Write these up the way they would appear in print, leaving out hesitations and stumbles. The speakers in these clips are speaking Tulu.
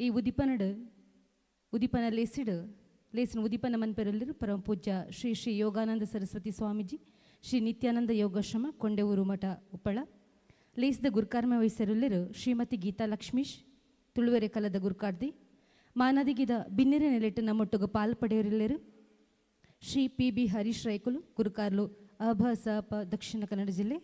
ಈ ಉದಿಪನಡು ಉದಿಪನ ಲೇಸಿಡು ಲೇಸಿನ ಉದಿಪನ ಮನ್ಪೆರಲ್ಲಿರು ಪರಮ ಪೂಜ್ಯ ಶ್ರೀ ಶ್ರೀ ಯೋಗಾನಂದ ಸರಸ್ವತಿ ಸ್ವಾಮೀಜಿ, ಶ್ರೀ ನಿತ್ಯಾನಂದ ಯೋಗಾಶ್ರಮ, ಕೊಂಡೆಊರು ಮಠ, ಉಪ್ಪಳ. ಲೇಸ್ದ ಗುರುಕಾರ್ಮ ವಹಿಸರುಲ್ಲಿರು ಶ್ರೀಮತಿ ಗೀತಾ ಲಕ್ಷ್ಮೀಶ್, ತುಳುವೆರೆ ಕಲದ ಗುರುಕಾರ್ದಿ. ಮಾನದಿಗಿದ ಬಿನ್ನೆರೆ ನೆಲೆಟ್ಟು ನಮ್ಮೊಟ್ಟುಗು ಪಾಲ್ ಪಡೆಯರಿಲ್ಲರು ಶ್ರೀ ಪಿ ಬಿ ಹರೀಶ್ ರೈಕುಲು, ಗುರುಕಾರ್ಲು, ಅಭ ಸ ಪ, ದಕ್ಷಿಣ ಕನ್ನಡ ಜಿಲ್ಲೆ.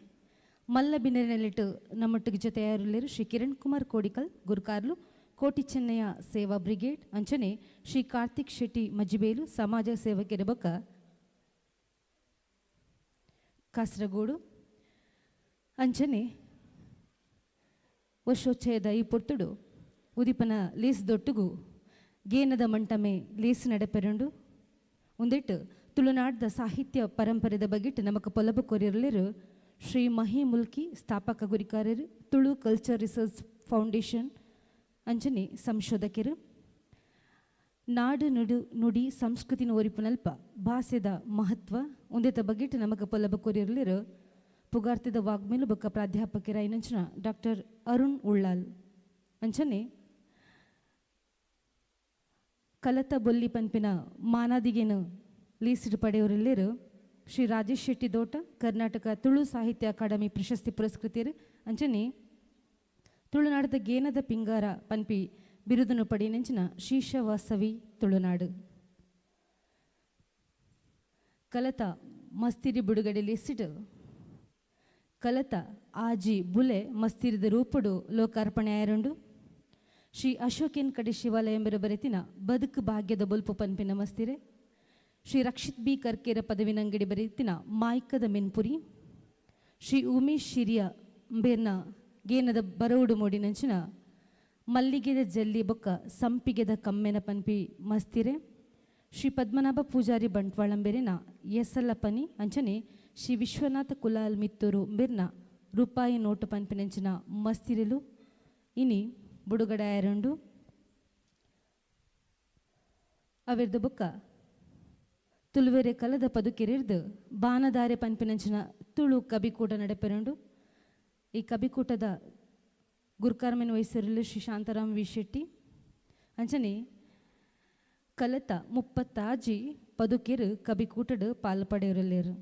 ಮಲ್ಲ ಬಿನ್ನೆರೆ ನೆಲೆಟ್ಟು ನಮ್ಮೊಟ್ಟಿಗೆ ಜೊತೆಯಾರುಲ್ಲೇರು ಶ್ರೀ ಕಿರಣ್ ಕುಮಾರ್ ಕೋಡಿಕಲ್, ಗುರುಕಾರ್ಲು, ಕೋಟಿ ಚೆನ್ನಯ್ಯ ಸೇವಾ ಬ್ರಿಗೇಡ್. ಅಂಚನೆ ಶ್ರೀ ಕಾರ್ತಿಕ್ ಶೆಟ್ಟಿ ಮಜ್ಜಿಬೇಲು, ಸಮಾಜ ಸೇವಕರ ಬೊಕ್ಕ ಕಾಸರಗೋಡು. ಅಂಚನೆ ವರ್ಷೋಚ್ಚಯದ ಈ ಪೊರ್ತುಡು ಉದಿಪನ ಲೇಸ್ ದೊಟ್ಟುಗು ಗೇನದ ಮಂಟಮೆ ಲೇಸ್ ನಡಪೆರುಂಡು. ಉಂದೆಟ್ ತುಳುನಾಡ್ದ ಸಾಹಿತ್ಯ ಪರಂಪರೆದ ಬಗೆಟ್ ನಮಕ್ ಪೊಲಬು ಕೊರಿಯರ್ಲಿರು ಶ್ರೀ ಮಹಿ ಮುಲ್ಕಿ, ಸ್ಥಾಪಕ ಗುರಿಕಾರರು, ತುಳು culture research foundation, ಅಂಚನೆ ಸಂಶೋಧಕರು. ನಾಡು ನುಡು ನುಡಿ ಸಂಸ್ಕೃತಿನ ಒರಿಪುನಲ್ಪ ಭಾಷೆದ ಮಹತ್ವ ಉಂದೆತ ಬಗೆಟ್ ನಮಕ್ ಪೊಲಬು ಕೊರಿಯರ್ಲಿರು ಪುಗಾರ್ತಿದ ವಾಗ್ಮೇಲು ಬೊಕ್ಕ ಪ್ರಾಧ್ಯಾಪಕರಾಯಿನಂಚಿನ ಡಾಕ್ಟರ್ ಅರುಣ್ ಉಳ್ಳಾಲ್. ಅಂಚನೆ ಕಲತ ಬೊಲ್ಲಿ ಪನ್ಪಿನ ಮಾನಾದಿಗೆನು ಲೀಸಿಡ್ ಪಡೆಯವರೆಲ್ಲರು ಶ್ರೀ ರಾಜೇಶ್ ಶೆಟ್ಟಿ ದೋಟ, ಕರ್ನಾಟಕ ತುಳು ಸಾಹಿತ್ಯ ಅಕಾಡೆಮಿ ಪ್ರಶಸ್ತಿ ಪುರಸ್ಕೃತರು. ಅಂಚನೆ ತುಳುನಾಡದ ಗೇನದ ಪಿಂಗಾರ ಪನ್ಪಿ ಬಿರುದನು ಪಡೆಯಿನಂಚಿನ ಶೀಶವಾಸವಿ ತುಳುನಾಡು. ಕಲತ ಮಸ್ತಿರಿ ಬಿಡುಗಡೆ ಲಿಸಿಡ್ ಕಲತ ಆಜಿ ಬುಲೆ ಮಸ್ತಿರಿದ ರೂಪುಡು ಲೋಕಾರ್ಪಣೆ ಆಯರುಂಡು. ಶ್ರೀ ಅಶೋಕೇನ್ ಕಡೆ ಶಿವಾಲಯ ಎಂಬರ ಬರೆತಿನ ಬದುಕು ಭಾಗ್ಯದ ಬೊಲ್ಪು ಪನ್ಪಿನ ಮಸ್ತಿರೆ, ಶ್ರೀ ರಕ್ಷಿತ್ ಬಿ ಕರ್ಕೇರ ಪದವಿನಂಗಡಿ ಬರೆತಿನ ಮಾಯ್ಕದ ಮೆನ್ಪುರಿ, ಶ್ರೀ ಉಮೇಶ್ ಶಿರಿಯ ಬೇರ್ನ ಗೇನದ ಬರವುಡು ಮೋಡಿನಂಚಿನ ಮಲ್ಲಿಗೆದ ಜಲ್ಲಿ ಬೊಕ್ಕ ಸಂಪಿಗೆದ ಕಮ್ಮೆನ ಪನ್ಪಿ ಮಸ್ತಿರೆ, ಶ್ರೀ ಪದ್ಮನಾಭ ಪೂಜಾರಿ ಬಂಟ್ವಾಳಂಬೆರಿನ ಎಸಲಪನಿ, ಅಂಚನೆ ಶ್ರೀ ವಿಶ್ವನಾಥ ಕುಲಾಲ್ ಮಿತ್ತೂರು ಬಿರ್ನ ರೂಪಾಯಿ ನೋಟು ಪನ್ಪಿನಂಚಿನ ಮಸ್ತಿರೆಲು ಇನಿ ಬುಡುಗಡೆ ಆಯರುಂಡು. ಅವೆರ್ದು ಬೊಕ್ಕ ತುಳುವೆರೆ ಕಲದ ಪದುಕೆರಿರ್ದು ಬಾನದಾರೆ ಪನ್ಪಿನಂಚಿನ ತುಳು ಕಬಿಕೂಟ ನಡೆಪೆರುಂಡು. ಈ ಕಬಿಕೂಟದ ಗುರುಕಾರ್ಮೆನ್ ವಹಿಸರಲ್ಲಿ ಶ್ರೀ ಶಾಂತಾರಾಮ್ ವಿ ಶೆಟ್ಟಿ. ಅಂಚನೆ ಕಲತ 36 ಪದುಕೆರು ಕಬಿಕೂಟಡು ಪಾಲ್ ಪಡೆಯರಲ್ಲೇರು.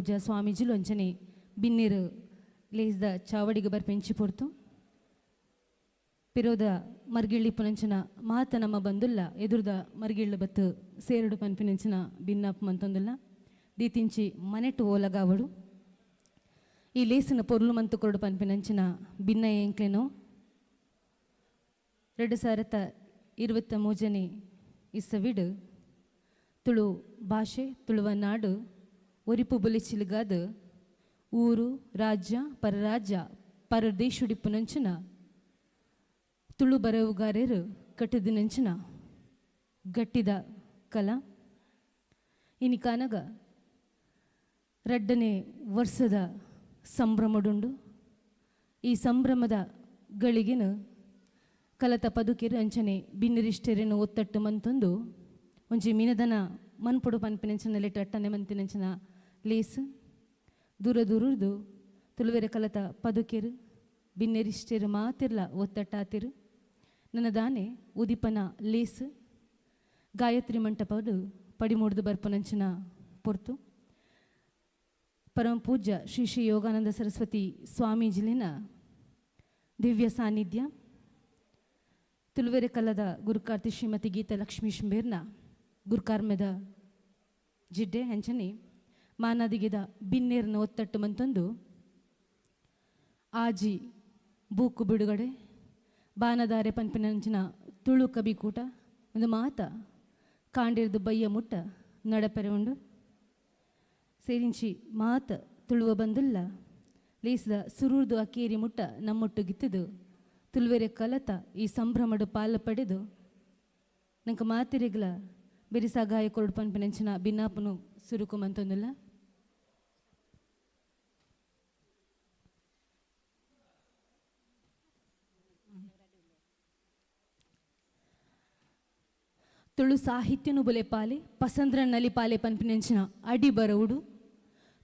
ಪೂಜಾ ಸ್ವಾಮೀಜಿಲು ಅಂಚನೆ ಬಿನ್ನೆರ್ ಲೇಸ್ದ ಚಾವಡಿಗೆ ಬರ್ಪೆಂಚಿ ಪೊರ್ತು ಪಿರೋದ ಮರ್ಗಿಳ್ಳಿ ಪುನಂಚಿನ ಮಾತ ನಮ್ಮ ಬಂದುಲ್ಲ ಎದುರುದ ಮರ್ಗಿಳ್ಳ ಬತ್ತು ಸೇರುಡು ಪನ್ಪಿನಂಚಿನ ಬಿನ್ನಪ್ ಮಂತೊಂದುಲ್ಲ. ದೀತಿಂಚಿ ಮನೆಟು ಓಲಗಾವಡು ಈ ಲೇಸಿನ ಪೊರ್ಲು ಮಂತು ಕೊರಡು ಪನ್ಪಿನಂಚಿನ ಬಿನ್ನ ಎಂಕ್ಲೆನೋ. 2023ನೇ ಇಸವಿಡ್ ತುಳು ಭಾಷೆ ತುಳುವ ನಾಡು ಒರಿಪು ಬುಲೆಚಿಲ್ಗಾದ್ ಊರು ರಾಜ್ಯ ಪರರಾಜ್ಯ ಪರದೇಶುಡಿಪ್ಪುನಂಚಿನ ತುಳು ಬರವುಗಾರರು ಕಟ್ಟಿದಿನಂಚಿನ ಗಟ್ಟಿದ ಕಲಾ. ಇನಿಕಾನಗ ರಡ್ಡನೇ ವರ್ಷದ ಸಂಭ್ರಮಡುಂಡು. ಈ ಸಂಭ್ರಮದ ಗಳಿಗೆನ ಕಲತ ಪದುಕೆರು ಅಂಚನೆ ಬಿನ್ನೆರಿಷ್ಟೆರೆನು ಒತ್ತಟ್ಟು ಮಂತೊಂದು ಒಂಜಿ ಮೀನದನ ಮನ್ಪೊಡು ಪನ್ಪಿನಂಚಿನ ಲೆಟ ಅಟ್ಟನೆ ಮಂತಿನಂಚಿನ ಲೇಸ್. ದೂರ ದೂರದು ತುಳುವೆರೆ ಕಲತ ಪದುಕೆರು ಬಿನ್ನೆರಿಷ್ಟೆರು ಮಾತಿರ್ಲ ಒತ್ತಟ್ಟಾತಿರು. ನನ್ನ ದಾನೆ ಉದಿಪನ ಲೇಸ್ ಗಾಯತ್ರಿ ಮಂಟಪಡು ಪಡಿಮೂಡ್ದು ಬರ್ಪನಂಚಿನ ಪೊರ್ತು. ಪರಮ ಪೂಜ್ಯ ಶ್ರೀ ಶ್ರೀ ಯೋಗಾನಂದ ಸರಸ್ವತಿ ಸ್ವಾಮೀಜಿಲಿನ ದಿವ್ಯ ಸಾನ್ನಿಧ್ಯ, ತುಳುವೆರೆ ಕಲ್ಲದ ಗುರುಕಾರ್ತಿ ಶ್ರೀಮತಿ ಗೀತಾ ಲಕ್ಷ್ಮೀ ಶಂಬೇರ್ನ ಗುರುಕಾರ್ಮೆದ ಜಿಡ್ಡೆ ಅಂಚನೆ ಮಾನಾದಿಗೆದ ಬಿನ್ನೇರ್ನ ಒತ್ತಟ್ಟು ಮಂತೊಂದು ಆಜಿ ಬೂಕು ಬಿಡುಗಡೆ, ಬಾನದಾರೆ ಪನ್ಪಿನಂಚಿನ ತುಳು ಕಬಿಕೂಟ ಒಂದು ಮಾತ ಕಾಂಡಿರ್ದು ಬಯ್ಯ ಮುಟ್ಟ ನಡಪೆರೆ ಉಂಡು. ಸೇರಿಂಚಿ ಮಾತ ತುಳುವ ಬಂದುಲ್ಲ ಲೇಸ್ದ ಸುರೂರ್ದು ಅಕೇರಿ ಮುಟ್ಟ ನಮ್ಮೊಟ್ಟು ಗಿತ್ತದು ತುಳುವೆರೆ ಕಲತ ಈ ಸಂಭ್ರಮಡು ಪಾಲು ಪಡೆದು ನಂಗೆ ಮಾತಿರಿಗ್ಲ ಬೆರಿ ಸಗಾಯ ಕೊರಡು ಪನ್ಪಿನಂಚಿನ ಬಿನ್ನಾಪನು ಸುರುಕು ಮಂತೊಂದುಲ್ಲ. ತುಳು ಸಾಹಿತ್ಯನು ಬುಲೆಪಾಲೆ ಪಸಂದ್ರ ನಲಿಪಾಲೆ ಪನ್ಪಿನಂಚಿನ ಅಡಿ ಬರವುಡು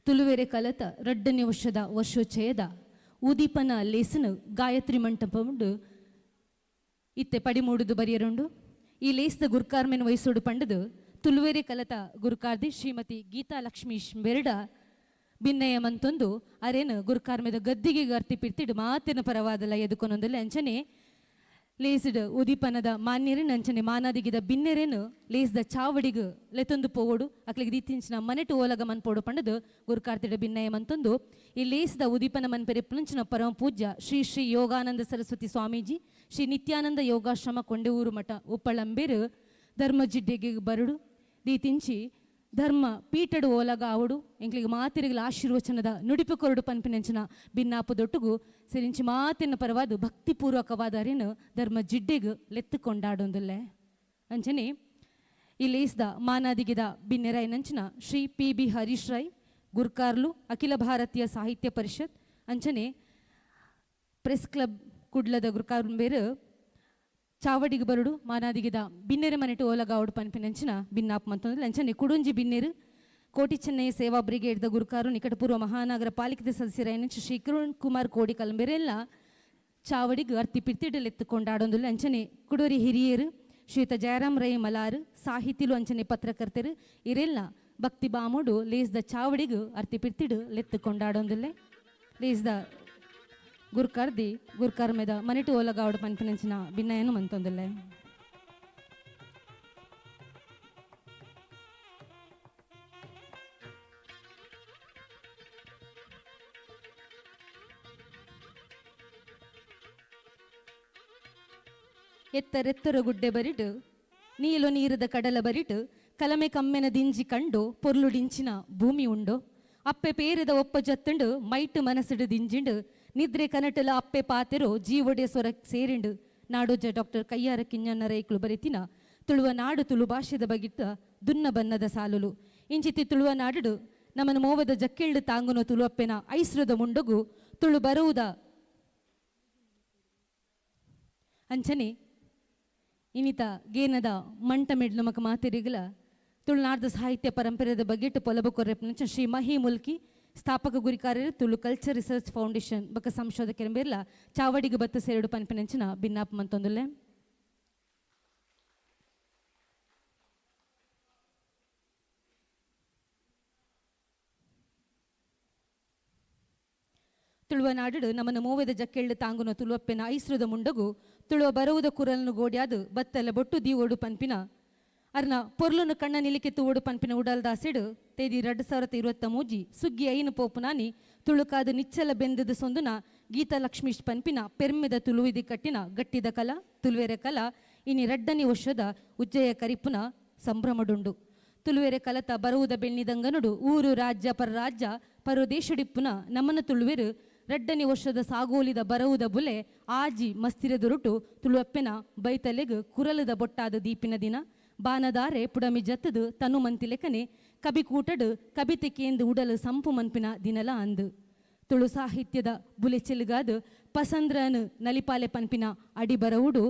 ತುಳುವೆರೆ ಕಲತ ರಡ್ಡನೇ ವರ್ಷದ ವರ್ಷೋಚ್ಚಯದ ಉದೀಪನ ಲೇಸನು ಗಾಯತ್ರಿ ಮಂಟಪುಂಡು ಇತ್ತೆ ಪಡಿಮೂಡುದು ಬರಿಯರುಂಡು. ಈ ಲೇಸ್ದ ಗುರ್ಕಾರ್ಮೆನ್ ವಯಸ್ಸೋಡು ಪಂಡದು ತುಳುವೆರೆ ಕಲತ ಗುರುಕಾರ್ದಿ ಶ್ರೀಮತಿ ಗೀತಾ ಲಕ್ಷ್ಮೀಶ್ ಬೆರಡ ಬಿನ್ನಯ ಮಂತೊಂದು ಅರೇನು ಗುರುಕಾರ್ಮೆದ ಗದ್ದಿಗೆ ಗರ್ತಿ ಪಿರ್ತಿಡು ಮಾತಿನ ಪರವಾದಲ ಎದುಕೊನೊಂದುಲ್ಲ. ಅಂಚನೆ ಲೇಸ್ಡ್ ಉದೀಪನದ ಮಾನ್ಯರೇನು ಅಂಚನೆ ಮಾನಾದಿಗಿದ ಬಿನ್ನೆರೇನು ಲೇಸ್ದ ಚಾವಡಿಗ್ ಲೆತೊಂದು ಪೋವೋಡು ಅಕ್ಲಿಗೆ ದೀತಿಂಚಿನ ಮನೆಟು ಓಲಗ ಮನ್ಪೋಡು ಪಂಡದು ಗುರುಕಾರ್ತಿಡ ಬಿನ್ನಯ ಮಂತೊಂದು. ಈ ಲೇಸ್ದ ಉದೀಪನ ಮನ್ಪೆರೆ ಪುಂಚಿನ ಪರಮ ಪೂಜ್ಯ ಶ್ರೀ ಶ್ರೀ ಯೋಗಾನಂದ ಸರಸ್ವತಿ ಸ್ವಾಮೀಜಿ, ಶ್ರೀ ನಿತ್ಯಾನಂದ ಯೋಗಾಶ್ರಮ ಕೊಂಡೆಊರು ಮಠ ಉಪ್ಪಳಂಬೇರು ಧರ್ಮಜಿಡ್ಡೆಗೆ ಬರುಡು ದೀತಿಂಚಿ ಧರ್ಮ ಪೀಠಡು ಓಲಗ ಆವಡು ಎಂಕ್ಲಿಗೆ ಮಾತಿರಿಗಳ ಆಶೀರ್ವಚನದ ನುಡಿಪು ಕೊರಡು ಪನ್ಪಿನಂಚಿನ ಬಿನ್ನಾಪು ದೊಟ್ಟುಗು ಸಿರಿಂಚಿ ಮಾತಿನ ಪರವಾದ ಭಕ್ತಿಪೂರ್ವಕವಾದ ಅರಿನು ಧರ್ಮ ಜಿಡ್ಡೆಗ್ ಲೆತ್ತು ಕೊಂಡಾಡೊಂದುಲ್ಲೆ. ಅಂಚನೆ ಈ ಲೇಸ್ದ ಮಾನಾದಿಗಿದ ಬಿನ್ನೆರಾಯ್ನಂಚಿನ ಶ್ರೀ ಪಿ ಬಿ ಹರೀಶ್ ರೈ ಗುರ್ಕಾರ್ಲು ಅಖಿಲ ಭಾರತೀಯ ಸಾಹಿತ್ಯ ಪರಿಷತ್ ಅಂಚನೆ ಪ್ರೆಸ್ ಕ್ಲಬ್ ಕುಡ್ಲದ ಗುರ್ಕಾರ್ಬೇರು ಚಾವಡಿಗೆ ಬರುಡು ಮಾನಾದಿಗಿದ ಬಿನ್ನೆರೆ ಮನೆಟು ಓಲಗಾವಡು ಪನ್ಪಿನಂಚಿನ ಬಿನ್ನಾಪ್ ಮಂತೊಂದು. ಅಂಚನೆ ಕುಡುಂಜಿ ಬಿನ್ನೆರು ಕೋಟಿ ಚೆನ್ನೈ ಸೇವಾ ಬ್ರಿಗೇಡ್ದ ಗುರುಕಾರು ನಿಕಟಪೂರ್ವ ಮಹಾನಗರ ಪಾಲಿಕೆ ಸದಸ್ಯರಾಯನ ಶ್ರೀ ಕಿರಣ್ ಕುಮಾರ್ ಕೋಡಿ ಕಲಂಬೆರೆಲ್ಲ ಚಾವಡಿಗೆ ಅರ್ತಿ ಪಿರ್ತಿಡಲೆತ್ತು ಕೊಂಡಾಡೊಂದುಲ್ಲ. ಅಂಚನೆ ಕುಡೋರಿ ಹಿರಿಯರು ಶ್ರೀಯುತ ಜಯರಾಮ್ ರೈ ಮಲಾರು ಸಾಹಿತಿಲು ಅಂಚನೆ ಪತ್ರಕರ್ತರು ಇರೆಲ್ಲ ಭಕ್ತಿ ಬಾಮುಡು ಲೇಸ್ದ ಚಾವಡಿಗು ಅರ್ತಿ ಪಿರ್ತಿಡು ಲೆತ್ತು ಕೊಂಡಾಡೊಂದುಲ್ಲೆ. ಲೇಸ್ದ ಗುರ್ಕಾರ್ದಿ ಗುರ್ಕಾರ್ ಮೇದ ಮನೆಟು ಓಲಗಾವಡು ಪನ್ಪಿನಂಚಿನ ಬಿನ್ನಯನು ಮಂತೊಂದುಲ್ಲೆ. ಎತ್ತರೆತ್ತರ ಗುಡ್ಡೆ ಬರಿಟು ನೀಲು ನೀರದ ಕಡಲ ಬರಿಟು ಕಲಮೆ ಕಮ್ಮೆನ ದಿಂಜಿ ಕಂಡು ಪೊರ್ಲುಡಿಂಚಿನ ಭೂಮಿ ಉಂಡು. ಅಪ್ಪೆ ಪೇರದ ಒಪ್ಪ ಜತ್ತುಂಡು ಮೈಟು ಮನಸ್ಸುಡು ದಿಂಜಿಂಡು ನಿದ್ರೆ ಕನಟಲ ಅಪ್ಪೆ ಪಾತೆರೋ ಜೀವೊಡೆ ಸ್ವರ ಸೇರಿಂಡು. ನಾಡೋಜ ಡಾಕ್ಟರ್ ಕಯ್ಯಾರ ಕಿಂಜಣ್ಣ ರೈಕ್ಲು ಬರೆತಿನ ತುಳುವ ನಾಡು ತುಳು ಭಾಷೆದ ಬಗಿಟ್ಟ ದುನ್ನ ಬನ್ನದ ಸಾಲುಲು. ಇಂಚಿತಿ ತುಳುವ ನಾಡುಡು ನಮನ ಮೋವದ ಜಕ್ಕೆಳ್ಳು ತಾಂಗುನ ತುಳುವಪ್ಪೆನ ಐಸ್ರದ ಮುಂಡಗು ತುಳು ಬರುವುದ ಅಂಚನೆ ಇನ್ನಿತ ಗೇನದ ಮಂಟ ಮೆಡ್ಲು ನಮಕ ಮಾತಿರಿಗಲ ತುಳುನಾಡ್ದ ಸಾಹಿತ್ಯ ಪರಂಪರೆದ ಬಗೆಟ್ ಪೊಲಬು ಕೊರ್ರೆಪ್ನಂಚ ಶ್ರೀ ಮಹಿ ಮುಲ್ಕಿ ಸ್ಥಾಪಕ ಗುರಿಕಾರ್ಯರು ತುಳು ಕಲ್ಚರ್ ರಿಸರ್ಚ್ ಫೌಂಡೇಶನ್ ಬೊಕ ಸಂಶೋಧಕರ ಬೇರ್ಲ ಚಾವಡಿಗೆ ಬತ್ತ ಸೇರುಡು ಪನ್ಪಿನಂಚಿನ ಬಿನ್ನಾಪ ಮಂತೊಂದುಲ್ಲೆ. ತುಳುವನಾಡು ನಮನ ಮೂವೆದ ಜಕ್ಕೆಳ್ಳು ತಾಂಗುನ ತುಳುವಪ್ಪೆನ ಐಸ್ರದ ಮುಂಡಗು ತುಳುವ ಬರವುದ ಕುರಲ್ನು ಗೋಡ್ಯಾದು ಬತ್ತಲ ಬೊಟ್ಟು ದೀವೋಡು ಪನ್ಪಿನ ಅರ್ನ ಪೊರ್ಲುನು ಕಣ್ಣ ನಿಲಿಕೆ ತೂವೋಡು ಪನ್ಪಿನ ಉಡಲ್ದಾಸೆಡು ತೇದಿ 2023 ಸುಗ್ಗಿ ಐನು ಪೋಪುನಾನಿ ತುಳುಕಾದ ನಿಚ್ಚಲ ಬೆಂದದ ಸೊಂದುನ ಗೀತಾ ಲಕ್ಷ್ಮೀಶ್ ಪನ್ಪಿನ ಪೆರ್ಮೆದ ತುಳುವಿದಿ ಕಟ್ಟಿನ ಗಟ್ಟಿದ ಕಲಾ ತುಳುವೆರೆ ಕಲಾ ಇನಿ ರಡ್ಡನಿ ವರ್ಷದ ಉಜ್ಜಯ ಕರಿಪುನ ಸಂಭ್ರಮಡುಂಡು. ತುಳುವೆರೆ ಕಲತ ಬರುವುದ ಬೆಣ್ಣಿದಂಗನುಡು ಊರು ರಾಜ್ಯ ಪರ ರಾಜ್ಯ ಪರು ದೇಶಡಿಪ್ಪುನ ನಮನ ತುಳುವೆರು ರಡ್ಡನಿ ವರ್ಷದ ಸಾಗೋಲಿದ ಬರವುದ ಬುಲೆ ಆಜಿ ಮಸ್ತಿರದೊರುಟು ತುಳುವಪ್ಪೆನ ಬೈತಲೆಗ್ ಕುರಲದ ಬೊಟ್ಟಾದ ದೀಪಿನ ದಿನ ಬಾನದಾರೆ ಪುಡಮಿ ಜತ್ತದು ತನು ಮಂತಿಲೆಕನೆ ಕಬಿಕೂಟಡು ಕಬಿತೆ ಕೇಂದು ಉಡಲು ಸಂಪು ಮನ್ಪಿನ ದಿನಲ ಅಂದು. ತುಳು ಸಾಹಿತ್ಯದ ಬುಲೆ ಚೆಲುಗಾದು ಪಸಂದ್ರನು ನಲಿಪಾಲೆ ಪನ್ಪಿನ ಅಡಿಬರವುಡು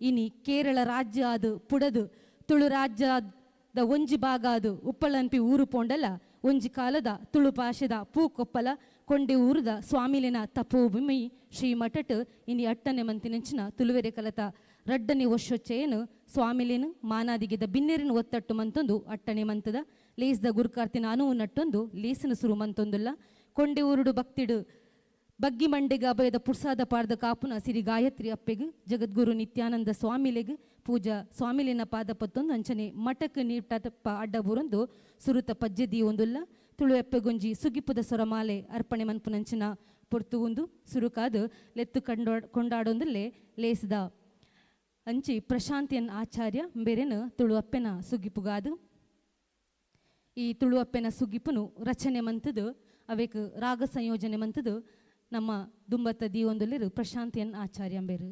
ಇನಿ ಕೇರಳ ರಾಜ್ಯ ಆದು ಪುಡದು ತುಳು ರಾಜ್ಯದ ಒಂಜಿ ಭಾಗ ಅದು ಉಪ್ಪಳನ್ಪಿ ಊರು ಪೋಂಡಲ ಒಂಜಿ ಕಾಲದ ತುಳು ಭಾಷೆದ ಪೂಕೊಪ್ಪಲ ಕೊಂಡೆ ಊರುದ ಸ್ವಾಮಿಲಿನ ತಪೋಭೂಮಿ ಶ್ರೀ ಮಠಟ್ ಇನಿ ಅಟ್ಟನೆ ಮಂತಿನಂಚಿನ ತುಳುವೆರೆ ಕಲತ ರಡ್ಡನೆ ವರ್ಷೊಚ್ಚೆಯನ್ನು ಸ್ವಾಮಿಲೇನು ಮಾನಾದಿಗೆದ ಬಿನ್ನೆರಿನ ಒತ್ತಟ್ಟು ಮಂತೊಂದು ಅಟ್ಟನೆ ಮಂತದ ಲೇಸ್ದ ಗುರುಕಾರ್ತಿನ ಅನುವು ನಟ್ಟೊಂದು ಲೇಸಿನ ಸುರು ಮಂತೊಂದುಲ್ಲ. ಕೊಂಡೆ ಊರುಡು ಭಕ್ತಿಡು ಬಗ್ಗಿ ಮಂಡೆಗ ಅಭಯದ ಪುರ್ಸಾದ ಪಾರ್ದ ಕಾಪುನ ಸಿರಿ ಗಾಯತ್ರಿ ಅಪ್ಪೆಗ್ ಜಗದ್ಗುರು ನಿತ್ಯಾನಂದ ಸ್ವಾಮಿಲೆಗ್ ಪೂಜಾ ಸ್ವಾಮಿಲಿನ ಪಾದ ಪತ್ತೊಂದು ಅಂಚನೆ ಮಠಕ್ ನೀಟಪ್ಪ ಅಡ್ಡ ಬುರೊಂದು ಸುರುತ ಪಜ್ಜೆ ದೀವೊಂದುಲ್ಲ. ತುಳು ಎಪ್ಪೆಗೊಂಜಿ ಸುಗಿಪುದ ಸೊರಮಾಲೆ ಅರ್ಪಣೆ ಮನ್ಪುನಂಚಿನ ಪೊರ್ತು ಉಂದು. ಸುರುಕಾದು ಲೆತ್ತು ಕಂಡೋ ಕೊಂಡಾಡೊಂದುಲ್ಲೆ ಲೇಸ್ದ ಅಂಚಿ ಪ್ರಶಾಂತಿಯನ್ ಆಚಾರ್ಯ ಬೇರೆನು ತುಳು ಅಪ್ಪೆನ ಸುಗಿಪುಗಾದು. ಈ ತುಳು ಅಪ್ಪೆನ ಸುಗಿಪುನು ರಚನೆ ಮಂತದು ಅವೇಕ್ ರಾಗ ಸಂಯೋಜನೆ ಮಂತದು ನಮ್ಮ ದುಂಬತ್ತ ದೀವೊಂದುಲ್ಲೆರ್ ಪ್ರಶಾಂತಿಯನ್ ಆಚಾರ್ಯ ಅಂಬೇರು.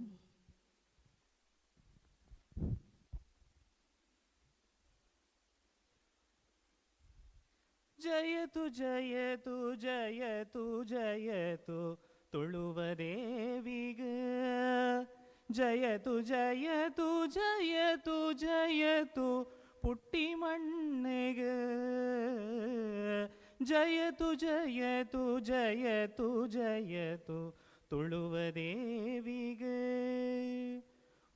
ಜಯತು ಜಯತು ಜಯತು ಜಯತು ತುಳುವ ದೇವಿಗ, ಜಯತು ಜಯತು ಜಯತು ಜಯತು ಪುಟ್ಟಿ ಮಣ್ಣಿಗ, ಜಯತು ಜಯತು ಜಯತು ಜಯತು ತುಳುವ ದೇವಿಗ.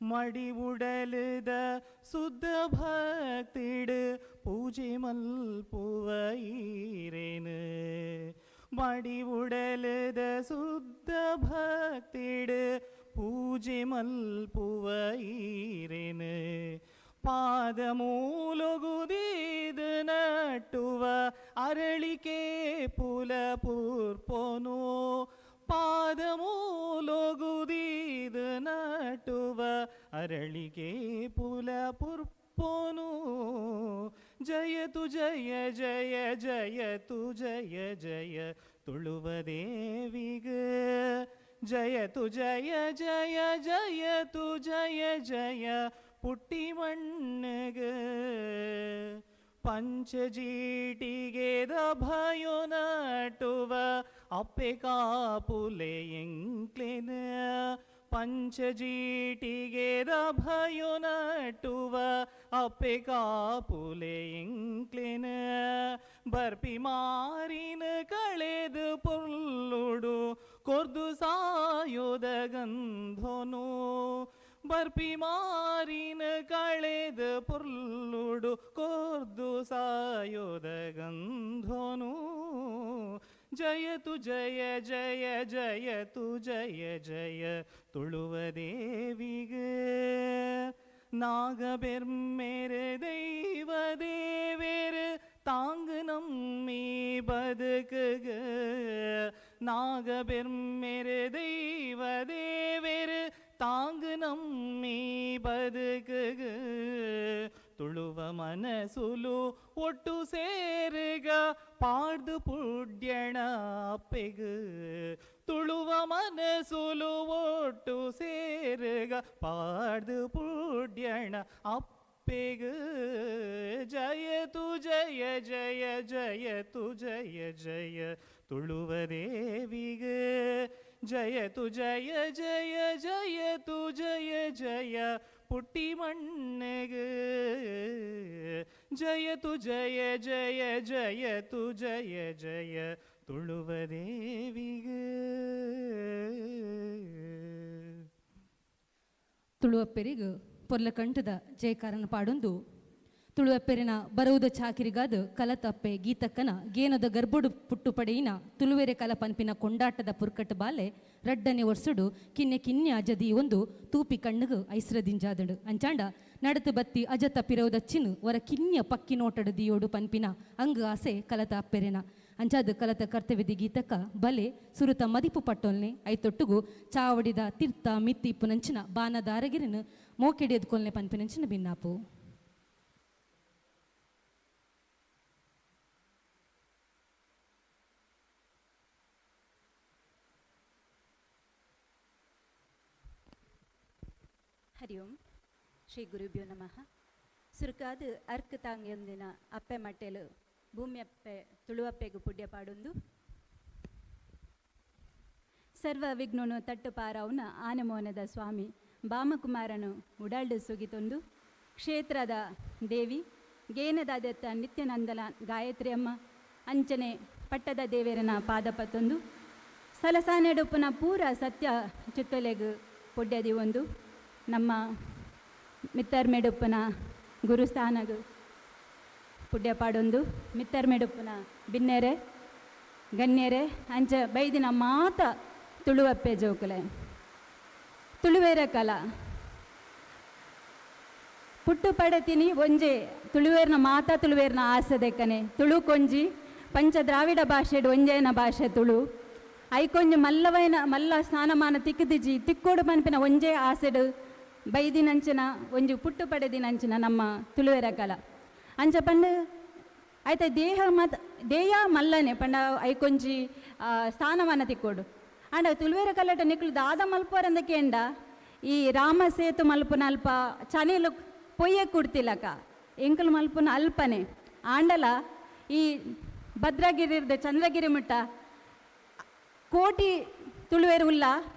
ಮಡಿ ಉಡಲದ ಸುದ್ದ ಭಕ್ತಿಡು ಪೂಜೆ ಮಲ್ಪುವ ಈರೇನು, ಮಡಿ ಉಡಲದ ಸುದ್ದ ಭಕ್ತಿಡು ಪೂಜೆ ಮಲ್ಪುವ ಈರೇನು, ಪಾದ ಮೂಲೊಗುದೀದು ನಟ್ಟುವ ಅರಳಿಕೆ ಪುಲ ಪೂರ್ಪೊನು, ಪಾದ ಮೂಲೊಗುದೀದು ನಟುವ ಅರಳಿಕೆ ಪುಲ ಪುರ್ಪೊನು. ಜಯತು ಜಯ ಜಯ ಜಯತು ಜಯ ಜಯ ತುಳುವ ದೇವಿಗ, ಜಯತು ಜಯ ಜಯ ಜಯತು ಜಯ ಜಯ ಪುಟ್ಟಿ ಮಣ್ಣಗ. ಪಂಚಜೀಟಿಗೆದ ಭಯೋ ನಟುವ ಅಪ್ಪೆ ಕಾಪುಲೆ ಎಂಕ್ಲೆನ, ಪಂಚಜೀಟಿಗೆದ ಭಯೋ ನಟುವ ಅಪ್ಪೆ ಕಾಪುಲೆ ಎಂಕ್ಲೆನ, ಬರ್ಪಿ ಮಾರಿನ ಕಳೆದು ಪೊರ್ಲುಡು ಕೊರ್ದು ಸಾಯೋದ ಗಂಧೋನು, ಬರ್ಪಿ ಮಾರಿನ ಕಳೆದ ಪೊರ್ಲುಡು ಕೊರ್ದು ಸಾಯೋದ ಗಂಧೋನು. ಜಯತು ಜಯ ಜಯ ಜಯತು ಜಯ ಜಯ ತುಳುವ ದೇವಿಗ. ನಾಗಬೆರ್ಮೆರೆ ದೈವ ದೇವೇರು ತಾಂಗ್ ನಮ್ಮಿ ಬದುಕುಗ, ನಾಗಬೆರ್ಮೆರೆ ದೈವ ದೇವೇರು ತಾಂಗ್ ನಮ್ಮಿ ಬದುಕುಗ. ತುಳುವ ಮನಸುಲು ಒಟ್ಟು ಸೇರುಗ ಪಾಡ್ದು ಪುಡ್ಯಣ ಅಪ್ಪೆಗ್, ತುಳುವ ಮನಸುಲು ಒಟ್ಟು ಸೇರುಗ ಪಾಡ್ದು ಪುಡ್ಯಣ ಅಪ್ಪೆಗ್. ಜಯತು ಜಯ ಜಯ ಜಯತು ಜಯ ಜಯ ತುಳುವ ದೇವಿಗ, ಜಯತು ಜಯ ಜಯ ಜಯತು ಜಯ ಜಯ ಪುಟ್ಟಿ ಮಣ್ಣಗ, ಜಯತು ಜಯ ಜಯ ಜಯತು ಜಯ ಜಯ ತುಳುವ ದೇವಿಗ. ತುಳುವಪ್ಪೆರಿಗ್ ಪೊರ್ಲಕಂಠದ ಜಯಕಾರನ ಪಾಡೊಂದು ತುಳುವಪ್ಪೆರಿನ ಬರವುದ ಚಾಕಿರಿಗಾದ ಕಲತಪ್ಪೆ ಗೀತಕ್ಕನ ಗೇನದ ಗರ್ಭಡು ಪುಟ್ಟು ಪಡೆಯಿನ ತುಳುವೆರೆ ಕಲ ಪನ್ಪಿನ ಕೊಂಡಾಟದ ಪುರ್ಕಟ್ ಬಾಲೆ ರಡ್ಡನೆ ವರ್ಷಡು ಕಿನ್ನೆ ಕಿನ್ನೆ ಅಜದಿ ಒಂದು ತೂಪಿ ಕಣ್ಣುಗು ಐಸ್ರದಿಂಜಾದಡು. ಅಂಚಾಂಡ ನಡತು ಬತ್ತಿ ಅಜತ ಪಿರವುದಚ್ಚಿನ ವರ ಕಿನ್ಯ ಪಕ್ಕಿ ನೋಟಡು ದಿಯೋಡು ಪನ್ಪಿನ ಅಂಗು ಆಸೆ ಕಲತ ಅಪ್ಪೆರೆನ. ಅಂಚಾದ ಕಲತ ಕರ್ತವ್ಯದಿ ಗೀತಕ್ಕ ಬಲೆ ಸುರುತ ಮದಿಪು ಪಟ್ಟೊಲ್ನೆ ಐತೊಟ್ಟುಗು ಚಾವಡಿದ ತೀರ್ಥ ಮಿತ್ತಿ ಇಪ್ಪುನಂಚಿನ ಬಾನದಾರಗಿರಿನ ಮೋಕೆಡಿಯದ್ಕೊಲ್ನೆ ಪನ್ಪಿನಂಚಿನ ಬಿನ್ನಾಪು. ಹರಿ ಓಂ ಶ್ರೀ ಗುರುಭ್ಯೋ ನಮಃ. ಸುರುಕಾದ ಅರ್ಕ್ ತಾಂಗಿಯೊಂದಿನ ಅಪ್ಪೆ ಮಟ್ಟೆಲು ಭೂಮಿಯಪ್ಪೆ ತುಳುವಪ್ಪೆಗು ಪುಡ್ಯ ಪಾಡೊಂದು ಸರ್ವ ವಿಘ್ನನು ತಟ್ಟು ಪಾರವನ ಆನೆಮೋನದ ಸ್ವಾಮಿ ಬಾಮಕುಮಾರನು ಉಡಲ್ಡು ಸುಗಿತೊಂದು ಕ್ಷೇತ್ರದ ದೇವಿ ಗೇನದಾದತ್ತ ನಿತ್ಯನಂದನ ಗಾಯತ್ರಿಯಮ್ಮ ಅಂಚನೆ ಪಟ್ಟದ ದೇವರನ ಪಾದಪತ್ತೊಂದು ಸಲಸಾನೆಡುಪ್ಪುನ ಪೂರ ಸತ್ಯ ಚಿತ್ತಲೆಗು ಪುಡ್ಯದಿ ಒಂದು ನಮ್ಮ ಮಿತ್ತರ್ಮೆಡುಪ್ಪನ ಗುರುಸ್ಥಾನಗು ಪುಡ್ಯಪಾಡೊಂದು ಮಿತ್ತರ್ಮೆಡುಪ್ಪನ ಬಿನ್ನೆರೆ ಗಣ್ಯರೆ ಅಂಚ ಬೈದಿನ ಮಾತ ತುಳುವಪ್ಪೆ ಜೋಕುಲೆ ತುಳುವೇರ ಕಲ ಪುಟ್ಟು ಪಡತಿನಿ ಒಂಜೆ ತುಳುವೇರ್ನ ಮಾತಾ ತುಳುವೇರ್ನ ಆಸೆ ದೆಕ್ಕನೆ ತುಳು ಕೊಂಜಿ ಪಂಚ ದ್ರಾವಿಡ ಭಾಷೆಡ್ ಒಂಜೇನ ಭಾಷೆ ತುಳು ಐಕೊಂಜಿ ಮಲ್ಲವೈನ ಮಲ್ಲ ಸ್ಥಾನಮಾನ ತಿಕ್ಕದಿಜಿ ತಿಕ್ಕೋಡು ಪನ್ಪಿನ ಒಂಜೇ ಆಸೆಡು ಬೈದಿನಂಚಿನ ಒಂಜಿ ಪುಟ್ಟು ಪಡೆದಿನಂಚಿನ ನಮ್ಮ ತುಳುವೆರ ಕಲ ಅಂಚ ಪಂಡ ಆಯ್ತ ದೇಹ ಮತ್ ದೇಯ ಮಲ್ಲನೆ ಪಂಡ ಐಕೊಂಜಿ ಸ್ಥಾನಮಾನ ತಿಕ್ಕೋಡು. ಆಂಡ ತುಳುವೆರ ಕಲಟ ನಿಕ್ಲು ದಾದ ಮಲ್ಪೋರಂದ ಕೇಂಡ ಈ ರಾಮ ಸೇತು ಮಲ್ಪುನ ಅಲ್ಪ ಚನಿಲು ಪೊಯ್ಯೆ ಕುಡ್ತಿಲಕ ಎಂಕಲು ಮಲ್ಪುನ ಅಲ್ಪನೆ ಆಂಡಲ ಈ ಭದ್ರಗಿರಿರ್ದ ಚಂದ್ರಗಿರಿ ಮುಟ್ಟ ಕೋಟಿ ತುಳುವೆರು ಉಲ್ಲ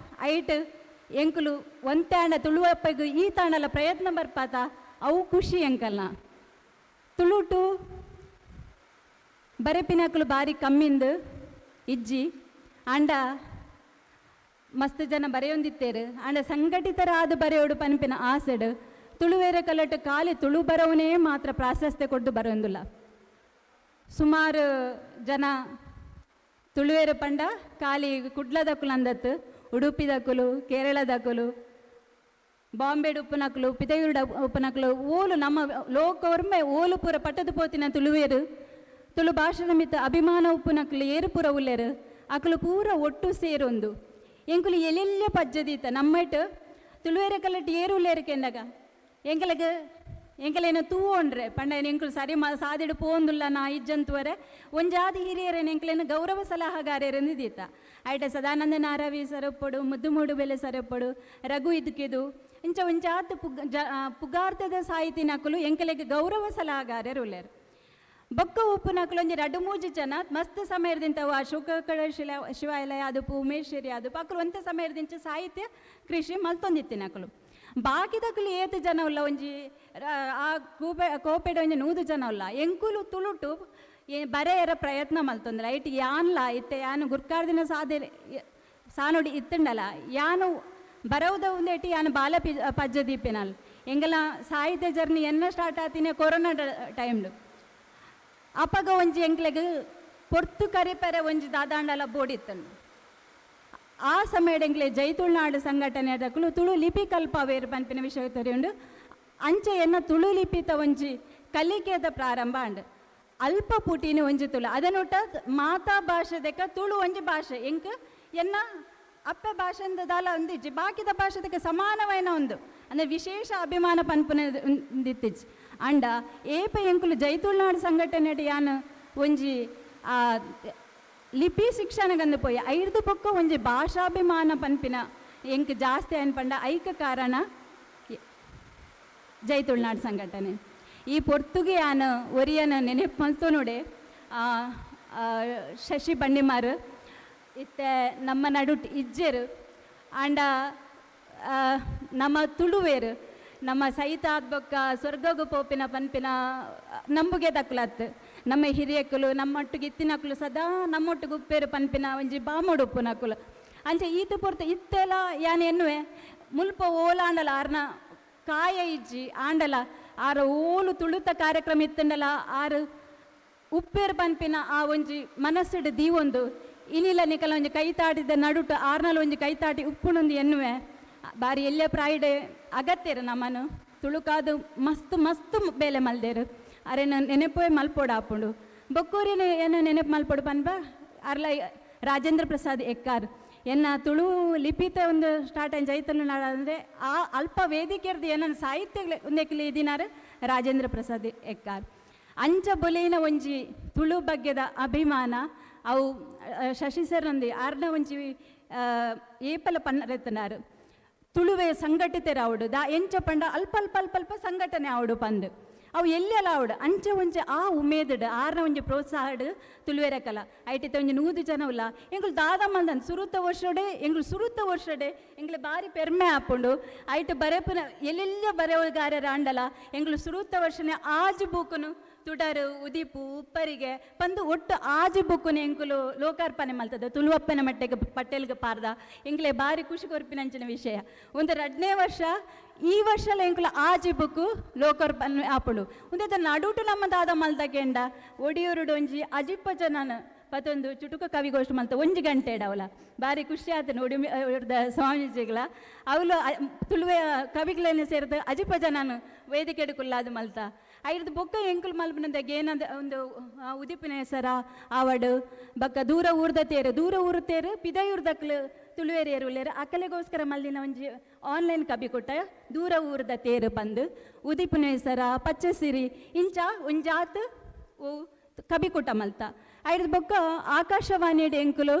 ಐಟ್ ಎಂಕುಲು ಒಂತಾಂಡ ತುಳುವಪ್ಪಗೂ ಈ ತಾಂಡಲ ಪ್ರಯತ್ನ ಬರ್ಪಾತ ಅವು ಖುಷಿ ಎಂಕಲ್ನ. ತುಳುಟು ಬರೆಪಿನಕುಲು ಬಾರಿ ಕಮ್ಮಿಂದು ಇಜ್ಜಿ ಆಂಡ ಮಸ್ತ್ ಜನ ಬರೆಯೊಂದಿತ್ತೇರು ಆಂಡ ಸಂಘಟಿತರಾದ ಬರೆಯೋಡು ಪನ್ಪಿನ ಆಸೆಡು ತುಳುವೇರ ಕಲಟು ಖಾಲಿ ತುಳು ಬರವನೇ ಮಾತ್ರ ಪ್ರಾಶಸ್ತ್ಯ ಕೊಟ್ಟು ಬರೋಂದಿಲ್ಲ. ಸುಮಾರು ಜನ ತುಳುವೇರು ಪಂಡ ಖಾಲಿ ಕುಡ್ಲದಕ್ಕುಲು ಅಂದತ್ತು ಉಡುಪಿದಕ್ಕುಲು ಕೇರಳದಕ್ಕುಲು ಬಾಂಬೆಡ್ ಉಪ್ಪುನಕುಲು ಪಿದಯೂರು ಉಪ್ಪುನಕುಲು ಓಲು ನಮ್ಮ ಲೋಕವರ್ಮೆ ಓಲು ಪೂರ ಪಟ್ಟದ ಪೋತಿನ ತುಳುವೇರು ತುಳು ಭಾಷೆದ ಮಿತ್ತ ಅಭಿಮಾನ ಉಪ್ಪುನಕುಲು ಏರು ಪೂರ ಉಲ್ಲೇರು ಅಕಲು ಪೂರ ಒಟ್ಟು ಸೇರೊಂದು ಎಂಕುಲು ಎಲ್ಲೆಲ್ಲ ಪಜ್ಜದೀತ ನಮ್ಮಟ್ ತುಳುವೇರ ಕಲಟ್ ಏರು ಉಲ್ಲೇರು ಕೆಂದಾಗ ಎಂಕಲಗ ಎಂಕಲೇನ ತೂವೊಂಡ್ರೆ ಪಂಡ ಎಂಕುಲು ಸರಿ ಮಾ ಸಾದಿಡು ಪೋಂದುಲ್ಲ ನಾ ಇಜ್ಜಂತುವರೆ ಒಂಜಾದಿ ಹಿರಿಯರೇನು ಎಂಕಲೇನು ಗೌರವ ಸಲಹಾಗಾರ್ಯರೆಂದು ಐಟ ಸದಾನಂದ ನಾರಾವಿ ಸರಪ್ಪಡು ಮುದ್ದು ಬೆಲೆ ಸರಪ್ಪಡು ರಘು ಇದ್ಕಿದು ಇಂಚ ಒಂಜಾತ್ ಪುಗಾರ್ತದ ಸಾಹಿತಿ ನಕಲು ಎಂಕಲೆಗ್ ಗೌರವ ಸಲಹಾಗಾರ್ಯರು ಉಲ್ಲೇರು. ಬೊಕ್ಕ ಉಪ್ಪು ನಕಲು ಒಂಜಿ ರಡ್ಡು ಮೂಜಿ ಜನ ಮಸ್ತ್ ಸಮಯದಿಂತವು ಅಶೋಕ ಶಿಲ ಶಿವಾಲಯ ಅದು ಉಮೇಶ್ವರಿ ಅದು ಅಕುಲು ಒಂತೆ ಸಮಯದಿಂಚ ಸಾಹಿತ್ಯ ಕೃಷಿ ಮಲ್ತೊಂದಿತ್ತಿನ ಅಕುಲು. ಬಾಕಿದಕುಲು ಏತ್ ಜನ ಉಲ್ಲ ಒಂಜಿ ಆ ಕೋಪೆಡ್ ಒಂಜಿ 100 ಜನ ಉಲ್ಲ ಎಂಕುಲು ತುಳುಟು ಬರೆಯರ ಪ್ರಯತ್ನ ಮಲ್ತೊಂದಿಲ್ಲ ಐಟ್ ಯಾನ್ಲ ಇತ್ತೆ ಯಾನು ಗುರ್ಕಾರ್ದಿನ ಸಾದೆ ಸಾನುಡಿ ಇತ್ತುಂಡಲ ಯಾನು ಬರವುದ ಒಂದೇಟಿ ಯಾನು ಬಾಲ ಪಿ ಪಜ್ಜ ದೀಪಿನಲ್ ಎಂಗಲ ಸಾಹಿತ್ಯ ಜರ್ನಿ ಎನ್ನ ಸ್ಟಾರ್ಟ್ ಆತಿನೇ ಕೊರೋನಾ ಟೈಮ್ಡು ಅಪಗ ಒಂಜಿ ಎಂಕ್ಲೆಗ್ ಪೊರ್ತು ಕರಿಪೆರೆ ಒಂಜಿ ದಾದಾಂಡಲ ಬೋಡಿತ್ತನು. ಆ ಸಮಯಡ್ ಎಂಕ್ಲೆ ಜೈ ತುಳುನಾಡು ಸಂಘಟನೆ ದಕುಲು ತುಳು ಲಿಪಿ ಕಲ್ಪವೇರು ಪನ್ಪಿನ ವಿಷಯ ತೆರೆಯುಂಡು ಅಂಚೆ ಎನ್ನ ತುಳು ಲಿಪಿತ ಒಂಜಿ ಕಲಿಕೆದ ಪ್ರಾರಂಭ ಅಂಡ್ ಅಲ್ಪ ಪುಟಿನ ಒಂಜಿ ತುಳು ಅದನ್ನುಟ್ಟ ಮಾತಾ ಭಾಷೆ ದೆಕ್ಕ ತುಳು ಒಂಜಿ ಭಾಷೆ ಎಂಕ್ ಎನ್ನ ಅಪ್ಪೆ ಭಾಷೆಂದ ದಾಲ ಒಂದಿಜ್ಜಿ ಬಾಕಿದ ಭಾಷೆದಕ್ಕೆ ಸಮಾನವೈನ ಒಂದು ಅಂದರೆ ವಿಶೇಷ ಅಭಿಮಾನ ಪನ್ಪುನ ಒಂದಿತ್ತಿಜ್ಜಿ. ಅಂಡ ಏಪ ಎಂಕುಲು ಜೈ ತುಳುನಾಡು ಸಂಘಟನೆ ಯಾನ್ ಒಂಜಿ ಲಿಪಿ ಶಿಕ್ಷಣಗಂದು ಪೋಯಿ ಐರ್ದು ಪೊಕ್ಕ ಒಂಜಿ ಭಾಷಾಭಿಮಾನ ಪನ್ಪಿನ ಎಂಕ್ ಜಾಸ್ತಿ ಅನ್ಪಂಡ ಐಕ ಕಾರಣ ಜೈ ತುಳುನಾಡು ಸಂಘಟನೆ. ಈ ಪೊರ್ತುಗೆ ಯಾನ್ ಒರಿಯನ ನೆನೆಪು ಮಲ್ತೊನುಡೆ ಶಶಿ ಬಂಡಿಮಾರ್ ಇತ್ತೆ ನಮ್ಮ ನಡುಟ್ ಇಜ್ಜೆರು ಆಂಡ ನಮ್ಮ ತುಳುವೇರು ನಮ್ಮ ಸಹಿತ ಆದ್ಬೊಕ್ಕ ಸ್ವರ್ಗಗು ಪೋಪಿನ ಪನ್ಪಿನ ನಂಬುಗೆ ದಕ್ಕಲತ್ತು ನಮ್ಮ ಹಿರಿಯಕ್ಕಲು ನಮ್ಮೊಟ್ಟಿಗೆ ಇತ್ತಿನಕುಲು ಸದಾ ನಮ್ಮೊಟ್ಟಿಗೆ ಉಪ್ಪೇರು ಪನ್ಪಿನ ಒಂಜಿ ಬಾಮೋಡು ಉಪ್ಪುನಕುಲು ಅಂಚೆ ಈತ ಪೊರ್ತು ಇತ್ತೆಲ ಯಾನ್ ಎನ್ನುವೆ ಮುಲ್ಪ ಓಲಾಂಡಲ ಆರ್ನ ಕಾಯ ಇಜ್ಜಿ ಆಂಡಲ ಆರ ಓಲು ತುಳುತ ಕಾರ್ಯಕ್ರಮ ಇತ್ತಂಡಲ ಆರು ಉಪ್ಪೇರು ಪನ್ಪಿನ ಆ ಒಂಜಿ ಮನಸ್ಸುಡು ದೀವೊಂದು ಇನಿಲ ನಿಕಲ ಒಂಜಿ ಕೈತಾಟಿದ ನಡುಟು ಆರ್ನಲ ಒಂಜಿ ಕೈತಾಟಿ ಉಪ್ಪುಣೊಂದು ಎನ್ನುವೆ ಬಾರಿ ಎಲ್ಯ ಪ್ರಾಯಿಡೆ ಅಗತ್ಯರು ನಮ್ಮನು ತುಳುಕಾದು ಮಸ್ತ್ ಮಸ್ತ್ ಬೇಲೆ ಮಲ್ದೇರು. ಅರೆನ ನೆನಪೇ ಮಲ್ಪೋಡು ಆಪುಂಡು. ಬೊಕ್ಕೂರಿನ ಏನು ನೆನಪು ಮಲ್ಪೋಡು ಪನ್ಪ ಅರ್ಲ ರಾಜೇಂದ್ರ ಪ್ರಸಾದ್ ಎಕ್ಕಾರ್ ಎನ್ನ ತುಳು ಲಿಪಿತ ಒಂದು ಸ್ಟಾರ್ಟ್ ಆಯ್ತು ಜೈತನು ಅಂದರೆ ಆ ಅಲ್ಪ ವೇದಿಕೆರ್ದು ಏನನ್ನ ಸಾಹಿತ್ಯ ಒಂದೆಕ್ಲಿ ದಿನಾರು ರಾಜೇಂದ್ರ ಪ್ರಸಾದ್ ಎಕ್ಕಾರ್. ಅಂಚ ಬೊಲೇನ ಒಂಜಿ ತುಳು ಬಗ್ಗೆದ ಅಭಿಮಾನ ಅವು ಶಶಿ ಸರ್ ಒಂದಿ ಆರ್ನ ಒಂಜಿ ಏಪಲ ಪನ್ನರೆತ್ತನಾರು ತುಳುವೆ ಸಂಘಟಿತರಾವಡು ದಾ ಎಂಚ ಪಂಡ ಅಲ್ಪ ಅಲ್ಪ ಅಲ್ಪ ಅಲ್ಪ ಸಂಘಟನೆ ಆವಡು ಪಂದು ಅವು ಎಲ್ಲೆಲ್ಲ ಆವಡು ಅಂಚ ಒಂಜಿ ಆ ಉಮೇದಡ್ ಆರ್ನ ಒಂಜಿ ಪ್ರೋತ್ಸಾಹಡ್ ತುಳುವೆರಕಲ ಐಟಿತ ಒಂಜಿ 100 ಜನ ಉಲ್ಲ ಎಂಗುಲು ದಾದ ಮಲ್ದನ್ ಸುರುತ ವರ್ಷಡೆ ಎಂಗುಲು ಸುರುತ ವರ್ಷಡೆ ಎಂಗ್ಲೆ ಬಾರಿ ಪೆರ್ಮೆ ಆಪುಂಡು. ಐಟ್ ಬರೆಪುನ ಎಲ್ಲೆಲ್ಲ ಬರೆವಗಾರರ ಆಂಡಲ ಎಂಗುಲು ಸುರುತ ವರ್ಷನೆ ಆಜಿ ಬೂಕುನು ತುಡರು ಉದಿಪು ಉಪ್ಪರಿಗೆ ಪಂದು ಒಟ್ಟು ಆಜಿ ಬುಕ್ಕುನು ಎಂಕುಲು ಲೋಕಾರ್ಪಣೆ ಮಲ್ತದ ತುಳುವಪ್ಪನ ಮಟ್ಟೆಗೆ ಪಟ್ಟೆಲ್ಗೆ ಪಾರ್ದ ಎಂಕ್ಲೆ ಬಾರಿ ಖುಷಿ ಕೊರ್ಪಿನಂಚಿನ ವಿಷಯ. ಒಂದು ರಡ್ನೇ ವರ್ಷ ಈ ವರ್ಷಲ ಎಂಕುಲು ಆಜಿ ಬುಕ್ಕು ಲೋಕಾರ್ಪಣೆ ಆಪುಂಡು. ಒಂದೇ ನಡುಟು ನಮ್ಮ ದಾದ ಮಲ್ದಗೆಂಡ ಒಡಿಯೂರುಡು ಒಂಜಿ ಅಜಿಪ್ಪ ಜನನ ಪತ್ತೊಂದು ಚುಟುಕ ಕವಿಗೋಷ್ಠಿ ಮಲ್ತ ಒಂಜಿ ಗಂಟೆ ಅವಲ ಬಾರಿ ಖುಷಿ ಆತನ ಒಡಿ ಸ್ವಾಮೀಜಿಗಳ ಅವಳು ತುಳುವೆ ಕವಿಗಳನ್ನ ಸೇರಿದ ಅಜಿಪ್ಪ ಜನನು ವೇದಿಕೆ ಕುಲ್ಲಾದ ಮಲ್ತ ಐರ್ದು ಬೊಕ್ಕ ಎಂಕುಲು ಮಲ್ಪನಂದ ಏನಂದ ಒಂದು ಉದಿಪಿನ ಹೆಸರ ಆವಡು ಬೊಕ್ಕ ದೂರ ಊರ್ದ ತೇರು ದೂರ ಊರು ತೇರು ಪಿದಯೂರ್ದಕ್ಲು ತುಳುವೇರಿಯರು ಉಲ್ಲೇರು ಅಕಲೆಗೋಸ್ಕರ ಮಲ್ದಿನ ಒಂಜಿ ಆನ್ಲೈನ್ ಕಬಿ ಕೊಟ್ಟ ದೂರ ಊರ್ದ ತೇರು ಬಂದು ಉದಿಪಿನ ಹೆಸರ ಪಚ್ಚಸಿರಿ ಇಂಚ ಒಂಜಾತ್ ಓ ಕಬಿ ಕೊಟ್ಟ ಮಲ್ತ. ಐರ್ದು ಬೊಕ್ಕ ಆಕಾಶವಾಣಿ ಎಂಕುಲು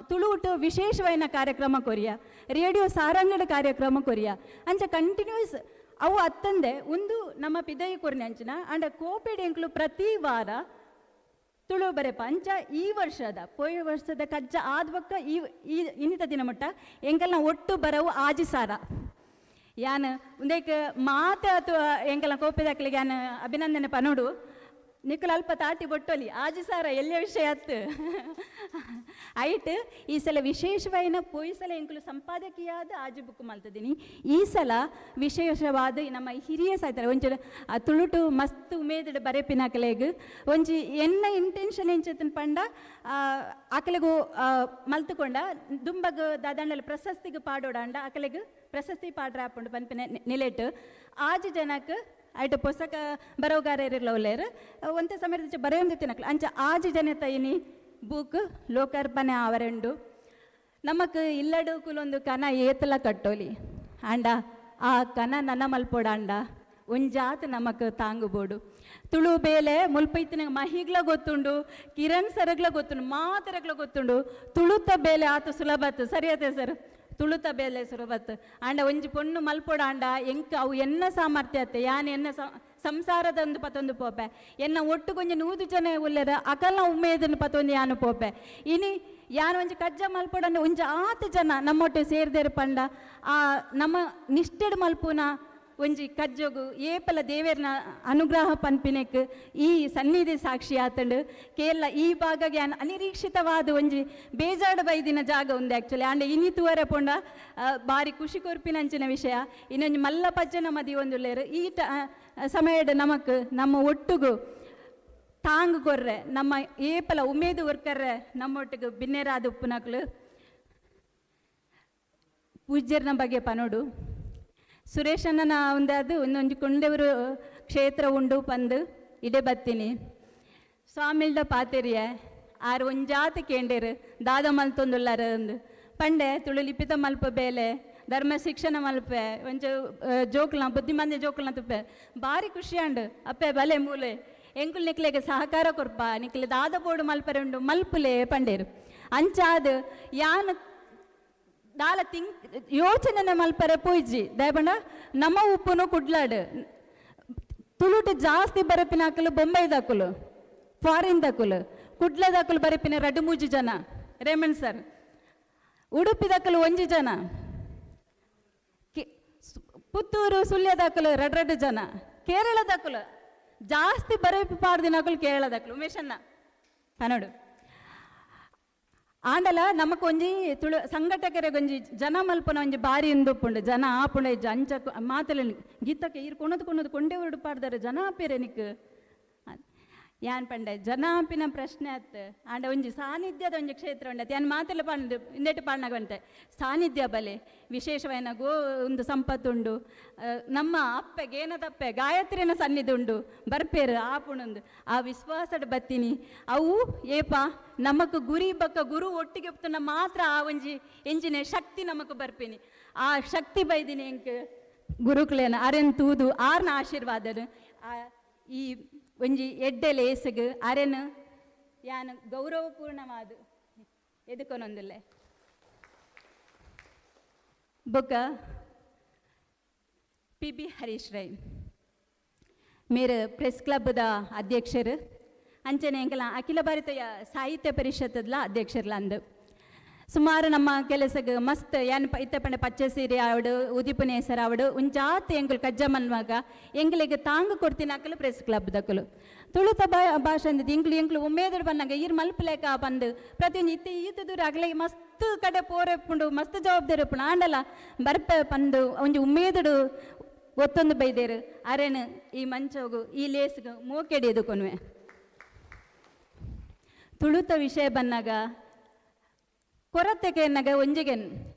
ತುಳುಟು ವಿಶೇಷವಾಯಿನ ಕಾರ್ಯಕ್ರಮ ಕೊರಿಯ ರೇಡಿಯೋ ಸಾರಂಗಡ ಕಾರ್ಯಕ್ರಮ ಕೊರಿಯ ಅಂಚ ಕಂಟಿನ್ಯೂಸ್ ಅವು ಅತ್ತಂದೆ ಒಂದು ನಮ್ಮ ಪಿದಯಿ ಕೊರ್ನೆ ಅಂಚಿನ ಅಂಡ ಕೋಪೆಡ್ ಎಂಕುಲು ಪ್ರತಿ ವಾರ ತುಳು ಬರೆಪ ಅಂಚ ಈ ವರ್ಷದ ಪೋಯ ವರ್ಷದ ಕಜ್ಜ ಆದ ಬೊಕ್ಕ ಈ ಈ ಇನ್ನಿತ ದಿನ ಮುಟ್ಟ ಎಂಕಲ್ನ ಒಟ್ಟು ಬರವು ಆಜಿ ಸಾರ ಯಾನ್ ಉಂದೇಕ್ ಮಾತ ಅಥವಾ ಎಂಕಲ್ನ ಕೋಪೆದಾಕ್ಲಿಗೆ ಯಾನ್ ಅಭಿನಂದನೆ ಪನೋಡು ನಿಕುಲು ಅಲ್ಪ ತಾಟಿ ಬೊಟ್ಟೊಲಿ ಆಜಿ ಸಾರ ಎಲ್ಲಿಯ ವಿಷಯ ಅತ್ತು ಐಟ್ ಈ ಸಲ ವಿಶೇಷವಾಯಿನ ಪೋಯಿ ಸಲ ಎಂಕುಲು ಸಂಪಾದಕಿಯಾದ ಆಜಿ ಬುಕ್ ಮಲ್ತದಿನಿ. ಈ ಸಲ ವಿಶೇಷವಾದ ನಮ್ಮ ಹಿರಿಯ ಸಾಯ್ತಾರೆ ಒಂಚೂರು ಆ ತುಳುಟು ಮಸ್ತ್ ಉಮೇದಡ್ ಬರೆಪಿನ ಅಕಲೆಗ್ ಒಂಜಿ ಎನ್ನ ಇಂಟೆನ್ಷನ್ ಎಂಚತನ್ ಪಂಡ ಅಕಲೆಗು ಮಲ್ತುಕೊಂಡ ದುಂಬಗ್ ದಾದಾಂಡಲ ಪ್ರಶಸ್ತಿಗೆ ಪಾಡೋಡಾಂಡ ಅಕಲೆಗ್ ಪ್ರಶಸ್ತಿ ಪಾಡ್ರ ಆಪುಂಡು ಪನ್ಪಿನ ನಿಲೆಟ್ ಆಜಿ ಜನಕ್ ಐಟ ಪೊಸಕ ಬರೋಗಾರರಿಲ್ಲ ಉಲ್ಲೇರು ಒಂತೆ ಸಮಯದ ಬರೆಯೊಂದು ತಿನ್ನಕ್ಲು ಅಂಚ ಆಜಿ ಜನತ ಇನಿ ಬೂಕ್ ಲೋಕಾರ್ಪಣೆ ಆವರೆಂಡು. ನಮಕ್ ಇಲ್ಲಡು ಕುಲೊಂದು ಕನ ಏತಲ ಕಟ್ಟೋಲಿ ಆಂಡ ಆ ಕನ ನನ ಮಲ್ಪೋಡಾಂಡ ಒಂಜಾತ್ ನಮಕ್ ತಾಂಗುಬೋಡು. ತುಳು ಬೇಲೆ ಮುಲ್ಪೈತಿನ ಮಹಿಗ್ಲ ಗೊತ್ತುಂಡು ಕಿರಣ್ ಸರಗ್ಲ ಗೊತ್ತುಂಡು ಮಾತರಗ್ಲ ಗೊತ್ತುಂಡು ತುಳುತ ಬೇಲೆ ಆತ ಸುಲಭತ್ತು ಸರಿಯಾತೆ ಸರ್ ತುಳುತ ಬೇಲೆ ಸುಲಭತ್ತು ಆಂಡ ಒಂಜಿ ಪೊಣ್ಣು ಮಲ್ಪೋಡಾಂಡ ಎಂಕ್ ಅವು ಎನ್ನ ಸಾಮರ್ಥ್ಯ ಅತ್ತೆ ಯಾನ್ ಎನ್ನ ಸಂಸಾರದ ಒಂದು ಪತ್ತೊಂದು ಪೋಪೆ ಎನ್ನ ಒಟ್ಟು ಕೊಂಚ 100 ಜನ ಉಲ್ಲೆರ ಅಕಲ್ನ ಉಮೇದನ್ನು ಪತ್ತೊಂದು ಯಾನು ಪೋಪೆ ಇನಿ ಯಾನ್ ಒಂಜಿ ಕಜ್ಜ ಮಲ್ಪೋಡಂಡ ಒಂಜಿ ಆತು ಜನ ನಮ್ಮೊಟ್ಟು ಸೇರ್ದೇರು ಪಂಡ ಆ ನಮ್ಮ ನಿಷ್ಠೆಡ್ ಮಲ್ಪುನ ಒಂಜಿ ಕಜ್ಜೊಗು ಏಪಲ ದೇವೇರ್ನ ಅನುಗ್ರಹ ಪನ್ಪಿನೆಕ್ ಈ ಸನ್ನಿಧಿ ಸಾಕ್ಷಿ ಆತಂಡು. ಕೇರಳ ಈ ಭಾಗಗೆ ಅನಿರೀಕ್ಷಿತವಾದ ಒಂಜಿ ಬೇಜಾಡ ಬೈದಿನ ಜಾಗ ಉಂದು ಆ್ಯಕ್ಚುಲಿ ಆಂಡ ಇನಿ ತೂವರೆ ಪೋಂಡ ಬಾರಿ ಖುಷಿ ಕೊರ್ಪಿನಂಚಿನ ವಿಷಯ. ಇನ್ನೊಂಜಿ ಮಲ್ಲ ಪಜ್ಜನ ಮದಿ ಒಂದುಲ್ಲೇರು ಈ ಸಮಯಡ್ ನಮಕ್ ನಮ್ಮ ಒಟ್ಟುಗು ತಾಂಗ್ ಕೊರ್ರೆ ನಮ್ಮ ಏಪಲ ಉಮೇದು ವರ್ಕರ್ರೆ ನಮ್ಮೊಟ್ಟಿಗೆ ಬಿನ್ನೆರಾದ ಉಪ್ಪುನಕ್ಲು ಪೂಜ್ಯರ್ನ ಬಗ್ಗೆ ಪನೋಡು. ಸುರೇಶಣ್ಣನ ಒಂದಾದು ಒಂದೊಂಜಿ ಕೊಂಡೆವರು ಕ್ಷೇತ್ರ ಉಂಡು ಪಂದು ಇಡೆ ಬತ್ತೀನಿ ಸ್ವಾಮಿಲ್ದ ಪಾತೆರಿಯ ಆರು ಒಂಜಾತ ಕೇಂಡೇರು ದಾದ ಮಲ್ತೊಂದುಲ್ಲಾರ ಅಂದು ಪಂಡೆ ತುಳು ಲಿಪಿತ ಮಲ್ಪ ಬೇಲೆ ಧರ್ಮ ಶಿಕ್ಷಣ ಮಲ್ಪೆ ಒಂಚ ಜೋಕ್ಲ ಬುದ್ಧಿಮಂದ ಜೋಕ್ಲ ತುಪ್ಪೆ ಬಾರಿ ಖುಷಿ ಅಂಡು ಅಪ್ಪೆ ಬಲೆ ಮೂಲೆ ಎಂಕುಲ್ ನಿಕ್ಲೆಗೆ ಸಹಕಾರ ಕೊರ್ಪ ನಿಕ್ಲೆ ದಾದ ಬೋಡು ಮಲ್ಪರೆ ಉಂಡು ಮಲ್ಪುಲೆ ಪಂಡೇರು ಅಂಚಾದ್ ಯಾನ್ ದಾಲ ತಿಂಕ್ ಯೋಚನೆ ಮಲ್ಪರೆ ಪೋಯ್ಜಿ ದಯಪಂಡ ನಮ್ಮ ಉಪ್ಪುನು ಕುಡ್ಲಾಡು ತುಳುಟು ಜಾಸ್ತಿ ಬರಪಿನ ಹಾಕಲು ಬೊಂಬೈದಾಕುಲು ಫಾರಿನ್ ದಾಕುಲು ಕುಡ್ಲದಾಕುಲು ಬರಪಿನ ರಡ್ಡು ಮೂಜಿ ಜನ ರೇಮಣ್ ಸರ್ ಉಡುಪಿದಾಕಲು ಒಂಜಿ ಜನ ಪುತ್ತೂರು ಸುಳ್ಯದಾಕಲು ರಡ್ ರಡ್ಡು ಜನ ಕೇರಳದಾಕಲು ಜಾಸ್ತಿ ಬರಪಿ ಪಾಡ್ದಿನಕುಲು ಕೇರಳದಾಕಲು ಉಮೇಶಣ್ಣ ಕನ್ನಡು. ಆಂಡಲ ನಮಕ್ ಒಂಜಿ ತುಳು ಸಂಘಟಕರಿಗೆ ಒಂಜಿ ಜನ ಮಲ್ಪುನ ಒಂಜಿ ಬಾರಿ ಇಂದುಪ್ಪುಂಡು ಜನ ಆಪುಂಡ ಇಜ್ಜ ಅಂಚ ಮಾತಲೆ ಗೀತಕ್ಕೆ ಈರ್ ಕೊಣದು ಕೊಣದು ಕೊಂಡೆ ಉರುಡು ಪಾಡ್ದಾರೆ ಜನ ಆಪೇರೆ ನಿಕ್. ಯಾನ್ ಪಂಡೆ ಜನ ಆಪಿನ ಪ್ರಶ್ನೆ ಅತ್ ಆಂಡ ಒಂಜಿ ಸಾನ್ನಿಧ್ಯದ ಒಂಜಿ ಕ್ಷೇತ್ರ ಉಂಡತ್ ಯಾನ್ ಮಾತೆಲ್ಲ ಪಂಡು ಇಂದೆಟ್ ಪಾಡ್ನಾಗ ಬಂತೆ ಸಾನ್ನಿಧ್ಯ ಬಲೆ ವಿಶೇಷವಾಯಿನ ಗೋ ಒಂದು ಸಂಪತ್ತುಂಡು ನಮ್ಮ ಅಪ್ಪೆ ಗೇನದಪ್ಪೆ ಗಾಯತ್ರಿನ ಸನ್ನಿಧಿ ಉಂಡು ಬರ್ಪೇರು ಆಪುಣಂದು ಆ ವಿಶ್ವಾಸಡ್ ಬತ್ತೀನಿ ಅವು ಏಪ ನಮಕ್ ಗುರಿ ಬಕ್ಕ ಗುರು ಒಟ್ಟಿಗೆ ಒಪ್ತುನ ಮಾತ್ರ ಆ ಒಂಜಿ ಎಂಜಿನ ಶಕ್ತಿ ನಮಕ್ ಬರ್ಪಿನಿ ಆ ಶಕ್ತಿ ಬೈದಿನಿ ಎಂಕ್ ಗುರುಕುಲೇನ ಅರೆನ್ ತೂದು ಆರ್ನ ಆಶೀರ್ವಾದನು ಆ ಈ ಒಂಜಿ ಎಡ್ಡೆ ಲೇಸಗ್ ಅರೆನ್ ಯಾನ್ ಗೌರವಪೂರ್ಣವಾದ ಎದುಕೊನೊಂದುಲ್ಲೆ. ಬೊಕ್ಕ ಪಿ ಬಿ ಹರೀಶ್ ರೈ ಮೇರ್ ಪ್ರೆಸ್ ಕ್ಲಬ್ದ ಅಧ್ಯಕ್ಷರು ಅಂಚನೆ ಎಂಕಲ ಅಖಿಲ ಭಾರತ ಸಾಹಿತ್ಯ ಪರಿಷತ್ಲ ಅಧ್ಯಕ್ಷರ್ಲ ಅಂದು ಸುಮಾರು ನಮ್ಮ ಕೆಲಸಗ್ ಮಸ್ತ್ ಯಾನ್ ಇತ್ತೆ ಪಂಡ ಪಚ್ಚೆ ಸೀರೆ ಆವಡು ಉದಿಪುನ ಹೆಸರು ಆವಡು ಒಂಜಾತ್ ಎಂಕುಲು ಕಜ್ಜ ಮನ್ವಾಗ ಎಂಕ್ಲೆಗ್ ತಾಂಗ್ ಕೊಡ್ತಿನಕಲು ಪ್ರೆಸ್ ಕ್ಲಬ್ ದಕುಲು ತುಳುತ ಭಾಷೆ ಅಂದಿದ್ದು ಎಂಕ್ಲು ಎಂಕ್ಲು ಉಮೇದುಡು ಬನ್ನಗ ಈರ್ ಮಲ್ಪುಲೇಕ ಪಂದು ಪ್ರತಿಯೊಂಜಿ ಇತ್ತೆ ಈತ ದೂರ ಅಗಲೆ ಮಸ್ತ್ ಕಡೆ ಪೋರೆಪ್ಪುಂಡು ಮಸ್ತ್ ಜವಾಬ್ದಾರಿ ಉಪ್ಪುಂಡು ಆಂಡಲ ಬರ್ಪೆ ಪಂದು ಒಂಜಿ ಉಮೇದುಡು ಒತ್ತೊಂದು ಬೈದೇರು ಅರೆನ್ ಈ ಮಂಚೋಗು ಈ ಲೇಸ್ಗು ಮೋಕೆಡಿ ಎದುಕೊನುವೆ. ತುಳುತ ವಿಷಯ ಬನ್ನಾಗ ಕೊರತೆಗೆ ಎನ್ನಗ ಒಂಜಿಗೆನ್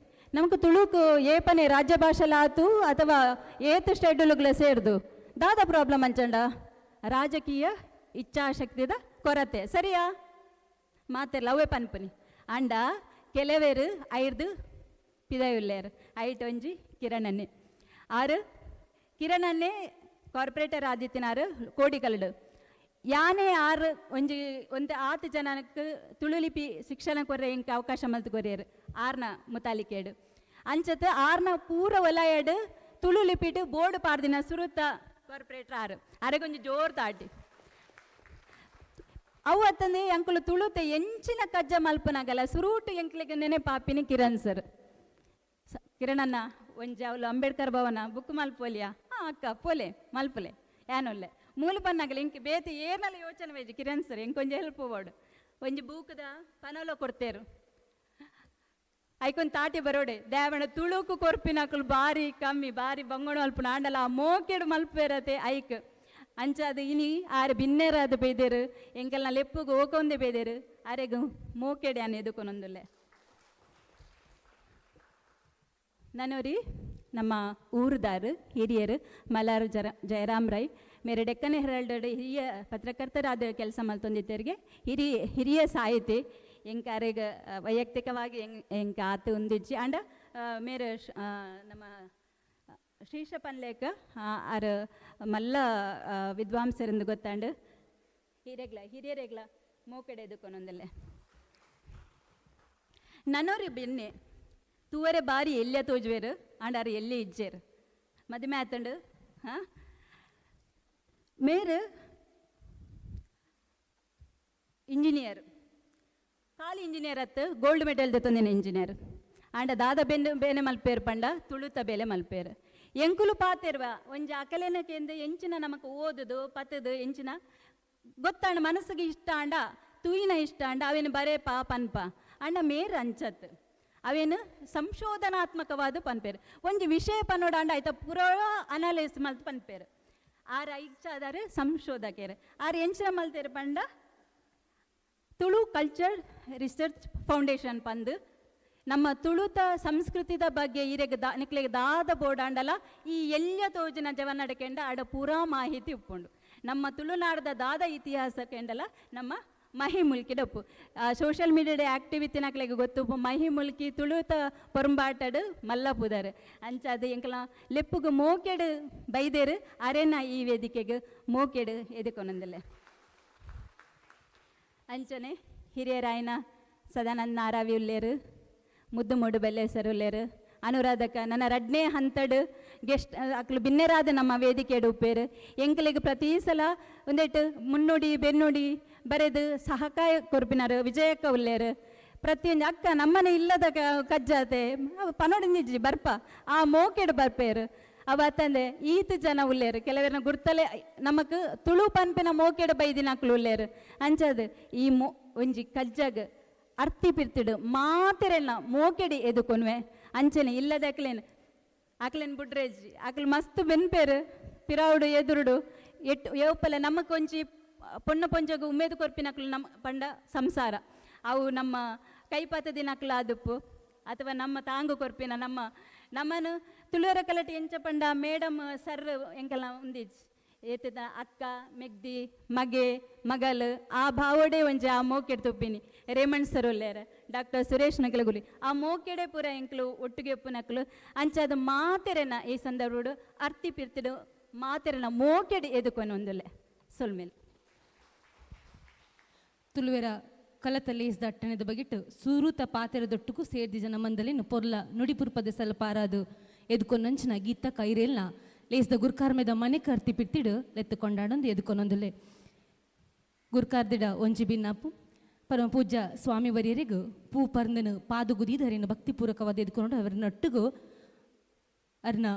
ನಮಕ್ ತುಳುಕು ಏಪನೆ ರಾಜ್ಯ ಭಾಷೆಲಾತು ಅಥವಾ ಏತ್ ಶೆಡ್ಯೂಲ್ಗಳ ಸೇರ್ದು ದಾದ ಪ್ರಾಬ್ಲಮ್ ಅಂಚಂಡ ರಾಜಕೀಯ ಇಚ್ಛಾಶಕ್ತಿದ ಕೊರತೆ ಸರಿಯಾ ಮಾತೆಲ್ಲ ಅವೇ ಪನ್ಪುನಿ ಅಂಡ ಕೆಲವೇರು ಐರ್ದು ಪಿದಯುಲ್ಲೇರು ಐಟ್ ಒಂಜಿ ಕಿರಣನ್ನೇ ಆರು ಕಿರಣನ್ನೇ ಕಾರ್ಪೊರೇಟರ್ ಆದಿತ್ಯನಾರು ಕೋಡಿಕಲ್ಡು ಯಾನೇ ಆರು ಒಂಜಿ ಒಂತೆ ಆತು ಜನಕ್ಕೆ ತುಳುಲಿಪಿ ಶಿಕ್ಷಣ ಕೊರ್ರೆ ಇಂಕ ಅವಕಾಶ ಮಲ್ತು ಕೊರಿಯರು ಆರ್ನ ಮುತಾಲಿಕೇಡು ಅಂಚತ್ ಆರ್ನ ಪೂರ ವಲಯಡ್ ತುಳುಲಿಪಿಟ್ ಬೋರ್ಡ್ ಪಾರ್ದಿನ ಸುರುತ ಕಾರ್ಪೊರೇಟರ್ ಆರು ಅರೆಗೊಂಜಿ ಜೋರ್ ತಾಟಿ ಅವು ಅತ್ತಂದೆ ಅಂಕುಲು ತುಳುತೆ ಎಂಚಿನ ಕಜ್ಜ ಮಲ್ಪನಾಗಲ್ಲ ಸುರೂಟು ಎಂಕ್ಲೆಗ್ ನೆನೆ ಪಾಪಿನಿ ಕಿರಣ್ ಸರ್ ಕಿರಣಣ್ಣ ಒಂಜಿ ಅವಳು ಅಂಬೇಡ್ಕರ್ ಭವನ ಬುಕ್ ಮಲ್ಪೋಲಿಯಾ ಹಾಂ ಅಕ್ಕ ಪೋಲೆ ಮಲ್ಪಲೆ ಯಾನೊಲ್ಲೆ ಮೂಲು ಪನ್ನಾಗಲ ಇಂಕ್ ಬೇತೆ ಏರ್ನಲ್ಲ ಯೋಚನೆ ವೇಜಿ ಕಿರಣ್ ಸರ್ ಎಂಕೊಂಜಿ ಹೆಲ್ಪ್ ಬೋಡು ಒಂಜಿ ಬೂಕದ ಪನೋಲ ಕೊಡ್ತೇರು ಐಕೊಂದು ತಾಟಿ ಬರೋಡೆ ದೇವಣ ತುಳುಕು ಕೊರ್ಪಿನಕುಲು ಬಾರಿ ಕಮ್ಮಿ ಬಾರಿ ಬಂಗೋಣ ಮಲ್ಪುನ ಆಂಡಲ ಆ ಮೋಕೆಡು ಮಲ್ಪೇರತೆ ಐಕ್ ಅಂಚಾದ ಇನಿ ಆರು ಬಿನ್ನೇರಾದ ಬೈದೇರು ಎಂಕಲ್ನ ಲೆಪ್ಪುಗು ಓಕೊಂದೆ ಬೈದೇರು ಅರೆಗು ಮೋಕೆಡೆ ಅನ್ನ ಎದುಕೊನೊಂದುಲ್ಲೆ. ನನೋರಿ ನಮ್ಮ ಊರುದಾರು ಹಿರಿಯರು ಮಲಾರು ಜಯರಾಮ್ ರೈ ಮೇರೆ ಡೆಕ್ಕನ್ ಹೆರಾಲ್ಡ್ ಹಿರಿಯ ಪತ್ರಕರ್ತರಾದ ಕೆಲಸ ಮಲ್ತೊಂದಿದ್ದರಿಗೆ ಹಿರಿಯ ಹಿರಿಯ ಸಾಹಿತಿ ಎಂಕ ಅರೆಗ್ ವೈಯಕ್ತಿಕವಾಗಿ ಎಂಕ ಆತು ಉಂದಿಜ್ಜಿ ಅಂಡ ಮೇರೆ ನಮ್ಮ ಶ್ರೀಶ ಪನ್ಲೇಕ ಆರ್ ಮಲ್ಲ ವಿದ್ವಾಂಸರೆಂದು ಗೊತ್ತಾಂಡು ಹಿರಿಯಗ್ಲ ಹಿರಿಯರೆಗ್ಲ ಮೋಕೆಡೆ ಎದುಕೊನೊಂದಲ್ಲೆ. ನನೋರಿ ಬೆನ್ನೆ ತೂವರೆ ಬಾರಿ ಎಲ್ಲೆ ತೋಜುವೆರು ಆಂಡಾರು ಎಲ್ಲೆ ಇಜ್ಜೇರು ಮದುವೆ ಆತಂಡು ಹಾಂ ಮೇರು ಇಂಜಿನಿಯರ್ ಖಾಲಿ ಇಂಜಿನಿಯರ್ ಅತ್ತು ಗೋಲ್ಡ್ ಮೆಡಲ್ ದೆತ್ತೊಂದಿನ ಇಂಜಿನಿಯರ್ ಆಂಡ ದಾದ ಬೆನ್ನು ಬೇನೆ ಮಲ್ಪೇರು ಪಂಡ ತುಳುತ ಬೇಲೆ ಮಲ್ಪೇರು ಎಂಕುಲು ಪಾತೆರ್ವ ಒಂಜಿ ಅಕಲೇನ ಕೇಂದ್ರ ಎಂಚಿನ ನಮಕ್ ಓದುದು ಪತ್ತದು ಎಂಚಿನ ಗೊತ್ತಾಂಡ ಮನಸ್ಸಿಗೆ ಇಷ್ಟ ಆಂಡ ತೂಯಿನ ಇಷ್ಟ ಆಂಡ ಅವೇನು ಬರೇಪ ಪನ್ಪ ಅಂಡ ಮೇರ್ ಅಂಚತ್ ಅವೇನು ಸಂಶೋಧನಾತ್ಮಕವಾದ ಪನ್ಪೇರು ಒಂಜಿ ವಿಷಯ ಪನ್ನೋಡಾಂಡ ಆಯ್ತ ಪೂರ ಅನಾಲಿಸ್ ಮಲ್ತ್ ಪನ್ಪೇರು ಆರ್ ಐಚಾದಾರು ಸಂಶೋಧಕರು ಆರ್ ಎಂಚಿನ ಮಲ್ತೇರು ಪಂಡ ತುಳು ಕಲ್ಚರ್ ರಿಸರ್ಚ್ ಫೌಂಡೇಶನ್ ಪಂದು ನಮ್ಮ ತುಳುತ ಸಂಸ್ಕೃತಿದ ಬಗ್ಗೆ ಇರೆಗ್ ನಿಕ್ಲೆಗ್ ದಾದ ಬೋಡಾಂಡಲ ಈ ಎಲ್ಲ ತೋಜಿನ ಜವನಡಕೆಂಡ ಆಡ ಪೂರಾ ಮಾಹಿತಿ ಉಪ್ಪುಂಡು ನಮ್ಮ ತುಳುನಾಡದ ದಾದ ಇತಿಹಾಸ ಕೆಂಡಲ ನಮ್ಮ ಮಹಿ ಮುಲ್ಕಿ ಡಪ್ಪು ಸೋಷಿಯಲ್ ಮೀಡಿಯಾದ ಆಕ್ಟಿವಿಟಿ ನಕ್ಲೆಗ್ ಗೊತ್ತು ಮಹಿ ಮುಲ್ಕಿ ತುಳುತ ಪೊರಂಬಾಟಡು ಮಲ್ಲ ಪುದರ್ ಅಂಚಾದ ಎಂಕಲ ಲೆಪ್ಪುಗು ಮೋಕೆಡು ಬೈದೇರು ಅರೆನ ಈ ವೇದಿಕೆಗೆ ಮೋಕೆಡು ಎದುಕೊನಂದಲೆ. ಅಂಚನೆ ಹಿರಿಯರಾಯನ ಸದಾನಂದ ನಾರಾವಿ ಉಲ್ಲೇರು ಮುದ್ದು ಮೂಡು ಬೆಲ್ಲೇಸರು ಉಲ್ಲೇರು ಅನುರಾಧಕ ನನ್ನ ರಡ್ನೇ ಹಂತಡು ಗೆಸ್ಟ್ ಅಕ್ಲು ಬಿನ್ನೆರಾದ ನಮ್ಮ ವೇದಿಕೆಡು ಉಪ್ಪೇರು ಎಂಕಲಿಗೆ ಪ್ರತಿ ಸಲ ಒಂದೇಟು ಮುನ್ನುಡಿ ಬೆನ್ನುಡಿ ಬರೆದು ಸಹಕಾಯ ಕೊರ್ಪಿನಾರು ವಿಜಯಕ್ಕ ಉಲ್ಲೇರು ಪ್ರತಿಯೊಂದು ಅಕ್ಕ ನಮ್ಮನೆ ಇಲ್ಲದ ಕಜ್ಜಾತೆ ಪನೋಡಿ ಬರ್ಪ ಆ ಮೋಕೆಡು ಬರ್ಪೇರು ಅವ ಅತ್ತಂದೆ ಈತ ಜನ ಉಲ್ಲೇರು ಕೆಲವರನ್ನ ಗುರ್ತಲೆ ನಮಕ್ ತುಳು ಪನ್ಪಿನ ಮೋಕೆಡು ಬೈದಿನ ಅಕ್ಲು ಉಲ್ಲೇರು ಅಂಚದು ಈ ಮೋ ಒಂಜಿ ಕಜ್ಜಗ್ ಅರ್ತಿ ಪಿರ್ತಿಡು ಮಾತೆರೆಲ್ಲ ಮೋಕೆಡಿ ಎದುಕೊನ್ವೆ. ಅಂಚನೆ ಇಲ್ಲದ ಅಕ್ಲೇನ್ ಅಕ್ಲೇನ್ ಬುಡ್ರೇಜಿ ಅಕ್ಲು ಮಸ್ತ್ ಬೆನ್ಪೇರು ಪಿರಾವುಡು ಎದುರುಡು ಎಟ್ಟು ಏಪಲ ನಮ್ಮ ಕೊಂಚಿ ಪೊಣ್ಣ ಪೊಂಜಗು ಉಮೇದು ಕೊರ್ಪಿನಕ್ಲು ನಮ್ಮ ಪಂಡ ಸಂಸಾರ ಅವು ನಮ್ಮ ಕೈಪಾತ ದಿನಕ್ಲು ಆದುಪ್ಪು ಅಥವಾ ನಮ್ಮ ತಾಂಗು ಕೊರ್ಪಿನ ನಮ್ಮ ನಮ್ಮನು ತುಳುವರ ಕಲಟಿ ಎಂಚ ಪಂಡ ಮೇಡಮ್ ಸರ್ ಎಂಕಲ ಉಂದಿಜ್ ಏತದ ಅಕ್ಕ ಮೆಗ್ದಿ ಮಗೆ ಮಗಲ್ ಆ ಭಾವಡೆ ಒಂಜಿ ಆ ಮೋಕೆಡ್ ತುಪ್ಪಿನಿ ರೇಮಣ್ ಸರ್ ಉಲ್ಲೇರ ಡಾಕ್ಟರ್ ಸುರೇಶ್ ನಕಲಗುಲಿ ಆ ಮೋಕೆಡೆ ಪೂರ ಎಂಕ್ಲು ಒಟ್ಟಿಗೆ ಉಪ್ಪುನಕ್ಲು ಅಂಚಾದ ಮಾತೆರೆನ ಈ ಸಂದರ್ಭಡು ಅರ್ತಿ ಪಿರ್ತಿಡು ಮಾತೆರೆನ ಮೋಕೆಡ್ ಎದುಕೊನ ಒಂದುಲ್ಲೆ ಸೊಲ್ಮೇಲೆ. ತುಳುವೆರ ಕಲತ ಲೇಸ್ ದಟ್ಟಣದ ಬಗಿಟ್ಟು ಸೂರುತ ಪಾತೆರದೊಟ್ಟುಕು ಸೇರ್ದಿ ಜನ ಮಂದಲಿನ ಪೊರ್ಲ ನುಡಿಪುರ್ಪದ ಸಲಪಾರಾದು ಎದುಕೊನ್ನಂಚಿನ ಗೀತ ಕೈರೇಲ್ನ ಲೇಸ್ದ ಗುರ್ಕಾರ್ಮೆದ ಮನೆ ಕರ್ತಿ ಪಿರ್ತಿಡು ಲೆತ್ತು ಕೊಂಡಾಡೊಂದು ಎದುಕೊನೊಂದುಲೆ. ಗುರ್ಕಾರ್ದಿಡ ಒಂಜಿ ಬಿನ್ನಾಪು ಪರಮ ಪೂಜ್ಯ ಸ್ವಾಮಿ ವರಿಯರಿಗೂ ಪೂ ಪರ್ಂದನು ಪಾದುಗುದೀಧರಿನ ಭಕ್ತಿಪೂರ್ವಕವಾದ ಎದುಕೊಂಡು ಅವರ ನಟ್ಟುಗು ಅರ್ನ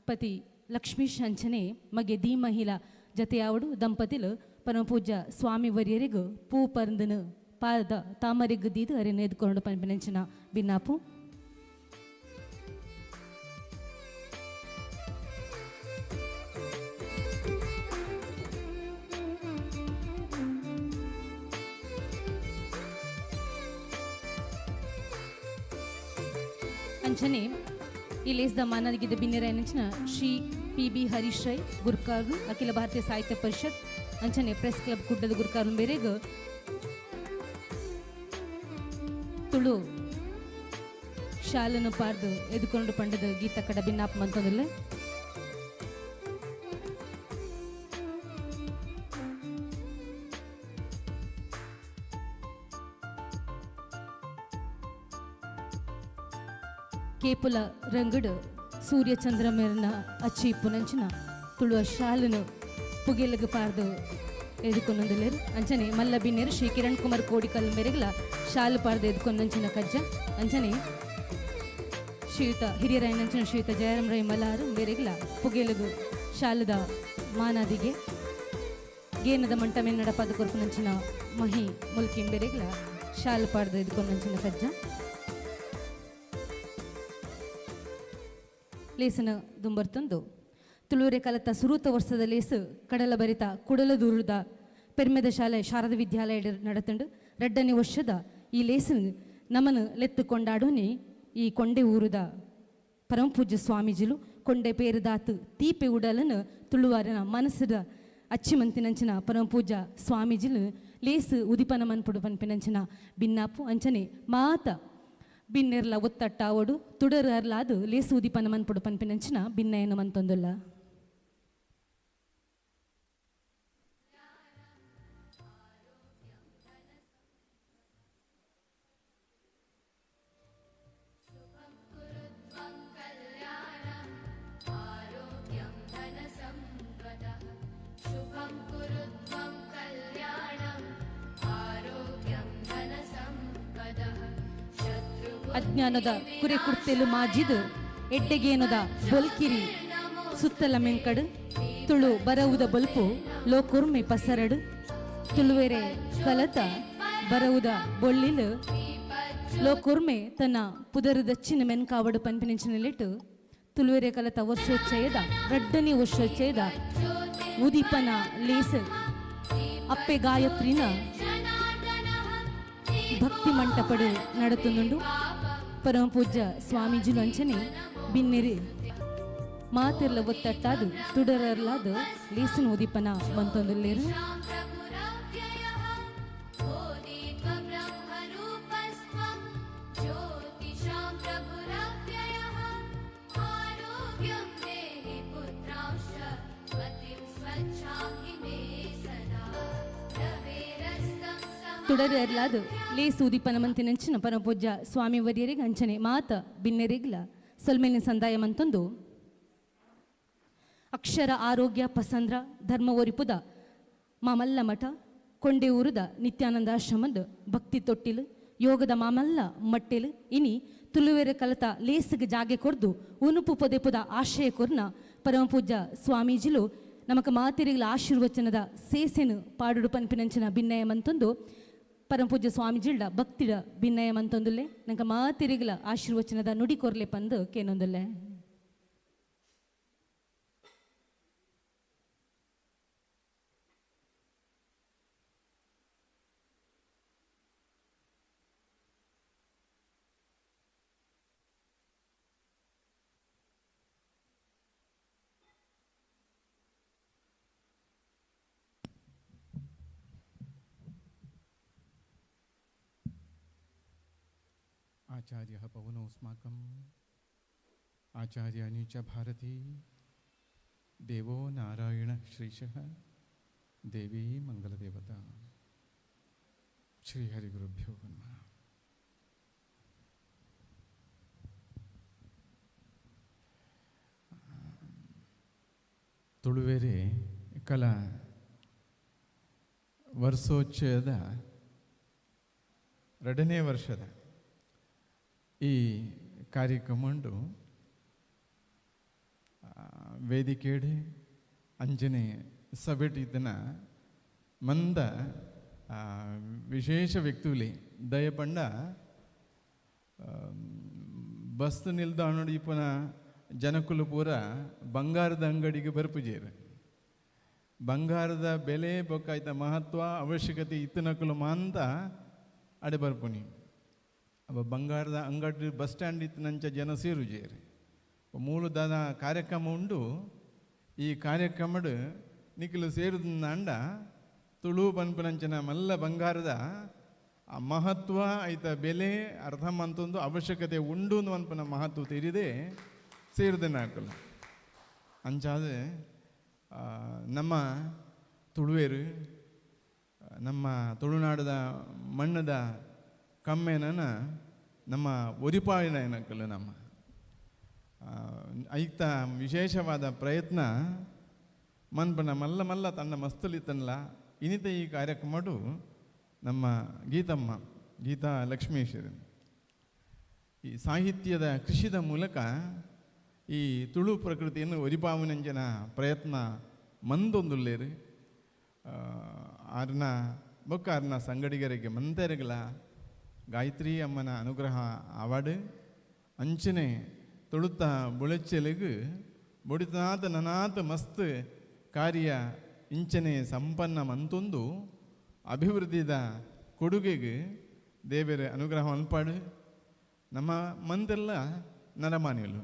ಪತಿ ಲಕ್ಷ್ಮೀಶ್ ಅಂಚನೆ ಮಗೆ ದಿ ಮಹಿಳಾ ಜತೆಯಾವಡು ದಂಪತಿಲು ಪರಮ ಪೂಜ್ಯ ಸ್ವಾಮಿ ವರಿಯರಿಗೂ ಪೂ ಪರ್ಂದನು ಪಾದ ತಾಮರಿಗು ದೀದು ಅರಿನ ಎದುಕೊಂಡು ಪನ್ಪಿನಂಚಿನ ಬಿನ್ನಾಪು. ಅಂಚನೆ ಈ ಲೇಸ್ದ ಮಾನದಿಗಿದ್ದ ಬಿನ್ನೆರಾಯನಂಚಿನ ಶ್ರೀ ಪಿ ಬಿ ಹರೀಶ್ ರೈ ಗುರ್ಕಾರ್ಲು ಅಖಿಲ ಭಾರತೀಯ ಸಾಹಿತ್ಯ ಪರಿಷತ್ ಅಂಚನೆ ಪ್ರೆಸ್ ಕ್ಲಬ್ ಕುಡ್ಡದ ಗುರ್ಕಾರ್ಲು ಮೇರೆಗ್ ತುಳು ಶಾಲನು ಪಾರ್ದು ಎದುಕೊಂಡು ಪಂಡದ ಗೀತ ಕಡ ಬಿನ್ನಾಪ್ ಮಂತೊಂದುಲ್ಲೆ. ಕೇಪುಲ ರಂಗಡು ಸೂರ್ಯಚಂದ್ರ ಮೇರಿನ ಅಚ್ಚಿ ಪುನಂಚಿನ ತುಳುವ ಶಾಲನು ಪುಗೆಲಗು ಪಾರ್ದು ಎದುಕೊಂದೊಂದುಲ್ಲೆರ್. ಅಂಚನೆ ಮಲ್ಲ ಬಿನ್ನೆರ್ ಶ್ರೀ ಕಿರಣ್ ಕುಮಾರ್ ಕೋಡಿಕಲ್ ಮೇರೆಗ್ಲ ಶಾಲು ಪಾರ್ದು ಎದುಕೊಂದಂಚಿನ ಕಜ್ಜ. ಅಂಚನೆ ಶ್ರೀಯುತ ಹಿರಿಯರಾಯನಂಚಿನ ಶ್ರೀಯುತ ಜಯರಾಮ್ ರೈ ಮಲಾರು ಮೇರೆಗ್ಲ ಪುಗೆಲಗು ಶಾಲದ ಮಾನಾದಿಗೆ ಗೇನದ ಮಂಟ ಮೇಲೆ ನಡಪಾದ ಕೊರ್ಪುನಂಚಿನ ಮಹಿ ಮುಲ್ಕಿಂ ಬೇರೆಗ್ಲ ಶಾಲು ಪಾರ್ದು ಎದುಕೊಂದಂಚಿನ ಕಜ್ಜ. ಲೇಸನ ದುಂಬರ್ತಂದು ತುಳುವರೆ ಕಲತ ಸುರೂತ ವರ್ಷದ ಲೇಸು ಕಡಲ ಬರಿತ ಕುಡಲ ದೂರದ ಪೆರ್ಮೆದ ಶಾಲೆ ಶಾರದಾ ವಿದ್ಯಾಲಯ ನಡತಂಡು ರಡ್ಡನೇ ವರ್ಷದ ಈ ಲೇಸು ನಮನು ಲೆತ್ತು ಕೊಂಡಾಡೋನಿ ಈ ಕೊಂಡೆ ಊರುದ ಪರಮ ಪೂಜ್ಯ ಸ್ವಾಮೀಜಿಲು ಕೊಂಡೆ ಪೇರುದಾತು ತೀಪೆ ಉಡಲನು ತುಳುವಾರನ ಮನಸ್ಸದ ಅಚ್ಚಿಮಂತಿನಂಚಿನ ಪರಮ ಪೂಜ್ಯ ಸ್ವಾಮೀಜಿಲು ಲೇಸು ಉದಿಪನ ಮನ್ಪುಡು ಪನ್ಪಿನಂಚಿನ ಬಿನ್ನಾಪು. ಅಂಚನೆ ಮಾತ ಬಿನ್ನೆರ್ಲ ಒತ್ತಟ್ಟಾವಡು ತುಡರು ಅರ್ಲಾದು ಲೇಸು ಉದಿಪನ ಮನ್ಪುಡು ಪನ್ಪಿನಂಚಿನ ಬಿನ್ನಯನ ಮಂತೊಂದುಲ್ಲ. ಅಜ್ಞಾನದ ಕುರೆ ಕುರ್ತೆಲು ಮಾಜಿದು ಎಡ್ಡೆಗೇನದ ಬೊಲ್ಕಿರಿ ಸುತ್ತಲ ಮೆಂಕಡು ತುಳು ಬರವುದ ಬೊಲ್ಪು ಲೋಕುರ್ಮೆ ಪಸರಡು ತುಳುವೆರೆ ಕಲತ ಬರವುದ ಬೊಳ್ಳಿಲು ಲೋಕುರ್ಮೆ ತನ್ನ ಪುದರುದಚ್ಚಿನ ಮೆನ್ಕಾವಡು ಪನ್ಪಿನಂಚಿನಲಿಟ್ಟು ತುಳುವೆರೆ ಕಲತ ವರ್ಷೋಚ್ಚಯದ ರಡ್ಡನೇ ವರ್ಷೋಚ್ಚಯದ ಉದೀಪನ ಲೇಸ್ ಅಪ್ಪೆ ಗಾಯತ್ರಿನ ಭಕ್ತಿ ಮಂಟಪಡು ನಡತುಂದುಂಡು. ಪರಮ ಪೂಜ್ಯ ಸ್ವಾಮೀಜಿಲು ಅಂಚನೆ ಬಿನ್ನೆರಿ ಮಾತೆರ್ಲ ಒತ್ತಟ್ಟಾದು ತುಡರರ್ಲಾದು ಲೇಸನ್ ಉದೀಪನ ಮಂತೊಂದುಲ್ಲೇರು. ತುಡರರ್ಲಾದು ಲೇಸು ಉದೀಪನ ಮಂತಿನಂಚಿನ ಪರಮ ಪೂಜ್ಯ ಸ್ವಾಮಿ ವರ್ಯರಿಗೆ ಅಂಚನೆ ಮಾತ ಬಿನ್ನೆರಿಗ್ಲ ಸೊಲ್ಮೇಲಿನ ಸಂದಾಯ ಮಂತೊಂದು ಅಕ್ಷರ ಆರೋಗ್ಯ ಪಸಂದ್ರ ಧರ್ಮ ಒರಿಪುದ ಮಾಮಲ್ಲ ಮಠ ಕೊಂಡೆ ಊರುದ ನಿತ್ಯಾನಂದ ಆಶ್ರಮದ ಭಕ್ತಿ ತೊಟ್ಟಿಲು ಯೋಗದ ಮಾಮಲ್ಲ ಮಟ್ಟೆಲು ಇನಿ ತುಳುವೆರ ಕಲತ ಲೇಸಿಗೆ ಜಾಗೆ ಕೊರ್ದು ಉನುಪು ಪೊದೆ ಪುದ ಆಶಯ ಕೊರ್ನ ಪರಮ ಪೂಜ್ಯ ಸ್ವಾಮೀಜಿಲು ನಮಕ ಮಾತಿರಿಗಳ ಆಶೀರ್ವಚನದ ಸೇಸೆನು ಪಾಡುಡು ಪನ್ಪಿನಂಚಿನ ಭಿನ್ನಯ ಮಂತೊಂದು. ಪರಮಪೂಜ್ಯ ಸ್ವಾಮೀಜಿಲ್ಡ ಭಕ್ತಿಡ ಭಿನ್ನಯ ಮಂತೊಂದುಲ್ಲೆ ನಂಕ ಮಾತಿರಿಗಲ ಆಶೀರ್ವಚನದ ನುಡಿ ಕೊರ್ಲೆ ಪಂದು ಕೇನೊಂದುಲ್ಲೆ. आचार्यः पवनोऽस्माकम् आचार्याणि च भारती देवो नारायणः श्रीशः देवी मंगलदेवता श्रीहरिगुरुभ्यो नमः. ತುಳುವೇರೆ ಕಲ ವರ್ಷೋಚ್ಚಯದ ಎರಡನೇ ವರ್ಷದ ಈ ಕಾರ್ಯಕ್ರಮಂಡು ವೇದಿಕೆಡೆ ಅಂಜನೆ ಸಭೆಟ್ ಇದನ್ನ ಮಂದ ವಿಶೇಷ ವ್ಯಕ್ತಿಲಿ ದಯಪಂಡ ಬಸ್ ನಿಲ್ದಾಣ ಇಪ್ಪನ ಜನಕುಲು ಪೂರ ಬಂಗಾರದ ಅಂಗಡಿಗೆ ಬರ್ಪುಜೇರು. ಬಂಗಾರದ ಬೆಲೆ ಬೊಕ್ಕಾಯ್ತ ಮಹತ್ವ ಅವಶ್ಯಕತೆ ಇತ್ತನಕುಲು ಮಾಂತ ಅಡೆ ಬರ್ಪುನಿ. ಅವ ಬಂಗಾರದ ಅಂಗಡಿ ಬಸ್ ಸ್ಟ್ಯಾಂಡ್ ಇತ್ತನಂಚ ಜನ ಸೇರುಜೇರು. ಮೂಲದಾದ ಕಾರ್ಯಕ್ರಮ ಉಂಡು. ಈ ಕಾರ್ಯಕ್ರಮಡು ನಿಖಲು ಸೇರುದಂಡ ತುಳು ಪನ್ಪುನಂಚಿನ ಮಲ್ಲ ಬಂಗಾರದ ಆ ಮಹತ್ವ ಐತ ಬೆಲೆ ಅರ್ಥ ಮಂತೊಂದು ಅವಶ್ಯಕತೆ ಉಂಡು ಅನ್ಪನ ಮಹತ್ವ ತೆರಿದೆ ಸೇರುದನ್ನ ಹಾಕಲ್ಲ. ಅಂಚಾದ ನಮ್ಮ ತುಳುವೇರು ನಮ್ಮ ತುಳುನಾಡದ ಮಣ್ಣದ ಕಮ್ಮೆನನ ನಮ್ಮ ಒರಿಪಾಯಿನ ಏನಕ್ಕಲ್ಲ ನಮ್ಮ ಐಕ್ತ ವಿಶೇಷವಾದ ಪ್ರಯತ್ನ ಮನ್ಪನ ಮಲ್ಲ ಮಲ್ಲ ತನ್ನ ಮಸ್ತುಲಿತ್ತನ್ಲ ಇನಿತ ಈ ಕಾರ್ಯಕ್ರಮಡು ನಮ್ಮ ಗೀತಮ್ಮ ಗೀತಾ ಲಕ್ಷ್ಮೀಶ್ವರನ್ ಈ ಸಾಹಿತ್ಯದ ಕೃಷಿದ ಮೂಲಕ ಈ ತುಳು ಪ್ರಕೃತಿಯನ್ನು ಒರಿಪಾವನಂಜನ ಪ್ರಯತ್ನ ಮಂದೊಂದುಲ್ಲೇರು. ಆರ್ನ ಬೊಕ್ಕ ಆರ್ನ ಸಂಗಡಿಗರಿಗೆ ಮಂತೆರಗಲ ಗಾಯತ್ರಿ ಅಮ್ಮನ ಅನುಗ್ರಹ ಆವಾಡು ಅಂಚನೆ ತುಳುತ ಬುಳೆಚ್ಚಲಿಗು ಬೊಡಿತನಾಥ ನನಾಥ ಮಸ್ತ್ ಕಾರ್ಯ ಇಂಚನೆ ಸಂಪನ್ನ ಮಂತೊಂದು ಅಭಿವೃದ್ಧಿದ ಕೊಡುಗೆಗೆ ದೇವರ ಅನುಗ್ರಹ ಅನ್ಪಾಡು. ನಮ್ಮ ಮಂದೆಲ್ಲ ನರಮಾನಿಗಳು,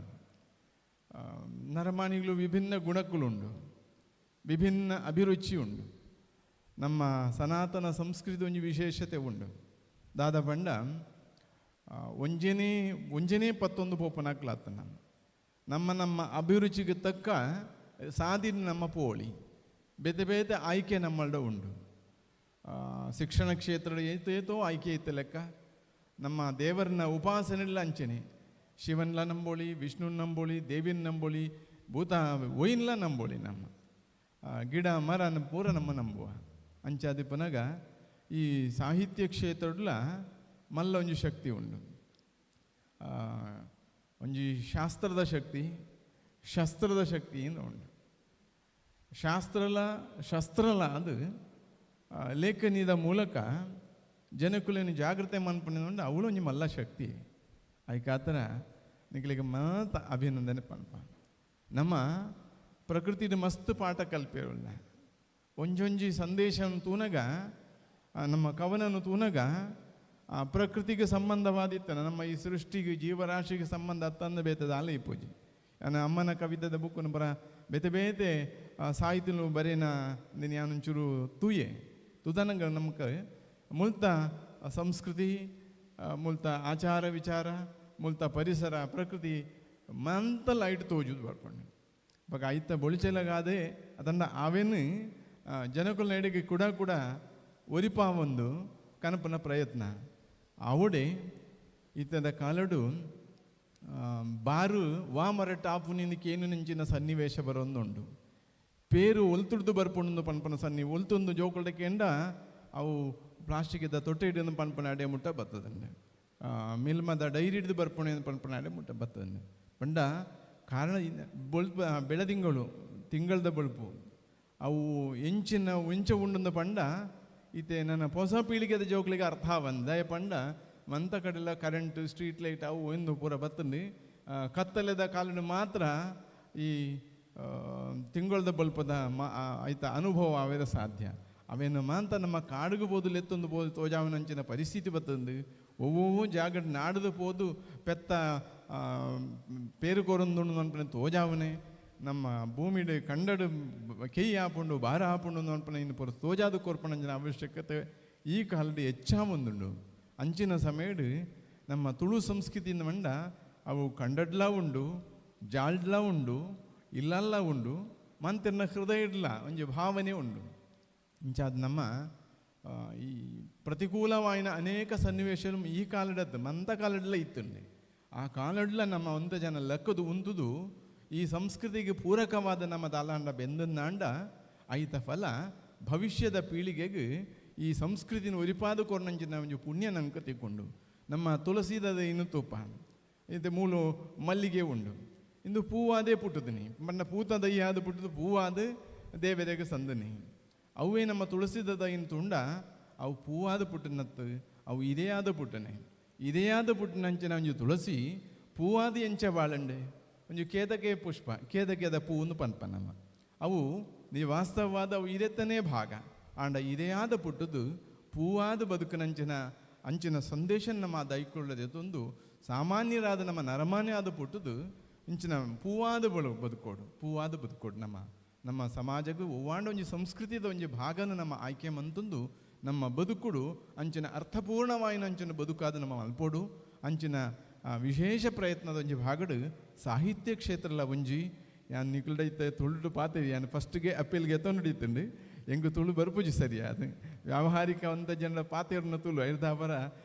ನರಮಾನಿಗಳು ವಿಭಿನ್ನ ಗುಣಕ್ಕುಲುಂಡು, ವಿಭಿನ್ನ ಅಭಿರುಚಿ ಉಂಡು. ನಮ್ಮ ಸನಾತನ ಸಂಸ್ಕೃತಿ ಒಂಜಿ ವಿಶೇಷತೆ ಉಂಡು. ದಾದ ಪಂಡ ಒಂಜನೇ ಒಂಜನೇ ಪತ್ತೊಂದು ಪೋಪನಾಕ್ಲಾತ ನಮ್ಮ ನಮ್ಮ ಅಭಿರುಚಿಗೆ ತಕ್ಕ ಸಾದಿ ನಮ್ಮ ಪೋಳಿ ಬೇತೆ ಬೇತೆ ಆಯ್ಕೆ ನಮ್ಮಲ್ಡ ಉಂಡು. ಶಿಕ್ಷಣ ಕ್ಷೇತ್ರದ ಏತೋ ಏತೋ ಆಯ್ಕೆ ಇತ್ತು ಲೆಕ್ಕ. ನಮ್ಮ ದೇವರನ್ನ ಉಪಾಸನೆಲ್ಲ ಅಂಚನೆ ಶಿವನ್ಲ ನಂಬೋಳಿ, ವಿಷ್ಣುನ ನಂಬೋಳಿ, ದೇವಿನ ನಂಬೋಳಿ, ಭೂತ ಒಯ್ನ್ಲ ನಂಬೋಳಿ, ನಮ್ಮ ಗಿಡ ಮರ ಪೂರ ನಮ್ಮ ನಂಬುವ ಅಂಚಾದಿ ಪನಗ ಈ ಸಾಹಿತ್ಯ ಕ್ಷೇತ್ರಡ್ಲ ಮಲ್ಲ ಒಂಜಿ ಶಕ್ತಿ ಉಂಡು. ಒಂಜಿ ಶಾಸ್ತ್ರದ ಶಕ್ತಿ, ಶಸ್ತ್ರದ ಶಕ್ತಿ ಉಂಡು. ಶಾಸ್ತ್ರಲ ಶಸ್ತ್ರಲ ಅದು ಲೇಖನಿದ ಮೂಲಕ ಜನಕುಲಿನ ಜಾಗೃತೆ ಮನ್ಪುಂಡು. ಅವಳು ಒಂಜಿ ಮಲ್ಲ ಶಕ್ತಿ. ಐಕಾತರ ನಿಕ್ಲಿಗೆ ಮಾತ ಅಭಿನಂದನೆ ಪನ್ಪ. ನಮ್ಮ ಪ್ರಕೃತಿದ ಮಸ್ತ್ ಪಾಠ ಕಲ್ಪಿರೋಲ್ಲ. ಒಂಜೊಂಜಿ ಸಂದೇಶ ತೂನಗ, ನಮ್ಮ ಕವನನು ತೂನಗ ಆ ಪ್ರಕೃತಿಗೆ ಸಂಬಂಧವಾದಿತ್ತನ ನಮ್ಮ ಈ ಸೃಷ್ಟಿಗೆ ಜೀವರಾಶಿಗೆ ಸಂಬಂಧ ಅತ್ತಂದ ಬೇತದ ಅಲ್ಲ ಈ ಪೂಜೆ. ನನ್ನ ಅಮ್ಮನ ಕವಿತದ ಬುಕ್ಕನ್ನು ಬರ ಬೇತೆ ಬೇತೆ ಸಾಹಿತ್ಯನು ಬರೇನ ಒಂಚೂರು ತೂಯೆ ತುದನಂಗ ನಮಕ ಮುಲ್ತ ಸಂಸ್ಕೃತಿ, ಮುಲ್ತ ಆಚಾರ ವಿಚಾರ, ಮುಲ್ತ ಪರಿಸರ ಪ್ರಕೃತಿ ಮಂತ ಲೈಟ್ ತೋಜುದು ಬರ್ಪಂಡು. ಬೊಕ ಐತ ಬೊಳಿಚೆಲಗಾದೆ ಅದನ್ನ ಆವೇನು ಜನಕುಲ ಎಡೆಗೆ ಕೂಡ ಕೂಡ ಒರಿಪಾವೊಂದು ಕನಪನ ಪ್ರಯತ್ನ ಆವಡೆ. ಇತ್ತದ ಕಾಲಡು ಬಾರು ವಾ ಮರಟ್ ಆಪುನಿಂದ ಕೇನು ನಿಂಚಿನ ಸನ್ನಿವೇಶ ಬರೊಂದುಂಡು. ಪೇರು ಒಲ್ತುಡ್ದು ಬರ್ಪುಂಡು ಪನ್ಪನ ಸನ್ನಿ ಒಲ್ತೊಂದು ಜೋಕುಲ್ಡ ಕೆಂಡ ಅವು ಪ್ಲಾಸ್ಟಿಕ್ ತೊಟ್ಟೆ ಹಿಡಿದು ಪನ್ಪನ ಅಡೆ ಮುಟ್ಟ ಬರ್ತದಂಡೆ. ಮಿಲ್ಮದ ಡೈರಿ ಹಿಡಿದು ಬರ್ಪುಣೆ ಪನ್ಪನ ಅಡೆ ಮುಟ್ಟ ಬರ್ತದಂಡೆ. ಪಂಡ ಕಾರಣ ಬೊಲ್ಪ ಬೆಳದಿಂಗಳು ತಿಂಗಳದ ಬೊಳ್ಪು ಅವು ಎಂಚಿನ ಎಂಚ ಉಂಡುಂದು ಪಂಡ ಇತ್ತೆ ನನ್ನ ಪೊಸ ಪೀಳಿಗೆದ ಜೋಕ್ಲಿಗೆ ಅರ್ಥ ಆವಂದ್ ದಯ ಪಂಡ ಮಂತ ಕಡೆಲ ಕರೆಂಟ್ ಸ್ಟ್ರೀಟ್ ಲೈಟ್ ಅವು ಎಂದು ಪೂರ ಬತ್ತಂದು ಕತ್ತಲೆದ ಕಾಲಡು ಮಾತ್ರ ಈ ತಿಂಗಳದ ಬಲ್ಪದ ಐತ ಅನುಭವ ಅವೆರ ಸಾಧ್ಯ. ಅವೇನು ಮಾಂತ ನಮ್ಮ ಕಾಡುಗು ಪೋದು ಲೆತ್ತೊಂದು ಪೋದು ತೋಜಾವನಂಚಿನ ಪರಿಸ್ಥಿತಿ ಬತ್ತಂದು ಒವ್ವೊವ್ವೋ ಜಾಗಡ್ ನಾಡುದು ಪೋದು ಪೆತ್ತ ಪೇರು ಕೋರೊಂದು ಅನ್ಪನೆ ತೋಜಾವನೆ ನಮ್ಮ ಭೂಮಿಡು ಕಂಡಡು ಕೆಯ್ ಆಪುಂಡು ಭಾರ ಆಪುಂಡು ಅನ್ಪನೆ ಇನ್ನು ಪೂರ ತೋಜಾದು ಕೋರ್ಪಣಂಚಿನ ಅವಶ್ಯಕತೆ ಈ ಕಾಲದ ಹೆಚ್ಚಾವೊಂದುಂಡು. ಅಂಚಿನ ಸಮಯಡು ನಮ್ಮ ತುಳು ಸಂಸ್ಕೃತಿಯಿಂದ ಮಂಡ ಅವು ಕಂಡಡ್ಲ ಉಂಡು, ಜಾಲ್ಡ್ಲ ಉಂಡು, ಇಲ್ಲಲ್ಲ ಉಂಡು, ಮಂತಿರ್ನ ಹೃದಯ ಇಡ್ಲ ಒಂಜಿ ಭಾವನೆ ಉಂಡು. ಇಂಚಾದ ನಮ್ಮ ಈ ಪ್ರತಿಕೂಲವಾಯಿನ ಅನೇಕ ಸನ್ನಿವೇಶలు ಈ ಕಾಲಡದ್ದು ಮಂತ ಕಾಲಡ್ಲ ಇತ್ತುಂಡೆ. ಆ ಕಾಲಡ್ಲ ನಮ್ಮ ಒಂತ ಜನ ಲಕ್ಕದು ಉಂತುದು ಈ ಸಂಸ್ಕೃತಿಗೆ ಪೂರಕವಾದ ನಮ್ಮ ದಾಲಾಂಡ ಬೆಂದನ್ನಾಂಡ ಐತ ಫಲ ಭವಿಷ್ಯದ ಪೀಳಿಗೆಗೆ ಈ ಸಂಸ್ಕೃತಿನ ಒರಿಪಾದ ಕೊರ್ನಂಚಿನ ಒಂಜಿ ಪುಣ್ಯ ನಂಕ ತಿಕ್ಕೊಂಡು. ನಮ್ಮ ತುಳಸಿದ ಇನ್ನು ತೂಪ ಇದು ಮೂಲು ಮಲ್ಲಿಗೆ ಉಂಡು, ಇಂದು ಪೂವಾದೇ ಪುಟ್ಟುದಿನಿ ಬಣ್ಣ ಪೂತ ದಯ್ಯಾದ ಪುಟ್ಟುದು ಪೂವಾದ ದೇವರೆಗೆ ಸಂದನಿ. ಅವೇ ನಮ್ಮ ತುಳಸಿದ ದಯಿನ ತುಂಡ ಅವು ಪೂವಾದ ಪುಟ್ಟನತ್ತು ಅವು ಇದೇ ಆದ ಪುಟ್ಟನೆ ಇದೇ ಆದ ಪುಟ್ಟನಂಚಿನ ಒಂಜಿ ತುಳಸಿ ಪೂವಾದ ಎಂಚ ಬಾಳಂಡೆ ಒಂಜಿ ಕೇದಕೆ ಪುಷ್ಪ ಕೇದಕೆದ ಪೂವನ್ನು ಪನ್ಪ ನಮ್ಮ ಅವು ನೀ ವಾಸ್ತವವಾದ ಅವು ಇರೆತ್ತನೇ ಭಾಗ ಆಂಡ ಇದೇ ಆದ ಪುಟ್ಟುದು ಪೂವಾದ ಬದುಕಿನಂಚಿನ ಅಂಚಿನ ಸಂದೇಶ ನಮ್ಮ ದೈಕೊಳ್ಳದೆ ತಂದು ಸಾಮಾನ್ಯರಾದ ನಮ್ಮ ನರಮಾನ್ಯ ಆದ ಪುಟ್ಟುದು ಇಂಚಿನ ಪೂವಾದ ಬಳು ಬದುಕೋಡು ಪೂವಾದ ಬದುಕೋಡು ನಮ್ಮ ನಮ್ಮ ಸಮಾಜಕ್ಕೂ ಒವ್ವಾಂಡ ಒಂಜಿ ಸಂಸ್ಕೃತಿದ ಒಂಜಿ ಭಾಗನ ನಮ್ಮ ಆಯ್ಕೆ ಮಂತಂದು ನಮ್ಮ ಬದುಕುಡು ಅಂಚಿನ ಅರ್ಥಪೂರ್ಣವಾಯಿನ ಅಂಚಿನ ಬದುಕಾದ ನಮ್ಮ ಮಲ್ಪೋಡು ಅಂಚಿನ ವಿಶೇಷ ಪ್ರಯತ್ನದ ಒಂಜಿ ಭಾಗಡು ಸಾಹಿತ್ಯ ಕ್ಷೇತ್ರಲ ಒಂಜಿ ಯಾನ್ ನಿಕಲ್ಡೈತೆ ತುಳು ಪಾತೆ ಯಾನ್ ಫಸ್ಟ್ಗೆ ಅಪ್ಪೀಲ್ಗೆ ಎತ್ತೊಂಡು ಎಂಗು ತುಳು ಬರ್ಪುಜಿ ಸರಿ ಅದು ವ್ಯಾವಹಾರಿಕ ಅಂತ ಜನರ ಪಾತೆರ್ನ ತುಳು ಐರ್ದಾವರ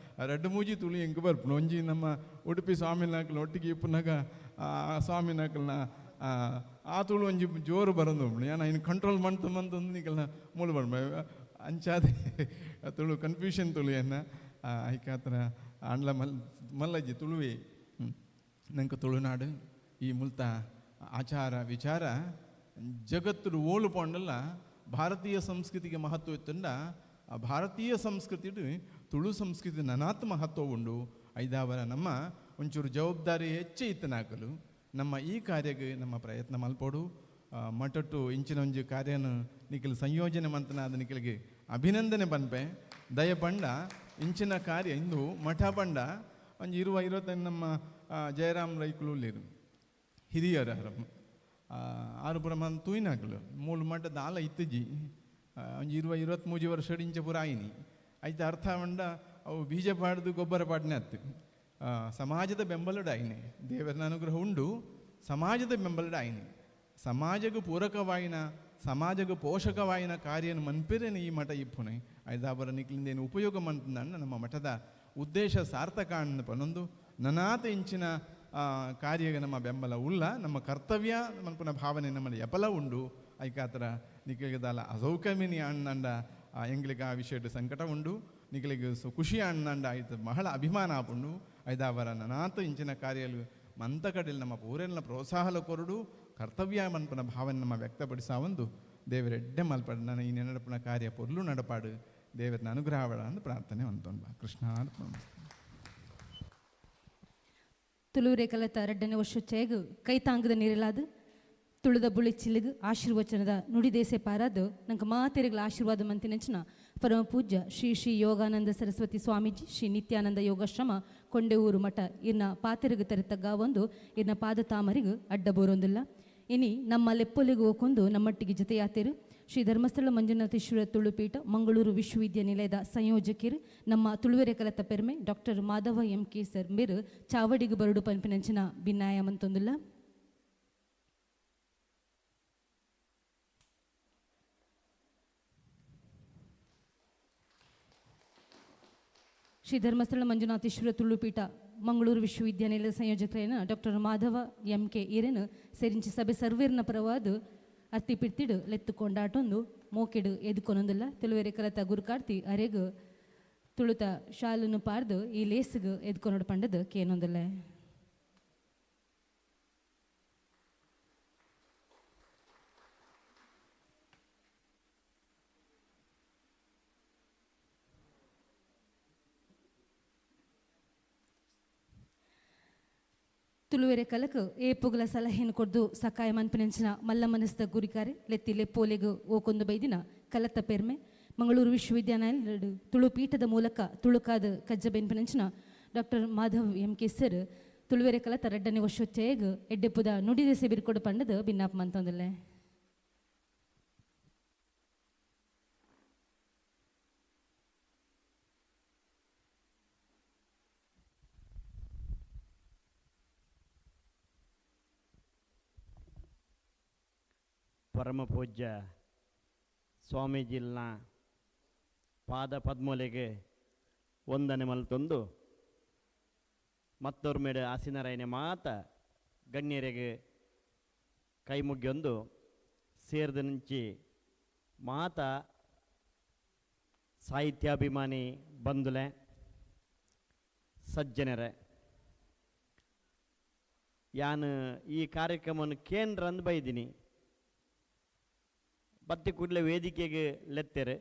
ರಡ್ಡು ಮೂಜಿ ತುಳು ಎಂಕು ಬರ್ಪುಂಡು. ಒಂಜಿ ನಮ್ಮ ಉಡುಪಿ ಸ್ವಾಮಿನಾಕಲ್ನ ಒಟ್ಟಿಗೆ ಇಪ್ಪುನಾಗ ಆ ಸ್ವಾಮಿನಾಕಲ್ನ ಆ ತುಳು ಒಂಜಿ ಜೋರು ಬರೋದು ಯಾನ್ ಐನ್ ಕಂಟ್ರೋಲ್ ಮಂತು ಮಂತಂದು ನಿಕಲ್ನ ಮೂಲು ಬರ್ಪ ಅಂಚಾದೆ ತುಳು ಕನ್ಫ್ಯೂಷನ್ ತುಳು ಎನ್ನ ಐಕಾತ್ರ ಆಂಡ್ಲ ಮಲ್ ಮಲ್ಲಜ್ಜಿ ತುಳುವೆ ನಂಗೆ ತುಳುನಾಡು ಈ ಮುಲ್ತ ಆಚಾರ ವಿಚಾರ ಜಗತ್ತು ಓಲು ಪೋಂಡಲ್ಲ ಭಾರತೀಯ ಸಂಸ್ಕೃತಿಗೆ ಮಹತ್ವ ಇತ್ತಂಡ ಆ ಭಾರತೀಯ ಸಂಸ್ಕೃತಿ ತುಳು ಸಂಸ್ಕೃತಿ ನನಾತ್ ಮಹತ್ವ ಉಂಡು. ಐದಾವರ ನಮ್ಮ ಒಂಚೂರು ಜವಾಬ್ದಾರಿ ಹೆಚ್ಚು ಇತ್ತನಾಕಲು ನಮ್ಮ ಈ ಕಾರ್ಯಕ್ಕೆ ನಮ್ಮ ಪ್ರಯತ್ನ ಮಲ್ಪೋಡು. ಮಠಟ್ಟು ಇಂಚಿನ ಒಂಜಿ ಕಾರ್ಯನ ನಿಖಿಲ್ ಸಂಯೋಜನೆ ಮಂತನಾದ ನಿಖಿಲ್ಗೆ ಅಭಿನಂದನೆ ಪನ್ಪೆ ದಯ ಪಂಡ ಇಂಚಿನ ಕಾರ್ಯ ಇಂದು ಮಠ ಪಂಡ ಒಂಜಿ ಇರುವ ಇರುವತ್ತೈದು ನಮ್ಮ ಜಯರಾಮ್ ರೈಕುಲು ಉಲ್ಲೇರು ಹಿರಿಯರ ಆರು ಪುರ ಮನ್ ತೂಯಿನಾಕಲು ಮೂಲು ಮಠ ದಾಲ ಇತ್ತಜಿ ಒಂಜಿ ಇರುವ 23 ವರ್ಷ ಇಂಚ ಪೂರ ಆಯಿನಿ ಐತ ಅರ್ಥ ಪಂಡ ಅವು ಬೀಜ ಪಾಡ್ದು ಗೊಬ್ಬರ ಪಾಡ್ನೆ ಅತ್ತು ಸಮಾಜದ ಬೆಂಬಲಡ್ ಆಯಿನಿ ದೇವರನ ಅನುಗ್ರಹ ಉಂಡು ಸಮಾಜದ ಬೆಂಬಲಡ್ ಆಯಿನಿ ಸಮಾಜಕ್ಕೆ ಪೂರಕವಾಯಿನ ಸಮಾಜಕ್ಕೆ ಪೋಷಕವಾಯಿನ ಕಾರ್ಯನ ಮನ್ಪಿರೇನೆ ಈ ಮಠ ಇಪ್ಪುನೆ ಐದಾಬರ ನಿಕ್ಲಿಂದ ಏನು ಉಪಯೋಗ ಮಂತಂದಣ್ಣ ನಮ್ಮ ಮಠದ ಉದ್ದೇಶ ಸಾರ್ಥಕ ಅಣ್ಣ ಪನೊಂದು ನನಾತ ಇಂಚಿನ ಕಾರ್ಯಗೆ ನಮ್ಮ ಬೆಂಬಲ ಉಲ್ಲ ನಮ್ಮ ಕರ್ತವ್ಯ ಮನ್ಪುನ ಭಾವನೆ ನಮ್ಮಲ್ಲಿ ಎಪಲ ಉಂಡು ಐಕಾತರ ನಿಕ್ಲಿಗೆ ಅಸೌಕರ್ಯನಿ ಅಣ್ಣಂಡ ಎಂಗ್ಲಿಗೆ ಆ ವಿಷಯದ ಸಂಕಟ ಉಂಡು ನಿಕ್ಲಿಗೆ ಖುಷಿ ಅಣ್ಣಂಡ ಆಯ್ತು ಬಹಳ ಅಭಿಮಾನ ಆಪುಂಡು ಐದಾವರ ನನಾತ ಇಂಚಿನ ಕಾರ್ಯಲು ಮಂತ ಕಡೆಯಲ್ಲಿ ನಮ್ಮ ಪೂರೆಲ್ಲ ಪ್ರೋತ್ಸಾಹಲ ಕೊರಡು ಕರ್ತವ್ಯ ಮನ್ಪುನ ಭಾವನೆ ನಮ್ಮ ವ್ಯಕ್ತಪಡಿಸಾವಂದು ದೇವರೆಡ್ಡೆ ಮಲ್ಪಡು ನನ್ನ ಈ ನೆನಪುನ ಕಾರ್ಯ ಪೊರ್ಲು ನಡಪಾಡು ದೇವರನ್ನ ಅನುಗ್ರಹವಡ ಅಂತ ಪ್ರಾರ್ಥನೆ ಅಂತೊಂಬ ಕೃಷ್ಣ. ತುಳುವರೆ ಕಲತ ರಡ್ಡನೆ ವರ್ಷ ಚೇಗು ಕೈತಾಂಗದ ನೀರಲಾದು ತುಳುದ ಬುಳಿ ಚಿಲ್ಲಿಗು ಆಶೀರ್ವಚನದ ನುಡಿದೇಸೆ ಪಾರಾದು ನಂಗೆ ಮಾತೆರೆಗಳ ಆಶೀರ್ವಾದ ಮಂತಿನಂಚಿನ ಪರಮ ಪೂಜ್ಯ ಶ್ರೀ ಶ್ರೀ ಯೋಗಾನಂದ ಸರಸ್ವತಿ ಸ್ವಾಮೀಜಿ ಶ್ರೀ ನಿತ್ಯಾನಂದ ಯೋಗಾಶ್ರಮ ಕೊಂಡೆಊರು ಮಠ ಇರ್ನ ಪಾತೆರೆಗು ತರೆತಗ್ಗ ಒಂದು ಇರ್ನ ಪಾದ ತಾಮರಿಗು ಅಡ್ಡ ಬೋರೊಂದಿಲ್ಲ. ಇನಿ ನಮ್ಮ ಲೆಪ್ಪೊಲಿಗೆ ಹೋಗೊಂದು ನಮ್ಮಟ್ಟಿಗೆ ಜೊತೆಯಾತೇರು ಶ್ರೀ ಧರ್ಮಸ್ಥಳ ಮಂಜುನಾಥೇಶ್ವರ ತುಳುಪೀಠ ಮಂಗಳೂರು ವಿಶ್ವವಿದ್ಯಾನಿಲಯದ ಸಂಯೋಜಕರು ನಮ್ಮ ತುಳುವೆರೆ ಕಲತ ಪೆರ್ಮೆ doctor Madhava M K sir ಮೇರು ಚಾವಡಿಗೆ ಬರಡು ಪನ್ಪಿನಂಚಿನ ಭಿನ್ನಾಯ ಮಂತೊಂದುಲ್ಲ. ಶ್ರೀ ಧರ್ಮಸ್ಥಳ ಮಂಜುನಾಥೇಶ್ವರ ತುಳುಪೀಠ ಮಂಗಳೂರು ವಿಶ್ವವಿದ್ಯಾನಿಲಯದ ಸಂಯೋಜಕರೇನ ಡಾಕ್ಟರ್ ಮಾಧವ ಎಂ ಕೆ ಈರೇನು ಸೇರಿಂಚಿ ಸಭೆ ಸರ್ವೇರ್ನ ಪರವಾದ ಅರ್ತಿ ಪಿರ್ತಿಡು ಲೆತ್ತು ಕೊಂಡಾಟೊಂದು ಮೋಕೆಡು ಎದುಕೊನೊಂದುಲ್ಲ. ತುಳುವೆರೆ ಕಲತ ಗುರುಕಾರ್ತಿ ಅರೆಗು ತುಳುತ ಶಾಲನ್ನು ಪಾರ್ದು ಈ ಲೇಸುಗು ಎದ್ಕೊನೋಡು ಪಂಡದು ಕೇನೊಂದುಲ್ಲ. ತುಳುವೆರೆ ಕಲಕ್ ಏಪುಗಲ ಸಲಹೆನ್ ಕೊರ್ದು ಸಕಾಯ ಮನ್ಪಿನಂಚಿನ ಮಲ್ಲ ಮನಸ್ದ ಗುರಿಕಾರೆ ಲೆತ್ತಿ ಲೆಪ್ಪೋಲೆಗ್ ಓಕೊಂದು ಬೈದಿನ ಕಲತ್ತ ಪೆರ್ಮೆ ಮಂಗಳೂರು ವಿಶ್ವವಿದ್ಯಾಲಯಡ್ ತುಳು ಪೀಠದ ಮೂಲಕ ತುಳುಕಾದ ಕಜ್ಜ ಬೆನ್ಪಿನಂಚಿನ doctor Madhav M K sir ತುಳುವೆರೆ ಕಲತ ರಡ್ಡನೆ ವರ್ಷೋಚ್ಚಯಗ್ ಎಡ್ಡೆಪುದ ನುಡಿದೆಸೆ ಬಿರ್ಕೊಡು ಪಂಡದು ಬಿನ್ನಾಪ ಮಂತೊಂದುಲ್ಲೆ. ಪರಮ ಪೂಜ್ಯ ಸ್ವಾಮೀಜಿಲ್ನ ಪಾದ ಪದ್ಮಲೆಗೆ ವಂದನೆ ಮಲ್ತೊಂದು ಮತ್ತೊರ್ಮೆಡು ಆಸಿನರಾಯನೆ ಮಾತ ಗಣ್ಯರಿಗೆ ಕೈ ಮುಗಿಯೊಂದು ಸೇರ್ದ ನಿಂಚಿ ಮಾತ ಸಾಹಿತ್ಯಾಭಿಮಾನಿ ಬಂಧುಲೆ ಸಜ್ಜನರೇ, ಯಾನು ಈ ಕಾರ್ಯಕ್ರಮವನ್ನು ಕೇಂದ್ರ ಅಂದ್ ಬೈದಿನಿ. ಬತ್ತಿ ಕೂಡಲೇ ವೇದಿಕೆಗೆ ಲೆತ್ತೆರೆ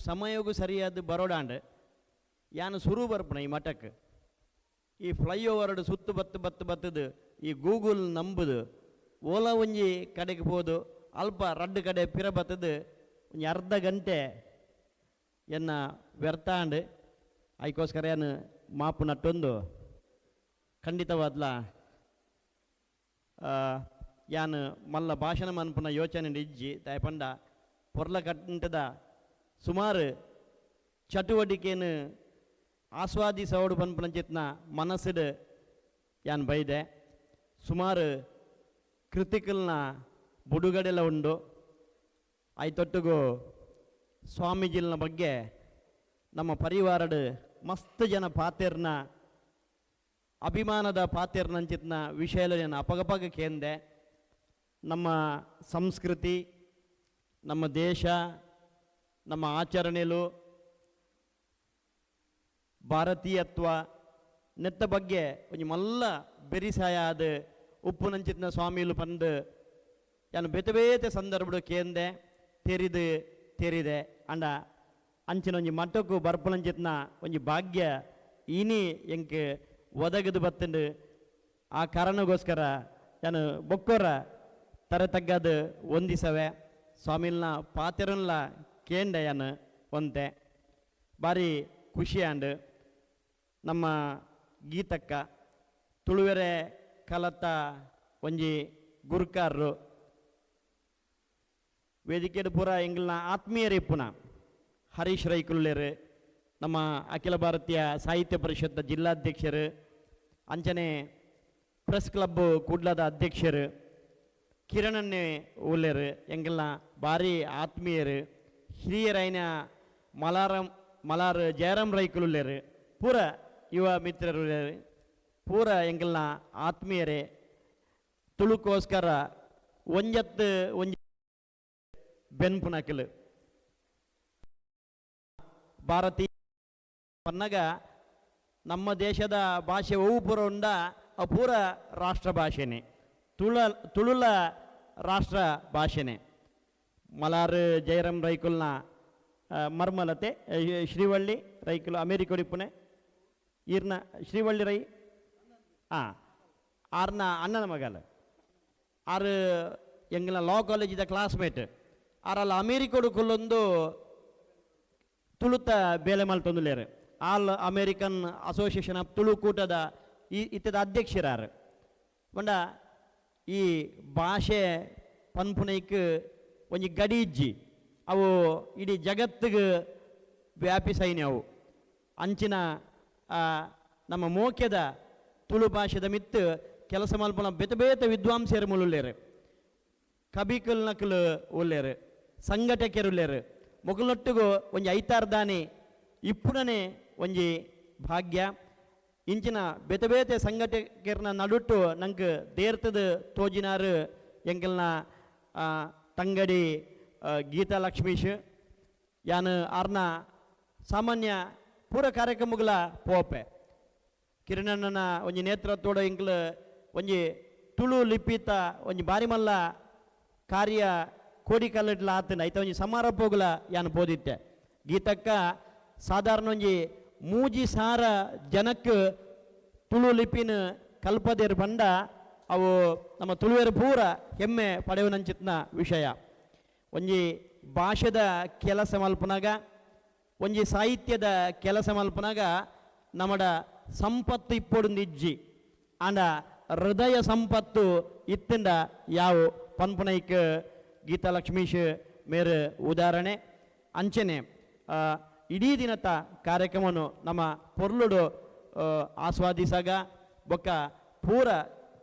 ಸಮಯಗೂ ಸರಿಯಾದ ಬರೋಡಾಂಡ್ ಯಾನು ಸುರು ಬರ್ಪಣ ಈ ಮಠಕ್ಕೆ. ಈ ಫ್ಲೈಓವರ್ಡ್ ಸುತ್ತು ಬತ್ತು ಬತ್ತು ಬತ್ತದು ಈ ಗೂಗಲ್ ನಂಬುದು ಓಲಾ ಒಂಜಿ ಕಡೆಗೆ ಪೋದು ಅಲ್ಪ ರಡ್ಡು ಕಡೆ ಪಿರ ಬತ್ತದು ಒಂಜಿ ಅರ್ಧ ಗಂಟೆ ಎನ್ನ ವ್ಯರ್ಥಾಂಡ್. ಅದಕ್ಕೋಸ್ಕರ ಏನು ಮಾಪು ನಟ್ಟೊಂದು ಖಂಡಿತವಾದ್ಲ ಯಾನ್ ಮಲ್ಲ ಭಾಷಣ ಮನ್ಪುನ ಯೋಚನೆ ಇಜ್ಜಿ. ದಾಯಪಂಡ ಪೊರ್ಲ ಕಟ್ಟದ ಸುಮಾರು ಚಟುವಟಿಕೆನು ಆಸ್ವಾದಿಸೋಡು ಪನ್ಪುನ ಚಿತ್ನ ಮನಸ್ಸುಡು ಯಾನ್ ಬೈದೆ. ಸುಮಾರು ಕೃತಿಕಲ್ನ ಬುಡುಗಡೆಲ ಉಂಡು. ಆಯ್ತೊಟ್ಟಿಗೂ ಸ್ವಾಮೀಜಿಲ್ನ ಬಗ್ಗೆ ನಮ್ಮ ಪರಿವಾರಡು ಮಸ್ತ್ ಜನ ಪಾತೆರ್ನ ಅಭಿಮಾನದ ಪಾತೆರ್ನಂಚಿತ್ನ ವಿಷಯಲ ನಾನು ಅಪಗಪಗ ಕೇಂದೆ. ನಮ್ಮ ಸಂಸ್ಕೃತಿ, ನಮ್ಮ ದೇಶ, ನಮ್ಮ ಆಚರಣೆಲು, ಭಾರತೀಯತ್ವ ನೆತ್ತ ಬಗ್ಗೆ ಒಂಜಿ ಮಲ್ಲ ಬೆರಿಸಾಯ ಆದ ಉಪ್ಪುನಂಚಿತ್ನ ಸ್ವಾಮಿಲು ಪಂದು ಯಾನು ಬೇತೆ ಬೇತೆ ಸಂದರ್ಭಡು ಕೇಂದೆ ತೆರಿದು ತೆರಿದೆ. ಅಂಡ ಅಂಚಿನ ಒಂಜಿ ಮಟ್ಟಕ್ಕೂ ಬರ್ಪುನಂಚಿತ್ನ ಒಂಜಿ ಭಾಗ್ಯ ಇನಿ ಎಂಕ್ ಒದಗದು ಬತ್ತಂಡು. ಆ ಕಾರಣಕ್ಕೋಸ್ಕರ ಯಾನು ಬೊಕ್ಕೋರ ತರೆ ತಗ್ಗದು ಒಂದಿಸವೆ ಸ್ವಾಮಿಲ್ನ ಪಾತೆರನ್ಲ ಕೇಂಡೆ ಯಾನು ಒಂತೆ ಭಾರಿ ಖುಷಿ ಆಂಡ್. ನಮ್ಮ ಗೀತಕ್ಕ ತುಳುವೆರೆ ಕಲತ್ತ ಒಂಜಿ ಗುರ್ಕಾರರು ವೇದಿಕೆಡ್ ಪೂರ ಎಂಗ್ಲನ ಆತ್ಮೀಯರು ಇಪ್ಪುನ ಹರೀಶ್ ರೈಕುಲ್ಲೇರು, ನಮ್ಮ ಅಖಿಲ ಭಾರತೀಯ ಸಾಹಿತ್ಯ ಪರಿಷತ್ ಜಿಲ್ಲಾಧ್ಯಕ್ಷರು, ಅಂಚನೆ ಪ್ರೆಸ್ ಕ್ಲಬ್ ಕುಡ್ಲದ ಅಧ್ಯಕ್ಷರು ಕಿರಣನ್ನೇ ಉಲ್ಲೇರು, ಎಂಗೆಲ್ಲ ಭಾರಿ ಆತ್ಮೀಯರು ಹಿರಿಯರಾಯಿನ ಮಲಾರ್ ಜಯರಾಮ್ ರೈಕುಲುಲ್ಲೇರು, ಪೂರ ಯುವ ಮಿತ್ರರು ಉಲ್ಲೇರು, ಪೂರ ಎಂಗೆಲ್ಲ ಆತ್ಮೀಯರೇ. ತುಳುಕೋಸ್ಕರ ಒಂಜತ್ತು ಒಂಜಿ ಬೆನ್ಪುನಕಲು ಭಾರತೀಯ ಪನ್ನಗ ನಮ್ಮ ದೇಶದ ಭಾಷೆ ಒವು ಪೂರ ಉಂಡ ಅವು ಪೂರ ರಾಷ್ಟ್ರ ಭಾಷೆನೆ, ತುಳುಲ ರಾಷ್ಟ್ರ ಭಾಷೆನೆ. ಮಲಾರ್ ಜಯರಾಮ್ ರೈಕುಲ್ನ ಮರ್ಮಲತೆ ಶ್ರೀವಳ್ಳಿ ರೈಕುಲು ಅಮೇರಿಕೋಡಿ ಪುಣೆ ಈರ್ನ ಶ್ರೀವಳ್ಳಿ ರೈ ಆರ್ನ ಅಣ್ಣನ ಮಗಲ ಆರು ಎಂಗ್ಲ ಲಾ ಕಾಲೇಜಿದ ಕ್ಲಾಸ್ಮೇಟ್. ಆರಲ್ಲ ಅಮೇರಿಕೋಡು ಕುಲ್ಲೊಂದು ತುಳುತ ಬೇಲೆ ಮಲ್ತೊಂದುಲ್ಲೇರು. All American association of Tulu ಕೂಟದ ಈ ಇತ್ತದ ಅಧ್ಯಕ್ಷರಾರು. ಪಂಡ ಈ ಭಾಷೆ ಪನ್ಪುನೈಕ್ ಒಂಜಿ ಗಡಿ ಇಜ್ಜಿ, ಅವು ಇಡೀ ಜಗತ್ತಿಗೆ ವ್ಯಾಪಿಸೈನಿ ಅವು. ಅಂಚಿನ ನಮ್ಮ ಮೋಕ್ಯದ ತುಳು ಭಾಷೆದ ಮಿತ್ತು ಕೆಲಸ ಮಲ್ಪುನ ಬೇತೆ ಬೇತೆ ವಿದ್ವಾಂಸರು ಮುಳುಲ್ಲೇರು, ಕಬಿಕುಲ್ ನಕಲು ಉಲ್ಲೇರು, ಸಂಘಟಕರುಲ್ಲೇರು. ಮೊಗಲೊಟ್ಟಿಗೂ ಒಂಜಿ ಐತಾರ್ದಾನಿ ಇಪ್ಪುನನೆ ಒಂಜಿ ಭಾಗ್ಯ. ಇಂಚಿನ ಬೇತೆ ಬೇತೆ ಸಂಘಟಕರ್ನ ನಡುಟ್ಟು ನಂಗೆ ದೇರ್ತದ ತೋಜಿನಾರು ಎಂಕಲ್ನ ತಂಗಡಿ ಗೀತಾ ಲಕ್ಷ್ಮೀಶ್. ಯಾನ್ ಆರ್ನ ಸಾಮಾನ್ಯ ಪೂರ ಕಾರ್ಯಕ್ರಮಗಳ ಪೋಪೆ. ಕಿರಣಣ್ಣನ ಒಂಜಿ ನೇತೃತ್ವದ ಎಂಕ್ಲ ಒಂಜಿ ತುಳು ಲಿಪಿತ ಒಂಜಿ ಬಾರಿ ಮಲ್ಲ ಕಾರ್ಯ ಕೋಡಿಕಲ್ಲಡ್ಲ ಆತನ ಐತ ಒಂಜಿ ಸಮಾರಂಭಗಳ ಯಾನ್ ಪೋದಿತ್ತೆ. ಗೀತಕ್ಕ ಸಾಧಾರಣ ಒಂಜಿ ಮೂಜಿ ಸಾರ ಜನಕ್ಕೆ ತುಳು ಲಿಪಿನ ಕಲ್ಪದೇರು ಪಂಡ ಅವು ನಮ್ಮ ತುಳುವೆರು ಪೂರ ಹೆಮ್ಮೆ ಪಡೆಯುವನಂಚಿತ್ನ ವಿಷಯ. ಒಂಜಿ ಭಾಷೆದ ಕೆಲಸ ಮಲ್ಪುನಾಗ, ಒಂಜಿ ಸಾಹಿತ್ಯದ ಕೆಲಸ ಮಲ್ಪುನಾಗ ನಮ್ಮಡ ಸಂಪತ್ತು ಇಪ್ಪೊಡುಂದು ಇಜ್ಜಿ, ಆಂಡ ಹೃದಯ ಸಂಪತ್ತು ಇತ್ತಿಂದ ಯಾವ ಪನ್ಪುನೈಕ್ ಗೀತಾ ಲಕ್ಷ್ಮೀಶ್ ಮೇರು ಉದಾಹರಣೆ. ಅಂಚನೆ ಇಡೀ ದಿನತ ಕಾರ್ಯಕ್ರಮವನ್ನು ನಮ್ಮ ಪೊರ್ಲುಡು ಆಸ್ವಾದಿಸಾಗ ಬೊಕ್ಕ ಪೂರ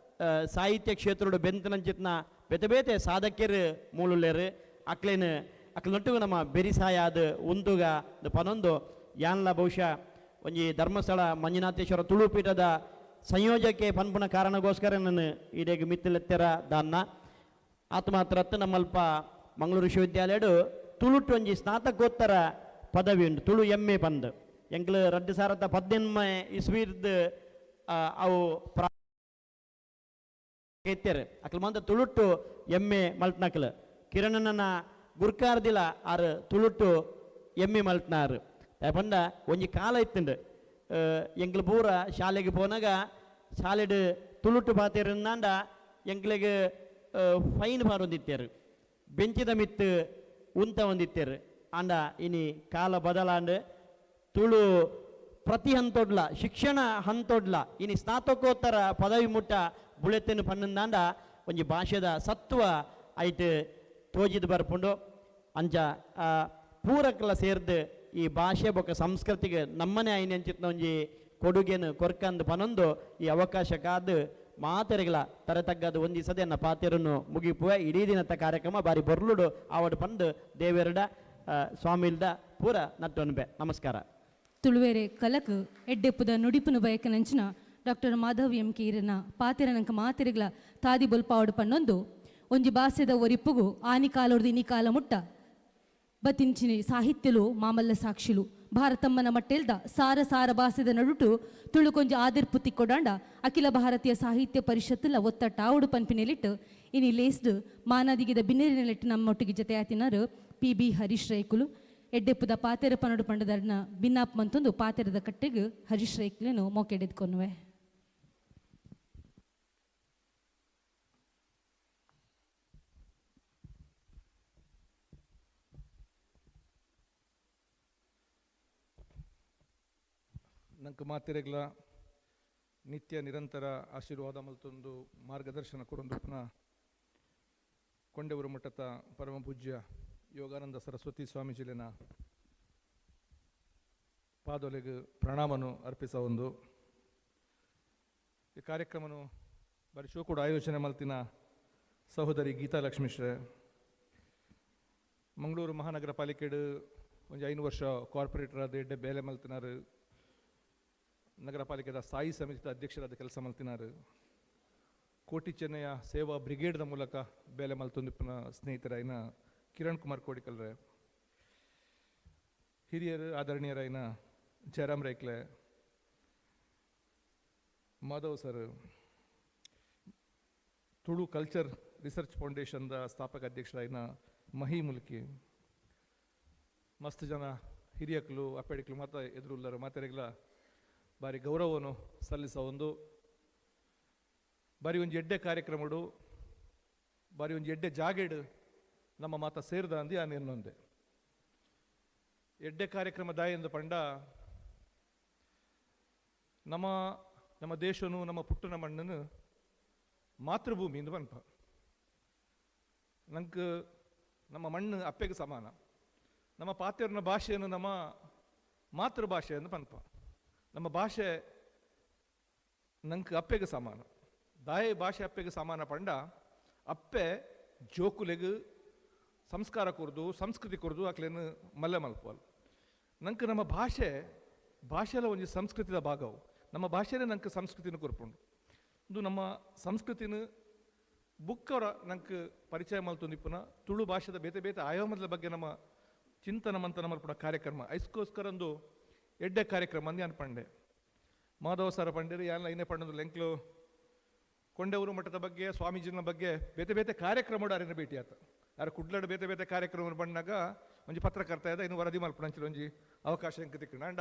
ಸಾಹಿತ್ಯ ಕ್ಷೇತ್ರಡು ಬೆಂತನಂಚಿತ್ನ ಬೇತೆ ಬೇತೆ ಸಾಧಕರು ಮೂಲುಲ್ಲೇರು ಅಕ್ಲೇನು ಅಕ್ಲನೊಟ್ಟಿಗೆ ನಮ್ಮ ಬೆರಿಸಾಯಾದ ಉಂತುಗ ಪನೊಂದು ಯಾನ್ಲ ಬಹುಶಃ ಒಂಜಿ ಧರ್ಮಸ್ಥಳ ಮಂಜುನಾಥೇಶ್ವರ ತುಳುಪೀಠದ ಸಂಯೋಜಕೆ ಪನ್ಪುನ ಕಾರಣಗೋಸ್ಕರ ನಾನು ಈಡೇಗ ಮಿತ್ತಲೆತ್ತೆರ ದಾನ್ನ ಆತ್ಮಾತ್ರತ್ತು ನಮ್ಮಲ್ಪ ಮಂಗಳೂರು ವಿಶ್ವವಿದ್ಯಾಲಯಡು ತುಳುಟು ಒಂಜಿ ಸ್ನಾತಕೋತ್ತರ ಪದವಿ ಉಂಟು, ತುಳು ಎಮ್ಮೆ ಪಂದ್ ಎಂಕ್ಲು 2018 ಇಸ್ವಿರ್ದ್ ಅವು ಎತ್ತೆರ್ ಅಕ್ಲು ಮಂತ ತುಳುಟ್ಟು ಎಮ್ಮೆ ಮಲ್ತ್ನಕ್ಲು ಕಿರಣನ ಗುರ್ಕಾರ್ದಿಲ ಆರು ತುಳುಟ್ಟು ಎಮ್ಮೆ ಮಲ್ತ್ನಾರು. ಪಂಡ ಒಂಜಿ ಕಾಲ ಇತ್ತುಂಡು ಎಂಕ್ಲು ಪೂರ ಶಾಲೆಗೆ ಪೋನಾಗ ಶಾಲೆಡು ತುಳುಟ್ಟು ಪಾತೆರಂದಾಂಡ ಎಂಕ್ಲೆಗ್ ಫೈನ್ ಪಾರೊಂದಿತ್ತೇರು, ಬೆಂಚಿದ ಮಿತ್ತು ಉಂತ ಒಂದಿತ್ತೇರು. ಆಂಡ ಇನಿ ಕಾಲ ಬದಲಾಂಡ್ ತುಳು ಪ್ರತಿ ಹಂತೊಡ್ಲ ಶಿಕ್ಷಣ ಹಂತೊಡ್ಲ ಇನಿ ಸ್ನಾತಕೋತ್ತರ ಪದವಿ ಮುಟ್ಟ ಬುಳೆತೆನು ಪನ್ನಂದಾಂಡ ಒಂಜಿ ಭಾಷೆದ ಸತ್ವ ಐಟ್ ತೋಜಿದ್ ಬರ್ಪುಂಡು. ಅಂಚ ಪೂರಕ್ಲ ಸೇರ್ದು ಈ ಭಾಷೆ ಬೊಕ್ಕ ಸಂಸ್ಕೃತಿಗೆ ನಮ್ಮನೆ ಐನ ಅಂಚಿತ್ನ ಒಂಜಿ ಕೊಡುಗೆನು ಕೊರ್ಕಂದು ಪನೊಂದು ಈ ಅವಕಾಶಕ್ಕಾದ ಮಾತೆರೆಗಳ ತರೆ ತಗ್ಗದ ಒಂದಿ ಸದೆಯನ್ನ ಪಾತೆರನ್ನು ಮುಗಿಪುವೆ. ಇಡೀ ದಿನದ ಕಾರ್ಯಕ್ರಮ ಬಾರಿ ಬೊರ್ಲುಡು ಆವಡ್ ಪಂದು ದೇವೆರಡ ಸ್ವಾಮಿಲ್ದ ಪೂರ ನಟ್ಟೊನ್ಬೆ. ನಮಸ್ಕಾರ. ತುಳುವೆರೆ ಕಲಕ್ ಎಡ್ಡೆಪ್ಪುದ ನುಡಿಪುನು ಬಯಕನಂಚಿನ ಡಾಕ್ಟರ್ ಮಾಧವ್ ಎಂ ಕೀರನ ಪಾತೆರನಂಕ ಮಾತೆರೆಗಳ ತಾದಿ ಬೊಲ್ಪಾವಡು ಪನ್ನೊಂದು ಒಂಜಿ ಬಾಸೆದ ಒರಿಪುಗು ಆನಿ ಕಾಲೊರ್ದು ಇನಿ ಕಾಲ ಮುಟ್ಟ ಬತಿಂಚಿನಿ ಸಾಹಿತ್ಯಲು ಮಾಮಲ್ಲ ಸಾಕ್ಷಿಲು ಭಾರತಮ್ಮನ ಮಟ್ಟೆಲ್ದ ಸಾರ ಸಾರ ಬಾಸೆದ ನಡುಟು ತುಳುಕೊಂಜಿ ಆದಿರ್ಪು ತಿಕ್ಕೊಡಾಂಡ ಅಖಿಲ ಭಾರತೀಯ ಸಾಹಿತ್ಯ ಪರಿಷತ್ತುಲ ಒತ್ತಟ್ಟಾವುಡು ಪನ್ಪಿನೆಲಿಟ್ಟು ಇನಿ ಲೇಸ್ಡ್ ಮಾನಾದಿಗಿದ ಬಿನ್ನೆರಿನೆಲಿಟ್ಟು ನಮ್ಮೊಟ್ಟಿಗೆ ಜೊತೆ ಆತಿನಾರು ಪಿ ಬಿ ಹರೀಶ್ ರೈಕುಲು. ಎಡ್ಡೆಪ್ಪುದ ಪಾತೆರ ಪನಡು ಪಂಡದರ್ನ ಬಿನ್ನಾಪ್ ಮಂತೊಂದು ಪಾತೆರದ ಕಟ್ಟೆಗ್ ಹರೀಶ್ ರೈಕುಲೇನು ಮೋಕೆಡೆದ್ಕೊನ್ನುವೆ. ನಂಗೆ ಮಾತಿರೆಗ್ಲ ನಿತ್ಯ ನಿರಂತರ ಆಶೀರ್ವಾದ ಮಲ್ತೊಂದು ಮಾರ್ಗದರ್ಶನ ಕೊರೊಂದು ಪುನಃ ಕೊಂಡೆವರು ಮಠದ ಪರಮ ಪೂಜ್ಯ ಯೋಗಾನಂದ ಸರಸ್ವತಿ ಸ್ವಾಮೀಜಿಲಿನ ಪಾದೊಲೆಗೆ ಪ್ರಣಾಮನು ಅರ್ಪಿಸ ಒಂದು ಈ ಕಾರ್ಯಕ್ರಮನು ಬರಿ ಕೂಡ ಆಯೋಜನೆ ಮಲ್ತಿನ ಸಹೋದರಿ ಗೀತಾ ಲಕ್ಷ್ಮೀಶ್ರೆ, ಮಂಗಳೂರು ಮಹಾನಗರ ಪಾಲಿಕೆಡು ಒಂದು 5 ವರ್ಷ ಕಾರ್ಪೊರೇಟರ್ ಆದ ಎಡ್ಡೆ ಬೇಲೆ ಮಲ್ತಿನಾರು, ನಗರ ಪಾಲಿಕೆದ ಸ್ಥಾಯಿ ಸಮಿತಿದ ಅಧ್ಯಕ್ಷರಾದ ಕೆಲಸ ಮಲ್ತಿನಾರು, ಕೋಟಿ ಚೆನ್ನಯ ಸೇವಾ ಬ್ರಿಗೇಡ್ದ ಮೂಲಕ ಬೇಲೆ ಮಲ್ತೊಂದಿಪ್ಪನ ಸ್ನೇಹಿತರಾಯಿನ ಕಿರಣ್ ಕುಮಾರ್ ಕೋಡಿಕಲ್ರೆ, ಹಿರಿಯರು ಆದರಣೀಯರಾಯಿನ Jayaram Raikle, Madhav sir, Tulu culture research ಫೌಂಡೇಶನ್ದ ಸ್ಥಾಪಕ ಅಧ್ಯಕ್ಷರಾಯಿನ ಮಹಿ ಮುಲ್ಕಿ, ಮಸ್ತ್ ಜನ ಹಿರಿಯಕ್ಲು ಅಪ್ಪೆಡಿಕ್ಲು ಮಾತ ಎದುರುಲ್ಲರು ಮಾತೆರೆಗ್ಲ ಬಾರಿ ಗೌರವವನ್ನು ಸಲ್ಲಿಸ ಒಂದು ಬಾರಿ ಒಂಜಿ ಎಡ್ಡೆ ಕಾರ್ಯಕ್ರಮಡು ಬಾರಿ ಒಂಜಿ ಎಡ್ಡೆ ಜಾಗೆಡು ನಮ್ಮ ಮಾತ ಸೇರ್ದ ಅಂದಿ ಆ ಇನ್ನೊಂದೆ ಎಡ್ಡೆ ಕಾರ್ಯಕ್ರಮ ದಾಯ ಎಂದು ಪಂಡ ನಮ್ಮ ನಮ್ಮ ದೇಶನು ನಮ್ಮ ಪುಟ್ಟನ ಮಣ್ಣನ್ನು ಮಾತೃಭೂಮಿ ಎಂದು ಪನ್ಪ. ನಂಗೆ ನಮ್ಮ ಮಣ್ಣು ಅಪ್ಪೆಗೆ ಸಮಾನ, ನಮ್ಮ ಪಾತೆರ್ನ ಭಾಷೆಯನ್ನು ನಮ್ಮ ಮಾತೃಭಾಷೆ ಎಂದು ಪನ್ಪ. ನಮ್ಮ ಭಾಷೆ ನಂಗೆ ಅಪ್ಪೆಗೆ ಸಮಾನ, ದಾಯ ಭಾಷೆ ಅಪ್ಪೆಗೆ ಸಮಾನ ಪಂಡ ಅಪ್ಪೆ ಜೋಕುಲೆಗ್ ಸಂಸ್ಕಾರ ಕೊರ್ದು ಸಂಸ್ಕೃತಿ ಕೊರ್ದು ಅಕ್ಲೇನು ಮಲ್ಲೆ ಮಲ್ಪೋಲ್. ನಂಗೆ ನಮ್ಮ ಭಾಷೆ ಭಾಷೆಲ ಒಂಜಿ ಸಂಸ್ಕೃತಿದ ಭಾಗವು, ನಮ್ಮ ಭಾಷೆನೇ ನಂಗೆ ಸಂಸ್ಕೃತಿನ ಕೊರ್ಪುಂಡು. ಇದು ನಮ್ಮ ಸಂಸ್ಕೃತಿನ ಬುಕ್ಕವರ ನಂಗೆ ಪರಿಚಯ ಮಲ್ತೊಂದಿಪ್ಪುನ ತುಳು ಭಾಷೆದ ಬೇತೆ ಬೇತೆ ಆಯಾಮದ ಬಗ್ಗೆ ನಮ್ಮ ಚಿಂತನ ಮಂತನ ಮಲ್ಪುನ ಕಾರ್ಯಕ್ರಮ ಐಸ್ಕೋಸ್ಕರ ಒಂದು ಎಡ್ಡೆ ಕಾರ್ಯಕ್ರಮ ಅಂದು ಅನ್ಪಂಡೆ. ಮಾಧವ ಸರ ಪಂಡೇರು ಯಾನ್ ಐನೇ ಪಂಡದು ಲೆಂಕ್ಲು ಕೊಂಡೆವರು ಮಠದ ಬಗ್ಗೆ ಸ್ವಾಮೀಜಿನ ಬಗ್ಗೆ ಬೇತೆ ಬೇತೆ ಕಾರ್ಯಕ್ರಮ ಅರಿನ ಭೇಟಿ ಆತ. ಯಾರು ಕುಡ್ಲಡು ಬೇತೆ ಬೇತೆ ಕಾರ್ಯಕ್ರಮ ಬಂದಾಗ ಒಂಜಿ ಪತ್ರಕರ್ತ ಇದ್ದ ಇನ್ನು ವರದಿ ಮಲ್ಪುನಂಚಿನ ಒಂಜಿ ಅವಕಾಶ ಎಂಕ್ ತಿಕ್ಕಂಡ. ಅಂಡ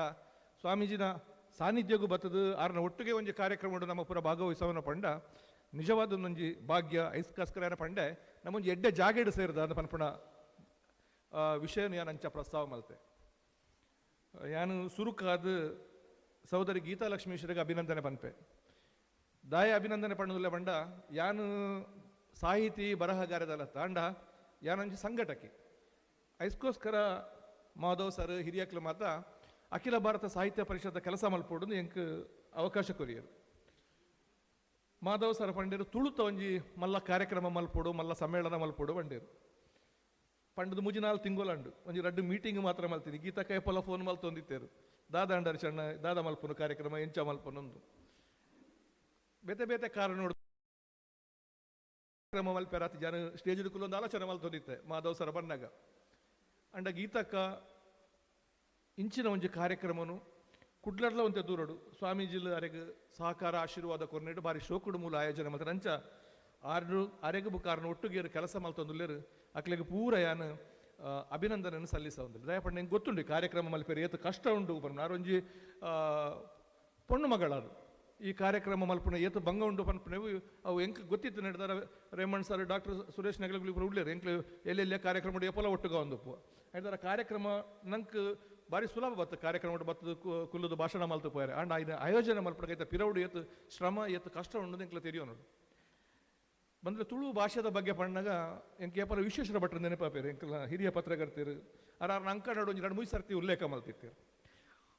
ಸ್ವಾಮೀಜಿನ ಸಾನ್ನಿಧ್ಯಗೂ ಬತ್ತದು ಆರ್ನ ಒಟ್ಟಿಗೆ ಒಂಜಿ ಕಾರ್ಯಕ್ರಮ ಉಂಡು ನಮ್ಮ ಪೂರ ಭಾಗವಹಿಸವನ ಪಂಡ ನಿಜವಾದ ಒಂಜಿ ಭಾಗ್ಯ ಐಸ್ಕಾಸ್ಕರ ಪಂಡೆ ನಮ್ಮೊಂಜಿ ಎಡ್ಡೆ ಜಾಗೆಡ್ ಸೇರಿದ ಅಂದ ಪನ್ಪುಣ ವಿಷಯನು ಯಾನ್ ಅಂಚ ಪ್ರಸ್ತಾವ ಮಲ್ತೆ. ಯಾನು ಸುರುಕಾದ ಸಹೋದರಿ ಗೀತಾ ಲಕ್ಷ್ಮೀಶ್ವರಿಗೆ ಅಭಿನಂದನೆ ಪನ್ಪೆ. ದಾಯ ಅಭಿನಂದನೆ ಪಣ್ಣುಲ್ಲ ಪಂಡ ಯಾನು ಸಾಹಿತಿ ಬರಹಗಾರದಲ್ಲ ತಾಂಡ ಯಾನೊಂಜಿ ಸಂಘಟಕಿ. ಐಸ್ಕೋಸ್ಕರ ಮಾಧವ್ ಸರ್ ಹಿರಿಯಕ್ಲು ಮಾತ ಅಖಿಲ ಭಾರತ ಸಾಹಿತ್ಯ ಪರಿಷತ್ ಕೆಲಸ ಮಲ್ಪೋಡು ಎಂಕ್ ಅವಕಾಶ ಕೊರಿಯರು. ಮಾಧವ್ ಸರ್ ಪಂಡೇರು ತುಳುತ ಒಂಜಿ ಮಲ್ಲ ಕಾರ್ಯಕ್ರಮ ಮಲ್ಪೋಡು ಮಲ್ಲ ಸಮ್ಮೇಳನ ಮಲ್ಪೋಡು ಪಂಡೇರು. ಪಂಡದು ಮುಜಿನಾಲ್ ತಿಂಗೋಲಂಡು ಒಂಜಿ ರಡ್ಡು ಮೀಟಿಂಗ್ ಮಾತ್ರ ಮಲ್ತೀನಿ. ಗೀತಾ ಕೈಪಲ ಫೋನ್ ಮಲ್ತೊಂದಿತ್ತೇರು ದಾದ ಅಂಡರ್ ಚಣ್ಣ ದಾದ ಮಲ್ಪನು ಕಾರ್ಯಕ್ರಮ ಎಂಚ ಮಲ್ಪನೊಂದು ಬೇತೆ ಬೇತೆ ಕಾರಣ ಕಾರ್ಯಕ್ರಮ ಮಲ್ಪೆರಾತಿ ಜನ ಸ್ಟೇಜ್ ಕುಲ್ಲೊಂದು ಆಲೋಚನೆ ಮಲ್ತೊಂದಿತ್ತೆ ಮಾಧವ್ ಸರ ಬನ್ನಾಗ. ಅಂಡ ಗೀತಕ್ಕ ಇಂಚಿನ ಒಂಜಿ ಕಾರ್ಯಕ್ರಮನು ಕುಡ್ಲಡ್ಲ ಒಂತೆ ದೂರಡು ಸ್ವಾಮೀಜಿಲು ಅರೆಗ್ ಸಹಕಾರ ಆಶೀರ್ವಾದ ಕೊರ್ನೆಡು ಬಾರಿ ಶೋಕುಡು ಮೂಲ ಆಯೋಜನೆ ಮಲ್ತ ಅಂಚ ಆರು ಅರೆಗ್ ಬುಕಾರನ ಒಟ್ಟುಗೇರು ಕೆಲಸ ಮಲ್ತೊಂದುಲ್ಲೇರು ಅಕ್ಲೆಗ್ ಪೂರ ಯಾನ್ ಅಭಿನಂದನೆಯನ್ನು ಸಲ್ಲಿಸ ಉಂದು. ದಯಪಂಡ ಎಂಕ್ ಗೊತ್ತುಂಡು ಕಾರ್ಯಕ್ರಮ ಮಲ್ಪೆರೆ ಏತ್ ಕಷ್ಟ ಉಂಡು ಪನ್ಪುನ. ಆರೊಂಜಿ ಪೊಣ್ಣು ಮಗಳಾರು ಈ ಕಾರ್ಯಕ್ರಮ ಮಲ್ಪುನ ಏತ್ ಭಂಗ ಉಂಡು ಪನ್ಪುನವು ಅವು ಎಂಕ್ ಗೊತ್ತಿತ್ತು ನಡೆದಾರ. ರೇಮಣ್ಣ ಸರ್ ಡಾಕ್ಟರ್ ಸುರೇಶ್ ನಗಲಗುಲಿ ಇಬ್ರು ಉಳ್ಳೇರು ಎಂಕ್ಲು ಎಲ್ಲೆಲ್ಲ ಕಾರ್ಯಕ್ರಮ ಉಂಡು ಏಪಲ ಒಟ್ಟುಗ ಒಂದುಪ್ಪು ಐದಾರ ಕಾರ್ಯಕ್ರಮ ನಂಕ್ ಬಾರಿ ಸುಲಭ ಬತ್ತು ಕಾರ್ಯಕ್ರಮ ಉಂಟು ಬತ್ತದು ಕುಲ್ಲುದು ಭಾಷಣ ಮಲ್ತು ಪೋಯರೆ. ಅಂಡ ಐನ ಆಯೋಜನೆ ಮಲ್ಪುನಗ ಪಿರವುಡು ಏತ್ ಶ್ರಮ ಏತ್ ಕಷ್ಟ ಉಂಡು ಎಂಕ್ಲ ತೆರಿಯೋನು. ಬಂದ್ರೆ ತುಳು ಭಾಷೆದ ಬಗ್ಗೆ ಪಣ್ಣಾಗ ಎಂಕ್ ಏಪಲ ವಿಶ್ವೇಶ್ವರ ಭಟ್ರು ನೆನಪಾಪೇರು ಎಂಕ್ಲ ಹಿರಿಯ ಪತ್ರಕರ್ತರು ಆರ್ ಆರ್ನ ಅಂಕಣಡು ಒಂಜಿ ಎರಡು ಮೂರು ಸರ್ತಿ ಉಲ್ಲೇಖ ಮಲ್ತಿತ್ತೇರು.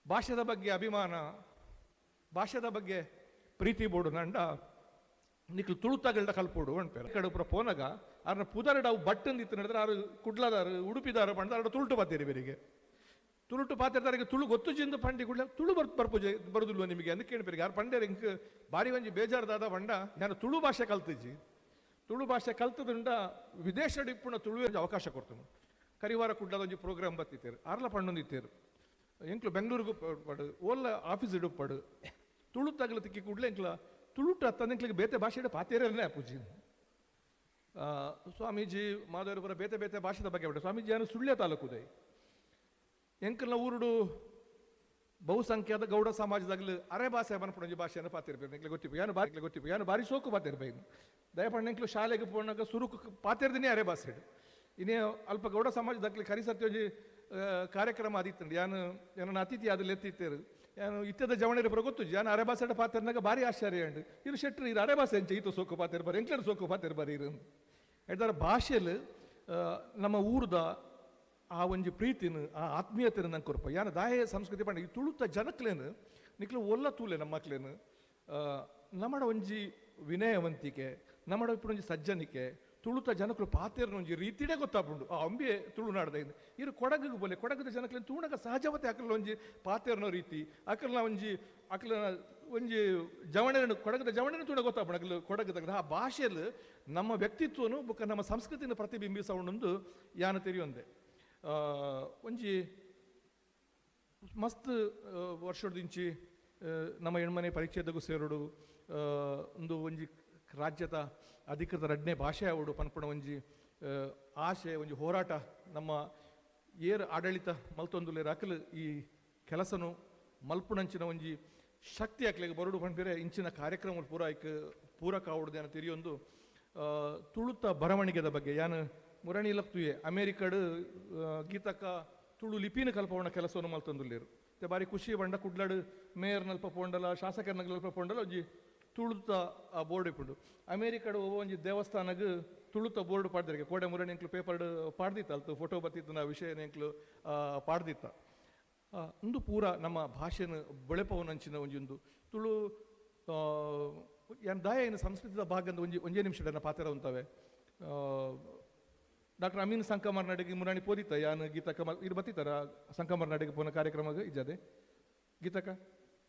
ಭಾಷೆದ ಬಗ್ಗೆ ಅಭಿಮಾನ ಭಾಷೆದ ಬಗ್ಗೆ ಪ್ರೀತಿ ಬೋಡು ನಂಡ ನಿಕ್ಲು ತುಳುತಗಳ್ಡ ಕಲ್ಪೋಡು ಅನ್ಪೇರು. ಕಡೆ ಪೂರ ಪೋನಾಗ ಆರ್ನ ಪುದರಡ ಅವು ಬಟ್ಟಂದಿತ್ತು ನಡೆದ್ರೆ ಆರು ಕುಡ್ಲದಾರು ಉಡುಪಿದಾರು ಪಂಡ ಆರು ತುಳುಟು ಬಾತೇರಿ ಬೇರಿಗೆ ತುಳುಟು ಪಾತೆರ್ದಾರಿಗೆ ತುಳು ಗೊತ್ತು ಜಿಂದು ಪಂಡಿ ಕುಡ್ಲ ತುಳು ಬರ್ಪುಜೆ ಬರುದಿಲ್ವ ನಿಮಗೆ ಅಂದ್ ಕೇಳ್ಪೇರಿಗೆ. ಆರು ಪಂಡೇರು ಇಂಕ್ ಬಾರಿ ಒಂಜಿ ಬೇಜಾರ್ದಾದ ಪಂಡ ನಾನು ತುಳು ಭಾಷೆ ಕಲ್ತಿಜ್ಜಿ ತುಳು ಭಾಷೆ ಕಲ್ತದುಂಡ ವಿದೇಶ ಇಪ್ಪುನ ತುಳು ಅವಕಾಶ ಕೊಡ್ತನು. ಕರಿವಾರ ಕುಡ್ಲದ ಒಂಜಿ ಪ್ರೋಗ್ರಾಮ್ ಬತ್ತಿತ್ತೇರು ಆರ್ಲ ಪಂಡೊಂದಿತ್ತೇರು ಎಂಕ್ಲು ಬೆಂಗಳೂರಿಗೂ ಪಡು ಓಲ್ಲ ಆಫೀಸ್ ಇಡುಪಡು ತುಳು ತಗಲು ತಿಕ್ಕಿ ಕೂಡಲೇ ಎಂಕ್ಲ ತುಳುಟು ಅತ್ತಂದ ಎಂಕ್ಲಿಗೆ ಬೇತೆ ಭಾಷೆ ಪಾತೇರನೇ ಪೂಜಿ. ಸ್ವಾಮೀಜಿ ಮಾಧವರಪುರ ಬೇತೆ ಬೇತೆ ಭಾಷೆದ ಬಗ್ಗೆ ಬಿಟ್ಟು ಸ್ವಾಮೀಜಿ ಏನು ಸುಳ್ಯ ತಾಲೂಕುದೈ ಎಂಕಲ್ನ ಊರುಡು ಬಹುಸಂಖ್ಯಾತ ಗೌಡ ಸಮಾಜದಾಗಲು ಅರೆ ಭಾಷೆ ಪನ್ಪುನ ಒಂಜಿ ಭಾಷೆಯನ್ನು ಪಾತಿರ್ಬೇಕು ಎಂಕ್ಲೆ ಗೊತ್ತಿಪ್ಪು ಯಾನು ಬಾರಿ ಗೊತ್ತಿಪ್ಪು ಯಾನು ಬಾರಿ ಶೋಕು ಪಾತಿರ್ಬೇಕು ದಯಪಣ್ಣ ಎಂಕ್ಲು ಶಾಲೆಗೆ ಪೋಣಾಗ ಸುರುಕು ಪಾತಿರ್ದಿನೇ ಅರೆ ಭಾಷೆ ಇನ್ನೇ ಅಲ್ಪ ಗೌಡ ಸಮಾಜದಾಗ್ಲಿ ಕರಿಸತ್ತಿ ಒಂಜಿ ಕಾರ್ಯಕ್ರಮ ಆದಿತ್ತಂಡು ಯಾನು ಏನನ್ನ ಅತಿಥಿ ಆದಲ್ಲಿ ಎತ್ತಿತ್ತೇರು ಯಾನು ಇತ್ತದ ಜವಣೇರು ಪುರ ಗೊತ್ತು ಯಾನು ಅರೆ ಭಾಷೆ ಪಾತಿರ್ನಾಗ ಭಾರಿ ಆಶ್ಚರ್ಯ ಉಂಡು ಇರು ಶೆಟ್ರು ಇರು ಅರೆ ಭಾಷೆ ಎಂಚ ಈತ ಸೋಕು ಪಾತಿರ್ಬಾರಿ ಎಂಕ್ಲೇರು ಸೋಕು ಪಾತಿರ್ಬಾರಿ ಇರು ಹೇಳ್ತಾರೆ ಭಾಷೆಯಲ್ಲಿ ನಮ್ಮ ಊರ್ದ ಆ ಒಂಜಿ ಪ್ರೀತಿನ ಆ ಆತ್ಮೀಯತೆನ ನಂಗೆ ಕೊರಪ ಯಾನ ದಾಯ ಸಂಸ್ಕೃತಿ ಪಂಡ ಈ ತುಳುತ ಜನಕ್ಲೇನು ನಿಕ್ಲು ಒಲ್ಲ ತೂಲೆ ನಮ್ಮ ಮಕ್ಲೇನು ನಮ್ಮಡ ಒಂಜಿ ವಿನಯವಂತಿಕೆ ನಮ್ಮಡ ಇಪ್ಪು ಒಂಜಿ ಸಜ್ಜನಿಕೆ ತುಳುತ ಜನಕ್ಲು ಪಾತೇರ್ನ ಒಂಜಿ ರೀತಿಡೇ ಗೊತ್ತಾಪುಂಡು ಆ ಅಂಬೆ ತುಳುನಾಡ್ದ ಇರು ಕೊಡಗಿಗೆ ಬೋಲೆ ಕೊಡಗದ ಜನಕ್ಲೇನು ತೂಣಗ ಸಹಜವತೆ ಅಕಲ್ನ ಒಂಜಿ ಪಾತೇರ್ನೋ ರೀತಿ ಅಕಲ್ನ ಒಂಜಿ ಅಕಲ್ನ ಒಂಜಿ ಜವಣೆಯನ್ನು ಕೊಡಗದ ಜವಣೆನ ತೂಣ ಗೊತ್ತಾಪುಂಡು ಅಕಲು ಕೊಡಗದ ಆ ಭಾಷೆಯಲ್ಲಿ ನಮ್ಮ ವ್ಯಕ್ತಿತ್ವನು ಬೊಕ್ಕ ನಮ್ಮ ಸಂಸ್ಕೃತಿನ ಪ್ರತಿಬಿಂಬಿಸವಣ್ಣೊಂದು ಯಾನ ತೆರಿಯೊಂದೆ. ಒಂಜಿ ಮಸ್ತ್ ವರ್ಷದಿಂಚಿ ನಮ್ಮ ಹೆಣ್ಮನೆ ಪರಿಚ್ಛೇದಗೂ ಸೇರುಡು ಒಂದು ಒಂಜಿ ರಾಜ್ಯದ ಅಧಿಕೃತ ರಡ್ನೇ ಭಾಷೆ ಆವಡು ಪನ್ಪುಣ ಒಂಜಿ ಆಶೆ ಒಂಜಿ ಹೋರಾಟ ನಮ್ಮ ಏರ್ ಆಡಳಿತ ಮಲ್ತೊಂದುಲೇರ್ ಅಕಲು ಈ ಕೆಲಸನು ಮಲ್ಪುಣಂಚಿನ ಒಂಜಿ ಶಕ್ತಿ ಅಕ್ಲೆಗ್ ಬರುಡು ಪನ್ಪಿರೆ ಇಂಚಿನ ಕಾರ್ಯಕ್ರಮ ಪೂರ ಐಕ್ ಪೂರಕ ಆವಡ್ದು ತೆರಿಯೊಂದು ತುಳುತ ಬರವಣಿಗೆದ ಬಗ್ಗೆ ಯಾನ್ ಮುರಣಿ ಲಪ್ತುಯೆ ಅಮೇರಿಕಡ್ ಗೀತಕ್ಕ ತುಳು ಲಿಪಿನ ಕಲ್ಪವಣ ಕೆಲಸವನ್ನು ಮಲ್ತೊಂದುಲ್ಲೇರು ಮತ್ತೆ ಬಾರಿ ಖುಷಿ ಬಂಡ ಕುಡ್ಲಡು ಮೇಯರ್ನಲ್ಪ ಪೋಂಡಲ ಶಾಸಕರ್ನಲ್ಪ ಪೋಂಡಲ ಒಂಜಿ ತುಳುತ ಆ ಬೋರ್ಡ್ ಇಪ್ಪುಂಡು ಅಮೇರಿಕಡ್ ಒಂಜಿ ದೇವಸ್ಥಾನಗ್ ತುಳುತ ಬೋರ್ಡ್ ಪಾಡ್ದಿರಿಗೆ ಕೋಡೆ ಮುರಣಿ ಎಂಕ್ಲು ಪೇಪರ್ಡ್ ಪಾಡ್ದಿತ್ತ ಅಲ್ತು ಫೋಟೋ ಬತ್ತಿತ್ತು ನಾ ವಿಷಯ ಎಂಕ್ಲು ಪಾಡ್ದಿತ್ತ ಉಂದು ಪೂರ ನಮ್ಮ ಭಾಷೆನ ಬೆಳೆಪವನಂಚಿನ ಒಂಜೊಂದು ತುಳು ಯಾನ್ ದಾಯ ಏನು ಸಂಸ್ಕೃತದ ಭಾಗಂದ ಒಂಜಿ ಒಂಜೇ ನಿಮಿಷ ಪಾತ್ರ ಉಂತವೆ. ಡಾಕ್ಟರ್ ಅಮೀನ್ ಸಂಕಮರ್ನಾಡಿಗೆ ಮುರಾಣಿ ಪೋದಿತ್ತ ಯಾನ್ ಗೀತಕ್ಕ ಇರು ಬತ್ತಿತ್ತಾರ ಸಂಕಮರ್ನಾಡಿಗೆ ಪೋನ ಕಾರ್ಯಕ್ರಮ ಇಜ್ಜದೆ ಗೀತಕ್ಕ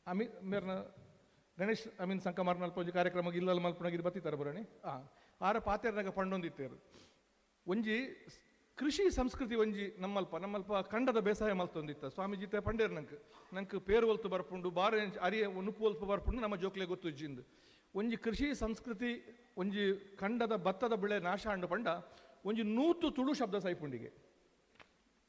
ಅಮೀನ್ ಮೇರ್ನ ಗಣೇಶ್ ಅಮೀನ್ ಸಂಕಮರ್ನಲ್ಪ ಒಂಜಿ ಕಾರ್ಯಕ್ರಮ ಇಲ್ಲಲ್ ಮಲ್ಪುನಾಗ ಇದು ಬತ್ತಿತ್ತಾರ ಬರಣಿ ಆರ ಪಾತೆರ್ನಾಗ ಪಂಡೊಂದಿತ್ತೇರು ಒಂಜಿ ಕೃಷಿ ಸಂಸ್ಕೃತಿ ಒಂಜಿ ನಮ್ಮಲ್ಪ ನಮ್ಮಲ್ಪ ಕಂಡದ ಬೇಸಾಯ ಮಲ್ತೊಂದಿತ್ತ ಸ್ವಾಮೀಜಿ ಪಂಡೇರ್ ನಂಕ್ ನಂಕ್ ಪೇರು ಒಲ್ತು ಬರ್ಪುಂಡು ಬಾರೆ ಅರಿಯ ಉನುಪು ಒಲ್ತು ಬರ್ಪುಂಡು ನಮ್ಮ ಜೋಕ್ಲೆ ಗೊತ್ತು ಜಿಂದು ಒಂಜಿ ಕೃಷಿ ಸಂಸ್ಕೃತಿ ಒಂಜಿ ಕಂಡದ ಭತ್ತದ ಬೆಳೆ ನಾಶ ಅಂಡು ಪಂಡ ಒಂಜಿ ನೂತು ತುಳು ಶಬ್ದ ಸೈಪುಂಡಿಗೆ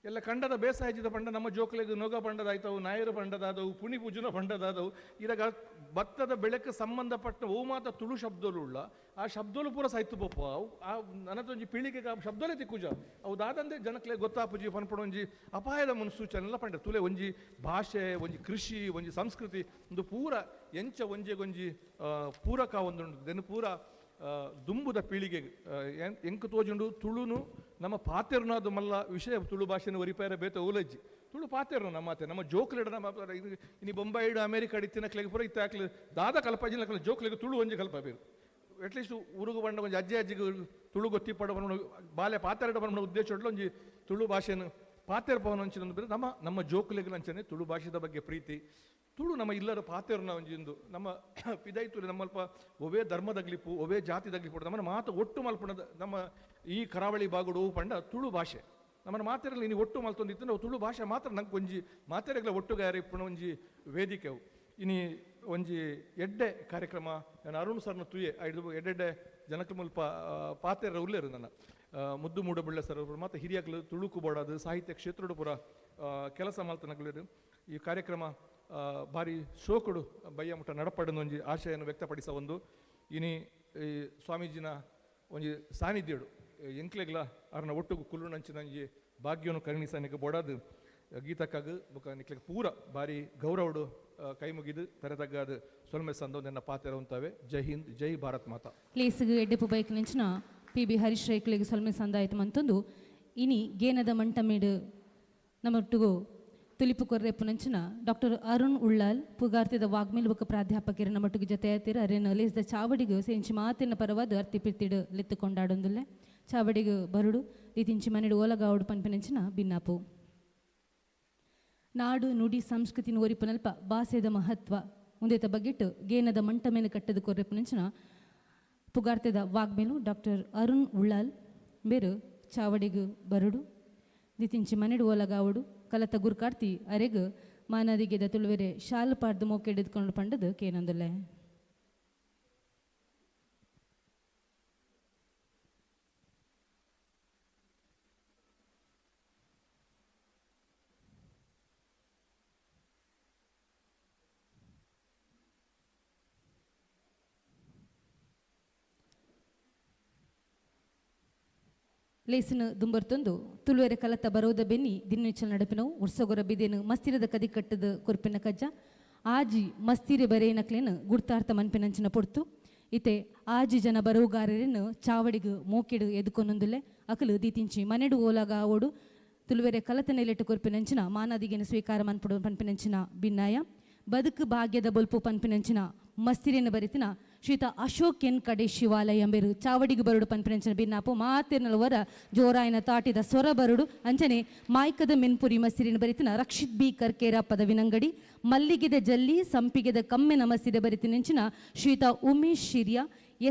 ಎಲ್ಲ ಕಂಡದ ಬೇಸಾಯಜಿದ ಪಂಡ ನಮ್ಮ ಜೋಕ್ಲೆಗ್ ನೊಗ ಪಂಡದಾಯ್ತವು, ನಾಯರು ಪಂಡದಾದವು, ಪುಣಿ ಪೂಜುನ ಪಂಡದಾದವು. ಇದಾಗ ಭತ್ತದ ಬೆಳೆക്ക് ಸಂಬಂಧಪಟ್ಟ ಓ ಮಾತ ತುಳು ಶಬ್ದಲು ಉಳ್ಳ ಆ ಶಬ್ದಲು ಪೂರ ಸಾಯ್ತು ಪೋಪ. ಅವು ಆ ನನತೊಂಜಿ ಪೀಳಿಗೆಗೆ ಆ ಶಬ್ದಲೇ ತಿಕ್ಕುಜ. ಅವು ದಾದಂದೆ ಜನಕ್ಲೆ ಗೊತ್ತಾಪುಜಿ ಪನ್ಪುಣ ಒಂಜಿ ಅಪಾಯದ ಮುನ್ಸೂಚನೆಲ್ಲ ಪಂಡ ತುಲೆ ಒಂಜಿ ಭಾಷೆ, ಒಂಜಿ ಕೃಷಿ, ಒಂಜಿ ಸಂಸ್ಕೃತಿ ಒಂದು ಪೂರ ಎಂಚ ಒಂಜೆಗೊಂಜಿ ಪೂರಕ ಒಂದುಂಡು. ದೆನ್ ಪೂರ ದುಂಬುದ ಪೀಳಿಗೆ ಎಂಕ್ ತೋಜುಂಡು ತುಳುನು ನಮ್ಮ ಪಾತೆರ್ನಾದು ಮಲ್ಲ ವಿಷಯ. ತುಳು ಭಾಷೆನ ಒರಿಪಾಯರ ಬೇತ ಓಲಜ್ಜಿ ತುಳು ಪಾತೆರ್ನು ನಮ್ಮ ಮಾತೆ ನಮ್ಮ ಜೋಕ್ಲೆಡ ನಮ್ಮ ಇದು ಇನಿ ಬೊಂಬಾಯಿಡು ಅಮೇರಿಕ ಇತ್ತಿನಕ್ಲೆಗ್ ಪೂರ ಇತ್ತೆ ಅಕ್ಲು ದಾದ ಕಲ್ಪಾಜಿನ ಅಕ್ಲು ಜೋಕ್ಲೆಗ್ ತುಳು ಒಂಜಿ ಕಲ್ಪಬೇರು. ಅಟ್ಲೀಸ್ಟ್ ಊರುಗು ಬಂಡ ಒಂಜಿ ಅಜ್ಜಿ ಅಜ್ಜಿಗೆ ತುಳು ಗೊತ್ತಿಪ್ಪಡ ಪನ್ಪುನ ಬಾಲೆ ಪಾತೆರಡ ಪನ್ಪುನ ಉದ್ದೇಶ ಒಂಜಿ ತುಳು ಭಾಷೆನು ಪಾತೆರ್ ಪವನ ಒಂಚಿನ ನಮ್ಮ ನಮ್ಮ ಜೋಕುಲೆಗ್ ಅಂಚನೆ ತುಳು ಭಾಷೆದ ಬಗ್ಗೆ ಪ್ರೀತಿ. ತುಳು ನಮ್ಮ ಇಲ್ಲದ ಪಾತೆರ್ನ ಒಂಜಿ ಇಂದು ನಮ್ಮ ಪಿದೈತುಲು ನಮ್ಮಲ್ಪ ಒವೇ ಧರ್ಮದಗ್ಲಿಪ್ಪು ಒವೇ ಜಾತಿದಗ್ಲಿಪ್ಪು ನಮ್ಮನ್ನ ಮಾತು ಒಟ್ಟು ಮಲ್ಪುಣದ ನಮ್ಮ ಈ ಕರಾವಳಿ ಭಾಗಡು ಪಂಡ ತುಳು ಭಾಷೆ ನಮ್ಮನ್ನ ಮಾತೆರಲ್ಲಿ ಇನಿ ಒಟ್ಟು ಮಲ್ತೊಂದಿತ್ತು. ನಾವು ತುಳು ಭಾಷೆ ಮಾತ್ರ ನಂಗೆ ಒಂಜಿ ಮಾತೆರೆಗ್ಲ ಒಟ್ಟುಗಾರ ಇಪ್ಪುನ ಒಂಜಿ ವೇದಿಕೆ ಅವು. ಇನಿ ಒಂಜಿ ಎಡ್ಡೆ ಕಾರ್ಯಕ್ರಮ ನಾನು ಅರುಣ್ ಸರ್ನ ತುಯೆ ಐದು ಎಡ್ಡೆಡ್ಡೆ ಜನಕ್ಕೆ ಮುಲ್ಪ ಪಾತೆರ ಉಲ್ಲೇರು ನನ್ನ ಮುದ್ದು ಮೂಡಬಿಳ್ಳ ಸರ್ ಅವರು ಮತ್ತು ಹಿರಿಯಕ್ಲು ತುಳುಕು ಬೋಡಾದು ಸಾಹಿತ್ಯ ಕ್ಷೇತ್ರಡು ಪೂರ ಕೆಲಸ ಮಲ್ತನಗ್ಲೇರು. ಈ ಕಾರ್ಯಕ್ರಮ ಭಾರಿ ಶೋಕುಡು ಬಯ್ಯ ಮುಟ್ಟ ನಡಪಡನ ಒಂಜಿ ಆಶಯನ್ನು ವ್ಯಕ್ತಪಡಿಸ ಒಂದು ಇನಿ ಈ ಸ್ವಾಮೀಜಿನ ಒಂಜಿ ಸಾನ್ನಿಧ್ಯಡು ಎಂಕ್ಲೆಗ್ಲ ಅರ್ನ ಒಟ್ಟುಗು ಕುಲ್ಲುನಂಚಿನ ಒಂಜಿ ಭಾಗ್ಯವನ್ನು ಕರುಣಿಸನಿಗೆ ಬೋಡಾದು ಗೀತಕ್ಕಾಗ ಬೊಕ ನಿಕ್ಲೆಗ್ ಪೂರ ಭಾರಿ ಗೌರವಡು ಕೈ ಮುಗಿದು ತರೆ ತಗ್ಗಾದು ಸೊಲ್ಮೆ ಸಂದೋ ನನ್ನ ಪಾತೆರ ಉಂತಾವೆ. ಜೈ ಹಿಂದ್, ಜೈ ಭಾರತ್ ಮಾತಾ. ಪ್ಲೇಸ್ಗೆ ಎಡ್ಡೆಪು ಬೈಕ್ ನಿಂಚಿನ ಪಿ ಬಿ ಹರೀಶ್ ರೈಕ್ಲೆಗ್ ಸೊಲ್ಮೆ ಸಂದಾಯಿತು ಮಂತೊಂದು ಇನಿ ಗೇನದ ಮಂಟಮೇಡು ನಮ್ಮೊಟ್ಟುಗು ತುಲಿಪು ಕೊರ್ರೆಪ್ಪು ನಂಚಿನ ಡಾಕ್ಟರ್ ಅರುಣ್ ಉಳ್ಳಾಲ್ ಪುಗಾರ್ತಿದ ವಾಗ್ಮೇಲ್ ಬೊಕ್ಕ ಪ್ರಾಧ್ಯಾಪಕರು ನಮ್ಮೊಟ್ಟಿಗೆ ಜೊತೆ ಆಯ್ತಿರ. ಅರೇನ ಲೇಸ್ದ ಚಾವಡಿಗು ಸೇಂಚಿ ಮಾತಿನ ಪರವಾದ ಅರ್ತಿ ಪಿರ್ತಿಡು ಲೆತ್ತು ಕೊಂಡಾಡೊಂದುಲ್ಲೆ. ಚಾವಡಿಗು ಬರುಡು ದೀತಿಂಚಿ ಮನೆಡು ಓಲಗಾವುಡು ಪನ್ಪಿನಂಚಿನ ಬಿನ್ನಾಪು. ನಾಡು ನುಡಿ ಸಂಸ್ಕೃತಿನ ಒರಿಪುನಲ್ಪ ಬಾಸೆದ ಮಹತ್ವ ಉಂದೆತ ಬಗ್ಗೆಟ್ಟು ಗೇನದ ಮಂಟಮೇನ ಕಟ್ಟದ ಕೊರ್ರೆಪ್ಪುನಂಚಿನ ಪುಗಾರ್ತೆದ ವಾಗ್ಮೇಲು ಡಾಕ್ಟರ್ ಅರುಣ್ ಉಳ್ಳಾಲ್ ಬೇರು ಚಾವಡಿಗು ಬರುಡು ದಿತಿಂಚಿ ಮನೆಡು ಓಲಗಾವುಡು. ಕಲತ ಗುರ್ಕಾರ್ತಿ ಅರೆಗ್ ಮಾನದಿಗೆದ ತುಳುವೆರೆ ಶಾಲು ಪಾಡ್ದು ಮೋಕೆಡೆದ್ಕೊಂಡು ಪಂಡದು ಕೇನೊಂದುಲ್ಲೆ. ಲೇಸಿನ ದುಂಬರ್ತೊಂದು ತುಳುವೆರೆ ಕಲತ ಬರೋದ ಬೆನ್ನಿ ದಿನನಿಚ್ಚಲ ನಡಪಿನವು ಉರ್ಸಗೊರ ಬಿದೇನು ಮಸ್ತಿರದ ಕದಿ ಕಟ್ಟದ ಕೊರ್ಪಿನ ಕಜ್ಜ ಆಜಿ ಮಸ್ತಿರೆ ಬರೇನಕ್ಲೇನು ಗುರ್ತಾರ್ಥ ಮನ್ಪಿನಂಚಿನ ಪೊರ್ತು ಇತೆ ಆಜಿ ಜನ ಬರವುಗಾರರನ್ನು ಚಾವಡಿಗು ಮೋಕೆಡು ಎದುಕೊನೊಂದುಲ್ಲೆ. ಅಕಲು ದೀತಿಂಚಿ ಮನೆಡು ಓಲಾಗ ಓಡು ತುಳುವೆರೆ ಕಲತ ನೆಲೆಟ್ಟು ಕೊರ್ಪಿನಂಚಿನ ಮಾನಾದಿಗೆನ ಸ್ವೀಕಾರ ಮನ್ಪುಡು ಪನ್ಪಿನಂಚಿನ ಬಿನ್ನಾಯ. ಬದುಕು ಭಾಗ್ಯದ ಬೊಲ್ಪು ಪನ್ಪಿನಂಚಿನ ಮಸ್ತಿರೇನ ಬರಿತಿನ ಶ್ರೀತ ಅಶೋಕ್ ಎನ್ ಕಡೆ ಶಿವಾಲಯ ಎಂಬೆರು ಚಾವಡಿಗೆ ಬರುಡು ಪನ್ಪಿನಂಚಿನ ಬಿನ್ನಾಪು. ಮಾತಿರ್ನಲ್ವರ ಜೋರಾಯನ ತಾಟಿದ ಸ್ವರ ಬರುಡು. ಅಂಚನೆ ಮಾಯ್ಕದ ಮೆನ್ಪುರಿ ಮಸ್ತಿರಿನ ಬರಿತಿನ ರಕ್ಷಿತ್ ಬಿ ಕರ್ಕೇರ ಪದವಿನಂಗಡಿ, ಮಲ್ಲಿಗೆದ ಜಲ್ಲಿ ಸಂಪಿಗೆದ ಕಮ್ಮೆನ ಮಸ್ತಿರೆ ಬರಿತಿನಂಚಿನ ಶ್ರೀತ ಉಮೇಶ್ ಶಿರಿಯ,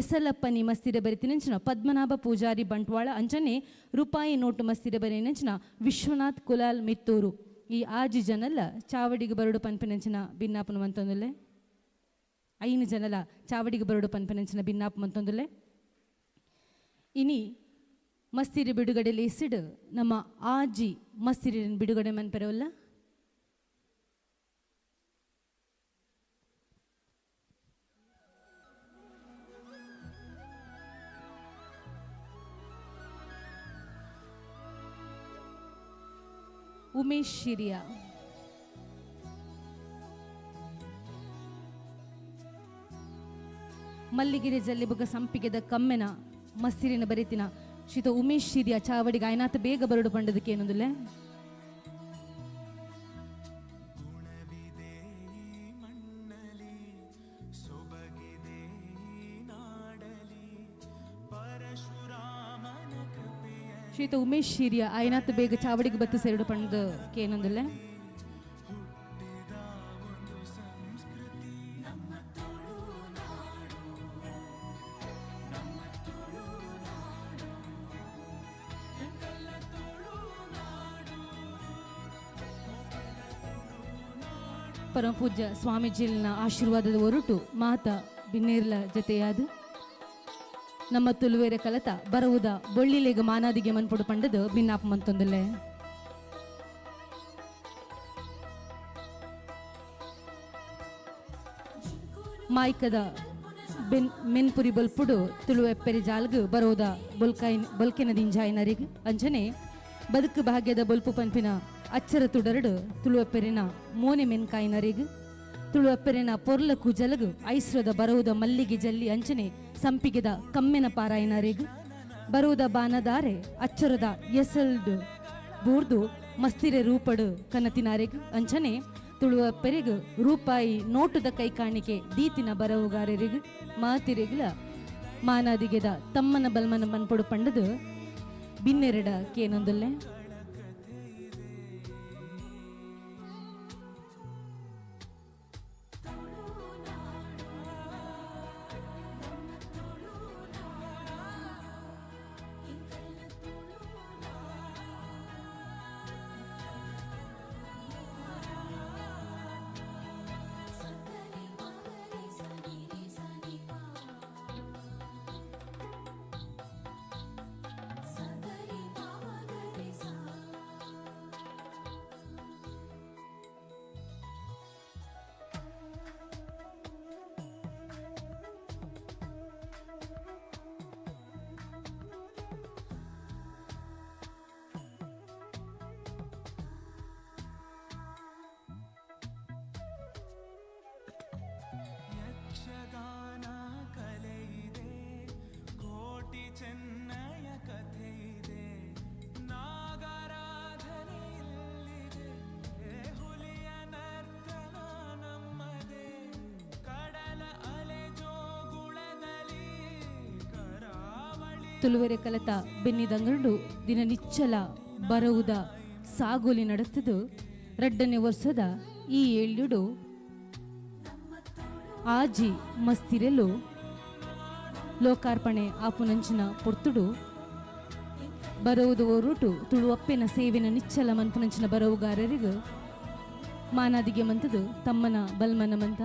ಎಸಲಪ್ಪನಿ ಮಸ್ತಿರೆ ಬರಿತಿನಂಚಿನ ಪದ್ಮನಾಭ ಪೂಜಾರಿ ಬಂಟ್ವಾಳ, ಅಂಚನೆ ರೂಪಾಯಿ ನೋಟು ಮಸ್ತಿರೆ ಬರಿನಂಚಿನ ವಿಶ್ವನಾಥ್ ಕುಲಾಲ್ ಮಿತ್ತೂರು. ಈ ಆಜಿ ಜನಲ್ಲ ಚಾವಡಿಗೆ ಬರುಡು ಪನ್ಪಿನಂಚಿನ ಬಿನ್ನಾಪನ ಮಂತೊಂದುಲ್ಲೆ. ಐನು ಜನಲ ಚಾವಡಿಗೆ ಬರುಡು ಪನ್ಪಿನಂಚಿನ ಬಿನ್ನಾಪ ಮಂತೊಂದುಲ್ಲೆ. ಇನಿ ಮಸ್ತಿರಿ ಬಿಡುಗಡೆ ಲೇಸಿಡು ನಮ್ಮ ಆಜಿ ಮಸ್ತಿರಿ ಬಿಡುಗಡೆ ಮನ್ಪೆರವಲ್ಲ. ಉಮೇಶ್ ಶಿರಿಯಾ, ಮಲ್ಲಿಗೆರೆ ಜಲ್ಲಿಬುಗ ಸಂಪಿಗೆದ ಕಮ್ಮೆನ ಮಸ್ತಿರಿನ ಬರಿತಿನ ಶ್ರೀತ ಉಮೇಶ್ ಶಿರಿಯ ಚಾವಡಿಗೆ ಆಯ್ನಾತ ಬೇಗ ಬರಡು ಪಂಡದಕ್ಕೆ ಏನೊಂದುಲ್ಲೆ. ಶ್ರೀತ ಉಮೇಶ್ ಶಿರಿಯ ಆಯ್ನಾತ ಬೇಗ ಚಾವಡಿಗೆ ಬತ್ತು ಸೇರಡು ಪಂಡದ ಕೇನೊಂದುಲ್ಲೆ. ಪರಮ ಪೂಜ್ಯ ಸ್ವಾಮೀಜಿನ ಆಶೀರ್ವಾದದ ಹೊರಟು ಮಾತಾ ಬಿನ್ನೇರ್ಲ ಜೊತೆಯಾದ ನಮ್ಮ ತುಳುವೆರೆ ಕಲತ ಬರವುದ ಬೊಳ್ಳಿಲೆಗ ಮಾನಾದಿಗೆ ಮನ್ಪುಡು ಪಂಡದು ಬಿನ್ನಾಪ ಮಂತೊಂದುಲ್ಲೆ. ಮಾಯ್ಕದ ಬೆನ್ ಮೆನ್ಪುರಿ ಬೊಲ್ಪುಡು ತುಳುವೆಪ್ಪೆರಿ ಜಾಲ್ಗ್ ಬರೋದ ಬೊಲ್ಕಾಯಿನ ಬೊಲ್ಕೆನ ದಿಂಜಾಯಿನರಿಗ್ ಅಂಚನೆ ಬದುಕು ಭಾಗ್ಯದ ಬೊಲ್ಪು ಪನ್ಪಿನ ಅಚ್ಚರ ತುಡರಡು ತುಳುವೆಪ್ಪೆರಿನ ಮೋನೆ ಮೆನ್ಕಾಯಿನರಿಗ್ ತುಳುವಪ್ಪೆರಿನ ಪೊರ್ಲ ಕುಜಲಗು ಐಸ್ರದ ಬರುವುದ ಮಲ್ಲಿಗೆ ಜಲ್ಲಿ ಅಂಚನೆ ಸಂಪಿಗೆದ ಕಮ್ಮೆನ ಪಾರಾಯಿನರಿಗ್ ಬರುವುದ ಬಾನದಾರೆ ಅಚ್ಚರದ ಎಸಲ್ಡ್ ಬೂರ್ದು ಮಸ್ತಿರೆ ರೂಪಡು ಕನತಿನಾರೆಗ್ ಅಂಚನೆ ತುಳುವಪ್ಪೆರೆಗ್ ರೂಪಾಯಿ ನೋಟುದ ಕೈ ಕಾಣಿಕೆ ದೀತಿನ ಬರವುಗಾರರಿಗ್ ಮಾತಿರೆಗ್ಲ ಮಾನಾದಿಗೆದ ತಮ್ಮನ ಬಲ್ಮನ ಮನ್ಪೊಡು ಪಂಡದು ಬಿನ್ನೆರಡ ಕೇನೊಂದುಲ್ಲೆ. ಯಕ್ಷಗಾನ ಕಲೆ ಇದೆ, ಕೋಟಿ ಚೆನ್ನಯ ಕಥೆ ಇದೆ, ನಾಗರಾಧನೆ ಇಲ್ಲಿದೆ, ಹುಲಿಯ ನರ್ತನ ನಮ್ಮದೇ, ಕಡಲ ಅಲೆ ಜೋಗುಳದಲ್ಲಿ ಕರಾವಳಿ. ತುಳುವೆರೆ ಕಲತ ಬೆನ್ನಿದಂಗಡು ದಿನ ನಿಚ್ಚಲ ಬರವುದ ಸಾಗೋಲಿ ನಡೆತದು ರಡ್ಡನೆ ವರ್ಷದ ಈ ಏಳ್ಯುಡು ಆಜಿ ಮಸ್ತಿರೆಲು ಲೋಕಾರ್ಪಣೆ ಆಪುನಂಚಿನ ಪೊರ್ತುಡು ಬರವುದು ಒರುಟು ತುಳುವಪ್ಪೆನ ಸೇವೆನ ನಿಚ್ಚಲ ಮನ್ಪುನಂಚಿನ ಬರವುಗಾರರಿಗೂ ಮಾನಾದಿಗೆ ಮಂತದು ತಮ್ಮನ ಬಲ್ಮನ ಮಂತ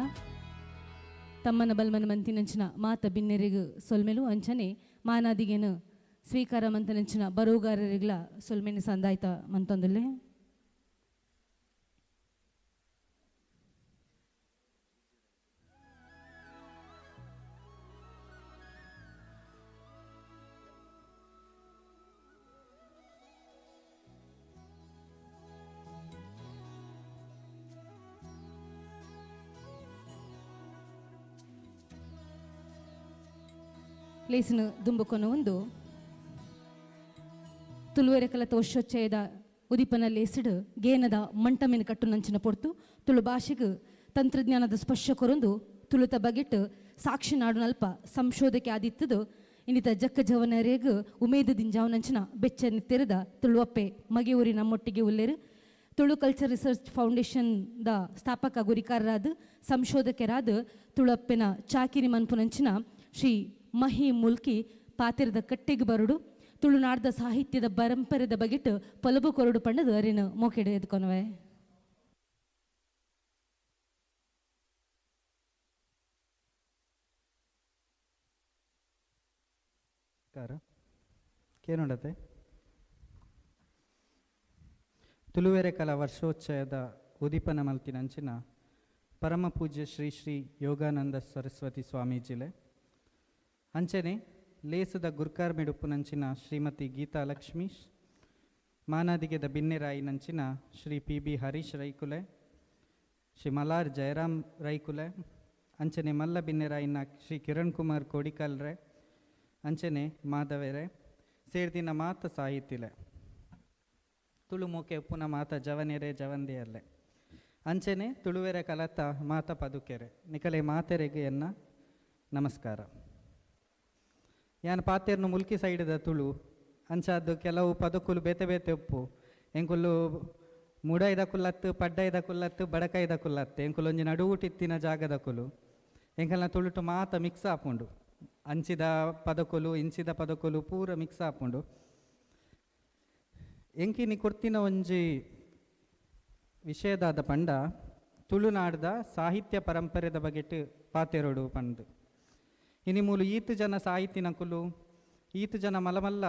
ತಮ್ಮನ ಬಲ್ಮನ ಮಂತಿನಂಚಿನ ಮಾತ ಬಿನ್ನೆರಿಗು ಸೊಲ್ಮೆಲು ಅಂಚನೆ ಮಾನಾದಿಗೆನು ಸ್ವೀಕಾರ ಮಂತನಂಚಿನ ಬರವುಗಾರರಿಗ್ಲ ಸೊಲ್ಮೆನೆ ಸಂದಾಯ್ತ ಮಂತೊಂದುಲ್ಲೆ. ಲೇಸಿನ ದುಂಬುಕೊನ ಒಂದು ತುಳುವೆರೆ ಕಲತ ವರ್ಷೋಚ್ಚಯದ ಉದಿಪನ ಲೇಸಿಡು ಗೇನದ ಮಂಟಮಿನ ಕಟ್ಟುನಂಚಿನ ಪೊರ್ತು ತುಳು ಭಾಷೆಗೆ ತಂತ್ರಜ್ಞಾನದ ಸ್ಪರ್ಶ ಕೊರೊಂದು ತುಳುತ ಬಗೆಟ್ ಸಾಕ್ಷಿ ನಾಡುನಲ್ಪ ಸಂಶೋಧಕೆ ಆದಿತ್ತದು ಇನ್ನಿತ ಜಕ್ಕ ಜವನರೇಗ್ ಉಮೇದು ದಿಂಜಾವನಂಚಿನ ಬೆಚ್ಚ ತೆರೆದ ತುಳುವಪ್ಪೆ ಮಗೆಯೂರಿ ನಮ್ಮೊಟ್ಟಿಗೆ ಉಲ್ಲೇರು Tulu culture research foundation the ಸ್ಥಾಪಕ ಗುರಿಕಾರರಾದ ಸಂಶೋಧಕರಾದ ತುಳುವಪ್ಪೆನ ಚಾಕಿರಿ ಮನ್ಪುನಂಚಿನ ಶ್ರೀ ಮಹಿ ಮುಲ್ಕಿ ಪಾತಿರದ ಕಟ್ಟೆಗೆ ಬರುಡು ತುಳುನಾಡ್ದ ಸಾಹಿತ್ಯದ ಪರಂಪರೆದ ಬಗೆಟ್ ಪೊಲಬು ಕೊರಡು ಪಂಡದು ಅರಿನ ಮೋಕೆಡೆ ಎದ್ಕೊನವೆ. ನಮಸ್ಕಾರ. ಕೇನುಂಡತೆ ತುಳುವೆರೆ ಕಲಾ ವರ್ಷೋಚ್ಚಯದ ಉದೀಪನ ಮಲ್ತಿನಂಚಿನ ಪರಮ ಪೂಜ್ಯ ಶ್ರೀ ಶ್ರೀ ಯೋಗಾನಂದ ಸರಸ್ವತಿ ಸ್ವಾಮೀಜಿಲೆ ಅಂಚನೆ ಲೇಸದ ಗುರ್ಕಾರ್ ಮೆಡುಪುನಂಚಿನ ಶ್ರೀಮತಿ ಗೀತಾ ಲಕ್ಷ್ಮೀಶ್, ಮಾನಾದಿಗೆದ ಬಿನ್ನೆರಾಯಿ ನಂಚಿನ ಶ್ರೀ ಪಿ ಬಿ ಹರೀಶ್ ರೈಕುಲೆ, ಶ್ರೀ ಮಲಾರ್ ಜಯರಾಮ್ ರೈಕುಲೆ, ಅಂಚನೆ ಮಲ್ಲ ಬಿನ್ನೆರಾಯಿನ ಶ್ರೀ ಕಿರಣ್ ಕುಮಾರ್ ಕೋಡಿಕಲ್ರೆ, ಅಂಚನೆ ಮಾಧವೆರೆ ಸೇರ್ದಿನ ಮಾತ ಸಾಹಿತಿಲೆ ತುಳು ಮೋಕೆ ಉಪ್ಪುನ ಮಾತ ಜವನೆರೆ ಜವಂದಿಯಲ್ಲೆ ಅಂಚನೆ ತುಳುವೆರೆ ಕಲತ ಮಾತ ಪದುಕೆರೆ ನಿಕಲೆ ಮಾತೆರೆಗೆ ಎನ್ನ ನಮಸ್ಕಾರ. ಯಾನ್ ಪಾತೆರ್ನು ಮುಲ್ಕಿ ಸೈಡ್ದ ತುಳು ಅಂಚಾದ್ದು ಕೆಲವು ಪದಕುಲು ಬೇತೆ ಬೇತೆ ಉಪ್ಪು ಎಂಕುಲು ಮುಡೈದ ಕುಲ್ಲತ್ತು ಪಡ್ಡೈದ ಕುಲ್ಲತ್ತು ಬಡಕೈದ ಕುಲ್ಲತ್ತು ಎಂಕುಲು ಒಂಜಿ ನಡುವುಟಿತ್ತಿನ ಜಾಗದ ಕುಲು ಎಂಕಲ್ನ ತುಳುಟು ಮಾತ ಮಿಕ್ಸ್ ಆಪುಂಡು ಅಂಚಿದ ಪದಕುಲು ಇಂಚಿದ ಪದಕುಲು ಪೂರ ಮಿಕ್ಸ್ ಆಪುಂಡು. ಎಂಕಿನಿ ಕೊರ್ತಿನ ಒಂಜಿ ವಿಷಯದಾದ ಪಂಡ ತುಳುನಾಡ್ದ ಸಾಹಿತ್ಯ ಪರಂಪರೆದ ಬಗೆಟ್ ಪಾತೆರೊಡು ಪಂದು. ಇನಿ ಮೂಲು ಈತ್ ಜನ ಸಾಹಿತಿನಕುಲು ಈತ್ ಜನ ಮಲಮಲ್ಲ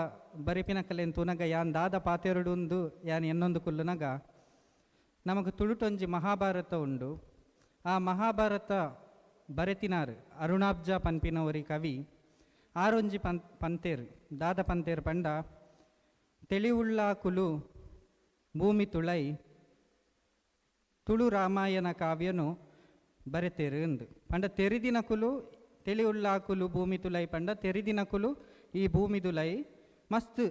ಬರೆಪಿನ ಕಲೆನ್ ತುನಗ ಯಾನ್ ದಾದ ಪಾತೆರೊಡುಂದು ಯಾನ್ ಎನ್ನೊಂದು ಕುಲ್ಲುನಗ ನಮಗ್ ತುಳುಟೊಂಜಿ ಮಹಾಭಾರತ ಉಂಡು. ಆ ಮಹಾಭಾರತ ಬರೆತಿನಾರ್ ಅರುಣಾಬ್ಜ ಪನ್ಪಿನ ಒರಿ ಕವಿ ಆರೊಂಜಿ ಪಂತೇರ್ ದಾದ ಪಂತೇರ್ ಪಂಡ ತಿಳಿವುಳ್ಳ ಕುಲು ಭೂಮಿ ತುಳೈ ತುಳು ರಾಮಾಯಣ ಕಾವ್ಯನು ಬರೆತೇರು ಎಂದು ಪಂಡ ತೆರಿದಿನ ಕುಲು ತಿಳಿವುಳ್ಳ ಕುಲು ಭೂಮಿ ತುಲೈ ಪಂಡ ತೆರಿದಿನ ಕುಲು ಈ ಭೂಮಿ ತುಲೈ ಮಸ್ತ್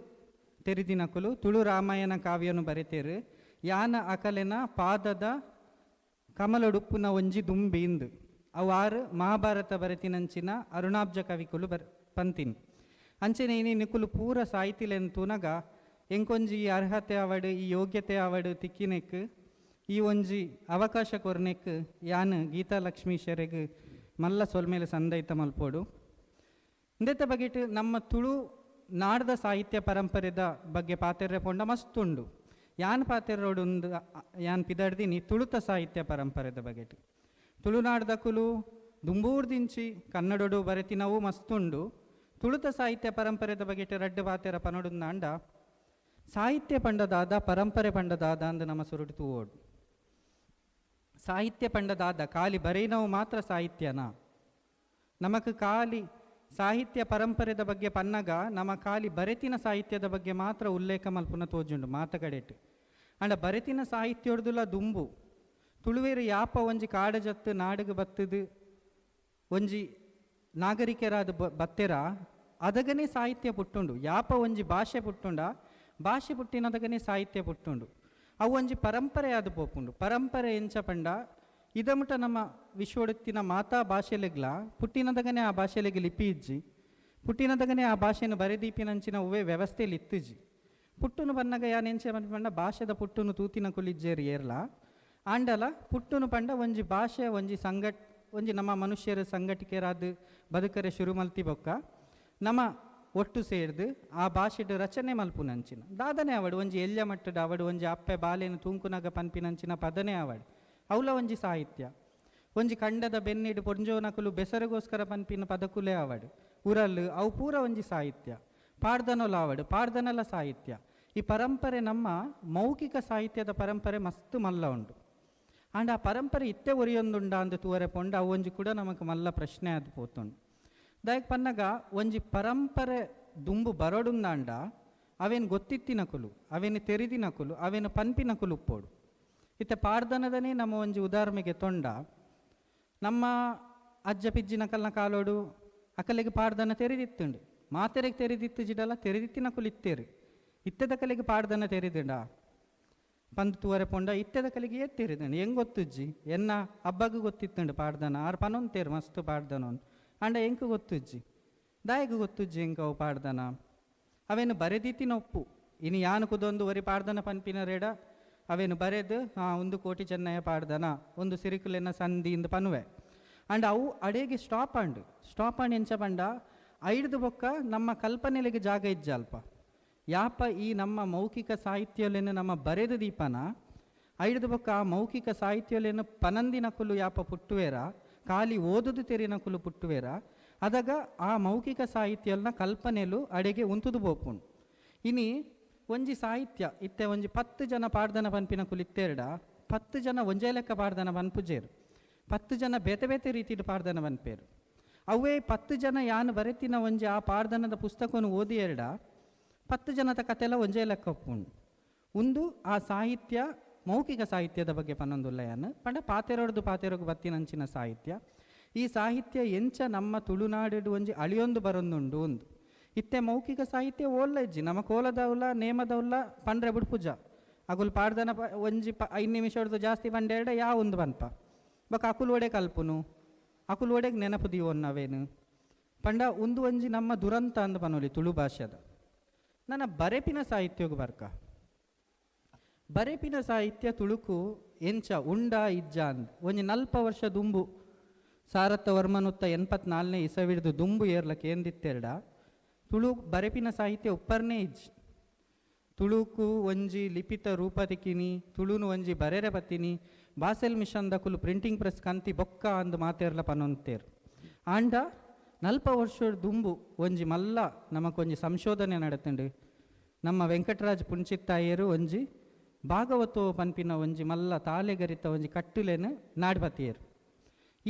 ತೆರಿದಿನ ಕುಲು ತುಳು ರಾಮಾಯಣ ಕಾವ್ಯನು ಬರೆತೇರು ಯಾನ ಅಕಲೆನ ಪಾದದ ಕಮಲೊಡುಪ್ಪುನ ಒಂಜಿ ದುಂಬಿ ಇಂದು ಅವು ಆರು ಮಹಾಭಾರತ ಬರೆತಿನಂಚಿನ ಅರುಣಾಬ್ಜ ಕವಿಕುಲು ಬರ್ ಪಂತಿನಿ. ಅಂಚನೆ ಇನಿ ನಿಕುಲು ಪೂರ ಸಾಹಿತಿಲೆನ್ ತೂನಗ ಎಂಕೊಂಜಿ ಈ ಅರ್ಹತೆ ಆವಡ್ ಈ ಯೋಗ್ಯತೆ ಆವಡ್ ತಿಕ್ಕಿನೆಕ್ ಈ ಒಂಜಿ ಅವಕಾಶ ಕೊರ್ನೆಕ್ ಯಾನ್ ಗೀತಾ ಲಕ್ಷ್ಮೀಶರೆಗ್ ಮಲ್ಲ ಸೊಲ್ಮೇಲೆ ಸಂದೈತ ಮಲ್ಪೋಡು. ಇಂದೆತ ಬಗೆಟ್ ನಮ್ಮ ತುಳು ನಾಡ್ದ ಸಾಹಿತ್ಯ ಪರಂಪರೆದ ಬಗ್ಗೆ ಪಾತೆರ್ರೆ ಪೋಂಡ ಮಸ್ತುಂಡು. ಯಾನ್ ಪಾತೆರೋಡುಂದು ಯಾನ್ ಪಿದಡ್ದಿನಿ ತುಳುತ ಸಾಹಿತ್ಯ ಪರಂಪರೆದ ಬಗೆಟ್. ತುಳುನಾಡ್ದಕುಲು ದುಂಬೂರ್ದಿಂಚಿ ಕನ್ನಡೊಡು ಬರೆತಿನವು ಮಸ್ತುಂಡು. ತುಳುತ ಸಾಹಿತ್ಯ ಪರಂಪರೆದ ಬಗೆಟ್ ರಡ್ಡ್ ಪಾತೆರ ಪನೊಡುಂದಾಂಡ ಸಾಹಿತ್ಯ ಪಂಡದಾದ ಪರಂಪರೆ ಪಂಡದಾದ ಅಂದ್ ನಮ್ಮ ಸುರುಟು ತೂವೋಡು. ಸಾಹಿತ್ಯ ಪಂಡದಾದ ಖಾಲಿ ಬರೆಯಿನವು ಮಾತ್ರ ಸಾಹಿತ್ಯನಾ? ನಮಕ್ ಖಾಲಿ ಸಾಹಿತ್ಯ ಪರಂಪರೆದ ಬಗ್ಗೆ ಪನ್ನಗ ನಮ್ಮ ಖಾಲಿ ಬರೆತಿನ ಸಾಹಿತ್ಯದ ಬಗ್ಗೆ ಮಾತ್ರ ಉಲ್ಲೇಖ ಮಲ್ಪುನ ತೋಜುಂಡು ಮಾತಗಡೆಟ್. ಅಂಡ ಬರೆತಿನ ಸಾಹಿತ್ಯೊಡ್ದುಲ ದುಂಬು ತುಳುವೇರು ಯಾಪ ಒಂಜಿ ಕಾಡಜತ್ತು ನಾಡುಗು ಬತ್ತದು ಒಂಜಿ ನಾಗರಿಕರಾದ ಬತ್ತೆರ ಅದಗನೇ ಸಾಹಿತ್ಯ ಪುಟ್ಟುಂಡು. ಯಾಪ ಒಂಜಿ ಭಾಷೆ ಪುಟ್ಟುಂಡ ಭಾಷೆ ಪುಟ್ಟಿನದಗನೇ ಸಾಹಿತ್ಯ ಪುಟ್ಟುಂಡು. ಅವು ಒಂಜಿ ಪರಂಪರೆ ಆದ್ ಪೋಪುಂಡು. ಪರಂಪರೆ ಎಂಚ ಪಂಡ ಇದಮುಟ ನಮ್ಮ ವಿಶ್ವೊಡುತ್ತಿನ ಮಾತಾ ಭಾಷೆಲೆಗ್ಲ ಪುಟ್ಟಿನದಗನೇ ಆ ಭಾಷೆಲೆಗ್ ಲಿಪಿ ಇಜ್ಜಿ, ಪುಟ್ಟಿನದಗನೇ ಆ ಭಾಷೆನ ಬರೆದೀಪಿನಂಚಿನ ಉವ್ವೇ ವ್ಯವಸ್ಥೆಲಿ ಇತ್ತಿಜಿ. ಪುಟ್ಟುನು ಬನ್ನಗ ಯಾನ್ ಎಂಚ ಪಂಡ ಭಾಷೆದ ಪುಟ್ಟುನು ತೂತಿನ ಕುಲಿಜ್ಜೇರು ಏರ್ಲ ಆಂಡಲ ಪುಟ್ಟುನು ಪಂಡ ಒಂಜಿ ಭಾಷೆ ಒಂಜಿ ಸಂಘಟ್ ಒಂಜಿ ನಮ್ಮ ಮನುಷ್ಯರ ಸಂಘಟಿಕೆರಾದ್ ಬದುಕರೆ ಶುರು ಮಲ್ತಿ ಬೊಕ್ಕ ನಮ್ಮ ಒಟ್ಟು ಸೇರ್ದು ಆ ಭಾಷೆಡ್ ರಚನೆ ಮಲ್ಪುನಂಚಿನ ದಾದನೆ ಆವಡ್ ಒಂಜಿ ಎಲ್ಯ ಮಟ್ಟದ ಆವಡ್ ಒಂಜಿ ಅಪ್ಪೆ ಬಾಲೆನು ತೂಂಕುನಗ ಪನ್ಪಿನಂಚಿನ ಪದನೆ ಆವಡ್ ಅವ್ಲ ಒಂಜಿ ಸಾಹಿತ್ಯ. ಒಂಜಿ ಕಂಡದ ಬೆನ್ನಿಡ್ ಪೊಂಜೋನಕುಲು ಬೆಸರಗೋಸ್ಕರ ಪನ್ಪಿನ ಪದಕುಲೇ ಆವಡ್ ಉರಲ್ ಅವು ಪೂರ ಒಂಜಿ ಸಾಹಿತ್ಯ. ಪಾಡ್ದನೊಲ ಆವಡ್ ಪಾಡ್ದನಲ ಸಾಹಿತ್ಯ. ಈ ಪರಂಪರೆ ನಮ್ಮ ಮೌಖಿಕ ಸಾಹಿತ್ಯದ ಪರಂಪರೆ ಮಸ್ತ್ ಮಲ್ಲ ಉಂಡು. ಆಂಡ ಆ ಪರಂಪರೆ ಇತ್ತೆ ಒರಿಯೊಂದುಂಡ ಅಂದ್ ತೂವರೆ ಪೋಂಡ ಅವು ಒಂಜಿ ಕೂಡ ನಮಕ್ ಮಲ್ಲ ಪ್ರಶ್ನೆ ಆದ್ ಪೋತುಂಡು. ದಾಯೆಗ್ ಪನ್ನಗ ಒಂಜಿ ಪರಂಪರೆ ದುಂಬು ಬರೊಡುಂದಾಂಡ ಅವೇನು ಗೊತ್ತಿತ್ತಿನಕುಲು ಅವೇನು ತೆರಿದಿನಕುಲು ಅವೇನು ಪನ್ಪಿನಕುಲು ಉಪ್ಪೋಡು. ಇತ್ತೆ ಪಾಡ್ದನದನೇ ನಮ್ಮ ಒಂಜಿ ಉದಾಹರಣೆಗೆ ತೊಂಡ ನಮ್ಮ ಅಜ್ಜ ಪಿಜ್ಜಿನಕಲ್ನ ಕಾಲೋಡು ಅಕಲೆಗ್ ಪಾಡ್ದನ ತೆರಿದಿತ್ತುಂಡು. ಮಾತೆರೆಗ್ ತೆರಿದಿತ್ತು ಜಿಡಲ ತೆರಿದಿತ್ತಿನಕುಲು ಇತ್ತೇರು. ಇತ್ತೆದ ಕಲೆಗೆ ಪಾಡ್ದನ ತೆರಿದಿಂಡ ಪಂದ್ ತೂವರೆ ಪೋಂಡ ಇತ್ತೆದ ಕಲೆಗೆ ಏತ್ ತೆರಿದಂಡು ಹೆಂಗೆ ಗೊತ್ತುಜ್ಜಿ. ಎನ್ನ ಹಬ್ಬಗ್ ಗೊತ್ತಿತ್ತುಂಡು ಪಾಡ್ದನ ಆರ್ ಪನೊಂತೇರು ಮಸ್ತ್ ಪಾಡ್ದನೋನ್ ಆಂಡ ಎಂಕ್ ಗೊತ್ತುಜ್ಜಿ. ದಾಯೆಗ್ ಗೊತ್ತುಜ್ಜಿ ಎಂಕ್ ಅವು ಪಾಡ್ದನ ಅವೇನು ಬರೆದಿತ್ತಿನ ಒಪ್ಪು ಇನಿ ಯಾನ್ ಕುದೊಂದು ಒರಿ ಪಾಡ್ದನ ಪನ್ಪಿನ ರೇಡ ಅವೇನು ಬರೆದು ಒಂದು ಕೋಟಿ ಚೆನ್ನಯ್ಯ ಪಾಡ್ದನ ಒಂದು ಸಿರಿಕುಲೆನ ಸಂಧಿ ಇಂದು ಪನುವೆ. ಆಂಡ ಅವು ಅಡೇಗೆ ಸ್ಟಾಪ್ ಆಂಡ್ ಸ್ಟಾಪ್ ಆಂಡ್ ಎಂಚ ಪಂಡ ಐಡ್ದು ಬೊಕ್ಕ ನಮ್ಮ ಕಲ್ಪನೆಲೆಗೆ ಜಾಗ ಇಜ್ಜ ಅಲ್ಪ. ಯಾಪ ಈ ನಮ್ಮ ಮೌಖಿಕ ಸಾಹಿತ್ಯಲೆನ್ ನಮ್ಮ ಬರೆದು ದೀಪನ ಐಡ್ದು ಬೊಕ್ಕ ಆ ಮೌಖಿಕ ಸಾಹಿತ್ಯಲೆನ್ ಪನಂದಿನಕುಲು ಯಾಪ ಪುಟ್ಟುವೇರ ಖಾಲಿ ಓದುದು ತೆರಿನಕುಲು ಪುಟ್ಟುವೇರ ಅದಗ ಆ ಮೌಖಿಕ ಸಾಹಿತ್ಯಲ್ನ ಕಲ್ಪನೆಲು ಅಡೆಗೆ ಉಂತುದು ಪೋಪುಂಡು. ಇನಿ ಒಂಜಿ ಸಾಹಿತ್ಯ ಇತ್ತೆ ಒಂಜಿ 10 ಜನ ಪಾಡ್ದನ ಪನ್ಪಿನಕುಲು ಇತ್ತೆರಡ 10 ಜನ ಒಂಜೇ ಲೆಕ್ಕ ಪಾಡ್ದನ ಪನ್ಪುಜೇರು. 10 ಜನ ಬೇತೆ ಬೇತೆ ರೀತಿಡ್ ಪಾಡ್ದನ ಪನ್ಪೇರು. ಅವೇ 10 ಜನ ಯಾನ್ ಬರೆತಿನ ಒಂಜಿ ಆ ಪಾಡ್ದನದ ಪುಸ್ತಕವನ್ನು ಓದಿ ಎರಡ 10 ಜನದ ಕತೆಲ ಒಂಜೇ ಲೆಕ್ಕ ಉಪ್ಪುಂಡು. ಉಂದು ಆ ಸಾಹಿತ್ಯ ಮೌಖಿಕ ಸಾಹಿತ್ಯದ ಬಗ್ಗೆ ಪನ್ನೊಂದುಲ್ಲ ಯಾನ್ ಪಂಡ ಪಾತೆರೊಡ್ದು ಪಾತೆರೊಗು ಬತ್ತಿನಂಚಿನ ಸಾಹಿತ್ಯ. ಈ ಸಾಹಿತ್ಯ ಎಂಚ ನಮ್ಮ ತುಳುನಾಡು ಒಂಜಿ ಅಳಿಯೊಂದು ಬರೊಂದುಂಡು ಉಂದು. ಇತ್ತೆ ಮೌಖಿಕ ಸಾಹಿತ್ಯ ಓಲ್ಲ ಇಜ್ಜಿ ನಮ್ಮ ಕೋಲದವುಲ ನೇಮದವುಲ ಪಂಡ್ರೆ ಬುಡ್ಪುಜ ಅಗುಲು ಪಾಡ್ದನ ಒಂಜಿ 5 ನಿಮಿಷಡ್ದು ಜಾಸ್ತಿ ಪಂಡೆರಡ ಯಾ ಒಂದು ಪನ್ಪ ಬೊಕ ಅಕುಲು ಒಡೆ ಕಲ್ಪುನು ಅಕುಲು ಒಡೆಗ್ ನೆನಪು ದೀವೊನ್ನವೇನು ಪಂಡ ಉಂದು ಒಂಜಿ ನಮ್ಮ ದುರಂತ ಅಂದ್ ಪನೊಲಿ ತುಳು ಭಾಷೆದ. ನನ್ನ ಬರೆಪಿನ ಸಾಹಿತ್ಯಗ್ ಬರ್ಕ ಬರೆಪಿನ ಸಾಹಿತ್ಯ ತುಳುಕು ಎಂಚ ಉಂಡ ಇಜ್ಜ ಅಂದ್ ಒಂಜಿ 40 ವರ್ಷ ದುಂಬು ಸಾರತ್ತ ವರ್ಮನುತ್ತ 84ನೇ ಇಸವಿಡ್ದು ದುಂಬು ಏರ್ಲಕ್ಕೆ ಏಂದಿತ್ತೆರಡ ತುಳು ಬರೆಪಿನ ಸಾಹಿತ್ಯ ಉಪ್ಪರ್ನೇ ಇಜ್ಜಿ. ತುಳುಕು ಒಂಜಿ ಲಿಪಿತ ರೂಪ ತಿಕ್ಕಿನಿ ತುಳುನು ಒಂಜಿ ಬರೆರೆ ಬತ್ತಿನಿ ಬಾಸೆಲ್ ಮಿಷನ್ ದಕುಲು ಪ್ರಿಂಟಿಂಗ್ ಪ್ರೆಸ್ ಕಂತಿ ಬೊಕ್ಕ ಅಂದ್ ಮಾತೇರ್ಲ ಪನೊಂತೇರು. ಆಂಡ 40 ವರ್ಷ ದುಂಬು ಒಂಜಿ ಮಲ್ಲ ನಮಕೊಂಜಿ ಸಂಶೋಧನೆ ನಡತುಂಡು. ನಮ್ಮ ವೆಂಕಟರಾಜ್ ಪುಂಚಿತ್ತಾಯರು ಒಂಜಿ ಭಾಗವತೋ ಪನ್ಪಿನ ಒಂಜಿ ಮಲ್ಲ ತಾಲೆಗರಿತ ಒಂಜಿ ಕಟ್ಟುಲೆನ್ ನಾಡ್ಪತಿಯರು.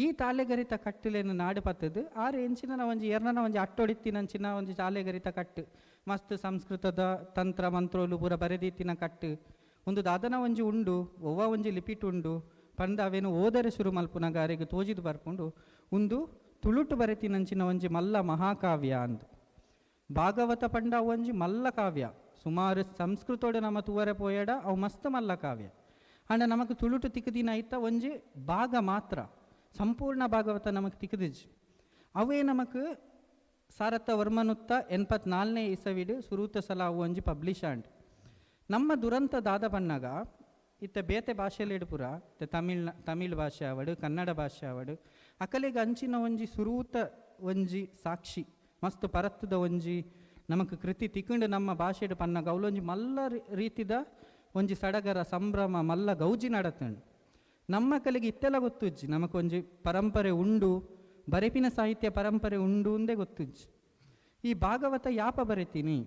ಈ ತಾಳೆಗರಿತ ಕಟ್ಟುಲೆನ್ ನಾಡು ಪತ್ತದು ಆರು ಎಂಚಿನ ಒಂಜಿ ಎರ್ನನ ಒಂಜಿ ಅಟ್ಟೊಡಿತ್ತಿನಂಚಿನ ಒಂಜಿ ತಾಳೆಗರಿತ ಕಟ್ಟು ಮಸ್ತ್ ಸಂಸ್ಕೃತದ ತಂತ್ರ ಮಂತ್ರೋಲು ಪೂರ ಬರೆದಿತ್ತಿನ ಕಟ್ಟು ಒಂದು ದಾದನ ಒಂಜಿ ಉಂಡು ಒವ್ವ ಒಂಜಿ ಲಿಪಿಟ್ ಉಂಡು ಪಂದ ಅವೇನು ಓದರೆ ಶುರು ಮಲ್ಪುನಗ ಅರೆಗ್ ತೋಜಿದು ಬರ್ಪುಂಡು ಉಂದು ತುಳುಟು ಬರೆತಿನಂಚಿನ ಒಂಜಿ ಮಲ್ಲ ಮಹಾಕಾವ್ಯ ಅಂದು. ಭಾಗವತ ಪಂಡ ಒಂಜಿ ಮಲ್ಲ ಕಾವ್ಯ ಸುಮಾರು ಸಂಸ್ಕೃತೋಡು ನಮ್ಮ ತೂವರೆ ಪೋಯಡ ಅವು ಮಸ್ತ್ ಮಲ್ಲ ಕಾವ್ಯ. ಆಂಡ ನಮಕ್ ತುಳುಟು ತಿಕ್ಕದಿನ ಐತ ಒಂಜಿ ಭಾಗ ಮಾತ್ರ, ಸಂಪೂರ್ಣ ಭಾಗವತ ನಮಕ್ ತಿಕ್ಕದಿಜ್. ಅವೇ ನಮಕ್ ಸಾರತ್ತ ವರ್ಮನುತ್ತ 84ನೇ ಇಸವಿಡ್ ಸುರೂತ ಸಲ ಅವು ಒಂಜಿ ಪಬ್ಲಿಷ್ ಆಂಡ್. ನಮ್ಮ ದುರಂತ ದಾದ ಪನ್ನಗ ಇತ್ತ ಬೇತೆ ಭಾಷೆಲೇಡು ಪೂರ ಇತ್ತೆ ತಮಿಳ್ ಭಾಷೆ ಆವಡು ಕನ್ನಡ ಭಾಷೆ ಆವಡು ಅಕಲೆಗ್ ಅಂಚಿನ ಒಂಜಿ ಸುರೂತ ಒಂಜಿ ಸಾಕ್ಷಿ ಮಸ್ತ್ ಪರತ್ತದ ಒಂಜಿ ನಮಕ್ ಕೃತಿ ತಿಕ್ಕಂಡು ನಮ್ಮ ಭಾಷೆಡ್ ಪನ್ನಗ ಅವಲೊಂಜಿ ಮಲ್ಲ ರೀತಿದ ಒಂಜಿ ಸಡಗರ ಸಂಭ್ರಮ ಮಲ್ಲ ಗೌಜಿ ನಡತಂಡು. ನಮ್ಮ ಕಲೆಗೆ ಇತ್ತೆಲ್ಲ ಗೊತ್ತುಜ್ಜಿ ನಮಕ್ ಒಂಜಿ ಪರಂಪರೆ ಉಂಡು, ಬರೆಪಿನ ಸಾಹಿತ್ಯ ಪರಂಪರೆ ಉಂಡು ಅಂದೇ ಗೊತ್ತುಜ್ಜಿ. ಈ ಭಾಗವತ ಯಾಪ ಬರೆತೀನಿ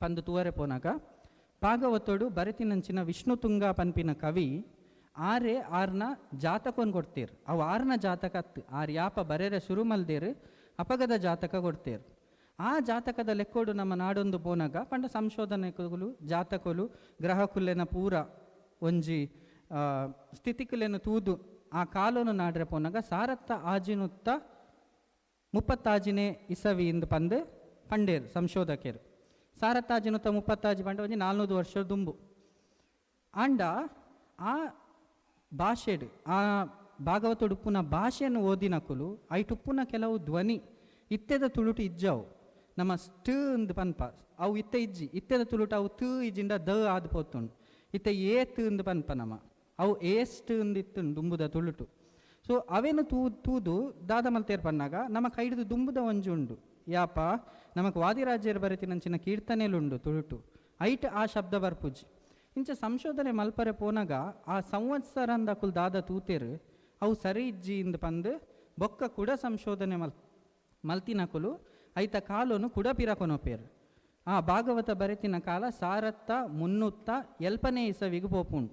ಪಂದು ತೂವರೆ ಪೋನಾಗ ಭಾಗವತೋಡು ಬರೆತಿನಂಚಿನ ವಿಷ್ಣು ತುಂಗ ಪನ್ಪಿನ ಕವಿ ಆರೆ ಆರ್ನ ಜಾತಕವನ್ನು ಕೊಡ್ತೇರು. ಅವು ಆರ್ನ ಜಾತಕ ಅತ್ತು ಆರ್ ಯಾಪ ಬರೆರೆ ಶುರು ಮಲ್ದೇರು ಅಪಗದ ಜಾತಕ ಕೊಡ್ತೇರು. ಆ ಜಾತಕದ ಲೆಕ್ಕೋಡು ನಮ್ಮ ನಾಡೊಂದು ಪೋನಾಗ ಪಂಡ ಸಂಶೋಧನೆಗಳು ಜಾತಕಲು ಗ್ರಹಕುಲೆನ ಪೂರ ಒಂಜಿ ಸ್ಥಿತಿಕುಲೆನ ತೂದು ಆ ಕಾಲೋನು ನಾಡ್ರೆ ಪೋನಾಗ ಸಾರತ್ತ ಆಜಿನುತ್ತ ಮುಪ್ಪತ್ತಾಜಿನೇ ಇಸವಿ ಇಂದು ಪಂದು ಪಂಡೇರು ಸಂಶೋಧಕರು. ಸಾರತ್ತಾಜಿನುತ್ತ ಮುಪ್ಪತ್ತಾಜಿ ಪಂಡ ಒಂಜಿ 400 ವರ್ಷ ದುಂಬು. ಆಂಡ ಆ ಭಾಷೆಡ್ ಆ ಭಾಗವತುಡುಪ್ಪುನ ಭಾಷೆಯನ್ನು ಓದಿನಕುಲು ಐಟುಪ್ಪುನ ಕೆಲವು ಧ್ವನಿ ಇತ್ತೆದ ತುಳುಟು ಇಜ್ಜವು. ನಮ್ಮ ಸ್ಟ್ ಅಂದ್ ಪನ್ಪ ಅವು ಇತ್ತೆ ಇಜ್ಜಿ, ಇತ್ತೆದ ತುಳುಟು ಅವು ತು ಇಜ್ಜಿಂಡ the ಆದ್ ಪೋತುಂಡು. ಇತ್ತೆ ಏತ್ ಅಂದ್ ಪನ್ಪ ನಮ ಅವು ಏಸ್ಟ್ ಅಂದ್ ಇತ್ತುಂಡು ದುಂಬುದ ತುಳುಟು. ಸೊ ಅವೇನು ತೂದು ದಾದ ಮಲ್ತೇರ್ ಪನ್ನಾಗ ನಮ್ಮ ಕೈಡ್ದು ದುಂಬುದ ಒಂಜಿ ಉಂಡು ಯಾಪ ನಮಕ್ ವಾದಿರಾಜ್ಯರು ಬರೆತಿನಂಚಿನ ಕೀರ್ತನೆಲುಂಡು ತುಳುಟು ಐಟ್ ಆ ಶಬ್ದ ಬರ್ಪುಜಿ. ಇಂಚ ಸಂಶೋಧನೆ ಮಲ್ಪರೆ ಪೋನಾಗ ಆ ಸಂವತ್ಸರಂದಕುಲ್ ದಾದ ತೂತೇರು ಅವು ಸರಿ ಇಜ್ಜಿ ಇಂದ್ ಪಂದು ಬೊಕ್ಕ ಕುಡ ಸಂಶೋಧನೆ ಮಲ್ತಿನಕುಲು ಐತ ಕಾಲೋನು ಕುಡ ಪಿರಕೊನೋಪೇರು. ಆ ಭಾಗವತ ಬರೆತಿನ ಕಾಲ ಸಾರತ್ತ 370ನೇ ಇಸವಿಗೆ ಪೋಪುಂಡು.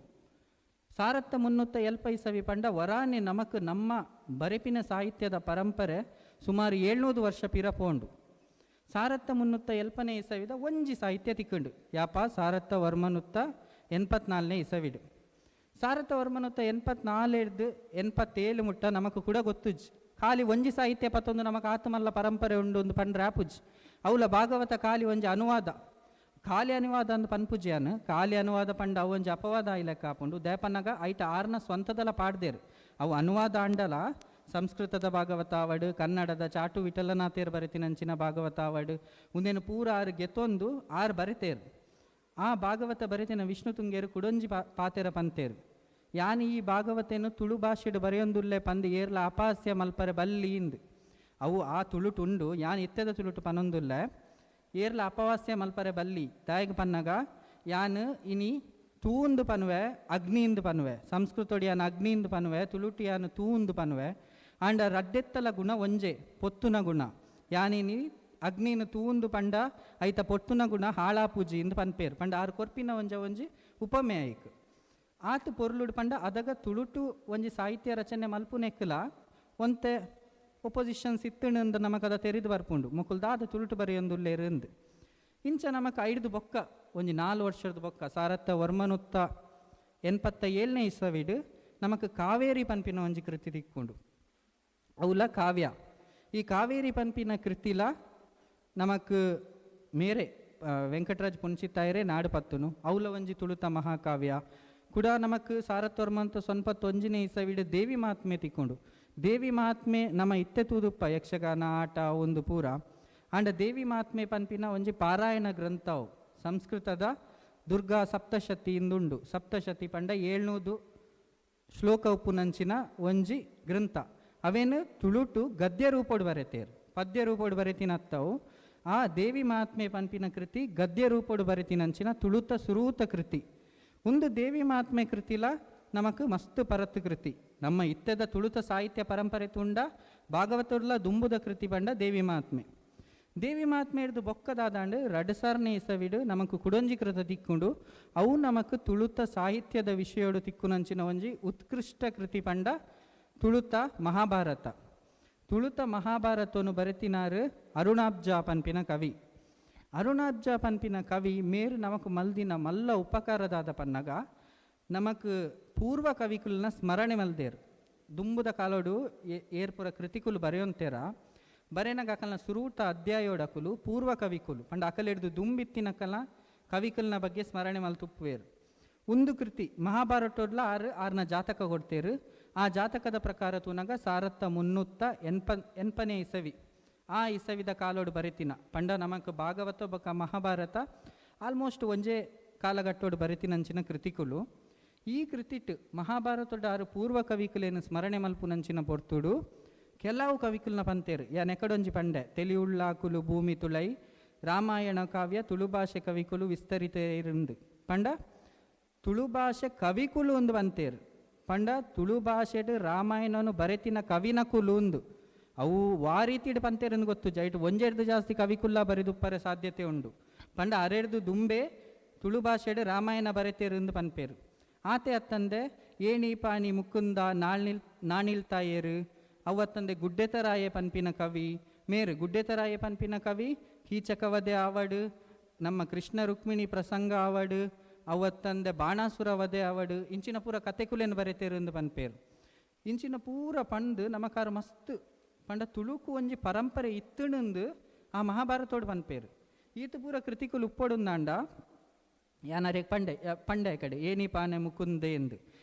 ಸಾರತ್ತ 370 ಇಸವಿ ಪಂಡ ವರಾನೆ ನಮಕ್ ನಮ್ಮ ಬರೆಪಿನ ಸಾಹಿತ್ಯದ ಪರಂಪರೆ ಸುಮಾರು 700 ವರ್ಷ ಪಿರಪೋಂಡು. ಸಾರತ್ತ 370ನೇ ಇಸವಿದ ಒಂಜಿ ಸಾಹಿತ್ಯ ತಿಕ್ಕಂಡು ಯಾಪ ಸಾರತ್ತ ವರ್ಮನುತ್ತ 84ನೇ ಇಸವಿಡು. ಸಾರತ್ತ ವರ್ಮನುತ್ತ 84 87 ಮುಟ್ಟ ನಮಕ್ ಕೂಡ ಗೊತ್ತುಜ್. ಖಾಲಿ ಒಂಜಿ ಸಾಹಿತ್ಯ ಪತ್ತೊಂದು ನಮಕ್ ಆತ್ಮಲ್ಲ ಪರಂಪರೆ ಉಂಡು ಒಂದು ಪಂಡ್ರೆ ಆಪುಜ್. ಅವಲ ಭಾಗವತ ಖಾಲಿ ಒಂಜಿ ಅನುವಾದ, ಖಾಲಿ ಅನುವಾದ ಅಂದ್ ಪನ್ಪುಜಿಯಾನ್ ಖಾಲಿ ಅನುವಾದ ಪಂಡ ಅವು ಒಂಜಿ ಅಪವಾದ ಆಯ್ಲೆಕ್ಕ ಆಪುಂಡು. ದೇಪನಗ ಐಟ ಆರ್ನ ಸ್ವಂತದಲ ಪಾಡ್ದೇರು ಅವು ಅನುವಾದ ಅಂಡಲ ಸಂಸ್ಕೃತದ ಭಾಗವತ ಆವಡು ಕನ್ನಡದ ಚಾಟು ವಿಠಲನಾಥೇರ್ ಬರೆತಿನಂಚಿನ ಭಾಗವತ ಆವಡು ಉಂದೇನು ಪೂರ ಆರು ಗೆತ್ತೊಂದು ಆರು ಬರೆತೇರು. ಆ ಭಾಗವತ ಬರೆತಿನ ವಿಷ್ಣು ತುಂಗೇರು ಕುಡೊಂಜಿ ಪಾತೆರ ಪಂತೇರು ಯಾನ್ ಈ ಭಾಗವತೇನು ತುಳು ಭಾಷೆಡು ಬರೆಯೊಂದುಲ್ಲೆ ಪಂದು ಏರ್ಲ ಅಪಾಸ್ಯ ಮಲ್ಪರೆ ಬಲ್ಲಿ ಇಂದು ಅವು ಆ ತುಳುಟುಂಡು ಯಾನ್ ಇತ್ತೆದ ತುಳುಟು ಪನೊಂದುಲ್ಲೆ ಏರ್ಲ ಅಪವಾಸ್ಯ ಮಲ್ಪರೆ ಬಲ್ಲಿ ತಾಯಿಗೆ ಪನ್ನಗ ಯಾನ್ ಇನಿ ತೂಂದು ಪನುವೆ ಅಗ್ನಿಂದು ಪನುವೆ ಸಂಸ್ಕೃತೋಡಿ ಯಾನ್ ಅಗ್ನಿಂದು ಪನುವೆ ತುಳುಟು ಯಾನ್ ತೂಂದು ಪನುವೆ ಆಂಡ ರಡ್ಡೆತ್ತಲ ಗುಣ ಒಂಜೆ ಪೊತ್ತುನ ಗುಣ ಯಾನಿನಿ ಅಗ್ನಿನ ತೂಂದು ಪಂಡ ಐತ ಪೊತ್ತುನ ಗುಣ ಹಾಳಾಪೂಜಿ ಇಂದು ಪನ್ಪೇರು ಪಂಡ ಆರು ಕೊರ್ಪಿನ ಒಂಜ ಒಂಜಿ ಉಪಮೆ ಐಕ್ ಆತು ಪೊರ್ಲುಡು ಪಂಡ ಅದಗ ತುಳುಟು ಒಂಜಿ ಸಾಹಿತ್ಯ ರಚನೆ ಮಲ್ಪುನೆಕ್ಕಲ ಒಂತೆ ಒಪೊಸಿಷನ್ಸ್ ಇತ್ತುಂಡು ನಮಕದ ತೆರಿದು ಬರ್ಪುಂಡು ಮುಕುಲ್ದಾದ ತುಳುಟು ಬರೆಯೊಂದುಲ್ಲೇರು ಇಂದು. ಇಂಚ ನಮಕ್ ಐಡ್ದು ಬೊಕ್ಕ ಒಂಜಿ 4 ವರ್ಷದ ಬೊಕ್ಕ ಸಾರತ್ತ ವರ್ಮನುತ್ತ 87ನೇ ಇಸವಿಡು ನಮಕ್ ಕಾವೇರಿ ಪನ್ಪಿನ ಒಂಜಿ ಕೃತಿ ತಿಕ್ಕೊಂಡು ಅವುಲ ಕಾವ್ಯ. ಈ ಕಾವೇರಿ ಪನ್ಪಿನ ಕೃತಿಲ ನಮಕ್ ಮೇರೆ ವೆಂಕಟರಾಜ್ ಪುಂಚಿತ್ತಾಯರೇ ನಾಡು ಪತ್ತುನು ಅವುಲ ಒಂಜಿ ತುಳುತ ಮಹಾಕಾವ್ಯ ಕೂಡ ನಮಕ್ ಸಾರತ್ವರ್ಮಂತ 91ನೇ ಇಸವಿಡು ದೇವಿ ಮಹಾತ್ಮೆ ತಿಕ್ಕೊಂಡು. ದೇವಿ ಮಹಾತ್ಮೆ ನಮ್ಮ ಇತ್ತೆ ತೂದುಪ್ಪ ಯಕ್ಷಗಾನ ಆಟ ಒಂದು ಪೂರ ಆಂಡ ದೇವಿ ಮಹಾತ್ಮೆ ಪನ್ಪಿನ ಒಂಜಿ ಪಾರಾಯಣ ಗ್ರಂಥವು ಸಂಸ್ಕೃತದ ದುರ್ಗಾ ಸಪ್ತಶತಿ ಇಂದುಂಡು. ಸಪ್ತಶತಿ ಪಂಡ 700 ಶ್ಲೋಕ ಉಪ್ಪುನಂಚಿನ ಒಂಜಿ ಗ್ರಂಥ. ಅವೇನು ತುಳುಟು ಗದ್ಯ ರೂಪೋಡು ಬರೆತೇರು ಪದ್ಯ ರೂಪೋಡು ಬರೆತಿನತ್ತವು. ಆ ದೇವಿ ಮಹಾತ್ಮೆ ಪನ್ಪಿನ ಕೃತಿ ಗದ್ಯ ರೂಪೋಡು ಬರೆತಿನಂಚಿನ ತುಳುತ ಸುರೂತ ಕೃತಿ. ಒಂದು ದೇವಿ ಮಹಾತ್ಮೆ ಕೃತಿಲ ನಮಕ್ ಮಸ್ತ್ ಪರತ್ತು ಕೃತಿ. ನಮ್ಮ ಇತ್ತೆದ ತುಳುತ ಸಾಹಿತ್ಯ ಪರಂಪರೆ ತುಂಡ ಭಾಗವತುರ್ಲ ದುಂಬುದ ಕೃತಿ ಪಂಡ ದೇವಿ ಮಹಾತ್ಮೆ. ದೇವಿ ಮಹಾತ್ಮೆ ಹಿಡ್ದು ಬೊಕ್ಕದಾದಾಂಡು 2000ನೇ ಇಸವಿಡು ನಮಕ್ ಕುಡೊಂಜಿ ಕೃತ ತಿಕ್ಕೊಂಡು ಅವು ನಮಕ್ ತುಳುತ ಸಾಹಿತ್ಯದ ವಿಷಯೋಡು ತಿಕ್ಕುನಂಚಿನ ಒಂಜಿ ಉತ್ಕೃಷ್ಟ ಕೃತಿ ಪಂಡ ತುಳುತ ಮಹಾಭಾರತ. ತುಳುತ ಮಹಾಭಾರತನು ಬರೆತಿನಾರು ಅರುಣಾಬ್ಜ ಪನ್ಪಿನ ಕವಿ. ಅರುಣಾಬ್ಜ ಪನ್ಪಿನ ಕವಿ ಮೇರು ನಮಕ್ ಮಲ್ದಿನ ಮಲ್ಲ ಉಪಕಾರದಾದ ಪನ್ನಗ ನಮಕ್ ಪೂರ್ವ ಕವಿಕುಲ್ನ ಸ್ಮರಣೆ ಮಲ್ದೇರು. ದುಂಬುದ ಕಾಲೋಡು ಏರ್ಪುರ ಕೃತಿಕುಲು ಬರೆಯೊಂತೇರ ಬರೆನಗ ಅಕಲ್ನ ಸುರೂಟ ಅಧ್ಯಾಯೋಡಕುಲು ಪೂರ್ವ ಕವಿಕುಲು ಪಂಡ ಅಕಲೆಡ್ದು ದುಂಬಿತ್ತಿನಕಲ ಕವಿಕುಲ್ನ ಬಗ್ಗೆ ಸ್ಮರಣೆ ಮಲ್ತುಪ್ಪುವೇರು. ಒಂದು ಕೃತಿ ಮಹಾಭಾರತೋಡ್ಲ ಆರು ಆರ್ನ ಜಾತಕ ಕೊಡ್ತೇರು. ಆ ಜಾತಕದ ಪ್ರಕಾರ ತೂನಗ ಸಾರತ್ತ ಮುನ್ನೂತ್ತ ಎನ್ಪನೇ ಇಸವಿ ಆ ಇಸವಿದ ಕಾಲೋಡು ಬರೆತಿನ ಪಂಡ ನಮಕ್ ಭಾಗವತ ಬೊಕ ಮಹಾಭಾರತ ಆಲ್ಮೋಸ್ಟ್ ಒಂಜೇ ಕಾಲಘಟ್ಟೋಡು ಬರೆತಿನಂಚಿನ ಕೃತಿಕುಲು. ಈ ಕೃತಿಟ್ ಮಹಾಭಾರತದ ಆರು ಪೂರ್ವ ಕವಿಕುಲೇನು ಸ್ಮರಣೆ ಮಲ್ಪುನಂಚಿನ ಪೊರ್ತುಡು ಕೆಲವು ಕವಿಕುಲ್ನ ಪಂತೇರು. ಯಾನೆಕಡೊಂಜಿ ಪಂಡೆ ತೆಲಿಯುಳ್ಳಾಕುಲು ಭೂಮಿ ತುಳೈ ರಾಮಾಯಣ ಕಾವ್ಯ ತುಳು ಭಾಷೆ ಕವಿಕುಲು ವಿಸ್ತರಿತ ಇರುಂದು ಪಂಡ ತುಳು ಭಾಷೆ ಕವಿಕುಲು ಒಂದು ಪಂತೇರು. ಪಂಡ ತುಳು ಭಾಷೆಡ್ ರಾಮಾಯಣನು ಬರೆತಿನ ಕವಿನ ಕುಲು ಉಂದು ಅವು ವಾ ರೀತಿಡ್ ಪಂತೇರಂದು ಗೊತ್ತು ಜೈಟ್ ಒಂಜೆಡ್ದು ಜಾಸ್ತಿ ಕವಿಕುಲ್ಲ ಬರೆದುಪ್ಪರೆ ಸಾಧ್ಯತೆ ಉಂಡು. ಪಂಡ ಅರೆಡ್ದು ದುಂಬೆ ತುಳು ಭಾಷೆಡ್ ರಾಮಾಯಣ ಬರೆತೇರು ಪನ್ಪೇರು. ಆತೆ ಅತ್ತಂದೆ ಏಣಿ ಪಾಣಿ ಮುಕುಂದ ನಾಣಿಲ್ತಾಯೇರು ಅವತ್ತಂದೆ ಗುಡ್ಡೆತರಾಯ ಪನ್ಪಿನ ಕವಿ ಮೇರು ಗುಡ್ಡೆತರಾಯ ಪನ್ಪಿನ ಕವಿ ಕೀಚಕವದೆ ಆವಡು ನಮ್ಮ ಕೃಷ್ಣ ರುಕ್ಮಿಣಿ ಪ್ರಸಂಗ ಆವಡು ಅವತ್ತಂದೆ ಬಾಣಾಸುರ ವಧೆ ಆವಡು ಇಂಚಿನ ಪೂರ ಕತೆಕುಲೇನು ಬರೆತೇರು ಎಂದು ಪನ್ಪೇರು. ಇಂಚಿನ ಪೂರ ಪಂದು ನಮಕಾರ ಮಸ್ತ್ ಪಂಡ ತುಳುಕು ಒಂಜಿ ಪರಂಪರೆ ಇತ್ತುಂದು ಆ ಮಹಾಭಾರತೋಡು ಪನ್ಪೇರು. ಈತ ಪೂರ ಕೃತಿಕುಲು ಉಪ್ಪೊಡುಂದಾಂಡ ಯಾನರೆ ಪಂಡೆ ಪಂಡೆ ಕಡೆ ಏಣಿ ಪಾನೆ ಮುಕುಂದೆ ಎಂದು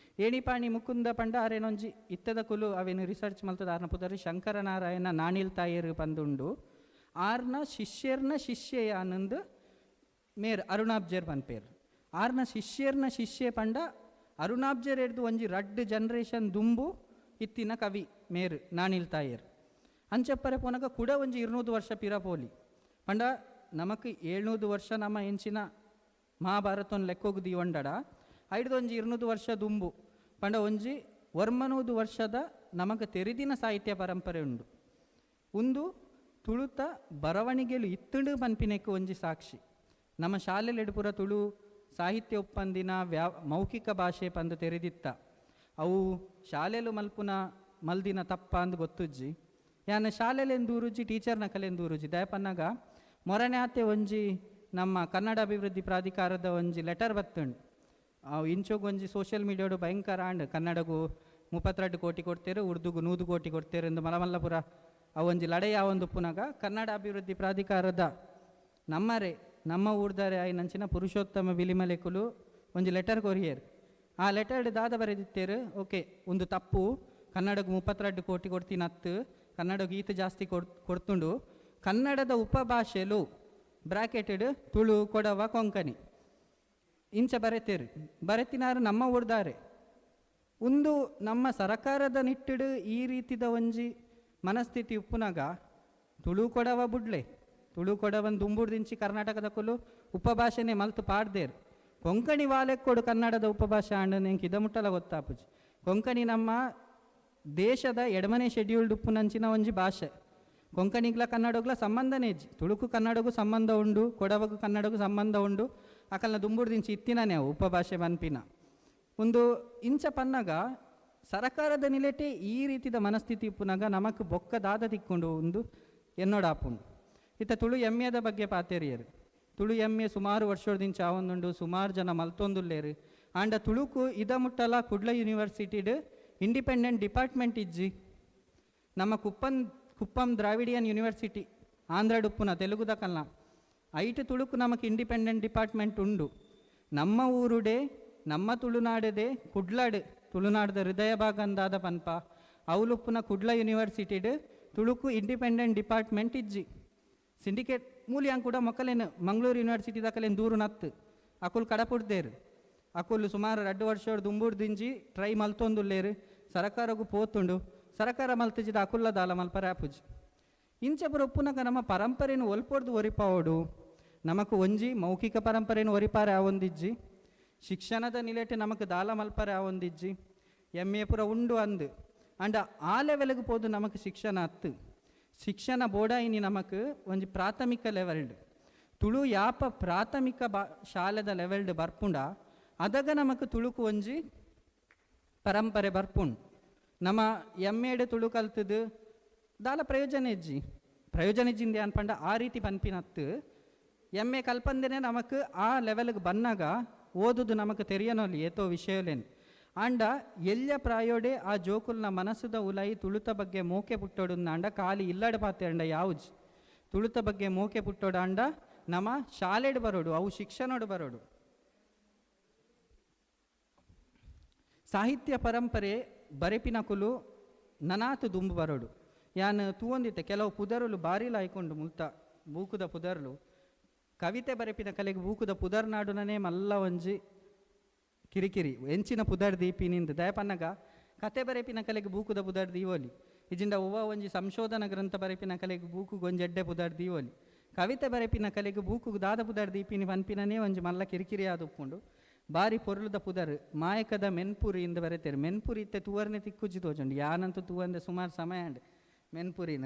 ಏಣಿ ಪಾಣಿ ಮುಕುಂದ ಪಂಡ ಅರೇನೊಂಜಿ ಇತ್ತದ ಕುಲು ಅವೇನು ರಿಸರ್ಚ್ ಮಲ್ತದ ಆರ್ನ ಪುದರಿ ಶಂಕರನಾರಾಯಣ ನಾಣಿಲ್ ತಾಯರು ಪಂದುಂಡು ಆರ್ನ ಶಿಷ್ಯರ್ನ ಶಿಷ್ಯ ಆನಂದ್ ಮೇರ್ ಅರುಣಾಬ್ಜರ್ ಪನ್ಪೇರು. ಆರ್ನ ಶಿಷ್ಯರ್ನ ಶಿಷ್ಯ ಪಂಡ ಅರುಣಾಬ್ಜರ್ ಹಿಡ್ದು ಒಂಜಿ ರಡ್ಡು ಜನ್ರೇಷನ್ ದುಂಬು ಇತ್ತಿನ ಕವಿ ಮೇರು ನಾಣಿಲ್ ತಾಯರು. ಅಂಚಪ್ಪರೆ ಪೋನಗ ಕೂಡ ಒಂಜಿ 200 ವರ್ಷ ಪಿರ ಪೋಲಿ ಪಂಡ ನಮಕ್ 700 ವರ್ಷ ನಮ್ಮ ಎಂಚಿನ ಮಹಾಭಾರತನ ಲೆಕ್ಕೋಗು ದೀವಂಡಡ ಐಡ್ದು ಒಂಜಿ 200 ವರ್ಷ ದುಂಬು ಪಂಡ ಒಂಜಿ 900 ವರ್ಷದ ನಮಕ್ ತೆರಿದಿನ ಸಾಹಿತ್ಯ ಪರಂಪರೆ ಉಂಡು. ಉಂದು ತುಳುತ ಬರವಣಿಗೆಲು ಇತ್ತುಂಡು ಪನ್ಪಿನೆಕ್ಕು ಒಂಜಿ ಸಾಕ್ಷಿ. ನಮ್ಮ ಶಾಲೆಲೆಡು ಪೂರ ತುಳು ಸಾಹಿತ್ಯ ಒಪ್ಪಂದಿನ ಮೌಖಿಕ ಭಾಷೆ ಪಂದು ತೆರೆದಿತ್ತ ಅವು ಶಾಲೆಲು ಮಲ್ಪುನ ಮಲ್ದಿನ ತಪ್ಪ ಅಂದು ಗೊತ್ತುಜ್ಜಿ. ಯಾನ ಶಾಲೆಲೆನ್ ದೂರುಜ್ಜಿ ಟೀಚರ್ನ ಕಲೆನ್ ದೂರುಜ್ಜಿ ದಯಪನ್ನಾಗ ಮೊರನೆ ಆತೆ ಒಂಜಿ ನಮ್ಮ ಕನ್ನಡ ಅಭಿವೃದ್ಧಿ ಪ್ರಾಧಿಕಾರದ ಒಂಜಿ ಲೆಟರ್ ಬತ್ತುಂಡು. ಇಂಚೋಗೊಂಜಿ ಸೋಷಿಯಲ್ ಮೀಡಿಯಾಡು ಭಯಂಕರ ಆಂಡ್ ಕನ್ನಡಗು 32 ಕೋಟಿ ಕೊಡ್ತೇರು ಉರ್ದುಗು 100 ಕೋಟಿ ಕೊಡ್ತೇರು ಎಂದು ಮಲಮಲ್ಲಪುರ ಅವೊಂಜಿ ಲಡೈ ಯಾವೊಂದು ಪುನಗ ಕನ್ನಡ ಅಭಿವೃದ್ಧಿ ಪ್ರಾಧಿಕಾರದ ನಮ್ಮರೆ ನಮ್ಮ ಊರ್ದಾರೆ ಆಯ್ನಂಚಿನ ಪುರುಷೋತ್ತಮ ಬಿಲಿಮಲೆಕುಲು ಒಂಜಿ ಲೆಟರ್ ಕೊರಿಯೇರು. ಆ ಲೆಟರ್ಡ್ ದಾದ ಬರೆದಿತ್ತೇರು ಓಕೆ ಒಂದು ತಪ್ಪು ಕನ್ನಡಗು 32 ಕೋಟಿ ಕೊಡ್ತೀನತ್ತು ಕನ್ನಡಗು ಈತ ಜಾಸ್ತಿ ಕೊಡ್ತುಂಡು ಕನ್ನಡದ ಉಪಭಾಷೆಲು ಬ್ರಾಕೆಟೆಡ್ ತುಳು ಕೊಡವ ಕೊಂಕಣಿ ಇಂಚ ಬರೆತೇರು ಬರೆತಿನಾರು ನಮ್ಮ ಊರ್ದಾರೆ. ಒಂದು ನಮ್ಮ ಸರಕಾರದ ನಿಟ್ಟಿಡು ಈ ರೀತಿದ ಒಂಜಿ ಮನಸ್ಥಿತಿ ಉಪ್ಪುನಾಗ ತುಳು ಕೊಡವ ಬುಡ್ಲೆ ತುಳು ಕೊಡವನ್ ದುಂಬುಡ್ದಿಂಚಿ ಕರ್ನಾಟಕದ ಕುಲು ಉಪಭಾಷೆನೆ ಮಲ್ತು ಪಾಡ್ದೇರು. ಕೊಂಕಣಿ ವಾಲೆಕ್ಕೊಡು ಕನ್ನಡದ ಉಪಭಾಷೆ ಆಂಡ ನೆಂಕ್ ಇದ ಮುಟ್ಟಲ ಗೊತ್ತಾಪುಜಿ. ಕೊಂಕಣಿ ನಮ್ಮ ದೇಶದ ಎಡಮನೆ ಶೆಡ್ಯೂಲ್ಡ್ ಉಪ್ಪುನಂಚಿನ ಒಂಜಿ ಭಾಷೆ. ಕೊಂಕಣಿಗ್ಲ ಕನ್ನಡಗ್ಲ ಸಂಬಂಧನೇ ಇಜ್ಜಿ. ತುಳುಕು ಕನ್ನಡಗೂ ಸಂಬಂಧ ಉಂಡು ಕೊಡವಗೂ ಕನ್ನಡಗೂ ಸಂಬಂಧ ಉಂಡು. ಅಕಲ್ನ ದುಂಬುಡ್ದಿಂಚಿ ಇತ್ತಿನನೇ ಉಪಭಾಷೆ ಪನ್ಪಿನ ಒಂದು ಇಂಚ ಪನ್ನಗ ಸರಕಾರದ ನಿಲೆಟೆ ಈ ರೀತಿದ ಮನಸ್ಥಿತಿ ಉಪ್ಪುನಾಗ ನಮಕ್ ಬೊಕ್ಕದಾದ ತಿಕ್ಕೊಂಡು ಒಂದು ಎನ್ನೋಡಾಪುಂಡು. ಇತ್ತ ತುಳು ಎಮ್ಮೆದ ಬಗ್ಗೆ ಪಾತೆರಿಯರು. ತುಳು ಎಮ್ಮೆ ಸುಮಾರು ವರ್ಷದಿಂಚ ಆವೊಂದುಂಡು ಸುಮಾರು ಜನ ಮಲ್ತೊಂದುಲ್ಲೇರು. ಆಂಡ ತುಳುಕು ಇದ ಮುಟ್ಟಲ ಕುಡ್ಲ ಯೂನಿವರ್ಸಿಟಿಡ್ ಇಂಡಿಪೆಂಡೆಂಟ್ ಡಿಪಾರ್ಟ್ಮೆಂಟ್ ಇಜ್ಜಿ. ನಮ್ಮ ಕುಪ್ಪಂ ದ್ರಾವಿಡಿಯನ್ ಯೂನಿವರ್ಸಿಟಿ ಆಂಧ್ರಡುಪ್ಪುನ ತೆಲುಗುದ ಕಲ್ಲ ಐಟ್ ತುಳುಕು ನಮಕ್ ಇಂಡಿಪೆಂಡೆಂಟ್ ಡಿಪಾರ್ಟ್ಮೆಂಟ್ ಉಂಡು. ನಮ್ಮ ಊರುಡೆ ನಮ್ಮ ತುಳುನಾಡದೆ ಕುಡ್ಲಾಡು ತುಳುನಾಡದ ಹೃದಯ ಭಾಗಂದಾದ ಪನ್ಪ ಅವಲುಪ್ಪುನ ಕುಡ್ಲ ಯೂನಿವರ್ಸಿಟಿಡ್ ತುಳುಕು ಇಂಡಿಪೆಂಡೆಂಟ್ ಡಿಪಾರ್ಟ್ಮೆಂಟ್ ಇಜ್ಜಿ. ಸಿಂಡಿಕೇಟ್ ಮೂಲಿಯಾಂಗ್ ಕೂಡ ಮೊಕ್ಕಲೇನು ಮಂಗಳೂರು ಯೂನಿವರ್ಸಿಟಿ ದಾಕಲೇನು ದೂರು ನತ್ತು ಅಕುಲ್ ಕಡಪುಡ್ದೇರು. ಅಕುಲ್ ಸುಮಾರು 2 ವರ್ಷ ದುಂಬುಡ್ದಿಂಜಿ ಟ್ರೈ ಮಲ್ತೊಂದುಲ್ಲೇರು. ಸರಕಾರಗು ಪೋತುಂಡು ಸರಕಾರ ಮಲ್ತಿಜಿದ ಅಕುಲ್ಲ ದಾಲ ಮಲ್ಪರೆ ಆಪುಜಿ. ಇಂಚಪುರ ಉಪ್ಪುನಗ ನಮ್ಮ ಪರಂಪರೆನು ಒಲ್ಪೊಡ್ದು ಒರಿಪಾವೋಡು. ನಮಕ್ ಒಂಜಿ ಮೌಖಿಕ ಪರಂಪರೆನು ಒರಿಪಾರೆ ಆವೊಂದಿಜ್ಜಿ. ಶಿಕ್ಷಣದ ನಿಲೆಟೆ ನಮಕ್ ದಾಲ ಮಲ್ಪರೆ ಆವೊಂದಿಜ್ಜಿ. ಎಮ್ ಎ ಪುರ ಉಂಡು ಅಂದು ಅಂಡ ಆ ಲೆವೆಲ್ಗೆ ಪೋದು ನಮಕ್ ಶಿಕ್ಷಣ ಅತ್ತು. ಶಿಕ್ಷಣ ಬೋಡಾಯಿನಿ ನಮಕ್ ಒಂಜಿ ಪ್ರಾಥಮಿಕ ಲೆವೆಲ್ಡ್ ತುಳು ಯಾಪ ಪ್ರಾಥಮಿಕ ಶಾಲೆದ ಲೆವೆಲ್ಡ್ ಬರ್ಪುಂಡ ಅದಗ ನಮಕ್ ತುಳುಕು ಒಂಜಿ ಪರಂಪರೆ ಬರ್ಪುಂಡು. ನಮ್ಮ ಎಮ್ ಎಡ್ ತುಳು ಕಲ್ತದು ದಾಲ ಪ್ರಯೋಜನ ಇಜ್ಜಿ. ಪ್ರಯೋಜನ ಇಜ್ಜಿಂದೆ ಅನ್ಪಂಡ ಆ ರೀತಿ ಪನ್ಪಿನತ್ತು ಎಮ್ ಎ ಕಲ್ಪಂದೇನೆ ನಮಕ್ ಆ ಲೆವೆಲ್ಗೆ ಬನ್ನಾಗ ಓದುದು ನಮಕ್ ತೆರಿಯನೊಲಿ ಏತೋ ವಿಷಯಲೇನು. ಆಂಡ ಎಲ್ಯ ಪ್ರಾಯೋಡೆ ಆ ಜೋಕುಲ್ನ ಮನಸ್ಸುದ ಉಲಾಯಿ ತುಳುತ ಬಗ್ಗೆ ಮೋಕೆ ಪುಟ್ಟೋಡುಂದಾಂಡ ಖಾಲಿ ಇಲ್ಲಡ ಪಾತೆರಂಡ ಯಾವುಜ್ ತುಳುತ ಬಗ್ಗೆ ಮೋಕೆ ಪುಟ್ಟೋಡಾಂಡ ನಮ ಶಾಲೆಡ್ ಬರೋಡು, ಅವು ಶಿಕ್ಷಣೋಡು ಬರೋಡು. ಸಾಹಿತ್ಯ ಪರಂಪರೆ ಬರೆಪಿನಕುಲು ನನಾತು ದುಂಬು ಬರೋಡು. ಯಾನ್ ತೂವೊಂದಿತ್ತೆ ಕೆಲವು ಪುದರುಲು ಬಾರಿಲ ಆಯ್ಕೊಂಡು ಮುಲ್ತ ಬೂಕುದ ಪುದರ್ಲು ಕವಿತೆ ಬರೆಪಿನ ಕಲೆಗೆ ಬೂಕುದ ಪುದರ್ ನಾಡುನನೇ ಮಲ್ಲ ಒಂಜಿ ಕಿರಿಕಿರಿ ಎಂಚಿನ ಪುದರ್ ದೀಪಿನಿಂದ ದಯಪನ್ನಗ ಕತೆ ಬರೆಪಿನ ಕಲೆಗೆ ಬೂಕುದ ಪುದರ್ ದೀವೊಲಿ ಇಜಿಂಡ ಒವ್ವ ಒಂಜಿ ಸಂಶೋಧನಾ ಗ್ರಂಥ ಬರೆಪಿನ ಕಲೆಗೆ ಬೂಕು ಒಂಜೆಡ್ಡೆ ಪುದರ್ ದೀವೊಲಿ ಕವಿತೆ ಬರೆಪಿನ ಕಲೆಗೆ ಬೂಕು ದಾದ ಪುದರ್ ದೀಪಿನಿ ಪನ್ಪಿನನೇ ಒಂಜಿ ಮಲ್ಲ ಕಿರಿಕಿರಿ ಆದುಪ್ಪುಂಡು. ಬಾರಿ ಪೊರುಲುದ ಪುದರ್ ಮಾಯಕದ ಮೆನ್ಪುರಿ ಇಂದ ಬರೆತೇರು. ಮೆನ್ಪುರಿ ಇತ್ತೆ ತೂವರ್ನೆ ತಿಕ್ಕುಜಿ ತೋಜುಂಡು, ಯಾನಂತೂ ತೂವಂದೆ ಸುಮಾರು ಸಮಯ ಅಂಡ್ ಮೆನ್ಪುರಿನ.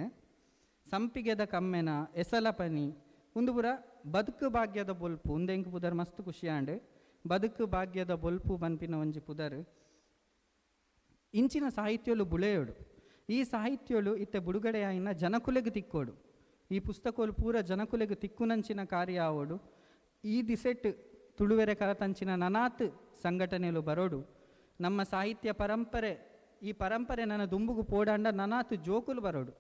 ಸಂಪಿಗೆದ ಕಮ್ಮೆನ ಎಸಲ ಪನಿ ಉಂದು ಪೂರ ಬದುಕು ಭಾಗ್ಯದ ಬೊಲ್ಪು ಉಂದೆಂಕ್ ಪುದರ್ ಮಸ್ತ್ ಖುಷಿಯಾಂಡ್. ಬದುಕು ಭಾಗ್ಯದ ಬೊಲ್ಪು ಪನ್ಪಿನ ಒಂಜಿ ಪುದರ್. ಇಂಚಿನ ಸಾಹಿತ್ಯಲು ಬುಳೆಯೋಡು, ಈ ಸಾಹಿತ್ಯಲು ಇತ್ತೆ ಬುಡುಗಡೆ ಆಯಿನ ಜನಕುಲೆಗ್ ತಿಕ್ಕೋಡು, ಈ ಪುಸ್ತಕಲು ಪೂರ ಜನಕುಲೆಗ್ ತಿಕ್ಕುನಂಚಿನ ಕಾರ್ಯ ಆವೋಡು. ಈ ದಿಸೆಟ್ ತುಳುವೆರೆ ಕರತಂಚಿನ ನನಾತ್ ಸಂಘಟನೆಲು ಬರೋಡು. ನಮ್ಮ ಸಾಹಿತ್ಯ ಪರಂಪರೆ ಈ ಪರಂಪರೆ ನನ್ನ ದುಂಬುಗು ಪೋಡಾಂಡ ನನಾತ್ ಜೋಕುಲು ಬರೋಡು.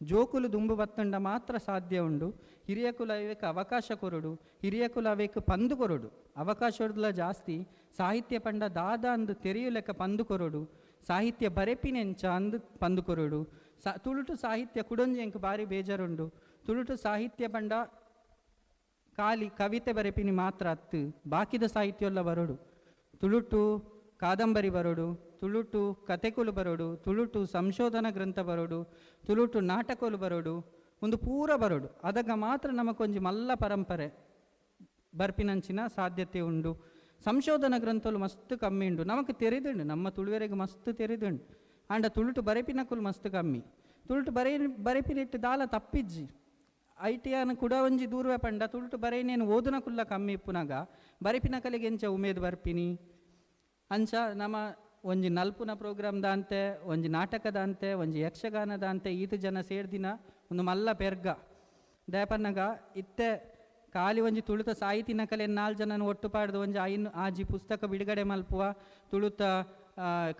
ಜೋಕುಲು ದುಂಬು ಬತ್ತಂಡ ಮಾತ್ರ ಸಾಧ್ಯ ಉಂಡು. ಹಿರಿಯಕುಲ ಅವೇಕ್ ಅವಕಾಶ ಕೊರಡು, ಹಿರಿಯಕುಲ ಅವೇಕ್ ಪಂದು ಕೊರಡು. ಅವಕಾಶಡ್ಲ ಜಾಸ್ತಿ ಸಾಹಿತ್ಯ ಪಂಡ ದಾದ ಅಂದು ತೆರೆಯುಲೆಕ್ಕ ಪಂದು ಕೊರಡು, ಸಾಹಿತ್ಯ ಬರೆಪಿನೆಂಚ ಅಂದು ಪಂದು ಕೊರಡು. ತುಳುಟು ಸಾಹಿತ್ಯ ಕುಡೊಂಜಿ ಎಂಕ್ ಬಾರಿ ಬೇಜಾರುಂಡು. ತುಳುಟು ಸಾಹಿತ್ಯ ಪಂಡ ಖಾಲಿ ಕವಿತೆ ಬರೆಪಿನಿ ಮಾತ್ರ ಅತ್ತು, ಬಾಕಿದ ಸಾಹಿತ್ಯ ಬರೋಡು. ತುಳುಟು ಕಾದಂಬರಿ ಬರೋಡು, ತುಳುಟು ಕತೆಕುಲು ಬರೋಡು, ತುಳುಟು ಸಂಶೋಧನಾ ಗ್ರಂಥ ಬರೋಡು, ತುಳುಟು ನಾಟಕಲು ಬರೋಡು, ಒಂದು ಪೂರ ಬರೋಡು. ಅದಗ ಮಾತ್ರ ನಮಕೊಂಜಿ ಮಲ್ಲ ಪರಂಪರೆ ಬರ್ಪಿನಂಚಿನ ಸಾಧ್ಯತೆ ಉಂಡು. ಸಂಶೋಧನಾ ಗ್ರಂಥಲು ಮಸ್ತ್ ಕಮ್ಮಿ ಉಂಡು, ನಮಕ್ ತೆರಿದುಂಡು, ನಮ್ಮ ತುಳುವೆರೆಗ್ ಮಸ್ತ್ ತೆರಿದುಂಡು. ಆಂಡ ತುಳುಟು ಬರೆಪಿನಕುಲು ಮಸ್ತ್ ಕಮ್ಮಿ. ತುಳುಟು ಬರೆಪಿನಿಟ್ಟು ದಾಲ ತಪ್ಪಿಜ್ಜಿ. I T ಆನ್ ಕುಡ ಒಂಜಿ ದೂರವೇ ಪಂಡ ತುಳುಟು ಬರೆಯಿನೇನು ಓದುನಕುಲ್ಲ ಕಮ್ಮಿ ಇಪ್ಪುನಾಗ ಬರೆಪಿನ ಕಲೆಗೆ ಎಂಚ ಉಮೇದ್ ಬರ್ಪಿನಿ. ಅಂಚ ನಮ್ಮ ಒಂಜಿ ನಲ್ಪುನ ಪ್ರೋಗ್ರಾಮ್ ದಾಂತೆ, ಒಂಜಿ ನಾಟಕದಾಂತೆ, ಒಂಜಿ ಯಕ್ಷಗಾನದಾಂತೆ ಈತ ಜನ ಸೇರ್ದಿನ ಒಂದು ಮಲ್ಲ ಪೆರ್ಗ ದಯಪನ್ನಗ ಇತ್ತೆ ಖಾಲಿ ಒಂಜಿ ತುಳುತ ಸಾಹಿತಿನ ಕಲೆ 4 ಜನನ ಒಟ್ಟು ಪಾಡ್ದು ಒಂಜಿ 5 ಆಜಿ ಪುಸ್ತಕ ಬಿಡುಗಡೆ ಮಲ್ಪುವ, ತುಳುತ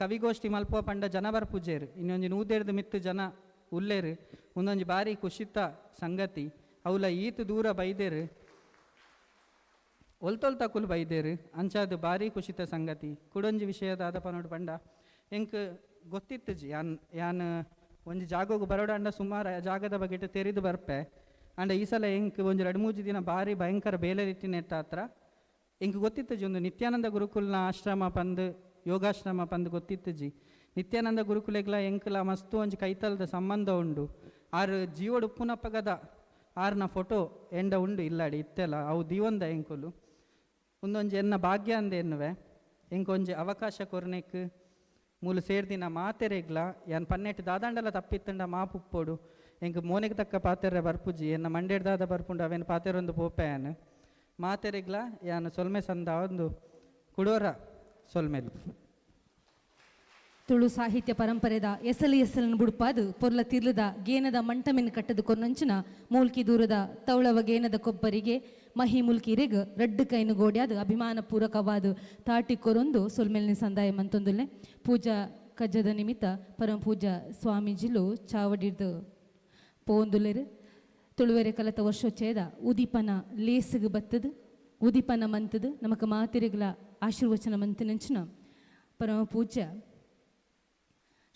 ಕವಿಗೋಷ್ಠಿ ಮಲ್ಪುವ ಪಂಡ ಜನ ಬರ್ಪುಜೇರು. ಇನ್ನೊಂಜಿ 100 ಮಿತ್ತು ಜನ ಉಲ್ಲೇರು. ಒಂದೊಂಜಿ ಬಾರಿ ಖುಷಿತ ಸಂಗತಿ. ಅವಲ ಈತ ದೂರ ಬೈದೇರು, ಒಲ್ತೊಲ್ ತಕುಲು ಬೈದೇರು. ಅಂಚಾದು ಬಾರಿ ಖುಷಿತ ಸಂಗತಿ. ಕುಡೊಂಜಿ ವಿಷಯದ ಆದ ಪನೋಡು ಪಂಡ ಎಂಕ್ ಗೊತ್ತಿತ್ತು ಜಿ ಯಾನ್ ಯಾನ್ ಒಂಜಿ ಜಾಗೋಗು ಬರೋಡಂಡ ಸುಮಾರು ಜಾಗದ ಬಗ್ಗೆ ತೆರಿದು ಬರ್ಪೆ. ಅಂಡ ಈ ಸಲ ಎಂಕ್ ಒಂಜಿ 2-3 ದಿನ ಬಾರಿ ಭಯಂಕರ ಬೇಲೆ ಇಟ್ಟಿನೆಟ್ಟ ಹತ್ರ ಎಂಕ್ ಗೊತ್ತಿತ್ತು ಜಿ ಒಂದು ನಿತ್ಯಾನಂದ ಗುರುಕುಲ್ನ ಆಶ್ರಮ ಪಂದು ಯೋಗಾಶ್ರಮ ಪಂದು ಗೊತ್ತಿತ್ತು ಜಿ. ನಿತ್ಯಾನಂದ ಗುರುಕುಲೆಗ್ಲ ಎಂಕ್ಲ ಮಸ್ತು ಒಂಜಿ ಕೈತಲ್ದ ಸಂಬಂಧ ಉಂಡು. ಆರು ಜೀವಡ್ ಉಪ್ಪುನಪ್ಪಗದ ಆರ್ನ ಫೋಟೋ ಎಂಡ ಉಂಡು ಇಲ್ಲಾಡಿ ಇತ್ತೆಲ್ಲ ಅವು ದೀವೊಂದ ಎಂಕುಲು. ಒಂದೊಂಜಿ ಎನ್ನ ಭಾಗ್ಯ ಅಂದ ಎನ್ನುವೆ ಎಂಕೊಂಜಿ ಅವಕಾಶ ಕೊರ್ನೆಕ್ ಮೂಲು ಸೇರ್ದಿನ ಮಾತೆರೆಗ್ಲ ಯಾನ್ ಪನ್ನೆಟ್ಟು ದಾದಾಂಡಲ ತಪ್ಪಿತ್ತಂಡ ಮಾಪುಪ್ಪೋಡು. ಎಂಕ್ ಮೋನೆಗ್ ತಕ್ಕ ಪಾತೆರೆ ಬರ್ಪುಜಿ, ಎನ್ನ ಮಂಡೇಡ್ ದಾದ ಬರ್ಪುಂಡು ಅವೇನು ಪಾತೆರೊಂದು ಪೋಪೆ ಯಾನ್. ಮಾತೆರೆಗ್ಲ ಯಾನ್ ಸೊಲ್ಮೆ ಸಂದ ಒಂದು ಕುಡೋರ ಸೊಲ್ಮೆಲು. ತುಳು ಸಾಹಿತ್ಯ ಪರಂಪರೆದ ಎಸಲು ಎಸಲನ್ನು ಬುಡ್ಪಾದು ಪೊರ್ಲ ತಿರ್ಲದ ಗೇನದ ಮಂಟಮೆನ್ ಕಟ್ಟದು ಕೊನ್ನಂಚಿನ ಮೂಲ್ಕಿ ದೂರದ ತೌಳವ ಗೇನದ ಕೊಬ್ಬರಿಗೆ ಮಹಿ ಮುಲ್ಕಿರೆಗ್ ರಡ್ಡು ಕೈನು ಗೋಡ್ಯಾದು ಅಭಿಮಾನ ಪೂರಕವಾದ ತಾಟಿ ಕೊರೊಂದು ಸೊಲ್ಮೆಲ್ನಿ ಸಂದಾಯ ಮಂತೊಂದುಲ್ಲೆ. ಪೂಜಾ ಕಜ್ಜದ ನಿಮಿತ್ತ ಪರಮ ಪೂಜಾ ಸ್ವಾಮೀಜಿಲು ಚಾವಡಿರ್ದು ಪೋಂದುಲ್ಲೆರು. ತುಳುವೆರೆ ಕಲತ ವರ್ಷೋಚ್ಚಯದ ಉದೀಪನ ಲೇಸುಗು ಬತ್ತದು ಉದೀಪನ ಮಂತದು ನಮಕ್ ಮಾತಿರಿಗಳ ಆಶೀರ್ವಚನ ಮಂತಿನಂಚಿನ ಪರಮ ಪೂಜ್ಯ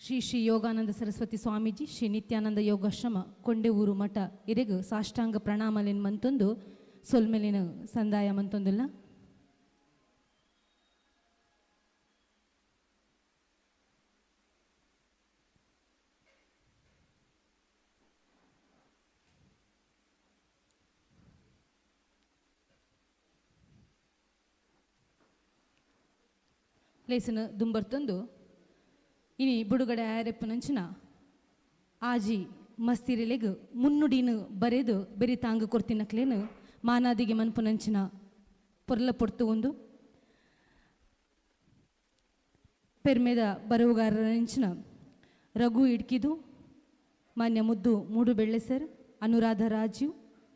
ಶ್ರೀ ಶ್ರೀ ಯೋಗಾನಂದ ಸರಸ್ವತಿ ಸ್ವಾಮೀಜಿ ಶ್ರೀ ನಿತ್ಯಾನಂದ ಯೋಗಾಶ್ರಮ ಕೊಂಡೆಊರು ಮಠ ಇರೆಗು ಸಾಷ್ಟಾಂಗ ಪ್ರಣಾಮಲಿನ್ ಮಂತೊಂದು ಸೊಲ್ಮೆಲಿನ ಸಂದಾಯ ಮಂತೊಂದುಲ್ಲ. ಲೇಸನ ದುಂಬರ್ತೊಂದು ಇನಿ ಬುಡುಗಡೆ ಆಯರೆಪ್ಪುನಂಚಿನ ಆಜಿ ಮಸ್ತಿರೆಲೆಗ್ ಮುನ್ನುಡಿನ ಬರೆದು ಬೆರಿ ತಾಂಗು ಕೊರ್ತಿನಕ್ಲೇನು ಮಾನಾದಿಗೆ ಮನ್ಪುನಂಚಿನ ಪೊರ್ಲ ಪೊರ್ತು ಒಂದು ಪೆರ್ಮೆದ ಬರವುಗಾರರಂಚಿನ ರಘು ಇಡ್ಕಿದು, ಮಾನ್ಯ ಮುದ್ದು ಮೂಡುಬೆಳ್ಳೆ ಸರ್, ಅನುರಾಧ ರಾಜೀವ್,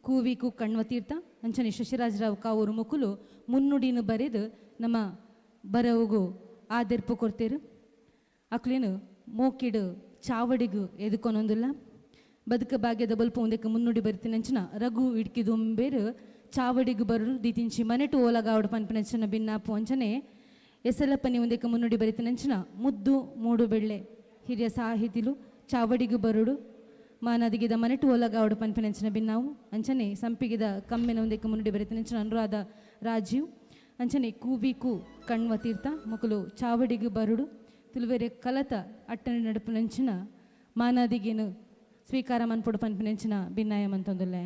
ಕೂವಿಕು ಕಣ್ವತೀರ್ಥ, ಅಂಚನೆ ಶಶಿರಾಜರಾವ್ ಕಾವೂರು ಮುಕುಲು ಮುನ್ನುಡಿನ ಬರೆದು ನಮ್ಮ ಬರವುಗು ಆದೆರ್ಪು ಕೊಡ್ತೇರು. ಅಕ್ಲೇನು ಮೋಕಿಡು ಚಾವಡಿಗು ಎದುಕೊನೊಂದುಲ್ಲ. ಬದುಕ ಭಾಗ್ಯದ ಬಲ್ಪು ಒಂದಕ್ಕೆ ಮುನ್ನುಡಿ ಬರಿತಿನಂಚಿನ ರಘು ಇಡ್ಕಿದುಂಬೇರು ಚಾವಡಿಗು ಬರು ದೀತಿಂಚಿ ಮನೆಟು ಓಲಗಾವಡು ಪನ್ಪಿನಂಚಿನ ಬಿನ್ನಾಪು ಅಂಚನೆ ಎಸಲಪ್ಪನಿ ಒಂದಕ್ಕೆ ಮುನ್ನುಡಿ ಬರಿತಿನಂಚಿನ ಮುದ್ದು ಮೂಡುಬೆಳ್ಳೆ ಹಿರಿಯ ಸಾಹಿತಿಲು ಚಾವಡಿಗು ಬರುಡು ಮಾನದಿಗಿದ ಮನೆಟು ಓಲಗಾವಡು ಪನ್ಪಿನಂಚಿನ ಬಿನ್ನಾವು ಅಂಚನೆ ಸಂಪಿಗಿದ ಕಮ್ಮಿನ ಒಂದಕ್ಕೆ ಮುನ್ನುಡಿ ಬರಿತಿನಂಚಿನ ಅನುರಾಧ ರಾಜೀವ್ ಅಂಚನೆ ಕೂವಿಕು ಕಣ್ವ ತೀರ್ಥ ಮೊಕಲು ಚಾವಡಿಗು ಬರುಡು ತುಳುವೆರೆ ಕಲತ ಅಟ್ಟನೆ ನಡುಪುನಂಚಿನ ಮಾನಾದಿಗೇನು ಸ್ವೀಕಾರ ಮನ್ಪೊಡು ಪನ್ಪಿನಂಚಿನ ಭಿನ್ನಾಯ ಮಂತೊಂದುಲ್ಲೆ.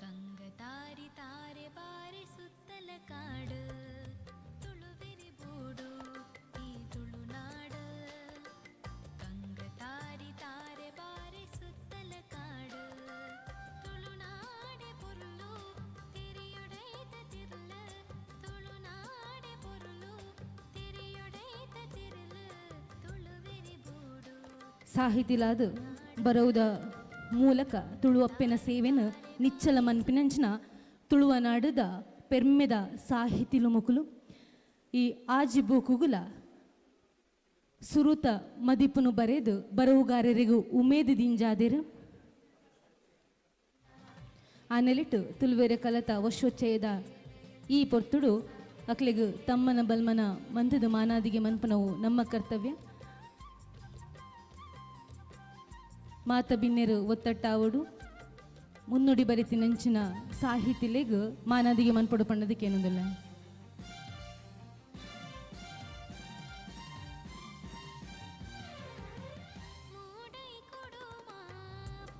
ಕಂಗತಾರಿ ತಾರೆ ಬಾರೆ ಸುತ್ತಲ ಕಾಡು ತುಳುವೆರೆ ಬೂಡು ಈ ತುಳುನಾಡು. ಕಂಗತಾರಿ ತಾರೆ ಬಾರೆ ಸುತ್ತಲ ಕಾಡು ತುಳುನಾಡೆ ಪೊರ್ಲು ತಿರಿಯೊಡೈತ ತಿರ್ಲು. ತುಳುನಾಡೆ ಪೊರ್ಲು ತಿರಿಯೊಡೈತ ತಿರ್ಲು ತುಳುವೆರೆ ಬೂಡು. ಸಾಹಿತಿಲಾದ ಬರವುದ ಮೂಲಕ ತುಳುವಪ್ಪೆನ ಸೇವೆನ ನಿಚ್ಚಲ ಮನ್ಪಿನಂಚಿನ ತುಳುವ ನಾಡದ ಪೆರ್ಮೆದ ಸಾಹಿತಿಲು ಮುಕುಲು ಈ ಆಜಿ ಬೂಕುಗುಲ ಸುರುತ ಮದಿಪುನು ಬರೆದು ಬರವುಗಾರರಿಗೂ ಉಮೇದು ದಿಂಜಾದಿರು. ಆ ನೆಲಿಟ್ಟು ತುಳುವೆರೆ ಕಲತ ವರ್ಷೋಚ್ಚಯದ ಈ ಪೊರ್ತುಡು ಅಕ್ಲೆಗು ತಮ್ಮನ ಬಲ್ಮನ ಮಂತದ ಮಾನಾದಿಗೆ ಮನ್ಪನವು ನಮ್ಮ ಕರ್ತವ್ಯ. ಮಾತ ಬಿನ್ನೆರು ಒತ್ತಟ್ಟಾವಡು ಮುನ್ನುಡಿ ಬರಿತಿನಂಚಿನ ಸಾಹಿತಿಲೆಗ್ ಮಾನಾದಿಗೆ ಮನ್ಪೊಡು ಪಣ್ಣದಕ್ಕೇನೊಂದಿಲ್ಲ. ಮೂಡೈ ಕೊಡುಮ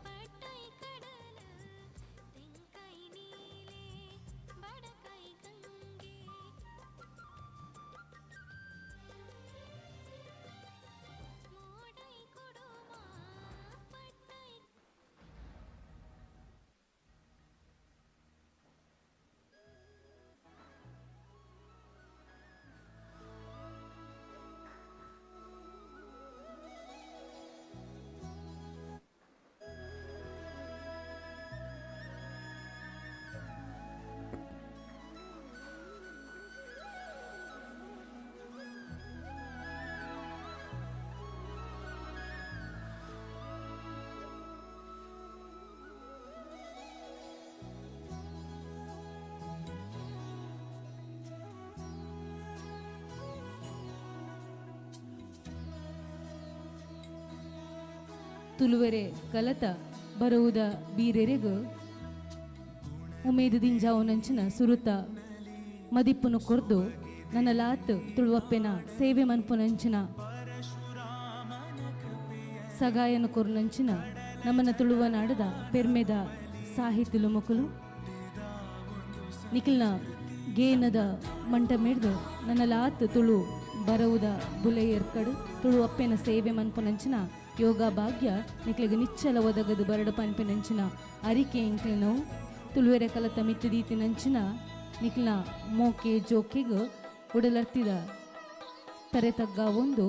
ಪಟ್ಟೈ ಕಡಲ ತೆಂಕೈ ನೀಲೆ ಬಡಕೈ ಗಂಗೆ. ಮೂಡೈ ಕೊಡುಮ ಪಟ್ಟೈ ತುಳುವೆರೆ ಕಲತ ಬರುವುದ ಬೀರೆರೆಗು ಉಮೇದು ದಿಂಜಾವುನಂಚಿನ ಸುರುತ ಮದಿಪ್ಪುನು ಕೊರ್ದು ನನ್ನ ಲಾತ್ ತುಳುವಪ್ಪೆನ ಸೇವೆ ಮನ್ಪುನಂಚಿನ ಸಗಾಯನ ಕೊರ್ನಂಚಿನ ನಮ್ಮನ ತುಳುವ ನಾಡದ ಪೆರ್ಮೆದ ಸಾಹಿತ್ಯಲು ಮುಕುಲು ನಿಖಿಲ್ನ ಗೇನದ ಮಂಟ ಮಿಡ್ದು ನನ್ನ ಲಾತ್ ತುಳು ಬರವುದ ಬುಲೆ ಏರ್ಕಡು ತುಳು ಅಪ್ಪೆನ ಸೇವೆ ಮನ್ಪುನಂಚಿನ ಯೋಗ ಭಾಗ್ಯ ನಿಕ್ಲೆಗ್ ನಿಚ್ಚಲ ಒದಗದು ಬರಡು ಪನ್ಪಿನಂಚಿನ ಅರಿಕೆ ಎಂಕ್ಲೆನವು ತುಳುವೆರೆ ಕಲತ ಮಿತ್ತು ದೀತಿನಂಚಿನ ನಿಕ್ಲ ಮೋಕೆ ಜೋಕೆಗ್ ಉಡಲರ್ತಿದ ತರೆ ತಗ್ಗ ಒಂದು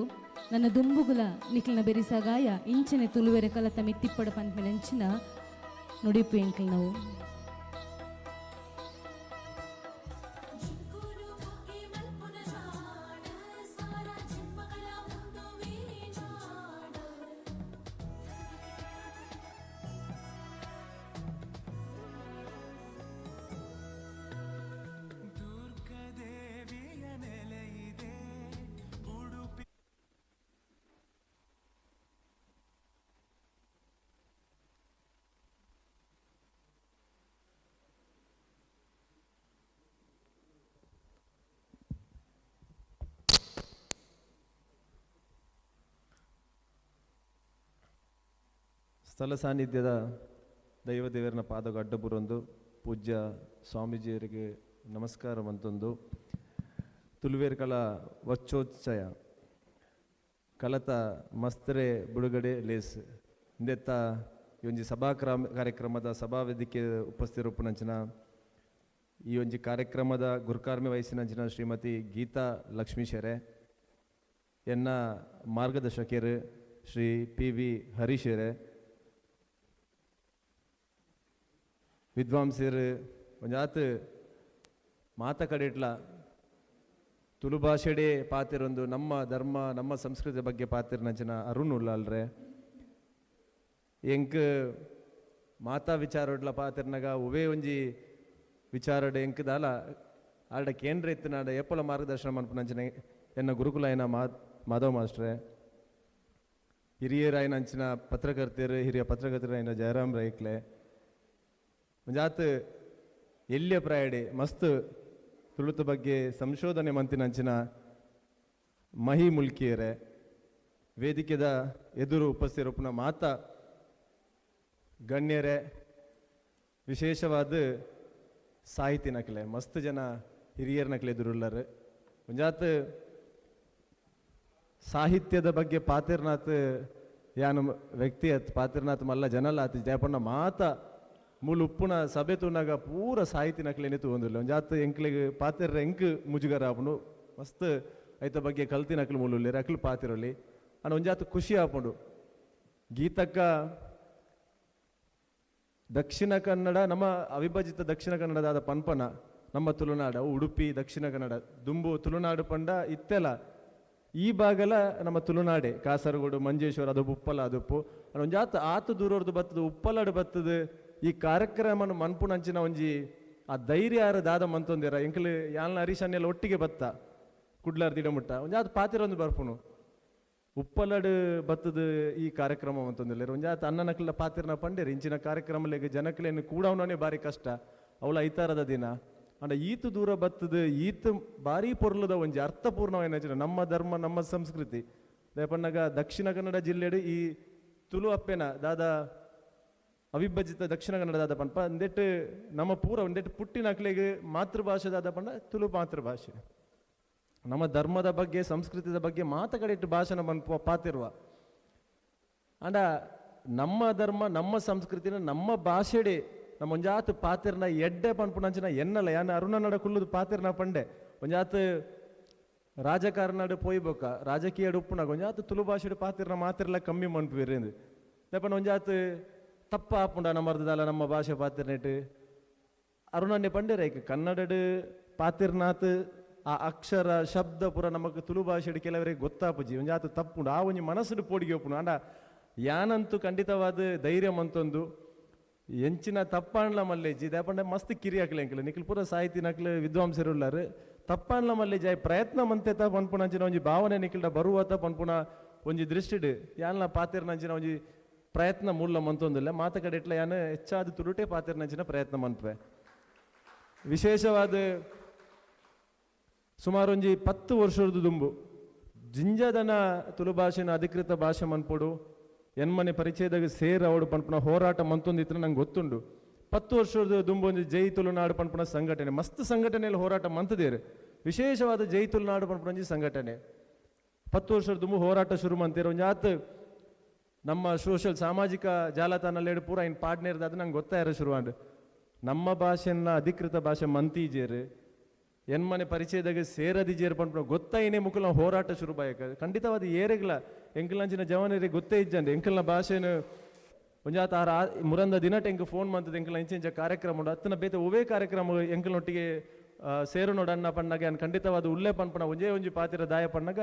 ನನ್ನ ದುಂಬುಗುಲ ನಿಕ್ಲಿನ ಬೆರಿಸಗಾಯ ಇಂಚನೆ ತುಳುವೆರೆ ಕಲತ ಮಿತ್ತಿಪ್ಪಡ ಪನ್ಪಿನಂಚಿನ ನುಡಿಪು ಎಂಕ್ಲೆನವು. ದುರ್ಗದೇವಿಯ ನೆಲೆಯಿದೆ ಉಡುಪಿ. ಸ್ಥಳ ಸಾನ್ನಿಧ್ಯದ ದೈವದೇವರನ ಪಾದಗ ಅಡ್ಡಬುರೊಂದು ಪೂಜ್ಯ ಸ್ವಾಮೀಜಿಯವರಿಗೆ ನಮಸ್ಕಾರ ಮಂತೊಂದು ತುಳುವೇರ್ಕಲ ವಚ್ಚೋತ್ಸಯ ಕಲತ ಮಸ್ತ್ರೆ ಬುಡುಗಡೆ ಲೇಸ್ ಇಂದೆತ್ತ ಈ ಒಂಜಿ ಸಭಾ ಕಾರ್ಯಕ್ರಮದ ಸಭಾ ವೇದಿಕೆ ಉಪಸ್ಥಿತಿರುಪ್ಪುನಂಚಿನ ಈ ಒಂಜಿ ಕಾರ್ಯಕ್ರಮದ ಗುರುಕಾರ್ಮೆ ವಹಿಸಿನಂಚಿನ ಶ್ರೀಮತಿ ಗೀತಾ ಲಕ್ಷ್ಮೀಶೆರೆ, ಎನ್ನ ಮಾರ್ಗದರ್ಶಕರು ಶ್ರೀ ಪಿ ವಿ ಹರೀಶರೇ, ವಿದ್ವಾಂಸರು ಒಂಜಾತ್ ಮಾತ ಕಡೆಟ್ಲ ತುಳು ಭಾಷೆಡೇ ಪಾತಿರೊಂದು ನಮ್ಮ ಧರ್ಮ ನಮ್ಮ ಸಂಸ್ಕೃತಿ ಬಗ್ಗೆ ಪಾತಿರ್ನಂಚಿನ ಅರುಣ್ ಉಲ್ಲಾಲ್ರೆ. ಎಂಕ್ ಮಾತಾ ವಿಚಾರಡ್ಲ ಪಾತಿರ್ನಗ ಉವೇ ಒಂಜಿ ವಿಚಾರಡ್ ಎಂಕ್ ದಾಲ ಆಡ ಕೇಂದ್ರ ಇತ್ತಿನಾಡ ಏಪಲ ಮಾರ್ಗದರ್ಶನ ಮನ್ಪುನಂಚಿನ ಎನ್ನ ಗುರುಕುಲಾಯನ ಮಾಧವ ಮಾಸ್ಟ್ರೆ, ಹಿರಿಯರಾಯನಂಚಿನ ಪತ್ರಕರ್ತರು, ಹಿರಿಯ ಪತ್ರಕರ್ತರಾಯನ ಜಯರಾಮ್ ರೈಕ್ಲೆ, ಒಂಜಾತ್ ಎಲ್ಲಿಯ ಪ್ರಾಯಡೆ ಮಸ್ತ್ ತುಳುತ ಬಗ್ಗೆ ಸಂಶೋಧನೆ ಮಂತಿನಂಚಿನ ಮಹಿ ಮುಲ್ಕಿಯರೆ, ವೇದಿಕೆದ ಎದುರು ಉಪಸ್ಥಿರಪ್ಪನ ಮಾತಾ ಗಣ್ಯರೇ, ವಿಶೇಷವಾದ ಸಾಹಿತಿ ನಕಲೆ ಮಸ್ತ್ ಜನ ಹಿರಿಯರ ನಕಲೆ ಎದುರುಳ್ಳರು. ಒಂಜಾತ್ ಸಾಹಿತ್ಯದ ಬಗ್ಗೆ ಪಾತಿರ್ನಾಥ್ ಯಾನು ವ್ಯಕ್ತಿ ಅತ್ ಪಾತಿರ್ನಾಥ್ ಮಲ್ಲ ಜನಲ ಆತ್ ಜಯಪಣ್ಣ ಮಾತ ಮೂಲು ಉಪ್ಪುನ ಸಭೆ ತೂನಾಗ ಪೂರ ಸಾಹಿತಿ ನಕಲೇನೆ ತೂವೊಂದುಲ್ಲ. ಒಂಜಾತ್ ಎಂಕ್ಲೆಗ್ ಪಾತಿರ್ರ ಎಂಕ್ ಮುಜುಗರ ಆಪುಂಡು, ಮಸ್ತ್ ಐತ ಬಗ್ಗೆ ಕಲ್ತಿ ನಕಲು ಮೂಲು ಅಕ್ಲು ಪಾತಿರೊಲಿ ಅಂಡ್ ಒಂಜಾತ್ ಖುಷಿ ಆಪುಂಡು. ಗೀತಕ್ಕ ದಕ್ಷಿಣ ಕನ್ನಡ ನಮ್ಮ ಅವಿಭಜಿತ ದಕ್ಷಿಣ ಕನ್ನಡದಾದ ಪನ್ಪನ ನಮ್ಮ ತುಳುನಾಡು ಉಡುಪಿ ದಕ್ಷಿಣ ಕನ್ನಡ ದುಂಬು ತುಳುನಾಡು ಪಂಡ ಇತ್ತೆಲ ಈ ಭಾಗಲ ನಮ್ಮ ತುಳುನಾಡೆ ಕಾಸರಗೋಡು ಮಂಜೇಶ್ವರ ಅದು ಉಪ್ಪಲ ಅದುಪ್ಪು ಒಂಜಾತ್ ಆತು ದೂರರ್ದು ಬತ್ತದು ಉಪ್ಪಲಡು ಬತ್ತದು ಈ ಕಾರ್ಯಕ್ರಮನ ಮನ್ಪುನಂಚಿನ ಒಂಜಿ ಆ ಧೈರ್ಯ ಯಾರು ದಾದ ಮಂತೊಂದಿರ ಎಂಕಲು ಯಾಲ್ನ ಹರೀಶನ್ನೆಲ್ಲ ಒಟ್ಟಿಗೆ ಬತ್ತ ಕುಡ್ಲಾರ್ ದಿಡಮುಟ್ಟ ಒಂಜಾತ್ ಪಾತಿರೊಂದು ಬರ್ಪುನು ಉಪ್ಪಲಡು ಬತ್ತದು ಈ ಕಾರ್ಯಕ್ರಮ ಅಂತಂದಿಲ್ಲ. ಒಂಜಾತ್ ಅಣ್ಣನಕ್ಲ ಪಾತಿರ್ನ ಪಂಡೇರು ಇಂಚಿನ ಕಾರ್ಯಕ್ರಮಲೆಗ್ ಜನಕ್ಲೇನು ಕೂಡವನೇ ಭಾರಿ ಕಷ್ಟ ಅವಳ ಐತಾರದ ದಿನ ಅಂಡ ಈತು ದೂರ ಬತ್ತದು ಈತು ಭಾರಿ ಪೊರ್ಲುದ ಒಂಜಿ ಅರ್ಥಪೂರ್ಣವಾಯಿನ ನಮ್ಮ ಧರ್ಮ ನಮ್ಮ ಸಂಸ್ಕೃತಿ ದಯಪಣ್ಣಗ ದಕ್ಷಿಣ ಕನ್ನಡ ಜಿಲ್ಲೆಡು ಈ ತುಳು ಅಪ್ಪೆನ ದಾದಾ ಅವಿಭಜಿತ ದಕ್ಷಿಣ ಕನ್ನಡ ದಾದ ಪನ್ಪ ಒಂದೆಟ್ಟು ನಮ್ಮ ಪೂರ ಒಂದೆಟ್ಟು ಪುಟ್ಟಿನಕ್ಲೆಗ್ ಮಾತೃಭಾಷೆ ದಾದ ಪಂಡ ತುಳು ಮಾತೃಭಾಷೆ ನಮ್ಮ ಧರ್ಮದ ಬಗ್ಗೆ ಸಂಸ್ಕೃತಿದ ಬಗ್ಗೆ ಮಾತ ಕಡೆ ಇಟ್ಟು ಭಾಷಣ ಪನ್ಪ ಪಾತಿರುವ ಅಂಡ ನಮ್ಮ ಧರ್ಮ ನಮ್ಮ ಸಂಸ್ಕೃತಿನ ನಮ್ಮ ಭಾಷೆಡೆ ನಮ್ಮ ಒಂಜಾತ್ ಪಾತಿರ್ನ ಎಡ್ಡೆ ಪನ್ಪುನಂಚಿನ ಎನ್ನಲ ಯಾನ್ ಅರುಣನಡ ಕುಲ್ಲುದು ಪಾತಿರ್ನ ಪಂಡೆ ಒಂಜಾತ್ ರಾಜಕಾರಣಡ್ ಪೋಯ್ಬೊಕ್ಕ ರಾಜಕೀಯ ಉಪ್ಪುನಾಗ ಒಂಜಾತ್ ತುಳು ಭಾಷೆಡ್ ಪಾತಿರ್ನ ಮಾತಿರ್ಲ ಕಮ್ಮಿ ಮನ್ಪುವೆರ್ ದೆಪನ ಒಂಜಾತ್ ತಪ್ಪ ಆಪುಂಡ ನಮ್ಮರ್ದಲ್ಲ ನಮ್ಮ ಭಾಷೆ ಪಾತಿರ್ನೆಟ್ ಅರುಣನ್ನೇ ಪಂಡೆರೈಕ್ ಕನ್ನಡಡ್ ಪಾತಿರ್ನಾತ್ ಆ ಅಕ್ಷರ ಶಬ್ದ ಪೂರ ನಮಕ್ ತುಳು ಭಾಷೆಡ್ ಕೆಲವರಿಗೆ ಗೊತ್ತಾಪುಜಿ ಒಂಜಾತ್ ತಪ್ಪುಂಡು ಆ ಒಂಜಿ ಮನಸ್ಸುಡು ಪೋಡಿಗೆ ಒಪ್ಪುಂಡು ಅಂಡ ಯಾನಂತೂ ಖಂಡಿತವಾದ ಧೈರ್ಯ ಮಂತೊಂದು ಎಂಚಿನ ತಪ್ಪಾಂಡ್ಲ ಮಲ್ಲೇಜಿ ದಾಪಂಡ ಮಸ್ತ್ ಕಿರಿ ಹಾಕ್ಲೆ ಎಂಕಲೆ ನಿಖಿಲ್ ಪೂರ ಸಾಹಿತಿ ನಕ್ಲು ವಿದ್ವಾಂಸರುಲ್ಲಾರು ತಪ್ಪಾಂಡ್ಲ ಮಲ್ಲೇಜಿ ಆಯ್ ಪ್ರಯತ್ನ ಮಂತೆತ ಪನ್ಪುನಂಚಿನ ಒಂಜಿ ಭಾವನೆ ನಿಖಿಲ್ಡ ಬರುವತ ಪನ್ಪುನ ಒಂಜಿ ದೃಷ್ಟಿಡ್ ಯಾನ್ಲ ಪಾತಿರ್ನಂಚಿನ ಒಂಜಿ ಪ್ರಯತ್ನ ಮೂಲ ಮಂತೊಂದಿಲ್ಲ ಮಾತ ಕಡೆ ಇಟ್ಲ ಯಾನ್ ಹೆಚ್ಚಾದ ತುಳುಟೆ ಪಾತಿರ್ನಂಚಿನ ಪ್ರಯತ್ನ ಮನ್ಪೆ. ವಿಶೇಷವಾದ ಸುಮಾರು ಒಂಜಿ 10 ವರ್ಷದ ದುಂಬು ಜಿಂಜದನ ತುಳು ಭಾಷೆನ ಅಧಿಕೃತ ಭಾಷೆ ಮನ್ಪೊಡು ಎನ್ಮನೆ ಪರಿಚಯದಾಗ ಸೇರ್ ಅವಡು ಪನ್ಪುನ ಹೋರಾಟ ಮಂತೊಂದಿತ್ತು ನಂಗೆ ಗೊತ್ತುಂಡು. 10 ವರ್ಷದ ದುಂಬು ಒಂಜಿ ಜೈ ತುಳುನಾಡು ಪನ್ಪುನ ಸಂಘಟನೆ ಮಸ್ತ್ ಸಂಘಟನೆಯಲ್ಲಿ ಹೋರಾಟ ಮಂತದೇರು ವಿಶೇಷವಾದ ಜೈ ತುಳುನಾಡು ಪನ್ಪುನ ಒಂಜಿ ಸಂಘಟನೆ 10 ವರ್ಷದ ದುಂಬು ಹೋರಾಟ ಶುರು ಮಂತೀರ ಒಂಜಾತ್ ನಮ್ಮ ಸೋಷಿಯಲ್ ಸಾಮಾಜಿಕ ಜಾಲತಾಣಲ್ಲಿ ಪೂರ ಇನ್ ಪಾರ್ಟ್ನರ್ದಾದ ನಂಗೆ ಗೊತ್ತಾಯಿರ ಶುರುವಾಂಡು ನಮ್ಮ ಭಾಷೆನ ಅಧಿಕೃತ ಭಾಷೆ ಮಂತೀಜೇರು ಎನ್ಮನೆ ಪರಿಚಯದಾಗ ಸೇರದಿಜೇರು ಪನ್ಪುನ ಗೊತ್ತಾಯಿನೇ ಮುಕುಲ ಹೋರಾಟ ಶುರು ಬಾಯಕ ಖಂಡಿತವಾದ ಏರೆಗ್ಲ ಎಂಕಲ್ನಂಚಿನ ಜವನರಿಗೆ ಗೊತ್ತೇ ಇಜ್ಜಂದೆ ಎಂಕಲ್ನ ಭಾಷೆನು ಒಂಜಾತ ಆರ ಮುರಂದ ದಿನಟ್ ಎಂಕ್ ಫೋನ್ ಮಂತದ ಎಂಕಲ್ನ ಇಂಚ ಇಂಚ ಕಾರ್ಯಕ್ರಮ ಉಂಡು ಅತ್ತನ ಬೇತೆ ಒವೇ ಕಾರ್ಯಕ್ರಮ ಎಂಕಲ್ನೊಟ್ಟಿಗೆ ಸೇರು ನೋಡಣ್ಣ ಪಣ್ಣಗ ಖಂಡಿತವಾದ ಉಲ್ಲೆ ಪನ್ಪುನ ಒಂಜೇ ಒಂಜಿ ಪಾತಿರ ದಾಯ ಪಣ್ಣಗ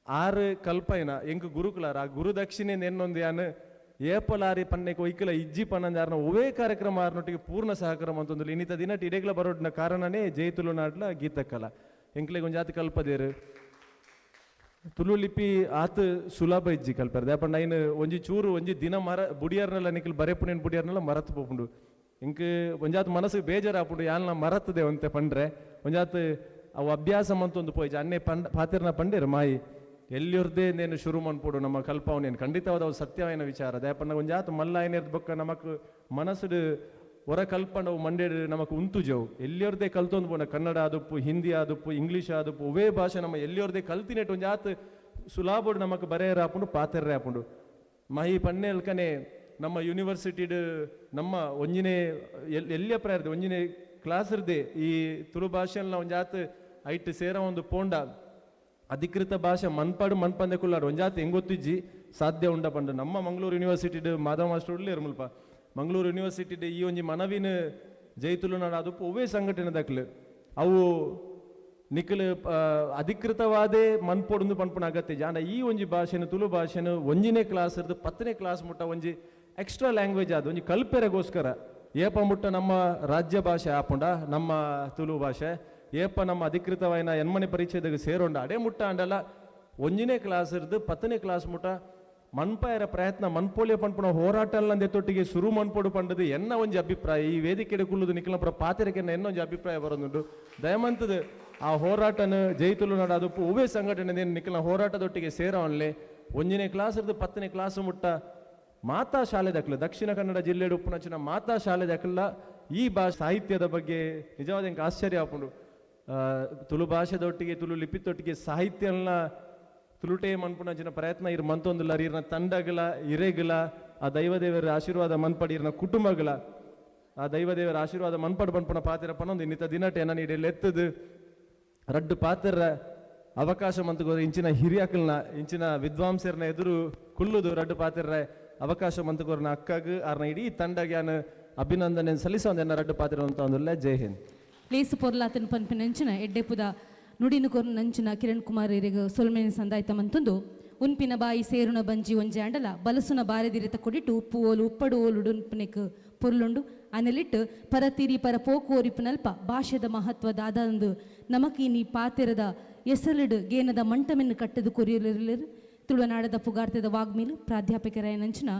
ಆರು ಕಲ್ಪೈನ ಎಂಕ್ ಗುರುಕುಲಾರ ಆ ಗುರುದಕ್ಷಿಣೆ ನೆನ್ನೊಂದು ಯಾನ್ ಏಪಲಾರಿ ಪನ್ನೆಕ್ ಒಯ್ಕಲ ಇಜ್ಜಿ ಪನ್ನಂದ ಯಾರನ್ನ ಒವೇ ಕಾರ್ಯಕ್ರಮ ಆರ್ನೊಟ್ಟಿಗೆ ಪೂರ್ಣ ಸಹಕಾರ ಅಂತಂದು ಇನ್ನಿತ ದಿನ ಇಡೆಗ್ಲ ಬರೋಡ್ನ ಕಾರಣನೇ ಜೈ ತುಳುನಾಡ್ಲ ಗೀತಕ್ಕಲ ಎಂಕ್ಲೆಗ್ ಒಂಜಾತಿ ಕಲ್ಪದೇರು ತುಳು ಲಿಪಿ ಆತ ಸುಲಭ ಇಜ್ಜಿ ಕಲ್ಪರ್ ದಾಪಂಡ ಐನ್ ಒಂಜಿ ಚೂರು ಒಂಜಿ ದಿನ ಮರ ಬುಡಿಯಾರ್ನೆಲ್ಲ ನಿಕ್ಲ್ ಬರೆಪುನೇನ್ ಬುಡಿಯಾರ್ನೆಲ್ಲ ಮರತ್ ಪೋಪುಂಡು ಇಂಕ್ ಒಂಜಾತ್ ಮನಸ್ಸು ಬೇಜಾರಾಪುಂಡು ಯಾಲ್ನ ಮರತ್ತದೆ ಒಂತೆ ಪಂಡ್ರೆ ಒಂಜಾತ್ ಅವು ಅಭ್ಯಾಸ ಮಂತೊಂದು ಪೋಯ್ಜ ಅನ್ನೆ ಪಂಡ ಪಾತಿರ್ನ ಪಂಡೇರು ಮಾಯಿ ಎಲ್ಲಿರ್ದೇ ನೇನು ಶುರು ಮನ್ಪೋಡು ನಮ್ಮ ಕಲ್ಪವನೇನು ಖಂಡಿತವಾದ ಅವು ಸತ್ಯವಾಯಿನ ವಿಚಾರ ದಯಪಣ್ಣ ಒಂಜಾತ್ ಮಲ್ಲ ಐನೇರ್ದ ಬೊಕ್ಕ ನಮಕ್ ಮನಸ್ಸುಡು ಹೊರ ಕಲ್ಪಂಡವು ಮಂಡೇಡು ನಮಕ್ ಉಂತುಜವು ಎಲ್ಲಿಯವ್ರದೇ ಕಲ್ತೊಂದು ಪೋಣ ಕನ್ನಡ ಆದುಪ್ಪು ಹಿಂದಿ ಆದುಪ್ಪು ಇಂಗ್ಲೀಷ್ ಆದುಪ್ಪು ಒವೇ ಭಾಷೆ ನಮ್ಮ ಎಲ್ಲಿಯವ್ರದೇ ಕಲ್ತಿನೆಟ್ಟು ಒಂಜಾತ್ ಸುಲಾಬೋಡು ನಮಕ್ ಬರೆಯರ ಆಪುಂಡು ಪಾತೆರ್ರೆ ಆಪುಂಡು ಮಹಿ ಪನ್ನೆಲ್ಕನೆ ನಮ್ಮ ಯೂನಿವರ್ಸಿಟಿಡ್ ನಮ್ಮ ಒಂಜಿನೇ ಎಲ್ಲಿಯ ಪ್ರಾಯರ್ದೆ ಒಂಜಿನೇ ಕ್ಲಾಸ್ ಇರ್ದೆ ಈ ತುಳು ಭಾಷೆಲ್ಲ ಒಂಜಾತ್ ಐಟ್ ಸೇರ ಒಂದು ಪೋಂಡ ಅಧಿಕೃತ ಭಾಷೆ ಮನ್ಪಾಡು ಮನ್ಪಂದೆ ಕುಲ್ಲಾಡು ಒಂಜಾತಿ ಹೆಂಗೊತ್ತಿಜ್ಜಿ ಸಾಧ್ಯ ಉಂಡ ಪಂಡ ನಮ್ಮ ಮಂಗಳೂರು ಯೂನಿವರ್ಸಿಟಿಡ್ ಮಾಧವ ಮಾಸ್ಟರ್ ಉಳ್ಳೇರು ಮುಲ್ಪ ಮಂಗಳೂರು ಯೂನಿವರ್ಸಿಟಿಡ್ ಈ ಒಂಜಿ ಮನವಿನ ಜೈ ತುಳುನಾಡು ಅದು ಒವ್ವೇ ಸಂಘಟನೆ ದಕ್ಲು ಅವು ನಿಖಲ್ ಅಧಿಕೃತವಾದೇ ಮನ್ಪೊಡುಂದು ಪನ್ಪುನ ಅಗತ್ಯ ಜಾನ ಈ ಒಂಜಿ ಭಾಷೆನು ತುಳು ಭಾಷೆನು ಒಂಜಿನೇ ಕ್ಲಾಸ್ ಇರ್ದು 10ನೇ ಕ್ಲಾಸ್ ಮುಟ್ಟ ಒಂಜಿ ಎಕ್ಸ್ಟ್ರಾ ಲ್ಯಾಂಗ್ವೇಜ್ ಅದು ಒಂಜಿ ಕಲ್ಪೆರೆಗೋಸ್ಕರ ಏಪ ಮುಟ್ಟ ನಮ್ಮ ರಾಜ್ಯ ಭಾಷೆ ಆಪುಂಡ ನಮ್ಮ ತುಳು ಭಾಷೆ ಏಪ ನಮ್ಮ ಅಧಿಕೃತವಾಯಿನ ಎನ್ಮನೆ ಪರಿಚಯದಾಗ ಸೇರೋಂಡ ಅಡೇ ಮುಟ್ಟ ಅಂಡಲ ಒಂಜಿನೇ ಕ್ಲಾಸ್ ಇರ್ದು 10ನೇ ಕ್ಲಾಸ್ ಮುಟ್ಟ ಮನ್ಪಾಯರ ಪ್ರಯತ್ನ ಮನ್ಪೋಲಿಯ ಪನ್ಪುನ ಹೋರಾಟ ಅಲ್ಲಂದೆ ತೊಟ್ಟಿಗೆ ಸುರು ಮನ್ಪೋಡು ಪಂಡದು ಎನ್ನ ಒಂಜಿ ಅಭಿಪ್ರಾಯ. ಈ ವೇದಿಕೆ ಕುಲ್ಲುದು ನಿಖಿಲಪುರ ಪಾತೆರಕ್ಕೆ ಎನ್ನ ಒಂಜಿ ಅಭಿಪ್ರಾಯ ಬರೋದುಂಡು. ದಯಮಂತದ ಆ ಹೋರಾಟನ ಜೈ ತುಳುನಾಡು ಅದು ಒವ್ವೇ ಸಂಘಟನೆ ನಿಖಿಲ ಹೋರಾಟದೊಟ್ಟಿಗೆ ಸೇರೋನ್ಲೆ ಒಂಜಿನೇ ಕ್ಲಾಸ್ ಇರ್ದು 10ನೇ ಕ್ಲಾಸ್ ಮುಟ್ಟ ಮಾತಾ ಶಾಲೆ ದಕ್ಕಲು ದಕ್ಷಿಣ ಕನ್ನಡ ಜಿಲ್ಲೆ ಉಪ್ಪುನಂಚಿನ ಮಾತಾ ಶಾಲೆ ದಕ್ಕಲ ಈ ಭಾಷೆ ಸಾಹಿತ್ಯದ ಬಗ್ಗೆ ನಿಜವಾದ ಎಂಕ್ ಆಶ್ಚರ್ಯ ಆಪುಂಡು. ತುಳು ಭಾಷೆದೊಟ್ಟಿಗೆ ತುಳು ಲಿಪಿತೊಟ್ಟಿಗೆ ಸಾಹಿತ್ಯನ ತುಳುಟೇ ಮನ್ಪುನಂಚಿನ ಪ್ರಯತ್ನ ಇರ್ ಮಂತೊಂದುಲ್ಲ. ಇರ್ನ ತಂಡಗಳ ಇರೆಗಳ ಆ ದೈವದೇವರ ಆಶೀರ್ವಾದ ಮನ್ಪಡಿ, ಇರ್ನ ಕುಟುಂಬಗಳ ಆ ದೈವದೇವರ ಆಶೀರ್ವಾದ ಮನ್ಪಡು ಪನ್ಪುನ ಪಾತಿರ ಪನೊಂದು ಇನ್ನಿತ ದಿನಟೆ ನನ್ನ ಇಡೀ ಎತ್ತದು ರಡ್ಡು ಪಾತಿರ ಅವಕಾಶ ಮಂತುಗೋರು ಇಂಚಿನ ಹಿರಿಯಕಲ್ನ ಇಂಚಿನ ವಿದ್ವಾಂಸರ್ನ ಎದುರು ಕುಲ್ಲುದು ರಡ್ಡು ಪಾತಿರ ಅವಕಾಶ ಮಂತುಗೋರ್ನ ಅಕ್ಕಗ್ ಆರ್ನ ಇಡೀ ತಂಡಗ್ಯಾನ ಅಭಿನಂದನೆ ಸಲ್ಲಿಸೋದು ಎನ್ನ ರಡ್ಡು ಪಾತಿರ ಅಂತ ಒಂದುಲ್ಲ. ಜೈ ಹಿಂದ್. ಲೇಸು ಪೊರ್ಲಾತನ ಪನ್ಪಿನಂಚಿನ ಎಡ್ಡೆಪುದ ನುಡಿನು ಕೊರ್ನಂಚಿನ ಕಿರಣ್ ಕುಮಾರ್ ಇರೆಗ್ ಸೊಲ್ಮೆನ್ ಸಂದಾಯ್ತ ಮಂತುಂದು ಉನ್ಪಿನ ಬಾಯಿ ಸೇರುನ ಬಂಜಿ ಒಂಜೆ ಅಂಡಲ ಬಲಸುನ ಬಾರೆದಿರಿತ ಕೊಡಿಟ್ಟು ಉಪ್ಪು ಓಲು ಉಪ್ಪಡು ಓಲು ಉಡುನ್ಪನೆಕ್ ಪೊರ್ಲುಂಡು ಅನೆಲಿಟ್ಟು ಪರತಿರಿ ಪರ ಪೋಕು ಓರಿಪುನಲ್ಪ ಭಾಷೆದ ಮಹತ್ವ ದಾದಂದು ನಮಕೀನಿ ಪಾತೆರದ ಎಸಲಿಡು ಗೇನದ ಮಂಟಮೆನ್ನು ಕಟ್ಟದು ಕೊರಿಯಲಿರಲಿರು ತುಳುನಾಡದ ಪುಗಾರ್ತೆದ ವಾಗ್ಮೀಲು ಪ್ರಾಧ್ಯಾಪಕರಾಯನಂಚಿನ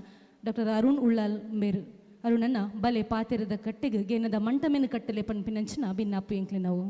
ಡಾಕ್ಟರ್ ಅರುಣ್ ಉಳ್ಳಾಲ್ ಮೇರು ಅರುಣನ್ನ ಬಲೆ ಪಾತೆರದ ಕಟ್ಟೆಗೆ ಗೇನದ ಮಂಟಮೆನ್ನು ಕಟ್ಟಲೆ ಪನ್ಪಿನಂಚಿನ ಬಿನ್ನಾಪು ಎಂಕ್ಲೆ ನಾವು.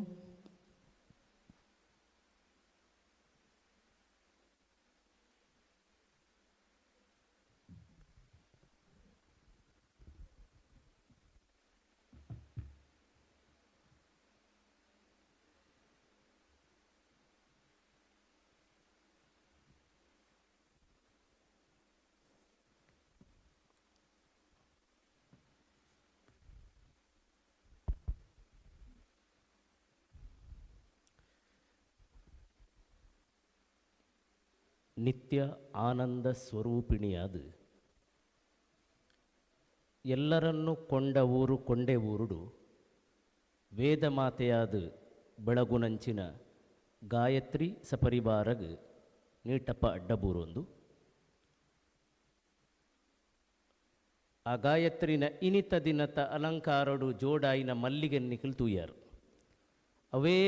ನಿತ್ಯ ಆನಂದ ಸ್ವರೂಪಿಣಿಯಾದ ಎಲ್ಲರನ್ನು ಕೊಂಡ ಊರು ಕೊಂಡೆ ಊರುಡು ವೇದಮಾತೆಯಾದ ಬೆಳಗುನಂಚಿನ ಗಾಯತ್ರಿ ಸಪರಿವಾರಗ್ ನೀಟಪ್ಪ ಅಡ್ಡಬೂರೊಂದು ಆ ಗಾಯತ್ರಿನ ಇನಿತ ದಿನತ ಅಲಂಕಾರಡು ಜೋಡಾಯಿನ ಮಲ್ಲಿಗೆ ನಿಖಿಲ್ ತೂಯಾರು ಅವೇ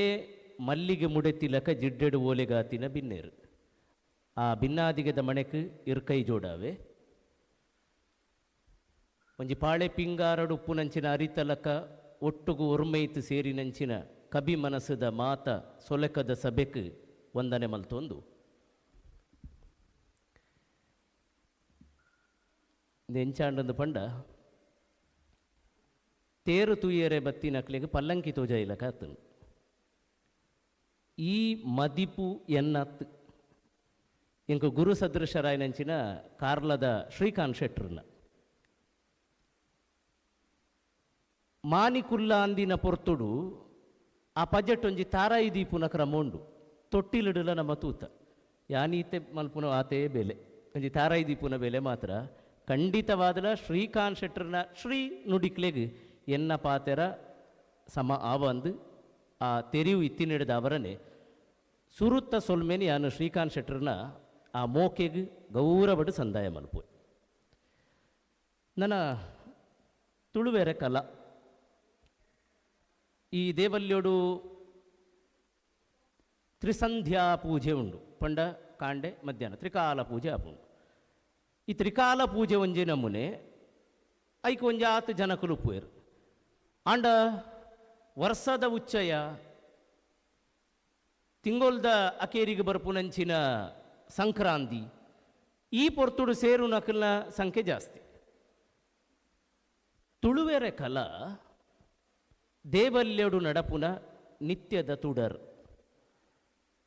ಮಲ್ಲಿಗೆ ಮುಡೆತಿಲಕ ಜಿಡ್ಡೆಡು ಓಲೆಗಾತಿನ ಬಿನ್ನೇರು ಆ ಬಿನ್ನಾದಿಗೆದ ಮಣೆಕ್ ಇರ್ಕೈ ಜೋಡಾವೆ ಒಂಜಿ ಪಾಳೆ ಪಿಂಗಾರಡು ಉಪ್ಪುನಂಚಿನ ಅರಿತಲಕ ಒಟ್ಟುಗು ಒರ್ಮೈತು ಸೇರಿನಂಚಿನ ಕಬಿ ಮನಸ್ಸದ ಮಾತ ಸೊಲೆಕದ ಸಬೆಕ್ ವಂದನೆ ಮಲ್ತೊಂದು ಎಂಚಾಂಡಂದು ಪಂಡ ತೇರು ತೂಯರೆ ಬತ್ತಿನಕ್ಲೆಗ್ ಪಲ್ಲಂಕಿ ತೋಜ ಇಲಕ ಆತನು ಈ ಮದಿಪು ಎನ್ನತ್ ಇಂಕು ಗುರು ಸದೃಶರಾಯನಂಚಿನ ಕಾರ್ಲದ ಶ್ರೀಕಾಂತ್ ಶೆಟ್ರನ್ನ ಮಾನಿಕುಲ್ಲ ಅಂದಿನ ಪೊರ್ತುಡು ಆ ಪಜೆಟೊಂಜಿ ತಾರಾಯಿ ದೀಪುನ ಕ್ರಮೋಂಡು ತೊಟ್ಟಿಲಿಡಲ ನಮ್ಮ ತೂತ ಯಾನೀತೆ ಮಲ್ಪುನ ಆತೇ ಬೆಲೆ ಒಂಜಿ ತಾರಾಯಿ ದೀಪುನ ಬೆಲೆ ಮಾತ್ರ ಖಂಡಿತವಾದಲ ಶ್ರೀಕಾಂತ್ ಶೆಟ್ರನ ಶ್ರೀ ನುಡಿಕ್ಲೆಗ್ ಎನ್ನ ಪಾತೆರ ಸಮ ಆವಂದು ಆ ತೆರಿವು ಇತ್ತಿನಿಡಿದ ಅವರನೆ ಸುರುತ್ತ ಸೊಲ್ಮೇನೆ ಯಾನು ಶ್ರೀಕಾಂತ್ ಶೆಟ್ರನ ಆ ಮೋಕೆಗ್ ಗೌರವಡು ಸಂದಾಯ ಮಲ್ಪು. ನನ್ನ ತುಳುವೆರೆ ಕಲಾ ಈ ದೇವಲ್ಯೋಡು ತ್ರಿಸಂಧ್ಯಾ ಪೂಜೆ ಉಂಡು ಪಂಡ ಕಾಂಡೆ ಮಧ್ಯಾಹ್ನ ತ್ರಿಕಾಲ ಪೂಜೆ ಆಪುಂಡು. ಈ ತ್ರಿಕಾಲ ಪೂಜೆ ಒಂಜಿ ನಮೂನೆ ಐಕ್ ಒಂಜಿ ಆತ್ ಜನಕುಲು ಪೂಯರು ಆಂಡ ವರ್ಷದ ಉಚ್ಚಯ ತಿಂಗೊಲ್ದ ಅಕೇರಿಗೆ ಬರ್ಪುನಂಚಿನ ಸಂಕ್ರಾಂತಿ ಈ ಪೊರ್ತುಡು ಸೇರು ನಕಲ್ನ ಸಂಖ್ಯೆ ಜಾಸ್ತಿ. ತುಳುವೆರೆ ಕಲಾ ದೇವಲ್ಯಡು ನಡಪುನ ನಿತ್ಯದ ತುಡರ್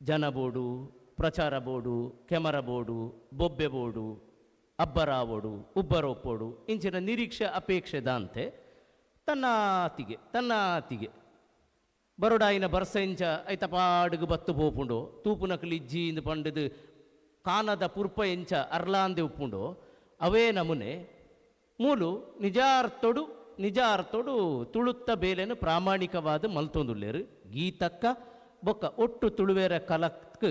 ಜನಬೋಡು ಪ್ರಚಾರ ಬೋಡು ಕೆಮರ ಬೋಡು ಬೊಬ್ಬೆ ಬೋಡು ಅಬ್ಬರಾವೋಡು ಉಬ್ಬರೊಪ್ಪೋಡು ಇಂಚಿನ ನಿರೀಕ್ಷೆ ಅಪೇಕ್ಷೆ ದಾಂತೆ ತನ್ನಾತಿಗೆ ತನ್ನಾತಿಗೆ ಬರೋಡಾಯಿನ ಬರ್ಸೆಂಚ ಐತ ಪಾಡುಗು ಬತ್ತು ಪೋಪುಂಡು ತೂಪುನಕುಲು ಇಜ್ಜಿ ಇಂದು ಪಂಡದು ಕಾನದ ಪುರ್ಪ ಎಂಚ ಅರ್ಲಾಂದೆ ಉಪ್ಪುಂಡು ಅವೇ ನಮೂನೆ ಮೂಲು ನಿಜಾರ್ಥೊಡು ನಿಜಾರ್ಥೊಡು ತುಳುತ್ತ ಬೇಲೆನು ಪ್ರಾಮಾಣಿಕವಾದ ಮಲ್ತೊಂದುಲ್ಲೇರು ಗೀತಕ್ಕ ಬೊಕ್ಕ ಒಟ್ಟು ತುಳುವೇರ ಕಲಕ್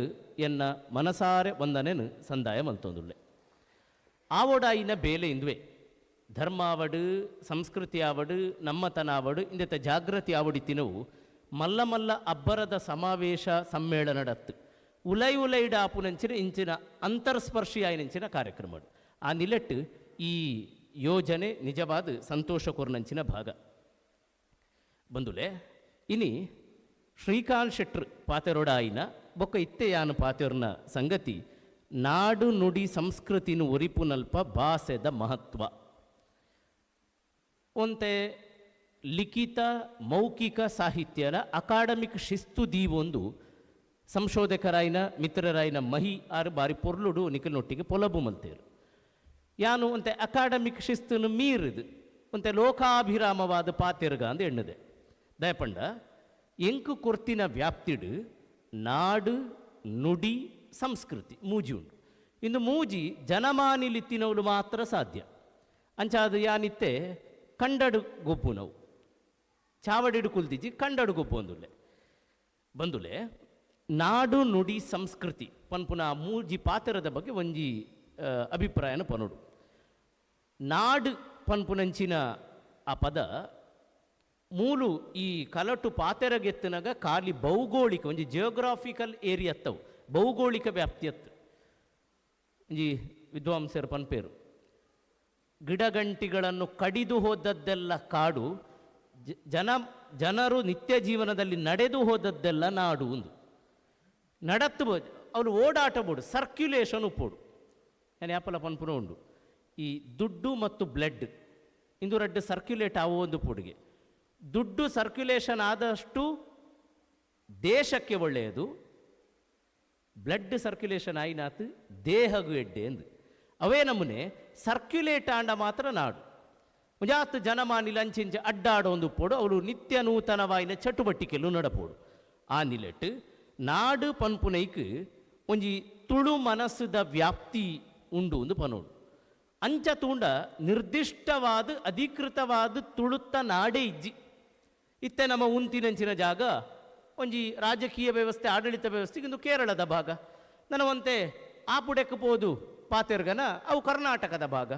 ಎನ್ನ ಮನಸಾರೆ ವಂದನೆನು ಸಂದಾಯ ಮಲ್ತೊಂದುಲ್ಲೆ. ಆವೋಡಾಯಿನ ಬೇಲೆ ಇಂದುವೆ ಧರ್ಮಾವಡು ಸಂಸ್ಕೃತಿ ಆವಡು ನಮ್ಮತನಾವಡು ಇಂದೆತ ಜಾಗೃತಿ ಆವಡಿತಿನವು ಮಲ್ಲ ಮಲ್ಲ ಅಬ್ಬರದ ಸಮಾವೇಶ ಸಮ್ಮೇಳನಡತ್ತು ಉಲೈ ಉಲೈಡ ಆಪುನಂಚಿನ ಇಂಚಿನ ಅಂತರ್ಸ್ಪರ್ಶಿ ಆಯಿನಂಚಿನ ಕಾರ್ಯಕ್ರಮ. ಆ ನಿಲೆಟ್ಟು ಈ ಯೋಜನೆ ನಿಜವಾದ ಸಂತೋಷ ಕೊರ್ನಂಚಿನ ಭಾಗ ಬಂದುಲೆ. ಇನಿ ಶ್ರೀಕಾಂತ್ ಶೆಟ್ರು ಪಾತೆರೋಡ ಆಯಿನ ಬೊಕ್ಕ ಇತ್ತೆಯಾನು ಪಾತೆರ್ನ ಸಂಗತಿ ನಾಡು ನುಡಿ ಸಂಸ್ಕೃತಿನ ಒರಿಪುನಲ್ಪ ಭಾಷೆದ ಮಹತ್ವ. ಒಂತೆ ಲಿಖಿತ ಮೌಖಿಕ ಸಾಹಿತ್ಯದ ಅಕಾಡೆಮಿಕ್ ಶಿಸ್ತು ದೀವೊಂದು ಸಂಶೋಧಕರಾಯಿನ ಮಿತ್ರರಾಯಿನ ಮಹಿ ಆರು ಬಾರಿ ಪೊರ್ಲುಡು ನಿಖಿಲ್ನೊಟ್ಟಿಗೆ ಪೊಲಬು ಮಲ್ತೇರು. ಯಾನು ಒಂತೆ ಅಕಾಡೆಮಿಕ್ ಶಿಸ್ತನ್ನು ಮೀರಿದು ಒಂತೆ ಲೋಕಾಭಿರಾಮವಾದ ಪಾತೆರ್ಗ ಅಂದ್ ಎಣ್ಣದೆ. ದಯಪಂಡ ಎಂಕು ಕೊರ್ತಿನ ವ್ಯಾಪ್ತಿಡು ನಾಡು ನುಡಿ ಸಂಸ್ಕೃತಿ ಮೂಜಿ ಉಂಡು. ಇಂದು ಮೂಜಿ ಜನಮಾನಿಲಿತ್ತಿನವಳು ಮಾತ್ರ ಸಾಧ್ಯ. ಅಂಚಾದ ಯಾನಿತ್ತೆ ಕಂಡಡು ಗೊಬ್ಬು ನಾವು ಚಾವಡಿಡು ಕುಲ್ದಿಜ್ಜಿ ಕಂಡಡು ಗೊಬ್ಬು ಅಂದುಲ್ಲೆ ಬಂದುಲೆ. ನಾಡು ನುಡಿ ಸಂಸ್ಕೃತಿ ಪನ್ಪುನ ಮೂಜಿ ಪಾತ್ರದ ಬಗ್ಗೆ ಒಂಜಿ ಅಭಿಪ್ರಾಯನ ಪನೋಡು. ನಾಡು ಪನ್ಪುನಂಚಿನ ಆ ಪದ ಮೂಲು ಈ ಕಲಟು ಪಾತೆರಗೆತ್ತನಾಗ ಖಾಲಿ ಭೌಗೋಳಿಕ ಒಂಜಿ ಜಿಯೋಗ್ರಾಫಿಕಲ್ ಏರಿಯಾ ಅತ್ತವು ಭೌಗೋಳಿಕ ವ್ಯಾಪ್ತಿಯತ್ತು. ಒಂಜಿ ವಿದ್ವಾಂಸರು ಪನ್ಪೇರು ಗಿಡಗಂಟಿಗಳನ್ನು ಕಡಿದು ಹೋದದ್ದೆಲ್ಲ ಕಾಡು, ಜನರು ನಿತ್ಯ ಜೀವನದಲ್ಲಿ ನಡೆದು ಹೋದದ್ದೆಲ್ಲ ನಾಡು ಒಂದು ನಡತ್ತು ಅವರು ಓಡಾಟ ಬೋಡು ಸರ್ಕ್ಯುಲೇಷನ್ ಉಪ್ಪೋಡು. ನಾನು ಯಾಪಲ ಪನ್ಪುನ ಉಂಡು ಈ ದುಡ್ಡು ಮತ್ತು ಬ್ಲಡ್ ಇಂದು ರಡ್ಡು ಸರ್ಕ್ಯುಲೇಟ್ ಆಗುವ ಒಂದು ಪೊಡುಗೆ. ದುಡ್ಡು ಸರ್ಕ್ಯುಲೇಷನ್ ಆದಷ್ಟು ದೇಶಕ್ಕೆ ಒಳ್ಳೆಯದು, ಬ್ಲಡ್ ಸರ್ಕ್ಯುಲೇಷನ್ ಆಯಿನಾತು ದೇಹಗೂ ಎಡ್ಡೆ ಎಂದು. ಅವೇ ನಮೂನೆ ಸರ್ಕ್ಯುಲೇಟ್ ಆಂಡ ಮಾತ್ರ ನಾಡು ಮುಂಜಾತ್ ಜನಮಾನಿ ಲಂಚಿಂಚ ಅಡ್ಡಾಡೋ ಒಂದು ಪೋಡು ಅವಳು ನಿತ್ಯ ನೂತನವಾಯಿನ ಚಟುವಟಿಕೆಲು ನಡಪೋಡು. ಆ ನಿಲೆಟ್ ನಾಡು ಪನ್ಪುನೈಕ್ ಒಂಜಿ ತುಳು ಮನಸ್ಸುದ ವ್ಯಾಪ್ತಿ ಉಂಡು ಒಂದು ಪನೋಡು. ಅಂಚ ತೂಂಡ ನಿರ್ದಿಷ್ಟವಾದ ಅಧಿಕೃತವಾದ ತುಳುತ್ತ ನಾಡೇ ಇಜ್ಜಿ. ಇತ್ತೆ ನಮ್ಮ ಉಂತಿನಂಚಿನ ಜಾಗ ಒಂಜಿ ರಾಜಕೀಯ ವ್ಯವಸ್ಥೆ ಆಡಳಿತ ವ್ಯವಸ್ಥೆ ಇಂದು ಕೇರಳದ ಭಾಗ. ನನವಂತೆ ಆ ಪುಡೆಕ್ ಪೋದು ಪಾತೆರ್ಗನ ಅವು ಕರ್ನಾಟಕದ ಭಾಗ.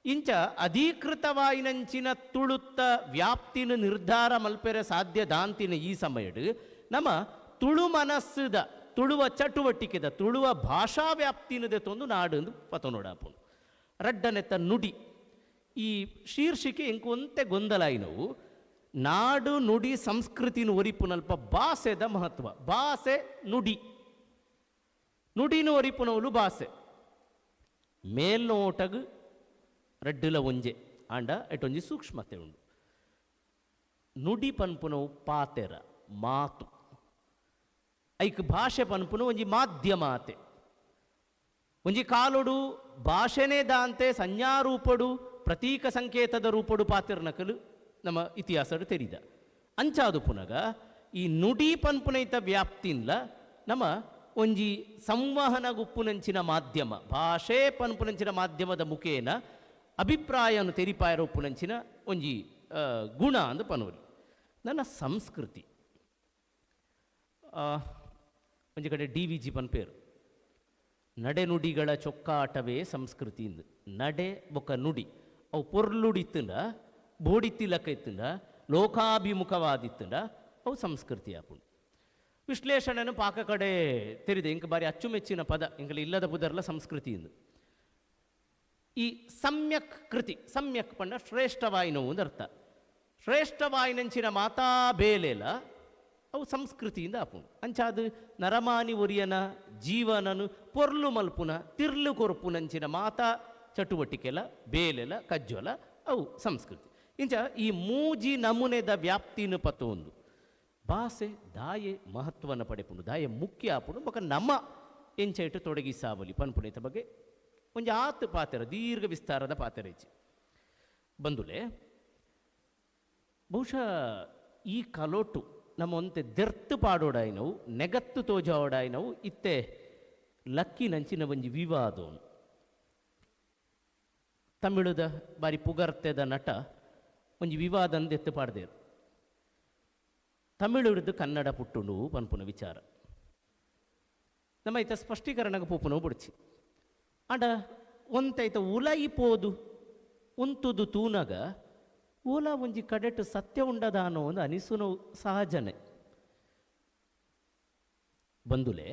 ಇಂಚ ಅಧೀಕೃತವಾಯಿನಂಚಿನ ತುಳುತ್ತ ವ್ಯಾಪ್ತಿನ ನಿರ್ಧಾರ ಮಲ್ಪೆರೆ ಸಾಧ್ಯ ದಾಂತಿನ ಈ ಸಮಯಡ್ ನಮ್ಮ ತುಳು ಮನಸ್ಸುದ ತುಳುವ ಚಟುವಟಿಕೆದ ತುಳುವ ಭಾಷಾ ವ್ಯಾಪ್ತಿನದೆ ತೊಂದು ನಾಡು ಎಂದು ಪತನೋಡಾಪುಂಡು. ರಡ್ಡನೆತ್ತ ನುಡಿ ಈ ಶೀರ್ಷಿಕೆ ಎಂಕು ಒಂತೆ ಗೊಂದಲಾಯಿನವು. ನಾಡು ನುಡಿ ಸಂಸ್ಕೃತಿನ ಒರಿಪುನಲ್ಪ ಭಾಷೆದ ಮಹತ್ವ. ಭಾಷೆ ನುಡಿ ನುಡಿನ ಒರಿಪುನವಲು ಭಾಷೆ ಮೇಲ್ನೋಟಗು ರಡ್ಡುಲ ಒಂಜೆ ಆಂಡ ಎಟೊಂಜಿ ಸೂಕ್ಷ್ಮತೆ ಉಂಡು. ನುಡಿ ಪನ್ಪುನವು ಪಾತೆರ ಮಾತು, ಐಕ್ ಭಾಷೆ ಪನ್ಪುನ ಒಂಜಿ ಮಾಧ್ಯಮಾತೆ. ಒಂಜಿ ಕಾಲೊಡು ಭಾಷೆನೇ ದಾಂತೆ ಸಂಜ್ಞಾರೂಪಡು ಪ್ರತೀಕ ಸಂಕೇತದ ರೂಪಡು ಪಾತೆರ್ನಕಲು ನಮ್ಮ ಇತಿಹಾಸಡು ತೆರಿದ. ಅಂಚಾದು ಪುನಗ ಈ ನುಡಿ ಪನ್ಪುನೈತ ವ್ಯಾಪ್ತಿನ್ಲ ನಮ್ಮ ಒಂಜಿ ಸಂವಹನ ಗುಪ್ಪುನಂಚಿನ ಮಾಧ್ಯಮ ಭಾಷೆ ಪನ್ಪುನಂಚಿನ ಮಾಧ್ಯಮದ ಮುಖೇನ ಅಭಿಪ್ರಾಯನು ತೆರಿಪಾಯರ ಉಪ್ಪುನಂಚಿನ ಒಂಜಿ ಗುಣ ಅಂದು ಪನೋಲಿ. ನನ್ನ ಸಂಸ್ಕೃತಿ ಒಂಜಿ ಕಡೆ ಡಿ ವಿ ಜಿ ಪನ್ಪೇರು ನಡೆನುಡಿಗಳ ಚೊಕ್ಕಾಟವೇ ಸಂಸ್ಕೃತಿ ಇಂದು. ನಡೆ ಬೊಕ್ಕ ನುಡಿ ಅವು ಪೊರ್ಲುಡಿತ್ತಂಡ ಬೋಡಿತ್ತಿಲಕ್ಕ ಇತ್ತಂಡ ಲೋಕಾಭಿಮುಖವಾದಿತ್ತಂಡ ಅವು ಸಂಸ್ಕೃತಿ ಆಪುಂಡು. ವಿಶ್ಲೇಷಣೆನು ಪಾಕ ಕಡೆ ತೆರಿದೆ ಇಂಕ ಬಾರಿ ಅಚ್ಚುಮೆಚ್ಚಿನ ಪದ ಇಂಕಲ ಇಲ್ಲದ ಪುದರ್ಲ ಸಂಸ್ಕೃತಿ ಇಂದು. ಈ ಸಮ್ಯಕ್ ಕೃತಿ ಸಮ್ಯಕ್ ಪಂಡ ಶ್ರೇಷ್ಠವಾಯಿನವು ಒಂದು ಅರ್ಥ. ಶ್ರೇಷ್ಠವಾಯಿನಂಚಿನ ಮಾತಾ ಬೇಲೆಲ ಅವು ಸಂಸ್ಕೃತಿಯಿಂದ ಆಪುಂಡು. ಅಂಚಾದು ನರಮಾನಿ ಒರಿಯನ ಜೀವನನು ಪೊರ್ಲು ಮಲ್ಪುನ ತಿರ್ಲು ಕೊರ್ಪುನಂಚಿನ ಮಾತಾ ಚಟುವಟಿಕೆಲ ಬೇಲೆಲ ಕಜ್ಜೊಲ ಅವು ಸಂಸ್ಕೃತಿ. ಇಂಚ ಈ ಮೂಜಿ ನಮೂನೆದ ವ್ಯಾಪ್ತಿನ ಪತ್ತೊಂದು ಭಾಷೆ ದಾಯೆ ಮಹತ್ವನ ಪಡೆಪುಂಡು ದಾಯೆ ಮುಖ್ಯ ಆಪುಂಡು ಬೊಕ ನಮ್ಮ ಎಂಚೈಟು ತೊಡಗಿಸಾವಲಿ ಪನ್ಪುಣಿತ ಬಗ್ಗೆ ಒಂಜಿ ಆತ್ ಪಾತೆರ ದೀರ್ಘ ವಿಸ್ತಾರದ ಪಾತೆರ ಇಚ್ಚಿ ಬಂದುಲೆ. ಬಹುಶಃ ಈ ಕಲೋಟು ನಮ್ಮ ಒಂತೆ ದೆರ್ತ್ ಪಾಡೋಡಾಯಿನವು ನೆಗತ್ತು ತೋಜಾವೋಡಾಯಿನವು ಇತ್ತೆ ಲಕ್ಕಿ ನಂಚಿನ ಒಂಜಿ ವಿವಾದೋನು. ತಮಿಳುದ ಬಾರಿ ಪುಗರ್ತೆದ ನಟ ಒಂಜಿ ವಿವಾದ ಅಂದೆತ್ತು ಪಾಡ್ದೇರು. ತಮಿಳುಡ್ದು ಕನ್ನಡ ಪುಟ್ಟುಂಡು ಪನ್ಪುನ ವಿಚಾರ ನಮ್ಮ ಐತ ಸ್ಪಷ್ಟೀಕರಣಕ್ಕೆ ಪೋಪುನವು ಬುಡ್ಚಿ. ಆಂಡ ಒಂತೈತ ಉಲಯಿ ಪೋದು ಉಂತುದು ತೂನಗ ಓಲ ಒಂಜಿ ಕಡೆಟ್ ಸತ್ಯ ಉಂಡದಾನೋ ಒಂದು ಅನಿಸುನವು ಸಹಜನೆ. ಬಂದುಲೆ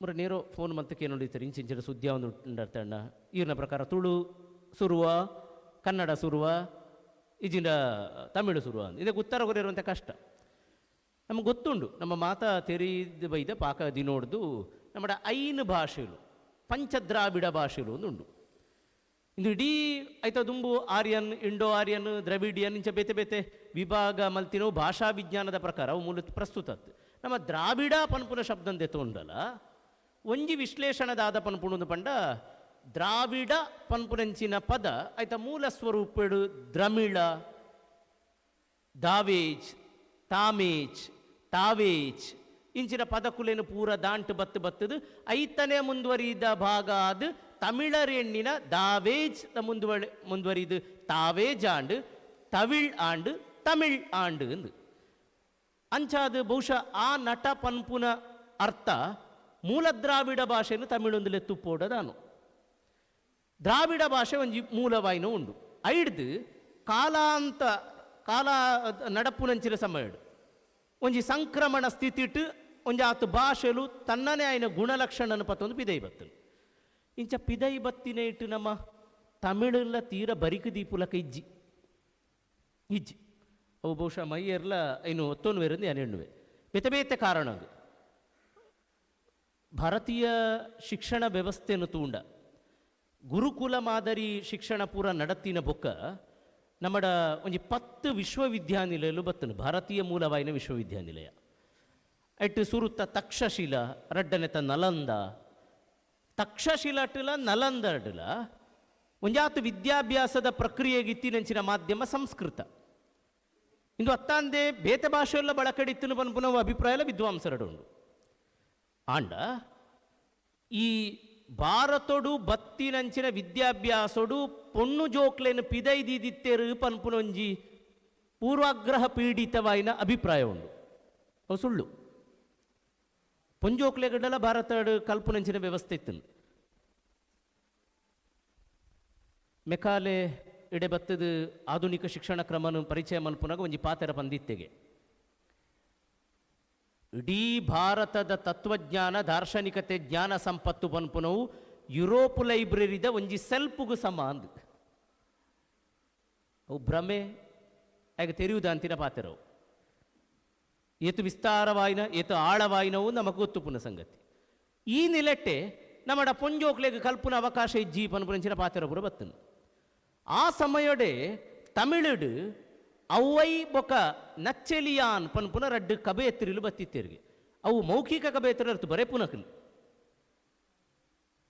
ಮುರ ನೇರೋ ಫೋನ್ ಮಂತಕ್ಕೆ ನೋಡಿರ್ತಾರೆ ಇಂಚಿಂಚಿನ ಸುದ್ದಿ ಒಂದು ಉಂಡರ್ತಣ್ಣ ಈರ್ನ ಪ್ರಕಾರ ತುಳು ಸುರುವ ಕನ್ನಡ ಸುರುವ ಇಜಿನ ತಮಿಳು ಸುರುವ ಅಂತ ಇದಕ್ಕೆ ಉತ್ತರ ಕೊರಿರುವಂಥ ಕಷ್ಟ ನಮ್ಗೆ ಗೊತ್ತುಂಡು. ನಮ್ಮ ಮಾತಾ ತೆರೀದ ಬೈದ ಪಾಕ ದಿನೋಡ್ದು ನಮ್ಮ ಐನು ಭಾಷೆಲು ಪಂಚದ್ರಾವಿಡ ಭಾಷೆಲು ಒಂದು ಉಂಡು. ಇಂದು ಇಡೀ ಆಯ್ತಾ ದುಂಬು ಆರ್ಯನ್ ಇಂಡೋ ಆರ್ಯನ್ ದ್ರವಿಡಿಯನ್ ಇಂಚ ಬೇತೆ ಬೇತೆ ವಿಭಾಗ ಮಲ್ತಿನೋ ಭಾಷಾ ವಿಜ್ಞಾನದ ಪ್ರಕಾರ ಅವು ಮೂಲ ಪ್ರಸ್ತುತ ನಮ್ಮ ದ್ರಾವಿಡ ಪನ್ಪುನ ಶಬ್ದಂದೆ ತೋಂಡಲ್ಲ ಒಂಜಿ ವಿಶ್ಲೇಷಣದಾದ ಪನ್ಪುಣದು ಪಂಡ ದ್ರಾವಿಡ ಪನ್ಪುನಂಚಿನ ಪದ ಆಯ್ತಾ ಮೂಲ ಸ್ವರೂಪಡು ದ್ರಮಿಳ ದಾವೇಜ್ ತಾಮೇಜ್ ತಾವೇಜ್ ಇಂಚಿನ ಪದಕುಲೇನು ಪೂರ ದಾಂಟು ಬತ್ತು ಬತ್ತದು ಐತನೇ ಮುಂದುವರಿದ ಭಾಗ ಅದು ತಮಿಳರೆಣ್ಣಿನ ದಾವೇಜ್ ಮುಂದುವರಿದು ತಾವೇಜ್ ಆಂಡು ತವಿಳ್ ಆಂಡು ತಮಿಳ್ ಆಂಡು ಎಂದು ಅಂಚಾದು ಬಹುಶಃ ಆ ನಟ ಪನ್ಪುನ ಅರ್ಥ ಮೂಲ ದ್ರಾವಿಡ ಭಾಷೆಯನ್ನು ತಮಿಳೊಂದುಲೆ ತುಪ್ಪೋಡದಾನು. ದ್ರಾವಿಡ ಭಾಷೆ ಒಂಜಿ ಮೂಲವಾಯಿನ ಉಂಡು ಐಡ್ದು ಕಾಲಾಂತ ಕಾಲ ನಡಪುನಂಚಿನ ಸಮಯ ಒಂಜಿ ಸಂಕ್ರಮಣ ಸ್ಥಿತಿಟ್ಟು ಒಂಜಿ ಆತು ಭಾಷೆಲು ತನ್ನನೇ ಆಯ್ನ ಗುಣಲಕ್ಷಣನ ಪತ್ತೊಂದು ಪಿದೈ ಬತ್ತನು. ಇಂಚ ಪಿದೈ ಬತ್ತಿನ ಇಟ್ಟು ನಮ್ಮ ತಮಿಳೆಲ್ಲ ತೀರ ಬರಿಕು ದೀಪುಲಕ ಇಜ್ಜಿ ಇಜ್ಜಿ ಅವು ಬಹುಶಃ ಮೈಯರ್ಲ ಇನ್ನು ಒತ್ತೊನ್ವೇರಂದು ಎಣ್ಣುವೆ ಬೇತೆ ಬೇತೆ ಕಾರಣ. ಭಾರತೀಯ ಶಿಕ್ಷಣ ವ್ಯವಸ್ಥೆಯನ್ನು ತೂಂಡ ಗುರುಕುಲ ಮಾದರಿ ಶಿಕ್ಷಣ ಪೂರ ನಡತಿನ ಬೊಕ್ಕ ನಮ್ಮಡ ಒಂಜಿ 10 ವಿಶ್ವವಿದ್ಯಾನಿಲಯಲು ಬತ್ತನು ಭಾರತೀಯ ಮೂಲವಾಯಿನ ವಿಶ್ವವಿದ್ಯಾನಿಲಯ ಐಟ್ ಸುರುತ್ತ ತಕ್ಷಶಿಲ ರಡ್ಡನೆತ ನಲಂದ ತಕ್ಷಶಿಲಟುಲ ನಲಂದಡ್ಲ ಒಂಜಾತು ವಿದ್ಯಾಭ್ಯಾಸದ ಪ್ರಕ್ರಿಯೆಗೆ ಇತ್ತಿನಂಚಿನ ಮಾಧ್ಯಮ ಸಂಸ್ಕೃತ. ಇಂದು ಅತ್ತಾಂದೆ ಬೇತೆ ಭಾಷೆಯೆಲ್ಲ ಬಳಕಡಿತ್ತನು ಪನ್ಪುನವು ಅಭಿಪ್ರಾಯ ವಿದ್ವಾಂಸರಡುಂಡು. ಆಂಡ ಈ ಭಾರತೊಡು ಬತ್ತಿನಂಚಿನ ವಿದ್ಯಾಭ್ಯಾಸೊಡು ಪೊಣ್ಣು ಜೋಕ್ಲೇನು ಪಿದೈದಿತ್ತೇರು ಪನ್ಪುನೊಂಜಿ ಪೂರ್ವಾಗ್ರಹ ಪೀಡಿತವಾಯಿನ ಅಭಿಪ್ರಾಯ ಉಂಡು. ಅವು ಸುಳ್ಳು. ಪೊಂಜೋಕ್ಲೆಗಡಲ ಭಾರತ ಕಲ್ಪುನಂಚಿನ ವ್ಯವಸ್ಥೆ ಇತ್ತು. ಮೆಕಾಲೆ ಇಡೆ ಬತ್ತದ ಆಧುನಿಕ ಶಿಕ್ಷಣ ಕ್ರಮನು ಪರಿಚಯ ಮಲ್ಪುನಾಗ ಒಂಜಿ ಪಾತೆರ ಪಂದಿತ್ತೆಗೆ ಇಡೀ ಭಾರತದ ತತ್ವಜ್ಞಾನ ದಾರ್ಶನಿಕತೆ ಜ್ಞಾನ ಸಂಪತ್ತು ಪನ್ಪುನವು ಯುರೋಪ್ ಲೈಬ್ರರಿದ ಒಂಜಿ ಸೆಲ್ಪುಗು ಸಮ ಅಂದು ಅವು ಭ್ರಮೆ ಆಗ ತೆರೆಯುವುದಂತಿನ ಪಾತೆರವು. ಏತು ವಿಸ್ತಾರವಾಯಿನ ಏತು ಆಳವಾಯಿನವು ನಮಗೆ ಗೊತ್ತು ಪುನ ಸಂಗತಿ. ಈ ನಿಲೆಟ್ಟೆ ನಮ್ಮಡ ಪೊಂಜೋಕ್ಲೆಗ್ ಕಲ್ಪುನ ಅವಕಾಶ ಇಜ್ಜಿ ಪನ್ಪುನಂಚಿನ ಪಾತೆರಪುರ ಬತ್ತನು. ಆ ಸಮಯಡೆ ತಮಿಳುಡು ಅವ್ವೈ ಬೊಕ ನಚ್ಚೆಲಿಯಾನ್ ಪನ್ಪುನ ರಡ್ಡು ಕಬೆಯತ್ತಿರಿಲು ಬತ್ತಿತ್ತೇರಿಗೆ ಅವು ಮೌಖಿಕ ಕಬೆಯತ್ತಿರ ಅರ್ಥ ಬರೇ ಪುನಕಲು.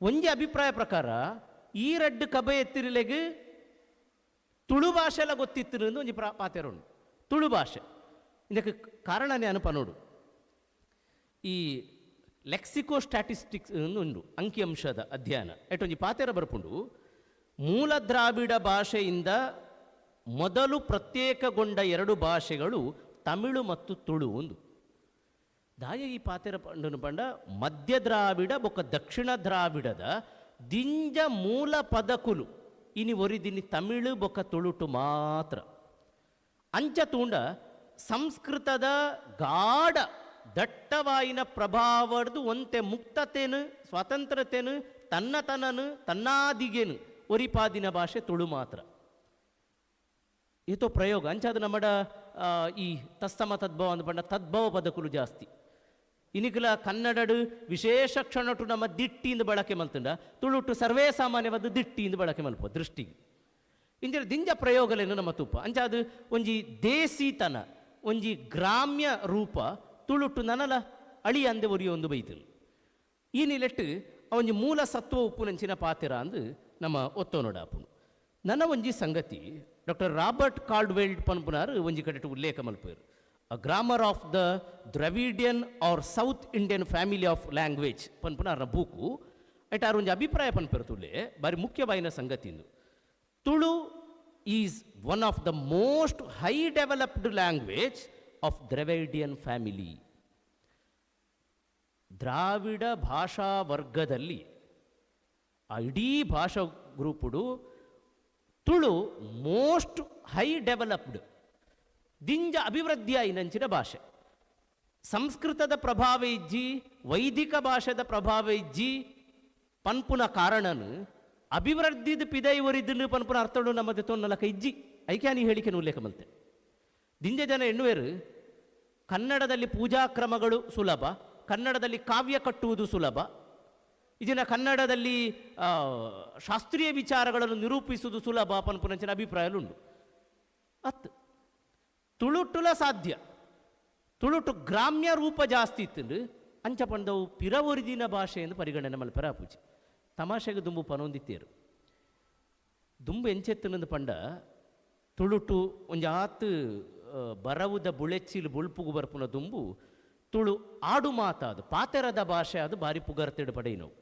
ಒಂಜಿ ಅಭಿಪ್ರಾಯ ಪ್ರಕಾರ ಈ ರಡ್ಡು ಕಬೆಯತ್ತಿರಿಲೆಗ್ ತುಳು ಭಾಷೆಲ್ಲ ಗೊತ್ತಿತ್ತು ಒಂಜಿ ಪಾತೆರುಂಡು ತುಳು ಭಾಷೆ. ಇದಕ್ಕೆ ಕಾರಣನೇ ಅನುಪನೋಡು ಈ ಲೆಕ್ಸಿಕೋ ಸ್ಟ್ಯಾಟಿಸ್ಟಿಕ್ಸ್ ಉಂಡು ಅಂಕಿಅಂಶದ ಅಧ್ಯಯನ ಎಟ್ಟೊಂಜಿ ಪಾತೆರ ಬರ್ಪುಂಡು. ಮೂಲ ದ್ರಾವಿಡ ಭಾಷೆಯಿಂದ ಮೊದಲು ಪ್ರತ್ಯೇಕಗೊಂಡ 2 ಭಾಷೆಗಳು ತಮಿಳು ಮತ್ತು ತುಳು ಒಂದು. ದಾಯ ಈ ಪಾತೆರ ಪಂಡನು ಪಂಡ ಮಧ್ಯ ದ್ರಾವಿಡ ಬೊಕ್ಕ ದಕ್ಷಿಣ ದ್ರಾವಿಡದ ದಿಂಜ ಮೂಲ ಪದಕುಲು ಇನಿ ಒರಿದಿನಿ ತಮಿಳು ಬೊಕ್ಕ ತುಳುಟು ಮಾತ್ರ. ಅಂಚ ತೂಂಡ ಸಂಸ್ಕೃತದ ಗಾಢ ದಟ್ಟವಾಯಿನ ಪ್ರಭಾವಡ್ದು ಒಂತೆ ಮುಕ್ತತೆನು ಸ್ವಾತಂತ್ರ್ಯತೆನು ತನ್ನ ತನ್ನನು ತನ್ನಾದಿಗೇನು ಒರಿಪಾದಿನ ಭಾಷೆ ತುಳು ಮಾತ್ರ. ಏತೋ ಪ್ರಯೋಗ ಅಂಚಾದ ನಮ್ಮಡ ಈ ತಸ್ತಮ ತದ್ಭವ ಅಂದ ಪಂಡ ತದ್ಭವ ಪದಕುಲು ಜಾಸ್ತಿ. ಇನಿಕಲ ಕನ್ನಡಡು ವಿಶೇಷ ಕ್ಷಣಟು ನಮ್ಮ ದಿಟ್ಟಿಯಿಂದ ಬಳಕೆ ಮಲ್ತುಂಡ ತುಳುಟು ಸರ್ವೇ ಸಾಮಾನ್ಯವಾದ ದಿಟ್ಟಿಯಿಂದ ಬಳಕೆ ಮಲ್ಪ ದೃಷ್ಟಿಗೆ ಇಂಜರ ದಿಂಜ ಪ್ರಯೋಗಲೇನು ನಮ್ಮ ತುಪ್ಪ ಅಂಚಾದ ಒಂಜಿ ದೇಸಿತನ ಒಂಜಿ ಗ್ರಾಮ್ಯ ರೂಪ ತುಳುಟು ನನಲ ಅಳಿ ಅಂದೆ ಒರಿಯೊಂದು ಒಂದು ಬೈತು. ಈ ನಿಲೆಟ್ಟು ಒಂಜಿ ಮೂಲ ಸತ್ವ ಉಪ್ಪುನಂಚಿನ ಪಾತಿರ ಅಂದು ನಮ್ಮ ಒತ್ತೋನೋಡಾಪುನು. ನನ್ನ ಒಂಜಿ ಸಂಗತಿ ಡಾಕ್ಟರ್ ರಾಬರ್ಟ್ ಕಾಲ್ಡ್ವೆಲ್ಡ್ ಪನ್ಪುನಾರು ಒಂಜಿ ಕಡೆಟು ಉಲ್ಲೇಖ ಮಲ್ಪೇರು. A grammar of the Dravidian or South Indian family of language ಪನ್ಪುನ ಅರ್ನ book. ಐಟ್ ಆರ್ ಒಂಜಿ ಅಭಿಪ್ರಾಯ ಪನ್ಪೆರ್ ಬಾರಿ ಮುಖ್ಯವಾಯಿನ ಸಂಗತಿ. Tulu is one of the most high developed language of Dravidian family. Dravida ಭಾಷಾ ವರ್ಗದಲ್ಲಿ ಆ ಇಡೀ ಭಾಷಾ ಗ್ರೂಪುಡು ತುಳು ಮೋಸ್ಟ್ ಹೈ ಡೆವಲಪ್ಡ್, ದಿಂಜ ಅಭಿವೃದ್ಧಿ ಆಯಿನಂಚಿನ ಭಾಷೆ. ಸಂಸ್ಕೃತದ ಪ್ರಭಾವ ಇಜ್ಜಿ, ವೈದಿಕ ಭಾಷೆದ ಪ್ರಭಾವ ಇಜ್ಜಿ ಪನ್ಪುನ ಕಾರಣನು ಅಭಿವೃದ್ಧಿದ ಪಿದೈ ಒರಿದ್ನು ಪನ್ಪುನ ಅರ್ಥಡು ನಮ್ಮದೆ ತೊನ್ನಲಕ ಇಜ್ಜಿ. ಐಕ್ಯಾನಿ ಹೇಳಿಕೆ ಉಲ್ಲೇಖ ಮಲ್ತೆ. ದಿಂಜ ಜನ ಎಣ್ಣುವೇರು ಕನ್ನಡದಲ್ಲಿ ಪೂಜಾ ಕ್ರಮಗಳು ಸುಲಭ, ಕನ್ನಡದಲ್ಲಿ ಕಾವ್ಯ ಕಟ್ಟುವುದು ಸುಲಭ, ಇದನ್ನ ಕನ್ನಡದಲ್ಲಿ ಶಾಸ್ತ್ರೀಯ ವಿಚಾರಗಳನ್ನು ನಿರೂಪಿಸುವುದು ಸುಲಭ ಪನ್ಪುನಂಚಿನ ಅಭಿಪ್ರಾಯಲುಂಡು. ಅತ್ ತುಳುಟುಲ ಸಾಧ್ಯ, ತುಳುಟು ಗ್ರಾಮ್ಯ ರೂಪ ಜಾಸ್ತಿ ಇತ್ತು ಅಂಚ ಪಂಡವು ಪಿರವೊರಿದಿನ ಭಾಷೆ ಎಂದು ಪರಿಗಣನೆ ಮಲ್ಪರ ಪೂಜೆ. ತಮಾಷೆಗೆ ದುಂಬು ಪನೊಂದಿತ್ತೇರು ದುಂಬು ಎಂಚೆತ್ತನಂದು ಪಂಡ ತುಳುಟು ಒಂಜಾತ್ ಬರವುದ ಬುಳೆಚ್ಚಿಲು ಬುಳ್ಪುಗು ಬರ್ಪುನ ದುಂಬು ತುಳು ಆಡು ಮಾತಾದು ಪಾತೆರದ ಭಾಷೆ ಅದು ಬಾರಿ ಪುಗರ್ತೆಡು ಪಡೆಯಿನವು.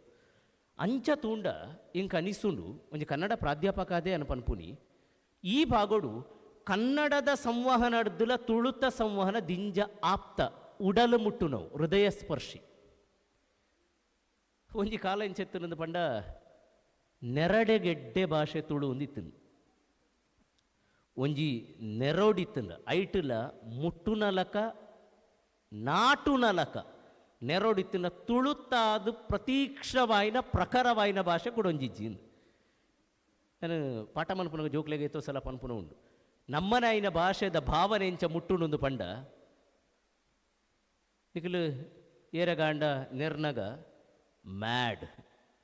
ಅಂಚ ತೂಂಡ ಇಂಕ ಅನಿಸುಂಡು ಒಂಜಿ ಕನ್ನಡ ಪ್ರಾಧ್ಯಾಪಕ ಅದೇ ಅನ ಪನ್ಪುನಿ ಈ ಭಾಗೋಡು ಕನ್ನಡದ ಸಂವಹನಡ್ದುಲ ತುಳುತ ಸಂವಹನ ದಿಂಜ ಆಪ್ತ ಉಡಲು ಮುಟ್ಟುನವು ಹೃದಯ ಸ್ಪರ್ಶಿ. ಒಂಜಿ ಕಾಲ ಎಂಚೆತ್ತನಂದು ಪಂಡ ನೆರಡೆಗೆಡ್ಡೆ ಭಾಷೆ ತುಳು ಒಂದಿತ್ತು, ಒಂಜಿ ನೆರೋಡಿತ್ತಂದ ಐಟುಲ ಮುಟ್ಟುನಲಕ ನಾಟುನಲಕ ನೆರೋಡಿತ್ತಿನ ತುಳುತ್ತಾದ ಪ್ರತೀಕ್ಷವಾಯಿನ ಪ್ರಖರವಾಯಿನ ಭಾಷೆ ಕೂಡ ಒಂಜಿಜ್ಜಿ. ನಾನು ಪಾಠ ಮನ್ಪುನಗ ಜೋಕ್ಲೆಗೆ ಎತ್ತೋ ಸಲ ಪನ್ಪುನ ಉಂಡು ನಮ್ಮನಾಯಿನ ಭಾಷೆದ ಭಾವನೆ ಎಂಚ ಮುಟ್ಟುಂಡು ಪಂಡ ನಿಖಲು ಏರಗಾಂಡ ನೆರ್ನಗ ಮ್ಯಾಡ್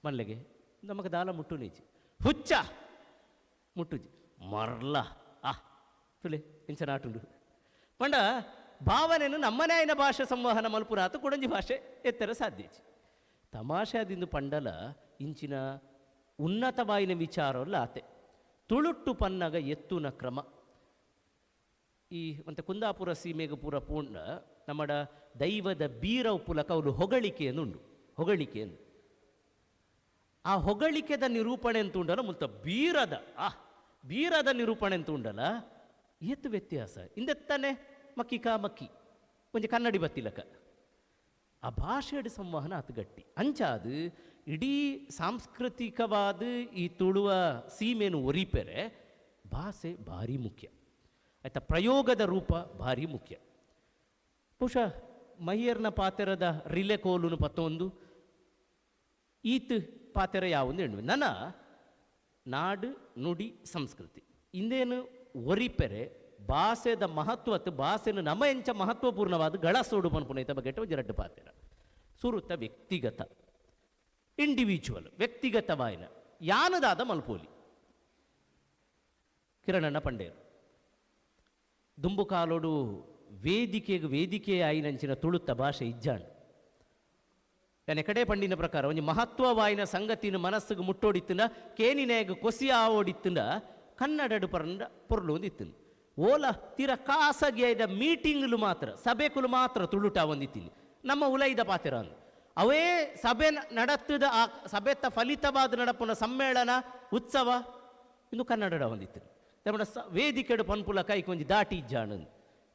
ಮನ್ಲೆಗೆ ನಮಗೆ ದಾಲ ಮುಟ್ಟು ನೀಚಿ ಹುಚ್ಚ ಮುಟ್ಟುಜಿ ಮರ್ಲ ಆ ತುಲೆ ಇಂಚ ನಾಟುಂಡು ಪಂಡ ಭಾವನೆಯನ್ನು ನಮ್ಮನೇ ಆಯ್ನ ಭಾಷೆ ಸಂವಹನ ಮಲ್ಪುನಾತು ಕೊಡಂಜಿ ಭಾಷೆ ಎತ್ತರ ಸಾಧ್ಯ. ತಮಾಷೆದಿಂದ ಪಂಡಲ ಇಂಚಿನ ಉನ್ನತವಾಯಿನ ವಿಚಾರವಲ್ಲ ಆತೆ ತುಳುಟ್ಟು ಪನ್ನಗ ಎತ್ತುನ ಕ್ರಮ. ಈ ಮತ್ತು ಕುಂದಾಪುರ ಸೀಮೆಗೆ ಪೂರ ಪೂರ್ಣ ನಮ್ಮಡ ದೈವದ ಬೀರವು ಪುಲಕ ಅವರು ಹೊಗಳಿಕೆಯನ್ನುಂಡು, ಹೊಗಳಿಕೆಯನ್ನು ಆ ಹೊಗಳಿಕೆದ ನಿರೂಪಣೆ ಅಂತ ಉಂಡಲ್ಲ ಮುಲ್ತ ಬೀರದ ಆ ಬೀರದ ನಿರೂಪಣೆ ಅಂತ ಉಂಡಲ್ಲ ಎತ್ತು ವ್ಯತ್ಯಾಸ ಇಂದೆತ್ತಾನೆ ಮಕ್ಕಿ ಕಾ ಮಕ್ಕಿ ಒಂಜಿ ಕನ್ನಡಿ ಬತ್ತಿಲಕ ಆ ಭಾಷೆಯ ಸಂವಹನ ಅತು ಗಟ್ಟಿ. ಅಂಚಾದು ಇಡೀ ಸಾಂಸ್ಕೃತಿಕವಾದ ಈ ತುಳುವ ಸೀಮೆನು ಒರಿಪೆರೆ ಭಾಷೆ ಭಾರಿ ಮುಖ್ಯ ಆಯ್ತಾ, ಪ್ರಯೋಗದ ರೂಪ ಭಾರಿ ಮುಖ್ಯ. ಬಹುಶಃ ಮಹಿಯರ್ನ ಪಾತೆರದ ರಿಲೆ ಕೋಲುನು ಪತ್ತೊಂದು ಈತ್ ಪಾತೆರ ಯಾವೊಂದು ಎಣ್ಣು ನನ್ನ ನಾಡು ನುಡಿ ಸಂಸ್ಕೃತಿ ಇಂದೇನು ಒರಿಪೆರೆ ಭಾಷೆದ ಮಹತ್ವತ್ತು ಭಾಷೆನು ನಮ್ಮ ಎಂಚ ಮಹತ್ವಪೂರ್ಣವಾದ ಗಳಸೋಡು ಪನ್ಪುನೈತ ಬಗ್ಗೆ ಒಂಜೆರಡ್ಡು ಪಾತೆರ. ಸುರುತ ವ್ಯಕ್ತಿಗತ ಇಂಡಿವಿಜುವಲ್ ವ್ಯಕ್ತಿಗತವಾಯಿನ ಯಾನದಾದ ಮಲ್ಪೋಲಿ ಕಿರಣಣ್ಣ ಪಂಡೇರು ದುಂಬು ಕಾಲೋಡು ವೇದಿಕೆಗೆ ವೇದಿಕೆ ಆಯಿನಂಚಿನ ತುಳುತ್ತ ಭಾಷೆ ಇಜ್ಜಾಂಡ್. ನಾನು ಕಡೆ ಪಂಡಿನ ಪ್ರಕಾರ ಒಂಜಿ ಮಹತ್ವವಾಯಿನ ಸಂಗತಿನ ಮನಸ್ಸಿಗೆ ಮುಟ್ಟೋಡಿತ್ತಂಡ ಕೇನಿನಾಗ ಕೊಸಿ ಆವೋಡಿತ್ತಂಡ ಕನ್ನಡಡು ಪರಂಡ ಪೊರ್ಲು ಒಂದಿತ್ತಂದು ಓಲ ತೀರ ಖಾಸಗಿಯಾದ ಮೀಟಿಂಗ್ಲು ಮಾತ್ರ ಸಭೆಕುಲು ಮಾತ್ರ ತುಳುಟ ಒಂದಿತ್ತೀನಿ ನಮ್ಮ ಉಲೈದ ಪಾತಿರ ಅಂದು ಅವೇ ಸಭೆ ನಡತ್ತದ ಆ ಸಭೆತ ಫಲಿತವಾದ ನಡಪುನ ಸಮ್ಮೇಳನ ಉತ್ಸವ ಇನ್ನು ಕನ್ನಡ ಒಂದಿತ್ತು ನಮ್ಮ ಸ ವೇದಿಕೆಡು ಪನ್ಪುಲ ಕೈಕೊಂಜಿ ಒಂಜಿ ದಾಟಿ ಇಜ್ಜಾಣ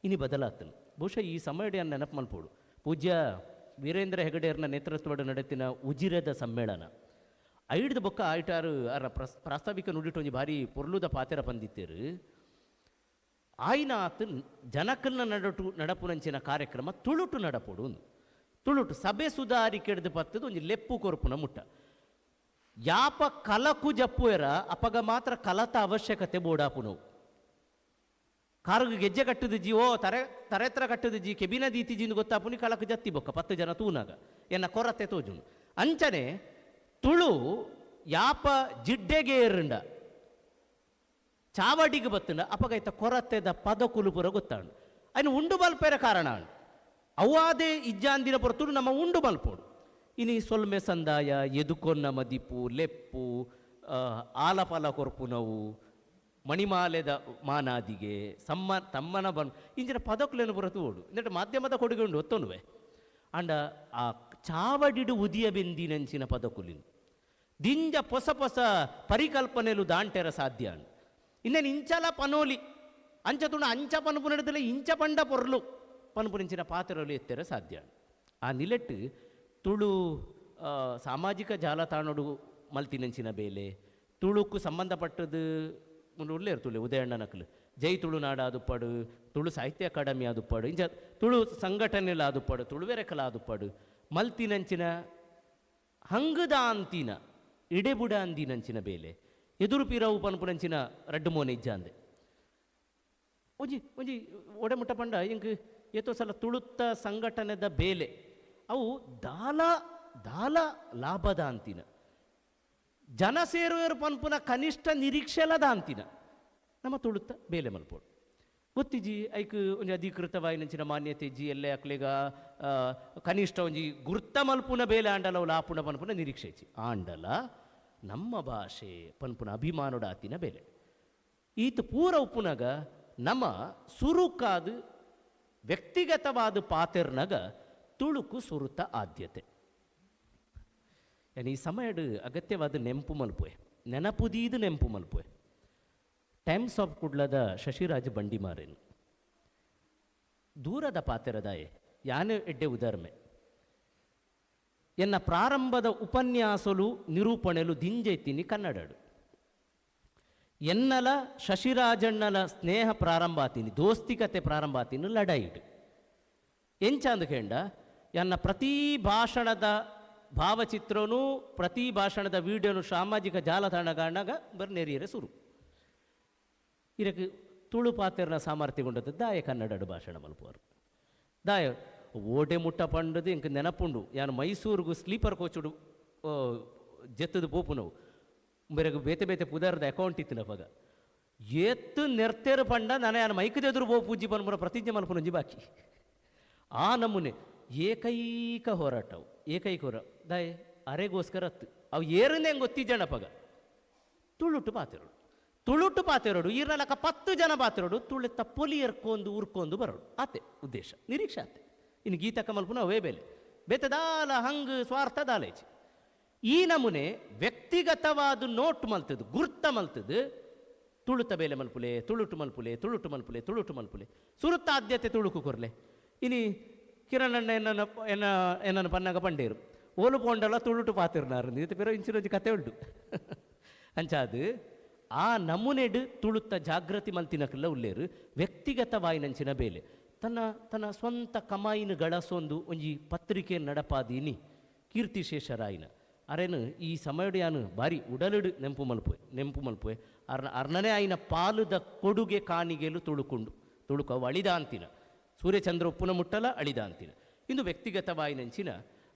ಇನಿ ಬದಲಾತನು. ಬಹುಶಃ ಈ ಸಮಯಡೆ ನೆನಪು ಮಲ್ಪೋಡು ಪೂಜ್ಯ ವೀರೇಂದ್ರ ಹೆಗಡೆಯರ್ನ ನೇತೃತ್ವದ ನಡೆತಿನ ಉಜಿರದ ಸಮ್ಮೇಳನ ಐಡ್ದ ಬೊಕ್ಕ ಆಯ್ಟಾರು ಅರ ಪ್ರಾಸ್ತಾವಿಕ ನುಡಿಟು ಒಂಜಿ ಭಾರಿ ಪೊರ್ಲುದ ಪಾತೆರ ಬಂದಿತ್ತೇರು. ಆಯ್ನಾತ್ ಜನಕಲ್ನ ನಡಟು ನಡಪುನಂಚಿನ ಕಾರ್ಯಕ್ರಮ ತುಳುಟು ನಡಪೋಡು ಒಂದು ತುಳುಟು ಸಭೆ ಸುಧಾರಿಕೆಡ್ದು ಪತ್ತದು ಒಂಜಿ ಲೆಪ್ಪು ಕೊರ್ಪುನ ಮುಟ್ಟ ಯಾಪ ಕಲಕು ಜಪ್ಪುವೆರ ಅಪಗ ಮಾತ್ರ ಕಲತ ಅವಶ್ಯಕತೆ ಬೋಡಾಪುನವು. ಕಾರುಗು ಗೆಜ್ಜೆ ಕಟ್ಟುದಿಜ್ಜಿ ಓ ತರೆ ತರೆತ್ರ ಕಟ್ಟುದಿಜ್ಜಿ ಕೆಬಿನ ದೀತಿಜಿಂದು ಗೊತ್ತಾಪುನಿ ಕಲಕು ಜತ್ತಿ ಬೊಕ್ಕ 10 ಜನ ತೂನಾಗ ಎನ್ನ ಕೊರತೆ ತೋಜುನು. ಅಂಚನೆ ತುಳು ಯಾಪ ಜಿಡ್ಡೆಗೆ ಏರುಂಡ ಚಾವಡಿಗೆ ಬತ್ತಂಡ ಅಪಗೈತ ಕೊರತೆದ ಪದ ಕುಲುಪುರ ಗೊತ್ತಾಂಡು ಅಯ್ನ ಉಂಡು ಮಲ್ಪೆರ ಕಾರಣ ಅವಾದೇ ಇಜ್ಜಾಂದಿನ ಪೊರ್ತುಡು ನಮ್ಮ ಉಂಡು ಮಲ್ಪೋಡು. ಇನಿ ಸೊಲ್ಮೆ ಸಂದಾಯ ಎದುಕೊನ್ನ ಮದಿಪು ಲೆಪ್ಪು ಆಲಫಲ ಕೊರ್ಪುನವು ಮಣಿಮಾಲೆದ ಮಾನಾದಿಗೆ ಸಮ್ಮ ತಮ್ಮನ ಬನ್ ಇಂಚಿನ ಪದಕುಲೇನು ಪೂರ ತೂವೊಡು ಇಂದೆಟ್ ಮಾಧ್ಯಮದ ಕೊಡುಗೆ ಉಂಡು ಒತ್ತೊನುವೆ ಆಂಡ ಆ ಚಾವಡಿಡು ಉದಿಯ ಬೆಂದಿನಂಚಿನ ಪದಕುಲಿನು ದಿಂಜ ಪೊಸ ಪೊಸ ಪರಿಕಲ್ಪನೆಲು ದಾಂಟೆರ ಸಾಧ್ಯ ಇನ್ನೇನು ಇಂಚಲ ಪನೋಲಿ ಅಂಚ ತುಣ ಅಂಚ ಪನ್ಪು ನಡೆದಲೆ ಇಂಚ ಪಂಡ ಪೊರ್ಲು ಪನ್ಪುನಿಂಚಿನ ಪಾತ್ರಲು ಎತ್ತೆರ ಸಾಧ್ಯ. ಆ ನಿಲೆಟ್ಟು ತುಳು ಸಾಮಾಜಿಕ ಜಾಲತಾಣಡು ಮಲ್ತಿನಂಚಿನ ಬೇಲೆ ತುಳುಕು ಸಂಬಂಧಪಟ್ಟದು ಉಲ್ಲೇರು ತುಳು ಉದಯಣ್ಣನಕಲು ಜೈ ತುಳುನಾಡು ಆದುಪ್ಪಡು, ತುಳು ಸಾಹಿತ್ಯ ಅಕಾಡೆಮಿ ಆದುಪ್ಪಡು, ಇಂಚ ತುಳು ಸಂಘಟನೆಲ ಆದುಪ್ಪಡು, ತುಳುವೆರೆಕಲ ಆದುಪ್ಪಡು ಮಲ್ತಿನಂಚಿನ ಹಂಗದ ಅಂತಿನ ಇಡೆಬುಡ ಅಂದಿನಂಚಿನ ಬೇಲೆ ಎದುರು ಪಿರವು ಪನ್ಪುನಂಚಿನ ರಡ್ಡು ಮೋನೆ ಇಜ್ಜಾಂದೆ ಒಂಜಿ ಒಂಜಿ ಒಡೆಮುಟ್ಟ ಪಂಡ ಇಂಕ್ ಏತೋ ಸಲ ತುಳುತ್ತ ಸಂಘಟನೆದ ಬೇಲೆ ಅವು ದಾಲ ದಾಲ ಲಾಭದ ಅಂತಿನ ಜನ ಸೇರುವರು ಪನ್ಪುನ ಕನಿಷ್ಠ ನಿರೀಕ್ಷೆಲದ ಅಂತಿನ ನಮ್ಮ ತುಳುತ್ತ ಬೇಲೆ ಮಲ್ಪೋಡು ಗೊತ್ತಿಜಿ ಐಕ್ ಒಂಜಿ ಅಧಿಕೃತವಾಯಿನಂಚಿನ ಮಾನ್ಯತೆ ಇಜ್ಜಿ ಎಲ್ಲೆ ಅಕ್ಲೆಗ ಕನಿಷ್ಠ ಒಂಜಿ ಗುರ್ತ ಮಲ್ಪುನ ಬೇಲೆ ಆಂಡಲ ಅವು ಲಾಪುನ ಪನ್ಪುನ ನಿರೀಕ್ಷೆ ಇಜ್ಜಿ ಆಂಡಲ ನಮ್ಮ ಭಾಷೆ ಪನ್ಪುನ ಅಭಿಮಾನೋಡ ಆತಿನ ಬೇಲೆ ಈತ ಪೂರ ಉಪ್ಪುನಗ ನಮ್ಮ ಸುರುಕಾದ ವ್ಯಕ್ತಿಗತವಾದ ಪಾತೆರ್ನಗ ತುಳುಕು ಸುರುತ ಆದ್ಯತೆ. ಈ ಸಮಯಡು ಅಗತ್ಯವಾದ ನೆಂಪು ಮಲ್ಪುವೆ ನೆನಪುದೀದು ನೆಂಪು ಮಲ್ಪುವೆ. ಟೈಮ್ಸ್ ಆಫ್ ಕುಡ್ಲದ ಶಶಿರಾಜ್ ಬಂಡಿಮಾರೇನು ದೂರದ ಪಾತೆರದಾಯೆ ಯಾನೆ ಎಡ್ಡೆ ಉದಾರ್ಮೆ ಎನ್ನ ಪ್ರಾರಂಭದ ಉಪನ್ಯಾಸಲು ನಿರೂಪಣೆಲು ದಿಂಜೈತೀನಿ ಕನ್ನಡಡು ಎನ್ನಲ ಶಶಿರಾಜಣ್ಣಲ ಸ್ನೇಹ ಪ್ರಾರಂಭ ಆತೀನಿ ದೋಸ್ತಿಕತೆ ಪ್ರಾರಂಭ ಆತೀನಿ ಲಡಾಯಿಡು ಎಂಚಾಂದು ಕೇಂಡ ಎನ್ನ ಪ್ರತಿ ಭಾಷಣದ ಭಾವಚಿತ್ರನೂ ಪ್ರತಿ ಭಾಷಣದ ವೀಡಿಯೋನು ಸಾಮಾಜಿಕ ಜಾಲತಾಣಗಾಣಗ ಬರ್ ನೆರಿಯರೆ ಸುರು ಇದಕ್ಕೆ ತುಳು ಪಾತೆರ್ನ ಸಾಮರ್ಥ್ಯಗೊಂಡದ್ದು ದಾಯ ಕನ್ನಡಡು ಭಾಷಣ ಮಲ್ಪುವರು ದಾಯ ಓಡೆ ಮುಟ್ಟ ಪಂಡದು ಇಂಕ ನೆನಪುಂಡು ಯಾನು ಮೈಸೂರಿಗೂ ಸ್ಲೀಪರ್ ಕೋಚುಡು ಜೆತ್ತದು ಪೋಪುನವು ಬೇರೆ ಬೇತೆ ಬೇತೆ ಪುದಾರದ ಅಕೌಂಟ್ ಇತ್ತಿನ ಪಗ ಏತ್ತು ನೆರ್ತೇರು ಪಂಡ ನಾನು ಯಾನು ಮೈಕದೆದುರು ಪೋ ಪೂಜಿ ಪನ್ಪುನ ಪ್ರತಿಜ್ಞೆ ಮಲ್ಪುನಂಜಿ ಬಾಕಿ ಆ ನಮೂನೆ ಏಕೈಕ ಹೋರಾಟವು ಏಕೈಕ ಹೋರ ದಾಯೆ ಅರೆಗೋಸ್ಕರ ಅತ್ತು ಅವು ಏರನ್ನೇ ಗೊತ್ತಿಜ್ಜಣ ಪಗ ತುಳುಟು ಪಾತೆರಡು ತುಳುಟು ಪಾತೆರಡು ಈರ್ನಲಕ 10 ಜನ ಪಾತೆರಡು ತುಳೆತ್ತ ಪೊಲಿ ಎರ್ಕೊಂಡು ಉರ್ಕೊಂಡು ಬರೋಡು ಆತೆ ಉದ್ದೇಶ ನಿರೀಕ್ಷೆ ಆತೆ. ಇನ್ನು ಗೀತಕ್ಕ ಮಲ್ಪುನ ಅವೇ ಬೇಲೆ ಬೇತೆ ದಾಲ ಹಂಗ್ ಸ್ವಾರ್ಥ ದಾಲೇಚಿ ಈ ನಮೂನೆ ವ್ಯಕ್ತಿಗತವಾದ ನೋಟ್ ಮಲ್ತದು ಗುರ್ತ ಮಲ್ತದು ತುಳುತ ಬೇಲೆ ಮಲ್ಪುಲೆ ತುಳುಟು ಮಲ್ಪುಲೆ ತುಳುಟು ಮಲ್ಪುಲೆ ತುಳುಟು ಮಲ್ಪುಲೆ ಸುರುತ್ತ ಆದ್ಯತೆ ತುಳುಕು ಕೊರ್ಲೆ. ಇನಿ ಕಿರಣಣ್ಣ ಎನ್ನ ಎನ್ನ ಎನ್ನನ್ನು ಪನ್ನಾಗ ಪಂಡೇರು ಓಲು ಪೋಂಡಲ ತುಳುಟು ಪಾತಿರ್ನಾರು ಇದು ಪೇರೋ ಇಂಚಿನೊಂಜಿ ಕತೆ ಉಂಟು ಅಂಚಾದು ಆ ನಮೂನೆಡು ತುಳುತ್ತ ಜಾಗೃತಿ ಮಲ್ತಿನಕಲ್ಲ ಉಲ್ಲೇರು ವ್ಯಕ್ತಿಗತವಾಯಿನಂಚಿನ ಬೇಲೆ ತನ್ನ ತನ್ನ ಸ್ವಂತ ಕಮಾಯಿನ ಗಳಸೊಂದು ಒಂಜಿ ಪತ್ರಿಕೆ ನಡಪಾದೀನಿ ಕೀರ್ತಿಶೇಷರಾಯಿನ ಅರೇನು ಈ ಸಮಯಡು ಯಾನು ಬಾರಿ ಉಡಲಿಡು ನೆಂಪು ಮಲ್ಪುವೆ ನೆಂಪು ಮಲ್ಪುವೆ ಅರ್ನ ಅರ್ಣನೇ ಆಯಿನ ಪಾಲುದ ಕೊಡುಗೆ ಕಾಣಿಗೆಲು ತುಳುಕೊಂಡು ತುಳುಕ ಅಳಿದ ಅಂತಿನ ಸೂರ್ಯಚಂದ್ರ ಉಪ್ಪುನ ಮುಟ್ಟಲ ಅಳಿದ ಅಂತಿನ ಇಂದು ವ್ಯಕ್ತಿಗತವಾಯಿನಂಚಿನ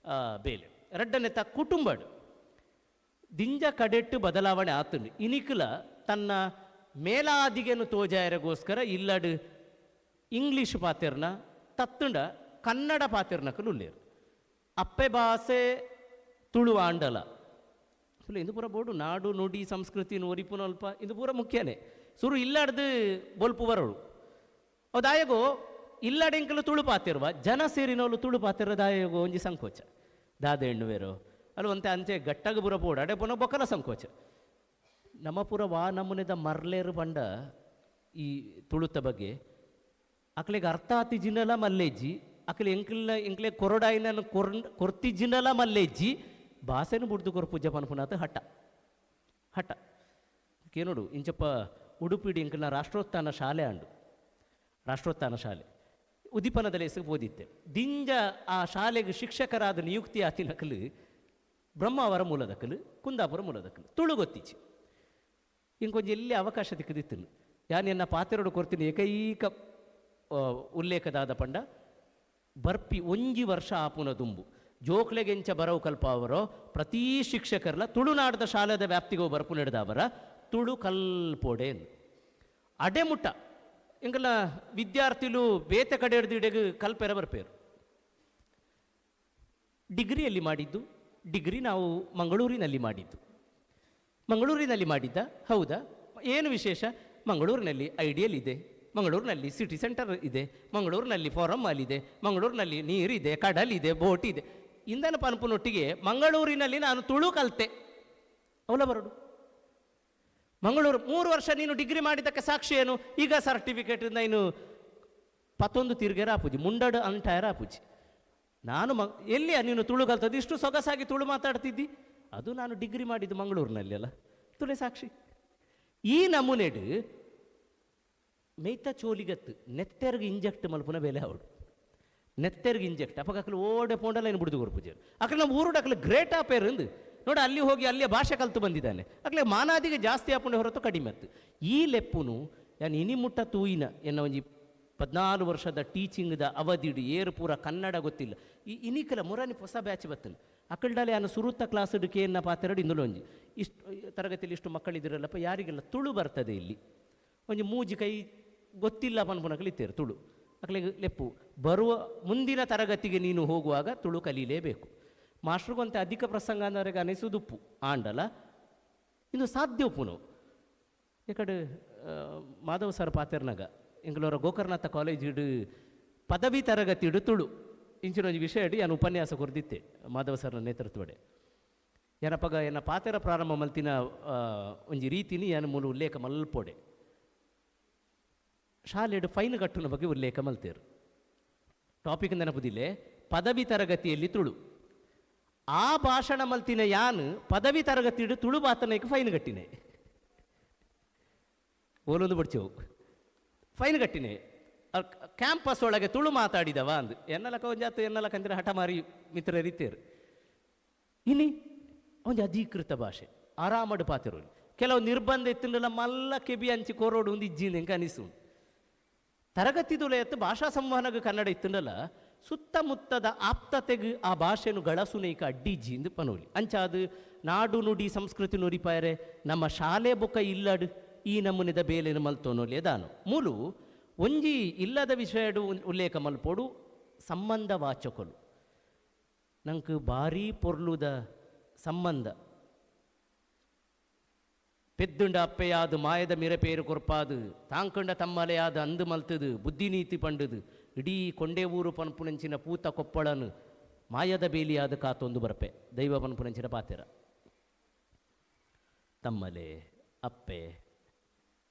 ಬೇಲೆ. ರಡ್ಡನೆತ ಕುಟುಂಬಡು ದಿಂಜ ಕಡೆಟ್ಟು ಬದಲಾವಣೆ ಆತಂಡು ಇನಿಕುಲ ತನ್ನ ಮೇಲಾದಿಗೆನು ತೋಜಾಯರಗೋಸ್ಕರ ಇಲ್ಲಡು ಇಂಗ್ಲೀಷ್ ಪಾತೆರ್ನ ತತ್ತುಂಡ ಕನ್ನಡ ಪಾತೆರ್ನಕಲು ಉಲ್ಲೇರು ಅಪ್ಪೆ ಭಾಷೆ ತುಳು ಆಂಡಲ ಸುಲು ಇಂದು ಪೂರ ಬೋಡು ನಾಡು ನುಡಿ ಸಂಸ್ಕೃತಿ ಒರಿಪುನಲ್ಪ ಇಂದು ಪೂರ ಮುಖ್ಯನೇ ಸುರು ಇಲ್ಲಾಡ್ದು ಬೊಲ್ಪು ಬರೋಳು ದಾಯಗೋ ಇಲ್ಲಾಡೆಂಕಲು ತುಳು ಪಾತಿರುವ ಜನ ಸೇರಿನವಳು ತುಳು ಪಾತಿರೋ ದಾಯಗೋ ಒಂಜಿ ಸಂಕೋಚ ದಾದ ಎಣ್ಣುವೇರೋ ಅಲ್ವಂತೆ ಅಂಚೆ ಗಟ್ಟಾಗ ಬುರ ಬೋಡು ಅಡೆ ಪುನಃ ಬೊಕ್ಕಲ ಸಂಕೋಚ ನಮ್ಮ ಪೂರ ವಾ ನಮೂನೆದ ಮರ್ಲೇರು ಪಂಡ ಈ ತುಳುತ ಬಗ್ಗೆ ಅಕ್ಲೆಗೆ ಅರ್ಥ ಆತಿಜಿನಲ ಮಲ್ಲೇಜ್ಜಿ ಅಕ್ಲೆ ಎಂಕ್ಲ ಎಂಕ್ಲೆ ಕೊರಡಾಯಿನ ಕೊರ್ತಿಜಿನಲ ಮಲ್ಲೇಜ್ಜಿ ಭಾಷೆನು ಬುಡ್ದು ಕೊರ ಪೂಜೆ ಪನ್ಪುನಾತ ಹಠ ಹಠ ಕೇನೋಡು ಇಂಚಪ್ಪ ಉಡುಪಿಡಿ ಎಂಕ್ಲ ರಾಷ್ಟ್ರೋತ್ಥಾನ ಶಾಲೆ ಅಂಡು ರಾಷ್ಟ್ರೋತ್ಥಾನ ಶಾಲೆ ಉದ್ದೀಪನದಲ್ಲಿ ಹೆಸರು ಓದಿತ್ತೆ ದಿಂಜ ಆ ಶಾಲೆಗೆ ಶಿಕ್ಷಕರಾದ ನಿಯುಕ್ತಿ ಆತಿನಕಲು ಬ್ರಹ್ಮಾವರ ಮೂಲದಕಲು ಕುಂದಾಪುರ ಮೂಲದಕಲು ತುಳು ಗೊತ್ತಿಚ್ಚಿ ಇಂಕೊಂಜಿ ಎಲ್ಲಿ ಅವಕಾಶ ತಿಕ್ಕದಿತ್ತು ಯಾನ್ ಎನ್ನ ಪಾತೆರಡು ಕೊರ್ತೀನಿ ಏಕೈಕ ಉಲ್ಲೇಖದಾದ ಪಂಡ ಬರ್ಪಿ ಒಂಜಿ ವರ್ಷ ಆಪುನ ದುಂಬು ಜೋಕ್ಲೆಗೆಂಚ ಬರವು ಕಲ್ಪಾವರೋ ಪ್ರತಿ ಶಿಕ್ಷಕರ್ಲ ತುಳುನಾಡದ ಶಾಲೆದ ವ್ಯಾಪ್ತಿಗೋ ಬರ್ಪು ನಡೆದವರ ತುಳು ಕಲ್ಪೋಡೆ ಅಡೆಮುಟ್ಟ ಎಂಕಲ್ಲ ವಿದ್ಯಾರ್ಥಿಲು ಬೇತೆ ಕಡೆ ಹಿಡ್ದು ಇಡೆಗೆ ಕಲ್ಪೆರ ಬರ್ಪೇರು. ಡಿಗ್ರಿಯಲ್ಲಿ ಮಾಡಿದ್ದು, ಡಿಗ್ರಿ ನಾವು ಮಂಗಳೂರಿನಲ್ಲಿ ಮಾಡಿದ್ದು, ಮಂಗಳೂರಿನಲ್ಲಿ ಮಾಡಿದ್ದ ಹೌದಾ? ಏನು ವಿಶೇಷ? ಮಂಗಳೂರಿನಲ್ಲಿ ಐಡಿಯಲ್ ಇದೆ, ಮಂಗಳೂರಿನಲ್ಲಿ ಸಿಟಿ ಸೆಂಟರ್ ಇದೆ, ಮಂಗಳೂರಿನಲ್ಲಿ ಫಾರಮ್ ಮಾಲ್ ಇದೆ, ಮಂಗಳೂರಿನಲ್ಲಿ ನೀರಿದೆ, ಕಡಲಿದೆ, ಬೋಟ್ ಇದೆ. ಇಂಧನ ಪನ್ಪುನೊಟ್ಟಿಗೆ ಮಂಗಳೂರಿನಲ್ಲಿ ನಾನು ತುಳು ಕಲ್ತೆ. ಅವಲ ಬರೋಡು ಮಂಗಳೂರು 3 ವರ್ಷ ನೀನು ಡಿಗ್ರಿ ಮಾಡಿದ್ದಕ್ಕೆ ಸಾಕ್ಷಿ ಏನು? ಈಗ ಸರ್ಟಿಫಿಕೇಟ್ ನೀನು ಪತ್ತೊಂದು ತಿರ್ಗೆರ ಆಪುಜಿ, ಮುಂಡಡು ಅಂಟಾಯರ ಆಪುಜಿ. ನಾನು ಎಲ್ಲಿಯ ನೀನು ತುಳು ಕಲ್ತದ್ದು? ಇಷ್ಟು ಸೊಗಸಾಗಿ ತುಳು ಮಾತಾಡ್ತಿದ್ದಿ. ಅದು ನಾನು ಡಿಗ್ರಿ ಮಾಡಿದ್ದು ಮಂಗಳೂರಿನಲ್ಲಿ ಅಲ್ಲ, ತುಳೆ ಸಾಕ್ಷಿ. ಈ ನಮೂನೆಡು ಮೇಯ್ತ ಚೋಲಿಗತ್ತು ನೆತ್ತೆರ್ಗೆ ಇಂಜೆಕ್ಟ್ ಮಲ್ಪುನ ಬೆಲೆ ಅವಳು. ನೆತ್ತೆರ್ಗೆ ಇಂಜೆಕ್ಟ್ ಅಪ್ಪ ಅಕ್ಕಲು ಓಡೆ ಪೋಂಡಲ್ಲ ಏನು ಬಿಡ್ದು ಕೊರ್ಪುಜಿ. ಅಕ್ಕಲು ನಮ್ಮ ಊರುಡು ಅಕ್ಕಲು ಗ್ರೇಟ್ ಆಪೇರ್ ಅಂದು ನೋಡಿ, ಅಲ್ಲಿ ಹೋಗಿ ಅಲ್ಲಿಯ ಭಾಷೆ ಕಲ್ತು ಬಂದಿದ್ದಾನೆ. ಅಕ್ಕಲೆ ಮಾನಾದಿಗೆ ಜಾಸ್ತಿ ಆಪುಂಡೆ ಹೊರತು ಕಡಿಮೆ ಆತು. ಈ ಲೆಪ್ಪುನು ನಾನು ಇನಿ ಮುಟ್ಟ ತೂಯಿನ ಎನ್ನ ಒಂಜಿ 14 ವರ್ಷದ ಟೀಚಿಂಗ್ದ ಅವಧಿಡು ಏರು ಪೂರ ಕನ್ನಡ ಗೊತ್ತಿಲ್ಲ. ಈ ಇನಿಕಲ ಮುರಾನಿ ಹೊಸ ಬ್ಯಾಚ್ ಬತ್ತನು ಅಕ್ಕಲ್ಡಾಲೆ ನಾನು ಸುರುತ್ತ ಕ್ಲಾಸ್ ಕೇನ್ನ ಪಾತೆರಡು ಇಂದುಲು ಒಂಜಿ ಇಷ್ಟು ತರಗತಿಯಲ್ಲಿ ಇಷ್ಟು ಮಕ್ಕಳಿದಿರಲ್ಲಪ್ಪ, ಯಾರಿಗೆಲ್ಲ ತುಳು ಬರ್ತದೆ ಇಲ್ಲಿ ಒಂಜಿ ಮೂಜಿ ಕೈ ಗೊತ್ತಿಲ್ಲ ಪನ್ಪುನಕಲಿ ಇತ್ತೇರು ತುಳು ಅಕ್ಕಲಿಗೆ ಲೆಪ್ಪು ಬರುವ ಮುಂದಿನ ತರಗತಿಗೆ ನೀನು ಹೋಗುವಾಗ ತುಳು ಕಲೀಲೇಬೇಕು. ಮಾಸ್ಟ್ರಿಗೊಂತೆ ಅಧಿಕ ಪ್ರಸಂಗ ಅಂದರೆ ಅನಿಸುದುಪ್ಪು ಆಂಡಲ ಇನ್ನು ಸಾಧ್ಯ ಉಪ್ಪುನು. ಈ ಕಡೆ ಮಾಧವ ಸರ್ ಪಾತೆರ್ನಾಗ ಎಂಗಳವರ ಗೋಕರ್ಣನಾಥ ಕಾಲೇಜ್ ಇಡು ಪದವಿ ತರಗತಿ ಇಡು ತುಳು ಇಂಚಿನ ಒಂಜಿ ವಿಷಯ ಇಡು ನಾನು ಉಪನ್ಯಾಸ ಕೊರ್ದಿತ್ತೆ ಮಾಧವ ಸರ್ನ ನೇತೃತ್ವಡೆ. ಏನಪ್ಪಗ ಎನ್ನ ಪಾತೆರ ಪ್ರಾರಂಭ ಮಲ್ತಿನ ಒಂಜಿ ರೀತಿನಿ ಯಾನು ಮೂಲ ಉಲ್ಲೇಖ ಮಲ್ಪೊಡೆ. ಶಾಲೆಡು ಫೈನ್ ಕಟ್ಟುನ ಬಗ್ಗೆ ಉಲ್ಲೇಖ ಮಲ್ತೇರು. ಟಾಪಿಕ್ ನೆನಪುದಿಲ್ಲೆ, ಪದವಿ ತರಗತಿಯಲ್ಲಿ ತುಳು. ಆ ಭಾಷಣ ಮಲ್ತಿನ ಯಾನು ಪದವಿ ತರಗತಿ ತುಳು ಬಾತನಕ್ಕೆ ಫೈನ್ ಕಟ್ಟಿನೆ, ಓಲೊಂದು ಬಡ್ಚೆವು ಫೈನ್ ಕಟ್ಟಿನೆ. ಕ್ಯಾಂಪಸ್ ಒಳಗೆ ತುಳು ಮಾತಾಡಿದವ ಅಂದು ಎನ್ನಲಕ ಒಂಜಾತು ಎನ್ನಲಕ ಅಂದ್ರೆ ಹಠಮಾರಿ ಮಿತ್ರರಿತ್ತೇರು. ಇನಿ ಒಂದು ಅಧಿಕೃತ ಭಾಷೆ ಆರಾಮಡು ಪಾತಿರೋಲಿ. ಕೆಲವು ನಿರ್ಬಂಧ ಇತ್ತಿಂದಲ್ಲ ಮಲ್ಲ ಕೆಬಿ ಅಂಚಿ ಕೊರೋಡು ಒಂದು ಇಜ್ಜಿಂದ ಎಂಕ ಅನಿಸು. ತರಗತಿ ತುಲೆಯತ್ತು ಭಾಷಾ ಸಂವಹನಗ ಕನ್ನಡ ಇತ್ತಂದಲ್ಲ ಸುತ್ತಮುತ್ತದ ಆಪ್ತತೆಗೆ ಆ ಭಾಷೆನು ಗಳಸುನೈಕ ಅಡ್ಡಿಜ್ಜಿ ಇಂದು ಪನೋಲಿ. ಅಂಚಾದು ನಾಡು ನುಡಿ ಸಂಸ್ಕೃತಿ ನುರಿಪಾಯರೆ ನಮ್ಮ ಶಾಲೆ ಬೊಕ್ಕ ಇಲ್ಲಡು ಈ ನಮೂನೆದ ಬೇಲೆನು ಮಲ್ತೋನೋಲಿ ದಾನು ಮೂಲು ಒಂಜಿ ಇಲ್ಲದ ವಿಷಯಡು ಉಲ್ಲೇಖ ಮಲ್ಪೋಡು ಸಂಬಂಧ ವಾಚಕಲು. ನಂಗೆ ಭಾರೀ ಪೊರ್ಲುದ ಸಂಬಂಧ ಪೆದ್ದುಂಡ ಅಪ್ಪೆಯಾದು ಮಾಯದ ಮಿರಪೇರು ಕೊರ್ಪಾದು ತಾಂಕಂಡ ತಮ್ಮಲೆಯಾದ ಅಂದು ಮಲ್ತದು ಬುದ್ಧಿನೀತಿ ಪಂಡುದು ಇಡೀ ಕೊಂಡೆ ಊರು ಪನ್ಪುನಂಚಿನ ಪೂತ ಕೊಪ್ಪಳನು ಮಾಯದ ಬೇಲಿಯಾದ ಕಾತೊಂದು ಬರ್ಪೆ ದೈವ ಪನ್ಪುನಂಚಿನ ಪಾತೆರ. ತಮ್ಮಲೆ ಅಪ್ಪೆ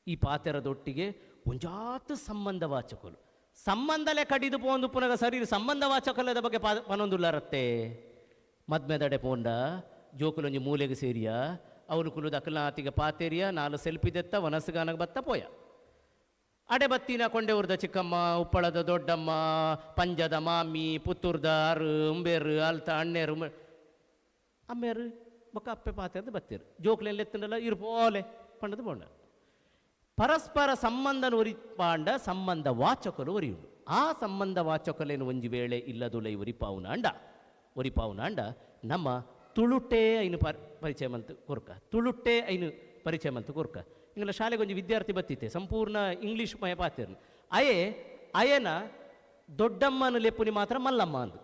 ಈ ಪಾತೆರದೊಟ್ಟಿಗೆ ಒಂಜಾತ ಸಂಬಂಧ ವಾಚಕಲು ಸಂಬಂಧಲೆ ಕಡಿದು ಪೋಂದು ಪುನಗ ಸರಿ ಸಂಬಂಧ ವಾಚಕಲದ ಬಗ್ಗೆ ಪನೊಂದುಲ್ಲರತ್ತೆ. ಮದ್ಮೆದಡೆ ಪೋಂಡ ಜೋಕುಲೊಂಜಿ ಮೂಲೆಗೆ ಸೇರಿಯ ಅವನು ಕುಲುದ ಅಕಲ್ನಾತಿಗೆ ಪಾತೇರಿಯ ನಾಲು ಸೆಲ್ಪಿದೆತ್ತ ವನಸುಗಾನಗ ಬತ್ತ ಪೋಯ. ಅಡೆ ಬತ್ತಿನ ಕೊಂಡೆ ಊರ್ದ ಚಿಕ್ಕಮ್ಮ, ಉಪ್ಪಳದ ದೊಡ್ಡಮ್ಮ, ಪಂಜದ ಮಾಮಿ, ಪುತ್ತೂರ್ದ ಆರು ಉಂಬೇರು ಅಲ್ತ ಅಣ್ಣೇರು ಅಮ್ಮೇರು ಬೊಕ್ಕ ಅಪ್ಪೆ ಪಾತೆರ್ದು ಬತ್ತೀರು ಜೋಕುಲೆಲ್ಲ ಎತ್ತಂಡಲ್ಲ ಇರು ಪೋಲೆ ಪಂಡದು ಪೋಂಡ. ಪರಸ್ಪರ ಸಂಬಂಧನ ಒರಿಪಾಂಡ ಸಂಬಂಧ ವಾಚಕರು ಒರಿಯುಂಡು. ಆ ಸಂಬಂಧ ವಾಚಕಲೇನು ಒಂಜಿ ವೇಳೆ ಇಲ್ಲದುಲೈ ಒರಿಪಾವುನಾಂಡ ಒರಿಪಾವುನಾಂಡ ನಮ್ಮ ತುಳುಟೇ ಐನು ಪರಿಚಯ ಮಂತು ಕೊರ್ಕ, ತುಳುಟೇ ಐನು ಪರಿಚಯ ಮಂತು ಕೊರ್ಕ. ಇಂಗ್ಲ ಶಾಲೆಗೆ ಒಂಜಿ ವಿದ್ಯಾರ್ಥಿ ಬತ್ತಿತ್ತೆ ಸಂಪೂರ್ಣ ಇಂಗ್ಲೀಷ್ ಮಯ ಪಾತಿರ್ನು. ಅಯೇ ಅಯನ ದೊಡ್ಡಮ್ಮನ ಲೆಪ್ಪುನಿ ಮಾತ್ರ ಮಲ್ಲಮ್ಮ ಅಂದು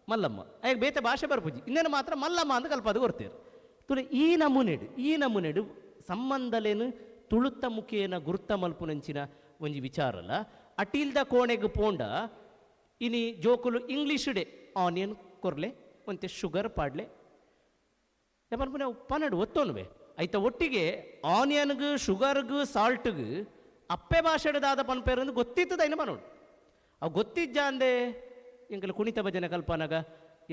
ಮಲ್ಲಮ್ಮ ಅಯ್ಯ ಬೇತೆ ಭಾಷೆ ಬರ್ಪುಜಿ ಇನ್ನೇನು ಮಾತ್ರ ಮಲ್ಲಮ್ಮ ಅಂದು ಕಲ್ಪದು ಕೊಡ್ತೇರು. ತುಳು ಈ ನಮೂನೆಡು ಈ ನಮೂನೆಡು ಸಂಬಂಧಲೇನು ತುಳುತ್ತ ಮುಖೇನ ಗುರುತ ಮಲ್ಪುನಂಚಿನ ಒಂಜಿ ವಿಚಾರಲ್ಲ. ಅಟೀಲ್ದ ಕೋಣೆಗೆ ಪೋಂಡ ಇನಿ ಜೋಕುಲು ಇಂಗ್ಲೀಷುಡೆ ಆನಿಯನ್ ಕೊರ್ಲೆ ಒಂತೆ ಶುಗರ್ ಪಾಡ್ಲೆ ಪನ್ಪುನ ಪನ್ನಡು ಒತ್ತೋನುವೆ ಐತ ಒಟ್ಟಿಗೆ ಆನಿಯನ್ಗೆ ಶುಗರ್ಗೆ ಸಾಲ್ಟ್ಗೆ ಅಪ್ಪೆ ಭಾಷೆಡದಾದ ಪನ್ಪೇರಂದು ಗೊತ್ತಿತ್ತದ ಐನ ಪನೋಡು. ಅವು ಗೊತ್ತಿಜ್ಜ ಅಂದೆ ಎಂಕಲ್ ಕುಣಿತ ಭಜನೆ ಕಲ್ಪನಾಗ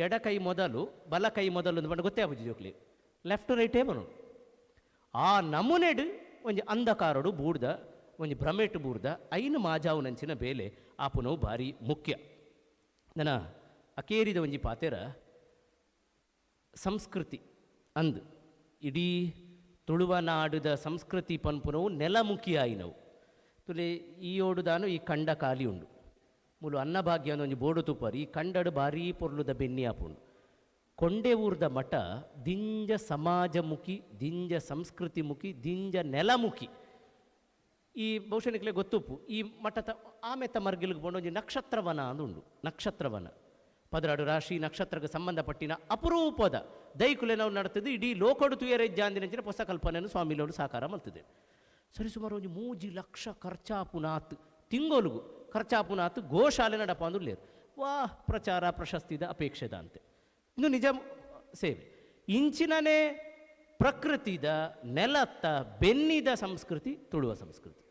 ಎಡಕೈ ಮೊದಲು ಬಲ ಕೈ ಮೊದಲು ಅಂದ್ ಪಂಡ ಗೊತ್ತೇ ಆಪುಜಿ ಜೋಕ್ಲಿ ಲೆಫ್ಟ್ ರೈಟೇ ಪನೋಡು. ಆ ನಮೂನೆಡು ಒಂಜಿ ಅಂಧಕಾರಡು ಬೂಡ್ದ ಒಂಜಿ ಭ್ರಮೆಟು ಬೂಡ್ದ ಐನು ಮಾಜಾವು ನಂಚಿನ ಬೇಲೆ ಆಪುನವು ಭಾರಿ ಮುಖ್ಯ. ನನ್ನ ಅಕೇರಿದ ಒಂಜಿ ಪಾತೆರ ಸಂಸ್ಕೃತಿ ಅಂದು ಇಡೀ ತುಳುವನಾಡುದ ಸಂಸ್ಕೃತಿ ಪನ್ಪುನವು ನೆಲಮುಖಿ ಆಯಿನವು. ತುಲೆ ಈ ಓಡುದಾನು ಈ ಕಂಡ ಖಾಲಿ ಉಂಡು ಮೂಲು ಅನ್ನಭಾಗ್ಯ ಒಂಜಿ ಬೋಡು ತುಪ್ಪರು ಈ ಕಂಡಡು ಭಾರೀ ಪೊರ್ಲುದ ಬೆನ್ನಿ ಆಪುಂಡು. ಕೊಂಡೆ ಊರ್ದ ಮಠ ದಿಂಜ ಸಮಾಜಮುಖಿ ದಿಂಜ ಸಂಸ್ಕೃತಿ ಮುಖಿ ದಿಂಜ ನೆಲಮುಖಿ. ಈ ಬಹುಶಃ ನಿಕ್ಲೆ ಗೊತ್ತುಪ್ಪು ಈ ಮಠದ ಆಮೆತ್ತ ಮರ್ಗಿಲ್ಗೆ ಪೋಂಡ ಒಂಜಿ ನಕ್ಷತ್ರವನ ಅಂದುಂಡು. ನಕ್ಷತ್ರವನ 12 ರಾಶಿ ನಕ್ಷತ್ರಕ್ಕೆ ಸಂಬಂಧಪಟ್ಟಿನ ಅಪರೂಪದ ದೈಕುಲೆ ನಾವು ನಡ್ತದೆ ಇಡೀ ಲೋಕಡು ತುಯರೆ ಜಾಂದಿನಂಚಿನ ಹೊಸ ಕಲ್ಪನೆಯನ್ನು ಸ್ವಾಮಿಲೋಡು ಸಾಕಾರ ಮಲ್ತದೆ. ಸರಿ ಸುಮಾರು ಒಂಜಿ 3 ಲಕ್ಷ ಖರ್ಚಾಪುನಾತ್ ತಿಂಗೊಲುಗು ಖರ್ಚಾಪುನಾತ್ ಗೋಶಾಲೆ ನಡಪಾಂದುಲ್ಲೇರು. ವಾ ಪ್ರಚಾರ ಪ್ರಶಸ್ತಿದ ಅಪೇಕ್ಷೆದಂತೆ ಇನ್ನು ನಿಜ ಸೇವೆ ಇಂಚಿನನೇ ಪ್ರಕೃತಿದ ನೆಲತ್ತ ಬೆನ್ನಿದ ಸಂಸ್ಕೃತಿ ತುಳುವ ಸಂಸ್ಕೃತಿ.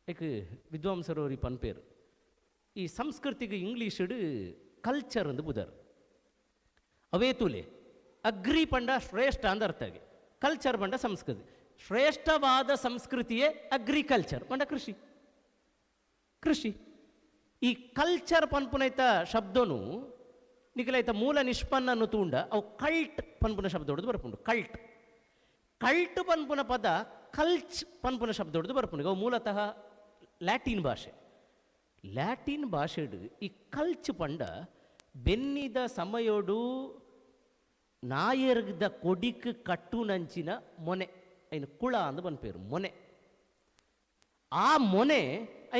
ಏಕ್ ವಿದ್ವಾಂಸರವರಿ ಪನ್ಪೇರು ಈ ಸಂಸ್ಕೃತಿಗೆ ಇಂಗ್ಲೀಷಡು ಕಲ್ಚರ್ ಅಂದು ಬುದರು. ಅವೇ ತುಲೆ ಅಗ್ರಿ ಪಂಡ ಶ್ರೇಷ್ಠ ಅಂದ ಅರ್ಥಗೆ, ಕಲ್ಚರ್ ಪಂಡ ಸಂಸ್ಕೃತಿ. ಶ್ರೇಷ್ಠವಾದ ಸಂಸ್ಕೃತಿಯೇ ಅಗ್ರಿಕಲ್ಚರ್ ಪಂಡ ಕೃಷಿ. ಕೃಷಿ ಈ ಕಲ್ಚರ್ ಪನ್ಪುನೈತ ಶಬ್ದನು ನಿಖಲೈತ ಮೂಲ ನಿಷ್ಪನ್ನನು ತೂಂಡ ಅವು ಕಲ್ಟ್ ಪನ್ಪುನ ಶಬ್ದ ಹೊಡೆದು ಬರ್ಪುಂಡು. ಕಲ್ಟ್ ಕಲ್ಟ್ ಪನ್ಪುನ ಪದ ಕಲ್ಚ್ ಪನ್ಪುನ ಶಬ್ದ ಹೊಡೆದು ಬರ್ಪುಂಡು. ಅವು ಮೂಲತಃ ಲ್ಯಾಟಿನ್ ಭಾಷೆ. ಲ್ಯಾಟಿನ್ ಭಾಷೆಡು ಈ ಕಲ್ಚ್ ಪಂಡ ಬೆನ್ನಿದ ಸಮಯೋಡು ನಾಯರ್ದ ಕೊಡಿಕ್ ಕಟ್ಟುನಂಚಿನ ಮೊನೆ, ಐನು ಕುಳ ಅಂದು ಪನ್ಪೇರು ಮೊನೆ. ಆ ಮೊನೆ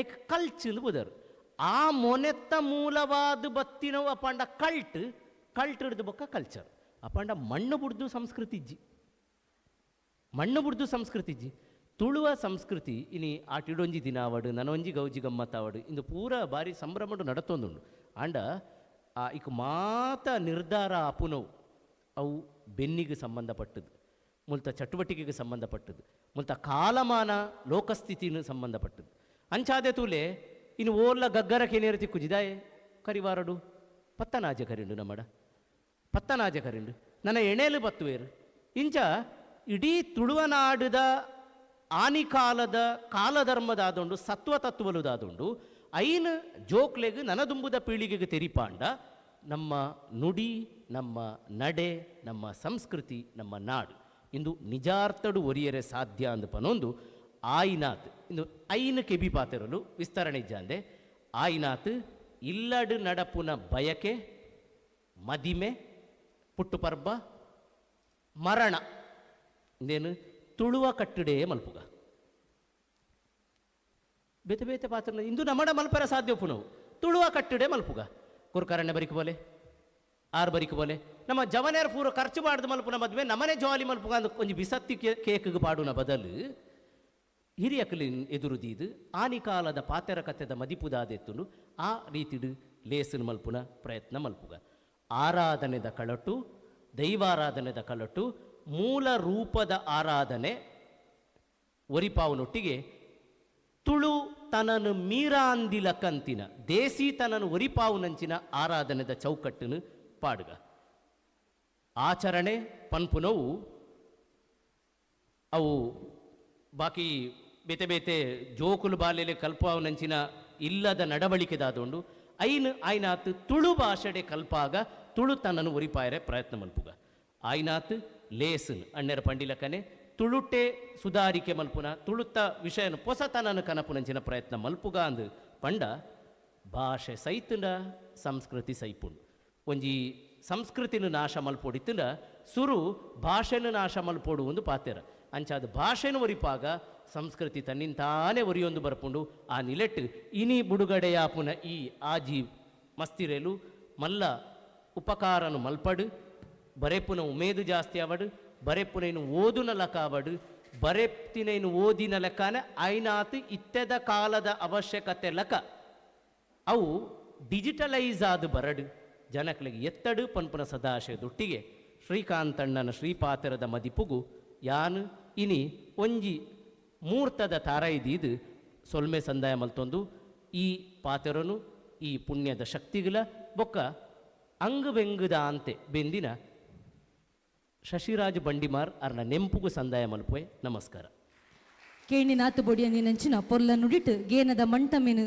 ಐಕ್ ಕಲ್ಚ್ ಅಂದು ಬುದರು. ಆ ಮೊನೆತ್ತ ಮೂಲವಾದ ಬತ್ತಿನವು ಅಪಾಂಡ ಕಲ್ಟ್, ಕಲ್ಟ್ ಹಿಡ್ದು ಬೊಕ್ಕ ಕಲ್ಚರ್. ಅಪಾಂಡ ಮಣ್ಣು ಬುಡ್ದು ಸಂಸ್ಕೃತಿ ಇಜ್ಜಿ, ಮಣ್ಣು ಬುಡ್ದು ಸಂಸ್ಕೃತಿ ಇಜ್ಜಿ. ತುಳುವ ಸಂಸ್ಕೃತಿ ಇನಿ ಆಟಿಡೊಂಜಿ ದಿನ ಆವಡು ನನೊಂಜಿ ಗೌಜಿ ಗಮ್ಮತ್ತಾವಡು ಇಂದು ಪೂರ ಭಾರಿ ಸಂಭ್ರಮಡು ನಡತೊಂದುಂಡು. ಆಂಡ ಆ ಇಕ್ ಮಾತ ನಿರ್ಧಾರ ಅಪುನವು ಅವು ಬೆನ್ನಿಗೆ ಸಂಬಂಧಪಟ್ಟದ್ದು, ಮುಲ್ತ ಚಟುವಟಿಕೆಗೆ ಸಂಬಂಧಪಟ್ಟದ್ದು, ಮುಲ್ತ ಕಾಲಮಾನ ಲೋಕಸ್ಥಿತಿನ ಸಂಬಂಧಪಟ್ಟದ್ದು. ಅಂಚಾದೆ ತೂಲೆ ಇನ್ನು ಓಲ್ಲ ಗಗ್ಗರ ಕೆನೇರು ತಿಕ್ಕುಜಿದಾಯೆ ಕರಿವಾರಡು ಪತ್ತನಾಜೆ ಕರಿಂಡು ನಮ್ಮಡ ಪತ್ತನಾಜೆ ಕರಿಂಡು ನನ್ನ ಎಣೆಲು ಬತ್ತುವೇರು. ಇಂಚ ಇಡೀ ತುಳುವನಾಡುದ ಆನಿಕಾಲದ ಕಾಲಧರ್ಮದಾದುಂಡು ಸತ್ವತತ್ವಲುದಾದುಂಡು ಐನ್ ಜೋಕ್ಲೆಗ್ ನನದುಂಬುದ ಪೀಳಿಗೆಗೆ ತೆರಿಪಾಂಡ ನಮ್ಮ ನುಡಿ ನಮ್ಮ ನಡೆ ನಮ್ಮ ಸಂಸ್ಕೃತಿ ನಮ್ಮ ನಾಡು ಇಂದು ನಿಜಾರ್ಥಡು ಒರಿಯರೆ ಸಾಧ್ಯ ಅಂದು ಪನೊಂದು ಆಯಿನಾತ್ ಇಂದು ಐನು ಕೆಬಿ ಪಾತೆರಲು ವಿಸ್ತರಣೆ ಇಜ್ಜಾಂದೆ ಆಯಿನಾತ್ ಇಲ್ಲಡು ನಡಪುನ ಬಯಕೆ ಮದಿಮೆ ಪುಟ್ಟುಪರ್ಬ ಮರಣ ಇಂದೇನು ತುಳುವ ಕಟ್ಟಡೇ ಮಲ್ಪುಗ ಬೇತೆ ಬೇತೆ ಪಾತ್ರ ಇಂದು ನಮ್ಮಡ ಮಲ್ಪರ ಸಾಧ್ಯ ಪುನವು ತುಳುವ ಕಟ್ಟಡೆ ಮಲ್ಪುಗ ಕುರ್ಕರಣ್ಯ ಬರಿಕು ಬೋಲೆ ಆರು ಬರಿಕು ಬೋಲೆ ನಮ್ಮ ಜವನೇರ್ ಪೂರ ಖರ್ಚು ಮಾಡ್ದು ಮಲ್ಪುನ ಮದುವೆ ನಮ್ಮನೆ ಜಾಲಿ ಮಲ್ಪುಗ ಅಂದ್ ಒಂಜಿ ಬಿಸತ್ತಿ ಕೇಕ್ಗೆ ಪಾಡುನ ಬದಲು ಹಿರಿಯಕಲಿ ಎದುರುದೀದು ಆನಿಕಾಲದ ಪಾತೆರ ಕತೆದ ಮದಿಪುದಾದೆತ್ತುನು ಆ ರೀತಿಡು ಲೇಸನ್ ಮಲ್ಪುನ ಪ್ರಯತ್ನ ಮಲ್ಪುಗ. ಆರಾಧನೆದ ಕಳಟು ದೈವಾರಾಧನೆದ ಕಳಟು ಮೂಲ ರೂಪದ ಆರಾಧನೆ ಒರಿಪಾವನೊಟ್ಟಿಗೆ ತುಳು ತನನು ಮೀರಾಂದಿಲ ಕಂತಿನ ದೇಸಿ ತನನು ಒರಿಪಾವುನಂಚಿನ ಆರಾಧನೆದ ಚೌಕಟ್ಟನ್ನು ಪಾಡುಗ. ಆಚರಣೆ ಪನ್ಪುನವು ಅವು ಬಾಕಿ ಬೇತೆ ಬೇತೆ ಜೋಕುಲು ಬಾಲೆಲೆ ಕಲ್ಪಾವನಂಚಿನ ಇಲ್ಲದ ನಡವಳಿಕೆದಾದುಂಡು ಐನ್ ಆಯ್ನಾತ್ ತುಳು ಭಾಷೆಡೆ ಕಲ್ಪಾಗ ತುಳು ತನ್ನನ್ನು ಒರಿಪಾಯರೆ ಪ್ರಯತ್ನ ಮಲ್ಪುಗ. ಆಯ್ನಾತ್ ಲೇಸನ್ ಅಣ್ಣೆರ ಪಂಡಿಲಕನೆ ತುಳುಟೆ ಸುಧಾರಿಕೆ ಮಲ್ಪುನ ತುಳುತ್ತ ವಿಷಯನ ಪೊಸತನನ್ನು ಕನಪುನಂಚಿನ ಪ್ರಯತ್ನ ಮಲ್ಪುಗ ಅಂದು ಪಂಡ ಭಾಷೆ ಸೈತುಂಡ ಸಂಸ್ಕೃತಿ ಸೈಪುಂಡು. ಒಂಜಿ ಸಂಸ್ಕೃತಿನ ನಾಶ ಮಲ್ಪೊಡಿತ್ತುಂಡ ಸುರು ಭಾಷೆನ ನಾಶ ಮಲ್ಪೊಡು ಒಂದು ಪಾತೆರ. ಅಂಚಾದ ಭಾಷೆನ ಒರಿಪಾಗ ಸಂಸ್ಕೃತಿ ತನ್ನಿಂತಾನೇ ಒರಿಯೊಂದು ಬರ್ಪುಂಡು. ಆ ನಿಲೆಟ್ಟು ಇನಿ ಬುಡುಗಡೆಯಾಪುನ ಈ ಆಜಿ ಮಸ್ತಿರೇಲು ಮಲ್ಲ ಉಪಕಾರನು ಮಲ್ಪಡು ಬರೆಪುನ ಉಮೇದು ಜಾಸ್ತಿ ಆವಡು ಬರೆಪುನೈನು ಓದುನ ಲಕ ಆವಡು ಬರೆಪ್ತಿನೈನು ಓದಿನ ಲೆಕ್ಕನೆ ಐನಾತ್ ಇತ್ತೆದ ಕಾಲದ ಅವಶ್ಯಕತೆ ಲಕ ಅವು ಡಿಜಿಟಲೈಸ್ ಆದ ಬರಡು ಜನಕ್ಲಿಗೆ ಎತ್ತಡು ಪನ್ಪುನ ಸದಾಶಯದೊಟ್ಟಿಗೆ ಶ್ರೀಕಾಂತಣ್ಣನ ಶ್ರೀಪಾತರದ ಮದಿಪುಗು ಯಾನು ಇನಿ ಒಂಜಿ ಮೂರ್ತದ ತಾರೈದೀದು ಸೊಲ್ಮೆ ಸಂದಾಯ ಮಲ್ತೊಂದು ಈ ಪಾತೆರನು ಈ ಪುಣ್ಯದ ಶಕ್ತಿಗಳ ಬೊಕ್ಕ ಅಂಗುಬೆಂಗುದ ಅಂತೆ ಬೆಂದಿನ ಶಶಿರಾಜ್ ಬಂಡಿಮಾರ್ ಅರ್ನ ನೆಂಪುಗು ಸಂದಾಯ ಮಲ್ಪುವೆ. ನಮಸ್ಕಾರ. ಕೇಣಿನಾತು ಬೊಡಿಯಂದಿನಂಚಿನ ಪೊರ್ಲ ನುಡಿಟ್ಟು ಗೇನದ ಮಂಟಮೆನು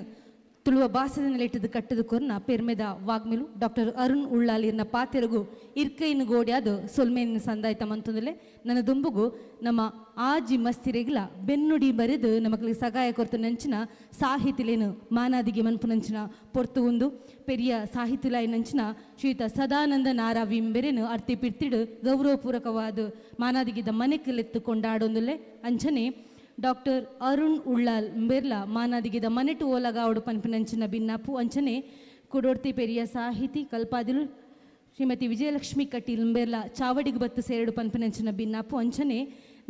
ತುಳುವ ಬಾಸದ ನೆಲೆಟ್ಟದು ಕಟ್ಟದು ಕೊರ್ನ ಪೆರ್ಮೆದ ವಾಗ್ಮಿಲು ಡಾಕ್ಟರ್ ಅರುಣ್ ಉಳ್ಳಾಲಿರ್ನ ಪಾತೆರಗು ಇರ್ಕೈನ್ ಗೋಡ್ಯಾದು ಸೊಲ್ಮೇನ ಸಂದಾಯ್ತ ಮಂತಂದಲೆ ನನ್ನ ದುಂಬುಗು ನಮ್ಮ ಆಜಿ ಮಸ್ತಿರೆಗ್ಲ ಬೆನ್ನುಡಿ ಬರೆದು ನಮಕ್ಲಿ ಸಗಾಯ ಕೊರ್ತು ನಂಚಿನ ಸಾಹಿತಿಲೇನು ಮಾನಾದಿಗೆ ಮನ್ಪುನಂಚಿನ ಪೊರ್ತು ಉಂದು ಪೆರಿಯ ಸಾಹಿತಿಲಾಯಿ ನಂಚಿನ ಶ್ರೀತ ಸದಾನಂದ ನಾರಾವಿಂಬೆರೆನು ಅರ್ತಿ ಪಿರ್ತಿಡು ಗೌರವಪೂರ್ವಕವಾದ ಮಾನಾದಿಗಿದ ಮನೆಕಲೆತ್ತು ಕೊಂಡಾಡೊಂದುಲೆ ಅಂಚನೆ ಡಾಕ್ಟರ್ ಅರುಣ್ ಉಳ್ಳಾಲ್ ಬೆರ್ಲ ಮಾನಾದಿಗಿದ ಮನೆಟು ಓಲಗಾವಡು ಪನ್ಪಿನಂಚಿನ ಬಿನ್ನಾಪು ಅಂಚನೆ ಕುಡೋರ್ತಿ ಪೆರಿಯ ಸಾಹಿತಿ ಕಲ್ಪಾದಿಲು ಶ್ರೀಮತಿ ವಿಜಯಲಕ್ಷ್ಮಿ ಕಟೀಲ್ ಬೆರ್ಲ ಚಾವಡಿಗೆ ಬತ್ತು ಸೇರಡು ಪನ್ಪಿನಂಚಿನ ಬಿನ್ನಾಪು ಅಂಚನೆ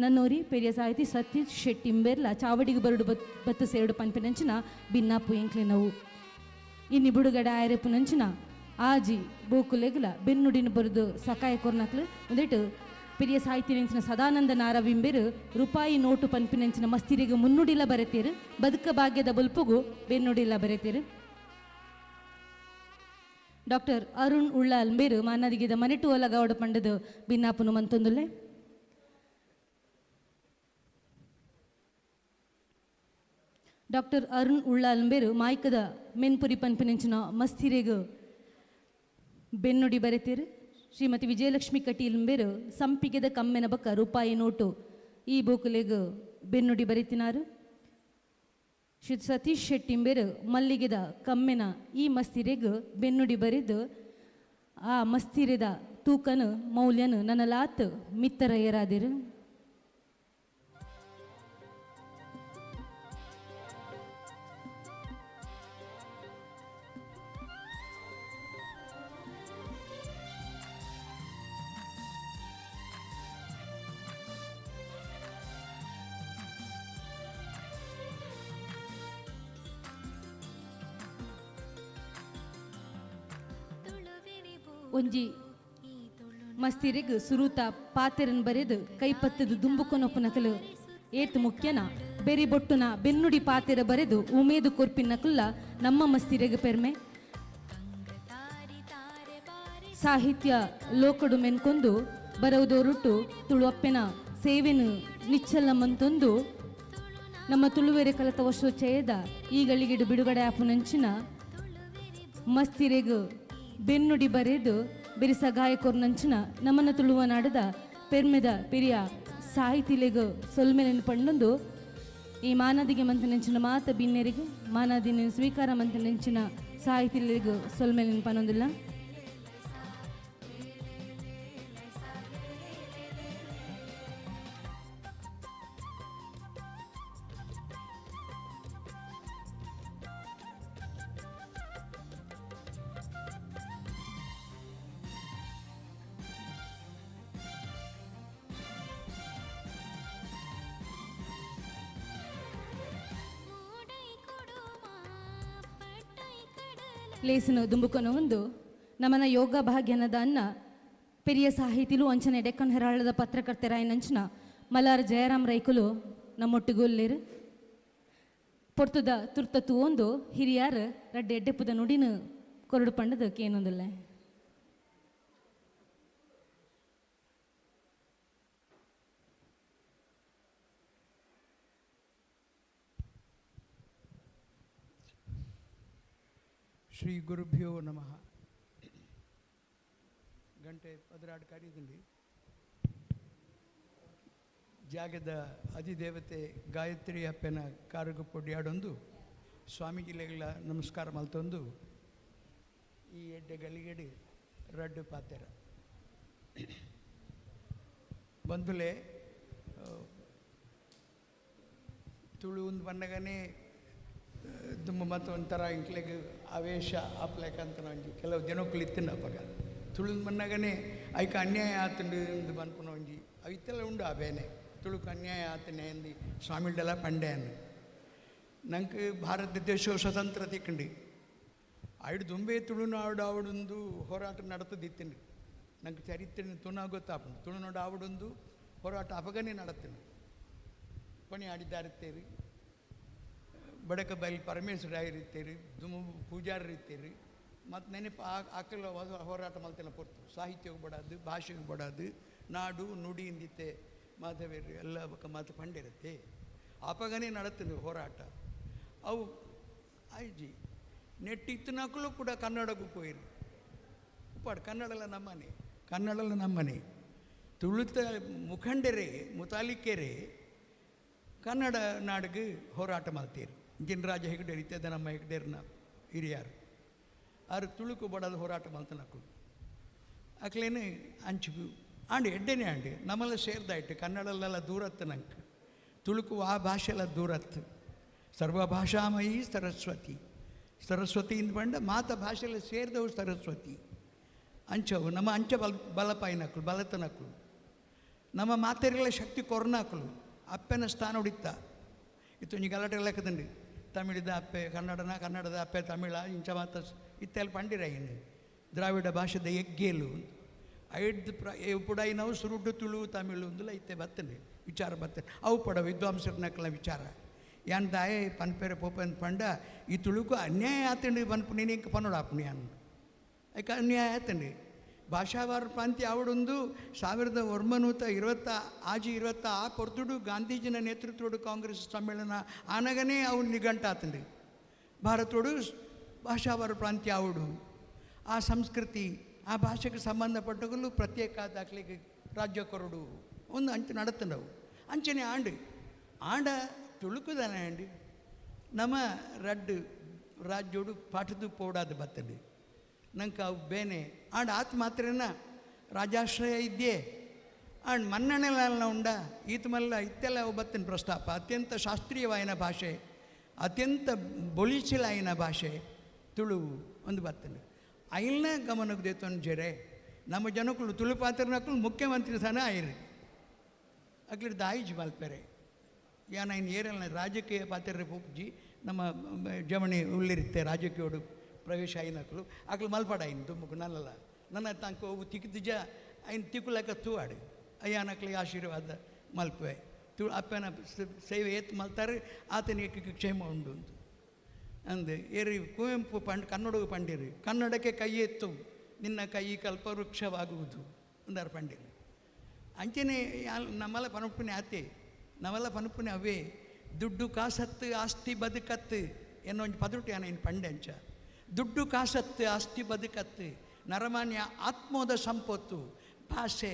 ನನ್ನೋರಿ ಪೆರಿಯ ಸಾಹಿತಿ ಸತೀಶ್ ಶೆಟ್ಟಿ ಇಂಬೆರ್ಲ ಚಾವಡಿಗೆ ಬರುಡು ಬತ್ತು ಸೇರುಡು ಪನ್ಪಿನಂಚಿನ ಬಿನ್ನಾಪು ಎಂಕ್ಲೆನವು. ಇನ್ನಿ ಬುಡುಗಡೆ ಆಯರೆಪುನಂಚಿನ ಆಜಿ ಬೋಕುಲೆಗ್ಲ ಬೆನ್ನುಡಿನ ಬರುದು ಸಕಾಯ ಕೊರ್ನಕ್ಲು ಒಂದೇಟು ಪೆರಿಯ ಸಾಹಿತ್ಯ ನೆಂಚಿನ ಸದಾನಂದ ನಾರವಿಂಬೆರು ರೂಪಾಯಿ ನೋಟು ಪನ್ಪಿನಂಚಿನ ಮಸ್ತಿರಿಗೆ ಮುನ್ನುಡಿಲ ಬರೆತೇರು, ಬದುಕ ಭಾಗ್ಯದ ಬೊಲ್ಪುಗು ಬೆನ್ನುಡಿಲ ಬರೆತೇರು. ಡಾಕ್ಟರ್ ಅರುಣ್ ಉಳ್ಳಾಲ್ ಮೇರು ಮಾನದಿಗೆದ ಮನೆಟು ಒಲಗೌಡ ಪಂಡದು ಬಿನ್ನಾಪುನು ಮಂತೊಂದುಲ್ಲೆ. ಡಾಕ್ಟರ್ ಅರುಣ್ ಉಳ್ಳಾಲ್ ಮೇರು ಮಾಯ್ಕದ ಮೆನ್ಪುರಿ ಪನ್ಪಿನಂಚಿನ ಮಸ್ತಿರೆಗು ಬೆನ್ನುಡಿ ಬರೆತೇರು. ಶ್ರೀಮತಿ ವಿಜಯಲಕ್ಷ್ಮಿ ಕಟೀಲ್ ಮೇರು ಸಂಪಿಗೆದ ಕಮ್ಮೆನ ಬಕ್ಕ ರೂಪಾಯಿ ನೋಟು ಈ ಬೋಕುಲೆಗು ಬೆನ್ನುಡಿ ಬರೆತಿನಾರು. ಶ್ರೀ ಸತೀಶ್ ಶೆಟ್ಟಿ ಮೇರು ಮಲ್ಲಿಗೆದ ಕಮ್ಮೆನ ಈ ಮಸ್ತಿರೆಗು ಬೆನ್ನುಡಿ ಬರೆದು ಆ ಮಸ್ತಿರೆದ ತೂಕನು ಮೌಲ್ಯನು ನನಲಾತ್ ಮಿತ್ತರ ಏರಾದಿರು. ಒಂಜಿ ಮಸ್ತಿರೆಗ್ ಸುರೂತ ಪಾತೆರನ್ ಬರೆದು ಕೈಪತ್ತದ ದುಂಬುಕೊನೊಪ್ಪುನಕಲು ಏತ್ ಮುಖ್ಯನ ಬೆರಿ ಬೊಟ್ಟುನ ಬೆನ್ನುಡಿ ಪಾತೆರ ಬರೆದು ಉಮೇದು ಕೊರ್ಪಿನಕುಲ್ಲ ನಮ್ಮ ಮಸ್ತಿರೆಗ್ ಪೆರ್ಮೆ. ಸಾಹಿತ್ಯ ಲೋಕಡು ಮೆನ್ಕೊಂದು ಬರವುದೋರುಟು ತುಳುವಪ್ಪೆನ ಸೇವೆನು ನಿಚ್ಚಲ್ಲ ಮಂತೊಂದು ನಮ್ಮ ತುಳುವೆರೆ ಕಲತ ವರ್ಷೋಚ್ಚಯದ ಈ ಗಳಿಗೆಡು ಬಿಡುಗಡೆ ಆಪುನಂಚಿನ ಮಸ್ತಿರೆಗ್ ಬೆನ್ನುಡಿ ಬರೆದು ಬೆರಿಸ ಗಾಯಕೊರ್ನಂಚಿನ ನಮನ ತುಳುವ ನಾಡದ ಪೆರ್ಮೆದ ಪೆರಿಯ ಸಾಹಿತಿಲೆಗ್ ಸೊಲ್ಮೆಲೆನ್ ಪಂಡೊಂದು ಈ ಮಾನದಿಗೆ ಮಂತನೆಂಚಿನ ಮಾತ ಬಿನ್ನೆರಿಗೆ ಮಾನದಿನ ಸ್ವೀಕಾರ ಮಂತನೆಂಚಿನ ಸಾಹಿತಿಲೆಗ್ ಸೊಲ್ಮೆಲೆನ್ ಪನೊಂದಿಲ್ಲ. ಲೇಸಿನ ದುಂಬುಕೊನ ಒಂದು ನಮನ ಯೋಗ ಭಾಗ್ಯನದ ಅನ್ನ ಪೆರಿಯ ಸಾಹಿತಿಲು ಅಂಚನೆ ಡೆಕ್ಕನ್ ಹೆರಾಳದ ಪತ್ರಕರ್ತರಾಯನಂಚಿನ ಮಲಾರ್ ಜಯರಾಮ್ ರೈಕುಲು ನಮ್ಮೊಟ್ಟಿಗೊಲ್ಲೇರು. ಪೊರ್ತುದ ತುರ್ತತು ಒಂದು ಹಿರಿಯಾರ್ ರಡ್ಡೆ ಎಡ್ಡೆಪ್ಪುದ ನುಡಿನ ಕೊರಡು ಪಂಡದ ಕೇನೊಂದಿಲ್ಲ. ಶ್ರೀ ಗುರುಭ್ಯೋ ನಮಃ. ಗಂಟೆ 12 ಕರೀದುಂಡಿ ಜಾಗದ ಅಧಿದೇವತೆ ಗಾಯತ್ರಿ ಅಪ್ಪನ ಕಾರುಗು ಪೊಡ್ಯಾಡೊಂದು ಸ್ವಾಮೀಜಿಲೆಗಳ ನಮಸ್ಕಾರ ಮಲ್ತೊಂದು ಈ ಎಡ್ಡೆ ಗಲಿಗೆಡು ರಡ್ಡು ಪಾತೆರ ಬಂಧುಲೆ ತುಳು ಒಂದು ಬನ್ನಗನೇ ದುಂಬ ಮತ್ತು ಒಂಥರ ಇಂಕ್ಲೆಗ್ ಆವೇಶ ಆಪ್ಲೇಕಂತ ಒಂಜಿ ಕೆಲವು ಜನಕ್ಕಲು ಇತ್ತಿನ ಅಪಗ ತುಳು ಮನ್ನಗನೇ ಐಕ ಅನ್ಯಾಯ ಆತುಂಡು ಇಂದು ಬನ್ಪುನ ಒಂಜಿ ಅವು ಇತ್ತೆಲ್ಲ ಉಂಡು ಆ ಬೇನೆ ತುಳುಕು ಅನ್ಯಾಯ ಆತನೆ ಎಂದು ಸ್ವಾಮಿಲ್ಡೆಲ್ಲ ಪಂಡೆಯನ್ನು ನಂಗೆ ಭಾರತ ದೇಶ ಸ್ವತಂತ್ರ ತಿಕ್ಕಂಡು ಆಯ್ಡು ದುಂಬೆ ತುಳುನಾಡು ಆವಡೊಂದು ಹೋರಾಟ ನಡತದಿತ್ತಿಂಡು ನಂಗೆ ಚರಿತ್ರೆ ತುಣ ಗೊತ್ತಾಪುಂಡು ತುಳುನಾಡು ಆವಡೊಂದು ಹೋರಾಟ ಅಪಗನೇ ನಡತೀನಿ ಪಣಿ ಆಡಿದ್ದಾರಿತ್ತೇರಿ ಬಡಕ ಬೈಲ್ ಪರಮೇಶ್ವರ ಇರ್ತೀರಿ ದುಮು ಪೂಜಾರರು ಇರ್ತೀರಿ ಮತ್ತು ನೆನಪು ಆಕಲ ಹೋರಾಟ ಮಲ್ತೆಲ್ಲ ಪೊರ್ತು ಸಾಹಿತ್ಯಕ್ಕೆ ಬಡಾದು ಭಾಷೆಗೆ ಬಡಾದು ನಾಡು ನುಡಿ ಇಂದಿತ್ತೆ ಮಾಧವೇರು ಎಲ್ಲ ಬಕ್ಕ ಮಾತು ಪಂಡಿರುತ್ತೆ ಆಪಗನೇ ನಡತೀನಿ ಹೋರಾಟ ಅವು ಆಯ್ಜಿ ನೆಟ್ಟಿತ್ತನಕಲು ಕೂಡ ಕನ್ನಡಕ್ಕೂ ಪೋಯಿರು ಉಪ್ಪಾಡು ಕನ್ನಡಲ ನಮ್ಮನೆ ಕನ್ನಡಲ ನಮ್ಮನೆ ತುಳುತ ಮುಖಂಡರೇ ಮುತಾಲಿಕೆರೆ ಕನ್ನಡ ನಾಡಿಗೆ ಹೋರಾಟ ಮಾಡ್ತೀರಿ ಜಿನರಾಜ ಹೆಗ್ಡೇರ್ ಇತ್ಯಾದ ನಮ್ಮ ಹೆಗ್ಡೇರ್ನ ಹಿರಿಯಾರು ಆರು ತುಳುಕು ಬಡದ ಹೋರಾಟ ಮಾಡ್ತಾನಕ್ಕಳು ಅಕ್ಲೇನೆ ಅಂಚು ಆಂಡ್ ಎಡ್ಡೆನೇ ಆಂಡ್ ನಮ್ಮೆಲ್ಲ ಸೇರ್ದಾಯ್ತು ಕನ್ನಡಲ್ಲೆಲ್ಲ ದೂರತ್ತು ನಂಗೆ ತುಳುಕು ಆ ಭಾಷೆಲ್ಲ ದೂರತ್ತು ಸರ್ವಭಾಷಾಮಯಿ ಸರಸ್ವತಿ ಸರಸ್ವತಿ ಇಂದ ಬಂಡ ಮಾತ ಭಾಷೆಲ್ಲ ಸೇರಿದವು ಸರಸ್ವತಿ ಅಂಚವು ನಮ್ಮ ಅಂಚ ಬಲಪಾಯಿನಕ್ಕಳು ಬಲತನಕ್ಕಳು ನಮ್ಮ ಮಾತೆರೆಲ್ಲ ಶಕ್ತಿ ಕೊರ್ನಾಕಲು ಅಪ್ಪೆನ ಸ್ಥಾನ ಹೊಡಿತ ಇತ್ತೊಂಜಿ ಗಲಾಟೆ ಲೆಕ್ಕದಂಡಿ ತಮಿಳಿದ ಅಪ್ಪೆ ಕನ್ನಡನ ಕನ್ನಡದ ಅಪ್ಪೆ ತಮಿಳ ಇಂಚ ಮಾತ ಇತ್ತೆಲ್ಲ ಪಂಡಿರ ಇನ್ನು ದ್ರಾವಿಡ ಭಾಷೆದ ಎಗ್ಗೇಲು ಐದು ಪುಡಾಯಿನವು ಸುರುಡು ತುಳು ತಮಿಳು ಅಂದುಲ ಇತ್ತೆ ಬತ್ತನೆ ವಿಚಾರ ಬತ್ತನೆ ಅವು ಪಡ ವಿದ್ವಾಂಸರನಕ್ಕಲ ವಿಚಾರ ಯಾನ್ ದಾಯೆ ಪನ್ಪೆರೆ ಪೋಪನ್ ಪಂಡ ಈ ತುಳುಕು ಅನ್ಯಾಯ ಆತಂಡಿ ಪನ್ಪು ನೀನು ಇಂಕ ಪನ್ನೋಡಾಪುಣಿ ಅನ್ ಐಕ ಅನ್ಯಾಯ ಆತಂಡಿ ಭಾಷಾವಾರ ಪ್ರಾಂತ್ಯ ಆವಡೊಂದು 1926 20 ಆ ಪೊರ್ತುಡು ಗಾಂಧೀಜಿನ ನೇತೃತ್ವಡು ಕಾಂಗ್ರೆಸ್ ಸಮ್ಮೇಳನ ಆನಗನೇ ಅವು ನಿಘಂಟಾತಂಡಿ ಭಾರತೋಡು ಭಾಷಾವಾರ ಪ್ರಾಂತ್ಯ ಆವಡು ಆ ಸಂಸ್ಕೃತಿ ಆ ಭಾಷೆಗೆ ಸಂಬಂಧಪಟ್ಟಗಳು ಪ್ರತ್ಯೇಕ ದಾಖಲೆಗೆ ರಾಜ್ಯ ಕೊರಡು ಒಂದು ಅಂಚೆ ನಡತಂಡವು ಅಂಚನೆ ಆಂಡು ಆಂಡ ತುಳುಕುದಾನೆ ಅಂಡಿ ನಮ್ಮ ರಡ್ಡು ರಾಜ್ಯೋಡು ಪಾಠದ ಪೋಡಾದ ಬತ್ತಂಡಿ ನಂಗೆ ಅವು ಬೇನೆ ಆಂಡ್ ಆತ ಮಾತ್ರೇನ ರಾಜಾಶ್ರಯ ಇದ್ದೇ ಆಂಡ್ ಮನ್ನಣೆಲ್ಲ ಉಂಡ ಈತ ಮಲ್ಲ ಇತ್ತೆಲ್ಲ ಅವು ಬತ್ತಿನ ಪ್ರಸ್ತಾಪ ಅತ್ಯಂತ ಶಾಸ್ತ್ರೀಯವಾಯಿನ ಭಾಷೆ ಅತ್ಯಂತ ಬೊಳಿಚಿಲಾಯಿನ ಭಾಷೆ ತುಳು ಒಂದು ಬತ್ತಂಡು ಐಲ್ನ ಗಮನಕ್ಕೆ ದೇತೊಂದು ಜೆರೆ ನಮ್ಮ ಜನಕ್ಕಳು ತುಳು ಪಾತ್ರನಕ್ಕಳು ಮುಖ್ಯಮಂತ್ರಿ ಸಹ ಆಯಿರಿ ಅಕ್ಲಿ ದಾಯಿಜ್ ಮಲ್ಪೆರೆ ಯಾನ ಇನ್ನು ಏರಲ್ಲ ರಾಜಕೀಯ ಪಾತ್ರ ಪೋಪ್ಜಿ ನಮ್ಮ ಜಮಣಿ ಉಳ್ಳಿರುತ್ತೆ ರಾಜಕೀಯೋಡು ಪ್ರವೇಶ అయినట్లు అక్కడ మల్పాడు ఆయన దుమ్ముకు నల్లల ನನ್ನ ತಂಕ ತಿಕ್ಕಿದ್ದ ఆయన ತಿಕ್ಕುಲಕ ತೂವಾಡು ಅಯ್ಯಾನಕ್ಲಿ ಆಶೀರ್ವಾದ ಮಲ್ಪೆ ತು ಅಪ್ಪನ ಸೇವೆ ಏತ್ ಮಲ್ತಾರೆ ಆತನಿಗೆ ಕ್ಷೇಮ ಉಂಡು ಅಂತ ಅಂದೆ ಏರಿ ಕುವೆಂಪು ಪಂಡ್ ಕನ್ನಡಗೆ ಪಂಡಿರಿ ಕನ್ನಡಕ್ಕೆ ಕೈ ಎತ್ತು ನಿನ್ನ ಕೈ ಕಲ್ಪ ವೃಕ್ಷವಾಗುವುದು ಅಂದಾರು ಪಂಡಿರಿ ಅಂಚನೆ ನಮ್ಮೆಲ್ಲ ಪನುಪುನೆ ಆತೆ ನಾವೆಲ್ಲ ಪನುಪುನೆ ಅವೇ ದುಡ್ಡು ಕಾಸತ್ತು ಆಸ್ತಿ ಬದುಕತ್ತು ಎನ್ನೋ ಒಂಜಿ ಪದುಟು ಏನು ಪಂಡೆ ಅಂಚ ದುಡ್ಡು ಕಾಸತ್ತು ಆಸ್ತಿ ಬದುಕತ್ತು ನರಮಾನ್ಯ ಆತ್ಮೋದ ಸಂಪತ್ತು ಭಾಷೆ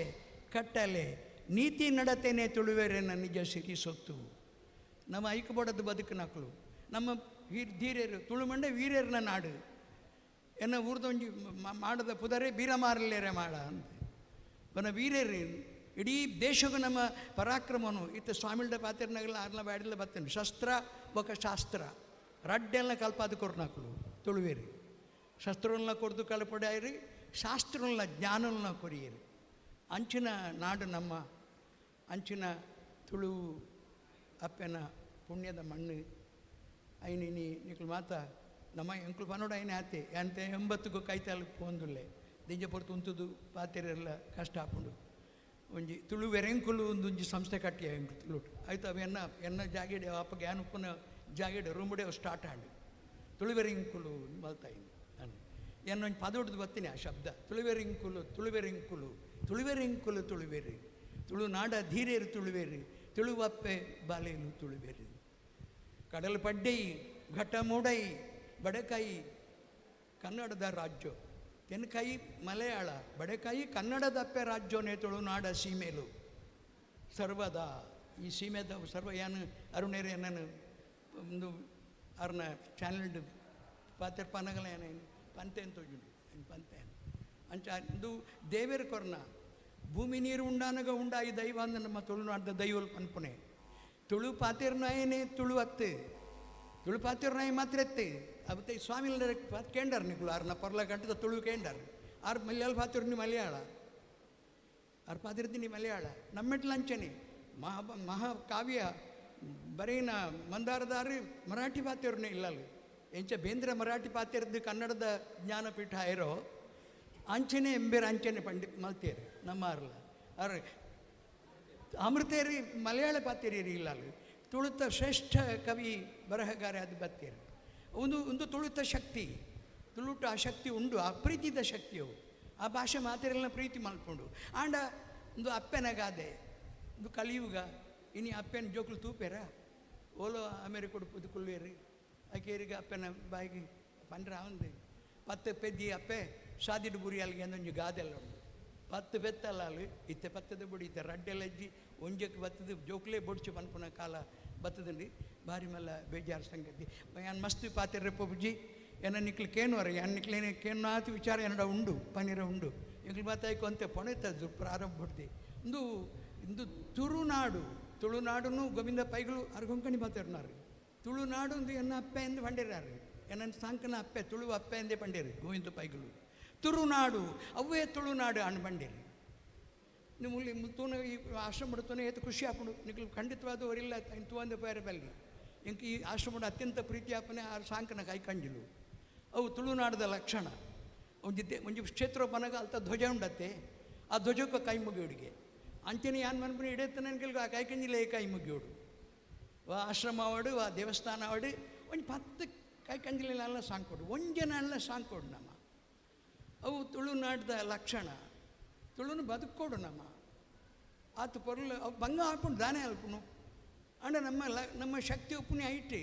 ಕಟ್ಟಲೆ ನೀತಿ ನಡತೆನೆ ತುಳುವೆರೆನ ನಿಜ ಸಿರಿ ಸೊತ್ತು. ನಮ್ಮ ಐಕಬೋಡದ ಬದುಕಿನಕ್ಳು ನಮ್ಮ ಧೀರ್ಯರು ತುಳುಮಂಡೆ ವೀರ್ಯರನ ನಾಡು ಎನ್ನ ಊರ್ದೊಂಜಿ ಮಾಡದ ಪುದರೆ ಬೀರಮಾರಲೇರೆ ಮಾಡ ಅಂತ ಬನ ವೀರ್ಯರು ಇಡೀ ದೇಶಕ್ಕೂ ನಮ್ಮ ಪರಾಕ್ರಮನು ಇತ್ತ ಸ್ವಾಮಿಲ್ಡ ಪಾತ್ರನಾಗಲ್ಲ ಆರ್ಲ ಬ್ಯಾಡಿಲ್ಲ ಬತ್ತೇನೆ ಶಸ್ತ್ರ ಬೊಕ ಶಾಸ್ತ್ರ ರಡ್ಡೆಲ್ಲ ಕಲ್ಪಾದ ಕೊರ್ನಾಕಳು ತುಳುವೇರಿ ಶಸ್ತ್ರವನ್ನ ಕೊಡ್ದು ಕಲ್ಪಡಾಯಿರಿ ಶಾಸ್ತ್ರವನ್ನ ಜ್ಞಾನವನ್ನ ಕೊರಿಯಿರಿ. ಅಂಚಿನ ನಾಡು ನಮ್ಮ ಅಂಚಿನ ತುಳು ಅಪ್ಪನ ಪುಣ್ಯದ ಮಣ್ಣು ಐನಿನಿ ನಿಕ್ಲು ಮಾತ ನಮ್ಮ ಎಂಕ್ಲು ಪನೋಡ ಐನೆ ಆತೆ ಅಂತೆ 80ಗೂ ಕೈತಾಲ್ ಪೋಂದುಲ್ಲೆ ದಿಂಜ ಪೊರ್ತು ಉಂತುದು ಪಾತಿರೆಲ್ಲ ಕಷ್ಟ ಆಪುಂಡು. ಒಂಜಿ ತುಳು ವೆರೆಂಕುಲು ಒಂದೊಂಜಿ ಸಂಸ್ಥೆ ಕಟ್ಟಿಯ ಎಂಕ್ಲು ತುಳು ಆಯ್ತು ಅವು ಎನ್ನ ಎನ್ನ ಜಾಗಿಡೆ ಅಪ್ಪ ಗ್ಯಾನ್ ಉಪ್ಪುನ ಜಾಗಿಡೆ ರೂಮುಡೆ ಸ್ಟಾರ್ಟ್ ಆಂಡು ತುಳುವೆರಿಂಕುಲು ಮಲ್ತಾಯಿನಿ ನಾನು ಎನ್ನೊಂಜಿ ಪದ ಹೊಡೆದು ಬರ್ತೀನಿ ಆ ಶಬ್ದ ತುಳುವೆರಿಂಕುಲು ತುಳುವೆರಿಂಕುಲು ತುಳುವೆರಿಂಕುಲು ತುಳುವೆರಿ ತುಳುನಾಡ ಧೀರೇರು ತುಳುವೇರಿ ತುಳುವಪ್ಪೆ ಬಾಲೇಲು ತುಳುವೇರಿ ಕಡಲು ಪಡ್ಡೈ ಘಟ್ಟ ಮೂಡೈ ಬಡಕಾಯಿ ಕನ್ನಡದ ರಾಜ್ಯ ತೆನ್ಕಾಯಿ ಮಲಯಾಳ ಬಡಕಾಯಿ ಕನ್ನಡದಪ್ಪೆ ರಾಜ್ಯೋನೇ ತುಳುನಾಡ ಸೀಮೆಲು ಸರ್ವದ ಈ ಸೀಮೆದ ಸರ್ವ ಏನು ಅರುಣೇರಿ ನಾನು ಒಂದು ಅರ್ನ ಚಾನೆಲ್ಡ್ ಪಾತ್ರ ಪನಗಲ ಏನೇನು ಪಂತೆ ಅಂತ ಪಂತೆ ಅಂಚ ಒಂದು ದೇವೇರು ಕೊರ್ನ ಭೂಮಿ ನೀರು ಉಂಡಾನಗ ಉಂಡಾಯಿ ದೈವ ಅಂದ್ರೆ ನಮ್ಮ ತುಳುನಾಡ್ದ ದೈವಲ್ ಪನ್ಪುನೆ ತುಳು ಪಾತಿರ್ನಾಯನೇ ತುಳು ಅತ್ತು ತುಳು ಪಾತಿರ್ನಾಯಿ ಮಾತ್ರ ಎತ್ತೆ ಅವತ್ತೆ ಸ್ವಾಮಿ ಕೇಂಡರ್ ನಿಕುಲು ಆರ್ನ ಪರ್ಲ ಗಂಟದ ತುಳು ಕೇಂಡರ್ ಆರ್ ಮಲಯಾಳ ಪಾತಿರ್ನಿ ಮಲಯಾಳ ಆರ್ ಪಾತಿರ್ತೀನಿ ಮಲಯಾಳ ನಮ್ಮೆಟ್ಲ ಅಂಚನೆ ಮಹಾ ಮಹಾಕಾವ್ಯ ಬರೀನ ಮಂದಾರದಾರಿ ಮರಾಠಿ ಪಾತಿರ್ನೇ ಇಲ್ಲಲ್ಲಿ ಎಂಚ ಬೇಂದ್ರ ಮರಾಠಿ ಪಾತಿರ್ದು ಕನ್ನಡದ ಜ್ಞಾನಪೀಠ ಇರೋ ಅಂಚನೆ ಎಂಬೇರು ಅಂಚನೆ ಪಂಡಿ ಮಲ್ತೇರಿ ನಮ್ಮ ಅರ್ಲ ಅರ್ ಅಮೃತೇರಿ ಮಲಯಾಳ ಪಾತೇರಿ ಇಲ್ಲ ಅಲ್ಲಿ ತುಳುತ ಶ್ರೇಷ್ಠ ಕವಿ ಬರಹಗಾರ ಅದು ಬತ್ತೇರಿ ಒಂದು ಒಂದು ತುಳುತ ಶಕ್ತಿ ತುಳುಟ ಆ ಶಕ್ತಿ ಉಂಡು ಆ ಪ್ರೀತಿದ ಶಕ್ತಿಯು ಆ ಭಾಷೆ ಮಾತಿರಲ್ಲ ಪ್ರೀತಿ ಮಲ್ಪುಂಡು ಆಂಡ ಒಂದು ಅಪ್ಪೆನಗಾದೆ ಒಂದು ಕಲಿಯುಗ ಇನಿ ಅಪ್ಪೆನ ಜೋಕುಲು ತೂಪೇರ ಓಲೋ ಅಮೇರಿಕೊಡು ಪುದುಕುಲ್ವೇರಿ ಆಕೇರಿಗೆ ಅಪ್ಪೆನ ಬಾಯಿಗೆ ಪಂಡ್ರ ಅವಂದು ಪತ್ತೆ ಪೆದ್ದಿ ಅಪ್ಪೆ ಸಾದಿಡು ಬುರಿಯಲ್ಗೆ ಅಂದೊಂಜಿ ಗಾದೆಲ್ಲ ಉಂಡು ಪತ್ತು ಬೆತ್ತಲ್ಲ ಅಲ್ಲಿ ಇತ್ತೆ ಪತ್ತದ ಬುಡಿ ಇತ್ತೆ ರಡ್ಡೆಲ್ಲ ಅಜ್ಜಿ ಒಂಜಕ್ಕೆ ಬತ್ತದು ಜೋಕ್ಲೇ ಬೊಡ್ಚು ಪನ್ಪುನ ಕಾಲ ಬತ್ತದಂಡಿ ಭಾರಿ ಮಲ್ಲ ಬೇಜಾರು ಸಂಗತಿ ಯಾನ್ ಮಸ್ತ್ ಪಾತಿರ್ರೆ ಪೊಬ್ಜಿ ಎನ್ನ ನಿಕ್ಲು ಕೇನುವರ ಯಾನ್ ನಿಕ್ಲೇನೆ ಕೇನಾತು ವಿಚಾರ ಎನ್ನಡ ಉಂಡು ಪನೀರ ಉಂಡು ಎಂಕ್ಲು ಮಾತಾಯ್ಕು ಅಂತೆ ಪೊಣೆತದ್ದು ಪ್ರಾರಂಭ ಹೊಡ್ದು ಇಂದು ಇಂದು ತುಳುನಾಡು ತುಳುನಾಡುನು ಗೋವಿಂದ ಪೈಗಳು ಅರ್ಗೊಂಕಣಿ ಮಾತಾಡ್ನಾರು ತುಳುನಾಡು ಒಂದು ಎನ್ನ ಅಪ್ಪೆ ಎಂದು ಪಂಡಿರಾರು ಎನ್ನ ಸಾಂಕನ ಅಪ್ಪೆ ತುಳು ಅಪ್ಪೆ ಎಂದೇ ಪಂಡೇರಿ ಗೋವಿಂದ ಪೈಗಳು ತುಳುನಾಡು ಅವೇ ತುಳುನಾಡು ಅಣ್ಣ ಬಂಡೇರಿ ಮುಲ್ಲಿ ತೂನ ಈ ಆಶ್ರಮ ತೂನ ಏತ್ ಖುಷಿ ಆಪುಂಡು ನಿಕ್ಲು ಖಂಡಿತವಾದ ಒರಿಲ್ಲ ಇನ್ ತೂವಂದೆ ಪೋಯರೆ ಬಲ್ಲಿ. ಎಂಕ್ ಈ ಆಶ್ರಮಡ್ ಅತ್ಯಂತ ಪ್ರೀತಿ ಆಪನೆ ಆರ್ ಸಾಂಕನ ಕೈಕಂಜಿಲು ಅವು ತುಳುನಾಡದ ಲಕ್ಷಣ. ಒಂಜಿ ಒಂಜಿ ಕ್ಷೇತ್ರ ಪನಗ ಅಲ್ತ ಧ್ವಜ ಉಂಡತ್ತೆ, ಆ ಧ್ವಜಕ್ಕೆ ಕೈ ಮುಗಿಯೋಡಿಗೆ ಅಂಚನೆ ಯಾನ್ ಮನ್ಪುನ ಇಡೇತ್ತ ನನ್ಗೆ ಆ ಕೈಕಂಜಿಲೇ ಕೈ ಮುಗಿಯೋಡು. ವಾ ಆಶ್ರಮ ಆವಡು ವಾ ದೇವಸ್ಥಾನ ಆವಡು ಒಂಜಿ 10 ಕೈಕಂಜಿಲೆಲ್ಲ ಸಾಂಕೋಡು, ಒಂಜೆನಲ್ಲ ಸಾಂಕೋಡು ನಮ್ಮ. ಅವು ತುಳುನಾಡದ ಲಕ್ಷಣ. ತುಳುನು ಬದುಕೋಡು ನಮ್ಮ ಆತು ಪೊರ್ಲು ಅವು ಬಂಗ ಹಾಕೊಂಡು ದಾನೆ ಅಲ್ಪುನು. ಅಂಡ ನಮ್ಮ ನಮ್ಮ ಶಕ್ತಿ ಉಪ್ಪುನಿ ಐಟಿ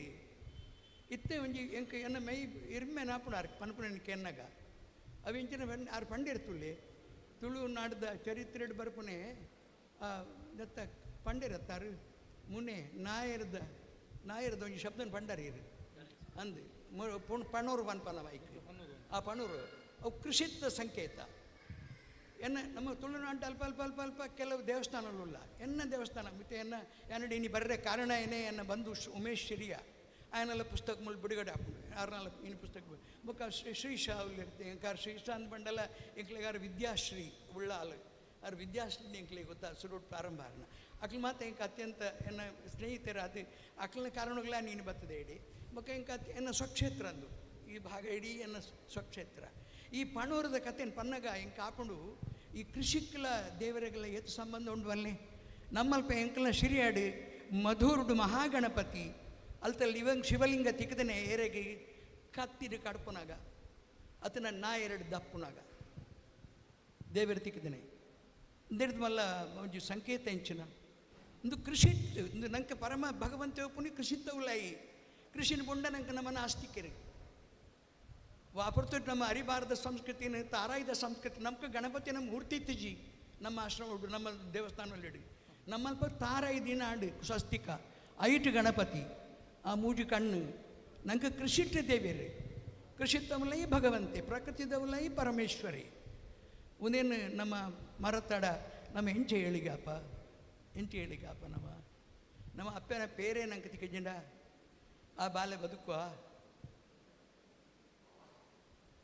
ಇತ್ತೆ ಒಂಜಿ ಎಂಕ್ ಎನ್ನ ಮೈ ಇರ್ಮೆ ನಾಪುಣ ಆರ್ ಪನ್ಪುನ ಕೆನ್ನಗ ಅವು ಇಂಚಿನ ಆರ್ ಪಂಡಿರ್ತುಳ್ಳಿ ತುಳುನಾಡದ ಚರಿತ್ರೆಡ್ ಬರ್ಪುನೆ ದತ್ತ ಪಂಡಿರತ್ತಾರು ಮುನೆ ನಾಯರ್ದ ನಾಯರ್ದ ಒಂಜಿ ಶಬ್ದನ ಪಂಡಾರ ಇರು ಅಂದು ಪಣೂರು ಪನ್ಪನ ಬೈಕ್ ಆ ಪಣೂರು ಅವು ಕೃಷಿತ್ತ ಸಂಕೇತ. ಎನ್ನ ನಮ್ಮ ತುಳುನಾಡು ಅಲ್ಪ ಅಲ್ಪ ಅಲ್ಪ ಅಲ್ಪ ಕೆಲವು ದೇವಸ್ಥಾನಗಳುಲ್ಲ. ಎನ್ನ ದೇವಸ್ಥಾನ ಮತ್ತು ಎನ್ನ ಎನ್ನಡಿ ಇನಿ ಬರ್ರೆ ಕಾರಣ ಏನೇ ಎನ್ನ ಬಂಧು ಉಮೇಶ್ ಶಿರಿಯ ಆಯನೆಲ್ಲ ಪುಸ್ತಕ ಮುಲ್ ಬಿಡುಗಡೆ ಹಾಕೊಂಡು ಆರ್ನೆಲ್ಲ ಇನ್ನು ಪುಸ್ತಕ ಬೊಕ್ಕ ಶ್ರೀಶಾ ಇರ್ತೆ ಎಂಕಾರ್ ಶ್ರೀಶಾ ಅಂದ್ ಬಂಡಲ್ಲ ಎಂಕ್ಲೆಗಾರ ವಿದ್ಯಾಶ್ರೀ ಉಳ್ಳಾಲು ಆರ್ ವಿದ್ಯಾಶ್ರೀ ಎಂಕ್ಲೆ ಗೊತ್ತಾ ಸುರುಟ್ ಪ್ರಾರಂಭ ಆರ್ನ ಅಕ್ಲ ಮಾತ್ರ ಎಂಕ ಅತ್ಯಂತ ಎನ್ನ ಸ್ನೇಹಿತರ ಅದು ಅಕ್ಲನ ಕಾರಣಗಳ ನೀನು ಬರ್ತದೆ ಇಡೀ ಬೊಕ್ಕ ಎಂಕ ಎನ್ನ ಸ್ವಕ್ಷೇತ್ರ ಅಂದು ಈ ಭಾಗ ಇಡೀ ಎನ್ನ ಸ್ವಕ್ಷೇತ್ರ. ಈ ಪಣೋರದ ಕಥೆಯನ್ನು ಪನ್ನಗ ಎಂಕ ಹಾಕೊಂಡು ಈ ಕೃಷಿಕ್ಲ ದೇವರಿಗೆಲ್ಲ ಏತು ಸಂಬಂಧ ಉಂಡು ಅಲ್ಲಿ ನಮ್ಮಲ್ಪ ಎಂಕಲ್ನ ಶಿರಿಯಾಡು ಮಧುರುಡು ಮಹಾಗಣಪತಿ ಅಲ್ತಲ್ಲಿ ಇವಂಗ ಶಿವಲಿಂಗ ತಿಕ್ಕದನೆ ಏರೆಗೆ ಕತ್ತಿರು ಕಡ್ಪುನಾಗ ಅತನ ನಾ ಎರಡು ದಪ್ಪುನಾಗ ದೇವರು ತಿಕ್ಕದನೆ ಇಂದಿಡ್ದು ಮಲ್ಲ ಒಂಜಿ ಸಂಕೇತ ಎಂಚಿನ ಒಂದು ಕೃಷಿ ಒಂದು ನಂಗೆ ಪರಮ ಭಗವಂತ ಪುನಿ ಕೃಷಿತ್ತವುಲಾಯಿ ಕೃಷಿನ ಬೊಂಡ ನಂಗೆ ನಮ್ಮನ್ನು ಆಸ್ತಿಕರು ವಾಪರ್ತೊಟ್ಟು ನಮ್ಮ ಅರಿಬಾರದ ಸಂಸ್ಕೃತಿನ ತಾರಾಯ್ದ ಸಂಸ್ಕೃತಿ ನಮ್ಗೆ ಗಣಪತಿ ನಮ್ಮ ಮೂರ್ತಿ ಇತ್ತಿಜಿ ನಮ್ಮ ಆಶ್ರಮ ಉಂಟು ನಮ್ಮ ದೇವಸ್ಥಾನದಲ್ಲಿ ನಮ್ಮಲ್ಪ ತಾರಾಯಿ ದಿನ ಆಡು ಸ್ವಸ್ತಿಕ ಐಟು ಗಣಪತಿ ಆ ಮೂಜು ಕಣ್ಣು ನಂಗೆ ಕೃಷಿಟ್ಟ ದೇವಿಯರು ಕೃಷಿತ್ತವಲೈ ಭಗವಂತೆ ಪ್ರಕೃತಿದವಲೈ ಪರಮೇಶ್ವರಿ. ಒಂದೇನು ನಮ್ಮ ಮರತಡ ನಮ್ಮ ಎಂಚೆ ಹೇಳಿಗಪ್ಪ ಎಂಚೆ ಹೇಳಿಗಪ್ಪ ನಮ್ಮ ನಮ್ಮ ಅಪ್ಪನ ಪೇರೆ ನಂಗೆ ತಿಕ್ಕಜಿಂಡ ಆ ಬಾಲೆ ಬದುಕುವ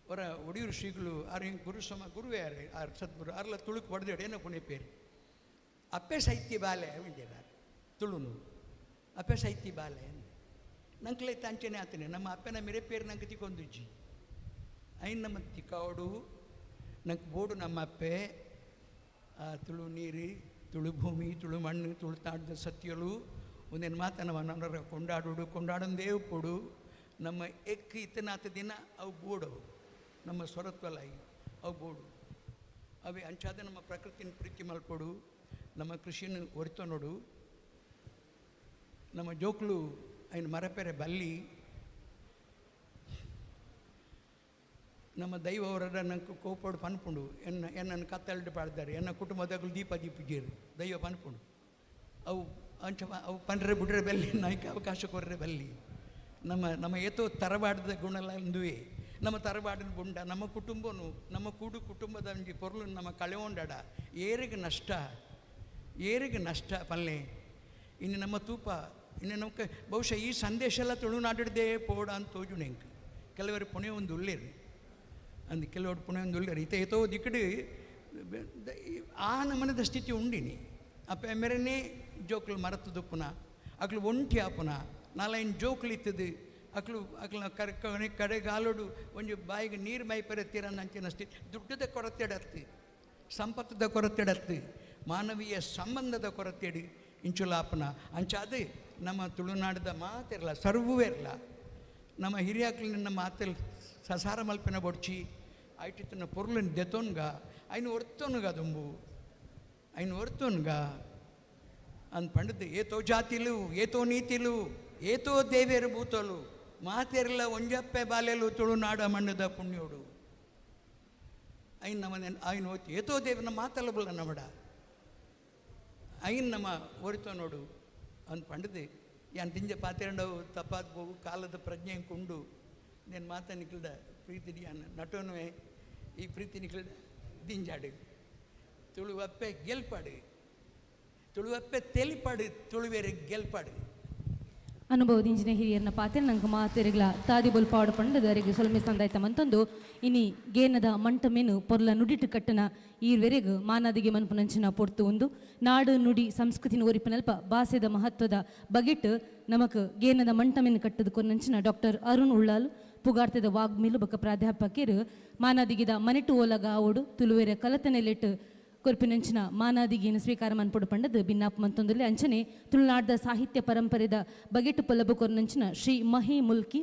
ಅವರ ಒಡಿಯೂರು ಶ್ರೀಗಳು ಆರು ಹಿಂಗೆ ಗುರು ಸಮ ಗುರುವೇ ಯಾರು ಆರು ಸದ್ಗುರು ಆರ್ಲ ತುಳುಕು ಹೊಡೆದೇಡು ಏನೋ ಪುಣೆ ಪೇರು ಅಪ್ಪೆ ಸಾಹಿತ್ಯ ಬಾಲೆ ವಿಂಜೇನಾರು ತುಳುನು ಅಪ್ಪೆ ಸಾಹಿತ್ಯ ಬಾಲೆ ನಂಕ್ಲೆ ತಾಂಚನೆ ಆತನೆ ನಮ್ಮ ಅಪ್ಪನ ಮಿರೆ ಪೇರು ನಂಗೆ ತಿಕ್ಕೊಂದುಜ್ಜಿ ಐನ್ ನಮ್ಮ ತಿಕ್ಕಾವಡು ನಂಗೆ ಬೋಡು ನಮ್ಮ ಅಪ್ಪೆ ಆ ತುಳು ನೀರು ತುಳು ಭೂಮಿ ತುಳು ಮಣ್ಣು ತುಳು ತಾಡ್ದ ಸತ್ಯಲು ಒಂದೇನು ಮಾತನ ನನ್ನರ ಕೊಂಡಾಡೋಡು ಕೊಂಡಾಡಂದೇ ಪೊಡು ನಮ್ಮ ಎಕ್ ಇತ್ತನಾತ ದಿನ ಅವು ಬೋಡವು ನಮ್ಮ ಸ್ವರತ್ವಲಾಗಿ ಅವು ಬೋಡು ಅವೆ ಅಂಚಾದ ನಮ್ಮ ಪ್ರಕೃತಿನ ಪ್ರೀತಿ ಮಲ್ಪೊಡು ನಮ್ಮ ಕೃಷಿನ ಒರಿತ ನೋಡು ನಮ್ಮ ಜೋಕ್ಲು ಐನು ಮರಪೆರೆ ಬಲ್ಲಿ ನಮ್ಮ ದೈವ ಅವರ ನಂಗೆ ಕೋಪೋಡು ಪನ್ಪುಂಡು ಎನ್ನ ಎನ್ನನ್ನು ಕತ್ತಲ್ಡು ಪಾಡ್ದಾರೆ ಎನ್ನ ಕುಟುಂಬದಾಗಲು ದೀಪ ದೀಪಜೇರು ದೈವ ಪನ್ಪುಂಡು ಅವು ಅಂಚ ಅವು ಪನ್ರೆ ಬಿಡ್ರೆ ಬಲ್ಲಿ ನಾಯ್ಕ ಅವಕಾಶ ಕೊರ್ರೆ ಬಲ್ಲಿ ನಮ್ಮ ನಮ್ಮ ಏತೋ ತರವಾಡದ ಗುಣಲ ಇಂದುವೆ ನಮ್ಮ ತರವಾಡಿನ ಬುಂಡ ನಮ್ಮ ಕುಟುಂಬನು ನಮ್ಮ ಕೂಡು ಕುಟುಂಬದ ಒಂಜಿ ಪೊರ್ಲು ನಮ್ಮ ಕಳೆಗೊಂಡಾಡ ಏರಿಗೆ ನಷ್ಟ ಏರಿಗೆ ನಷ್ಟ ಪಲ್ಲೆ ಇನ್ನು ನಮ್ಮ ತೂಪ ಇನ್ನು ನಮ್ಗೆ ಬಹುಶಃ ಈ ಸಂದೇಶ ಎಲ್ಲ ತುಳುನಾಡಿಡ್ದೇ ಪೋಡ ಅಂತ ತೋಜುಣೆ ಎಂಕ್ ಕೆಲವರು ಪುಣೆ ಒಂದು ಉಳ್ಳೇರು ಅಂದು ಕೆಲವರು ಪುಣೆ ಒಂದು ಉಳ್ಳೇರು ಈತ ಏತೋ ದಿಕ್ಕಡು ಆ ನಮನದ ಸ್ಥಿತಿ ಉಂಡಿನಿ ಅಪ್ಪ ಮೇರೆನೇ ಜೋಕ್ಲು ಮರತು ದುಪ್ಪುನ ಅಕ್ಲು ಒಂಟಿ ಆಪುನ ನಾಲೈನ್ ಜೋಕ್ಲು ಇತ್ತದು ಅಕ್ಲು ಅಕ್ಲ ಕರೆ ಕಡೆಗಾಲೋಡು ಒಂಜಿ ಬಾಯಿಗೆ ನೀರು ಮೈಪರೆ ತೀರನ್ನ ಸ್ಥಿತಿ ದುಡ್ಡದ ಕೊರತೆಡತ್ತಿ ಸಂಪತ್ತದ ಕೊರತೆಡತ್ತಿ ಮಾನವೀಯ ಸಂಬಂಧದ ಕೊರತೆಡು ಇಂಚುಲಾಪನ ಅಂಚಾದ ನಮ್ಮ ತುಳುನಾಡದ ಮಾತಿರಲ್ಲ ಸರ್ವೂ ಇರಲ್ಲ ನಮ್ಮ ಹಿರಿಯಾಕ್ಲಿನ ನಮ್ಮ ಮಾತಲ್ಲಿ ಸಸಾರ ಮಲ್ಪಿನ ಬೊಡ್ಚಿ ಐಟಿತ್ತಿನ ಪೊರ್ಲನ್ ದೆತೋನ್ಗ ಐನು ಒರ್ತೋನ್ಗ ದುಂಬು ಐನು ಒರ್ತೋನ್ಗ ಅಂದ್ ಪಂಡದ್ದು ಏತೋ ಜಾತಿಲು ಏತೋ ನೀತಿಲು ಏತೋ ದೇವೇರು ಭೂತಲು ಮಾತೆರ್ಲ ಒಂಜಪ್ಪೆ ಬಾಲೆಲು ತುಳುನಾಡ ಮಣ್ಣದ ಪುಣ್ಯೋಡು ಐನ್ ನಮ್ಮ ಐನು ಹೋಯ್ತು ಏತೋ ದೇವನ ಮಾತಲ್ಲ ಬಲ್ಲ ನಮಡ ಐನ್ ನಮ್ಮ ಒರಿತೋ ನೋಡು ಅಂದ್ ಪಂಡದು ಯಾನ್ ದಿಂಜ ಪಾತೆರಂಡವು ತಪ್ಪಾದ ಹೋಗು ಕಾಲದ ಪ್ರಜ್ಞೆ ಕೊಂಡು నేను ಮಾತ ನಿಕ್ಲ್ದ ಪ್ರೀತಿ ಯಾನ್ ನಟೋನುವೆ ಈ ಪ್ರೀತಿ ನಿಕ್ಲ್ದ ದಿಂಜಾಡು ತುಳುವಪ್ಪೆ ಗೆಲ್ಪಾಡು ತುಳುವಪ್ಪೆ ತೆಲಿಪಾಡು ತುಳುವೇರೆ ಗೆಲ್ಪಾಡು. ಅನುಭವದ ಇಂಜಿನ ಹಿರಿಯರ್ನ ಪಾತ್ರ ನಂಗೆ ಮಾತೆರೆಗ್ಲ ತಾದಿ ಬೊಲ್ಪಾಡು ಪಂಡದ ಅರೆಗೆ ಸೊಲ್ಮೆ ಸಂದಾಯ್ತ ಮಂತೊಂದು ಇನಿ ಗೇನದ ಮಂಟಮೇನು ಪೊರ್ಲ ನುಡಿಟು ಕಟ್ಟನ ಈರ್ವೆರೆಗ್ ಮಾನಾದಿಗೆ ಮನ್ಪುನಂಚಿನ ಪೊರ್ತು ಉಂದು ನಾಡು ನುಡಿ ಸಂಸ್ಕೃತಿನ ಒರಿಪಿನಲ್ಪ ಬಾಸೆದ ಮಹತ್ವದ ಬಗೆಟ್ ನಮಕ್ ಗೇನದ ಮಂಟಮೇನು ಕಟ್ಟದ ಕೊನ್ನಂಚಿನ ಡಾಕ್ಟರ್ ಅರುಣ್ ಉಳ್ಳಾಲ್ ಪುಗಾರ್ತೆದ ವಾಗ್ಮಿಲು ಬೊಕ ಪ್ರಾಧ್ಯಾಪಕರು ಮಾನಾದಿಗಿದ ಮನೆಟು ಓಲಗ ಆವೋಡು ತುಳುವೆರೆ ಕಲತನೆಲೆಟ್ ಕೊರ್ಪಿನಂಚಿನ ಮಾನಾದಿಗಿನ ಸ್ವೀಕಾರ ಮನ್ಪೊಡು ಪಂಡದು ಬಿನ್ನಾಪ್ ಮಂತೊಂದುಲ್ಲೆ ಅಂಚನೆ ತುಳುನಾಡ್ದ ಸಾಹಿತ್ಯ ಪರಂಪರೆದ ಬಗೆಟು ಪೊಲಬು ಕೊರ್ನಂಚಿನ ಶ್ರೀ ಮಹಿ ಮುಲ್ಕಿ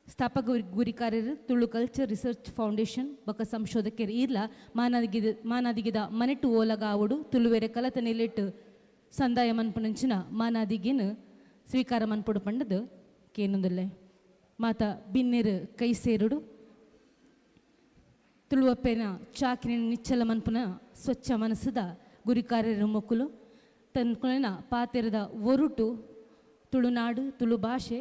ಸ್ಥಾಪಕ ಗುರಿಕಾರ್ಯರು ತುಳು ಕಲ್ಚರ್ ರಿಸರ್ಚ್ ಫೌಂಡೇಶನ್ ಬೊಕ ಸಂಶೋಧಕರು ಈರ್ಲ ಮಾನಾದಿಗಿದ ಮಾನಾದಿಗಿದ ಮನೆಟು ಓಲಗ ಆವೋಡು ತುಳುವೆರೆ ಕಲತ ನೆಲೆಟ್ ಸಂದಾಯ ಮನ್ಪುನಂಚಿನ ಮಾನಾದಿಗಿನ ಸ್ವೀಕಾರ ಮನ್ಪೊಡು ಪಂಡದು ಕೇನೊಂದುಲ್ಲೆ. ಮಾತ ಬಿನ್ನೆರು ಕೈ ಸೇರುಡು ತುಳುವಪ್ಪೆನ ಚಾಕಿನ ನಿಚ್ಚಲ ಮನ್ಪುನ ಸ್ವಚ್ಛ ಮನಸ್ಸದ ಗುರಿಕಾರ್ಯರ ಮೊಕ್ಕುಲು ತನ್ಕುಲಿನ ಪಾತೆರದ ಒರುಟು ತುಳುನಾಡು ತುಳು ಭಾಷೆ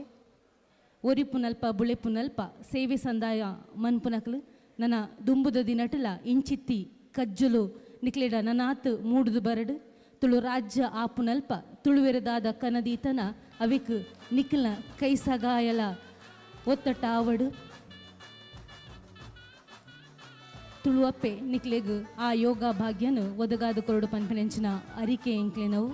ಒರಿಪುನಲ್ಪ ಬುಳೆಪುನಲ್ಪ ಸೇವೆ ಸಂದಾಯ ಮನ್ಪುನಕ್ಲು ನನ್ನ ದುಂಬುದ ದಿನಟಲ ಇಂಚಿತ್ತಿ ಕಜ್ಜುಲು ನಿಕ್ಲೆಡ ನನಾತ್ ಮೂಡುದು ಬರಡು ತುಳು ರಾಜ್ಯ ಆಪುನಲ್ಪ ತುಳುವೆರದಾದ ಕನದೀತನ ಅವಿಕ್ ನಿಕ್ಲ ಕೈ ಸಗಾಯಲ ಒತ್ತಟ್ಟಾವಡು ತುಳುವಪ್ಪೆ ನಿಕ್ಲೆಗ್ ಆ ಯೋಗ ಭಾಗ್ಯನು ಒದಗಾದ ಕೊರಡು ಪನ್ಪಿನಂಚಿನ ಅರಿಕೆ ಎಂಕ್ಲೆನವು.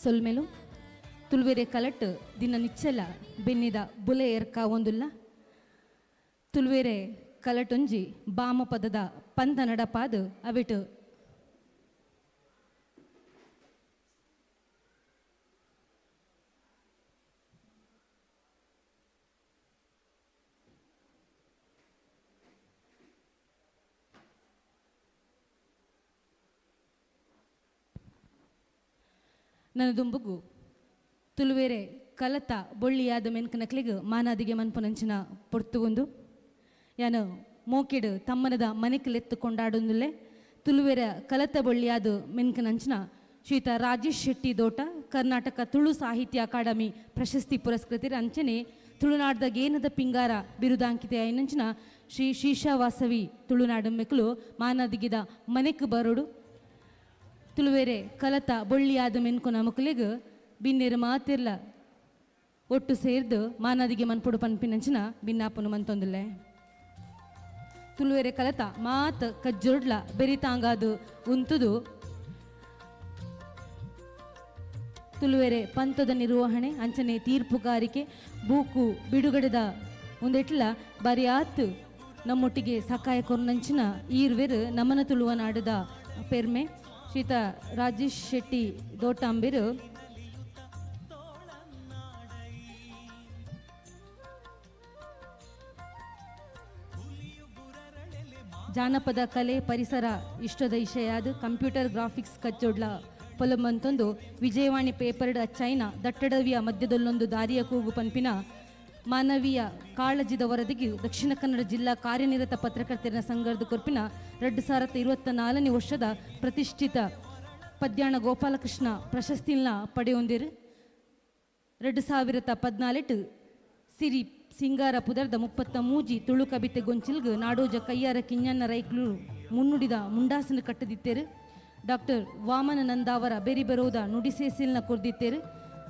ಸೊಲ್ಮೆಲು ತುಳುವೆರೆ ಕಲಟ್ ದಿನ ನಿಚ್ಚಲ ಬೆನ್ನಿದ ಬುಲೆ ಏರ್ಕ ಒಂದುಲ್ಲ ತುಳುವೆರೆ ಕಲಟೊಂಜಿ ಬಾಮ ಪದದ ಪಂದ ನಡಪಾದು ಅವಿಟು ನನ್ನ ದುಂಬುಗು ತುಳುವೆರೆ ಕಲತ ಬೊಳ್ಳಿಯಾದ ಮೆನ್ಕನಕ್ಲಿಗ್ ಮಾನಾದಿಗೆ ಮನ್ಪುನಂಚಿನ ಪೊರ್ತುಗೊಂದು ಯಾನು ಮೋಕಿಡು ತಮ್ಮನದ ಮನೆಕ್ಲೆತ್ತು ಕೊಂಡಾಡೊಂದುಲ್ಲೆ ತುಳುವೆರ ಕಲತ ಬೊಳ್ಳಿಯಾದ ಮೆನ್ಕನಂಚಿನ ಶ್ರೀತ ರಾಜೇಶ್ ಶೆಟ್ಟಿ ದೋಟ ಕರ್ನಾಟಕ ತುಳು ಸಾಹಿತ್ಯ ಅಕಾಡೆಮಿ ಪ್ರಶಸ್ತಿ ಪುರಸ್ಕೃತರ ಅಂಚನೆ ತುಳುನಾಡ್ದ ಗೇನದ ಪಿಂಗಾರ ಬಿರುದಾಂಕಿತೆ ಐನಂಚಿನ ಶ್ರೀ ಶೀಶಾವಾಸವಿ ತುಳುನಾಡು ಮೆಕ್ಲು ಮಾನಾದಿಗಿದ ಮನೆಕ್ ಬರೋಡು ತುಳುವೆರೆ ಕಲತ ಬೊಳ್ಳಿಯಾದ ಮೆನ್ಕುನ ಮಕ್ಕಳಿಗೆ ಬಿನ್ನೇರು ಮಾತಿರ್ಲ ಒಟ್ಟು ಸೇರ್ದು ಮಾನಾದಿಗೆ ಮನ್ಪುಡು ಪನ್ಪಿನಂಚಿನ ಬಿನ್ನಾಪುನು ಮಂತೊಂದುಲ್ಲೆ ತುಳುವೆರೆ ಕಲತ ಮಾತ್ ಕಜ್ಜೊಡ್ಲ ಬೆರಿತಾಂಗಾದು ಉಂತುದು ತುಳುವೆರೆ ಪಂಥದ ನಿರ್ವಹಣೆ ಅಂಚನೆ ತೀರ್ಪುಗಾರಿಕೆ ಬೂಕು ಬಿಡುಗಡೆದ ಒಂದೆಟ್ಲ ಬರಿಯಾತ್ ನಮ್ಮೊಟ್ಟಿಗೆ ಸಕಾಯ ಕೊರ್ನಂಚಿನ ಈರ್ವೆರು ನಮನ ತುಳುವ ನಾಡದ ಪೆರ್ಮೆ ಶ್ರೀತ ರಾಜೇಶ್ ಶೆಟ್ಟಿ ದೋಟಾಂಬಿರು ಜಾನಪದ ಕಲೆ ಪರಿಸರ ಇಷ್ಟದ ಇಷಯಾದ ಕಂಪ್ಯೂಟರ್ ಗ್ರಾಫಿಕ್ಸ್ ಕಚ್ಚೊಡ್ಲ ಪೊಲಂಬಂತೊಂದು ವಿಜಯವಾಣಿ ಪೇಪರ್ಡ್ ಚೈನಾ ದಟ್ಟಡವಿಯ ಮಧ್ಯದಲ್ಲೊಂದು ದಾರಿಯ ಕೂಗು ಪನ್ಪಿನ ಮಾನವೀಯ ಕಾಳಜಿದ ವರದಿಗೆ ದಕ್ಷಿಣ ಕನ್ನಡ ಜಿಲ್ಲಾ ಕಾರ್ಯನಿರತ ಪತ್ರಕರ್ತರ ಸಂಘದ ಕೊರ್ಪಿನ 2024 ವರ್ಷದ ಪ್ರತಿಷ್ಠಿತ ಪದ್ಯಾಣ ಗೋಪಾಲಕೃಷ್ಣ ಪ್ರಶಸ್ತಿನ ಪಡೆಯೊಂದಿರು. 2014 ಸಿರಿ ಸಿಂಗಾರ ಪುದರ್ದ 33 ತುಳು ಕವಿತೆ ಗೊಂಚಿಲ್ಗ್ ನಾಡೋಜ ಕಯ್ಯಾರ ಕಿಂಜಣ್ಣ ರೈಕ್ಲು ಮುನ್ನುಡಿದ ಮುಂಡಾಸನ ಕಟ್ಟದಿತ್ತೇರು. ಡಾಕ್ಟರ್ ವಾಮನ ನಂದಾವರ ಬೆರಿ ಬರೋದ ನುಡಿಸೇಸಿಲ್ನ ಕೊರ್ದಿತ್ತೇರು.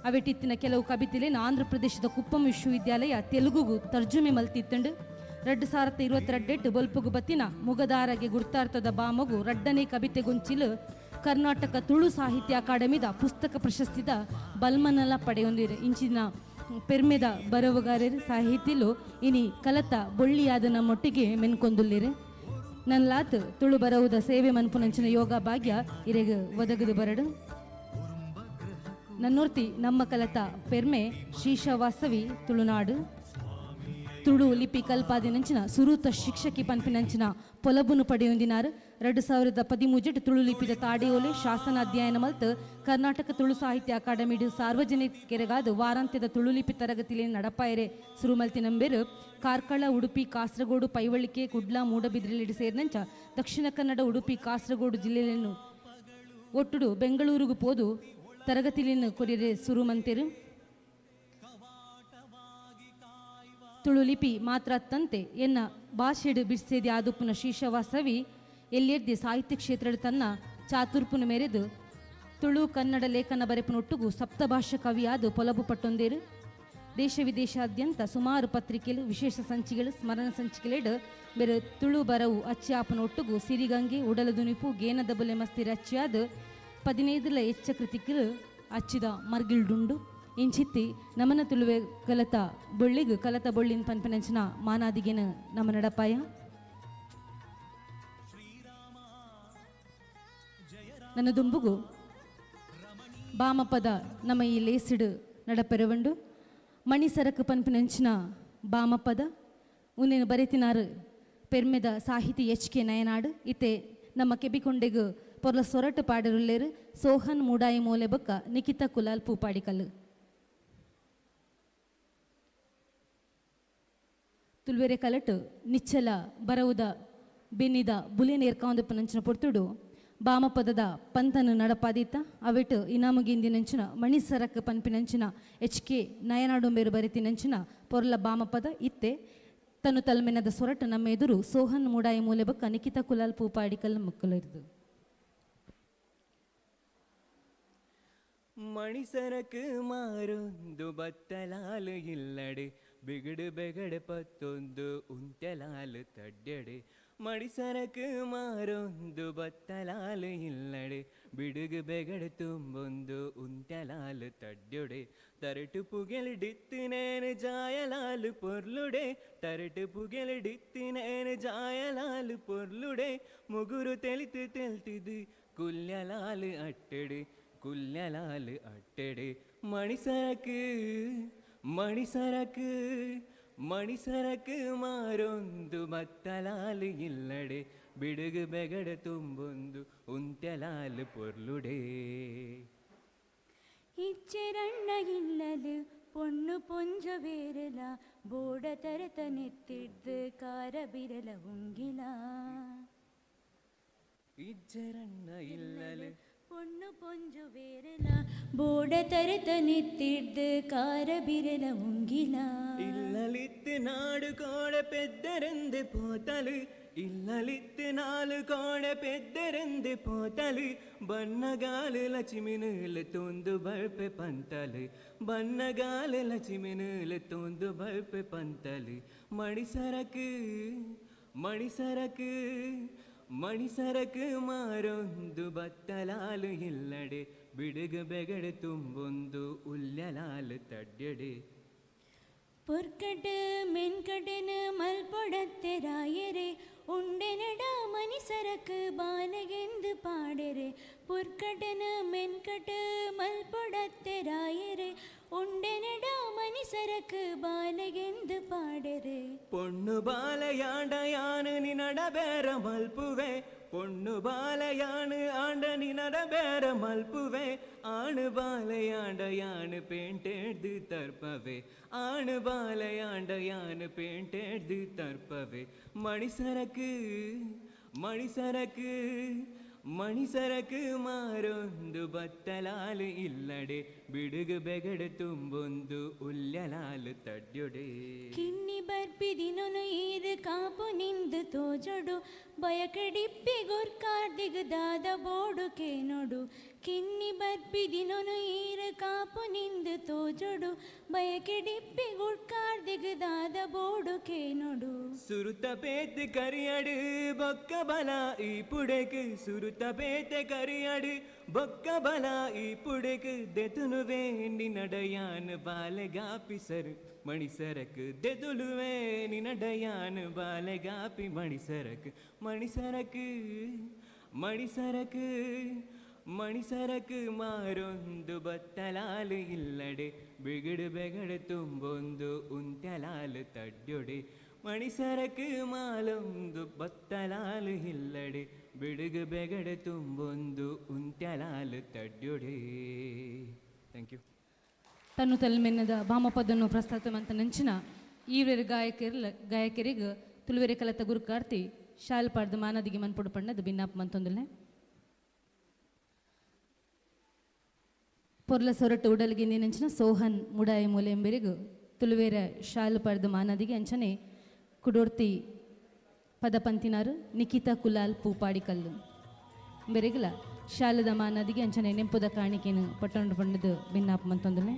ಅವೆಟಿತ್ತಿನ ಕೆಲವು ಕವಿತೆಲೇನ ಆಂಧ್ರ ಪ್ರದೇಶದ ಕುಪ್ಪಂ ವಿಶ್ವವಿದ್ಯಾಲಯ ತೆಲುಗುಗು ತರ್ಜುಮೆ ಮಲ್ತಿತ್ತಂಡು. 2022 ಬೊಲ್ಪುಗು ಬತ್ತಿನ ಮುಗದಾರಗೆ ಗುರ್ತಾರ್ಥದ ಬಾಮಗು ರಡ್ಡನೇ ಕವಿತೆ ಗೊಂಚಿಲು ಕರ್ನಾಟಕ ತುಳು ಸಾಹಿತ್ಯ ಅಕಾಡೆಮಿದ ಪುಸ್ತಕ ಪ್ರಶಸ್ತಿದ ಬಲ್ಮನಲ ಪಡೆಯೊಂದಿರು. ಇಂಚಿನ ಪೆರ್ಮೆದ ಬರವುಗಾರರು ಸಾಹಿತಿಲು ಇನಿ ಕಲತ ಬೊಳ್ಳಿಯಾದ ನಮ್ಮೊಟ್ಟಿಗೆ ಮೆನ್ಕೊಂದುಲ್ಲಿರು. ನನ್ಲಾತ್ ತುಳು ಬರವುದ ಸೇವೆ ಮನ್ಪುನಂಚಿನ ಯೋಗ ಭಾಗ್ಯ ಇರೆಗ್ ಒದಗದು ಬರಡು. ನನ್ನೂರ್ತಿ ನಮ್ಮ ಕಲತ ಪೆರ್ಮೆ ಶ್ರೀಶವಾಸವಿ ತುಳುನಾಡು ತುಳು ಲಿಪಿ ಕಲ್ಪಾದಿನಂಚಿನ ಸುರೂತ ಶಿಕ್ಷಕಿ ಪನ್ಪಿನಂಚಿನ ಪೊಲಬುನು ಪಡೆಯೊಂದಿನಾರು. 2013 ತುಳು ಲಿಪಿದ ತಾಡಿಯೋಲೆ ಶಾಸನ ಅಧ್ಯಯನ ಮಲ್ತ್ ಕರ್ನಾಟಕ ತುಳು ಸಾಹಿತ್ಯ ಅಕಾಡೆಮಿಡು ಸಾರ್ವಜನಿಕರಿಗಾದ ವಾರಾಂತ್ಯದ ತುಳು ಲಿಪಿ ತರಗತಿಲಿ ನಡಪಾಯರೆ ಸುರುಮಲ್ತಿನಂಬೆರು. ಕಾರ್ಕಳ, ಉಡುಪಿ, ಕಾಸರಗೋಡು, ಪೈವಳಿಕೆ, ಕುಡ್ಲ, ಮೂಡಬಿದ್ರೆಲಿಡು ಸೇರಿನಂಚ ದಕ್ಷಿಣ ಕನ್ನಡ, ಉಡುಪಿ, ಕಾಸರಗೋಡು ಜಿಲ್ಲೆಯನ್ನು ಒಟ್ಟುಡು ಬೆಂಗಳೂರುಗು ಪೋದು ತರಗತಿಲಿನ ಕೊರಿಯರೆ ಸುರು ಮಂತೆರು. ತುಳು ಲಿಪಿ ಮಾತ್ರ ತಂತೆ ಎನ್ನ ಭಾಷೆಡು ಬಿಡ್ಸೇದಿ ಆದುಪ್ಪುನ ಶೀಶವಾಸವಿ ಎಲ್ಲೆರ್ದಿ ಸಾಹಿತ್ಯ ಕ್ಷೇತ್ರದ ತನ್ನ ಚಾತುರ್ಪುನ ಮೇರೆದು ತುಳು ಕನ್ನಡ ಲೇಖನ ಬರೆಪುನೊಟ್ಟುಗು ಸಪ್ತಭಾಷಾ ಕವಿಯಾದ ಪೊಲಬು ಪಟ್ಟೊಂದೇರು. ದೇಶ ವಿದೇಶಾದ್ಯಂತ ಸುಮಾರು ಪತ್ರಿಕೆಗಳು, ವಿಶೇಷ ಸಂಚಿಕೆಗಳು, ಸ್ಮರಣ ಸಂಚಿಕೆಲೆಡು ಬೇರೆ ತುಳು ಬರವು ಅಚ್ಚಾಪನ ಒಟ್ಟುಗು ಸಿರಿಗಂಗೆ, ಉಡಲದುನಿಪು, ಗೇನದ ಬುಲೆ ಮಸ್ತಿರ ಅಚ್ಚಿಯಾದ 15ಲ ಎಚ್ಚ ಕೃತಿಕರು ಅಚ್ಚಿದ ಮರ್ಗಿಲ್ಡುಂಡು. ಇಂಚಿತ್ತಿ ನಮನ ತುಳುವೆ ಕಲತ ಬೊಳ್ಳಿಗ್ ಕಲತ ಬೊಳ್ಳಿನ ಪನ್ಪನಂಚಿನ ಮಾನಾದಿಗೆನ ನಮ್ಮ ನಡಪಾಯ. ನನ್ನ ದುಂಬುಗು ಬಾಮಪದ ನಮ್ಮ ಈ ಲೇಸಿಡು ನಡಪೆರವಂಡು. ಮಣಿಸರಕು ಪನ್ಪಿನಂಚಿನ ಬಾಮಪದ ಉನ್ನೇನು ಬರೆತಿನಾರು ಪೆರ್ಮೆದ ಸಾಹಿತಿ ಎಚ್ ಕೆ ನಯನಾಡು. ಇತ್ತೆ ನಮ್ಮ ಕೆಬಿಕೊಂಡೆಗು ಪೊರ್ಲ ಸೊರಟು ಪಾಡರುಲ್ಲೇರು ಸೋಹನ್ ಮೂಡಾಯಿ ಮೂಲೆ ಬೊಕ್ಕ ನಿಖಿತಾ ಕುಲಾಲ್ ಪೂಪಾಡಿಕಲ್ಲು. ತುಲ್ವೆರೆ ಕಲಟು ನಿಚ್ಚಲ ಬರವುದ ಬೆನ್ನಿದ ಬುಲೆ ನೇರ್ಕಾಂದಪ್ಪನಂಚಿನ ಪೊರ್ತುಡು ಬಾಮಪದದ ಪಂತನು ನಡಪಾದಿತ್ತ ಅವೆಟು ಇನಾಮುಗಿಂದಿನಂಚಿನ ಮಣಿಸರಕ್ ಪನ್ಪಿನಂಚಿನ ಎಚ್ ಕೆ ನಯನಾಡುಂಬೇರು ಬರಿತಿನಂಚಿನ ಪೊರ್ಲ ಬಾಮಪದ ಇತ್ತೆ ತನು ತಲ್ಮೆನದ ಸೊರಟು ನಮ್ಮ ಎದುರು ಸೋಹನ್ ಮೂಡಾಯಿ ಮೂಲೆ ಬೊಕ್ಕ ನಿಖಿತಾ ಕುಲಾಲ್ ಪೂಪಾಡಿಕಲ್ ಮುಕ್ಕಲಿರ್ದು. ಮಣಿಸರಕ್ ಮಾರೊಂದು ಬತ್ತಲಾಲು ಇಲ್ಲಡೆ ಬಿಗಡು ಬೆಗಡೆ ಪತ್ತೊಂದು ಉಂತೆಲಾಲು ತಡ್ಡೆಡೆ. ಮಣಿಸರಕ್ ಮಾರೊಂದು ಬತ್ತಲಾಲು ಇಲ್ಲಡೆ ಬಿಡುಗು ಬೆಗಡೆ ತುಂಬೊಂದು ಉಂತೆಲಾಲು ತಡ್ಡೊಡೆ. ತರಟು ಪುಗೆಲಿಡಿತ್ತಿನೇನು ಜಾಯಲಾಲು ಪೊರ್ಲುಡೆ, ತರಟು ಪುಗೆಲಿಡಿತ್ತಿನೇನು ಜಾಯಲಾಲು ಪೊರ್ಲುಡೆ. ಮುಗುರು ತೆಲಿತು ತೆಲ್ತಿದು ಕುಲ್ಯಲಾಲು ಅಟ್ಟೆಡೆ, ಕುಲ್ಯಲಾಲು ಅಟ್ಟೆಡೆ. ಮಣಿಸರಕ್ ಮಣಿಸರಕ್ ಮಣಿಸರಕ್ ಮಾರೊಂದು ಬತ್ತಲಾಲು ಇಲ್ಲಡೆ ಬಿಡುಗು ಬೆಗಡೆ ತುಂಬೊಂದು ಉಂತೆಲಾಲು ಪೊರ್ಲುಡೆ. ಇಚ್ಚೆರಣ್ಣ ಇಲ್ಲಲು ಪೊಣ್ಣು ಪೊಂಜ ಬೇರಲ ಬೋಡ ತರತ ನೆತ್ತಿಡ್ದು ಕಾರ ಬಿರಲ ಉಂಗಿಲ. ಇಜ್ಜರಣ್ಣ ಇಲ್ಲಲು ಪೊಣ್ಣು ಪೊಂಜು ಬೇರಲ ಬೋಡ ತರತ ನೆತ್ತಿಡ್ದು ಕಾರ ಬಿರಲ ಉಂಗಿಲ. ಇಲ್ಲಲಿತ್ತು ನಾಡು ಕೋಡೆ ಪೆದ್ದರೆಂದು ಪೋತಲು, ಇಲ್ಲಲಿತ್ತು ನಾಲು ಕೋಡೆ ಪೆದ್ದರೆಂದು ಪೋತಲು. ಬನ್ನಗಾಲು ಲಕ್ಷ್ಮಿನೂಲು ತೋಂದು ಬರ್ಪೆ ಪಂತಲು, ಬನ್ನಗಾಲು ಲಕ್ಷ್ಮಿನೂಲು ತೋಂದು ಬರ್ಪೆ ಪಂತಲು. ಮಣಿಸರಕ್ ಮಣಿಸರಕ್ ಮಣಿಸರಕ್ ಮಾರೊಂದು ಬತ್ತಲಾಲು ಇಲ್ಲಡೆ ಬಿಡುಗು ಬೆಗಡೆ ತುಂಬೊಂದು ಉಲ್ಯಲಾಲು ತಡ್ಡೆಡೆ. ಪೊರ್ಕಟ ಮೆನ್ಕಟನ ಮಲ್ಪೊಡತ್ತೆ ರಾಯರೆ ಉಂಡೆನಡ ಮನಿಸರಕ್ ಬಾಲಗೆಂದು ಪಾಡೆರೆ. ಪೊರ್ಕಟನ ಮೆನ್ಕಟ ಮಲ್ಪೊಡತ್ತೆ ರಾಯರೆ ಉಂಡೆನಡ ಮನಿಸರಕ್ ಬಾಲಗೆಂದು ಪಾಡೆರೆ. ಪೊಣ್ಣು ಬಾಲಯಾಂಡ ಯಾನು ನಿನಡ ಬೇರ ಮಲ್ಪುವೆ, ಪೊಣ್ಣು ಬಾಲಯಾನು ಆಂಡ ನಿನಡ ಬೇರ ಮಲ್ಪುವೆ. ಆಣು ಬಾಲಯಾಂಡ ಯಾನು ಪೇಂಟೆಡ್ದು ತರ್ಪವೆ, ಆಣು ಬಾಲಯಾಂಡ ಯಾನು ಪೇಂಟೆಡ್ದು ತರ್ಪವೆ. ಮಣಿಸರಕ್ ಮಣಿಸರಕ್ ಮಣಿಸರಕ್ ಮಾರೊಂದು ಬತ್ತಲಾಲು ಇಲ್ಲಡೆ ಬಿಡುಗು ಬೆಗಡೆ ತುಂಬೊಂದು ಉಲ್ಯಲಾಲು ತಡ್ಯೊಡೆ. ಕಿನ್ನಿ ಬರ್ಪಿದಿನೊನು ಈರು ಕಾಪು ನಿಂದು ತೋಜೊಡು ಬಯಕಡಿಪ್ಪಿ ಗೊರ್ಕಾರ್ದಿಗ್ ದಾದ ಬೋಡು ಕೇನೊಡು. ಕಿನ್ನಿ ಬರ್ಪಿದಿನೊನು ಈರು ಕಾಪು ನಿಂದು ತೋಜೊಡು ಬಯಕೆಡಿಪ್ಪಿ ಗುಡ್ಕಾರ್ದಿಗ್ ದಾದ ಬೋಡು ಕೇನೊಡು. ಸುರುತ ಪೇತ್ ಕರಿಯಡು ಬೊಕ್ಕ ಬಲ ಈ ಪುಡೆಕ್, ಸುರುತ ಪೇತೆ ಕರಿಯಡು ಬೊಕ್ಕ ಬಲ ಈ ಪುಡೆಕ್. ದೆತುನುವೆ ನಿನ್ನಡಯಾನ್ ಬಾಲೆಗಾಪಿ ಸರು ಮಣಿಸರಕ್, ದೆದುಲುವೆ ನಿನ್ನಡಯಾನ್ ಬಾಲೆಗಾಪಿ ಮಣಿಸರಕ್. ಮಣಿಸರಕ್ ಮಣಿಸರಕ್ ಮಣಿಸರಕ್ ಮಾರೊಂದು ಬತ್ತಲಾಲು ಇಲ್ಲಡೆ ಬಿಗಡು ಬೆಗಡೆ ತುಂಬೊಂದು ಉಂತೆಲಾಲು ತಡ್ಯೊಡೆ. ಮಣಿಸರಕ್ ಮಾಲೊಂದು ಬತ್ತಲಾಲು ಇಲ್ಲಡೆ ಬಿಡುಗು ಬೆಗಡೆ ತುಂಬೊಂದು ಉಂತೆಲಾಲು ತಡ್ಯೊಡೆ. Thank you. ತನ್ನು ತಲ್ಮೆನ್ನದ ಭಾಮಪದನ್ನು ಪ್ರಸ್ತಾಪ ಮಂತ ನಂಚಿನ ಈವೇರು ಗಾಯಕರಿಗೆ ತುಳುವೆರೆ ಕಲತ ಗುರುಕಾರ್ತಿ ಶಾಲ್ ಪಾಡ್ದು ಮಾನದಿಗೆ ಮನ್ಪೊಡು ಪಣ್ಣದು ಬಿನ್ನಾಪ್ ಮಂತೊಂದುಲ್ಲೆ. ಪೊರ್ಲ ಸೊರಟು ಉಡಲ್ಗೆ ನೆಂಚಿನ ಸೋಹನ್ ಮುಡಾಯ ಮೂಲೆಂಬೆರಿಗು ತುಳುವೇರ ಶಾಲು ಪಡೆದ ಮಾನದಿಗೆ ಅಂಚನೆ ಕುಡೋರ್ತಿ ಪದಪಂತಿನಾರು ನಿಖಿತಾ ಕುಲಾಲ್ ಪೂಪಾಡಿಕಲ್ಲು ಬೆರೆಗಲ ಶಾಲದ ಮಾನದಿಗೆ ಅಂಚನೆ ನೆಂಪುದ ಕಾಣಿಕೆನು ಪಟ್ಟಣ ಪಂಡದು ಭಿನ್ನಾಪ ಮಂತೊಂದಲೆ.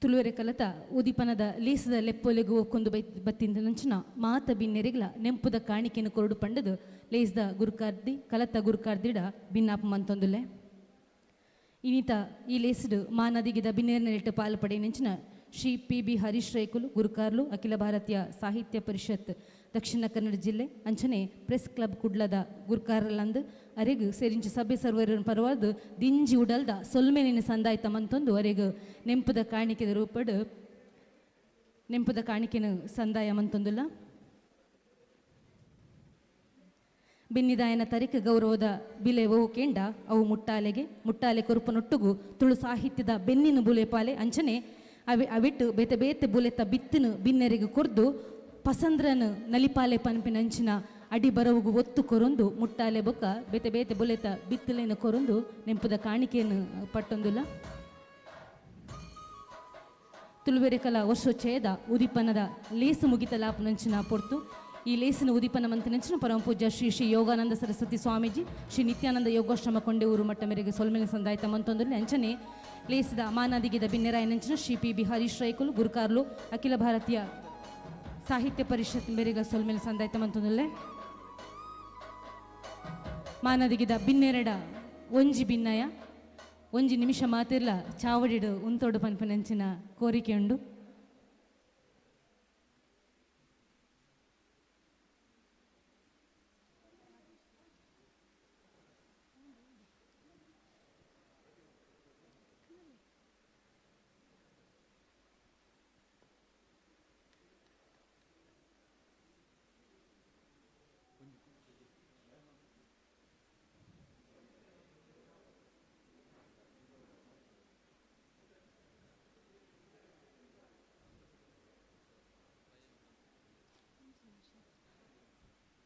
ತುಳುವೆರೆ ಕಲತ ಉದಿಪನದ ಲೇಸದ ಲೆಪ್ಪೊಲೆಗು ಒಕ್ಕೊಂದು ಬತ್ತಿಂದ ನಂಚಿನ ಮಾತ ಬಿನ್ನೆರೆಗ್ಲ ನೆಂಪುದ ಕಾಣಿಕೆಯನ್ನು ಕೊರಡು ಪಂಡದು ಲೇಸ್ದ ಗುರುಕಾರ್ದಿ ಕಲತ ಗುರುಕಾರ್ದಿಡ ಭಿನ್ನಾಪ ಮಂತೊಂದುಲೆ. ಇನಿತ ಈ ಲೇಸ್ಡ್ ಮಾನದಿಗಿದ ಬಿನ್ನೇರಿನ ಪಾಲು ಪಡೆ ನೆಂಚಿನ ಶ್ರೀ ಪಿ ಬಿ ಹರೀಶ್ ರೈಕುಲು ಗುರುಕಾರ್ಲು ಅಖಿಲ ಭಾರತೀಯ ಸಾಹಿತ್ಯ ಪರಿಷತ್ ದಕ್ಷಿಣ ಕನ್ನಡ ಜಿಲ್ಲೆ ಅಂಚನೆ ಪ್ರೆಸ್ ಕ್ಲಬ್ ಕುಡ್ಲದ ಗುರುಕಾರಲಂದು ಅರೆಗು ಸೇರಿಂಚು ಸಭೆ ಸರ್ವರನ್ನು ಪರವಾದ ದಿಂಜಿ ಉಡಲ್ದ ಸೊಲ್ಮೆನಿನ ಸಂದಾಯ್ತ ಮಂತೊಂದು ಅರೆಗು ನೆಂಪುದ ಕಾಣಿಕೆದ ರೂಪಡು ನೆಂಪುದ ಕಾಣಿಕೆನ ಸಂದಾಯ ಮಂತೊಂದುಲ್ಲ. ಬೆನ್ನಿದಾಯನ ತರಿಕ ಗೌರವದ ಬಿಲೆ ಓವು ಕೇಂಡ ಅವು ಮುಟ್ಟಾಲೆಗೆ ಮುಟ್ಟಾಲೆ ಕೊರುಪನೊಟ್ಟುಗು ತುಳು ಸಾಹಿತ್ಯದ ಬೆನ್ನಿನ ಬುಲೆಪಾಲೆ ಅಂಚನೆ ಅವಿ ಅವಿಟ್ಟು ಬೇತೆ ಬೇತೆ ಬುಲೆತ ಬಿತ್ತಿನ ಬಿನ್ನೆರೆಗೆ ಕೊರ್ದು ಪಸಂದ್ರನ ನಲಿಪಾಲೆ ಪನ್ಪಿನಂಚಿನ ಅಡಿ ಬರವುಗು ಒತ್ತು ಕೊರೊಂದು ಮುಟ್ಟಾಲೆ ಬೊಕ್ಕ ಬೇತೆ ಬೇತೆ ಬುಲೆತ ಬಿತ್ತಲೇನು ಕೊರೊಂದು ನೆಂಪುದ ಕಾಣಿಕೆಯನ್ನು ಪಟ್ಟೊಂದುಲ್ಲ. ತುಳುವೆರೆ ಕಲಾ ವರ್ಷೋಚ್ಚಯದ ಉದಿಪನದ ಲೇಸು ಮುಗಿತಲಾಪನಂಚಿನ ಪೊರ್ತು ಈ ಲೇಸಿನ ಉದಿಪನ ಮಂತಿನಂಚಿನ ಪರಮ ಪೂಜ್ಯ ಶ್ರೀ ಶ್ರೀ ಯೋಗಾನಂದ ಸರಸ್ವತಿ ಸ್ವಾಮೀಜಿ ಶ್ರೀ ನಿತ್ಯಾನಂದ ಯೋಗಾಶ್ರಮ ಕೊಂಡೆಊರು ಮಟ್ಟ ಮೇರೆಗೆ ಸೊಲ್ಮೆಲೆ ಸಂದಾಯ್ತ ಮಂತೊಂದುಲ್ಲ. ಅಂಚನೆ ಲೇಸಿದ ಮಾನಾದಿಗಿದ ಬಿನ್ನೆರಾಯನಂಚಿನ ಶ್ರೀ ಪಿ ಬಿ ಹರೀಶ್ ರೈಕುಲು ಗುರುಕಾರ್ಲು ಅಖಿಲ ಭಾರತೀಯ ಸಾಹಿತ್ಯ ಪರಿಷತ್ ಮೇರೆಗೆ ಸೊಲ್ಮೆಲೆ ಸಂದಾಯ್ತ ಮಂತೊಂದುಲ್ಲೆ. ಮಾನದಿಗಿದ ಬಿನ್ನೆರಡ ಒಂಜಿ ಬಿನ್ನಯ ಒಂಜಿ ನಿಮಿಷ ಮಾತಿರ್ಲ ಚಾವಡಿಡು ಉಂತೋಡು ಪನ್ಪನಂಚಿನ ಕೋರಿಕೆ ಉಂಡು.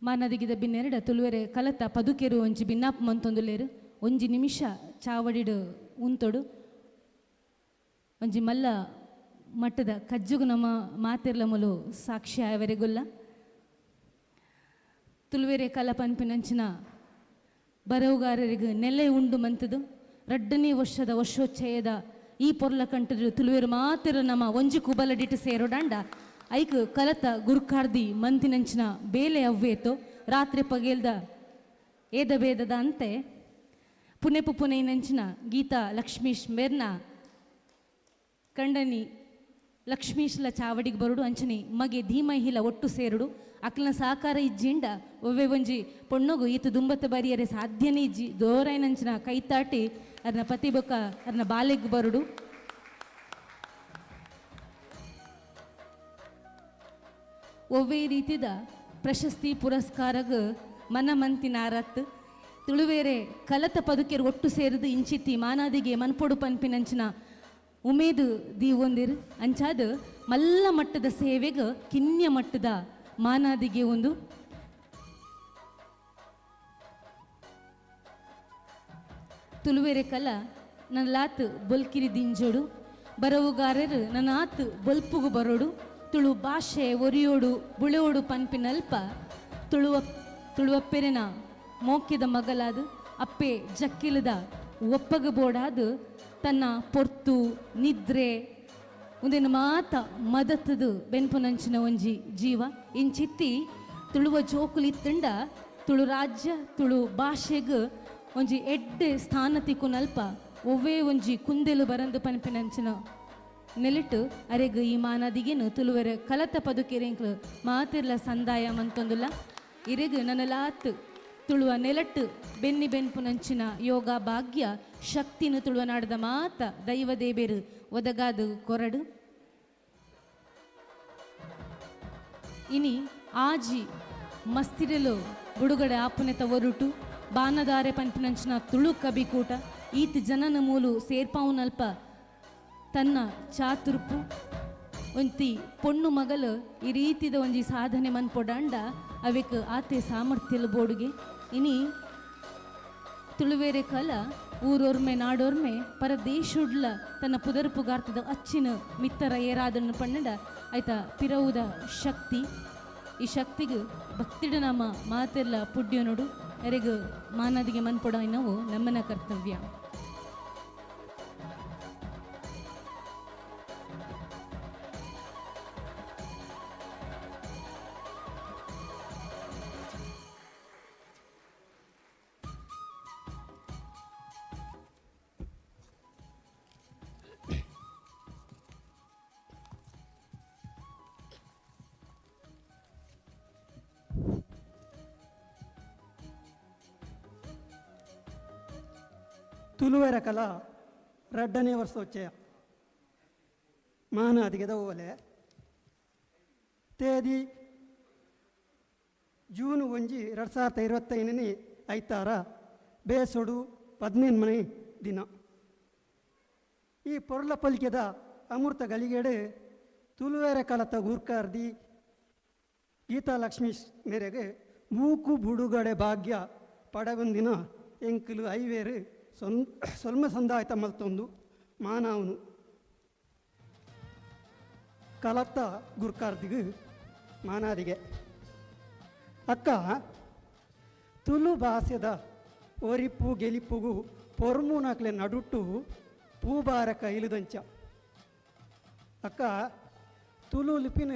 ಮಾನದಿಗಿದ ಬಿನ್ನೆರಡ ತುಳುವೆರೆ ಕಲತ ಪದುಕೆರು ಒಂಜಿ ಬಿನ್ನಾಪ್ ಮಂತೊಂದುಲೇರು ಒಂಜಿ ನಿಮಿಷ ಚಾವಡಿಡು ಉಂತೊಡು ಒಂಜಿ ಮಲ್ಲ ಮಟ್ಟದ ಕಜ್ಜುಗು ನಮ್ಮ ಮಾತಿರ್ಲ ಮುಲು ಸಾಕ್ಷಿ ಆಯವರೆಗುಲ್ಲ. ತುಳುವೆರೆ ಕಲ ಪನ್ಪಿನಂಚಿನ ಬರವುಗಾರರಿಗೆ ನೆಲೆ ಉಂಡು ಮಂತದು ರಡ್ಡನೇ ವರ್ಷದ ವರ್ಷೋಚ್ಚಯದ ಈ ಪೊರ್ಲ ಕಂಟರು ತುಳುವೆರು ಮಾತಿರ ನಮ್ಮ ಒಂಜಿ ಕುಬಲಡಿಟ್ಟು ಸೇರೋಡಾಂಡ ಐಕ್ ಕಲತ ಗುರುಕಾರ್ದಿ ಮಂತಿನಂಚಿನ ಬೇಲೆ ಅವ್ವೇತೋ ರಾತ್ರಿ ಪಗೇಲ್ದ ಏದ ಬೇದದ ಅಂತೆ ಪುಣೆಪು ಪುಣೆನಂಚಿನ ಗೀತಾ ಲಕ್ಷ್ಮೀಶ್ ಮೇರ್ನ ಕಂಡನಿ ಲಕ್ಷ್ಮೀಶ್ಲ ಚಾವಡಿಗೆ ಬರುಡು ಅಂಚನೆ ಮಗೆ ಧೀಮಹಿಲ ಒಟ್ಟು ಸೇರುಡು ಅಕ್ಲನ ಸಾಕಾರ ಇಜ್ಜಿಂಡ ಒವ್ವೆ ಒಂಜಿ ಪೊಣ್ಣಗು ಈತ ದುಂಬತ್ತ ಬರಿಯರೆ ಸಾಧ್ಯನೇ ಇಜ್ಜಿ ದೋರಾಯನಂಚಿನ ಕೈತಾಟಿ ಅದನ್ನ ಪತಿ ಬೊಕ್ಕ ಅದನ್ನ ಬಾಲೆಗ್ ಬರುಡು. ಒವ್ವೇ ರೀತಿದ ಪ್ರಶಸ್ತಿ ಪುರಸ್ಕಾರಗ ಮನಮಂತಿನಾರತ್ ತುಳುವೇರೆ ಕಲತ ಪದುಕೆರು ಒಟ್ಟು ಸೇರಿದು ಇಂಚಿತ್ತಿ ಮಾನಾದಿಗೆ ಮನ್ಪೊಡು ಪನ್ಪಿನಂಚಿನ ಉಮೇದು ದೀವೊಂದಿರು ಅಂಚಾದ ಮಲ್ಲ ಮಟ್ಟದ ಸೇವೆಗೆ ಕಿನ್ಯ ಮಟ್ಟದ ಮಾನಾದಿಗೆ ಒಂದು ತುಳುವೇರೆ ಕಲ ನಲ್ಲಾತ್ ಬೊಲ್ಕಿರಿ ದಿಂಜೋಡು ಬರವುಗಾರರು ನನ್ನಾತ್ ಬೊಲ್ಪುಗು ಬರೋಡು ತುಳು ಭಾಷೆ ಒರಿಯೋಡು ಬುಳೆಯೋಡು ಪನ್ಪಿನಲ್ಪ ತುಳುವಪ್ಪೆರೆನ ಮೋಕ್ಯದ ಮಗಲಾದ ಅಪ್ಪೆ ಜಕ್ಕಿಲದ ಒಪ್ಪಗ ಬೋಡಾದ ತನ್ನ ಪೊರ್ತು ನಿದ್ರೆ ಒಂದೇನು ಮಾತ ಮದತ್ತದು ಬೆನ್ಪುನಂಚಿನ ಒಂಜಿ ಜೀವ ಇಂಚಿತ್ತಿ ತುಳುವ ಜೋಕುಲಿತ್ತಂಡ ತುಳು ರಾಜ್ಯ ತುಳು ಭಾಷೆಗೆ ಒಂಜಿ ಎಡ್ಡೆ ಸ್ಥಾನ ತಿಕ್ಕುನಲ್ಪ ಒವ್ವೇ ಒಂಜಿ ಕುಂದೆಲು ಬರಂದು ಪನ್ಪಿನಂಚಿನ ನೆಲಿಟ್ಟು ಅರೆಗ್ ಈ ಮಾನದಿಗೇನು ತುಳುವೆರೆ ಕಲತ ಪದುಕೆರೆಂಕ್ಲು ಮಾತಿರ್ಲ ಸಂದಾಯ ಮಂತೊಂದುಲ್ಲ. ಇರೆಗ್ ನನಲಾತ್ ತುಳುವ ನೆಲಟ್ಟು ಬೆನ್ನಿ ಬೆನ್ಪುನಂಚಿನ ಯೋಗ ಭಾಗ್ಯ ಶಕ್ತಿನ ತುಳುವ ನಾಡದ ಮಾತ ದೈವ ದೇಬೇರು ಒದಗಾದು ಕೊರಡು. ಇನಿ ಆಜಿ ಮಸ್ತಿರಲು ಬುಡುಗಡೆ ಆಪುನೆತ ಒರುಟು ಬಾನದಾರೆ ಪನ್ಪಿನಂಚಿನ ತುಳು ಕಬಿಕೂಟ ಈತ ಜನನ ಮೂಲು ಸೇರ್ಪಾವುನಲ್ಪ ತನ್ನ ಚಾತುರ್ಪು ಒಂತಿ ಪೊಣ್ಣು ಮಗಲು ಈ ರೀತಿದ ಒಂಜಿ ಸಾಧನೆ ಮನ್ಪೊಡಾಂಡ ಅವೆಕ್ ಆತೆ ಸಾಮರ್ಥ್ಯಲು ಬೋಡುಗೆ. ಇನಿ ತುಳುವೇರೆ ಕಲ ಊರೊರ್ಮೆ ನಾಡೋರ್ಮೆ ಪರದೇಶುಡ್ಲ ತನ್ನ ಪುದರ್ಪುಗಾರ್ತದ ಅಚ್ಚಿನ ಮಿತ್ತರ ಏರಾದನ್ನು ಪಣ್ಣಡ ಆಯ್ತ ಪಿರವುದ ಶಕ್ತಿ. ಈ ಶಕ್ತಿಗೆ ಭಕ್ತಿಡ ನಾಮ ಮಾತೆಲ್ಲ ಪುಡ್ಯನೋಡು ಎರೆಗ್ ಮಾನದಿಗೆ ಮನ್ಪೊಡಾಯಿನವು ನಮ್ಮನ ಕರ್ತವ್ಯ. ತುಳುವೆರ ಕಲಾ ರಡ್ಡನೇ ವರ್ಷೋಚ್ಚಯ ಮಾನಾದಿಗೆದ ಓಲೆ ತೇದಿ ಜೂನ್ 1 2025 ಐತಾರ ಬೇಸೊಡು 15ನೇ ದಿನ. ಈ ಪೊರ್ಲ ಪಲಿಕೆದ ಅಮೃತ ಗಳಿಗೆಡೆ ತುಳುವೆರ ಕಲತ ಗುರ್ಕಾರ್ದಿ ಗೀತಾ ಲಕ್ಷ್ಮೀ ಮೇರೆಗೆ ಮೂಕು ಬುಡುಗಡೆ ಭಾಗ್ಯ ಪಡಗೊಂದಿನ ಎಂಕಲು ಐವೇರು ಸೊಲ್ಮ ಸಂದಾಯ್ತ ಮಲ್ತೊಂದು ಮಾನವನು ಕಲತ್ತ ಗುರ್ಕಾರ್ದಿಗು ಮಾನಾದಿಗೆ. ಅಕ್ಕ ತುಳು ಭಾಷೆದ ಒರಿಪು ಗೆಲಿಪುಗು ಪೊರ್ಮುನಕ್ಲೆ ನಡುಟ್ಟು ಪೂಬಾರಕ ಇಲುದಂಚ. ಅಕ್ಕ ತುಳು ಲಿಪಿನ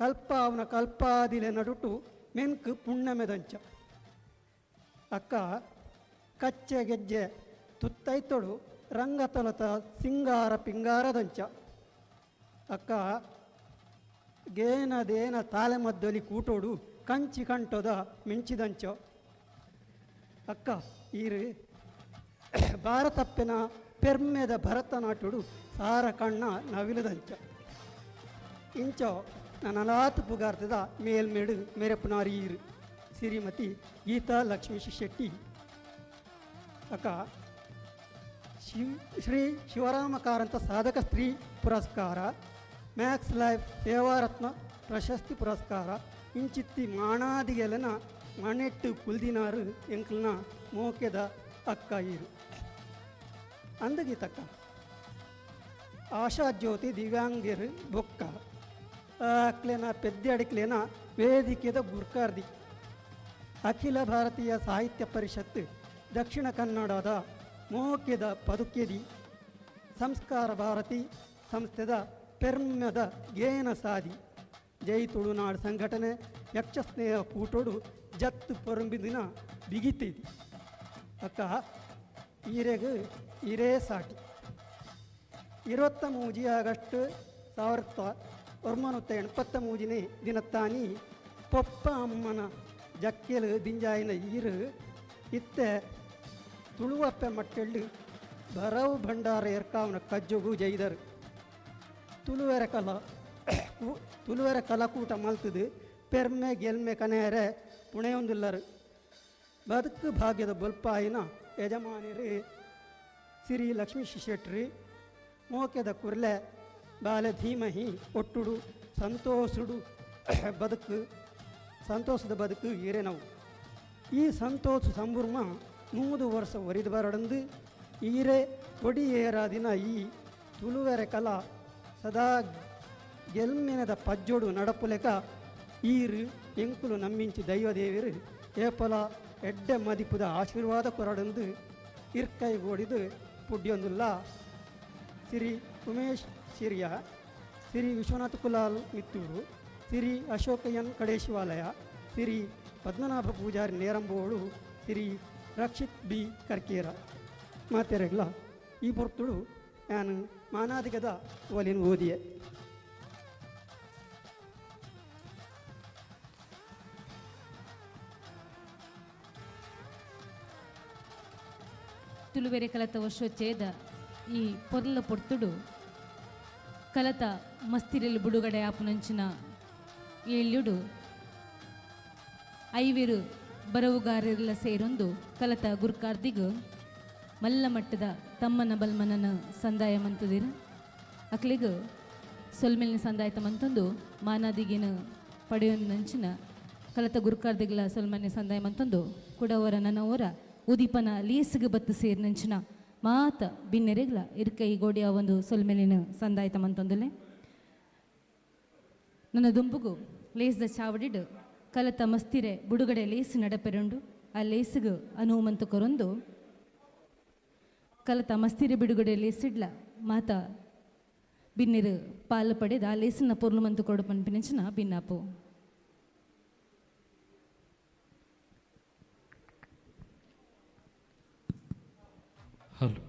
ಕಲ್ಪಾವನ ಕಲ್ಪಾದಿಲೆ ನಡುಟ್ಟು ಮೆನ್ಕು ಪುಣ್ಣಮೆದಂಚ. ಅಕ್ಕ ಕಚ್ಚೆ ಗೆಜ್ಜೆ ತುತ್ತೈತೊಡು ರಂಗತಲತ ಸಿಂಗಾರ ಪಿಂಗಾರದಂಚ. ಅಕ್ಕ ಗೇನ ದೇನ ತಾಲೆಮದ್ದೊಲಿ ಕೂಟೋಡು ಕಂಚಿ ಕಂಠದ ಮಿಂಚಿದಂಚ. ಅಕ್ಕ ಈರು ಭಾರತಪ್ಪೆನ ಪೆರ್ಮೆದ ಭರತನಾಟ್ಯಡು ಸಾರ ಕಣ್ಣ ನವಿಲದಂಚ. ಇಂಚೋ ನನ್ನಲಾತು ಪುಗಾರ್ತದ ಮೇಲ್ಮೇಡು ಮೆರೆಪುನಾರಿ ಈರು ಶ್ರೀಮತಿ ಗೀತಾ ಲಕ್ಷ್ಮೀ ಶೆಟ್ಟಿ. ಅಕ್ಕ ಶ್ರೀ ಶಿವರಾಮ ಕಾರಂತ ಸಾಧಕ ಸ್ತ್ರೀ ಪುರಸ್ಕಾರ, ಮ್ಯಾಕ್ಸ್ ಲೈಫ್ ಸೇವಾರತ್ನ ಪ್ರಶಸ್ತಿ ಪುರಸ್ಕಾರ ಇಂಚಿತ್ತಿ ಮಾಣಾದಿಗೆಲನ ಮಣೆಟ್ಟು ಕುಲ್ದಿನಾರು ಎಂಕ್ಲನ ಮೋಕೆದ ಅಕ್ಕ ಈರು. ಅಂದಗೀತಕ್ಕ ಆಶಾಜ್ಯೋತಿ ದಿವ್ಯಾಂಗರು ಬೊಕ್ಕ ಅಕ್ಲೆನ ಪೆದ್ದೆ ಅಡಿಕ್ಲೇನ ವೇದಿಕೆದ ಗುರ್ಕಾರ್ದಿ. ಅಖಿಲ ಭಾರತೀಯ ಸಾಹಿತ್ಯ ಪರಿಷತ್ ದಕ್ಷಿಣ ಕನ್ನಡದ ಮೋಕೆದ ಪದುಕೆದಿ ಸಂಸ್ಕಾರ ಭಾರತಿ ಸಂಸ್ಥೆದ ಪೆರ್ಮದ ಗೇನ ಸಾದಿ ಜೈ ತುಳುನಾಡು ಸಂಘಟನೆ ಯಕ್ಷಸ್ನೇಹ ಕೂಟೋಡು ಜತ್ತು ಪೊರಂಬಿದಿನ ಬಿಗಿತೈತಿ. ಅಕ್ಕ ಈರೆಗು ಈರೇ ಸಾಟಿ. 23 ಆಗಸ್ಟ್ 1983 ದಿನತ್ತಾನಿ ಪೊಪ್ಪ ಅಮ್ಮನ ಜಕ್ಕೆಲು ದಿಂಜಾಯಿನ ಈರು ಇತ್ತೆ ತುಳುವಪ್ಪೆ ಮಟ್ಟೆಳ್ಳು ಬರವು ಭಂಡಾರ ಎರ್ಕಾವನ ಕಜ್ಜೊಗು ಜೈದರು. ತುಳುವೆರ ಕಲ ತುಳುವೆರ ಕಲಕೂಟ ಮಲ್ತದು ಪೆರ್ಮೆ ಗೆಲ್ಮೆ ಕನೇರೆ ಪುಣೆಯೊಂದುಲ್ಲರು. ಬದುಕು ಭಾಗ್ಯದ ಬೊಲ್ಪಾಯಿನ ಯಜಮಾನಿರು ಸಿರಿ ಲಕ್ಷ್ಮೀ ಶೆಟ್ರಿ ಮೋಕೆದ ಕುರ್ಲೆ ಬಾಲೆ ಧೀಮಹಿ ಒಟ್ಟುಡು ಸಂತೋಷುಡು ಬದುಕು ಸಂತೋಷದ ಬದುಕು ಈರೆನವು. ಈ ಸಂತೋಷ ಸಂಭ್ರಮ 100 ವರ್ಷ ಒರಿದು ಬರಡಂದು ಈರೆ ಕೊಡಿಯೇರಾದಿನ ಈ ತುಳುವೆರೆ ಕಲಾ ಸದಾ ಗೆಲ್ಮೆನದ ಪಜ್ಜೋಡು ನಡಪುಲೆಕ ಈರು ಎಂಕುಲು ನಮ್ಮಿಂಚಿ ದೈವದೇವಿರು ಏಪಲ ಎಡ್ಡೆ ಮದಿಪುದ ಆಶೀರ್ವಾದ ಕೊರಡಂದು ಇರ್ಕೈ ಓಡಿದು ಪುಡ್ಯೊಂದುಲ್ಲ. ಶ್ರೀ ಉಮೇಶ್ ಸಿರಿಯ, ಶ್ರೀ ವಿಶ್ವನಾಥ ಕುಲಾಲ್ ಮಿತ್ತೂರು, ಶ್ರೀ ಅಶೋಕಯ್ಯನ್ ಕಡೇಶಿವಾಲಯ, ಶ್ರೀ ಪದ್ಮನಾಭ ಪೂಜಾರಿ ನೇರಂಬೋಳು, ಶ್ರೀ ರಕ್ಷಿತ್ ಬಿ ಕರ್ಕೇರ ಮಾತೆರಗ್ಲ ಈ ಪೊರ್ತುಡು ನಾನು ಮಾನಾದಿಗದ ಒಲಿನ ಓದಿಯೆ. ತುಳುವೆರೆ ಕಲತ ವರ್ಷೋಚ್ಚಯದ ಈ ಪೊರ್ಲ ಪೊರ್ತುಡು ಕಲತ ಮಸ್ತಿರೆಲ್ ಬುಡುಗಡೆ ಆಪುನಂಚಿನ ಏಳ್ಯುಡು ಐವಿರು ಬರವುಗಾರರೆಲ್ಲ ಸೇರೊಂದು ಕಲತ ಗುರ್ಕಾರ್ದಿಗು ಮಲ್ಲ ಮಟ್ಟದ ತಮ್ಮನ ಬಲ್ಮನನ ಸಂದಾಯ ಮಂತದಿರು. ಅಕ್ಲೆಗ್ ಸೊಲ್ಮೆಲ್ನ ಸಂದಾಯ್ತ ಮಂತೊಂದು ಮಾನಾದಿಗಿನ ಪಡೆಯೊಂದಂಚಿನ ಕಲತ ಗುರುಕಾರ್ದಿಗ್ಲ ಸೊಲ್ಮನೆ ಸಂದಾಯ ಮಂತೊಂದು ಕುಡವರ ನನವರ ಉದೀಪನ ಲೇಸಿಗೆ ಬತ್ತು ಸೇರಿನಂಚಿನ ಮಾತ ಬಿನ್ನೆರೆಗ್ಲ ಇರ್ಕೈ ಗೋಡಿಯ ಒಂದು ಸೊಲ್ಮೆಲಿನ ಸಂದಾಯ್ತ ಮಂತೊಂದುಲೆ. ನನ್ನ ದುಂಬುಗು ಲೇಸ್ದ ಚಾವಡಿಡ್ ಕಲತ ಮಸ್ತಿರೆ ಬುಡುಗಡೆ ಲೇಸ್ ನಡಪೆರುಂಡು. ಆ ಲೇಸಿಗೆ ಅನುಮಂತ ಕೊರೊಂದು ಕಲತ ಮಸ್ತಿರೆ ಬಿಡುಗಡೆ ಲೇಸಿಡ್ಲ ಮಾತ ಬಿನ್ನೆರು ಪಾಲು ಪಡೆದ ಆ ಲೇಸಿನ ಪೊರ್ಲು ಮಂತು ಕೊಡು ಪನ್ಪಿನಂಚಿನ ಬಿನ್ನಾಪು. ಹಲೋ.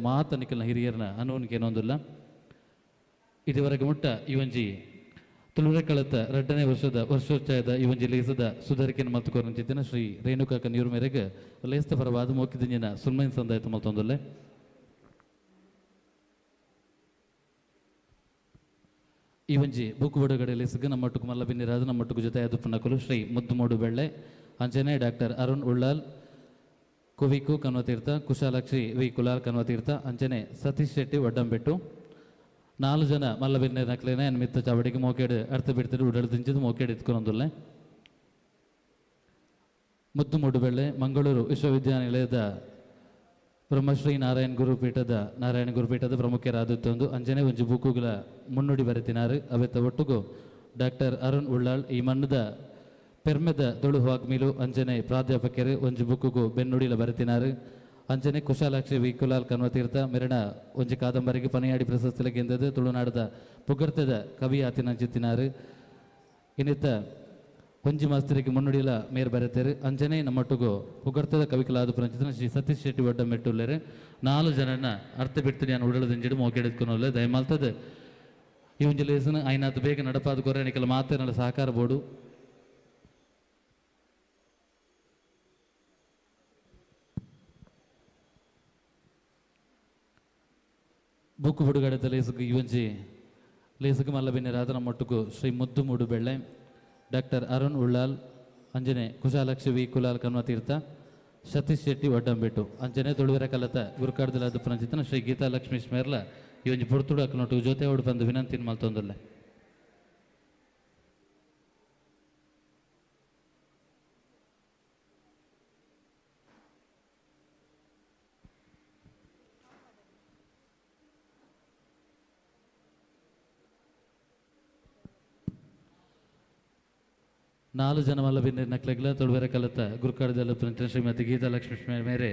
ಮಾತನಿಕಲ್ನ ಹಿರಿಯರ್ನ ಅನುವನಿಕೆ ಇದುವರೆಗೆ ಮುಟ್ಟ ಈ ಒಂಜಿ ತುಳುವೆಕಳತ ರಡ್ಡನೇ ವರ್ಷದ ವರ್ಷೋಚ್ಚಯದ ಈ ಒಂಜಿ ಲೇಸದ ಸುಧಾರಿಕೆಯನ್ನು ಮಲ್ತುಕೊರಂಚಿತ್ತಿನ ಶ್ರೀ ರೇಣುಕಾ ಕನ್ಯೂರ್ ಮೇರೆಗೆ ಲೇಸ್ತ ಪರವಾದ ಮೋಕಿದಿಂಜಿನ ಸುಲ್ಮೈನ್ ಸಂದಾಯತ ಮಲ್ತೊಂದುಲ್ಲೆ. ಈ ಒಂಜಿ ಬುಕ್ ಬಿಡುಗಡೆ ಲೇಸ್ಗೆ ನಮ್ಮಟ್ಟುಕು ಮಲ್ಲ ಬಿನ್ನಿರಾದ ನಮ್ಮಟ್ಟುಕು ಜೊತೆ ಅದುಪ್ಪನಕುಲು ಶ್ರೀ ಮುದ್ದುಮೋಡು ಬೆಳ್ಳೆ, ಅಂಚನೆ ಡಾಕ್ಟರ್ ಅರುಣ್ ಉಳ್ಳಾಲ್, ಕುವಿಕು ಕನ್ವತೀರ್ಥ, ಕುಶಾಲಕ್ಷಿ ವಿ ಕುಲಾಲ್ ಕನ್ವತೀರ್ಥ, ಅಂಚನೆ ಸತೀಶ್ ಶೆಟ್ಟಿ ವಡ್ಡಂಬೆಟ್ಟು. ನಾಲು ಜನ ಮಲ್ಲ ಬಿನ್ನಿರಕ್ಲೇನೆ ಮಿತ್ತ ಚಾವಡಿಗೆ ಮೋಕೇಡು ಅರ್ಥ ಬಿಡ್ತಿಡು ಉಡಲು ತಿಂಚಿದು ಮೋಕೇಡು ಎತ್ಕೊಂಡೊಂದುಲ್ಲೆ. ಮುದ್ದು ಮೂಡುಬೆಳ್ಳೆ ಮಂಗಳೂರು ವಿಶ್ವವಿದ್ಯಾನಿಲಯದ ಬ್ರಹ್ಮಶ್ರೀ ನಾರಾಯಣ ಗುರುಪೀಠದ ನಾರಾಯಣ ಗುರುಪೀಠದ ಪ್ರಮುಖರಾದತ್ತೊಂದು ಅಂಜನೆ ಒಂಜಿ ಬುಕ್ಕುಗಳ ಮುನ್ನುಡಿ ಬರೆತಿನಾರು. ಅವೆತ್ತ ಒಟ್ಟುಗು ಡಾಕ್ಟರ್ ಅರುಣ್ ಉಳ್ಳಾಳ್ ಈ ಮಣ್ಣದ ಪೆರ್ಮೆದ ತುಳು ವಾಗ್ಮಿಲು ಅಂಜನೆ ಪ್ರಾಧ್ಯಾಪಕರು ಒಂಜಿ ಬುಕ್ಕುಗು ಬೆನ್ನುಡಿಲ ಬರೆತಿನಾರು. ಅಂಜನೆ ಕುಶಾಲಾಕ್ಷಿ ವಿ ಕುಲಾಲ್ ಕನ್ವತೀರ್ಥ ಮೆರಣ ಒಂಜಿ ಕಾದಂಬರಿಗೆ ಪನಿಯಾಡಿ ಪ್ರಶಸ್ತಿಲ ಗೆಂದದು ತುಳುನಾಡದ ಪುಗರ್ತದ ಕವಿ ಆತಿನಂಚಿತ್ತಿನಾರು. ಇನ್ನಿತ್ತ ಒಂಜಿ ಮಾಸ್ತರಿಗೆ ಮುನ್ನುಡಿಲ ಮೇರ್ ಬರೆತೇರು. ಅಂಜನೆ ನಮ್ಮೊಟ್ಟಿಗೂ ಪುಗರ್ತದ ಕವಿಕಲಾದ ಪುರಂಚಿತನ ಶ್ರೀ ಸತೀಶ್ ಶೆಟ್ಟಿ ವಡ್ಡ ಮೆಟ್ಟುಲ್ಲೇರು. ನಾಲು ಜನನ ಅರ್ಥ ಬಿಡ್ತೀನಿ ನಾನು ಉಡಲದಿಂಜಿಡು ಮೋಕೆಡೆತ್ಕೊನೊಲ್ಲೆ ದಯಮಾಲ್ತದ ಈ ಒಂಜಿ ಲೇಸನ ಐನಾತ್ ಬೇಗ ನಡಪಾದ ಕೊರೆ ನಿಕಲ ಮಾತೇನಲ ಸಹಕಾರ ಬೋಡು. ಬುಕ್ ಬಿಡುಗಡೆ ಲೇಸುಗು ಈ ಒಂಜಿ ಲೇಸುಗು ಮಲ್ಲ ಬಿನ್ನೆರಾದ ನಮ್ಮೊಟ್ಟುಗು ಶ್ರೀ ಮುದ್ದು ಮೂಡು ಬೆಳ್ಳೆ, ಡಾಕ್ಟರ್ ಅರುಣ್ ಉಳ್ಳಾಲ್, ಅಂಜನೆ ಕುಶಾಲಕ್ಷಿ ವಿ ಕುಲಾಲ್ ಕನ್ವತೀರ್ಥ, ಸತೀಶ್ ಶೆಟ್ಟಿ ವಡ್ಡಂಬೆಟ್ಟು, ಅಂಜನೆ ತುಳುವೆರ ಕಲತ ಗುರುಕಾಡ್ದಲಾದ ಪುರಂಚಿತನ ಶ್ರೀ ಗೀತಾ ಲಕ್ಷ್ಮೀಶ್ ಮೇರ್ಲ ಈ ಒಂಜಿ ಪೊರ್ತುಡು ಅಕ್ಕನೊಟ್ಟು ಜೊತೆ ಓಡು ಬಂದು ವಿನಂತಿ ಮಲ್ತೊಂದುಲ್ಲೆ. ನಾಲು ಜನ ಮಲ್ಲ ಬಿನ್ನೆ ನಕ್ಲೆಗ್ಲ ತುಳುವೆರ ಕಲತ ಗುರುಕಾಡದಲ್ಲ ಪುರಂಚಿತನ ಶ್ರೀಮತಿ ಗೀತಾ ಲಕ್ಷ್ಮೀಶ್ ಮೇರೆ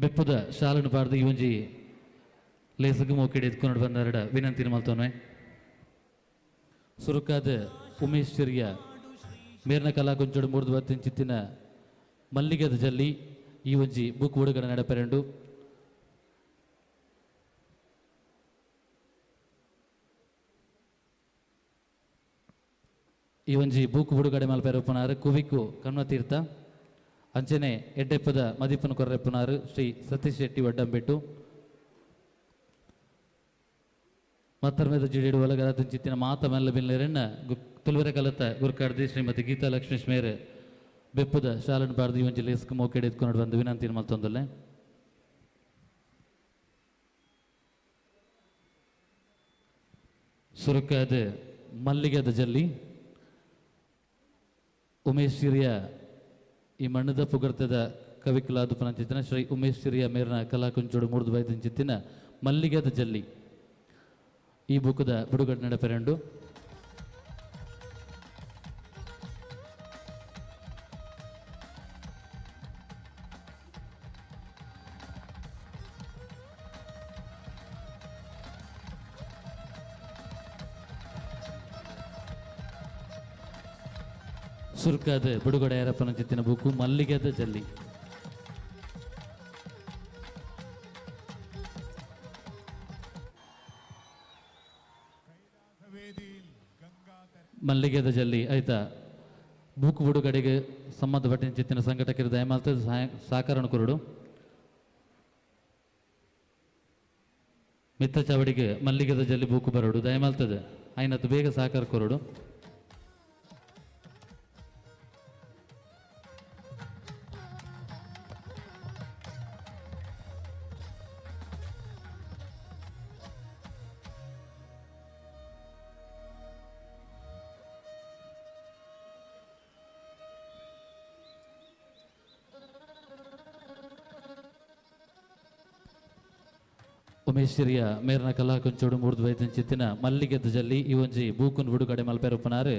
ಬೆಪ್ಪುದ ಶಾಲನು ಪಾಡ್ದು ಈ ಒಂಜಿ ಲೇಸುಗು ಮೋಕಿಡಿ ಎತ್ಕೊಂಡು ಬಂದರಡ ವಿನಂತಿ ಮಲ್ತೋನೆ. ಸುರುಕಾದ ಉಮೇಶ್ ಶಿರಿಯ ಮೇರ್ನ ಕಲಾಕುಂಚೋಡು ಮೂರ್ದು ಬತ್ತಿನ ಮಲ್ಲಿಗೆದ ಜಲ್ಲಿ ಈ ಒಂಜಿ ಬುಕ್ ಬಿಡುಗಡೆ ನಡಪೆರಂಡು. ಈ ಒಂಜಿ ಬೂಕು ಬುಡುಗಡೆ ಮಲ್ಪೆರಪ್ಪನಾರು ಕುವಿಕು ಕನ್ವತೀರ್ಥ, ಅಂಚನೆ ಎಡ್ಡೆಪ್ಪದ ಮದಿಪನ ಕೊರ್ರೆಪ್ಪನಾರು ಶ್ರೀ ಸತೀಶ್ ಶೆಟ್ಟಿ ವಡ್ಡಂಬೆಟ್ಟು, ಮತ್ತರ್ಮೆದ ಜಿಡಿಡು ಒಲಗರ ತುಂಚಿತ್ತಿನ ಮಾತ ಮೆಲ್ಲ ಬಿನ್ಲೆರೆಣ್ಣ ತುಳುವೆರೆ ಕಲತ ಗುರುಕಾಡ್ದಿ ಶ್ರೀಮತಿ ಗೀತಾ ಲಕ್ಷ್ಮೀಶ್ ಮೇರೆ ಬೆಪ್ಪುದ ಶಾಲನ್ ಪಾಡ್ದು ಈ ಒಂಜಿ ಲೇಸ್ಕ್ ಮೋಕೆಡೆ ಎತ್ಕೊಂಡು ಬಂದು ವಿನಂತಿ ಮಲ್ತೊಂದುಲ್ಲೆ. ಸುರುಕಾದ ಮಲ್ಲಿಗೆದ ಜಲ್ಲಿ ಉಮೇಶ್ ಸಿರಿಯ ಈ ಮಣ್ಣದ ಪುಗರ್ತದ ಕವಿಕಲಾದ ಪನಂಚಿತ್ತಿನ ಶ್ರೀ ಉಮೇಶ್ ಸಿರಿಯ ಮೇರಿನ ಕಲಾಕುಂಚೋಡು ಮೂರ್ದು ಬೈದಂಚಿತ್ತಿನ ಮಲ್ಲಿಗೆದ ಜಲ್ಲಿ ಈ ಬುಕ್ಕದ ಬಿಡುಗಡೆ ನಡಪೆರಂಡು. ಸುರ್ಕಾದ ಬಿಡುಗಡೆ ಎರಪನಂಚಿತ್ತಿನ ಬುಕ್ಕು ಮಲ್ಲಿಗೆದ ಜಲ್ಲಿ. ಮಲ್ಲಿಗೆದ ಜಲ್ಲಿ ಆಯ್ತಾ ಬುಕ್ ಬಿಡುಗಡೆಗೆ ಸಂಬಂಧಪಟ್ಟ ಚಿತ್ತಿನ ಸಂಘಟಕರು ದಯಮಾಲ್ತ ಸಹಕಾರಣ ಕೊರಡು. ಮಿತ್ತ ಚಾವಡಿಗೆ ಮಲ್ಲಿಗೆದ ಜಲ್ಲಿ ಬುಕ್ ಬರೋಡು ದಯಮಾಲ್ತದೆ ಆಯ್ನತ್ತು ಬೇಗ ಸಹಕಾರ ಕೊರಡು. ಉಮೇಶ್ ಹಿರಿಯ ಮೇರ್ನ ಕಲಾಕುಂಚೋಡು ಮೂರ್ದು ವೈದ್ಯಂಚಿತ್ತಿನ ಮಲ್ಲಿಗೆದ ಜಲ್ಲಿ ಈ ಒಂಜಿ ಬೂಕುನ್ ಬಿಡುಗಡೆ ಮಲ್ಪೆರಪ್ಪನಾರು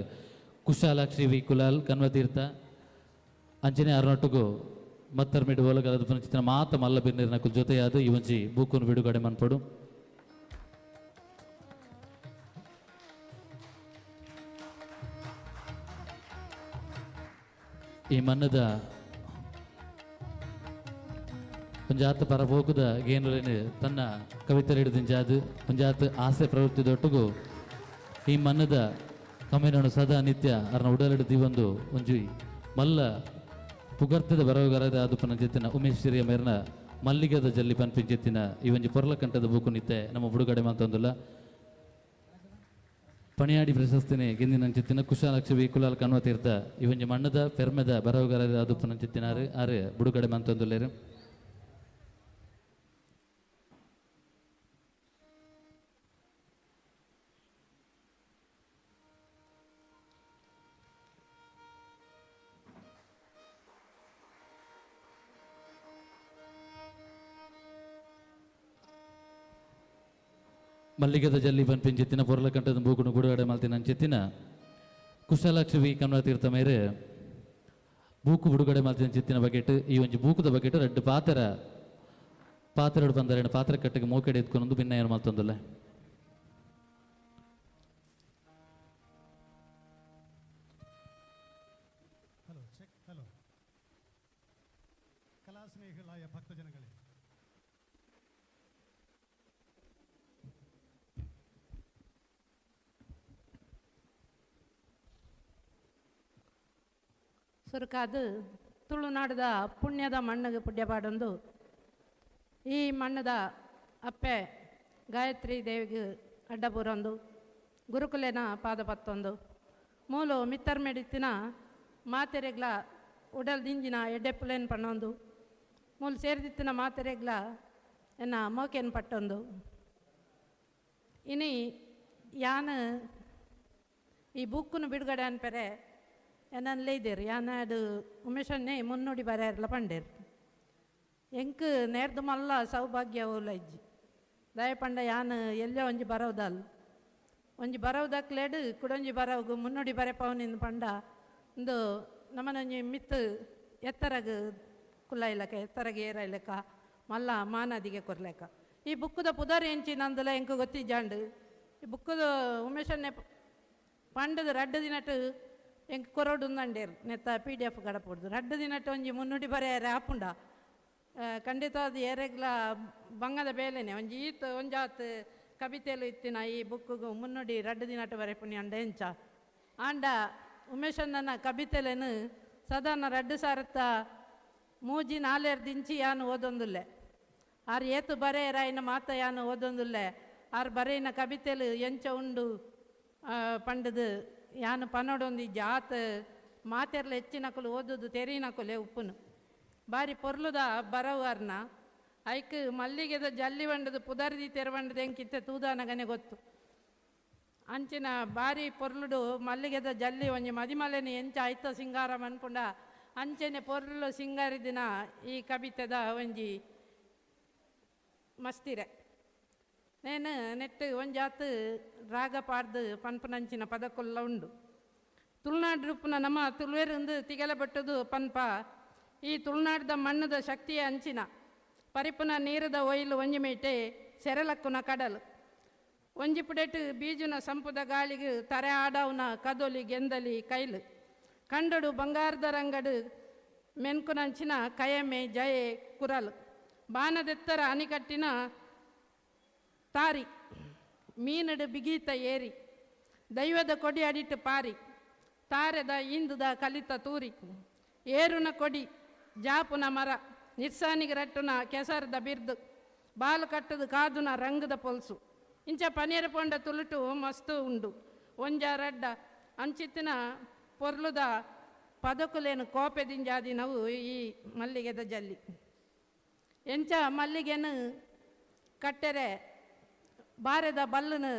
ಕುಶಾಲಾಕ್ಷಿ ವಿ ಕುಲಾಲ್ ಕನ್ವತೀರ್ಥ ಅಂಚನೆ ಅರ್ನೊಟ್ಟುಗು ಮತ್ತರ್ಮಿಡ್ ಓಲಗಲದ ಪುನಚಿತ್ತಿನ ಮಾತ ಮಲ್ಲ ಬಿನ್ನೀರಿನ ಕುಲ್ ಜೊತೆಯಾದ ಈ ಒಂಜಿ ಬೂಕುನ್ ಬಿಡುಗಡೆ ಮನ್ಪಡು. ಈ ಮನ್ನದ ಒಂಜಾತ ಪರಪೋಕುದ ಗೇನುಲೇನು ತನ್ನ ಕವಿತೆ ಹಿಡಿದಿಂಜಾದು ಒಂಜಾತ ಆಸೆ ಪ್ರವೃತ್ತಿ ದೊಟ್ಟುಗು ಈ ಮನ್ನದ ಕಮ್ಮಿನೋಡು ಸದಾ ನಿತ್ಯ ಅರ್ನ ಉಡಲಿಡು ದಿವಂದು ಒಂಜಿ ಮಲ್ಲ ಪುಗರ್ತದ ಬರವಗಾರದ ಅದು ಪನಂಚಿತ್ತಿನ ಉಮೇಶ್ ಹಿರಿಯ ಮೇರ್ನ ಮಲ್ಲಿಗೆದ ಜಲ್ಲಿ ಪನ್ಪಿಂಚಿತ್ತಿನ ಈ ಒಂಜಿ ಪೊರ್ಲಕಂಠದ ಬೂಕು ನಿತ್ಯ ನಮ್ಮ ಬಿಡುಗಡೆ ಮಾತೊಂದುಲ್ಲ. ಪಣಿಯಾಡಿ ಪ್ರಶಸ್ತಿನೇ ಗೆಂದಿನಂಚಿತ್ತಿನ ಕುಶಾಲಕ್ಷಿ ವಿ ಕುಲಾಲ್ ಕಣ್ವತೀರ್ಥ ಈ ಒಂಜಿ ಮಣ್ಣದ ಪೆರ್ಮೆದ ಬರವಗಾರದ ಅದು ಪನಂಚಿತ್ತಿನಾರು ಆರು ಬಿಡುಗಡೆ ಮಾತೊಂದುಲ್ಲೇರು. ಮಲ್ಲಿಗೆದ ಜಲ್ಲಿ ಪನ್ಪಿಂಚಿತ್ತಿನ ಪೊರ್ಲಕಂಠದ ಬೂಕುನು ಗುಡುಗಡೆ ಮಲ್ತಿನ ಅಂಚಿತ್ತಿನ ಕುಶಾಲಾಕ್ಷಿ ವಿ ಕಮಲತೀರ್ಥ ಮೇರೆ ಬೂಕು ಬಿಡುಗಡೆ ಮಲ್ತಿನ ಚಿತ್ತಿನ ಬಗೆಟ್ ಈ ಒಂಜಿ ಬೂಕುದ ಬಗೆಟ್ ರಡ್ಡು ಪಾತ್ರ ಪಾತ್ರೆಡು ಬಂದರೆ ಪಾತ್ರ ಕಟ್ಟಿಗೆ ಮೋಕೆಡೆ ಎತ್ಕೊಂಡು ಭಿನ್ನ ಏನು ಮಲ್ತೊಂದುಲ್ಲ. ಹಲೋ ಚೆಕ್ ಹಲೋ ಕಲಾ ಸ್ನೇಹಿಗಳಾಯ ಭಕ್ತಜನಗಳೇ, ಸುರುಕಾದು ತುಳುನಾಡದ ಪುಣ್ಯದ ಮಣ್ಣಿಗೆ ಪುಣ್ಯಪಾಡೊಂದು ಈ ಮಣ್ಣದ ಅಪ್ಪೆ ಗಾಯತ್ರಿ ದೇವಿಗೆ ಅಡ್ಡಬೂರೊಂದು ಗುರುಕುಲೇನ ಪಾದ ಪತ್ತೊಂದು ಮೂಲು ಮಿತ್ತರ್ಮೆಡಿತ್ತಿನ ಮಾತೆರೆಗ್ಲ ಉಡಲ್ ದಿಂಜಿನ ಎಡ್ಡೆಪ್ಪುಲೇನು ಪಣ್ಣೊಂದು ಮೂಲು ಸೇರಿದಿತ್ತಿನ ಮಾತೆರೆಗ್ಲ ಎನ್ನ ಮೋಕೆನ್ ಪಟ್ಟೊಂದು. ಇನಿ ಯಾನ್ ಈ ಬುಕ್ಕುನು ಬಿಡುಗಡೆ ಅನ್ಪೆರೆ ಎನ್ನನ್ ಲೇದೇರು ಯಾನಾಡು ಉಮೇಶನ್ನೇ ಮುನ್ನುಡಿ ಬರೆಯರ್ಲ ಪಂಡೇರು ಎಂಕ್ ನೇರ್ದು ಮಲ್ಲ ಸೌಭಾಗ್ಯ ಇಜ್ಜಿ ದಯಪಂಡ ಯಾನ್ ಎಲ್ಲೋ ಒಂಜಿ ಬರೋದಲ್ ಒಂಜಿ ಬರೋದಕ್ಲೇಡು ಕುಡೊಂಜಿ ಬರೋಗು ಮುನ್ನುಡಿ ಬರೆಪವನಿಂದ ಪಂಡ ಒಂದು ನಮ್ಮನೊಂಜಿ ಮಿತ್ತು ಎತ್ತರಗ ಕುಲ್ಲ ಇಲ್ಲಕ ಎತ್ತರಗ ಏರ ಇಲ್ಲಕ ಮಲ್ಲ ಮಾನದಿಗೆ ಕೊರ್ಲೆಕ ಈ ಬುಕ್ಕುದ ಪುದರ್ ಎಂಚಿ ನಂದಲ ಎಂಕು ಗೊತ್ತಿಜ್ಜಾಂಡು ಈ ಬುಕ್ಕುದ ಉಮೇಶನ್ನೇ ಪಂಡದ ರಡ್ಡು ದಿನಟ್ಟು ಎಂಕ್ ಕೊರೋಡು ಅಂಡೇರು ನೆತ್ತ ಪಿ ಡಿ ಎಫ್ ಗಡಪೊಡ್ದು ರಡ್ಡು ದಿನಟ್ಟು ಒಂಜಿ ಮುನ್ನುಡಿ ಬರೆಯರೆ ಆಪುಂಡ ಖಂಡಿತ ಅದು ಏರೆಗ್ಲ ಬಂಗದ ಬೇಲೆನೆ ಒಂಜಿ ಈತ್ ಒಂಜಾತ್ ಕವಿತೆಲು ಇತ್ತಿನ ಈ ಬುಕ್ಕುಗು ಮುನ್ನುಡಿ ರಡ್ಡು ದಿನಟ್ಟು ಬರೆಪುನಿ ಅಂಡ ಎಂಚ ಆಂಡ ಉಮೇಶಣ್ಣನ ಕವಿತೆಲೇನು ಸದಾನ ರಡ್ಡು ಸಾರತ್ತ ಮೂಜಿ ನಾಲೇರು ದಿಂಚಿ ಯಾನು ಓದೊಂದುಲ್ಲೆ ಆರು ಏತು ಬರೆಯರಾಯಿನ ಮಾತ ಯಾನು ಓದೊಂದುಲ್ಲೆ ಆರು ಬರೆಯಿನ ಕವಿತೆಲು ಎಂಚ ಉಂಡು ಪಂಡದು ಯಾನು ಪನೋಡೊಂದು ಜಾತ ಮಾತೆರ್ಲ ಹೆಚ್ಚಿನಕುಲು ಓದುದು ತೆರಿನಕುಲೆ ಉಪ್ಪುನು ಬಾರಿ ಪೊರ್ಲುದ ಬರವಾರ್ನ ಐಕ್ ಮಲ್ಲಿಗೆದ ಜಲ್ಲಿ ಬಂಡದು ಪುದರ್ದಿ ತೆರವಂಡದ ಎಂಕಿತ್ತೆ ತೂದಾನಗನೆ ಗೊತ್ತು. ಅಂಚಿನ ಬಾರಿ ಪೊರ್ಲುಡು ಮಲ್ಲಿಗೆದ ಜಲ್ಲಿ ಒಂಜಿ ಮದಿಮಲೆನ ಎಂಚ ಐತ ಸಿಂಗಾರ ಮನ್ಪುಂಡ ಅಂಚನೆ ಪೊರ್ಲು ಸಿಂಗಾರಿದಿನ ಈ ಕವಿತೆದ ಒಂಜಿ ಮಸ್ತಿರೆ. ನೇನು ನೆಟ್ಟು ಒಂಜಾತ್ ರಾಗ ಪಾಡ್ದು ಪನ್ಪುನಂಚಿನ ಪದಕುಲ್ಲ ಉಂಡು. ತುಳುನಾಡು ರೂಪುನ ನಮ್ಮ ತುಳುವೆರಿಂದು ತಿಗಲೆ ಬಟ್ಟುದು ಪನ್ಪ ಈ ತುಳುನಾಡ್ದ ಮಣ್ಣದ ಶಕ್ತಿಯ ಅಂಚಿನ ಪರಿಪುನ ನೀರದ ಒಯ್ಲು ಒಂಜಿ ಮೇಟೆ ಸೆರಲಕ್ಕುನ ಕಡಲು ಒಂಜಿ ಪುಡೆಟು ಬೀಜುನ ಸಂಪುದ ಗಾಳಿಗೆ ತರೆ ಆಡವನ ಕದೊಲಿ ಗೆಂದಲಿ ಕೈಲು ಕಂಡಡು ಬಂಗಾರದ ರಂಗಡು ಮೆನ್ಕುನಂಚಿನ ಕಯಮೆ ಜಯೆ ಕುರಲು ಬಾನದೆತ್ತರ ಅನಿಕಟ್ಟಿನ ತಾರಿ ಮೀನಡು ಬಿಗೀತ ಏರಿ ದೈವದ ಕೊಡಿ ಅಡಿಟ್ಟು ಪಾರಿ ತಾರೆದ ಇಂದುದ ಕಲಿತ ತೂರಿ ಏರುನ ಕೊಡಿ ಜಾಪುನ ಮರ ನಿರ್ಸಾನಿಗೆ ರಟ್ಟುನ ಕೆಸರದ ಬಿರ್ದು ಬಾಲು ಕಟ್ಟದು ಕಾದುನ ರಂಗದ ಪೊಲ್ಸು ಇಂಚ ಪನೀರ ಪೊಂಡ ತುಳುಟು ಮಸ್ತು ಉಂಡು ಒಂಜ ರಡ್ಡ ಅಂಚಿತ್ತಿನ ಪೊರ್ಲುದ ಪದಕುಲೇನು ಕೋಪೆದಿಂಜಾದಿನವು ಈ ಮಲ್ಲಿಗೆದ ಜಲ್ಲಿ. ಎಂಚ ಮಲ್ಲಿಗೆನು ಕಟ್ಟೆರೆ ಬಾರೆದ ಬಲ್ಲನು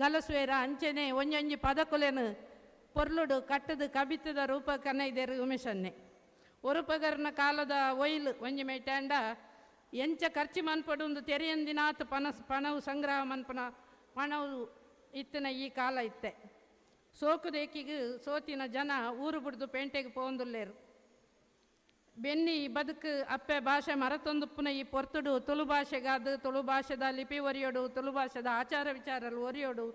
ಗಲಸುವೇರ ಅಂಚೆನೆ ಒಂಜೊಂಜಿ ಪದಕುಲೇನು ಪೊರ್ಲುಡು ಕಟ್ಟದು ಕಬಿತದ ರೂಪ ಕನೈದೇರು ಉಮೇಶನ್ನೆ. ಒರುಪಗರ್ನ ಕಾಲದ ಒಯ್ಲು ಒಂಜಿ ಮೇಟಾಂಡ ಎಂಚ ಖರ್ಚು ಮನ್ಪಡು ತೆರೆಯಂದಿನಾತ್ ಪಣವು ಸಂಗ್ರಹ ಮನ್ಪನ ಪಣವು ಇತ್ತಿನ ಈ ಕಾಲ ಇತ್ತೆ. ಸೋಕುದೇಕಿಗೆ ಸೋತಿನ ಜನ ಊರು ಬಿಡ್ದು ಪೇಂಟೆಗೆ ಪೋಂದುಲ್ಲೇರು. ಬೆನ್ನಿ ಬದುಕು ಅಪ್ಪೆ ಭಾಷೆ ಮರತೊಂದುಪ್ಪುನ ಈ ಪೊರ್ತುಡು ತುಳು ಭಾಷೆಗಾದು ತುಳು ಭಾಷೆದ ಲಿಪಿ ಒರಿಯೋಡು ತುಳು ಭಾಷೆದ ಆಚಾರ ವಿಚಾರಲು ಒರಿಯೋಡು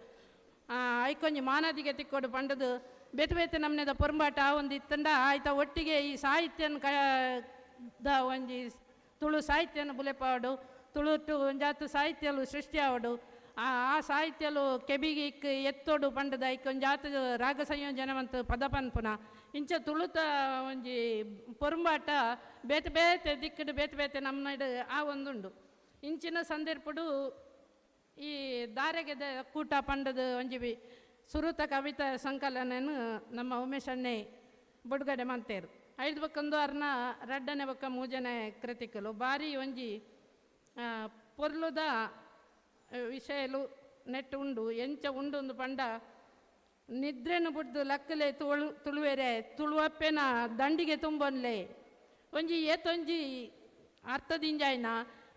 ಐಕೊಂಜಿ ಮಾನಾದಿಗೆ ತಿಕ್ಕೋಡು ಪಂಡದು ಬೇತೆ ಬೇತೆ ನಮ್ಮನೆದ ಪೊರಂಬಾಟ ಒಂದು ಇತ್ತಂಡ ಆಯ್ತ ಒಟ್ಟಿಗೆ ಈ ಸಾಹಿತ್ಯನ the ಒಂಜಿ ತುಳು ಸಾಹಿತ್ಯನ ಬುಲೆಪಾಡು ತುಳುಟು ಒಂಜಾತು ಸಾಹಿತ್ಯಲು ಸೃಷ್ಟಿ ಆವಡು ಆ ಸಾಹಿತ್ಯಲು ಕೆಬಿಗೆ ಇಕ್ ಎತ್ತೋಡು ಪಂಡದ ಐಕೊಂಜಾತು ರಾಗ ಸಂಯೋಜನೆ ಮಂತು ಪದ ಪನ್ಪುನ ಇಂಚ ತುಳುತ ಒಂಜಿ ಪೊರಂಬಾಟ ಬೇತೆ ಬೇತೆ ದಿಕ್ಕಡು ಬೇತೆ ಬೇತೆ ನಮ್ಮನಾಡು ಆ ಒಂದುಂಡು. ಇಂಚಿನ ಸಂದರ್ಭಡು ಈ ದಾರೆಗೆದ ಕೂಟ ಪಂಡದ ಒಂಜಿ ಸುರುತ ಕವಿತಾ ಸಂಕಲನನು ನಮ್ಮ ಉಮೇಶಣ್ಣೆ ಬುಡುಗಡೆ ಮಂತೇರು. ಐದು ಬಕ್ಕೊಂದು ಅರ್ನ ರಡ್ಡನೆ ಬೊಕ್ಕ ಮೂಜನೆ ಕೃತಿಕಲು ಬಾರಿ ಒಂಜಿ ಪೊರ್ಲುದ ವಿಷಯಲು ನೆಟ್ಟು ಉಂಡು. ಎಂಚ ಉಂಡು ಒಂದು ಪಂಡ ನಿದ್ರೆನು ಬುಡ್ದು ಲಕ್ಕಲೆ ತುಳು ತುಳುವೆರೆ ತುಳುವಪ್ಪೆನ ದಂಡಿಗೆ ತುಂಬೊನ್ಲೆ ಒಂಜಿ ಏತೊಂಜಿ ಅರ್ಥದಿಂಜಾಯ್ನ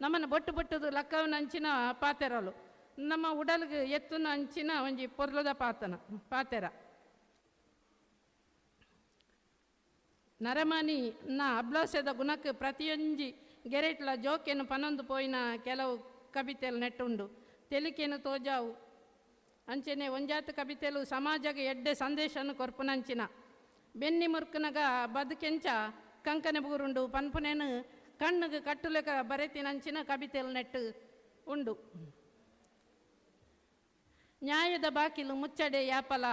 ನಮ್ಮನ್ನು ಬೊಟ್ಟು ಬೊಟ್ಟದು ಲಕ್ಕವನ ಅಂಚಿನ ಪಾತೆರಲು ನಮ್ಮ ಉಡಲ್ಗೆ ಎತ್ತುನ ಅಂಚಿನ ಒಂಜಿ ಪೊರ್ಲುದ ಪಾತೆರ. ನರಮನಿ ನ ಅಬ್ಲಾಸದ ಗುಣಕ್ಕೆ ಪ್ರತಿಯೊಂಜಿ ಗೆರೆಟ್ಲ ಜೋಕೆನು ಪನೊಂದು ಪೋಯಿನ ಕೆಲವು ಕವಿತೆಲು ನೆಟ್ಟುಂಡು. ತೆಲಿಕೆನು ತೋಜಾವು ಅಂಚನೆ ಒಂಜಾತ ಕವಿತೆಲು ಸಮಾಜಗೆ ಎಡ್ಡೆ ಸಂದೇಶನು ಕೊರ್ಪುನಂಚಿನ ಬೆನ್ನಿ ಮುರ್ಕನಗ ಬದುಕೆಂಚ ಕಂಕನೆ ಬೂರುಂಡು ಪನ್ಪುನೇನು ಕಣ್ಣುಗೆ ಕಟ್ಟುಲೆಕ ಬರೆತಿನಂಚಿನ ಕವಿತೆಲು ನೆಟ್ಟು ಉಂಡು. ನ್ಯಾಯದ ಬಾಕಿಲು ಮುಚ್ಚಡೆ ಯಾಪಲ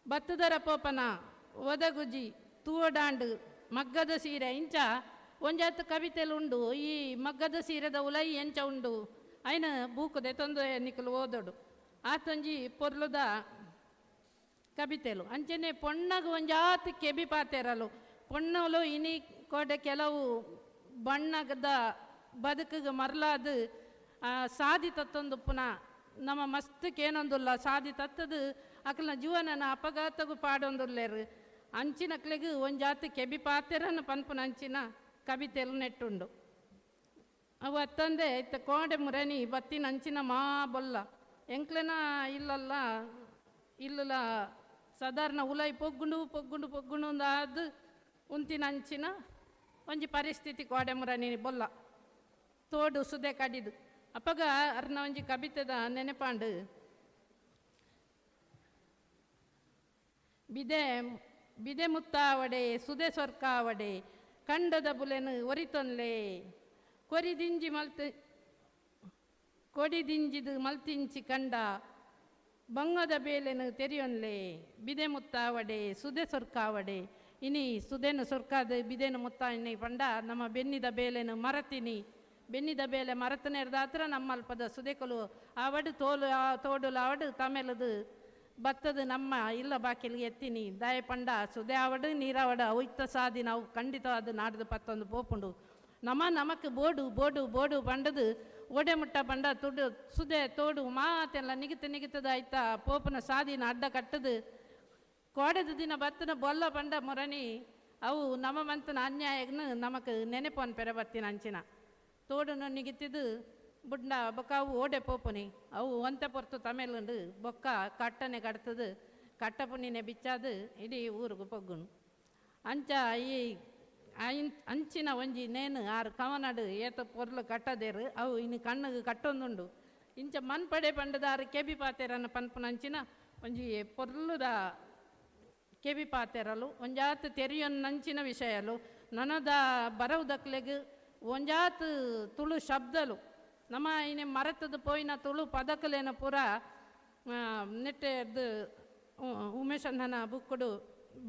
ಬತ್ತದರ ಪೋಪನ ಒದಗುಜಿ ತೂವಡಾಂಡು ಮಗ್ಗದ ಸೀರೆ ಇಂಚ ಒಂಜಾತ ಕವಿತೆಲು ಉಂಡು. ಈ ಮಗ್ಗದ ಸೀರೆದ ಉಲೈ ಎಂಚ ಉಂಡು ಐನ ಬೂಕುದೆ ತೊಂದು ನಿಕಲು ಓದೋಡು ಆತೊಂಜಿ ಪೊರ್ಲುದ ಕವಿತೆಲು. ಅಂಚನೆ ಪೊಣ್ಣಗ ಒಂಜಾತ ಕೆಬಿ ಪಾತೆರಲು ಪೊಣ್ಣಲು ಇನಿ ಕೋಡೆ ಕೆಲವು ಬಣ್ಣದ ಬದುಕಿಗೆ ಮರಲಾದ ಸಾದಿ ತತ್ತೊಂದು ಪುನಃ ನಮ್ಮ ಮಸ್ತಕ್ಕೆ ಏನೊಂದುಲ್ಲ ಸಾದಿ ತತ್ತದು ಅಕಲ್ನ ಜೀವನನ ಅಪಘಾತಗೂ ಪಾಡೊಂದುಲ್ಲೇರು ಅಂಚಿನಕ್ಲೆಗ್ ಒಂಜಾತ ಕೆಬಿ ಪಾತೆರನ ಪನ್ಪುನ ಅಂಚಿನ ಕವಿತೆಲು ನೆಟ್ಟುಂಡು. ಅವು ಅತ್ತಂದೆ ಇತ್ತ ಕೋಡೆ ಮುರಣಿ ಬತ್ತಿನ ಅಂಚಿನ ಮಾ ಬೊಲ್ಲ ಎಂಕ್ಲೆನ ಇಲ್ಲಲ್ಲ ಇಲ್ಲಲ ಸಾಧಾರಣ ಉಲೈ ಪೊಗ್ಗುಂಡು ಪೊಗ್ಗುಂಡು ಪೊಗ್ಗುಂಡು ಅದು ಉಂತಿನ ಅಂಚಿನ ಒಂಜಿ ಪರಿಸ್ಥಿತಿ ಕೋಡೆ ಮುರಣಿ ಬೊಲ್ಲ ತೋಡು ಸುದೆ ಕಡಿದು ಅಪಗ ಅರ್ನ ಒಂಜಿ ಕವಿತೆದ ನೆನೆಪಾಂಡು ಬಿದೆ ಬಿದೆ ಮುತ್ತಾವಡೆ ಸುದೆ ಸೊರ್ಕಾವಡೆ ಕಂಡದ ಬುಲೆನು ಒರಿತೊನ್ಲೆ ಕೊರಿದಿಂಜಿ ಮಲ್ತ ಕೊಡಿದಿಂಜಿದು ಮಲ್ತಿಂಚಿ ಕಂಡ ಬಂಗದ ಬೇಲೆನು ತೆರಿಯೊನ್ಲೆ ಬಿದೆ ಮುತ್ತಾವಡೆ ಸುದೆ ಸೊರ್ಕಾವಡೆ ಇನಿ ಸುದೆನು ಸೊರ್ಕಾದ ಬಿದೆನು ಮುತ್ತಾಯಿನಿ ಪಂಡ ನಮ್ಮ ಬೆನ್ನಿದ ಬೇಲೆನು ಮರತಿನಿ ಬೆನ್ನಿದ ಬೇಲೆ ಮರತನೇರ್ದಾತ್ರ ನಮ್ಮಲ್ಪದ ಸುದೆಕಲು ಆವಡು ತೋಲು ತೋಡುಲು ಆವಡು ತಮೆಲದು ಬತ್ತದು ನಮ್ಮ ಇಲ್ಲ ಬಾಕಿಲ್ಗೆ ಎತ್ತಿನಿ ದಾಯ ಪಂಡ ಸುದೆ ಆವಡು ನೀರಾವಡು ಅವು ಇತ್ತ ಸಾದಿ ನಾವು ಖಂಡಿತವಾದ ನಾಡ್ದು ಪತ್ತೊಂದು ಪೋಪುಂಡು. ನಮ ನಮಕ್ ಬೋಡು ಬೋಡು ಬೋಡು ಬಂಡದು ಓಡೆ ಮುಟ್ಟ ಬಂಡ ತುಡು ಸುದೆ ತೋಡು ಮಾತೆಲ್ಲ ನಿಗಿತ ನಿಗಿತದ ಆಯ್ತಾ ಪೋಪನ ಸಾದಿನ ಅಡ್ಡ ಕಟ್ಟದು ಕೋಡೆದ ದಿನ ಬತ್ತನ ಬೊಲ್ಲ ಬಂಡ ಮೊರಣಿ ಅವು ನಮ್ಮ ಮಂತನ ಅನ್ಯಾಯಗ್ನ ನಮಕ್ ನೆನೆಪೋನ್ ಪೆರ ಬತ್ತಿನ ಅಂಚಿನ ತೋಡುನು ನಿಗಿತಿದ್ದು ಬುಡ್ಡ ಬೊಕ್ಕ ಅವು ಓಡೆ ಪೋಪುನಿ ಅವು ಒಂತೆ ಪೊರ್ತು ತಮೇಲುಂಡು ಬೊಕ್ಕ ಕಟ್ಟನೆ ಕಡ್ತದು ಕಟ್ಟ ಪುಣ್ಣಿನೆ ಬಿಚ್ಚಾದು ಇಡೀ ಊರುಗು ಪೊಗ್ಗುನು ಅಂಚ ಈ ಅಂಚಿನ ಒಂಜಿ ನೇನು ಆರು ಕವನಡು ಏತ ಪೊರ್ಲು ಕಟ್ಟದೇರು ಅವು ಇನ್ನು ಕಣ್ಣುಗು ಕಟ್ಟೊಂದುಂಡು ಇಂಚ ಮನ್ಪಡೆ ಪಂಡದ ಆರು ಕೆಬಿ ಪಾತೆರನ ಪನ್ಪುನ ಅಂಚಿನ ಒಂಜಿ ಪೊರ್ಲುದ ಕೆಬಿ ಪಾತೆರಲು ಒಂಜಾತ್ ತೆರಿಯೊನ್ನಂಚಿನ ವಿಷಯಲು ನನದ ಬರವುದಕ್ಲೆಗ್ ಒಂಜಾತ್ ತುಳು ಶಬ್ದಲು ನಮ್ಮ ಇನ್ನು ಮರತದ ಪೋಯಿನ ತುಳು ಪದಕಲೇನ ಪೂರ ನೆಟ್ಟೆದ್ದು ಉಮೇಶಣ್ಣನ ಬುಕ್ಕುಡು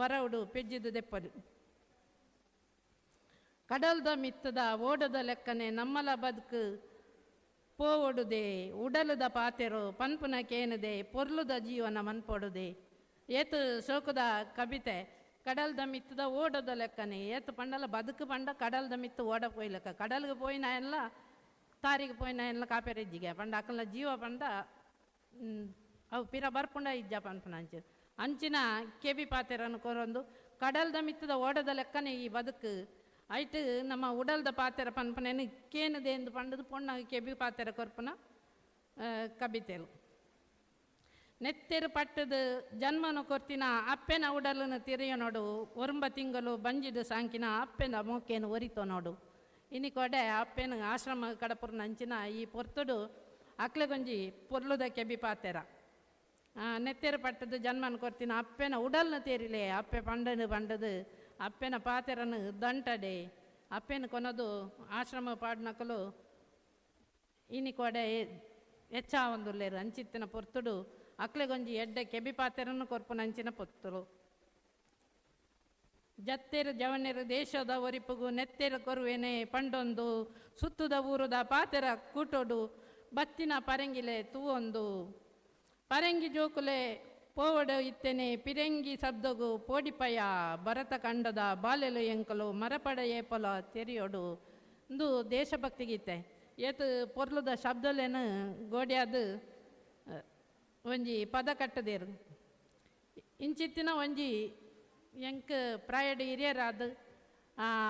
ಬರವುಡು ಪೆಜ್ಜಿದು ದೆಪ್ಪದು. ಕಡಲ್ದ ಮಿತ್ತದ ಓಡದ ಲೆಕ್ಕನೆ ನಮ್ಮಲ ಬದುಕು ಪೋವೊಡುದೆ ಉಡಲದ ಪಾತೆರು ಪನ್ಪುನ ಕೇನದೆ ಪೊರ್ಲುದ ಜೀವನ ಮನ್ಪೊಡುದೆ. ಏತು ಶೋಕದ ಕವಿತೆ ಕಡಲ್ದ ಮಿತ್ತದ ಓಡದ ಲೆಕ್ಕನೆ ಏತು ಪಂಡಲ ಬದುಕು ಪಂಡ ಕಡಲ್ದ ಮಿತ್ತು ಓಡ ಪೋಯಿ ಲೆಕ್ಕ ಕಡಲ್ಗೆ ಪೋಯಿನ ಎಲ್ಲ ತಾರಿಗೆ ಪೋಯಿನ ಎಲ್ಲ ಕಾಪೇರಿಜ್ಜಿಗೆ ಪಂಡ ಅಕಲ್ನ ಜೀವ ಪಂಡ ಅವು ಪಿರ ಬರ್ಪುಂಡ ಇಜ್ಜ ಪನ್ಪುನ ಅಂಚಿನ ಅಂಚಿನ ಕೆಬಿ ಪಾತೆರನ್ನು ಕೊರೊಂದು ಕಡಲ್ದ ಮಿತ್ತದ ಓಡದ ಲೆಕ್ಕನೆ ಈ ಬದುಕು ಐಟ್ ನಮ್ಮ ಉಡಲ್ದ ಪಾತೆರ ಪನ್ಪನೇನು ಕೇನದೆ ಎಂದು ಪಂಡದು ಪೊಣ್ಣ ಕೆಬಿ ಪಾತೆರ ಕೊರ್ಪುನ ಕಬಿತೆಲು. ನೆತ್ತೆರು ಪಟ್ಟದು ಜನ್ಮನು ಕೊರ್ತಿನ ಅಪ್ಪೆನ ಉಡಲನ್ನು ತಿರಿಯ ನೋಡು ಒರುಂಬ ತಿಂಗಳು ಬಂಜಿದು ಸಾಂಕಿನ ಅಪ್ಪೆನ ಮೋಕೇನು ಒರಿತೋ ನೋಡು. ಇನಿ ಕೊಡೆ ಅಪ್ಪೆನ ಆಶ್ರಮ ಕಡಪುರ್ನ ಅಂಚಿನ ಈ ಪೊರ್ತುಡು ಅಕ್ಲೆಗೊಂಜಿ ಪೊರ್ಲುದ ಕೆಬಿ ಪಾತೆರ ನೆತ್ತೆರು ಪಟ್ಟದು ಜನ್ಮನ ಕೊರ್ತಿನ ಅಪ್ಪೆನ ಉಡಲ್ನ ತೇರಿಲೆ ಅಪ್ಪೆ ಪಂಡನು ಪಂಡದು ಅಪ್ಪೆನ ಪಾತೆರನು ದಂಟಡೆ ಅಪ್ಪೆನ ಕೊನದು ಆಶ್ರಮ ಪಾಡ್ನಕಲು ಇನಿ ಕೊಡೆ ಹೆಚ್ಚಾವಂದುಲ್ಲೇರು ಅಂಚಿತ್ತಿನ ಪೊರ್ತುಡು ಅಕ್ಲೆಗೊಂಜಿ ಎಡ್ಡೆ ಕೆಬಿ ಪಾತೆರನ್ನು ಕೊರ್ಪುನ ಅಂಚಿನ ಪೊತ್ತುಲು. ಜತ್ತೆರು ಜವನೆರು ದೇಶದ ಒರಿಪುಗು ನೆತ್ತೆರು ಕೊರುವೆನೆ ಪಂಡೊಂದು ಸುತ್ತುದ ಊರುದ ಪಾತೆರ ಕೂಟೋಡು ಬತ್ತಿನ ಪರಂಗಿಲೆ ತೂವೊಂದು ಪರಂಗಿ ಜೋಕುಲೆ ಪೋವಡು ಇತ್ತೇನೆ ಪಿರಂಗಿ ಶಬ್ದಗು ಪೋಡಿಪಯ ಭರತ ಕಂಡದ ಬಾಲೆಲು ಎಂಕಲು ಮರಪಡ ಏಪಲ ತೆರಿಯೋಡು ಇಂದು ದೇಶಭಕ್ತಿ ಗೀತೆ. ಏತು ಪೊರ್ಲುದ ಶಬ್ದಲೇನು ಗೋಡ್ಯಾದು ಒಂಜಿ ಪದ ಕಟ್ಟದೇರು ಇಂಚಿತ್ತಿನ ಒಂಜಿ ಎಂಕ್ ಪ್ರಾಯಡ್ ಹಿರಿಯರಾದ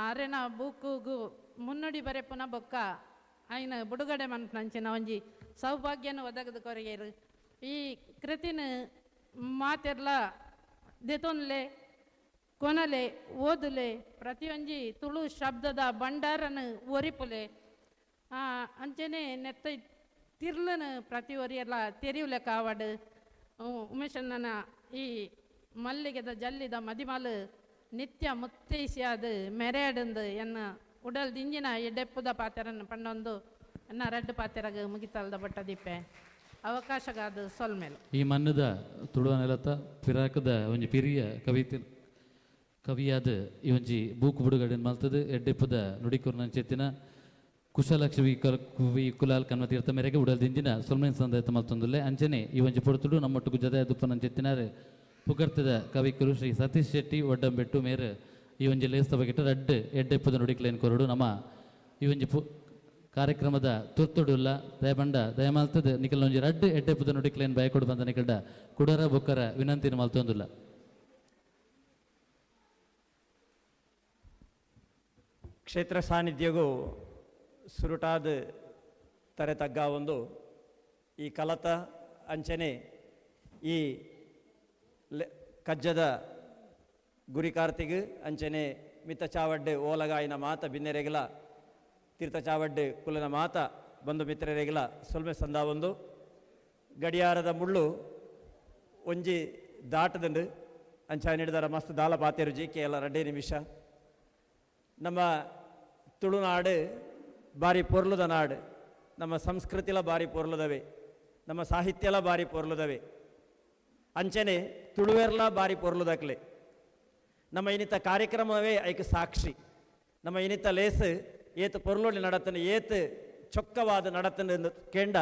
ಅರೆನ ಬೂಕುಗು ಮುನ್ನುಡಿ ಬರೆಪುನ ಬೊಕ್ಕ ಆಯ್ನ ಬುಡುಗಡೆ ಮನ್ಪುನಂಚಿನ ಒಂಜಿ ಸೌಭಾಗ್ಯನ ಒದಗದ ಕೊರಗೇರು. ಈ ಕೃತಿನ ಮಾತೆರ್ಲ ದೆತೊನ್ಲೆ ಕೊನಲೆ ಓದುಲೆ ಪ್ರತಿಯೊಂಜಿ ತುಳು ಶಬ್ದದ ಭಂಡಾರನ ಒರಿಪುಲೆ ಅಂಚನೆ ನೆತ್ತ ತಿರ್ಲನ ಪ್ರತಿ ಒರಿಯೆಲ್ಲ ತೆರಿಯುಲೆ ಕಾವಡು. ಉಮೇಶಣ್ಣನ ಈ ಮಲ್ಲಿಗೆದ ಜಲ್ಲಿದ ಮದಿಮಲು ನಿತ್ಯ ಮುತ್ತೈಸಿಯಾದ ಮೆರೆಯಡಂದು ಎನ್ನ ಉಡಲ್ ದಿಂಜಿನ ಎಡೆಪ್ಪುದ ಪಾತೆರನ್ನು ಪಂಡೊಂದು ಎನ್ನ ರಡ್ಡು ಪಾತೆರಗ ಮುಗಿತಲ್ದ ಬಟ್ಟ ದೀಪೆ ಅವಕಾಶಗಾದ ಸೊಲ್ಮೇಲು. ಈ ಮಣ್ಣದ ತುಳುವ ನೆಲತ ಪಿರಾಕದ ಒಂಜಿ ಪಿರಿಯ ಕವಿತೆ ಕವಿಯಾದ ಈ ಒಂಜಿ ಬೂಕು ಬುಡುಗಡೆ ಮಲ್ತದ ಎಡ್ಡೆಪ್ಪದ ನುಡಿಕುರ್ನಂಚೆತ್ತಿನ ಕುಶಲಕ್ಷ್ಮಿ ಕವಿ ಕುಲಾಲ್ ಕನ್ವತೀರ್ಥ ಮೇರೆಗೆ ಉಡಲ್ ದಿಂಜಿನ ಸೊಲ್ಮೇನ್ ಸಂದಯತ ಮಲ್ತೊಂದುಲ್ಲೆ. ಅಂಚನೆ ಈ ಒಂಜಿ ಪೊರ್ತುಡು ನಮ್ಮೊಟ್ಟುಗು ಜತೆ ದುಪ್ಪನಂಚೆತ್ತಿನಾರು ಪುಗರ್ತದ ಕವಿಕರು ಶ್ರೀ ಸತೀಶ್ ಶೆಟ್ಟಿ ಒಡ್ಡಂಬೆಟ್ಟು ಮೇರು ಈ ಒಂಜಿ ಲೇಸ್ತ ಬಗೆಟ ರಡ್ಡು ಎಡ್ಡೆಪ್ಪದ ನುಡಿಕ್ಲೇನ್ ಕೊರಡು ನಮ್ಮ ಈ ಒಂಜಿ ಕಾರ್ಯಕ್ರಮದ ತುರ್ತುಡುಲ್ಲ ದಯಬಂಡ ದಯಮಾಲ್ತದ ನಿಕಲ್ ಒಂಜಿ ರಡ್ಡು ಎಡ್ಡೆಪ್ಪದ ನುಡಿಕ್ಲೇನ್ ಬಯಕೊಡು ಬಂದ ನಿಕಲ್ಡ ಕುಡರ ಬೊಕ್ಕರ ವಿನಂತಿನ ಮಲ್ತೊಂದುಲ್ಲ. ಕ್ಷೇತ್ರ ಸಾನ್ನಿಧ್ಯಗೂ ಸುರುಟಾದ ತರೆ ತಗ್ಗ ಒಂದು ಈ ಕಲತ ಅಂಚನೆ ಈ ಕಜ್ಜದ ಗುರಿಕಾರ್ತಿಗ್ ಅಂಚನೆ ಮಿತ್ತ ಚಾವಡ್ಡೆ ಓಲಗಾಯಿನ ಮಾತ ಬಿನ್ನೆರೆಗಲ ತೀರ್ಥ ಚಾವಡ್ಡೆ ಕುಲನ ಮಾತ ಬಂಧು ಮಿತ್ರರೆಗಲ ಸೊಲ್ಮೆ ಸಂದ ಒಂದು ಗಡಿಯಾರದ ಮುಳ್ಳು ಒಂಜಿ ದಾಟದಂಡು ಅಂಚ ಹಿಡಿದಾರ ಮಸ್ತ್ ದಾಲ ಪಾತೆರು ಜಿ ಕೇವಲ 2 ನಿಮಿಷ. ನಮ್ಮ ತುಳುನಾಡು ಬಾರಿ ಪೊರ್ಲುದ ನಾಡು, ನಮ್ಮ ಸಂಸ್ಕೃತಿಲ ಬಾರಿ ಪೊರ್ಲುದವೆ, ನಮ್ಮ ಸಾಹಿತ್ಯಲ ಬಾರಿ ಪೊರ್ಲುದವೆ, ಅಂಚನೆ ತುಳುವೆರ್ಲ ಬಾರಿ ಪೊರ್ಲುದಕ್ಲೆ. ನಮ್ಮ ಇನ್ನಿತ ಕಾರ್ಯಕ್ರಮವೇ ಐಕ್ ಸಾಕ್ಷಿ. ನಮ್ಮ ಇನ್ನಿತ ಲೇಸ್ ಏತು ಪೊರ್ಲುಡಿ ನಡತನ ಏತು ಚೊಕ್ಕವಾದ ನಡತನ ಕೇಂಡ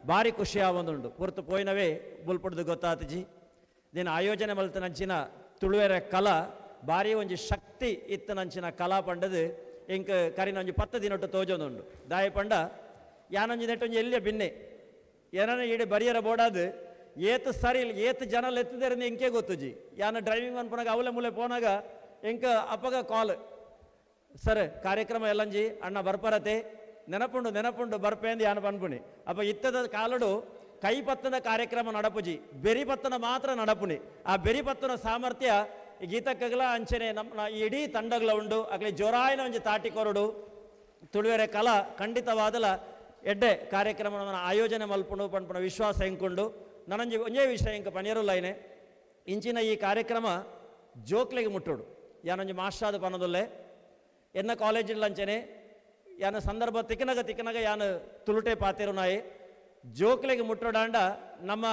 ಭಾರಿ ಖುಷಿಯಾವೊಂದುಂಡು. ಪೊರ್ತು ಪೋಯಿನವೇ ಬುಲ್ಪುಡ್ದು ಗೊತ್ತಾತಜಿ ದಿನ ಆಯೋಜನೆ ಮಲ್ತನಂಚಿನ ತುಳುವೆರ ಕಲಾ ಭಾರಿ ಒಂಜಿ ಶಕ್ತಿ ಇತ್ತನಂಚಿನ ಕಲಾ ಪಂಡದು ಎಂಕ್ ಕರಿನ ಒಂಜಿ 10 ದಿನೊಟ್ಟು ತೋಜೊಂದುಂಡು. ದಾಯ ಪಂಡ ಯಾನೊಂಜಿ ನೆಟ್ಟೊಂಜಿ ಎಲ್ಲಿಯ ಬಿನ್ನೆ ಏನನ ಈಡೆ ಬರಿಯರ ಬೋಡಾದು ಏತ್ ಸರಿ ಏತ್ ಜನ ಲೆತ್ತಿದ್ದಾರೆ ಎಂಕೆ ಗೊತ್ತುಜಿ. ಯಾನ ಡ್ರೈವಿಂಗ್ ಅನ್ಪನಾಗ ಅವಲೆ ಮೂಲೆ ಪೋನಾಗ ಎಂಕ ಅಪ್ಪಗ ಕಾಲ್, ಸರ್ ಕಾರ್ಯಕ್ರಮ ಎಲ್ಲಂಜಿ ಅಣ್ಣ ಬರ್ಪರತೆ ನೆನಪುಂಡು ನೆನಪುಂಡು ಬರ್ಪೇಂದು ಯಾನ ಪನ್ಪುಣಿ. ಅಪ್ಪ ಇತ್ತದ ಕಾಲಡು ಕೈ ಪತ್ತನ ಕಾರ್ಯಕ್ರಮ ನಡಪುಜಿ, ಬೆರಿ ಪತ್ತನ ಮಾತ್ರ ನಡಪುಣಿ. ಆ ಬೆರಿ ಪತ್ತನ ಸಾಮರ್ಥ್ಯ ಗೀತಕ್ಕಗಲ ಅಂಚನೆ ನಮ್ಮ ಇಡೀ ತಂಡಗಳ ಉಂಡು. ಅಗಲಿ ಜೋರಾಯಿನ ಒಂಜಿ ತಾಟಿ ಕೊರಡು ತುಳುವೆರೆ ಕಲಾ ಖಂಡಿತವಾದಲ ಎಡ್ಡೆ ಕಾರ್ಯಕ್ರಮವನ್ನು ಆಯೋಜನೆ ಮಲ್ಪುಂಡು ಪನ್ಪುಣ ವಿಶ್ವಾಸ ಎಂಕುಂಡು. ನನಂಜಿ ಒಂಜೇ ವಿಷಯ ಎಂಕ ಪನಿಯರುಲ್ಲೈನೆ ಇಂಚಿನ ಈ ಕಾರ್ಯಕ್ರಮ ಜೋಕ್ಲೆಗೆ ಮುಟ್ಟುಡು. ಯಾನೊಂಜಿ ಮಾಸ್ಟಾದ ಪನದುಲ್ಲೆ ಎನ್ನ ಕಾಲೇಜಿಲ್ಲಂಚನೆ ಯಾನ ಸಂದರ್ಭ ತಿಕ್ಕನಗ ತಿಕ್ಕನಗ ಯಾನು ತುಳುಟೆ ಪಾತಿರುನಾಯಿ ಜೋಕ್ಲೆಗೆ ಮುಟ್ಟೋಡಾಂಡ ನಮ್ಮ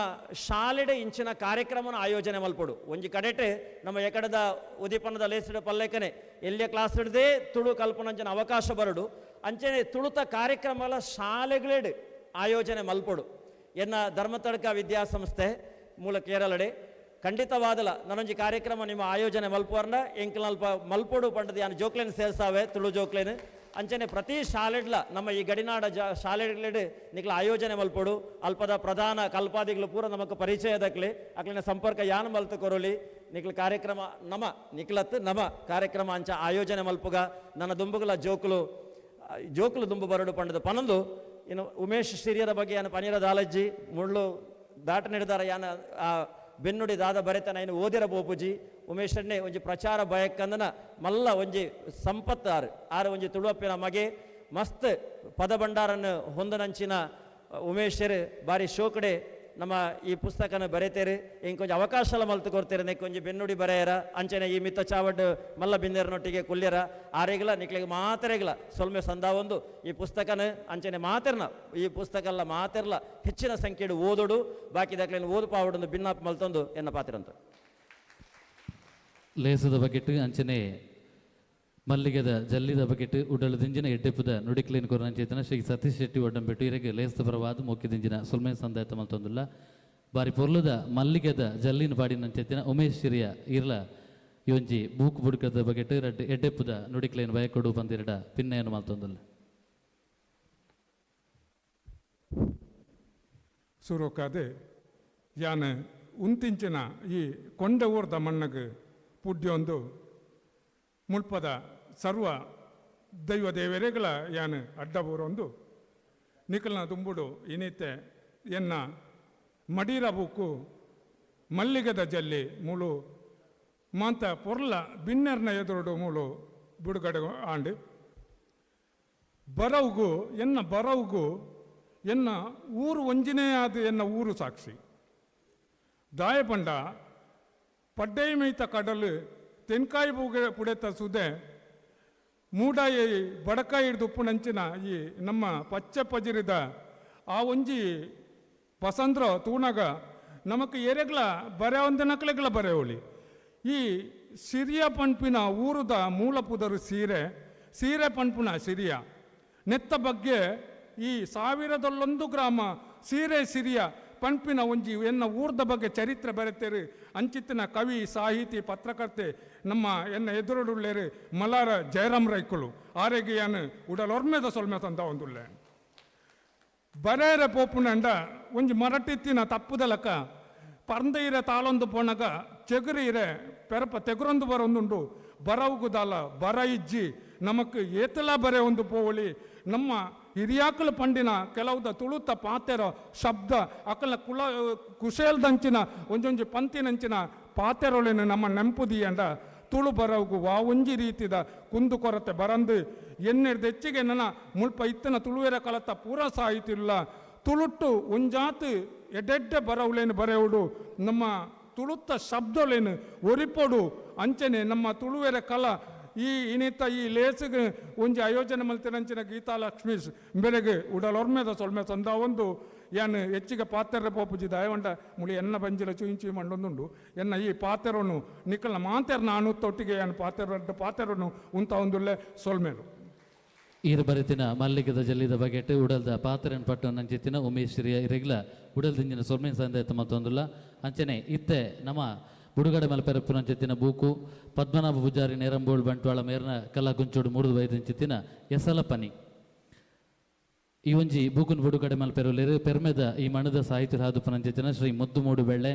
ಶಾಲೆಡೆ ಇಂಚಿನ ಕಾರ್ಯಕ್ರಮನ ಆಯೋಜನೆ ಮಲ್ಪಡು. ಒಂಜಿ ಕಡೆಟೆ ನಮ್ಮ ಎಕಡದ ಉದೀಪನದ ಲೇಸಿಡ ಪಲ್ಲೇಕನೆ ಎಲ್ಲಿಯ ಕ್ಲಾಸ್ ಹಿಡ್ದೇ ತುಳು ಕಲ್ಪನಂಚಿನ ಅವಕಾಶ ಬರಡು. ಅಂಚನೆ ತುಳುತ ಕಾರ್ಯಕ್ರಮಗಳ ಶಾಲೆಗಳೆಡು ಆಯೋಜನೆ ಮಲ್ಪಡು. ಎನ್ನ ಧರ್ಮತಡ್ಕ ವಿದ್ಯಾಸಂಸ್ಥೆ ಮೂಲ ಕೇರಳಡೆ ಖಂಡಿತವಾದಲ ನಾನೊಂಜಿ ಕಾರ್ಯಕ್ರಮ ನಿಮ್ಮ ಆಯೋಜನೆ ಮಲ್ಪುವರ್ನ ಎಂಕಲ್ನಲ್ಪ ಮಲ್ಪೊಡು ಪಂಡದ ಯಾನು ಜೋಕ್ಲೇನ್ ಸೇರ್ಸಾವೆ ತುಳು ಜೋಕ್ಲೇನ್. ಅಂಚನೆ ಪ್ರತಿ ಶಾಲೆಡ್ಲ ನಮ್ಮ ಈ ಗಡಿನಾಡ ಶಾಲೆಗಳೆಡು ನಿಕ್ಲ ಆಯೋಜನೆ ಮಲ್ಪೊಡು. ಅಲ್ಪದ ಪ್ರಧಾನ ಕಲ್ಪಾದಿಗಳು ಪೂರ ನಮಕ್ ಪರಿಚಯದಕ್ಲೆ ಅಕ್ಲಿನ ಸಂಪರ್ಕ ಯಾನು ಮಲ್ತು ಕೊರೊಲಿ ನಿಕ್ಲ ಕಾರ್ಯಕ್ರಮ ನಮ ನಿಕ್ಲತ್ ನಮ ಕಾರ್ಯಕ್ರಮ ಅಂಚ ಆಯೋಜನೆ ಮಲ್ಪುಗ. ನನ್ನ ದುಂಬುಗಳ ಜೋಕುಲು ಜೋಕುಲು ದುಂಬು ಬರಡು ಪಂಡದ ಪನೊಂದು ಇನ್ನು ಉಮೇಶ್ ಸಿರಿಯರ ಬಗ್ಗೆ ಯಾನು ಪನೀರ ದಾಲಜ್ಜಿ ಮುಳ್ಳು ದಾಟ ನಡೆದಾರ ಯಾನ ಆ ಬೆನ್ನುಡಿ ದಾದ ಬರೆತನ ಇನ್ನು ಓದಿರ ಬೋಪುಜಿ. ಉಮೇಶನ್ನೇ ಒಂಜಿ ಪ್ರಚಾರ ಬಯಕ್ಕಂದನ ಮಲ್ಲ ಒಂಜಿ ಸಂಪತ್ತು ಆರು ಆರು ಒಂಜಿ ತುಳುವಪ್ಪಿನ ಮಗೆ ಮಸ್ತ್ ಪದಭಂಡಾರನ್ನು ಹೊಂದನಂಚಿನ ಉಮೇಶರು ಬಾರಿ ಶೋಕಡೆ ನಮ್ಮ ಈ ಪುಸ್ತಕನ ಬರೆತೇರು. ಇಂಕೊಂಜಿ ಅವಕಾಶ ಮಲ್ತು ಕೊಡ್ತೇರೆ ನೆಕ್ಕೊಂಜಿ ಬೆನ್ನುಡಿ ಬರೆಯರ ಅಂಚನೆ ಈ ಮಿತ್ತ ಚಾವಡ್ ಮಲ್ಲ ಬಿಂದೆರನೊಟ್ಟಿಗೆ ಕುಲ್ಯರ ಆರೆಗ್ಲ ನಿಕ್ಲೆಗ್ ಮಾತೆರೆಗ್ಲ ಸೊಲ್ಮೆ ಸಂದಾವೊಂದು ಈ ಪುಸ್ತಕನ ಅಂಚನೆ ಮಾತೆರ್ನ ಈ ಪುಸ್ತಕ ಎಲ್ಲ ಮಾತೆರ್ಲ ಹೆಚ್ಚಿನ ಸಂಖ್ಯೆಡು ಓದೋಡು ಬಾಕಿ ದಾಖಲೆಯನ್ನು ಓದುಪಾವಡೊಂದು ಭಿನ್ನಾಪ್ ಮಲ್ತೊಂದು ಎನ್ನ ಪಾತಿರಂತ ಲೇಸದ ಬಕೆಟ್ ಅಂಚನೆ ಮಲ್ಲಿಗೆದ ಜಲ್ಲಿದ ಬಕೆಟ್ ಉಡಲು ದಿಂಜಿನ ಎಡ್ಡೆಪ್ಪುದ ನುಡಿಕ್ಲೇನ್ ಕೊರನಂಚೇತನ ಶ್ರೀ ಸತೀಶ್ ಶೆಟ್ಟಿ ಒಡ್ಡಂಬೆಟ್ಟು ಇರೆಗೆ ಲೇಸದ ಪರವಾದ ಮೋಕಿ ದಿಂಜಿನ ಸುಲ್ಮೆ ಸಂದಾಯತ ಮಲ್ತೊಂದುಲ್ಲ. ಬಾರಿ ಪೊರ್ಲುದ ಮಲ್ಲಿಗೆದ ಜಲ್ಲಿನ ಪಾಡಿನಂಚೇತನ ಉಮೇಶ್ ಶಿರಿಯ ಇರ್ಲ ಯೊಂಜಿ ಬೂಕ್ ಬುಡ್ಕದ ಬಕೆಟ್ ರಡ್ಡ್ ಎಡ್ಡೆಪ್ಪುದ ನುಡಿಕ್ಲೇನ್ ಬಯಕೊಡು ಬಂದಿರಡ ಪಿನ್ನೆಯನ್ನು ಮಲ್ತೊಂದುಲ್ಲ. ಸುರುಕಾದೆ ಯಾನ ಉಂತಿಂಚಿನ ಈ ಕೊಂಡ ಊರ್ದ ಮಣ್ಣಗೆ ಪುಡ್ಯೊಂದು ಮುಲ್ಪದ ಸರ್ವ ದೈವ ದೇವರೆಗಳ ಯಾನು ಅಡ್ಡಬೂರೊಂದು ನಿಖಲ್ನ ದುಂಬುಡು ಇನಿತೆ ಎನ್ನ ಮಡೀರ ಬೂಕು ಮಲ್ಲಿಗದ ಜಲ್ಲಿ ಮೂಲು ಮಾಂತ ಪೊರ್ಲ ಬಿನ್ನೆರ್ನ ಎದುರುಡು ಮೂಲು ಬಿಡುಗಡೆ ಆಂಡು ಬರವುಗು ಎನ್ನ ಬರವುಗು ಎನ್ನ ಊರು ಒಂಜಿನೇ ಆದ ಎನ್ನ ಊರು ಸಾಕ್ಷಿ ದಾಯಪಂಡ ಪಡ್ಡೈ ಮೈತ ಕಡಲು ತೆನ್ಕಾಯಿ ಬೂಗೆ ಪುಡೆತ ಸುದೆ ಮೂಡಾಯಿ ಬಡಕಾಯಿ ಹಿಡ್ದು ಉಪ್ಪುನಂಚಿನ ಈ ನಮ್ಮ ಪಚ್ಚೆ ಪಜಿರಿದ ಆ ಒಂಜಿ ಬಸಂದ್ರ ತೂನಗ ನಮಕ್ ಎರೆಗ್ಲ ಬರೆ ಒಂದ ನಕ್ಲೆಗ್ಲ ಬರೆಯೋಳಿ ಈ ಸಿರಿಯ ಪಂಪಿನ ಊರುದ ಮೂಲ ಪುದರು ಸೀರೆ ಸೀರೆ ಪಂಪುನ ಸಿರಿಯ ನೆತ್ತ ಬಗ್ಗೆ ಈ ಸಾವಿರದಲ್ಲೊಂದು ಗ್ರಾಮ ಸೀರೆ ಸಿರಿಯ ಪಂಪಿನ ಒಂಜಿ ಎನ್ನ ಊರ್ದ ಬಗ್ಗೆ ಚರಿತ್ರೆ ಬರೆತೇರು ಅಂಚಿತ್ತಿನ ಕವಿ ಸಾಹಿತಿ ಪತ್ರಕರ್ತೆ ನಮ್ಮ ಎನ್ನ ಎದುರುಡುಳ್ಳೇರು ಮಲಾರ ಜಯರಾಮ್ ರೈಕುಲು ಆರೆಗಿಯಾನು ಉಡಲೊರ್ಮೆದ ಸೊಲ್ಮೆ ತಂದ ಒಂದುಲ್ಲೆ ಬರೇರೆ ಪೋಪುನಂಡ ಒಂಜಿ ಮರಟಿತ್ತಿನ ತಪ್ಪುದಲಕ ಪರ್ಂದ ಇರೆ ತಾಳೊಂದು ಪೋಣಗ ಚೆಗುರಿ ಇರೆ ಪೆರಪ ತೆಗುರೊಂದು ಬರೊಂದುಂಡು ಬರವುಗುದಾಲ ಬರ ಇಜ್ಜಿ ನಮಕ್ ಏತಲ ಬರೆ ಒಂದು ಪೋವಳಿ ನಮ್ಮ ಹಿರಿಯಾಕಲು ಪಂಡಿನ ಕೆಲವುದ ತುಳುತ ಪಾತೆರ ಶಬ್ದ ಅಕಲ ಕುಲ ಕುಶೇಲ್ದಂಚಿನ ಒಂಜೊಂಜಿ ಪಂತಿನಂಚಿನ ಪಾತೆರೊಳೆನು ನಮ್ಮ ನೆಂಪುದಿಯಂಡ ತುಳು ಬರವುಗು ವಾ ಒಂಜಿ ರೀತಿದ ಕುಂದು ಕೊರತೆ ಬರಂದು ಎನ್ನೆಡ್ದು ಹೆಚ್ಚಿಗೆ ನನ್ನ ಮುಲ್ಪ ಇತ್ತನ ತುಳುವೆರ ಕಲತ ಪೂರ ಸಾಹಿತಿಲ್ಲ ತುಳುಟ್ಟು ಒಂಜಾತು ಎಡ್ಡೆಡ್ಡೆ ಬರವುಲೇನು ಬರೆಯುಡು ನಮ್ಮ ತುಳುತ್ತ ಶಬ್ದಲೇನು ಒರಿಪೊಡು ಅಂಚನೆ ನಮ್ಮ ತುಳುವೆರ ಕಲ ಈ ಇನಿತ ಈ ಲೇಸಿಗೆ ಒಂಜಿ ಆಯೋಜನೆ ಮಲ್ತಿನಂಚಿನ ಗೀತಾ ಲಕ್ಷ್ಮೀಶ್ ಬೆಳಗ್ಗೆ ಉಡಲೊರ್ಮೆದ ಸೊಲ್ಮೆ ಸಂದ ಒಂದು ಯಾನ್ ಹೆಚ್ಚಿಗೆ ಪಾತೆರ ಪೋಪುಜಿ ದಯವಂಡ ಮುಳಿ ಎನ್ನ ಬಂಜಿಲ ಚುಯಿಂಚಿ ಮಂಡೊಂದುಂಡು ಎನ್ನ ಈ ಪಾತೆರನು ನಿಕಲ್ನ ಮಾತೆರ್ ನಾನು ತೊಟ್ಟಿಗೆ ಯಾನ್ ಪಾತೆರ ಪಾತೆರನು ಉಂತ ಒಂದುಲ್ಲೆ ಸೊಲ್ಮೇಲು. ಈರು ಬರೆತಿನ ಮಲ್ಲಿಗೆದ ಜಲ್ಲಿದ ಬಗೆಟ್ ಉಡಲ್ದ ಪಾತೆರನ್ ಪಟ್ಟು ನಂಚಿತ್ತಿನ ಉಮೇಶ್ ಶ್ರೀಯ ಇರೆಗ್ಲ ಉಡಲ್ ದಿಂಜಿನ ಸೊಲ್ಮೆ ಸಂದೇತ ಮತ್ತೊಂದುಲ್ಲ. ಅಂಚನೆ ಇತ್ತೆ ನಮ್ಮ ಬುಡುಗಡೆ ಮಲ್ಪೆರಪ್ಪುನಂಚಿತ್ತಿನ ಬೂಕು ಪದ್ಮನಾಭ ಪೂಜಾರಿ ನೇರಂಬೋಳ್ ಬಂಟ್ವಾಳ ಮೇರ್ನ ಕಲಾಕುಂಚೋಡು ಮೂರ್ದು ವೈದಂಚಿತ್ತಿನ ಎಸಲಪನಿ ಈ ಒಂಜಿ ಬೂಕುನ್ ಬುಡುಗಡೆ ಮಲ್ಪೆರುಲೇರು ಪೆರ್ಮೆದ ಈ ಮಣದ ಸಾಹಿತ್ಯ ಹಾದುಪನಂಚಿತ್ತಿನ ಶ್ರೀ ಮುದ್ದು ಮೂಡು ಬೆಳ್ಳೆ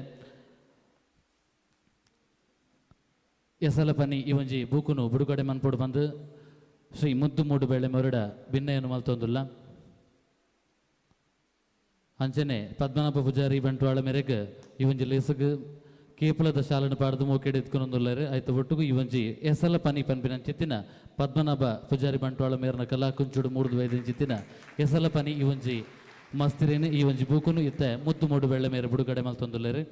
ಎಸಲಪನಿ ಈ ಒಂಜಿ ಬೂಕುನು ಬುಡುಗಡೆ ಮನ್ಪೊಡು ಬಂದು ಶ್ರೀ ಮುದ್ದು ಮೂಡು ಬೆಳ್ಳೆ ಮೊರಡ ಭಿನ್ನೆಯನ್ನು ಮಲ್ತೊಂದುಲ್ಲ. ಅಂಚನೆ ಪದ್ಮನಾಭ ಪೂಜಾರಿ ಬಂಟ್ವಾಳ ಮೇರೆಗೆ ಈ ಒಂಜಿ ಲೇಸುಗು ಕೇಪುಲದ ಶಾಲನ ಪಾಡ್ದು ಮೋಕೆಡೆ ಎತ್ಕೊಂಡೊಂದುಲ್ಲಾರೆ ಆಯ್ತು ಒಟ್ಟುಗು ಈ ಒಂಜಿ ಎಸಲ ಪನಿ ಪನ್ಪಿನಂಚಿತ್ತಿನ ಪದ್ಮನಾಭ ಪೂಜಾರಿ ಬಂಟ್ವಾಳ ಮೇರನ ಕಲಾ ಕುಂಚುಡು ಮೂರ್ದು ವೈದಂಚಿತ್ತಿನ ಎಸಲ ಪನಿ ಈ ಒಂಜಿ ಮಸ್ತಿರೇನು ಈ ಒಂಜಿ ಬೂಕುನು ಇತ್ತೆ ಮುದ್ದು ಮೂಡು ಬೆಳ್ಳೆ ಮೇರೆ ಬುಡುಗಡೆ ಮಲ್ತೊಂದುಲ್ಲಾರೆ.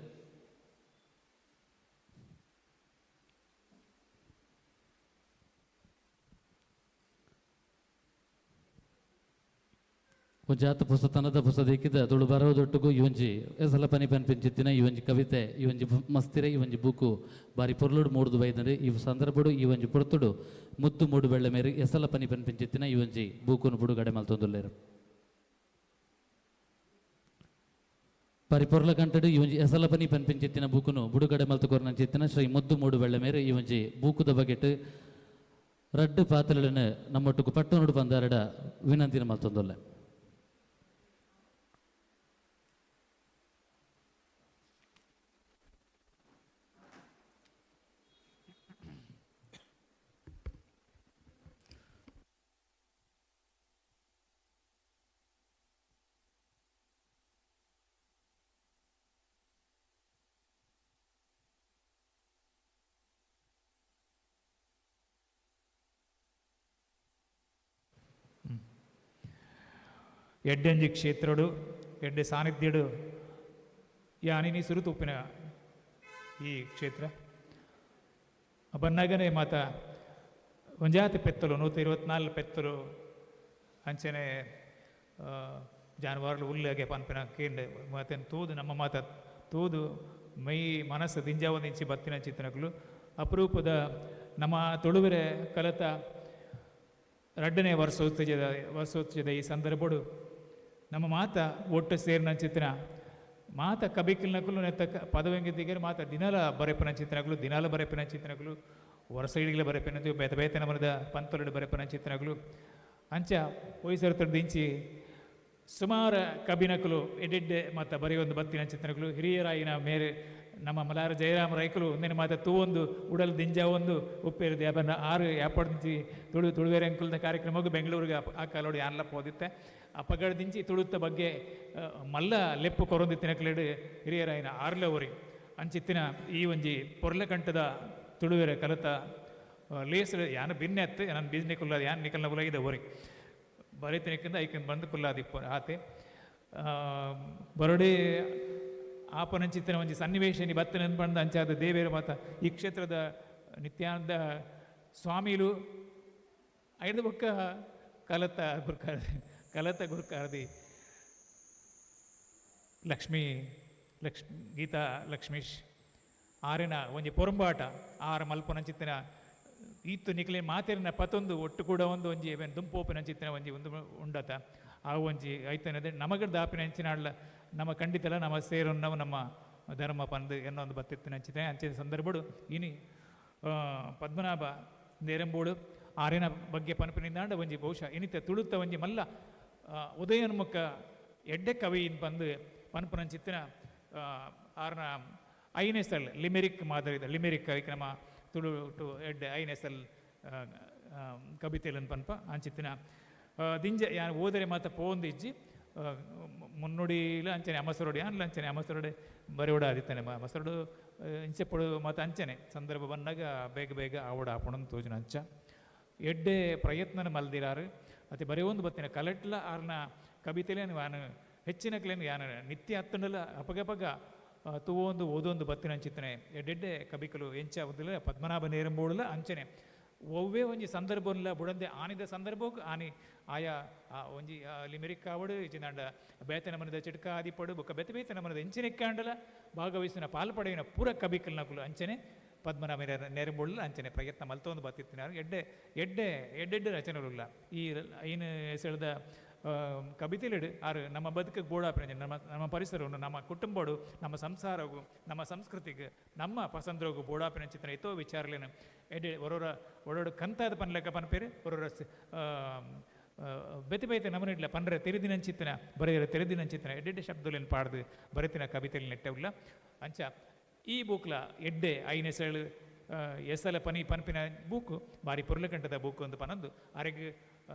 ಜಾತ ಪುಸ್ತಕದ ಪುಸ್ತಕಿದ ತುಳು ಬರೋದೊಟ್ಟಿಗೂ ಈ ಒಂಜಿ ಎಸಲ ಪನಿ ಪನ್ಪಿಂಚಿತ್ತಿನ ಈ ಒಂಜಿ ಕವಿತೆ ಈ ಒಂಜಿ ಮಸ್ತಿರೆ ಈ ಒಂಜಿ ಬೂಕು ಬಾರಿ ಪೊರ್ಲುಡು ಮೂಡ್ದು ಬೈದಂದ್ರೆ ಈ ಸಂದರ್ಭಡು ಈ ಒಂಜಿ ಪೊರ್ತುಡು ಮುದ್ದು ಮೂಡು ಬೆಳ್ಳೆ ಮೇರೆ ಎಸಲ ಪನಿ ಪನ್ಪಿಂಚಿತ್ತಿನ ಈ ಒಂಜಿ ಬೂಕುನು ಬುಡುಗಡೆ ಮಲ್ತೊಂದುಲ್ಲೇರು. ಬಾರಿ ಪೊರ್ಲ ಕಂಟಡು ಈ ಒಂಜಿ ಎಸಲ ಪನಿ ಪನ್ಪಿಂಚಿತ್ತಿನ ಬೂಕುನು ಬುಡುಗಡೆ ಮಲ್ತುಕೊರ್ನಂಚಿತ್ತಿನ ಶ್ರೀ ಮುದ್ದು ಮೂಡು ಬೆಳ್ಳೆ ಮೇರೆ ಈ ಒಂಜಿ ಬೂಕುದ ಬಗೆಟ್ ರಡ್ಡು ಪಾತ್ರಗಳನ್ನು ನಮ್ಮೊಟ್ಟುಗು ಪಟ್ಟುನುಡು ಬಂದಾರಡ ವಿನಂತಿನ ಮಲ್ತೊಂದುಲ್ಲೆ. ಎಡ್ಡೆಂಜಿ ಕ್ಷೇತ್ರಡು ಎಡ್ಡೆ ಸಾನ್ನಿಧ್ಯಡು ಯಾನಿನಿ ಸುರುತುಪ್ಪಿನ ಈ ಕ್ಷೇತ್ರ ಬನ್ನಗನೆ ಮಾತ ಒಂಜಾತಿ ಪೆತ್ತಲು 124 ಪೆತ್ತಲು ಅಂಚನೆ ಜಾನುವಾರುಲು ಉಲ್ಲಾಗೆ ಪನ್ಪಿನ ಕೇಂದ್ರ ಮಾತನ್ನು ತೂದು ನಮ್ಮ ಮಾತ ತೂದು ಮೈ ಮನಸ್ಸು ದಿಂಜಾವಂದಿಂಚಿ ಬತ್ತಿನ ಚಿತ್ತನಕುಲು ಅಪರೂಪದ ನಮ್ಮ ತುಳುವೆರೆ ಕಲತ ರಡ್ಡನೇ ವರ್ಷೋತ್ಸವದ ಈ ಸಂದರ್ಭಡು ನಮ್ಮ ಮಾತ ಒಟ್ಟು ಸೇರಿನ ಚಿತ್ರ ಮಾತ ಕಬಿಕಿಲ್ನಕುಲು ನೆತ್ತ ಪದವೆಂಗಿದ್ದಿಗೆ ಮಾತ ದಿನಾಲ ಬರೆಪನ ಚಿತ್ರಗಳು ದಿನಾಲ ಬರೆಪನ ಚಿತ್ರಗಳು ವರ್ಷ ಇಡಿಗಲ ಬರೆಪನ ಬೇತ ಬೇತನ ಮರದ ಪಂತಲಡು ಬರೆಪನ ಚಿತ್ರಗಳು ಅಂಚ ಹೊಯ್ಸರತಡ್ದಿಂಚಿ ಸುಮಾರು ಕಬಿನಕುಲು ಎಡೆಡ್ಡೆ ಮಾತ ಬರೆಯೊಂದು ಬತ್ತಿನ ಚಿತ್ರಗಳು ಹಿರಿಯರಾಯಿನ ಮೇರೆ ನಮ್ಮ ಮಲಾರ ಜಯರಾಮ ರೈಕುಲು ಒಂದಿನ ಮಾತ ತೂವೊಂದು ಉಡಲ್ ದಿಂಜ ಒಂದು ಉಪ್ಪೇರಿದೆ ಅಬನ್ನ ಆರು ಯಾಪಡ್ದಿಂಚಿ ತುಳು ತುಳುವೇರೆ ಅಂಕುಲ್ನ ಕಾರ್ಯಕ್ರಮಕ್ಕೆ ಬೆಂಗಳೂರಿಗೆ ಆ ಕಾಲೋಡು ಯಾನ್ಲ ಪೋದಿತ್ತೆ ಅಪಗಡದಿಂಚಿ ತುಳುತ್ತ ಬಗ್ಗೆ ಮಲ್ಲ ಲೆಪ್ಪು ಕೊರೊಂದಿತ್ತಿನ ಕ್ಲೇಡು ಹಿರಿಯರಾಯಿನ ಆರ್ಲವರಿ ಅಂಚಿತ್ತಿನ ಈ ಒಂಜಿ ಪೊರ್ಲಕಂಠದ ತುಳುವೆರೆ ಕಲತ ಲೇಸ್ ಯಾನ ಬಿನ್ನೆ ಅತ್ತು ನಾನು ಬೀಜ್ನೆ ಕುಲ್ಲಾದ ಯಾನ್ ನಿಕಲ್ನ ಉಲಗಿದೆ ಓರಿ ಬರೀತಿನಕ್ಕಿಂತ ಐಕಿಂದ ಬಂದು ಕುಲ್ಲಾದಿಪ್ಪ ಆತೆ ಬರಡೆ ಆಪನಂಚಿತ್ತಿನ ಒಂಜಿ ಸನ್ನಿವೇಶನಿ ಬತ್ತನ ಬಂದ ಅಂಚಾದ ದೇವೇರ ಮಾತ ಈ ಕ್ಷೇತ್ರದ ನಿತ್ಯಾನಂದ ಸ್ವಾಮಿಲು ಐದು ಬೊಕ್ಕ ಕಲತ ಗುರುಕಾರದಿ ಕಲತ ಗುರುಕಾರದಿ ಲಕ್ಷ್ಮೀ ಲಕ್ಷ್ಮೀ ಗೀತಾ ಲಕ್ಷ್ಮೀಶ್ ಆರಿನ ಒಂಜಿ ಪೊರಂಬಾಟ ಆರು ಮಲ್ಪನಂಚಿತ್ತಿನ ಈತು ನಿಕ್ಲೆ ಮಾತೇರಿನ ಪತೊಂದು ಒಟ್ಟು ಕೂಡ ಒಂದು ಒಂಜಿ ಏನ್ ದುಂಪೋಪಿನಂಚಿತ್ತಿನ ಒಂಜಿ ಒಂದು ಉಂಡತ ಆ ಒಂಜಿ ಐತನದೆ ನಮಗಡ್ದ ಆಪಿನ ಅಂಚಿನಾಡ್ಲ ನಮ್ಮ ಖಂಡಿತಲ ನಮ್ಮ ಸೇರೊನ್ನವು ನಮ್ಮ ಧರ್ಮ ಪಂದು ಎನ್ನೊಂದು ಬತ್ತಿತ್ತಿನ ಅಂಚಿತೆ ಅಂಚಿನ ಸಂದರ್ಭಡು ಇನಿ ಪದ್ಮನಾಭ ನೇರಂಬೋಡು ಆರಿನ ಬಗ್ಗೆ ಪನಪಿನಿಂದಾಂಡ ಒಂಜಿ ಬಹುಶಃ ಇನಿತ ತುಳುತ್ತ ಒಂಜಿ ಮಲ್ಲ ಉದಯೋನ್ಮುಖ ಎಡ್ಡೆ ಕವಿ ಬಂದು ಪನ್ಪುನಂಚಿತ್ತಿನ ಆರ್ನ ಐನೆಸಲ್ ಲಿಮೆರಿಕ್ ಮಾದರಿದ ಲಿಮೆರಿಕ್ ಕವಿ ನಮ್ಮ ತುಳು ಟು ಎಡ್ಡೆ ಐನೆಸಲ್ ಕವಿತೆಲನ್ ಪನ್ಪ ಅಂಚಿತ್ತಿನ ದಿಂಜ ಯಾನ್ ಓದರೆ ಮಾತ ಪೋಂದು ಇಜ್ಜಿ ಮುನ್ನುಡಿಲ ಅಂಚನೆ ಅಮಸರೋಡಿ ಅನ್ಲ ಅಂಚನೆ ಅಮಸರೋಡೆ ಬರೆಯೋಡ ಆದಿತ್ತಾನೆ ಮಸರೋಡು ಇಂಚೆಪ್ಪಡು ಮಾತ ಅಂಚನೆ ಸಂದರ್ಭ ಬಂದಾಗ ಬೇಗ ಬೇಗ ಆವಡ ಆಪಣನ್ ತೋಜುನ ಅಂಚ ಎಡ್ಡೆ ಪ್ರಯತ್ನನ ಮಲ್ದಿರಾರು ಅತಿ ಬರೆಯೊಂದು ಬತ್ತಿನ ಕಲೆಟ್ಲ ಆರ್ನ ಕವಿತೆಲೇನು ಯಾನು ಹೆಚ್ಚಿನ ಕ್ಲೇನು ಯಾನು ನಿತ್ಯ ಅತ್ತಂಡಲ ಅಪಗಪಗ ತೂವೊಂದು ಓದೊಂದು ಬತ್ತಿನ ಅಂಚಿತ್ತನೆ ಎಡ್ಡೆಡ್ಡೆ ಕಬಿಕಲು ಎಂಚ ಒಂದಿಲ್ಲ ಪದ್ಮನಾಭ ನೇರಂಬೋಡುಲ ಅಂಚನೆ ಒವ್ವೇ ಒಂಜಿ ಸಂದರ್ಭಲ್ಲ ಬುಡಂದೆ ಆನಿದ ಸಂದರ್ಭಕ್ಕೆ ಆನಿ ಆಯಾ ಒಂಜಿ ಲಿಮೆರಿಕ್ ಆವಡು ಇಜಿನಾಂಡ ಬೇತೆ ನಮನದ ಚಿಟ್ಕ ಆದಿಪಡು ಬೊಕ್ಕ ಬೇತೆ ಬೇತೆ ನಮನದ ಎಂಚಿನೆಕ್ಕಾಂಡಲ ಭಾಗವಹಿಸಿನ ಪಾಲ್ಪಡೆಯಿನ ಪೂರ ಕಬಿಕಲ್ನಕುಲು ಅಂಚನೆ ಪದ್ಮನಾಭ ನೇರಂಬೋಡುಲ ಅಂಚನೆ ಪ್ರಯತ್ನ ಮಲ್ತೊಂದು ಬತ್ತಿತ್ತಿನಾರು ಎಡ್ಡೆ ಎಡ್ಡೆ ಎಡ್ಡೆಡ್ಡೆ ರಚನೆಗಳುಲ್ಲ ಈ ಐನು ಹೆಸರದ ಕಬಿತೆಲೆಡು ಆರು ನಮ್ಮ ಬದುಕಿಗೆ ಬೋಡಾಪಿನ ನಮ್ಮ ನಮ್ಮ ಪರಿಸರವನ್ನು ನಮ್ಮ ಕುಟುಂಬಡು ನಮ್ಮ ಸಂಸಾರಗು ನಮ್ಮ ಸಂಸ್ಕೃತಿಗೆ ನಮ್ಮ ಪಸಂದ್ರೋಗು ಬೋಡಾಪಿನ ಚಿತ್ರ ಏತೋ ವಿಚಾರಲೇನು ಎಡೆ ಒರೋರ ಒಡೋಡು ಕಂತಾದ ಪನ್ಲೆಕ್ಕ ಪನ್ಪೇರು ಒರೋರ ಬೇತೆ ಬೇತೆ ನಮನಿಡ್ಲ ಪನ್ರೆ ತೆರೆದಿನಂಚಿತ್ತನ ಬರೆಯರ ತೆರೆದಿನಂಚಿತ್ತನ ಎಡ್ಡೆಡ್ಡೆ ಶಬ್ದಲೇನು ಪಾಡ್ದು ಬರೆತಿನ ಕವಿತೆಲಿ ನೆಟ್ಟವುಲ್ಲ. ಅಂಚ ಈ ಬೂಕ್ಲ ಎಡ್ಡೆ ಐನೆಸಳು ಎಸಲ ಪನಿ ಪನ್ಪಿನ ಬೂಕು ಬಾರಿ ಪೊರ್ಲಕಂಠದ ಬೂಕು ಒಂದು ಪನಂದು ಅರೆಗ್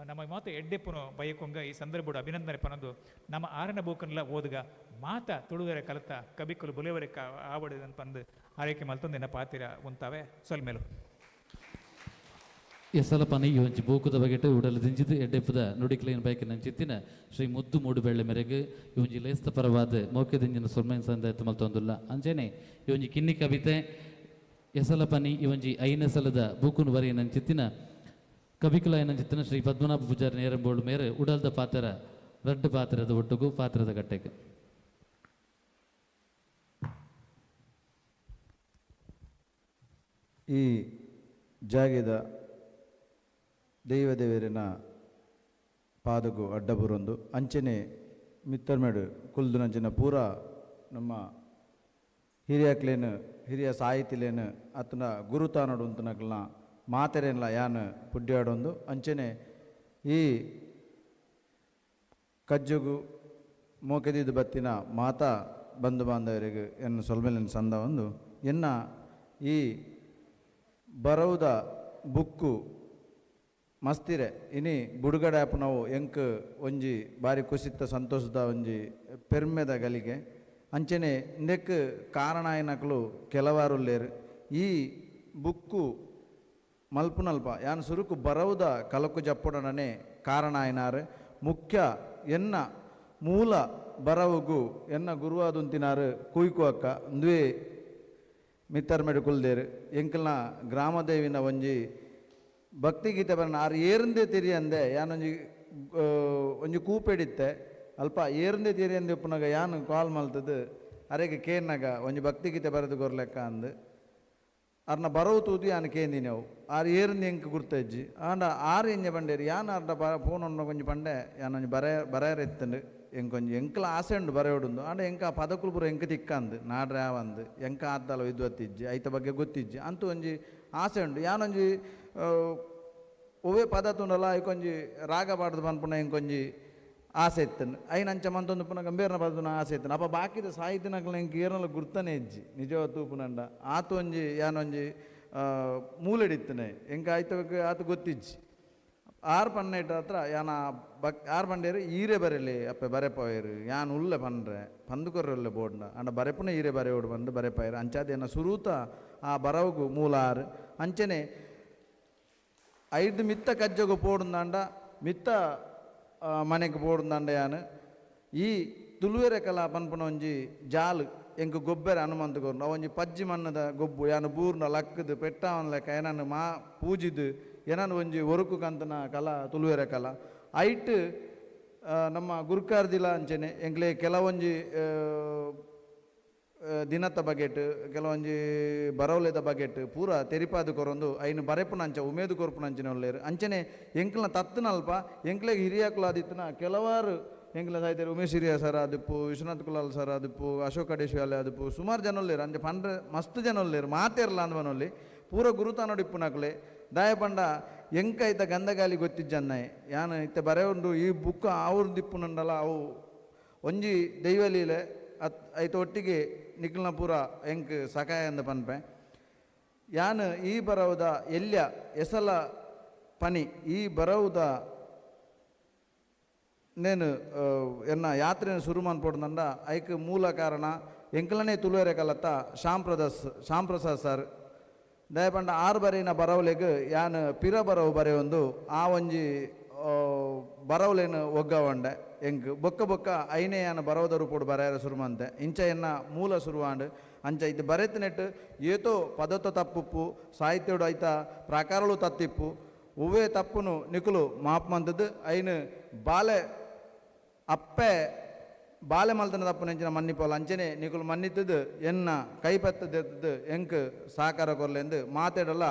ನಮ್ಮ ಮಾತು ಎಡ್ಡೆಪ್ಪುನು ಬಯಕೊಂಗ ಈ ಸಂದರ್ಭಡು ಅಭಿನಂದನೆ ಪನಂದು ನಮ್ಮ ಆರನ ಬೂಕನ್ಲ ಓದುಗ ಮಾತ ತುಳುವರೆ ಕಲತ ಕಬಿಕುಲು ಬುಲೆವರೆ ಆವಡು ಪಂದು ಆರೈಕೆ ಮಲ್ತೊಂದಿನ ಪಾತಿರ ಉಂತಾವೆ ಸೊಲ್ಮೇಲು. ಎಸಲ ಪನಿ ಈ ಒಂಜಿ ಬೂಕುದ ಬಗೆಟ್ ಉಡಲು ದಿಂಜಿದ್ ಎಡ್ಡೆಪ್ಪುದ ನುಡಿಕ್ಲೇನ್ ಬೈಕ್ ನಂಚಿತ್ತಿನ ಶ್ರೀ ಮುದ್ದು ಮೂಡುಬೆಳ್ಳೆ ಮೇರೆಗೆ ಈ ಒಂಜಿ ಲೇಸ್ತ ಪರವಾದ ಮೋಕೆ ದಿಂಜಿನ ಸೊಲ್ಮೆನ್ ಸಂದಾಯತ ಮಲ್ತೊಂದುಲ್ಲ. ಅಂಚನೆ ಈ ಒಂಜಿ ಕಿನ್ನಿ ಕವಿತೆ ಎಸಲ ಪನಿ ಈ ಒಂಜಿ ಐನೆಸಲದ ಬೂಕುನು ಬರೆಯ ನಂಚಿತ್ತಿನ ಕವಿಕುಲ ನಂಚಿತ್ತಿನ ಶ್ರೀ ಪದ್ಮನಾಭ ಪೂಜಾರಿ ನೇರಂಬೋಳು ಮೇರೆ ಉಡಲ್ದ ಪಾತ್ರ ರಡ್ಡು ಪಾತ್ರದ ಒಟ್ಟುಗು ಪಾತ್ರದ ಗಟ್ಟೆಗೆ. ಈ ಜಾಗೆದ ದೈವದೇವರಿನ ಪಾದಗು ಅಡ್ಡಬುರೊಂದು ಅಂಚನೆ ಮಿತ್ತರ್ಮೇಡು ಕುಲ್ದುನಂಚಿನ ಪೂರ ನಮ್ಮ ಹಿರಿಯಕ್ಲೇನು ಹಿರಿಯ ಸಾಹಿತಿಲೇನು ಅತನ ಗುರುತಾನಡು ಉಂತನಕ್ಲನ ಮಾತೆರೇನ್ಲ ಯಾನ್ ಪುಡ್ಯಾಡೊಂದು ಅಂಚನೆ ಈ ಕಜ್ಜುಗು ಮೋಕೆದಿದ್ದು ಬತ್ತಿನ ಮಾತಾ ಬಂಧು ಬಾಂಧವರಿಗೆ ಎನ್ನ ಸೊಲ್ಮೆಲಿನ ಸಂದ ಒಂದು ಎನ್ನ ಈ ಬರವುದ ಬುಕ್ಕು ಮಸ್ತಿರೆ ಇನಿ ಬುಡುಗಡೆ ಆಪುನವು ಎಂಕ್ ಒಂಜಿ ಬಾರಿ ಕುಸಿತ್ತ ಸಂತೋಷದ ಒಂಜಿ ಪೆರ್ಮೆದ ಗಲಿಗೆ ಅಂಚನೆ ಇಂದೆಕ್ ಕಾರಣ ಆಯಿನಕುಲು ಕೆಲವಾರುಲ್ಲೇರು. ಈ ಬುಕ್ಕು ಮಲ್ಪುನಲ್ಪ ಯಾನ್ ಸುರುಕು ಬರವುದ ಕಲಕು ಜಪ್ಪುಡನನೆ ಕಾರಣ ಆಯಿನಾರು ಮುಖ್ಯ ಎನ್ನ ಮೂಲ ಬರವುಗು ಎನ್ನ ಗುರುವಾದುಂತಿನಾರು ಕುಯ್ಕು ಅಕ್ಕ ಅಂದುವೆ ಮಿತ್ತರ್ಮೆಡು ಕುಲ್ದೇರು ಎಂಕಲ್ನ ಗ್ರಾಮದೇವಿನ ಒಂಜಿ ಭಕ್ತಿಗೀತೆ ಬರಣ ಆರು ಏರಂದೇ ತಿರಿಯಂದೆ ಯಾನೊಂಜಿ ಒಂಜಿ ಕೂಪೆಡಿತ್ತೆ ಅಲ್ಪ ಏರಂದೇ ತಿರಿಯಂದೆ ಉಪ್ಪುನಾಗ ಯಾನು ಕಾಲ್ ಮಲ್ತದ್ದು ಅರೆಗೆ ಕೇನ್ನಾಗ ಒಂಜಿ ಭಕ್ತಿಗೀತೆ ಬರೆದು ಕೊರ್ಲೆಕ್ಕ ಅಂದು ಅರ್ನ ಬರವು ತೂದು ಯಾನು ಕೇಂದಿನವು ಆರು ಏರಂದು ಎಂಕ್ ಗುರ್ತಜ್ಜಿ ಆಂಡ ಆರು ಎಂಜ ಬಂಡೇರು ಯಾನು ಅರ್ನ ಬ ಫೋನ್ ಉಂಡ ಒಂಜಿ ಪಂಡೆ ಯಾನೊಂಜಿ ಬರ ಬರೆಯರ್ ಎತ್ತಂಡು ಎಂಕೊಂಜಿ ಎಂಕಲ ಆಸೆ ಉಂಡು ಬರೆಯೋಡುಂದು ಆಂಡ ಎಂಕ ಆ ಪದಕುಲು ಪೂರ ಎಂಕ ತಿಕ್ಕಂದು ನಾಡ್ರೆ ಆವಂದು ಎಂಕ ಆದ್ದಲ ವಿದ್ವತ್ತಿಜ್ಜಿ ಐತ ಬಗ್ಗೆ ಗೊತ್ತಿಜ್ಜಿ ಅಂತೂ ಒಂಜಿ ಆಸೆ ಉಂಡು ಯಾನೊಂಜಿ ಒವ್ವೇ ಪದ ತೂಂಡಲ ಐಕೊಂಜಿ ರಾಗ ಪಾಡ್ದು ಪನ್ಪುನ ಎಂಕೊಂಜಿ ಆಸೆ ಇತ್ತನು ಐನ ಅಂಚ ಮಂತೊಂದು ಪುನ ಗಂಭೀರನ ಪದ ಆಸೆ ಇತ್ತನು ಅಪ್ಪ ಬಾಕಿದ ಸಾಹಿತ್ಯನಕ್ಲ ಎಂಕ್ ಏರ್ನಲ ಗುರ್ತನೇ ಇಜ್ಜಿ ನಿಜವ ತೂಪುನಂಡ ಆತು ಒಂಜಿ ಯಾನೊಂಜಿ ಮೂಲೆಡಿತ್ತನೆ ಎಂಕ ಆಯ್ತ ಆತು ಗೊತ್ತಿಜ್ಜಿ ಆರು ಪನ್ನೆಟ್ ಹತ್ರ ಯಾನ ಬಕ್ ಆರು ಪಂಡೇರು ಈರೆ ಬರೆಲಿ ಅಪ್ಪೆ ಬರೆಪೋಯರು ಯಾನ್ ಉಲ್ಲೆ ಪನ್ರೆ ಪಂದುಕೊರ್ರೆ ಉಲ್ಲೆ ಬೋಡ್ನ ಅಂಡ ಬರೆಪುನ ಈರೆ ಬರೆಯೋಡು ಬಂದು ಬರೆಪಾಯರು ಅಂಚಾದ ಸುರೂತ ಆ ಬರವುಗು ಮೂಲ ಆರು ಅಂಚನೆ ಐದು ಮಿತ್ತ ಕಜ್ಜಗು ಪೋಡುಂದಾಂಡ ಮಿತ್ತ ಮನೆಗೆ ಪೋಡುಂದಾಂಡ ಯಾನು ಈ ತುಳುವೆರೆ ಕಲಾ ಪನ್ಪುನ ಒಂಜಿ ಜಾಲು ಎಂಕ್ ಗೊಬ್ಬರ ಹನುಮಂತ ಕೊರ್ನು ಅವೊಂಜಿ ಪಜ್ಜಿ ಮಣ್ಣದ ಗೊಬ್ಬು ಯಾನು ಬೂರ್ನ ಲಕ್ಕದು ಪೆಟ್ಟಾವನ್ ಲೆಕ್ಕ ಏನನ್ನು ಮಾ ಪೂಜಿದು ಏನನ್ನು ಒಂಜಿ ಒರುಕು ಕಂತನ ಕಲಾ ತುಳುವೆರೆ ಕಲಾ ಐಟ್ ನಮ್ಮ ಗುರುಕಾರ್ದಿಲ ಅಂಚನೆ ಎಂಕ್ಲೆ ಕೆಲವೊಂಜಿ ದಿನತ ಬಗೆಟ್ ಕೆಲವೊಂಜಿ ಬರವಲೆದ ಬಗೆಟ್ ಪೂರ ತೆರಿಪಾದು ಕೊರೊಂದು ಐನು ಬರೆಪುನಂಚ ಉಮೇದು ಕೊರ್ಪುನಂಚಿನ ಉಲ್ಲೇರು ಅಂಚನೆ ಎಂಕ್ಲನ ತತ್ತನಲ್ಪ ಎಂಕ್ಲೆಗ್ ಹಿರಿಯಾಕುಲಾದಿತ್ತನ ಕೆಲವಾರು ಎಂಕ್ಲ ಸಾಹಿತ್ಯರು ಉಮೇಶ್ ಹಿರಿಯ ಸರ್ ಆದಿಪ್ಪು ವಿಶ್ವನಾಥ್ ಕುಲಾಲ್ ಸರ್ ಆದಿಪ್ಪು ಅಶೋಕ್ ಅಡೇಶ್ವಾಲೆ ಆದಿಪ್ಪು ಸುಮಾರು ಜನ ಉಲ್ಲೇರು ಅಂಚೆ ಪಂಡ್ರೆ ಮಸ್ತ್ ಜನ ಉಲ್ಲೇರು ಮಾತೇರ್ಲ ಅಂದ್ ಪೂರ ಗುರುತಾನೋಡಿಪ್ಪುನಕುಲೆ ದಾಯ ಪಂಡ ಎಂಕ ಐತ ಗಂಧಗಾಲಿ ಗೊತ್ತಿಜ್ಜನ್ನಾಯ್ ಯಾನು ಇತ್ತೆ ಬರೆ ಉಂಡು ಈ ಬುಕ್ ಆವುರ್ದಿಪ್ಪುನಂಡಲ ಅವು ಒಂಜಿ ದೈವಲೀಲೆ ಅತ್ ಐತ ಒಟ್ಟಿಗೆ ನಿಖಿಲ್ನ ಪೂರ ಎಂಕ್ ಸಕಾಯ ಅಂದ ಪನ್ಪೆ ಯಾನು ಈ ಬರವುದ ಎಲ್ಯ ಎಸಲ ಪನಿ ಈ ಬರವುದ ನೇನು ಎನ್ನ ಯಾತ್ರೆನ ಶುರು ಮನ್ಪೊಡ್ದಂಡ ಐಕ್ ಮೂಲ ಕಾರಣ ಎಂಕ್ಲನೇ ತುಳುವೆರೆ ಕಲತ್ತ ಶ್ಯಾಮ್ ಪ್ರಸಾದ್ ಸರ್ ದಯಪಂಡ ಆರು ಬರೆಯಿನ ಬರವಲೆಗ್ ಯಾನ್ ಪಿರ ಬರವು ಬರೆಯೊಂದು ಆ ಒಂಜಿ ಬರವಲೇನು ಒಗ್ಗವಂಡೆ ಎಂಕ್ ಬೊಕ್ಕ ಬೊಕ್ಕ ಐನೇ ಯಾನ್ ಬರವದ ರೂಪೋಡು ಬರೆಯರ ಶುರುಮಂತೆ ಇಂಚ ಎನ್ನ ಮೂಲ ಶುರುವಾಂಡ್ ಅಂಚ ಇದು ಬರೆತನೆಟ್ ಏತೋ ಪದತ ತಪ್ಪುಪ್ಪು ಸಾಹಿತ್ಯಡು ಐತ ಪ್ರಾಕಾರಳು ತತ್ತಿಪ್ಪು ಒವ್ವೇ ತಪ್ಪುನು ನಿಕುಲು ಮಾಪ್ ಮಂತದ್ದು ಐನು ಬಾಲೆ ಅಪ್ಪೆ ಬಾಲೆ ಮಲ್ತನ ತಪ್ಪು ನೆಂಚಿನ ಮನ್ನಿಪೋಲ ಅಂಚನೆ ನಿಕುಲು ಮನ್ನಿತ್ತದು ಎನ್ನ ಕೈಪತ್ತದೆತ್ತದು ಎಂಕ್ ಸಹಕಾರ ಕೊರ್ಲೆಂದು ಮಾತಾಡಲ್ಲ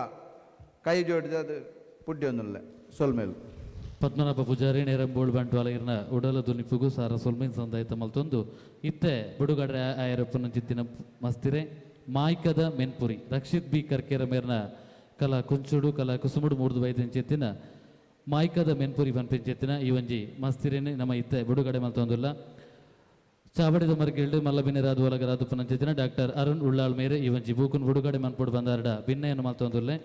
ಕೈ ಜೋಡಿದದು ಪುಡ್ಯೊಂದುಲ್ಲೆ ಸೊಲ್ಮೇಲು. ಪದ್ಮನಾಭ ಪೂಜಾರಿ ನೇರಂಬೋಳ್ ಬಂಟ್ವಾಲ ಇರ್ನ ಉಡಲ ದುನಿಪುಗು ಸಾರ ಸೊಲ್ಮಿನ್ ಸಂದಾಯಿತ ಮಲ್ತೊಂದು ಇತ್ತೆ ಬುಡುಗಡೆ ಆಯರಪ್ಪನ ಚಿತ್ತಿನ ಮಸ್ತಿರೆ ಮಾಯ್ಕದ ಮೆನ್ಪುರಿ ರಕ್ಷಿತ್ ಬಿ ಕರ್ಕೇರ ಮೇರ್ನ ಕಲಾ ಕುಂಚುಡು ಕಲಾ ಕುಸುಮುಡು ಮೂರ್ದು ವೈದ್ಯನ ಚಿತ್ತಿನ ಮಾಯ್ಕದ ಮೆನ್ಪುರಿ ಪನ್ಪಿನ ಈ ಒಂಜಿ ಮಸ್ತಿರೇನೆ ನಮ್ಮ ಇತ್ತೆ ಬಿಡುಗಡೆ ಮಲ್ತೊಂದುಲ್ಲ. ಚಾವಡಿದ ಮರ್ಗಿಲ್ಡು ಮಲ್ಲಬಿನರಾದ ಒಲಗರಾದ ಪನಂಚಿತ್ತಿನ ಡಾಕ್ಟರ್ ಅರುಣ್ ಉಳ್ಳಾಳ್ ಮೇರೆ ಈ ಒಂಜಿ ಬೂಕುನ್ ಬಿಡುಗಡೆ ಮನ್ಪುಡು ಬಂದಾರಡ ಭಿನ್ನೆಯನ್ನು ಮಲ್ತೊಂದುಲ್ಲೆ.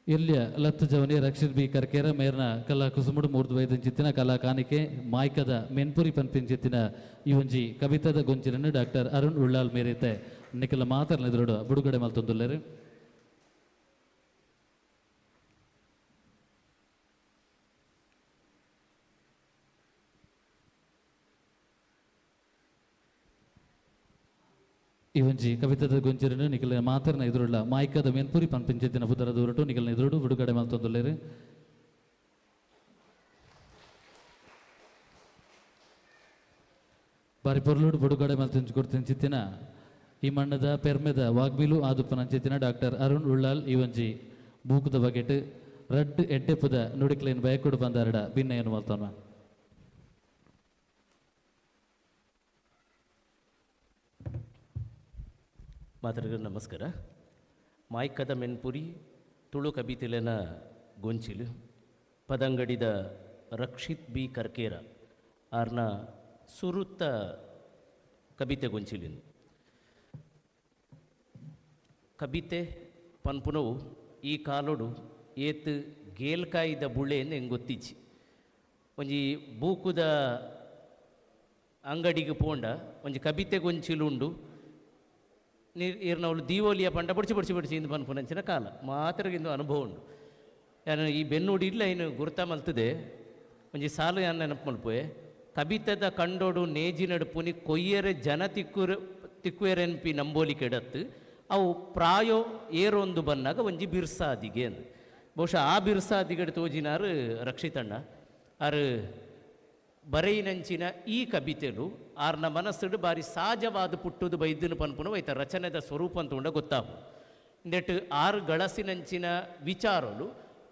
ಇಲ್ಲಿಯ ಲತ್ತು ಜವನಿ ರಕ್ಷಿತ್ ಬಿ ಕರ್ಕೇರ ಮೇರ್ನ ಕಲಾ ಕುಸುಮುಡು ಮೂರ್ದು ವೈದ್ಯಂಚಿತ್ತಿನ ಕಲಾ ಕಾಣಿಕೆ ಮಾಯ್ಕದ ಮೆನ್ಪುರಿ ಪನ್ಪಿಂಚಿತ್ತಿನ ಈ ಒಂಜಿ ಕವಿತದ ಗೊಂಚಿರನ್ನು ಡಾಕ್ಟರ್ ಅರುಣ್ ಉಳ್ಳಾಳ್ ಮೇರೆತೆ ನಿಖಲ ಮಾತರ್ನ ಎದುರುಡು ಬಿಡುಗಡೆ ಮಲ್ತೊಂದುಲ್ಲೆರು. ಈ ಒಂಜಿ ಕವಿತದ ಗೊಂಚಿರನ್ನು ನಿಖಲ ಮಾತರ್ನ ಎದುರುಳ್ಳ ಮಾಯ್ಕದ ಮೆನ್ಪುರಿ ಪನ್ಪಿಂಚಿತ್ತಿನ ಪುದರ ದೂರಟು ನಿಖಲ್ನ ಎದುರುಡು ಬಿಡುಗಡೆ ಮಲ್ತೊಂದುಲ್ಲೆರು. ಬಾರಿ ಪೊರ್ಲುಡು ಬಿಡುಗಡೆ ಮಲ್ತಿಂಚು ಕೊಡ್ತಿಂಚಿತ್ತಿನ ಈ ಮಣ್ಣದ ಪೆರ್ಮೆದ ವಾಗ್ಮಿಲು ಆದುಪ್ಪನಂಚಿತ್ತಿನ ಡಾಕ್ಟರ್ ಅರುಣ್ ಉಳ್ಳಾಲ್ ಈ ಒಂಜಿ ಬೂಕುದ ಬಗೆಟ್ ರಡ್ಡ್ ಎಡ್ಡೆಪುದ ನುಡಿಕ್ಲೇನ್ ಬಯಕುಡು ಬಂದಾರಡ ಭಿನ್ನೆಯನ್ನು ಮಲ್ತೊನ. ಮಾತರಿಗೂ ನಮಸ್ಕಾರ. ಮಾಯ್ಕದ ಮೆನ್ಪುರಿ ತುಳು ಕಬಿತಿಲೆನ ಗೊಂಚಿಲು ಪದಂಗಡಿದ ರಕ್ಷಿತ್ ಬಿ ಕರ್ಕೇರ ಆರ್ನ ಸುರುತ್ತ ಕಬಿತೆ ಗೊಂಚಿಲಿನ ಕಬಿತೆ ಪನ್ಪುನವು ಈ ಕಾಲೋಡು ಏತ್ ಗೇಲ್ಕಾಯಿದ ಬುಳೆಯನ್ನು ಹೆಂಗೊತ್ತಿಚ್ಚಿ ಒಂಜಿ ಬೂಕುದ ಅಂಗಡಿಗೆ ಪೋಂಡ ಒಂಜಿ ಕಬಿತೆ ಗೊಂಚಿಲು ಉಂಡು ನೀರು ಈರ್ನವಳು ದೀವೋಲಿಯ ಪಂಡ ಬಡಿಸಿ ಬಡಿಸಿ ಬಡಿಸಿ ಇಂದು ಪನ್ಪುನಂಚಿನ ಕಾಲ ಮಾತ್ರ ಇಂದು ಅನುಭವ ಉಂಡು. ಯಾನು ಈ ಬೆನ್ನುಡಿ ಇಲ್ಲ ಇನ್ನು ಗುರ್ತ ಮಲ್ತದೆ ಒಂಜಿ ಸಾಲು ಯಾನ್ ನೆನಪು ಮಲ್ಪುವೆ. ಕಬಿತದ ಕಂಡೋಡು ನೇಜಿನಡು ಪುನಿ ಕೊಯ್ಯರೆ ಜನ ತಿಕ್ಕುವೆರೆನ್ಪಿ ನಂಬೋಲಿ ಕೆಡತ್ತು ಅವು ಪ್ರಾಯೋ ಏರೊಂದು ಬನ್ನಾಗ ಒಂಜಿ ಬಿರ್ಸಾದಿಗೆ ಅಂದು. ಬಹುಶಃ ಆ ಬಿರ್ಸಾದಿಗಡೆ ತೋಜಿನಾರು ರಕ್ಷಿತಣ್ಣ ಆರು ಬರೆಯಿನಂಚಿನ ಈ ಕಬಿತೆಲು ಆರ್ನ ಮನಸ್ಸುಡು ಬಾರಿ ಸಹಜವಾದ ಪುಟ್ಟುದು ಬೈದನು ಪನ್ಪುನ ಐತ ರಚನೆದ ಸ್ವರೂಪ ಅಂತ ಉಂಡ ಗೊತ್ತಾಗು. ಇಂದೆಟ್ಟು ಆರು ಗಳಸಿನಂಚಿನ ವಿಚಾರಲು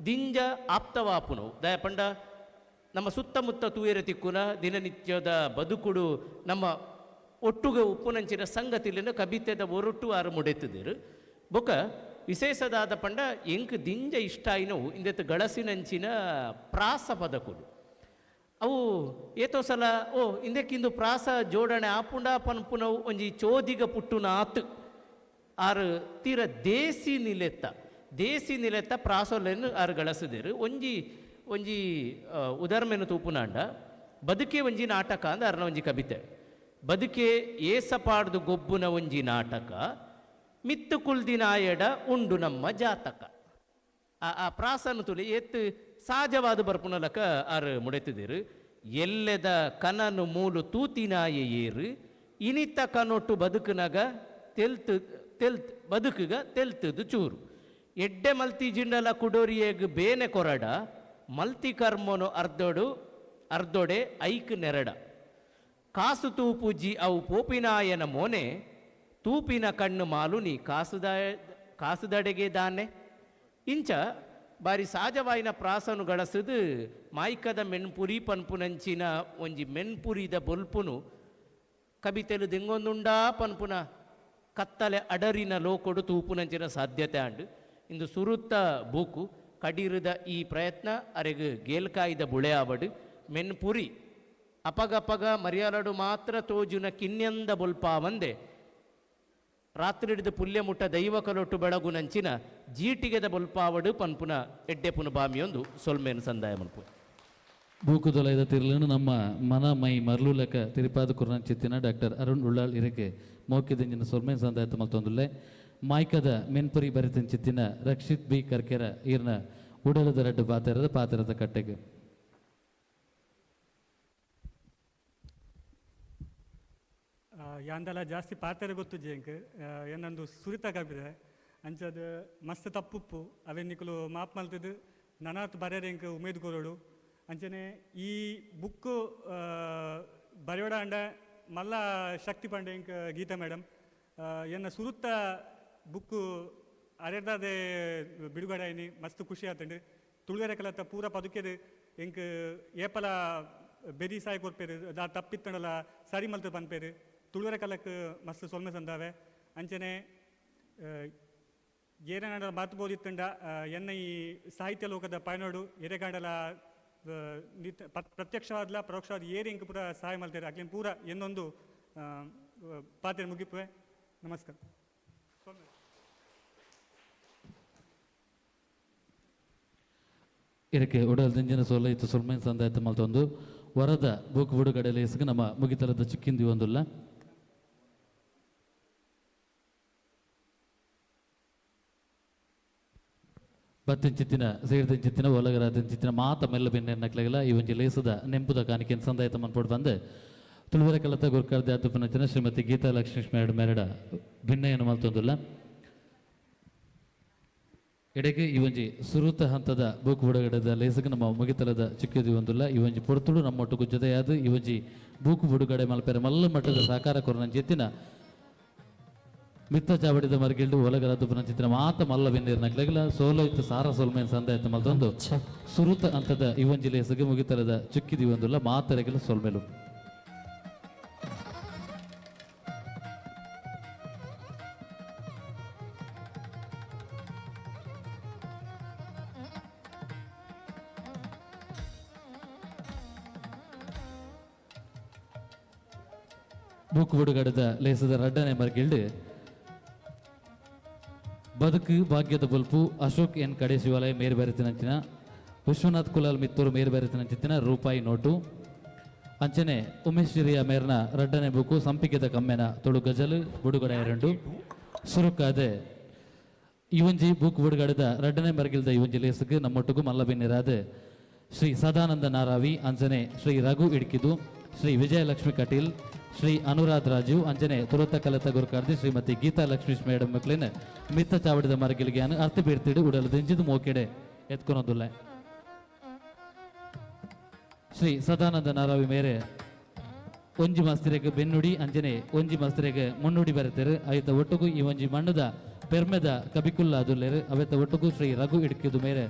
ದಿಂಜ ಆಪ್ತವಾಪುನವು ದಯಪಂಡ ನಮ್ಮ ಸುತ್ತಮುತ್ತ ತೂಯರೆ ತಿಕ್ಕುನ ದಿನನಿತ್ಯದ ಬದುಕುಡು ನಮ್ಮ ಒಟ್ಟುಗೆ ಉಪ್ಪುನಂಚಿನ ಸಂಗತಿಲಿನ ಕಬಿತೆದ ಒರಟು ಆರು ಮುಡೆತಿದ್ದರು. ಬೊಕ ವಿಶೇಷದಾದ ಪಂಡ ಎಂಕ್ ದಿಂಜ ಇಷ್ಟ ಆಯಿನವು ಇಂದೆತ್ತು ಗಳಸಿನಂಚಿನ ಪ್ರಾಸ ಪದಕುಲು ಅವು ಏತೋ ಸಲ ಓ ಇಂದಕ್ಕಿಂದು ಪ್ರಾಸ ಜೋಡಣೆ ಆಪುಂಡ ಪನ್ಪುನವು ಒಂಜಿ ಚೋದಿಗ ಪುಟ್ಟುನ ಆತು ಆರು ತೀರ ದೇಸಿ ನಿಲೆತ್ತ ದೇಸಿ ನಿಲೆತ್ತ ಪ್ರಾಸೊಲೆನ್ನು ಆರು ಗಳಸಿದರು. ಒಂಜಿ ಒಂಜಿ ಉದಾಹರಣೆಯನ್ನು ತೂಪುನಾಂಡ ಬದುಕೆ ಒಂಜಿ ನಾಟಕ ಅಂದ ಅರ್ನ ಒಂಜಿ ಕಬಿತೆ. ಬದುಕೆ ಏಸಪಾಡ್ದು ಗೊಬ್ಬುನ ಒಂಜಿ ನಾಟಕ ಮಿತ್ತು ಕುಲ್ದಿನಾಯಡ ಉಂಡು ನಮ್ಮ ಜಾತಕ. ಆ ಪ್ರಾಸನು ತುಳಿ ಏತ್ ಸಹಜವಾದ ಬರ್ಪುನಲಕ ಆರು ಮುಡೆತಿದ್ದೀರು. ಎಲ್ಲೆದ ಕನನು ಮೂಲು ತೂತಿನಾಯ ಏರು ಇನಿತ ಕನೊಟ್ಟು ಬದುಕುನಗ ತೆಲ್ತು ತೆಲ್ತ್ ಬದುಕುಗ ತೆಲ್ತದು ಚೂರು ಎಡ್ಡೆ ಮಲ್ತಿ ಜಿಂಡಲ ಕುಡೋರಿಯಗ್ ಬೇನೆ ಕೊರಡ ಮಲ್ತಿ ಕರ್ಮನು ಅರ್ಧೊಡು ಅರ್ಧೊಡೆ ಐಕ್ ನೆರಡ ಕಾಸು ತೂಪುಜಿ ಅವು ಪೋಪಿನಾಯನ ಮೋನೆ ತೂಪಿನ ಕಣ್ಣು ಮಾಲುನಿ ಕಾಸುದಡೆಗೆ ದಾನೆ. ಇಂಚ ಬಾರಿ ಸಹಜವಾಯಿನ ಪ್ರಾಸನು ಗಳಸದು ಮಾಯ್ಕದ ಮೆಣ್ಪುರಿ ಪನ್ಪುನಂಚಿನ ಒಂಜಿ ಮೆಣ್ಪುರಿದ ಬೊಲ್ಪುನು ಕಬಿತೆಲು ದಿಂಗೊಂದುಂಡಾ ಪನ್ಪುನ ಕತ್ತಲೆ ಅಡರಿನ ಲೋಕೊಡು ತೂಪುನಂಚಿನ ಸಾಧ್ಯತೆ ಆಂಡು. ಇಂದು ಸುರುತ್ತ ಬೂಕು ಕಡಿರದ ಈ ಪ್ರಯತ್ನ ಅರೆಗು ಗೇಲ್ಕಾಯ್ದ ಬುಳೆ ಆವಡು ಮೆಣ್ಪುರಿ ಅಪಗಪಗ ಮರ್ಯಾಲಡು ಮಾತ್ರ ತೋಜುನ ಕಿನ್ಯಂದ ಬೊಲ್ಪಾವಂದೆ ರಾತ್ರಿ ಹಿಡಿದು ಪುಲ್ಯ ಮುಟ್ಟ ದೈವ ಕಲೊಟ್ಟು ಬೆಳಗುನಂಚಿನ ಜೀಟಿಗೆದ ಬೊಲ್ಪಾವಡು ಪನ್ಪುನ ಎಡ್ಡೆಪುನ ಬಾಮಿಯೊಂದು ಸೊಲ್ಮೇನು ಸಂದಾಯ ಮನ್ಪು. ಬೂಕುದೊಲೈದ ತಿರ್ಲನು ನಮ್ಮ ಮನ ಮೈ ಮರ್ಲುಲಕ ತಿರುಪಾದ ಕುರ್ನಂಚಿತ್ತಿನ ಡಾಕ್ಟರ್ ಅರುಣ್ ಉಳ್ಳಾಳ್ ಇರಕ್ಕೆ ಮೋಕಿದಿಂಜಿನ ಸೊಲ್ಮೇನ್ ಸಂದಾಯ ಮಲ್ತೊಂದುಲ್ಲೆ. ಮಾಯ್ಕದ ಮೆನ್ಪುರಿ ಬರಿತಂಚಿತ್ತಿನ ರಕ್ಷಿತ್ ಬಿ ಕರ್ಕೆರ ಈರ್ನ ಉಡಲದ ರಡ್ಡು ಪಾತೆರದ ಪಾತೆರದ ಕಟ್ಟೆಗೆ. ಯಾಂದಲ ಜಾಸ್ತಿ ಪಾತೆರ ಗೊತ್ತು ಜೇಂಕ್ ಏನಂದು ಸುರಿತ ಕಬಿದೆ ಅಂಚದ ಮಸ್ತ್ ತಪ್ಪುಪ್ಪು ಅವೆ ನಿಕುಲು ಮಾಪ್ ಮಲ್ತದ್ದು ನನಾತ್ ಬರೆಯರ್ ಎಂಕ್ ಉಮೇದ್ ಕೊರಡು. ಅಂಚನೆ ಈ ಬುಕ್ಕು ಬರೆಯೋಡ ಅಂಡ ಮಲ್ಲ ಶಕ್ತಿ ಪಂಡೆ ಎಂಕ್ ಗೀತಾ ಮೇಡಮ್ ಎನ್ನ ಸುರುತ್ತ ಬುಕ್ಕು ಅರೆದಾದೆ ಬಿಡುಗಡೆ ಆಯ್ನಿ ಮಸ್ತ್ ಖುಷಿ ಆತಂಡು. ತುಳುವೆರೆ ಕಲತ ಪೂರ ಪದುಕೆದು ಎಂಕ್ ಏಪಲ ಬೆರಿ ಸಾಯ ಕೊರ್ಪೇರು, ದಾ ತಪ್ಪಿತ್ತಂಡಲ ಸರಿ ಮಲ್ತು ಪನ್ಪೇರು. ತುಳುವೆರೆ ಕಲಕ್ ಮಸ್ತ್ ಸೊಲ್ಮೆ ಸಂದಾವೆ. ಅಂಚನೆ ಏನೇನಾಂಡ ಮಾತು ಬೋದಿತ್ತಂಡ ಎನ್ನ ಈ ಸಾಹಿತ್ಯ ಲೋಕದ ಪಯಣೋಡು ಎರೆಗಾಂಡಲ ಪ್ರತ್ಯಕ್ಷವಾದ್ಲ ಪರೋಕ್ಷವಾದ ಏರಿ ಎಂಕ್ ಪೂರ ಸಹಾಯ ಮಲ್ತೇರು ಅಕ್ಲಿನ್ ಪೂರ ಎನ್ನೊಂದು ಪಾತ್ರೆ ಮುಗಿಪುವೆ. ನಮಸ್ಕಾರ. ಇದಕ್ಕೆ ಉಡಲ್ ದಿಂಜಿನ ಸೊಲ್ಲ ಇತ್ತು ಸೊಲ್ಮೆನ್ ಸಂದಾಯತ ಮಲ್ತೊಂದು ವರದ ಬೂಕು ಬುಡುಗಡೆ ಲೇಸ್ಗೆ ನಮ್ಮ ಮುಗಿತಲದ ಚಿಕ್ಕಿಂದಿ ಒಂದುಲ್ಲ. ಬತ್ತಿಂಚಿತ್ತಿನ ಸೇರ್ದಿಂಚಿತ್ತಿನ ಒಲಗರಾದಿಂಚಿತ್ತಿನ ಮಾತ ಮೆಲ್ಲ ಬೆನ್ನೆ ನಕ್ಲಗಲ ಈ ಒಂಜಿ ಲೇಸದ ನೆಂಪುದ ಕಾಣಿಕೆಯನ್ನು ಸಂದಾಯತ ಮನ್ಪೋಡು ಬಂದು ತುಳುವರ ಕಲತ ಗುರ್ಕಾರ್ದೆ ಆತುಪನಂಚಿನ ಶ್ರೀಮತಿ ಗೀತಾ ಲಕ್ಷ್ಮೀಶ್ ಮೇಡ ಮೇರಡ ಭಿನ್ನಯನ್ನು ಮಲ್ತೊಂದುಲ್ಲ. ಎಡೆಗೆ ಈ ಒಂಜಿ ಸುರುತ ಹಂತದ ಬೂಕು ಬುಡುಗಡೆದ ಲೇಸಗೆ ನಮ್ಮ ಮುಗಿತಲದ ಚಿಕ್ಕದಿ ಒಂದುಲ್ಲ. ಈ ಒಂಜಿ ಪೊರ್ತುಡು ನಮ್ಮೊಟ್ಟುಗು ಜೊತೆಯಾದ ಈ ಒಂಜಿ ಬೂಕು ಬುಡುಗಡೆ ಮಲ್ಪೆರೆ ಮಲ್ಲ ಮಟ್ಟದ ಸಹಕಾರ ಕೊರನಂಚಿತ್ತಿನ ಮಿತ್ತ ಚಾವಡಿದ ಮರ್ಗಿಲ್ಡು ಒಲಗಲದ್ದು ಪುನಂಚಿತ್ತಿನ ಮಾತ ಮಲ್ಲ ಬೆಂದಿರ ನಕ್ಲಗಲ ಸೋಲ ಇತ್ತು ಸಾರ ಸೋಲ್ಮೇನ್ ಸಂದಾಯತ ಮಲ್ತೊಂದು ಸುರುತ ಹಂತದ ಈ ಒಂಜಿ ಲೇಸಗೆ ಮುಗಿತಲದ ಚುಕ್ಕಿದಿ ಒಂದುಲ್ಲ ಮಾತರೆಗಲ ಸೋಲ್ಮೇಲು. ಬೂಕು ಬುಡುಗಡೆದ ಲೇಸದ ರಡ್ಡನೆ ಮರ್ಗಿಲ್ಡು ಬದುಕು ಭಾಗ್ಯದ ಬಲ್ಪು ಅಶೋಕ್ ಎನ್ ಕಡೆ ಶಿವಾಲಯ ಮೇರು ಬರೆತಿನಂಚಿನ ವಿಶ್ವನಾಥ್ ಕುಲಾಲ್ ಮಿತ್ತೂರು ಮೇರು ಬರೆತಿನಂಚಿತ್ತಿನ ರೂಪಾಯಿ ನೋಟು. ಅಂಚನೆ ಉಮೇಶ್ ಹಿರಿಯ ಮೇರ್ನ ರಡ್ಡನೆ ಬುಕ್ಕು ಸಂಪಿಗೆದ ಕಮ್ಮೆನ ತುಳು ಗಜಲು ಬುಡುಗಡೆ ಎರಡು ಸುರುಕಾದೆ. ಈ ಒಂಜಿ ಬುಕ್ ಬುಡುಗಡೆದ ರಡ್ಡನೆ ಮರ್ಗಿಲ್ದ ಈ ಒಂಜಿ ಲೇಸುಗೆ ನಮ್ಮೊಟ್ಟಿಗೂ ಮಲ್ಲಬಿನ್ನಿರಾದ ಶ್ರೀ ಸದಾನಂದ ನಾರಾವಿ, ಅಂಜನೆ ಶ್ರೀ ರಘು ಇಡ್ಕಿದು, ಶ್ರೀ ವಿಜಯಲಕ್ಷ್ಮಿ ಕಟೀಲ್, ಶ್ರೀ ಅನುರಾಧ್ ರಾಜು, ಅಂಜನೆ ತುರುತ ಕಲತ ಗುರುಕಾರ್ದಿ ಶ್ರೀಮತಿ ಗೀತಾ ಲಕ್ಷ್ಮೀಶ್ ಮೇಡಮ್ ಮಕ್ಳಿನ ಮಿತ್ತ ಚಾವಡಿದ ಮರಗಿಲ್ಗೆ ಅರ್ಥ ಬೀರ್ತಿಡು ಉಡಲು ದಿಂಜಿದು ಮೋಕೆಡೆ ಎತ್ಕೊನೊಂದುಲ್ಲ. ಶ್ರೀ ಸದಾನಂದ ನಾರಾವಿ ಮೇರೆ ಒಂಜಿ ಮಸ್ತಿರೆಗ್ ಬೆನ್ನುಡಿ, ಅಂಜನೆ ಒಂಜಿ ಮಸ್ತಿರೆಗ್ ಮುನ್ನುಡಿ ಬರೆತೇರು. ಆಯ್ತ ಒಟ್ಟುಗು ಈ ಒಂಜಿ ಮಣ್ಣದ ಪೆರ್ಮೆದ ಕಬಿಕುಲ್ಲ ಅದುಲ್ಲೇರು. ಅವೆತ ಒಟ್ಟುಗು ಶ್ರೀ ರಘು ಇಡ್ಕಿದು ಮೇರೆ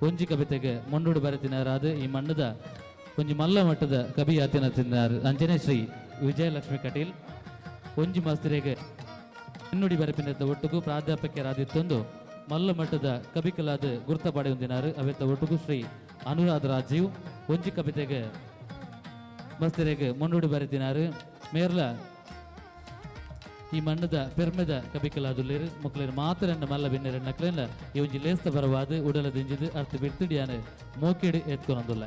ಒಂಜಿ ಕವಿತೆಗೆ ಮುನ್ನುಡಿ ಬರೆತಿನಾರಾದ ಈ ಮಣ್ಣದ ಒಂಜಿ ಮಲ್ಲ ಮಟ್ಟದ ಕವಿ ಆತಿನ ತಿನ್ನಾರು. ಅಂಜನೆ ಶ್ರೀ ವಿಜಯಲಕ್ಷ್ಮಿ ಕಟೀಲ್ ಒಂಜಿ ಮಸ್ತಿರೆಗೆ ಮುನ್ನುಡಿ ಬರೆಪಿನದ ಒಟ್ಟುಗು ಪ್ರಾಧ್ಯಾಪಕರಾದಿತ್ತೊಂದು ಮಲ್ಲ ಮಟ್ಟದ ಕವಿಕಲಾದ ಗುರ್ತ ಪಡೆಯೊಂದಿನಾರು. ಅವೆತ ಒಟ್ಟುಗು ಶ್ರೀ ಅನುರಾಧ ರಾಜೀವ್ ಒಂಜಿ ಕವಿತೆಗೆ ಮಸ್ತಿರೆಗೆ ಮುನ್ನುಡಿ ಬರೆತಿನಾರು. ಮೇರ್ಲ ಈ ಮಣ್ಣದ ಪೆರ್ಮೆದ ಕಬಿಕಲಾದುಲ್ಲೇರು ಮುಕ್ಲೇರು ಮಾತ್ರ ಮಲ್ಲ ಬಿನ್ನೆರ ನಕ್ಲೆಲ್ಲ ಈ ಒಂಜಿ ಲೇಸ್ತ ಬರವಾದ ಉಡಲ ದಿಂಜಿದು ಅರ್ಥ ಬಿಡ್ತಿಡಿಯಾನ ಮೋಕೆಡು ಎತ್ಕೊನೊಂದುಲ್ಲ.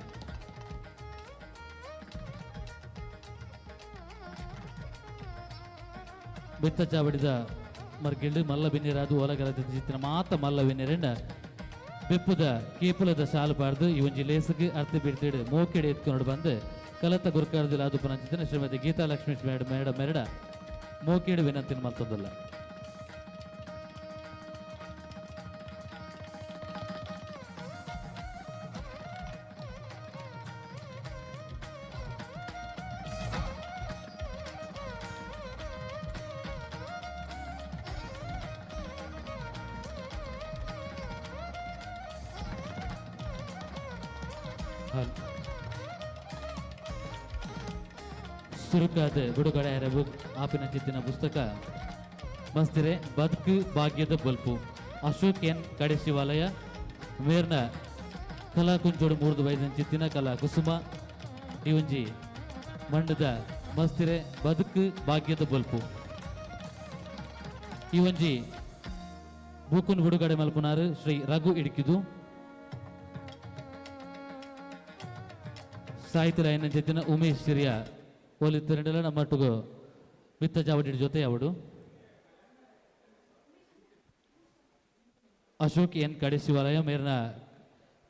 ಬೆತ್ತ ಚಾವಡಿದ ಮರ್ಗಿಲ್ಡು ಮಲ್ಲ ಬಿನ್ನಿರಾದು ಓಲಗಲ ಚಿತ್ತಿನ ಮಾತ ಮಲ್ಲ ಬಿನ್ನಿರಣ್ಣ ಬೆಪ್ಪುದ ಕೇಪುಲದ ಶಾಲು ಪಾಡ್ದು ಈ ಒಂಜಿ ಲೇಸುಗೆ ಅರ್ಥ ಬಿಡ್ತಿಡು ಮೋಕೆಡು ಎತ್ಕೊಂಡು ಬಂದು ಕಲತ ಗುರುಕಾರದಲ್ಲಿ ಅದು ಪುನಂಚಿತ್ತಿನ ಶ್ರೀಮತಿ ಗೀತಾ ಲಕ್ಷ್ಮೀ ಮೇಡ ಮೇಡ ಮೆರಡ ಮೋಕೇಡು ವಿನಂತಿನ ಮಲ್ತೊಂದುಲ್ಲ. ಸುರುಕಾದ ಬಿಡುಗಡೆ ಬುಕ್ ಆಪಿನ ಚಿತ್ತಿನ ಪುಸ್ತಕ ಮಸ್ತಿರೆ ಬದುಕು ಭಾಗ್ಯದ ಬಲ್ಪು ಅಶೋಕ್ ಎನ್ ಕಡೆ ಶಿವಾಲಯ ಮೇರ್ನ ಕಲಾ ಕುಂಚೋಡು ಮೂರ್ದು ವೈದ್ಯನ ಚಿತ್ತಿನ ಕಲಾ ಕುಸುಮ ಈ ಒಂಜಿ ಮಂಡದ ಮಸ್ತಿರೆ ಬದುಕು ಭಾಗ್ಯದ ಬಲ್ಪು ಈ ಒಂಜಿ ಬೂಕುನ್ ಬಿಡುಗಡೆ ಮಲ್ಪುನಾರು ಶ್ರೀ ರಘು ಇಡ್ಕಿದು. ಸಾಹಿತ್ಯ ಲೈನ್ ಚಿತ್ತಿನ ಉಮೇಶ್ ಸಿರಿಯ ಒಲಿತ್ತರೆಂಡಲ ನಮ್ಮೊಟ್ಟಿಗೂ ಮಿತ್ತ ಚಾವಡಿ ಜೊತೆ ಅವಡು ಅಶೋಕ್ ಎನ್ ಕಡೆಶಿವಾಲಯ ಮೇರ್ನ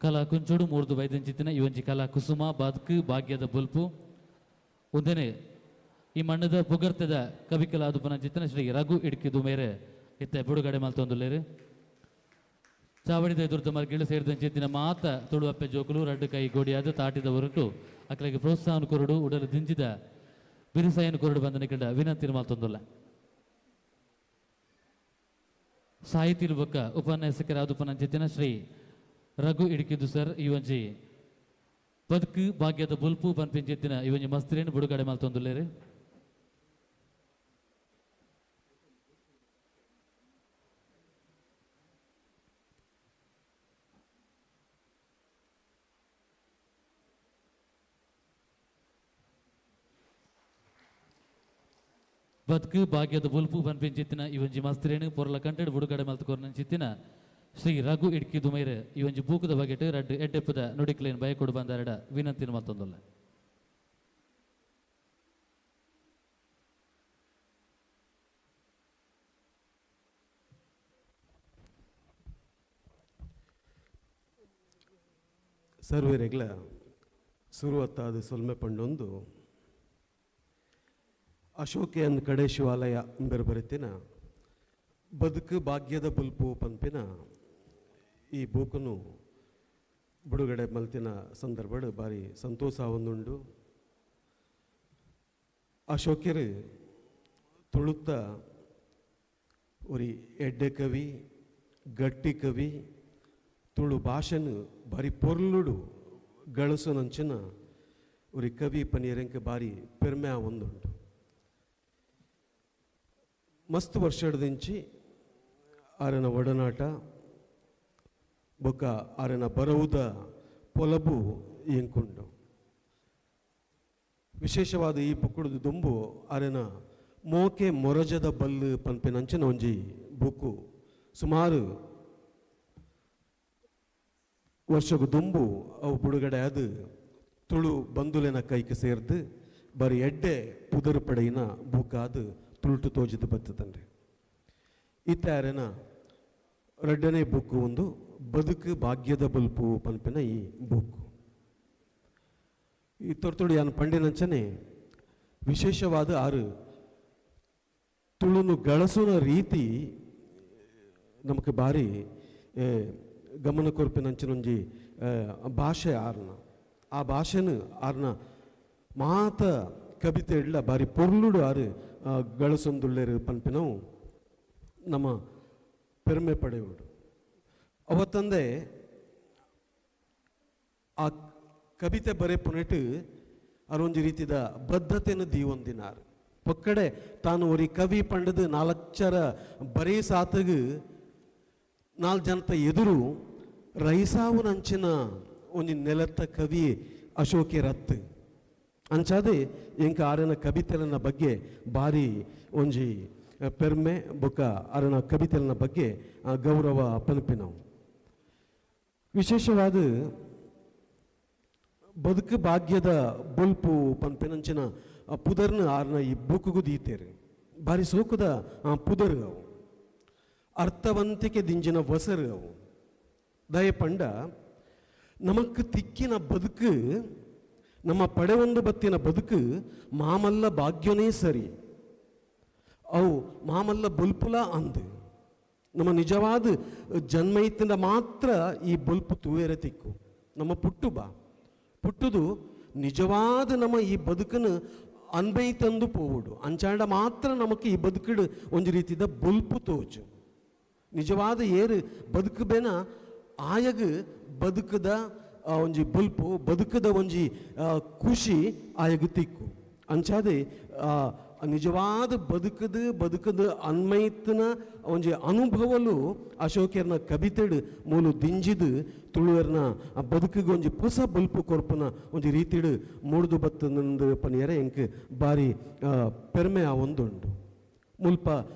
ಕಲಾ ಕುಂಚೋಡು ಮೂರ್ದು ವೈದ್ಯಂಚಿತ್ತಿನ ಈ ಒಂಜಿ ಕಲಾ ಕುಸುಮ ಬದುಕು ಭಾಗ್ಯದ ಬಲ್ಪು ಒಂದೇನೆ ಈ ಮಣ್ಣದ ಪುಗರ್ತದ ಕವಿಕಲ ಪುನಂಚಿತ್ತಿನ ಶ್ರೀ ರಘು ಇಡ್ಕಿದು ಮೇರೆ ಇತ್ತೆ ಬಿಡುಗಡೆ ಮಲ್ತೊಂದುಲ್ಲೇರು. ಚಾವಡಿದ ಎದುರ್ದ ಮರ್ಗಿಳು ಸೇರಿದಂಚಿತ್ತಿನ ಮಾತ ತುಳುವಪ್ಪೆ ಜೋಕುಲು ರಡ್ಡು ಕೈ ಗೋಡಿಯಾದ ತಾಟಿದ ಹೊರಟು ಅಕ್ಲೆಗೆ ಪ್ರೋತ್ಸಾಹನ ಕೊರಡು ಉಡಲು ದಿಂಜಿದ ಬಿರುಸಾಯನ ಕೊರಡು ಬಂದನ ಕಿಂಡ ವಿನಂತಿ ಮಲ್ತೊಂದುಲ್ಲ. ಸಾಹಿತಿ ಬೊಕ್ಕ ಉಪನ್ಯಾಸಕರಾದ ಉಪನಂಚಿತ್ತಿನ ಶ್ರೀ ರಘು ಇಡ್ಕಿದು ಸರ್ ಈ ಒಂಜಿ ಬದುಕು ಭಾಗ್ಯದ ಬುಲ್ಪು ಪನ್ಪಿಂಚಿತ್ತಿನ ಈ ಒಂಜಿ ಮಸ್ತ್ರಿಯನ್ನು ಬಿಡುಗಡೆ ಮಲ್ತೊಂದುಲ್ಲೇರು. ಬದುಕು ಭಾಗ್ಯದ ಬುಲ್ಪು ಪನ್ಪಿಂಚಿತ್ತಿನ ಈ ಒಂಜಿ ಮಸ್ತ್ರಿಯನ್ನು ಪೊರ್ಲ ಕಂಟೆಡ್ ಬಿಡುಗಡೆ ಮಲ್ತುಕೊರ್ನಂಚಿತ್ತಿನ ಶ್ರೀ ರಘು ಇಡ್ಕಿ ದುಮೈರ್ ಈ ಒಂಜಿ ಬೂಕದ ಬಗೆಟ್ ರಡ್ಡು ಎಡ್ಡೆಪ್ಪದ ನುಡಿಕ್ಲೇನ್ ಬಯಕೊಡು ಬಂದಾರಡ ವಿನಂತಿನ ಮತ್ತೊಂದಲ್ಲ. ಸರ್ವೇರೆಗ್ಲ ಸುರುವತ್ತಾದ ಸೊಲ್ಮೆ ಪಂಡೊಂದು ಅಶೋಕೆಯನ್ ಕಡೆ ಶಿವಾಲಯ ಇಂಬೆರ್ ಬರೆತಿನ ಬದುಕು ಭಾಗ್ಯದ ಬುಲ್ಪು ಪನ್ಪಿನ ಈ ಬೂಕನು ಬಿಡುಗಡೆ ಮಲ್ತಿನ ಸಂದರ್ಭಡ್ ಭಾರಿ ಸಂತೋಷ ಒಂದುಂಡು. ಅಶೋಕೆರು ತುಳುತ್ತ ಒರಿ ಎಡ್ಡೆ ಕವಿ, ಗಟ್ಟಿ ಕವಿ, ತುಳು ಭಾಷೆನು ಭಾರಿ ಪೊರ್ಲುಡು ಗಳಸುನಂಚಿನ ಒರಿ ಕವಿ ಪನಿಯರಂಕ ಭಾರಿ ಪೆರ್ಮೆ ಒಂದುಂಡು. ಮಸ್ತ್ ವರ್ಷದಿಂಚಿ ಆರನ ಒಡನಾಟ ಬೊಕ್ಕ ಆರನ ಬರವುದ ಪೊಲಬು ಎಂಕುಂಡು. ವಿಶೇಷವಾದ ಈ ಬುಕ್ಕುಡುದು ದುಂಬು ಆರನ ಮೋಕೆ ಮೊರಜದ ಬಲ್ಲು ಪನ್ಪಿನಂಚಿನ ಒಂಜಿ ಬುಕ್ಕು ಸುಮಾರು ವರ್ಷಗು ದುಂಬು ಅವು ಬಿಡುಗಡೆ ಅದು ತುಳು ಬಂಧುಲೆನ ಕೈಗೆ ಸೇರ್ದು ಬರೀ ಎಡ್ಡೆ ಪುದರು ಪಡೆಯಿನ ಬುಕ್ಕಾದು ತುಳುಟು ತೋಜಿದು ಬತ್ತದಂಡ್ರಿ. ಇತ್ತಾರನ ರಡ್ಡನೇ ಬುಕ್ಕು ಒಂದು ಬದುಕು ಭಾಗ್ಯದ ಬಲ್ಪು ಪನ್ಪಿನ ಈ ಬುಕ್ಕು. ಈ ತೊರ್ತುಡು ಯಾನ್ ಪಂಡಿನಂಚನೆ ವಿಶೇಷವಾದ ಆರು ತುಳುನು ಗಳಸುನ ರೀತಿ ನಮಕ್ ಭಾರಿ ಗಮನ ಕೊರ್ಪಿನಂಚಿನೊಂಜಿ ಭಾಷೆ ಆರ್ನ. ಆ ಭಾಷೆನು ಆರ್ನ ಮಾತ ಕವಿತೆ ಇಡ್ಲ ಭಾರಿ ಪೊರ್ಲುಡು ಆರು ಗಳಸೊಂದುಳ್ಳೆರು ಪನ್ಪಿನವು ನಮ್ಮ ಪೆರ್ಮೆ ಪಡೆಯುವುದು. ಅವತ್ತಂದೆ ಆ ಕವಿತೆ ಬರೆಪುನೆಟ್ ಅರೊಂಜಿ ರೀತಿದ ಬದ್ಧತೆಯನ್ನು ದೀವೊಂದಿನಾರ್. ಪೊಕ್ಕಡೆ ತಾನು ಒರಿ ಕವಿ ಪಂಡದು ನಾಲ್ಕರ ಬರೇ ಸಾತಗು ನಾಲ್ಕು ಜನತ ಎದುರು ರೈಸಾವುನಂಚಿನ ಒಂಜಿ ನೆಲತ್ತ ಕವಿ ಅಶೋಕೆ ರತ್ ಅಂಚಾದೆ ಎಂಕ ಆರನ ಕವಿತೆಲನ ಬಗ್ಗೆ ಭಾರಿ ಒಂಜಿ ಪೆರ್ಮೆ ಬೊಕ್ಕ ಆರನ ಕವಿತೆಲನ ಬಗ್ಗೆ ಗೌರವ ಪನ್ಪಿನವು. ವಿಶೇಷವಾದ ಬದುಕು ಭಾಗ್ಯದ ಬೊಲ್ಪು ಪನ್ಪಿನಂಚಿನ ಪುದರ್ನ ಆರನ ಈ ಬುಕ್ಕುಗು ದೀತೇರು. ಭಾರಿ ಸೋಕುದ ಪುದರ್ ಅವು, ಅರ್ಥವಂತಿಕೆ ದಿಂಜಿನ ವಸರು ಅವು. ದಯಪಂಡ ನಮಕ್ ತಿಕ್ಕಿನ ಬದುಕು, ನಮ್ಮ ಪಡೆವೊಂದು ಬತ್ತಿನ ಬದುಕು ಮಾಮಲ್ಲ ಭಾಗ್ಯನೇ ಸರಿ, ಅವು ಮಾಮಲ್ಲ ಬೊಲ್ಪುಲ ಅಂದು. ನಮ್ಮ ನಿಜವಾದ ಜನ್ಮೈತಿಂದ ಮಾತ್ರ ಈ ಬೊಲ್ಪು ತೂವೆರೆ ತಿಕ್ಕು. ನಮ್ಮ ಪುಟ್ಟು ಬಾ ಪುಟ್ಟುದು ನಿಜವಾದ ನಮ್ಮ ಈ ಬದುಕನ್ನು ಅನ್ಬೈತಂದು ಪೋವುಡು ಅಂಚಾಂಡ ಮಾತ್ರ ನಮಕ್ ಈ ಬದುಕುಡು ಒಂಜಿ ರೀತಿದ ಬೊಲ್ಪು ತೋಚು. ನಿಜವಾದ ಏರು ಬದುಕು ಬೇನ ಆಯಗ ಬದುಕದ ಒಂಜಿ ಬೊಲ್ಪು, ಬದುಕದ ಒಂಜಿ ಖುಷಿ ಆಯಗ ತಿಕ್ಕು. ಅಂಚಾದೆ ನಿಜವಾದ ಬದುಕದ ಬದುಕದ ಅನ್ಮೈತನ ಒಂಜಿ ಅನುಭವಲು ಅಶೋಕೆರ್ನ ಕವಿತೆಡು ಮೂಲು ದಿಂಜಿದು ತುಳುವರ್ನ ಬದುಕಿಗೆ ಒಂಜಿ ಪೊಸ ಬೊಲ್ಪು ಕೊರ್ಪುನ ಒಂಜಿ ರೀತಿಡು ಮೂಡ್ದು ಬತ್ತಂದು ಪನಿಯರೆ ಎಂಕ್ ಭಾರಿ ಪೆರ್ಮೆ ಆವೊಂದುಂಡು. ಮುಲ್ಪ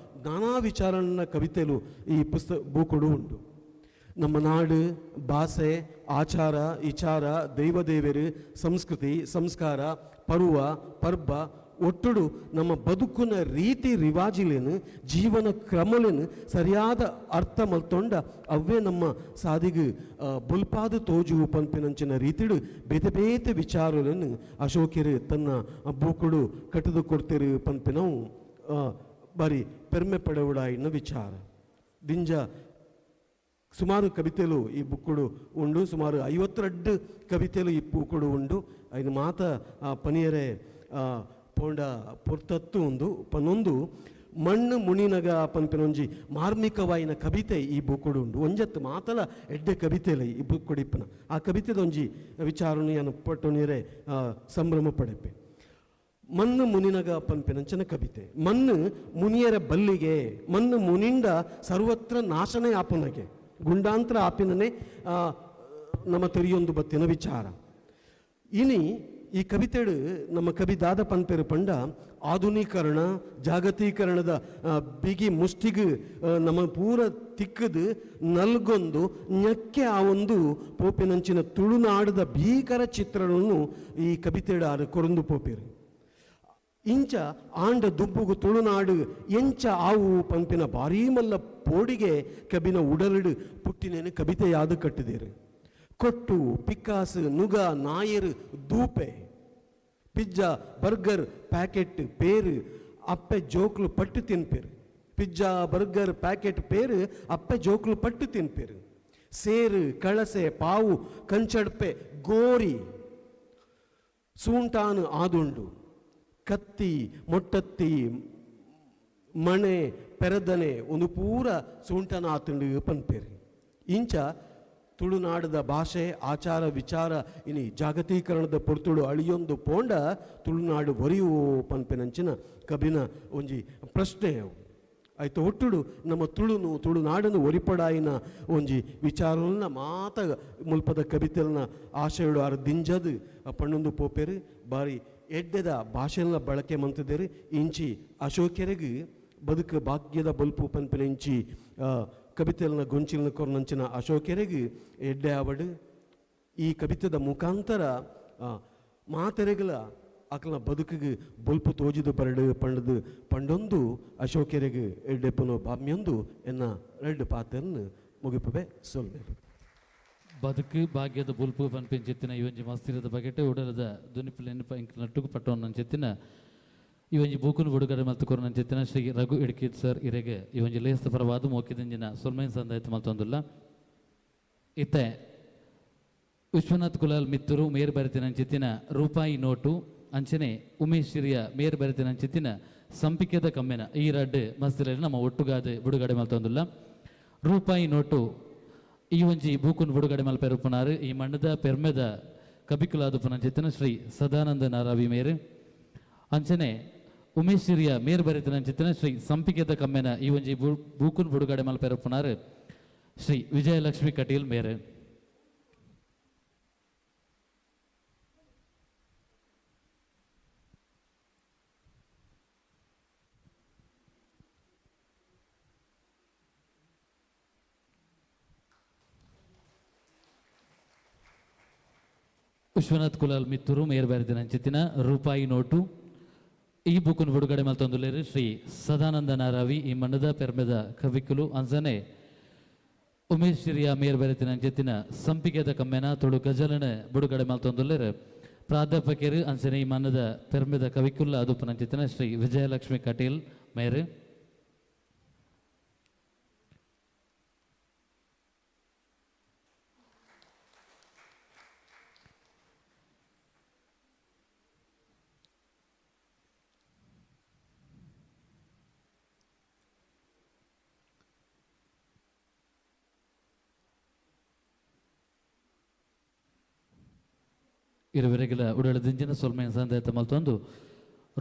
ನಾನಾ ವಿಚಾರನ ಕವಿತೆಲು ಈ ಪುಸ್ತಕ ಬೂಕುಡು ಉಂಡು. ನಮ್ಮ ನಾಡು, ಭಾಷೆ, ಆಚಾರ ವಿಚಾರ, ದೈವದೇವರು, ಸಂಸ್ಕೃತಿ, ಸಂಸ್ಕಾರ, ಪರ್ವ ಪರ್ಬ ಒಟ್ಟುಡು ನಮ್ಮ ಬದುಕುನ ರೀತಿ ರಿವಾಜಿಲೇನು ಜೀವನ ಕ್ರಮಲೇನು ಸರಿಯಾದ ಅರ್ಥ ಮಲ್ತೊಂಡ ಅವೇ ನಮ್ಮ ಸಾದಿಗೆ ಬೊಲ್ಪಾದ ತೋಜು ಪನ್ಪಿನಂಚಿನ ರೀತಿಡು ಬೇತೆ ಬೇತೆ ವಿಚಾರಗಳನ್ನು ಅಶೋಕೆರು ತನ್ನ ಬೂಕುಡು ಕಟ್ಟಿದು ಕೊಡ್ತಿರು ಪನ್ಪಿನವು ಬಾರಿ ಪೆರ್ಮೆ ಪಡೆವುಡಾಯಿನ ವಿಚಾರ. ದಿಂಜ ಸುಮಾರು ಕವಿತೆಲು ಈ ಬುಕ್ಕುಡು ಉಂಡು, ಸುಮಾರು 52 ಕವಿತೆಲು ಈ ಬುಕ್ಕುಡು ಉಂಡು. ಐನು ಮಾತ ಪನಿಯರೆ ಪೋಂಡ ಪೊರ್ತತ್ತು ಉಂದು ಪನ್ನೊಂದು ಮಣ್ಣು ಮುಣಿನಗ ಪನ್ಪಿನೊಂಜಿ ಮಾರ್ಮಿಕವಾಯಿನ ಕವಿತೆ ಈ ಬುಕ್ಕುಡು ಉಂಡು. ಒಂಜತ್ತು ಮಾತಲ ಎಡ್ಡೆ ಕವಿತೆಲೆ ಈ ಬುಕ್ಕುಡಿಪ್ಪನ ಆ ಕವಿತೆದೊಂಜಿ ವಿಚಾರಣೆಯನ್ನು ಪಟ್ಟೊನೀರೆ ಸಂಭ್ರಮ ಪಡೆಪೆ. ಮಣ್ಣು ಮುನಿನಗ ಪನ್ಪಿನಂಚನ ಕವಿತೆ. ಮಣ್ಣು ಮುನಿಯರ ಬಲ್ಲಿಗೆ, ಮಣ್ಣು ಮುನಿಂಡ ಸರ್ವತ್ರ ನಾಶನೇ ಆಪನಗೆ ಗುಂಡಾಂತರ ಆಪಿನನೇ ನಮ್ಮ ತೆರಿಯೊಂದು ಬತ್ತಿನ ವಿಚಾರ. ಇನಿ ಈ ಕವಿತೆಡು ನಮ್ಮ ಕವಿ ದಾದ ಪನ್ಪೆರು ಪಂಡ ಆಧುನೀಕರಣ ಜಾಗತೀಕರಣದ ಬಿಗಿ ಮುಷ್ಟಿಗು ನಮ್ಮ ಪೂರ ತಿಕ್ಕದು ನಲ್ಗೊಂದು ñಕ್ಕೆ ಆ ಒಂದು ಪೋಪಿನಂಚಿನ ತುಳುನಾಡದ ಭೀಕರ ಚಿತ್ರಣವನ್ನು ಈ ಕವಿತೆಡು ಆರು ಕೊರಂದು ಪೋಪಿರು. ಇಂಚ ಆಂಡ ದುಬ್ಬುಗು ತುಳುನಾಡು ಎಂಚ ಆವು ಪಂಪಿನ ಭಾರೀ ಮಲ್ಲ ಪೋಡಿಗೆ ಕಬಿನ ಉಡಲಡು ಪುಟ್ಟಿನೇನು ಕವಿತೆಯಾದ ಕಟ್ಟಿದೇರು. ಕೊಟ್ಟು ಪಿಕ್ಕಾಸು ನುಗ ನಾಯರು ದೂಪೆ ಪಿಜ್ಜಾ ಬರ್ಗರ್ ಪ್ಯಾಕೆಟ್ ಪೇರು ಅಪ್ಪೆ ಜೋಕ್ಲು ಪಟ್ಟು ತಿನ್ಪೇರು. ಪಿಜ್ಜಾ ಬರ್ಗರ್ ಪ್ಯಾಕೆಟ್ ಪೇರು ಅಪ್ಪೆ ಜೋಕ್ಲು ಪಟ್ಟು ತಿನ್ಪೇರು. ಸೇರು ಕಳಸೆ ಪಾವು ಕಂಚಡ್ಪೆ ಗೋರಿ ಸೂಂಟಾನು ಆದುಂಡು. ಕತ್ತಿ ಮೊಟ್ಟತ್ತಿ ಮಣೆ ಪೆರದನೆ ಒಂದು ಪೂರ ಸೂಂಟನ ಆತುಂಡು ಪನ್ಪೇರು. ಇಂಚ ತುಳುನಾಡದ ಭಾಷೆ ಆಚಾರ ವಿಚಾರ ಇನಿ ಜಾಗತೀಕರಣದ ಪೊರ್ತುಡು ಅಳಿಯೊಂದು ಪೋಂಡ ತುಳುನಾಡು ಒರಿಯು ಪನ್ಪಿನಂಚಿನ ಕಬಿನ ಒಂಜಿ ಪ್ರಶ್ನೆ ಅವು. ಆಯ್ತು ಒಟ್ಟುಡು ನಮ್ಮ ತುಳುನು ತುಳುನಾಡನ್ನು ಒರಿಪಡಾಯಿನ ಒಂಜಿ ವಿಚಾರನ ಮಾತ ಮುಲ್ಪದ ಕವಿತೆಲ್ನ ಆಶಯಡು ಆರು ದಿಂಜದು ಪಣ್ಣೊಂದು ಪೋಪೇರು. ಬಾರಿ ಎಡ್ಡೆದ ಭಾಷೆನ ಬಳಕೆ ಮಂತಿದ್ದೇರು. ಇಂಚಿ ಅಶೋಕೆರೆಗ್ ಬದುಕು ಭಾಗ್ಯದ ಬಲ್ಪು ಪನ್ಪಿನ ಇಂಚಿ ಕವಿತೆಲ್ನ ಗೊಂಚಿಲ್ನ ಕೊರ್ನಂಚಿನ ಅಶೋಕೆರೆಗ್ ಎಡ್ಡೆ ಆವಡು. ಈ ಕವಿತೆದ ಮುಖಾಂತರ ಮಾತೆರೆಗಲ ಅಕ್ಲನ ಬದುಕಿಗೆ ಬೊಲ್ಪು ತೋಜಿದು ಬರಡು ಪಂಡದು ಪಂಡೊಂದು ಅಶೋಕೆರೆಗ್ ಎಡ್ಡೆಪ್ಪನು ಬಾಮ್ಯೊಂದು ಎನ್ನ ರೆಡ್ ಪಾತೆರ್ನು ಮುಗಿಪುವೆ ಸೊಲ್ವೆ. ಬದುಕು ಭಾಗ್ಯದ ಬುಲ್ಪು ಪನ್ಪಿಂಚಿತ್ತಿನ ಈ ಒಂಜಿ ಮಸ್ತಿರದ ಬಗೆಟೆ ಉಡಲದ ದುನಿಪುಲೆನ್ ನಟ್ಟುಗು ಪಟ್ಟೊನ್ನಂಚಿತ್ತಿನ ಈ ಒಂಜಿ ಬೂಕುನು ಬಿಡುಗಡೆ ಮಲ್ತು ಕೊರನಂಚಿತ್ತಿನ ಶ್ರೀ ರಘು ಇಡ್ಕಿತ್ ಸರ್ ಇರೆಗೆ ಈ ಒಂಜಿ ಲೇಸ್ತ ಪರವಾದ ಮೋಕಿದಿಂಜಿನ ಸೊಲ್ಮೈನ್ ಸಂದಾಯ್ತು ಮಲ್ತೊಂದುಲ್ಲ. ಇತ್ತೆ ವಿಶ್ವನಾಥ್ ಕುಲಾಲ್ ಮಿತ್ತೂರು ಮೇರ್ ಬರೆತಿನಂಚಿತ್ತಿನ ರೂಪಾಯಿ ನೋಟು ಅಂಚನೆ ಉಮೇಶ್ ಹಿರಿಯ ಮೇರ್ ಬರೆತಿನಂಚಿತ್ತಿನ ಸಂಪಿಕೆದ ಕಮ್ಮೆನ ಈ ರಡ್ಡು ಮಸ್ತಿರಲ್ಲಿ ನಮ್ಮ ಒಟ್ಟುಗಾದ ಬಿಡುಗಡೆ ಮಲ್ತೊಂದುಲ್ಲ. ರೂಪಾಯಿ ನೋಟು ಈ ಒಂಜಿ ಬೂಕುನ್ ಬಿಡುಗಡೆ ಮಲ್ಪೆರುಪುನಾರು ಈ ಮಣ್ಣದ ಪೆರ್ಮೆದ ಕಬಿಕುಲಾದ ಪುನಂಚಿತ್ತಿನ ಶ್ರೀ ಸದಾನಂದ ನಾರಾವಿ ಮೇರು. ಅಂಚನೆ ಉಮೇಶ್ ಹಿರಿಯ ಮೇರ್ ಬರೆತಿನಂಚಿತ್ತಿನ ಶ್ರೀ ಸಂಪಿಕೆದ ಕಮ್ಮೆನ ಈ ಒಂಜಿ ಬೂಕುನ್ ಬಿಡುಗಡೆ ಮಲ್ಪೆರುಪುನಾರು ಶ್ರೀ ವಿಜಯಲಕ್ಷ್ಮಿ ಕಟೀಲ್ ಮೇರು. ವಿಶ್ವನಾಥ್ ಕುಲಾಲ್ ಮಿತ್ತೂರು ಮೇರ್ ಬರೆದಿನಂಚಿತ್ತಿನ ರೂಪಾಯಿ ನೋಟು ಈ ಬುಕ್ಕನ್ನು ಬಿಡುಗಡೆ ಮಲ್ತೊಂದುಲ್ಲೇರು ಶ್ರೀ ಸದಾನಂದ ನಾರಾವಿ ಈ ಮಣ್ಣದ ಪೆರ್ಮೆದ ಕವಿಕುಲು. ಅಂಜನೆ ಉಮೇಶ್ ಹಿರಿಯ ಮೇರ್ ಬರೆತಿನಂಚಿತ್ತಿನ ಸಂಪಿಗೆದ ಕಮ್ಮೆನ ತುಳು ಗಜಲನ ಬಿಡುಗಡೆ ಮಲ್ತೊಂದುಲ್ಲೇರು ಪ್ರಾಧ್ಯಾಪಕರು ಅಂಜನೆ ಈ ಮಣ್ಣದ ಪೆರ್ಮೆದ ಕವಿಕುಲ್ಲ ಅದುಪನಂಚಿತ್ತಿನ ಶ್ರೀ ವಿಜಯಲಕ್ಷ್ಮಿ ಕಟೀಲ್ ಮೇರು. ಇರುವರೆಗೆಲ ಉಡಳ ದಿಂಜಿನ ಸೊಲ್ಮೆಯ ಸಂದಾಯತ ಮಲ್ತೊಂದು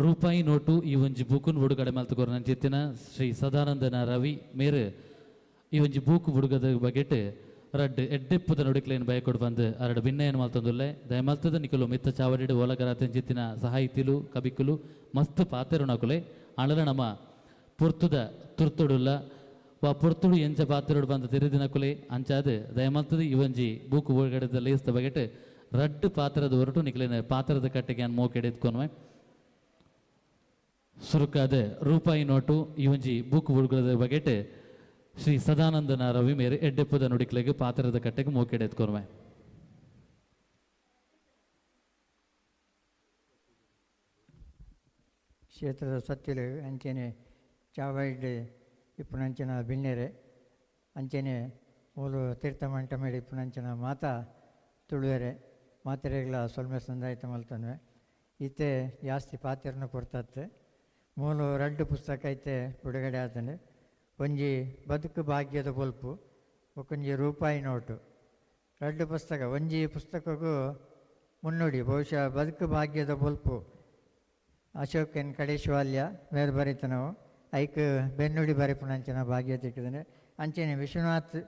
ರೂಪಾಯಿ ನೋಟು ಈ ಒಂಜಿ ಬೂಕುನ್ ಬಿಡುಗಡೆ ಮಲ್ತುಕೊರ ನಂಚಿತ್ತಿನ ಶ್ರೀ ಸದಾನಂದ ನಾರಾವಿ ಮೇರು ಈ ಒಂಜಿ ಬೂಕು ಬುಡುಗದ ಬಗೆಟ್ ರಡ್ಡ್ ಎಡ್ಡೆಪ್ಪುದ ನುಡಿಕ್ಲೇನ್ ಬಯಕೊಡು ಬಂದು ಅರಡು ಭಿನ್ನಯನ್ ಮಲ್ತೊಂದುಲ್ಲೆ. ದಯಮಲ್ತದ ನಿಕುಲು ಮಿತ್ತ ಚಾವಡಿಡು ಓಲಗರ ತೆಂಚಿತ್ತಿನ ಸಹಾಯಿತಿಲು ಕಬಿಕುಲು ಮಸ್ತ್ ಪಾತೆರುನಕುಲೆ ಅಣಲ ನಮ್ಮ ಪುರ್ತುದ ತುರ್ತುಡುಲ್ಲ ವಾ ಪುರ್ತುಡು ಎಂಚ ಪಾತೆರುಡು ಬಂದು ತಿರುದಿನಕುಲೆ ಅಂಚಾದ ದಯಮಲ್ತದ ಈ ಒಂಜಿ ಬೂಕು ಬುಡುಗಡೆದ ಲೇಸ್ದ ಬಗೆಟ್ ರಡ್ಡು ಪಾತ್ರದ ಹೊರಟು ನಿಕ್ಲೇನ ಪಾತ್ರದ ಕಟ್ಟೆಗೆ ಅನ್ ಮೋಕೆಡೆ ಎತ್ಕೊನ್ವೆ. ಸುರುಕಾದ ರೂಪಾಯಿ ನೋಟು ಈ ಒಂಜಿ ಬೂಕು ಬುಡುಗದ ಬಗೆಟ್ ಶ್ರೀ ಸದಾನಂದ ನಾರವಿ ಮೇರೆ ಎಡ್ಡೆಪ್ಪದ ನುಡಿಕ್ಲೆಗ್ ಪಾತ್ರದ ಕಟ್ಟೆಗೆ ಮೋಕೆಡೆ ಎತ್ಕೊನ್ವೆ. ಕ್ಷೇತ್ರದ ಸತ್ತಿಲು ಅಂಚೆನೆ ಚಾವೈಡ್ ಇಪ್ಪುನಂಚಿನ ಬಿನ್ನೆರೆ ಅಂಚೆನೆ ಮೂಲು ತೀರ್ಥ ಮಂಟಮೇಡು ಇಪ್ಪುನಂಚಿನ ಮಾತಾ ತುಳುವೆರೆ ಮಾತೆರೆಗ್ಲ ಸೊಲ್ಮೆ ಸಂದಾಯ್ತ ಮಲ್ತನ್ವೆ. ಇತ್ತೆ ಜಾಸ್ತಿ ಪಾತೆರನ ಕೊರ್ತಾತ್ ಮೂಲು ರಡ್ಡು ಪುಸ್ತಕ ಐತೆ ಬಿಡುಗಡೆ ಆತಂಡು. ಒಂಜಿ ಬದುಕು ಭಾಗ್ಯದ ಬೊಲ್ಪು, ಬೊಕ್ಕೊಂಜಿ ರೂಪಾಯಿ ನೋಟು. ರಡ್ಡು ಪುಸ್ತಕ, ಒಂಜಿ ಪುಸ್ತಕಕ್ಕೂ ಮುನ್ನುಡಿ, ಬಹುಶಃ ಬದುಕು ಭಾಗ್ಯದ ಬೊಲ್ಪು ಅಶೋಕ್ ಎನ್ ಕಡೇಶ್ವಾಲ್ಯ ಮೇರ್ ಬರಿತನವು, ಐಕ್ ಬೆನ್ನುಡಿ ಬರೆಪುನಂಚಿನ ಭಾಗ್ಯ ತಿಕ್ಕಿದನೆ. ಅಂಚನೆ ವಿಶ್ವನಾಥ್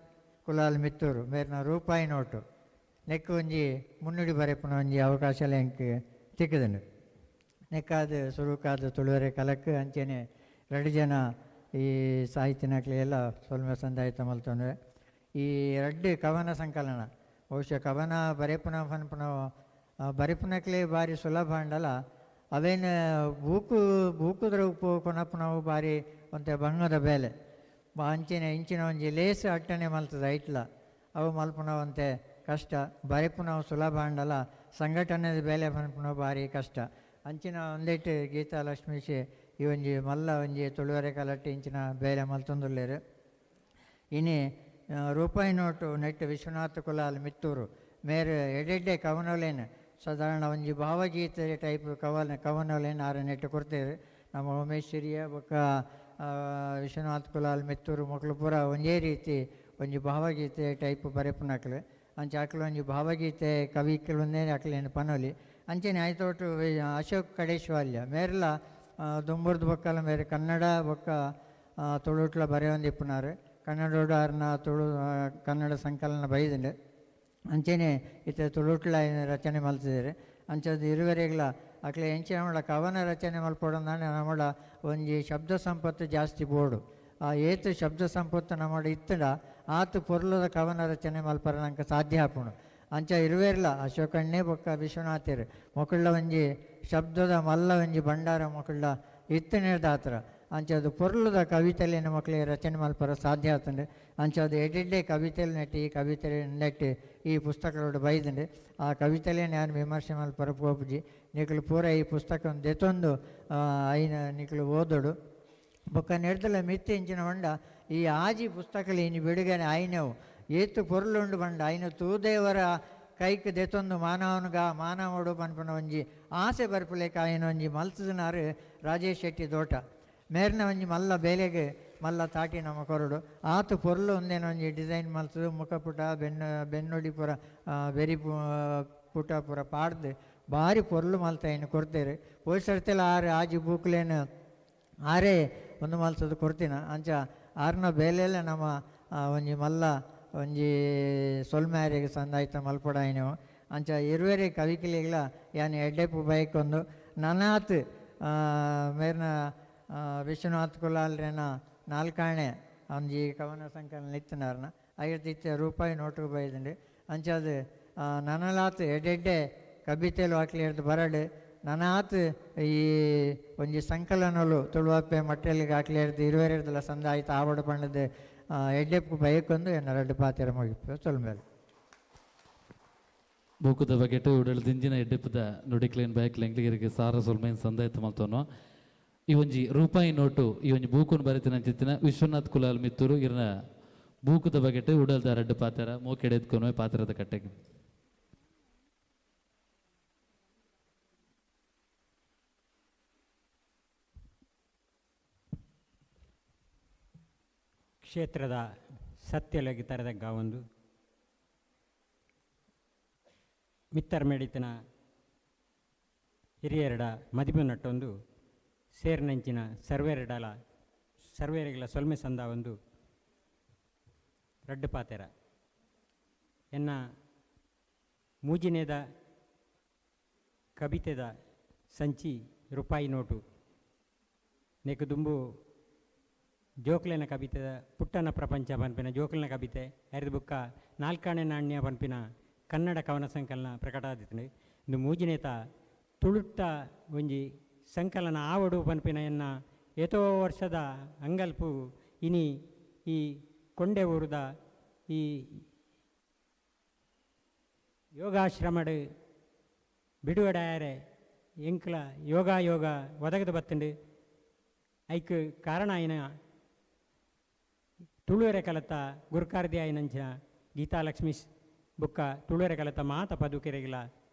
ಕುಲಾಲ್ ಮಿತ್ತೂರು ಮೇರ್ನ ರೂಪಾಯಿ ನೋಟು ನೆಕ್ ಒಂಜಿ ಮುನ್ನುಡಿ ಬರೆಪುನ ಒಂಜಿ ಅವಕಾಶ ಎಂಕ್ ತಿಕ್ಕಿದನು. ನೆಕ್ಕಾದ ಸುರುಕಾದ ತುಳುವರೆ ಕಲಕ್ ಅಂಚನೆ ರಡ್ಡು ಜನ ಈ ಸಾಹಿತ್ಯನಕ್ಲೆ ಎಲ್ಲ ಸೊಲ್ಮೆ ಸಂದಾಯಿತ ಮಲ್ತೊಂಡ್ರೆ. ಈ ರಡ್ಡು ಕವನ ಸಂಕಲನ ಬಹುಶಃ ಕವನ ಬರೆಪುನ ಪನ್ಪುನ ಬರೆಪುನಕ್ಲೆ ಭಾರಿ ಸುಲಭ ಅಂಡಲ, ಅವೇನು ಬೂಕುದ್ರ ಉಪ್ಪು ಕೊನಪುನವು ಭಾರಿ ಒಂತೆ ಬಂಗದ ಬೇಲೆ. ಅಂಚಿನ ಇಂಚಿನ ಒಂಜಿ ಲೇಸ್ ಅಟ್ಟಣೆ ಮಲ್ತದ ಐಟ್ಲ ಅವು ಮಲ್ಪುನವಂತೆ ಕಷ್ಟ. ಬರೆಪುನವು ಸುಲಭ ಅಂಡಲ, ಸಂಘಟನೆದ ಬೇಲೆ ಪನ್ಪುನವು ಭಾರಿ ಕಷ್ಟ. ಅಂಚಿನ ಒಂದೆಟ್ ಗೀತಾ ಲಕ್ಷ್ಮೀಶ್ ಈ ಒಂಜಿ ಮಲ್ಲ ಒಂಜಿ ತುಳುವರೆ ಕಲಟ್ಟಿ ಇಂಚಿನ ಬೇಲೆ ಮಲ್ತೊಂದುಲ್ಲೆರ್. ಇನಿ ರೂಪಾಯಿ ನೋಟು ನೆಟ್ ವಿಶ್ವನಾಥ ಕುಲಾಲ್ ಮಿತ್ತೂರು ಮೇರ್ ಎಡೆಡ್ಡೆ ಕವನೊಲೇನ್ ಸಾಧಾರಣ ಒಂಜಿ ಭಾವಗೀತೆ ಟೈಪ್ ಕವನೊಲೇನ್ ಆರು ನೆಟ್ಟು ಕೊಡ್ತೇವೆ. ನಮ್ಮ ಉಮೇಶ್ ಹಿರಿಯ ಬೊಕ್ಕ ವಿಶ್ವನಾಥ್ ಕುಲಾಲ್ ಮಿತ್ತೂರು ಮೊಕ್ಲು ಪೂರ ಒಂಜೇ ರೀತಿ ಒಂಜಿ ಭಾವಗೀತೆ ಟೈಪ್ ಬರೆಪುನಕ್ಲು. ಅಂಚೆ ಅಕ್ಲು ಒಂಜಿ ಭಾವಗೀತೆ ಕವಿಕ್ಲುಂದೇ ಅಕ್ಲೇನು ಪನೊಲಿ. ಅಂಚೆನೆ ಆಯ್ತೋಟು ಅಶೋಕ್ ಕಡೇಶ್ವಾಲ್ಯ ಮೇರ್ಲ ದುಂಬುರ್ದು ಬೊಕ್ಕಲ ಮೇರ್ ಕನ್ನಡ ಬೊಕ್ಕ ತುಳುಟ್ಲ ಬರೆಯೊಂದಿಪ್ಪುನಾರು. ಕನ್ನಡೋಡು ಆರ್ನ ತುಳು ಕನ್ನಡ ಸಂಕಲನ ಬೈದುಂಡು. ಅಂಚೆನೆ ಇತ್ತೆ ತುಳುಟ್ಲ ರಚನೆ ಮಲ್ತಿದ್ದಾರೆ. ಅಂಚದ ಇರುವರೆಗ್ಲ ಅಕ್ಲೆ ಎಂಚಿನ ನಮ್ಮಡ ಕವನ ರಚನೆ ಮಲ್ಪೊಡಂದಾನೆ ನಮ್ಮಡ ಒಂಜಿ ಶಬ್ದ ಸಂಪತ್ತು ಜಾಸ್ತಿ ಬೋಡು. ಆ ಏತು ಶಬ್ದ ಸಂಪತ್ತು ನಮ್ಮಡ ಇತ್ತಡ ಆತು ಪೊರ್ಲದ ಕವನ ರಚನೆ ಮಲ್ಪರ ನಂಗೆ ಸಾಧ್ಯ ಆಪುಂಡು. ಅಂಚ ಇರುವೆರ್ಲ ಅಶೋಕಣ್ಣೆ ಬೊಕ್ಕ ವಿಶ್ವನಾಥರು ಮೊಕುಳ್ಳ ಒಂಜಿ ಶಬ್ದದ ಮಲ್ಲ ಒಂಜಿ ಭಂಡಾರ ಮೊಕುಳ್ಳ ಇತ್ತನೇದಾತ್ರ ಅಂಚ ಅದು ಪೊರ್ಲದ ಕವಿತೆಲೆನ ಮಕ್ಕಳಿಗೆ ರಚನೆ ಮಲ್ಪರ ಸಾಧ್ಯ ಆತಂಡು. ಅಂಚ ಅದು ಎಡೆಡ್ಡೆ ಕವಿತೆಲು ನೆಟ್ಟು ಈ ಕವಿತೆ ನೆಟ್ಟು ಈ ಪುಸ್ತಕಗಳು ಬೈದಂಡು. ಆ ಕವಿತೆಲೆ ನಾನು ವಿಮರ್ಶೆ ಮಲ್ಪರ ಪೋಪುಜಿ. ನಿಕಲು ಪೂರ ಈ ಪುಸ್ತಕ ದೆತೊಂದು ಐನ ನಿಕಲು ಓದೋಡು. ಬೊಕ್ಕ ನೆಡ್ದಲ ಮಿತ್ತಿ ಇಂಚಿನ ಬಂಡ ಈ ಆಜಿ ಪುಸ್ತಕలు ಇನಿ ಬಿಡುಗನೆ ಆಯ್ನವು ಏತು ಪೊರ್ಲುಂಡು ಬಂಡ ಐನ ತೂದೇವರ ಕೈಕ್ ದೆತೊಂದು ಮಾನವನ್ಗ ಮಾನವಡು ಪನ್ಪುನ ಒಂಜಿ ಆಸೆ ಬರ್ಪುಲೇಕ ಆಯ್ನ ಒಂಜಿ ಮಲ್ತದನಾರು ರಾಜೇಶ್ ಶೆಟ್ಟಿ ದೋಟ ಮೇರ್ನ ಒಂಜಿ ಮಲ್ಲ ಬೇಲೆಗೆ ಮಲ್ಲ ತಾಟಿ ನಮ್ಮ ಕೊರಡು. ಆತು ಪೊರ್ಲು ಒಂದೇನು ಒಂಜಿ ಡಿಸೈನ್ ಮಲ್ತದು ಮುಖಪುಟ ಬೆನ್ನುಡಿ ಪೂರ ಬೆರಿ ಪುಟ ಪೂರ ಪಾಡ್ದು ಭಾರಿ ಪೊರ್ಲು ಮಲ್ತ ಇನ್ನು ಕೊಡ್ತೇವೆ. ಹೋದ ಸರ್ತಿಲ ಆರು ಆಜಿ ಬೂಕ್ಲೇನು ಆರೇ ಒಂದು ಮಲ್ತದ್ದು ಕೊಡ್ತೀನ. ಅಂಚ ಆರ್ನ ಬೇಲೆಲ್ಲ ನಮ್ಮ ಒಂಜಿ ಮಲ್ಲ ಒಂಜಿ ಸೊಲ್ಮ್ಯಾರಿಗೆ ಸಂದಾಯ್ತ ಮಲ್ಪಡಾಯಿನವು. ಅಂಚ ಇರುವೆರೆ ಕವಿಕಲಿಗಳ ಯಾನ್ ಎಡ್ಡೆಪ್ಪು ಬೈಕೊಂದು ನನಾತ್ ಮೇರ್ನ ವಿಶ್ವನಾಥ್ ಕುಲಾಲ್ರೇನ ನಾಲ್ಕಾಣೆ ಒಂಜಿ ಕವನ ಸಂಕಲನ ಇತ್ತನಾರ್ನ ಐವತ್ತಿತ್ತ ರೂಪಾಯಿ ನೋಟು ಬೈದಂಡು. ಅಂಚ ಅದು ನನಲಾತ್ ಎಡ್ಡೆಡ್ಡೆ ಕಬಿತೆಲು ಹಾಕ್ಲಿ ಬರಡು ನನಾತ್ ಈ ಒಂಜಿ ಸಂಕಲನಲು ತುಳುವಪ್ಪೆ ಮಟ್ಟೆಲಿಗೆ ಹಾಕ್ಲಿ ಇರುವೆರೆರ್ದಲ ಸಂದಾಯ್ತು ಆವಡ ಪಂಡದ ಎಡ್ಡೆಪ್ಪು ಬಯಕೊಂದು ಎನ್ನ ರಡ್ಡು ಪಾತೆರ ಮುಗಿಪು ಸೊಲ್ಮೇಲೆ. ಬೂಕುದ ಬಗೆಟ್ ಉಡಲ್ ದಿಂಜಿನ ಎಡ್ಡೆಪ್ಪದ ನುಡಿಕ್ಲೇನ್ ಬಯಕ್ಲೆಂಗ್ಲಿಗೆ ಸಾರ ಸೊಲ್ಮೇನ್ ಸಂದಾಯ್ತು ಮಲ್ತೋನು. ಈ ಒಂಜಿ ರೂಪಾಯಿ ನೋಟು ಈ ಒಂಜಿ ಬೂಕುನ್ ಬರೆತಿನ ಚಿತ್ತಿನ ವಿಶ್ವನಾಥ್ ಕುಲಾಲ್ ಮಿತ್ತೂರು ಇರ್ನ ಬೂಕುದ ಬಗೆಟ್ ಉಡಲ್ದ ರಡ್ಡು ಪಾತೆರ ಮೋಕೆಡೆ ಎತ್ಕೊನು ಪಾತ್ರದ ಕಟ್ಟೆಗೆ. ಕ್ಷೇತ್ರದ ಸತ್ಯಲಗಿ ತರದಗ್ಗ ಒಂದು ಮಿತ್ತರ್ ಮೇಡಿತನ ಹಿರಿಯರಡ ಮದಿಪು ನಟ್ಟೊಂದು ಸೇರ್ನಂಚಿನ ಸರ್ವೇರಡಲ ಸರ್ವೇರಿಗಳ ಸೊಲ್ಮೆ ಸಂದ ಒಂದು ರಡ್ಡು ಪಾತೆರ. ಎನ್ನ ಮೂಜಿನೇದ ಕವಿತೆದ ಸಂಚಿ ರೂಪಾಯಿ ನೋಟು ನೆಕ್ ದುಂಬು ಜೋಕ್ಲೆನ ಕವಿತೆದ ಪುಟ್ಟನ ಪ್ರಪಂಚ ಪನ್ಪಿನ ಜೋಕ್ಲೆನ ಕವಿತೆ ಅರಿದ ಬುಕ್ಕ ನಾಲ್ಕಾಣೆ ನಾಣ್ಯ ಪನ್ಪಿನ ಕನ್ನಡ ಕವನ ಸಂಕಲನ ಪ್ರಕಟ ಆದಿತ್ತುಂಡು. ಇಂದು ಮೂಜಿನೇತ ತುಳುಟ್ಟ ಒಂಜಿ ಸಂಕಲನ ಆವಡು ಪನ್ಪಿನ ಎನ್ನ ಏತೋ ವರ್ಷದ ಅಂಗಲ್ಪು ಇನಿ ಈ ಕೊಂಡೆ ಊರುದ ಈ ಯೋಗಾಶ್ರಮಡು ಬಿಡುಗಡೆಯಾರೆ ಎಂಕ್ಲ ಯೋಗ ಯೋಗ ಒದಗದು ಬತ್ತುಂಡು. ಐಕ್ ಕಾರಣ ಆಯಿನ ತುಳುವೆರೆ ಕಲತ ಗುರುಕಾರ್ದಿ ಆಯಿನಂಚಿನ ಗೀತಾಲಕ್ಷ್ಮೀ ಬುಕ್ಕ ತುಳುವೆರೆ ಕಲತ ಮಾತ ಪದುಕೆರೆಗಿಲ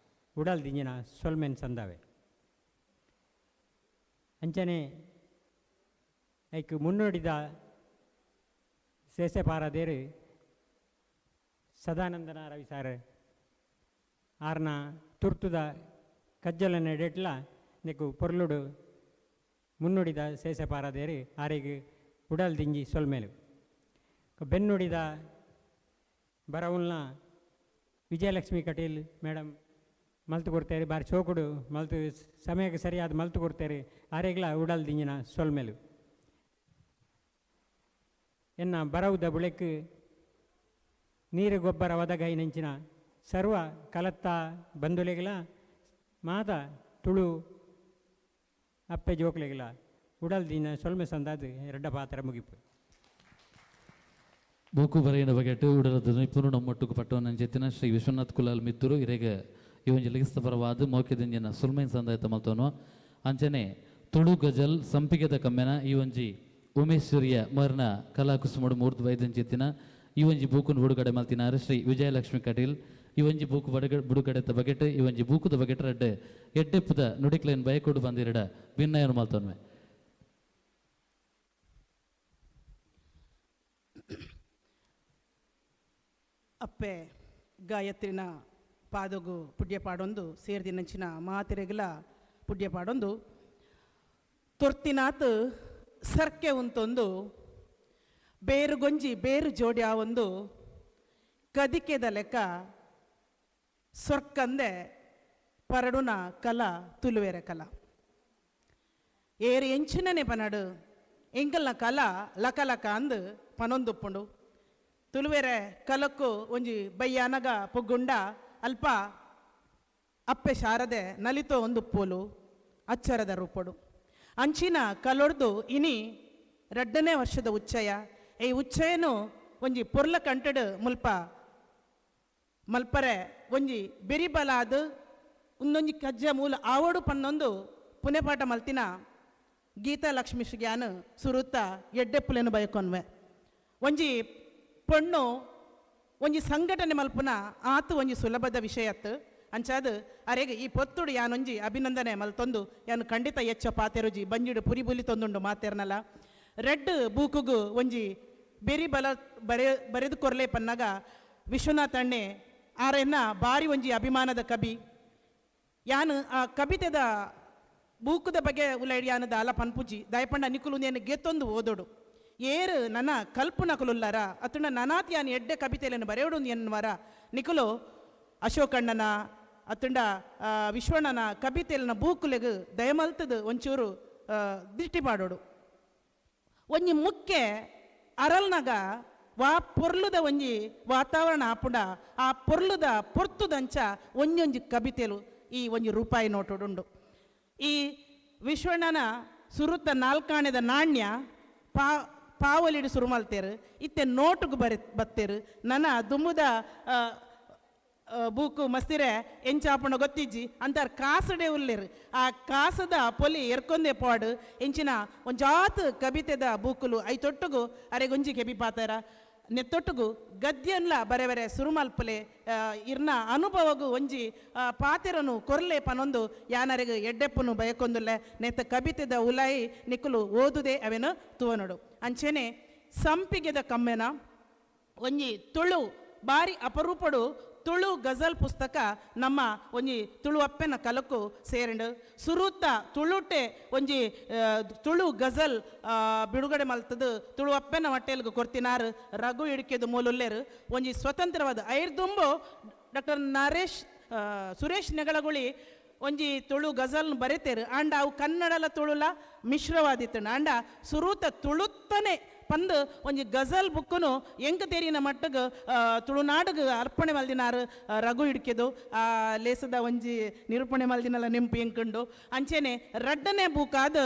ಉಡಲ್ ದಿಂಜಿನ ಸೊಲ್ಮೆನ್ ಸಂದಾವೆ. ಅಂಚನೆ ಐಕ್ ಮುನ್ನುಡಿದ ಸೇಸೆ ಪಾರದೇರು ಸದಾನಂದನ ರವಿ ಸಾರ್ ಆರ್ನ ತುರ್ತುದ ಕಜ್ಜಲನ ಎಡೆಟ್ಲ ನೆಕ್ಕು ಪೊರ್ಲುಡು ಮುನ್ನುಡಿದ ಸೇಸೆ ಪಾರದೇರು ಆರೆಗ್ ಉಡಲ್ ದಿಂಜಿ ಸೊಲ್ಮೇಲು. ಬೆನ್ನುಡಿದ ಬರವುಲ್ನ ವಿಜಯಲಕ್ಷ್ಮಿ ಕಟೀಲ್ ಮೇಡಮ್ ಮಲ್ತು ಕೊಡ್ತೇವೆ, ಬಾರಿ ಚೋಕುಡು ಮಲ್ತು ಸಮಯಕ್ಕೆ ಸರಿಯಾದ ಮಲ್ತು ಕೊಡ್ತೇವೆ, ಆರೆಗ್ಲ ಉಡಲ್ ದಿಂಜಿನ ಸೊಲ್ಮೇಲು. ಎನ್ನ ಬರವುದ ಬುಳೆಕ್ ನೀರು ಗೊಬ್ಬರ ಒದಗೈ ನೆಂಚಿನ ಸರ್ವ ಕಲತ್ತ ಬಂಧುಲೆಗ್ಲ ಮಾತ ತುಳು ಅಪ್ಪೆ ಜೋಕ್ಲೆಗ್ಲ ಉಡಲ್ ದಿನ ಸೊಲ್ಮೆ ಸಂದಾದ ಎರಡ ಪಾತ್ರ ಮುಗಿಪು. ಬೂಕು ಬರೆಯಿನ ಬಗೆಟ್ ಉಡಲದ ನಿಪುಣ ನಮ್ಮೊಟ್ಟುಗು ಪಟ್ಟವನಂಚೆತ್ತಿನ ಶ್ರೀ ವಿಶ್ವನಾಥ್ ಕುಲಾಲ್ ಮಿತ್ತೂರು ಇರೆಗ ಈ ಒಂಜಿ ಲಿಖಿತ ಪರವಾದ ಮೌಖ್ಯದಿಂಜಿನ ಸುಲ್ಮೈನ್ ಸಂದಾಯತ ಮಲ್ತೋನು. ಅಂಚನೆ ತುಳು ಗಜಲ್ ಸಂಪಿಗೆದ ಕಮ್ಮೆನ ಈ ಒಂಜಿ ಉಮೇಶ್ವರಿಯ ಮರ್ನ ಕಲಾಕುಸುಮಡು ಮೂರ್ತು ವೈದ್ಯಂಚೆತ್ತಿನ ಈ ಒಂಜಿ ಬೂಕುನ್ ಬಿಡುಗಡೆ ಮಲ್ತಿನಾರು ಶ್ರೀ ವಿಜಯಲಕ್ಷ್ಮಿ ಕಟೀಲ್. ಈ ಒಂಜಿ ಬೂಕು ಬುಡುಗಡೆತ ಬಗೆಟ್ ಈ ಒಂಜಿ ಬೂಕುದ ಬಗೆಟ್ ರಡ್ಡೆ ಎಡ್ಡೆಪ್ಪುದ ನುಡಿಕ್ಲೇನ್ ಬಯಕೊಡು ಬಂದಿರಡ ಭಿನ್ನಯನು ಮಲ್ತೋನ್ವೆ. ಅಪ್ಪೆ ಗಾಯತ್ರಿನ ಪಾದಗು ಪುಡ್ಯ ಪಾಡೊಂದು ಸೇರ್ದಿನಂಚಿನ ಮಾತೆರೆಗಲ ಪುಡ್ಯ ಪಾಡೊಂದು ತೊರ್ತಿನಾತ್ ಸರ್ಕೆ ಉಂತೊಂದು ಬೇರುಗೊಂಜಿ ಬೇರು ಜೋಡ್ಯಾವೊಂದು ಕದಿಕೆದ ಲೆಕ್ಕ ಸೊರ್ಕಂದೆ ಪರಡುನ ಕಲ ತುಲುವೆರೆ ಕಲ ಏರು ಎಂಚಿನನೆ ಪನಡು ಎಂಕಲ್ನ ಕಲ ಲಕ ಲಕ ಅಂದು ಪನೊಂದುಪ್ಪುಂಡು ತುಲುವೆರೆ ಕಲಕ್ಕು ಒಂಜಿ ಬಯ್ಯಾನಗ ಪೊಗ್ಗುಂಡ ಅಲ್ಪ ಅಪ್ಪೆ ಶಾರದೆ ನಲಿತೋ ಒಂದು ಪೋಲು ಅಚ್ಚರದ ರೂಪಡು ಅಂಚಿನ ಕಲೊಡ್ದು ಇನಿ 2ನೇ ವರ್ಷದ ಉಚ್ಚಯ. ಈ ಉಚ್ಚಯನು ಒಂಜಿ ಪೊರ್ಲ ಕಂಟಡು ಮುಲ್ಪ ಮಲ್ಪರೆ ಒಂಜಿ ಬೆರಿಬಲಾದ ಒಂದೊಂಜಿ ಕಜ್ಜ ಮೂಲ ಆವಡು ಪನ್ನೊಂದು ಪುನೆಪಾಠ ಮಲ್ತಿನ ಗೀತಾ ಲಕ್ಷ್ಮೀ ಶ್ರೀಗ್ಯಾನ್ ಸುರುತ್ತ ಎಡ್ಡೆಪ್ಪುಲೇನು ಬಯಕೊನ್ವೆ. ಒಂಜಿ ಪೊಣ್ಣು ಒಂಜಿ ಸಂಘಟನೆ ಮಲ್ಪುನ ಆತು ಒಂಜಿ ಸುಲಭದ ವಿಷಯತ್ತು ಅಂಚಾದ ಅರೆಗೆ ಈ ಪೊತ್ತುಡು ಯಾನೊಂಜಿ ಅಭಿನಂದನೆ ಮಲ್ತೊಂದು ಯಾನು ಖಂಡಿತ ಎಚ್ಚ ಪಾತೆರುಜಿ ಬಂಜಿಡು ಪುರಿ ಬುಲಿ ತೊಂದುಂಡು ಮಾತೇರ್ನಲ್ಲ. ರೆಡ್ ಬೂಕುಗು ಒಂಜಿ ಬೆರಿ ಬಲ ಬರೆದು ಕೊರ್ಲೆ ಪನ್ನಾಗ ವಿಶ್ವನಾಥ್ ಅಣ್ಣೆ ಆರೆನ್ನ ಬಾರಿ ಒಂಜಿ ಅಭಿಮಾನದ ಕವಿ. ಯಾನು ಆ ಕವಿತೆದ ಬೂಕುದ ಬಗ್ಗೆ ಉಲೈಡ್ ಯಾನು ದಾಲ ಪನ್ಪುಜಿ ದಯಪಂಡ ನಿಕುಲು ನೇನು ಗೆತ್ತೊಂದು ಓದೋಡು ಏರು ನನ್ನ ಕಲ್ಪನಕುಲುಲ್ಲಾರ ಅತುಂಡ ನನಾತ್ ಯಾನು ಎಡ್ಡೆ ಕವಿತೆಯನ್ನು ಬರೆಯೋಡು ಎನ್ನುವರ ನಿಕುಲು ಅಶೋಕಣ್ಣನ ಅತುಂಡ ವಿಶ್ವಣ್ಣನ ಕವಿತೆಯನ್ನ ಬೂಕುಲೆಗು ದಯಮಲ್ತದ ಒಂಚೂರು ದಿಷ್ಟಿ ಪಾಡೋಡು. ಒಂಜಿ ಮುಖ್ಯ ಅರಲ್ನಾಗ ವಾ ಪೊರ್ಲುದ ಒಂಜಿ ವಾತಾವರಣ ಆಪುಂಡ ಆ ಪೊರ್ಲುದ ಪೊರ್ತುದಂಚ ಒಂಜೊಂಜಿ ಕವಿತೆಲು ಈ ಒಂಜಿ ರೂಪಾಯಿ ನೋಟುಡುಂಡು. ಈ ವಿಶ್ವಣ್ಣನ ಸುರುತ್ತ ನಾಲ್ಕಾಣೆದ ನಾಣ್ಯ ಪಾವಲಿಡು ಸುರು ಮಲ್ತೇರು ಇತ್ತೆ ನೋಟುಗು ಬತ್ತೇರು ನನ್ನ ದುಮ್ಮುದ ಬೂಕು ಮಸ್ತಿರೆ ಎಂಚಾಪುಣ ಗೊತ್ತಿಜ್ಜಿ ಅಂತಾರ ಕಾಸಡೆ ಉಲ್ಲೇರು ಆ ಕಾಸದ ಪೊಲಿ ಎರ್ಕೊಂದೆ ಪಾಡು ಎಂಚಿನ ಒಂಜಾತ್ ಕವಿತೆದ ಬೂಕುಲು I ತೊಟ್ಟುಗು ಅರೆಗೊಂಜಿ ಕೆಬಿ ಪಾತಾರ ನೆತ್ತೊಟ್ಟುಗು ಗದ್ಯನ್ಲ ಬರೆ ಬರೆ ಸುರುಮಲ್ಪಲೆ ಇರ್ನ ಅನುಭವಗು ಒಂಜಿ ಪಾತೆರನು ಕೊರ್ಲೆ ಪನೊಂದು ಯಾನರೆಗು ಎಡ್ಡೆಪ್ಪನು ಬಯಕೊಂದುಲ್ಲೆ ನೆತ್ತ ಕವಿತೆದ ಉಲಾಯಿ ನಿಕ್ಕುಲು ಓದುದೆ ಅವೇನು ತುವನೊಡು. ಅಂಚೆನೆ ಸಂಪಿಗೆದ ಕಮ್ಮೆನ ಒಂಜಿ ತುಳು ಬಾರಿ ಅಪರೂಪಡು ತುಳು ಗಜಲ್ ಪುಸ್ತಕ ನಮ್ಮ ಒಂಜಿ ತುಳು ಅಪ್ಪೆನ ಕಲಕ್ಕು ಸೇರಿಂಡು ಸುರುತ್ತ ತುಳುಟೆ ಒಂಜಿ ತುಳು ಗಜಲ್ ಬಿಡುಗಡೆ ಮಲ್ತದು ತುಳು ಅಪ್ಪೆನ ಹೊಟ್ಟೆಲ್ಗು ಕೊರ್ತಿನಾರು ರಘು ಇಡಿಕೆದು ಮೂಲುಲ್ಲೇರು ಒಂಜಿ ಸ್ವತಂತ್ರವಾದ ಐರ್ದುಂಬು ಡಾಕ್ಟರ್ ನರೇಶ್ ಸುರೇಶ್ ನೆಗಳಗುಳಿ ಒಂಜಿ ತುಳು ಗಜಲ್ನ ಬರೆತೇರು ಆಂಡ ಅವು ಕನ್ನಡಲ ತುಳುಲ ಮಿಶ್ರವಾದಿತ್ತು ಆಂಡ ಸುರುತ ತುಳುತ್ತನೆ ಪಂದು ಒಂಜಿ ಗಜಲ್ ಬುಕ್ಕುನು ಎಂಕ ತೇರಿನ ಮಟ್ಟಗ್ ತುಳುನಾಡುಗು ಅರ್ಪಣೆ ಮಲ್ದಿನಾರು ರಘು ಹಿಡ್ಕೆದು ಆ ಲೇಸದ ಒಂಜಿ ನಿರೂಪಣೆ ಮಲ್ದಿನಲ್ಲ ನೆಂಪು ಎಂಕುಂಡು. ಅಂಚೆನೆ ರಡ್ಡನೆ ಬೂಕಾದ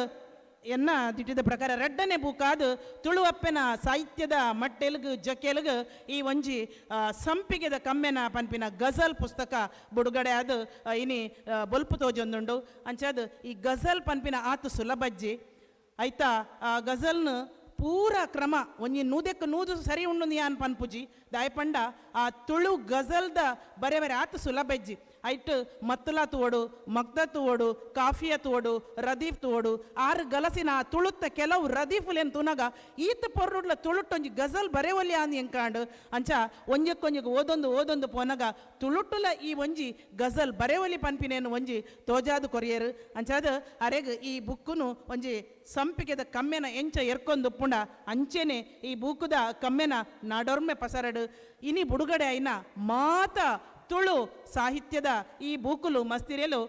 ಎನ್ನ ದಿಟ್ಟಿದ ಪ್ರಕಾರ ರಡ್ಡನೆ ಬೂಕಾದ ತುಳು ಅಪ್ಪೆನ ಸಾಹಿತ್ಯದ ಮಟ್ಟೆಲ್ಗು ಜಕೆಲ್ಗು ಈ ಒಂಜಿ ಸಂಪಿಗೆದ ಕಮ್ಮೆನ ಪನ್ಪಿನ ಗಜಲ್ ಪುಸ್ತಕ ಬಿಡುಗಡೆ ಆದ ಇನಿ ಬೊಲ್ಪು ತೋಜೊಂದುಂಡು. ಅಂಚಾದ ಈ ಗಜಲ್ ಪನ್ಪಿನ ಆತು ಸುಲಭಜ್ಜಿ ಆಯ್ತಾ ಆ ಗಜಲ್ನ ಪೂರ ಕ್ರಮ ಒಂಜಿ ನೂದೆಕ್ ನೂದು ಸರಿ ಉಂಡು ಯಾನ್ ಪನ್ಪುಜಿ ದಾಯಪಂಡ ಆ ತುಳು ಗಜಲ್ದ ಬರೆ ಬರೆ ಆತು ಸುಲಭಜ್ಜಿ ಐಟ್ ಮತ್ತಲಾ ತೂವೊಡು, ಮಗ್ದ ತೂವೊಡು, ಕಾಫಿಯ ತೂವೊಡು, ರದೀಫ್ ತೂವೊಡು. ಆರು ಗಲಸಿನ ತುಳುತ್ತ ಕೆಲವು ರದೀಫುಲೆನ್ ತೂನಗ ಈತ ಪೊರ್ರುಡ್ಲ ತುಳುಟ್ಟೊಂಜಿ ಗಜಲ್ ಬರೆವೊಲಿ ಆಂದ್ ಎಂಕಾಂಡ್. ಅಂಚ ಒಂಜಕ್ಕೊಂಜಿಗ್ ಓದೊಂದು ಓದೊಂದು ಪೋನಗ ತುಳುಟ್ಟುಲ ಈ ಒಂಜಿ ಗಜಲ್ ಬರೆವೊಲಿ ಪನ್ಪಿನೇನು ಒಂಜಿ ತೋಜಾದ್ ಕೊರಿಯರು. ಅಂಚಾದ್ ಅರೆಗ್ ಈ ಬುಕ್ಕುನು ಒಂಜಿ ಸಂಪಿಗೆದ ಕಮ್ಮೆನ ಎಂಚ ಎರ್ಕೊಂದು ಪುಂಡ ಅಂಚೆನೆ ಈ ಬೂಕುದ ಕಮ್ಮೆನ ನಾಡೊರ್ಮೆ ಪಸರಡು ಇನಿ ಬುಡುಗಡೆ ಆಯಿನ ಮಾತ ತುಳು ಸಾಹಿತ್ಯದ ಈ ಬೂಕುಲು ಮಸ್ತಿರೆಲು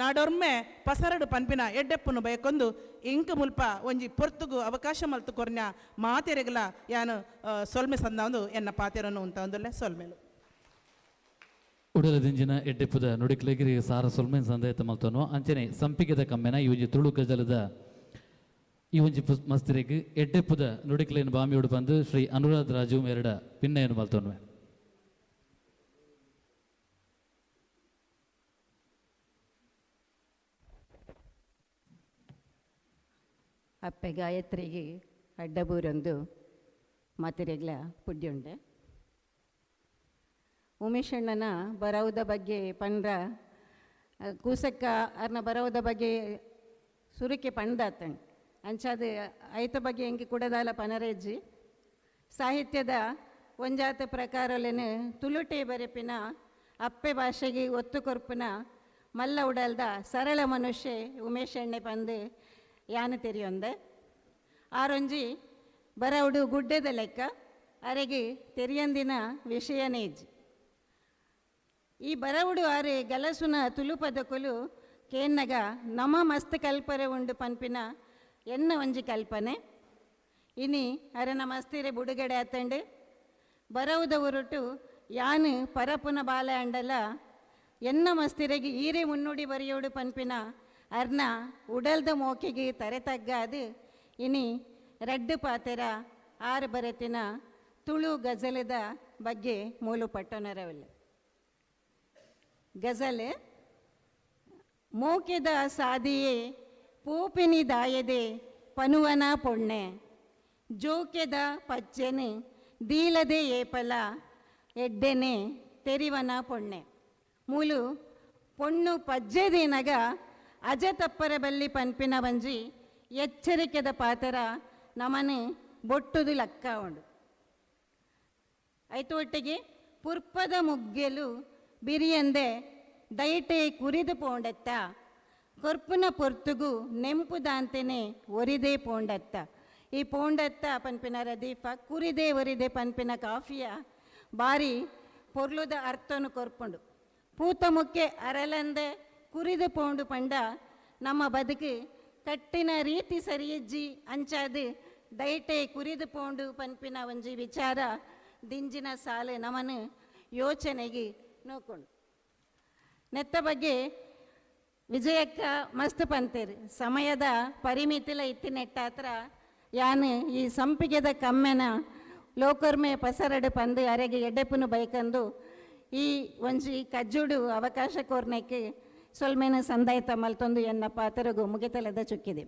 ನಾಡೊರ್ಮೆ ಪಸರಡು ಪನ್ಪಿನ ಎಡ್ಡೆಪ್ಪುನು ಬಯಕೊಂದು ಇಂಕ್ ಮುಲ್ಪ ಒಂಜಿ ಪೊರ್ತುಗು ಅವಕಾಶ ಮಲ್ತು ಕೊರ್ನ ಮಾತೆರೆಗಲ ಯಾನು ಸೊಲ್ಮೆ ಸಂದಾಂದು ಎನ್ನ ಪಾತೆರನ್ನು ಉಂತಾಂದುಲ್ಲೆ ಸೊಲ್ಮೆಲು. ಉಡಲ ದಿಂಜಿನ ಎಡ್ಡೆಪ್ಪುದ ನುಡಿಕ್ಲೆಗಿರಿ ಸಾರ ಸೊಲ್ಮೆನ್ ಸಂದೇತ ಮಲ್ತೋನು. ಅಂಚನೆ ಸಂಪಿಗೆದ ಕಮ್ಮೆನ ಈ ಒಂಜಿ ತುಳು ಗಜಲದ ಈ ಒಂಜಿ ಮಸ್ತಿರೆಗ್ ಎಡ್ಡೆಪ್ಪುದ ನುಡಿಕ್ಲೇನ್ ಬಾಮಿಯೋಡು ಬಂದು ಶ್ರೀ ಅನುರಾಧ್ ರಾಜು ಎರಡ ಪಿನ್ನೆಯನ್ನು ಮಲ್ತೋನ್ವೆ. ಅಪ್ಪೆ ಗಾಯತ್ರಿಗೆ ಅಡ್ಡಬೂರೊಂದು ಮಾತಿರೆಗ್ಲ ಪುಡ್ಯುಂಡೆ. ಉಮೇಶಣ್ಣನ ಬರವುದ ಬಗ್ಗೆ ಪಂಡ್ರ ಕೂಸಕ್ಕ ಅರ್ನ ಬರವುದ ಬಗ್ಗೆ ಸುರುಕೆ ಪಂಡಾತಣ್ ಅಂಚಾದ ಐತ ಬಗ್ಗೆ ಎಂಗೆ ಕುಡದಾಲ ಪನರೇಜಿ ಸಾಹಿತ್ಯದ ಒಂಜಾತ ಪ್ರಕಾರಲೇನು ತುಳುಟೆ ಬರೆಪಿನ ಅಪ್ಪೆ ಭಾಷೆಗೆ ಒತ್ತು ಕೊರ್ಪಿನ ಮಲ್ಲ ಉಡಲ್ದ ಸರಳ ಮನುಷ್ಯ ಉಮೇಶಣ್ಣೆ ಪಂದು ಯಾನ ತೆರಿಯೊಂದೆ. ಆರೊಂಜಿ ಬರವುಡು ಗುಡ್ಡೆದ ಲೆಕ್ಕ ಅರೆಗೆ ತೆರಿಯಂದಿನ ವಿಷಯನೇ ಇಜ್ಜಿ. ಈ ಬರವುಡು ಆರೆ ಗಲಸುನ ತುಳು ಪದಕುಲು ಕೇನ್ನಗ ನಮ ಮಸ್ತ್ ಕಲ್ಪರೆ ಉಂಡು ಪನ್ಪಿನ ಎನ್ನ ಒಂಜಿ ಕಲ್ಪನೆ. ಇನಿ ಅರೆನ ಮಸ್ತಿರೆ ಬುಡುಗಡೆ ಆತಂಡು ಬರವುದ ಉರುಟು ಯಾನು ಪರಪುನ ಬಾಲೆ ಅಂಡಲ ಎನ್ನ ಮಸ್ತಿರೆಗೆ ಈರೆ ಮುನ್ನುಡಿ ಬರೆಯೋಡು ಪನ್ಪಿನ ಅರ್ನ ಉಡಲ್ದ ಮೋಕೆಗೆ ತರೆ ತಗ್ಗಾದು ಇನಿ ರಡ್ಡು ಪಾತೆರ ಆರು ಬರೆತಿನ ತುಳು ಗಜಲದ ಬಗ್ಗೆ ಮೂಲು ಪಟ್ಟೊನರವಿಲ್ಲ. ಗಜಲ್ ಮೋಕೆದ ಸಾದಿಯೇ ಪೋಪಿನಿ ದಾಯದೆ ಪನುವನ ಪೊಣ್ಣೆ ಜೋಕೆದ ಪಚ್ಚೆನೆ ದೀಲದೆ ಏಪಲ ಎಡ್ಡೆನೆ ತೆರಿವನ ಪೊಣ್ಣೆ. ಮೂಲು ಪೊಣ್ಣು ಪಜ್ಜೆದಿನಗ ಅಜ ತಪ್ಪರ ಬಲ್ಲಿ ಪನ್ಪಿನ ಒಂಜಿ ಎಚ್ಚರಿಕೆದ ಪಾತ್ರ ನಮನೆ ಬೊಟ್ಟುದು ಲಕ್ಕ ಉಂಡು. ಐತು ಒಟ್ಟಿಗೆ ಪುರ್ಪದ ಮುಗ್ಗೆಲು ಬಿರಿಯಂದೆ ದಯಟೆ ಕುರಿದು ಪೋಂಡತ್ತ ಕೊರ್ಪುನ ಪೊರ್ತುಗು ನೆಂಪುದಾಂತೆನೆ ಒರಿದೆ ಪೋಂಡತ್ತ. ಈ ಪೋಂಡತ್ತ ಪನ್ಪಿನ ರದೀಫ ಕುರಿದೆ ಒರಿದೆ ಪನ್ಪಿನ ಕಾಫಿಯ ಬಾರಿ ಪೊರ್ಲುದ ಅರ್ಥನು ಕೊರ್ಪುಂಡು. ಪೂತ ಮುಕ್ಕೆ ಅರಲಂದೆ ಕುರಿದು ಪೋಂಡು ಪಂಡ ನಮ್ಮ ಬದುಕು ಕಟ್ಟಿನ ರೀತಿ ಸರಿಯಜ್ಜಿ ಅಂಚಾದು ದಯಟೆ ಕುರಿದು ಪೋಂಡು ಪನ್ಪಿನ ಒಂಜಿ ವಿಚಾರ ದಿಂಜಿನ ಸಾಲೆ ನಮನು ಯೋಚನೆಗೆ ನೋಕೊಂಡು. ನೆತ್ತ ಬಗ್ಗೆ ವಿಜಯಕ್ಕ ಮಸ್ತ್ ಪಂತೇರು ಸಮಯದ ಪರಿಮಿತಿಲ ಇತ್ತಿನೆಟ್ಟಾತ್ರ ಯಾನು ಈ ಸಂಪಿಗೆದ ಕಮ್ಮೆನ ಲೋಕರ್ಮೆ ಪಸರಡು ಪಂದು ಅರೆಗೆ ಎಡ್ಡೆಪ್ಪುನು ಬೈಕಂದು ಈ ಒಂಜಿ ಕಜ್ಜುಡು ಅವಕಾಶ ಕೋರ್ನೆಕ್ಕೆ ಸೊಲ್ಮೇನ ಸಂದಾಯ ಮಲ್ತೊಂದು ಎನ್ನ ಪಾತ್ರಗೂ ಮುಗಿತಲದ ಚುಕ್ಕಿದೆ.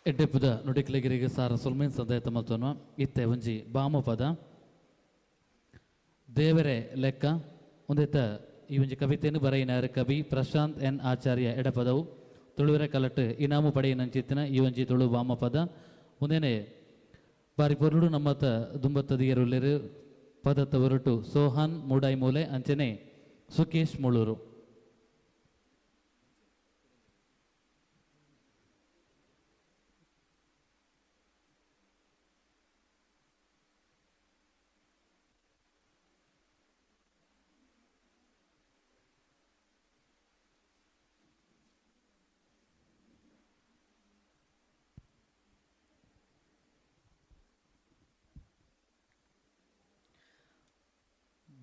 ಎಡ್ಡೆಪ್ಪುದ ನುಡಿಕ್ಲೆಗಿರಿಗೆ ಸಾರ ಸೊಲ್ಮೇನ್ ಸಂದಾಯ ಮಲ್ತೊನು. ಇತ್ತೆ ಒಂಜಿ ಬಾಮಪದ ದೇವರೇ ಲೆಕ್ಕ ಒಂದೆತ್ತ ಈ ಒಂಜಿ ಕವಿತೆಯನ್ನು ಬರೆಯಿನಾರು ಕವಿ ಪ್ರಶಾಂತ್ ಎನ್ ಆಚಾರ್ಯ ಎಡಪದವು. ತುಳುವರ ಕಲಟ್ ಇನಾಮು ಪಡೆಯಿನಂಚಿತ್ತಿನ ಈ ಒಂಜಿ ತುಳು ವಾಮಪದ ಒಂದೇನೆ ಬಾರಿ ಪೊರುಡು ನಮ್ಮತ ದುಂಬತ್ತದಿಯರುಲ್ಲೆರು ಪದತ್ತ ಹೊರಟು ಸೋಹಾನ್ ಮೂಡಾಯಿ ಮೂಲೆ ಅಂಚನೆ ಸುಕೇಶ್ ಮುಳೂರು.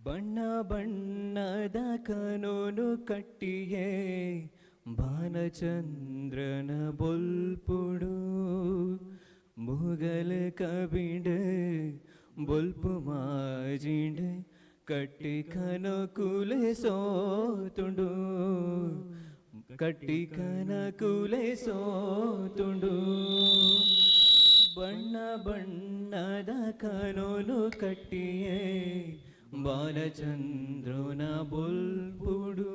ಬಣ್ಣ ಬಣ್ಣದ ಕನೋನು ಕಟ್ಟಿಯೇ ಬಾಲಚಂದ್ರನ ಬೊಲ್ಪುಡು ಮುಗಲ ಕಬಿಂಡ ಬೊಲ್ಪು ಮಾಜಿಂಡ ಕಟ್ಟಿ ಕನ ಕುಲೆ ಸೋತುಂಡು ಕಟ್ಟಿ ಕನ ಕುಲೆ ಸೋತುಂಡು ಬಣ್ಣ ಬಣ್ಣದ ಕನೋನು ಕಟ್ಟಿಯೇ ಬಾಲಚಂದ್ರನ ಬೊಲ್ಪುಡು.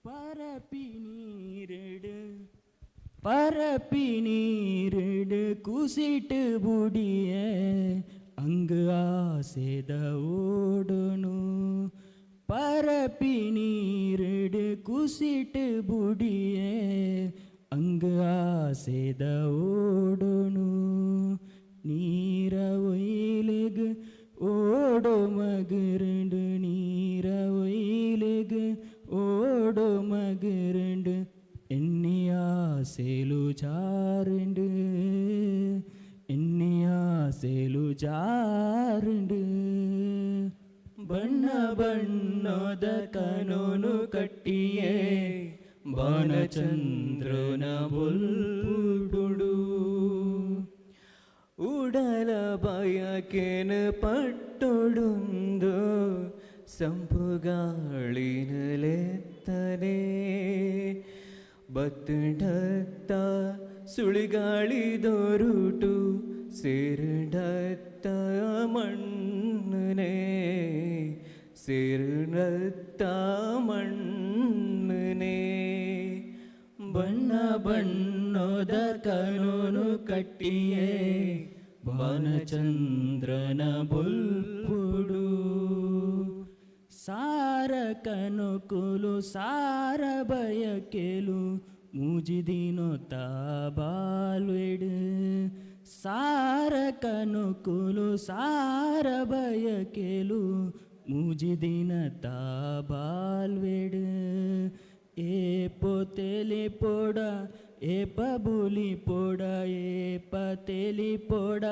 ಪರಪಿ ನೀರಿಡು ಪರಪಿ ನೀರಿಡು ಕುಸಿட்டு ಬುಡಿಯ அங்கு ஆசைத ஓடணு. பரப்பி நீரிடு குசிட்டு புடிய அங்கு ஆசைத ஓடணு. நீர ஒயிலுகு ஓடோ மகிரண்டு நீர ஒயிலுகு ஓடோ மகிரண்டு ఎన్ని ఆశలు చారుండు ఎన్ని ఆశలు చారుండు. ಬಣ್ಣ ಬಣ್ಣದ ಕನೋನು ಕಟ್ಟಿಯೇ ಬಾಲಚಂದ್ರನ ಬೊಲ್ಪುಡು. ಉಡಲ ಬಯಕೆನ ಪಟ್ಟೊಡುಂದು ಸಂಪುಗಾಳಿನಲೆತ್ತನೆ ಬತ್ತಡತ್ತ ಸುಳಿಗಾಳಿದೊರುಟು ಸೇರಿಡತ್ತ ಮಣ್ಣನೆ ಸೇರಿಡತ್ತ ಮಣ್ಣನೆ. ಬಣ್ಣ ಬಣ್ಣದ ಕನೋನು ಕಟ್ಟಿಯೇ ಬಾಲಚಂದ್ರನ ಬೊಲ್ಪುಡು. ಸಾರ ಕನಕುಲು ಸಾರ ಬಯಕೆಲು ಮೂಜಿದಿನೊ ತಾಬಾಲ್ವೆಡು. ಸಾರ ಕನಕುಲು ಸಾರ ಬಯಕೆಲು ಮೂಜಿದಿನ ತಾಬಾಲ್ವೆಡು. ఏ పోతేలి పొడ ఏ పబులి పొడ ఏ పతేలి పొడ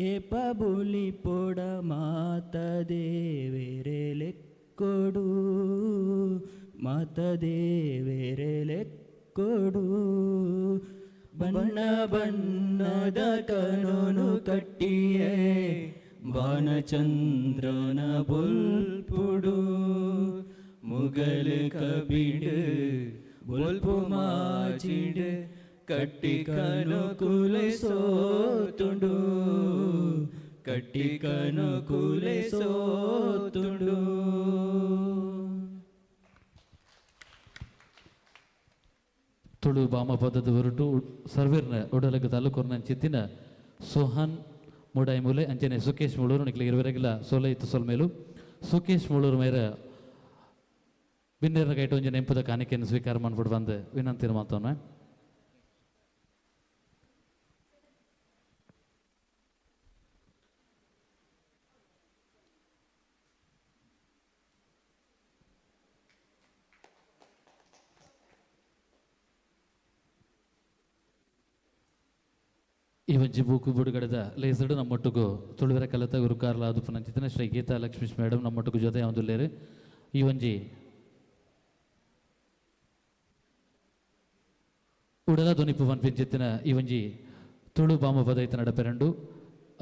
ఏ పబులి పొడ మాత దేవేరే లెక్కొడు మాత దేవేరే లెక్కొడు. ಬಣ್ಣ ಬಣ್ಣದ ಕನೋನು ಕಟ್ಟಿಯೇ ಬಾಲಚಂದ್ರನ ಬೊಲ್ಪುಡು. ಮುಗಲು ಕಬಿಡು ಬೊಲ್ಪು ಮಾಚಿಡು ಕಟ್ಟಿ ಕನು ಸೋತುಂಡು ಕಟ್ಟಿ ಕನು ಸೋತುಂಡು. ತುಳು ಬಾಮಪದದ ಹೊರಟು ಸರ್ವೀರ್ನ ಉಡಲಗ ತಾಲೂಕುರ್ನ ಚಿತ್ತಿನ ಸೋಹಾನ್ ಮುಡಾಯಿ ಮೂಲೆ ಅಂಚನೆ ಸುಕೇಶ್ ಮುಳೂರು ನಿಕ್ಲೆ ಇರುವರೆಗಿಲ್ಲ ಸೋಲೈತು ಸೊಲ್ಮೇಲು. ಸುಕೇಶ್ ಮುಳೂರು ಮೇರ ಬಿನ್ನೇರ ಕೈಟ ಒಂಜಿ ನೆಂಪುದ ಕಾಣಿಕೆಯನ್ನು ಸ್ವೀಕಾರ ಮಾಡ್ಬಿಟ್ಟು ಬಂದು ವಿನಂತಿ ಮಾತವನ್ನ. ಈ ಒಂಜಿ ಬೂಕು ಬುಡುಗಡೆದ ಲೇಸಡು ನಮ್ಮೊಟ್ಟುಗು ತುಳುವೆರ ಕಲತ ಗುರುಕಾರ್ಲ ಆದುಪುನಂಚಿತ್ತಿನ ಶ್ರೀ ಗೀತಾ ಲಕ್ಷ್ಮೀಶ್ ಮೇಡಮ್ ನಮ್ಮೊಟ್ಟುಗು ಜೊತೆ ಒಂದುಲ್ಲೇರು. ಈ ಒಂಜಿ ಉಡಲ ಧ್ವನಿಪು ಪನ್ಪಿಂಚಿತ್ತಿನ ಈ ಒಂಜಿ ತುಳು ಬಾಮ ಪದೈತ ನಡಪೆರಂಡು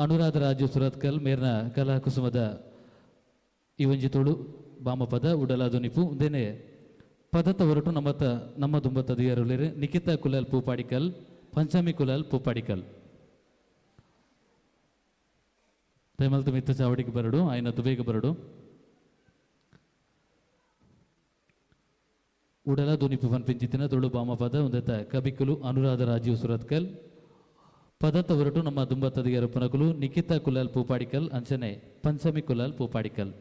ಅನುರಾಧ ರಾಜು ಸುರತ್ಕಲ್ ಮೇರ್ನ ಕಲಾ ಕುಸುಮದ ಈ ಒಂಜಿ ತುಳು ಬಾಮಪದ ಉಡಲ ಧ್ವನಿಪು ಉಂದೇನೆ ಪದತ ಹೊರಟು ನಮ್ಮತ ನಮ್ಮ ದುಂಬತ್ತ ದಿಯರುಲೇರು ನಿಖಿತಾ ಕುಲಾಲ್ ಪೂಪಾಡಿಕಲ್ ಪಂಚಮಿ ಕುಲಾಲ್ ಪೂಪಾಡಿಕಲ್. ದಯಮಲ್ತು ಮಿತ್ತ ಚಾವಡಿಗೆ ಬರಡು ಆಯ್ನತ್ತು ಬೇಗ ಬರಡು. ಉಡಲ ಧ್ವನಿಪು ಪನ್ಪಿಂಚಿತ್ತಿನ ತುಳು ಬಾಮಪದ ಉಂದೆತ ಕಬಿಕುಲು ಅನುರಾಧ ರಾಜೀವ್ ಸುರತ್ಕಲ್ ಪದತ ಹೊರಟು ನಮ್ಮ ದುಂಬತ್ತದಿಗೆ ಪುನಕುಲು ನಿಖಿತಾ ಕುಲಾಲ್ ಪೂಪಾಡಿಕಲ್ ಅಂಚನೆ ಪಂಚಮಿ ಕುಲಾಲ್ ಪೂಪಾಡಿಕಲ್.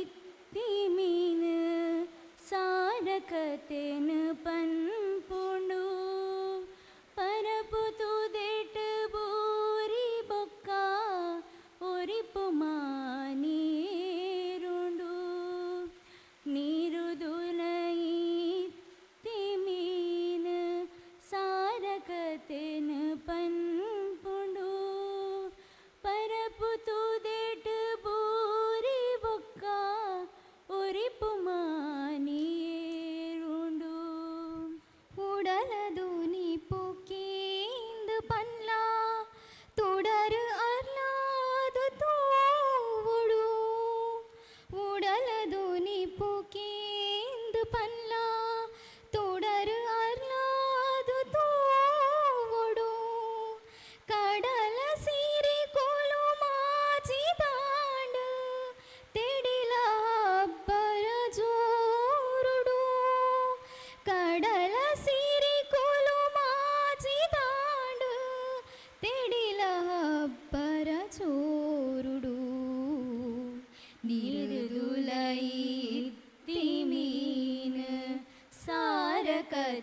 ನಿರ್ದುಲೈತಿಮೀನ ಸಾರಕತೆನ ಪನ್ಪುಂಡು ಪರಪುತುದೆಟ್ ಬೋರಿ ಬೊಕ್ಕ ಒರಿಪು ಮಾನೀರುಂಡು. ನೀರುದುಲೈತಿಮೀನ ಸಾರಕತೆನ ಪನ್ಪುಂಡು ಪರಪುತುದೆಟ್ ಬೋರಿ ಬೊಕ್ಕ ಒರಿಪು ಮಾನೀರುಂಡು.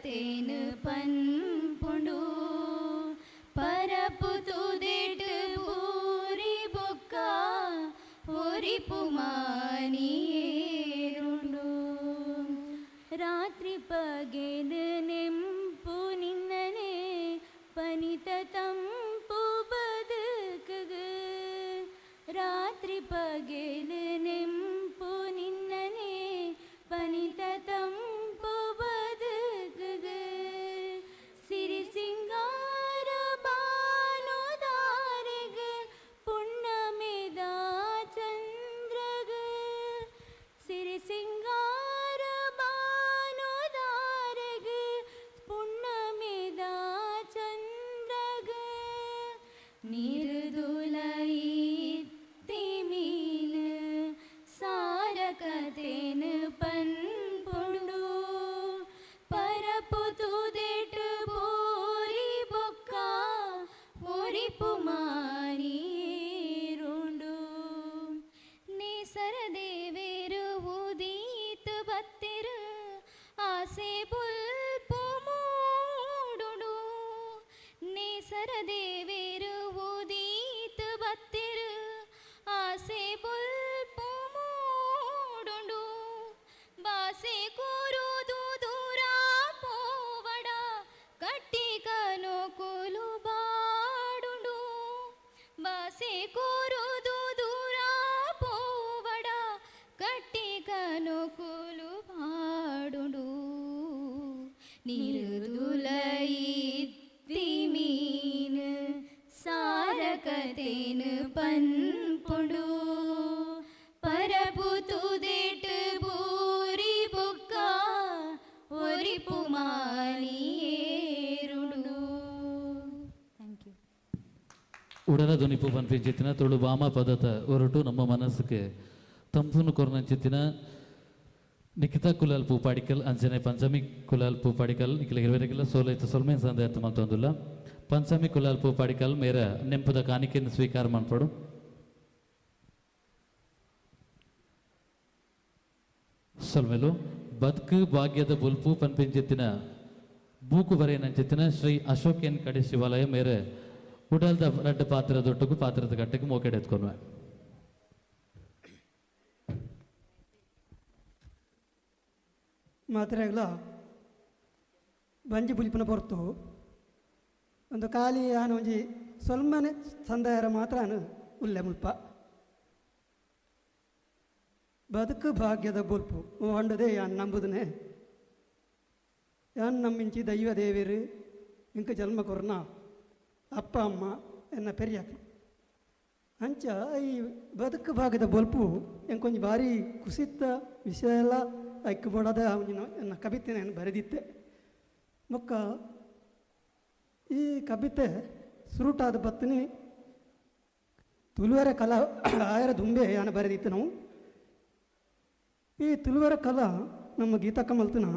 ಕತೆನು ಪನ್ಪುಂಡು ಪರಪು ತುದೆಟ್ ಬೂರಿ ಬೊಕ್ಕ ಒರಿಪು ಮಾನಿಯೇರುಂಡು ರಾತ್ರಿ ಪಗೆಲು ನೆಂಪು ನಿನ್ನನೆ ಪನಿತ ತಂಪು ಬದುಕುಗು ರಾತ್ರಿ ಪಗೆಲು ನೆಂಪು ನಿನ್ನನೆ ಪನಿತ ತಂಪು ಬದುಕುಗು ಸಿರಿ ಸಿಂಗಾರ ಬಾನುದಾರೆಗ್ ಪುಣ್ಣಮೆದ ಚಂದ್ರಗ್ ಸಿರಿ ಸಿಂಗಾರ ಬಾನುದಾರೆಗ್ ಪುಣ್ಣಮೆದ ಚಂದ್ರಗ್ ನೀರುದುಲಯಿತ್ತಿ ಮೀನು ಸಾರಕತೆನು ಪನ್ಪುಂಡು ಪರಪು ತುದೆಟ್ ಬೋರಿ ಬೊಕ್ಕ ಒರಿಪು ಮಾನಿಯೇರುಂಡು ನೇಸರದೇವೇರು ಉದೀತ್ ಬತ್ತಿರು ಆಸೆ ಬೊಲ್ಪು ಮೂಡುಡು ನೇಸರದೇವೇರು ಉದೀತ್ ಬತ್ತಿರು ಆಸೆ ಬೊಲ್ಪು ಮೂಡುಂಡು ಬಾಸೆ ಕೂರುದು ದೂರ ಪೋವಡ ಕಟ್ಟಿಕನು ಕುಲು ಬಾಡುಂಡು ಬಾಸೆ ಕೂರುದು ದೂರ ಪೋವಡ ಕಟ್ಟಿಕನು ಕುಲು ಬಾಡುಂಡು ನೀರುದುಲಯಿತ್ತಿ ಮೀನು ಸಾರಕತೆನು ಪನ್ಪುಂಡು ಪರಪು ತುದೆಟ್ ಬೂರಿ ಬೊಕ್ಕ ಒರಿಪು ಮಾನಿಯೇರುಂಡು. Thank you. ಉಡಲ ದುನಿಪು ಪನ್ಪಿಂಚಿತ್ತಿನ ತುಳು ಬಾಮ ಪದತ ಒರಟು ನಮ್ಮ ಮನಸ್ಸಿಗೆ ತಂಪುನು ಕೊರ್ನಂಚಿತ್ತಿನ ನಿಖಿತಾ ಕುಲಾಲ್ ಪೂಪಾಡಿಕಲ್ ಅಂಚನೆ ಪಂಚಮಿ ಕುಲಾಲ್ ಪೂಪಾಡಿಕಲ್ ನಿಖಿಲ ಇರುವರೆಗೆಲ್ಲ ಸೋಲೈತ ಸೊಲ್ಮೆ ಸಂದೇಹ ಮಲ್ತೊಂದುಲ್ಲ. ಪಂಚಮಿ ಕುಲಾಲ್ ಪೂಪಾಡಿಕಲ್ ಮೇರ ನೆಂಪುದ ಕಾಣಿಕೆಯನ್ನು ಸ್ವೀಕಾರ ಮನ್ಪಡು. ಸೊಲ್ಮೆಲು ಬದುಕು ಭಾಗ್ಯದ ಬುಲ್ಪು ಪನ್ಪಿಂಚಿತ್ತಿನ ಬೂಕು ಬರೆಯನಂಚಿತ್ತಿನ ಶ್ರೀ ಅಶೋಕ್ ಎನ್ ಕಡೆ ಶಿವಾಲಯ ಮೇರೆ ಉಡಲ್ದ ರಡ್ಡ ಪಾತ್ರದ ದೊಟ್ಟುಗು ಪಾತ್ರದ ಕಟ್ಟೆಗೆ ಮೋಕೆಡೆ ಎತ್ಕೊನ್ವೆ. ಮಾತ್ರೆಗಳ ಬಂಜಿ ಬುಲಿಪುನ ಪೊರ್ತು ಒಂದು ಖಾಲಿ ಆನ ಒಂಜಿ ಸೊಲ್ಮನೆ ಸಂದಾಯರ ಮಾತ್ರ ಉಲ್ಲೆ ಮುಲ್ಪ ಬದುಕು ಭಾಗ್ಯದ ಬೊಲ್ಪು ಹೊಂಡದೆ ಯಾನ್ ನಂಬುದನೆ ಯಾನ್ ನಮ್ಮಿಂಚಿ ದೈವ ದೇವಿರು ಇಂಕ ಜನ್ಮ ಕೊರ್ನ ಅಪ್ಪ ಅಮ್ಮ ಎನ್ನ ಪೆರಿಯಾಕ್ಲು ಅಂಚ ಈ ಬದುಕು ಭಾಗದ ಬೊಲ್ಪು ಎಂಕೊಂಜಿ ಭಾರಿ ಕುಸಿತ್ತ ವಿಷಯ ಎಲ್ಲ ಐಕ್ ಬೋಡಾದ ಎನ್ನ ಕವಿತೆ ನಾನು ಬರೆದಿತ್ತೆ. ಮೊಕ್ಕ ಈ ಕವಿತೆ ಸುರುಟಾದ ಬತ್ತನಿ ತುಳುವರ ಕಲಾ ಆಯರ ದುಂಬೆ ಯಾನ ಬರೆದಿತ್ತು ನಾವು. ಈ ತುಳುವರ ಕಲಾ ನಮ್ಮ ಗೀತಕ್ಕ ಮಲ್ತನ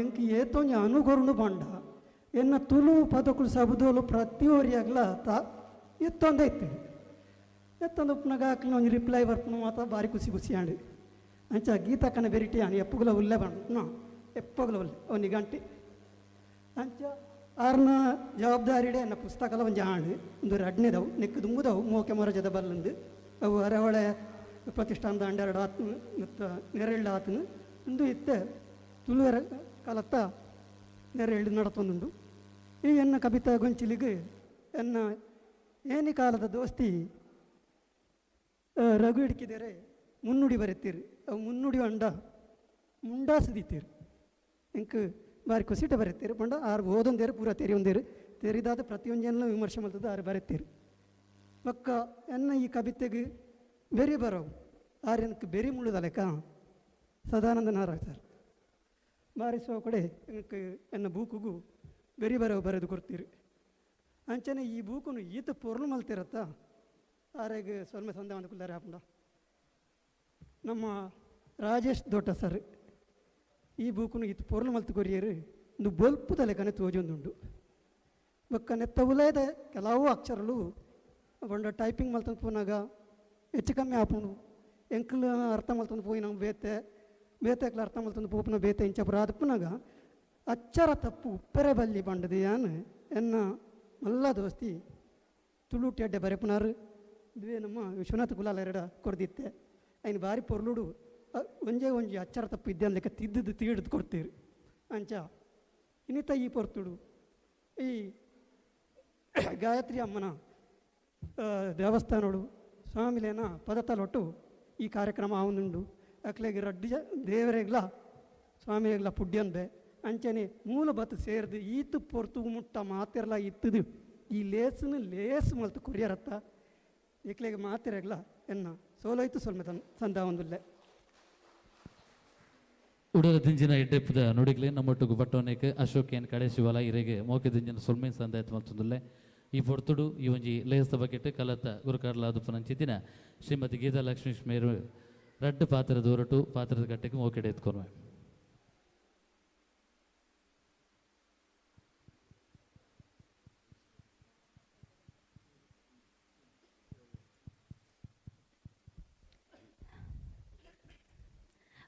ಎಂಕ್ ಏತೊಂಜಿ ಅನುಗೊರುಣು ಬಂಡ ಎನ್ನ ತುಳು ಪದಕುಲು ಸಬುದೋಲು ಪ್ರತಿಯೊರಿಯಾಗ್ಲ ತಾ ಎತ್ತೊಂದೇ ಇತ್ತು ಎತ್ತೊಂದು ಉಪ್ಪುನಾಗ ಆಕ್ಲಿನ ಒಂಜಿ ರಿಪ್ಲೈ ಬರ್ಪುನ ಮಾತ ಭಾರಿ ಖುಷಿ ಖುಷಿ ಆಂಡ್. ಅಂಚ ಗೀತಕ್ಕನ ಬೆರಿಟಿ ಆಣಿ ಎಪ್ಪುಗುಲ ಉಲ್ಲೆ ಬಂಡ ಎಪ್ಪಗುಲ ಉಲ್ಲೆ ಒಂಜಿ ಗಂಟೆ ಅಂಚ ಆರ್ನ ಜವಾಬ್ದಾರಿಡೆ ಎನ್ನ ಪುಸ್ತಕಲ ಒಂಜಿ ಆಂಡ್ ಒಂದು ರಡ್ನೆದವು ನೆಕ್ಕು ದುಂಬುದವು ಮೋಕೆ ಮೊರಜದ ಬಲ್ಲಂದು ಅವು ಅರವಳೆ ಪ್ರತಿಷ್ಠಾನದ ಅಂಡೆರಡು ಆತ್ನ ಮತ್ತು ನೆರೆಳ್ಳು ಆತನು ಒಂದು ಇತ್ತೆ ತುಳುವರ ಕಲತ್ತ ನೆರೆಳ್ಳು ನಡತೊಂದುಂಡು. ಈ ಎನ್ನ ಕವಿತಾ ಗೊಂಚಿಲಿಗೆ ಎನ್ನ ಏನಿ ಕಾಲದ ದೋಸ್ತಿ ರಘು ಹಿಡ್ಕಿದರೆ ಮುನ್ನುಡಿ ಬರೆತೀರಿ ಅವು ಮುನ್ನುಡಿ ಅಂಡ ಮುಂಡಾಸದಿತ್ತೀರಿ ಎಂಕ್ ಬಾರಿ ಕುಸಿಟ ಬರೆತೀರಿ ಪಂಡ ಆರು ಓದೊಂದೇರು ಪೂರ ತೆರಿಯೊಂದೇರು ತೆರಿದಾದ ಪ್ರತಿಯೊಂಜನ್ನು ವಿಮರ್ಶೆ ಮಲ್ತದ ಆರು ಬರೆತೀರಿ. ಬೊಕ್ಕ ಎನ್ನ ಈ ಕವಿತೆಗೆ ಬೆರಿ ಬರವು ಆರು ಎನಕ್ ಬೆರಿ ಮುಳ್ಳುದಲೆಕ್ಕ ಸದಾನಂದ ನಾರಾಯಣ ಸರ್ ಬಾರಿಸುವ ಕಡೆ ಎನಕ್ ಎನ್ನ ಬೂಕುಗು ಬೆರಿ ಬರವು ಬರೆದು ಕೊಡ್ತೀರಿ. ಅಂಚನೆ ಈ ಬೂಕುನು ಈತ ಪೊರ್ಲು ಮಲ್ತಿರತ್ತ ಆರೆಗ್ ಸೊಲ್ಮೆ ಸಂದೆ ಕುಲ್ದಾರೆ ಹಾಪುಂಡ ನಮ್ಮ ರಾಜೇಶ್ ದೊಡ್ಡ ಸರ್ ಈ ಬೂಕುನು ಈತ ಪೊರ್ಲು ಮಲ್ತು ಕೊರಿಯರು ಒಂದು ಬೊಲ್ಪು ತಲೆಕನೆ ತೋಜೊಂದುಂಡು. ಬೊಕ್ಕ ನೆತ್ತ ಉಲಯದ ಕೆಲವು ಅಕ್ಷರಲು ಪಂಡ ಟೈಪಿಂಗ್ ಮಲ್ತೊಂದು ಪೋನಾಗ ಹೆಚ್ಚು ಕಮ್ಮಿ ಆಪುಂಡು ಎಂಕ್ಲು ಅರ್ಥ ಮಲ್ತೊಂದು ಪೋಯಿ ನಮ್ಮ ಬೇತೆ ಬೇತೆಕ್ಲ ಅರ್ಥ ಮಲ್ತೊಂದು ಪೋಪುನ ಬೇತೆ ಇಂಚ ಪೂರ ಆದುಪ್ಪುನಗ ಅಚ್ಚರ ತಪ್ಪು ಉಪ್ಪೆರೆ ಬಲ್ಲಿ ಪಂಡದು ಯಾನ್ ಎನ್ನ ಮಲ್ಲ ದೋಸ್ತಿ ತುಳುಟು ಎಡ್ಡೆ ಬರೆಪುನಾರು ದುವೆ ನಮ್ಮ ವಿಶ್ವನಾಥ ಕುಲಾಲ ಎರಡ ಕೊರ್ದಿತ್ತೆ ಐನು ಬಾರಿ ಪೊರ್ಲುಡು ಒಂಜೇ ಒಂಜಿ ಅಚ್ಚರ ತಪ್ಪು ಇದ್ದೆ ಲೆಕ್ಕ ತಿದ್ದುದು ತೀಡ್ದು ಕೊಡ್ತೀರು ಅಂಚ ಇನ್ನಿತ ಈ ಪೊರ್ತುಡು ಈ ಗಾಯತ್ರಿ ಅಮ್ಮನ ದೇವಸ್ಥಾನೋಡು ಸ್ವಾಮಿಲೇನ ಪದತಲೊಟ್ಟು ಈ ಕಾರ್ಯಕ್ರಮ ಆವೊಂದುಂಡು ಅಕ್ಲೆಗ್ ರಡ್ಡ್ ದೇವರೆಗ್ಲ ಸ್ವಾಮಿಲೆಗ್ಲ ಪುಡ್ಯಂದೆ ಅಂಚನೆ ಮೂಲ ಬತ್ತು ಸೇರ್ದು ಈತು ಪೊರ್ತು ಮುಟ್ಟ ಮಾತೆರ್ಲ ಇತ್ತದು ಈ ಲೇಸುನು ಲೇಸು ಮಲ್ತು ಕೊರಿಯರತ್ತ ಎಕ್ಲೆಗ್ ಮಾತೆರೆಗ್ಲ ಎನ್ನ ಸೋಲೋಯ್ತು ಸೊಲ್ಮೆ ಸಂದಾವೊಂದುಲ್ಲೆ. ಉಡಲ ದಿಂಜಿನ ಎಡ್ಡೆಪ್ಪದ ನುಡಿಗ್ಲೆ ನಮ್ಮೊಟ್ಟುಗು ಬಟ್ಟೋನೇಕ್ ಅಶೋಕ್ ಎನ್ ಕಡೆ ಶಿವಲ ಇರೆಗೆ ಮೋಕೆ ದಿಂಜಿನ ಸೊಲ್ಮೆ ಸಂದಾಯತ್ ಮಲ್ತೊಂದುಲ್ಲೆ. ಈ ಪೊರ್ತುಡು ಈ ಒಂಜಿ ಲೇಸ್ದ ಬಕೆಟ್ ಕಲತ ಗುರುಕಾರ್ಲ ಆದುಪ್ಪುನಂಚಿತ್ತಿನ ಶ್ರೀಮತಿ ಗೀತಾ ಲಕ್ಷ್ಮೀಶ್ ಮೇರು ರಡ್ಡ್ ಪಾತ್ರದ ಹೊರಟು ಪಾತ್ರದ ಕಟ್ಟೆಗೆ ಮೋಕೆಡೆ ಎತ್ಕೊನುವೆ.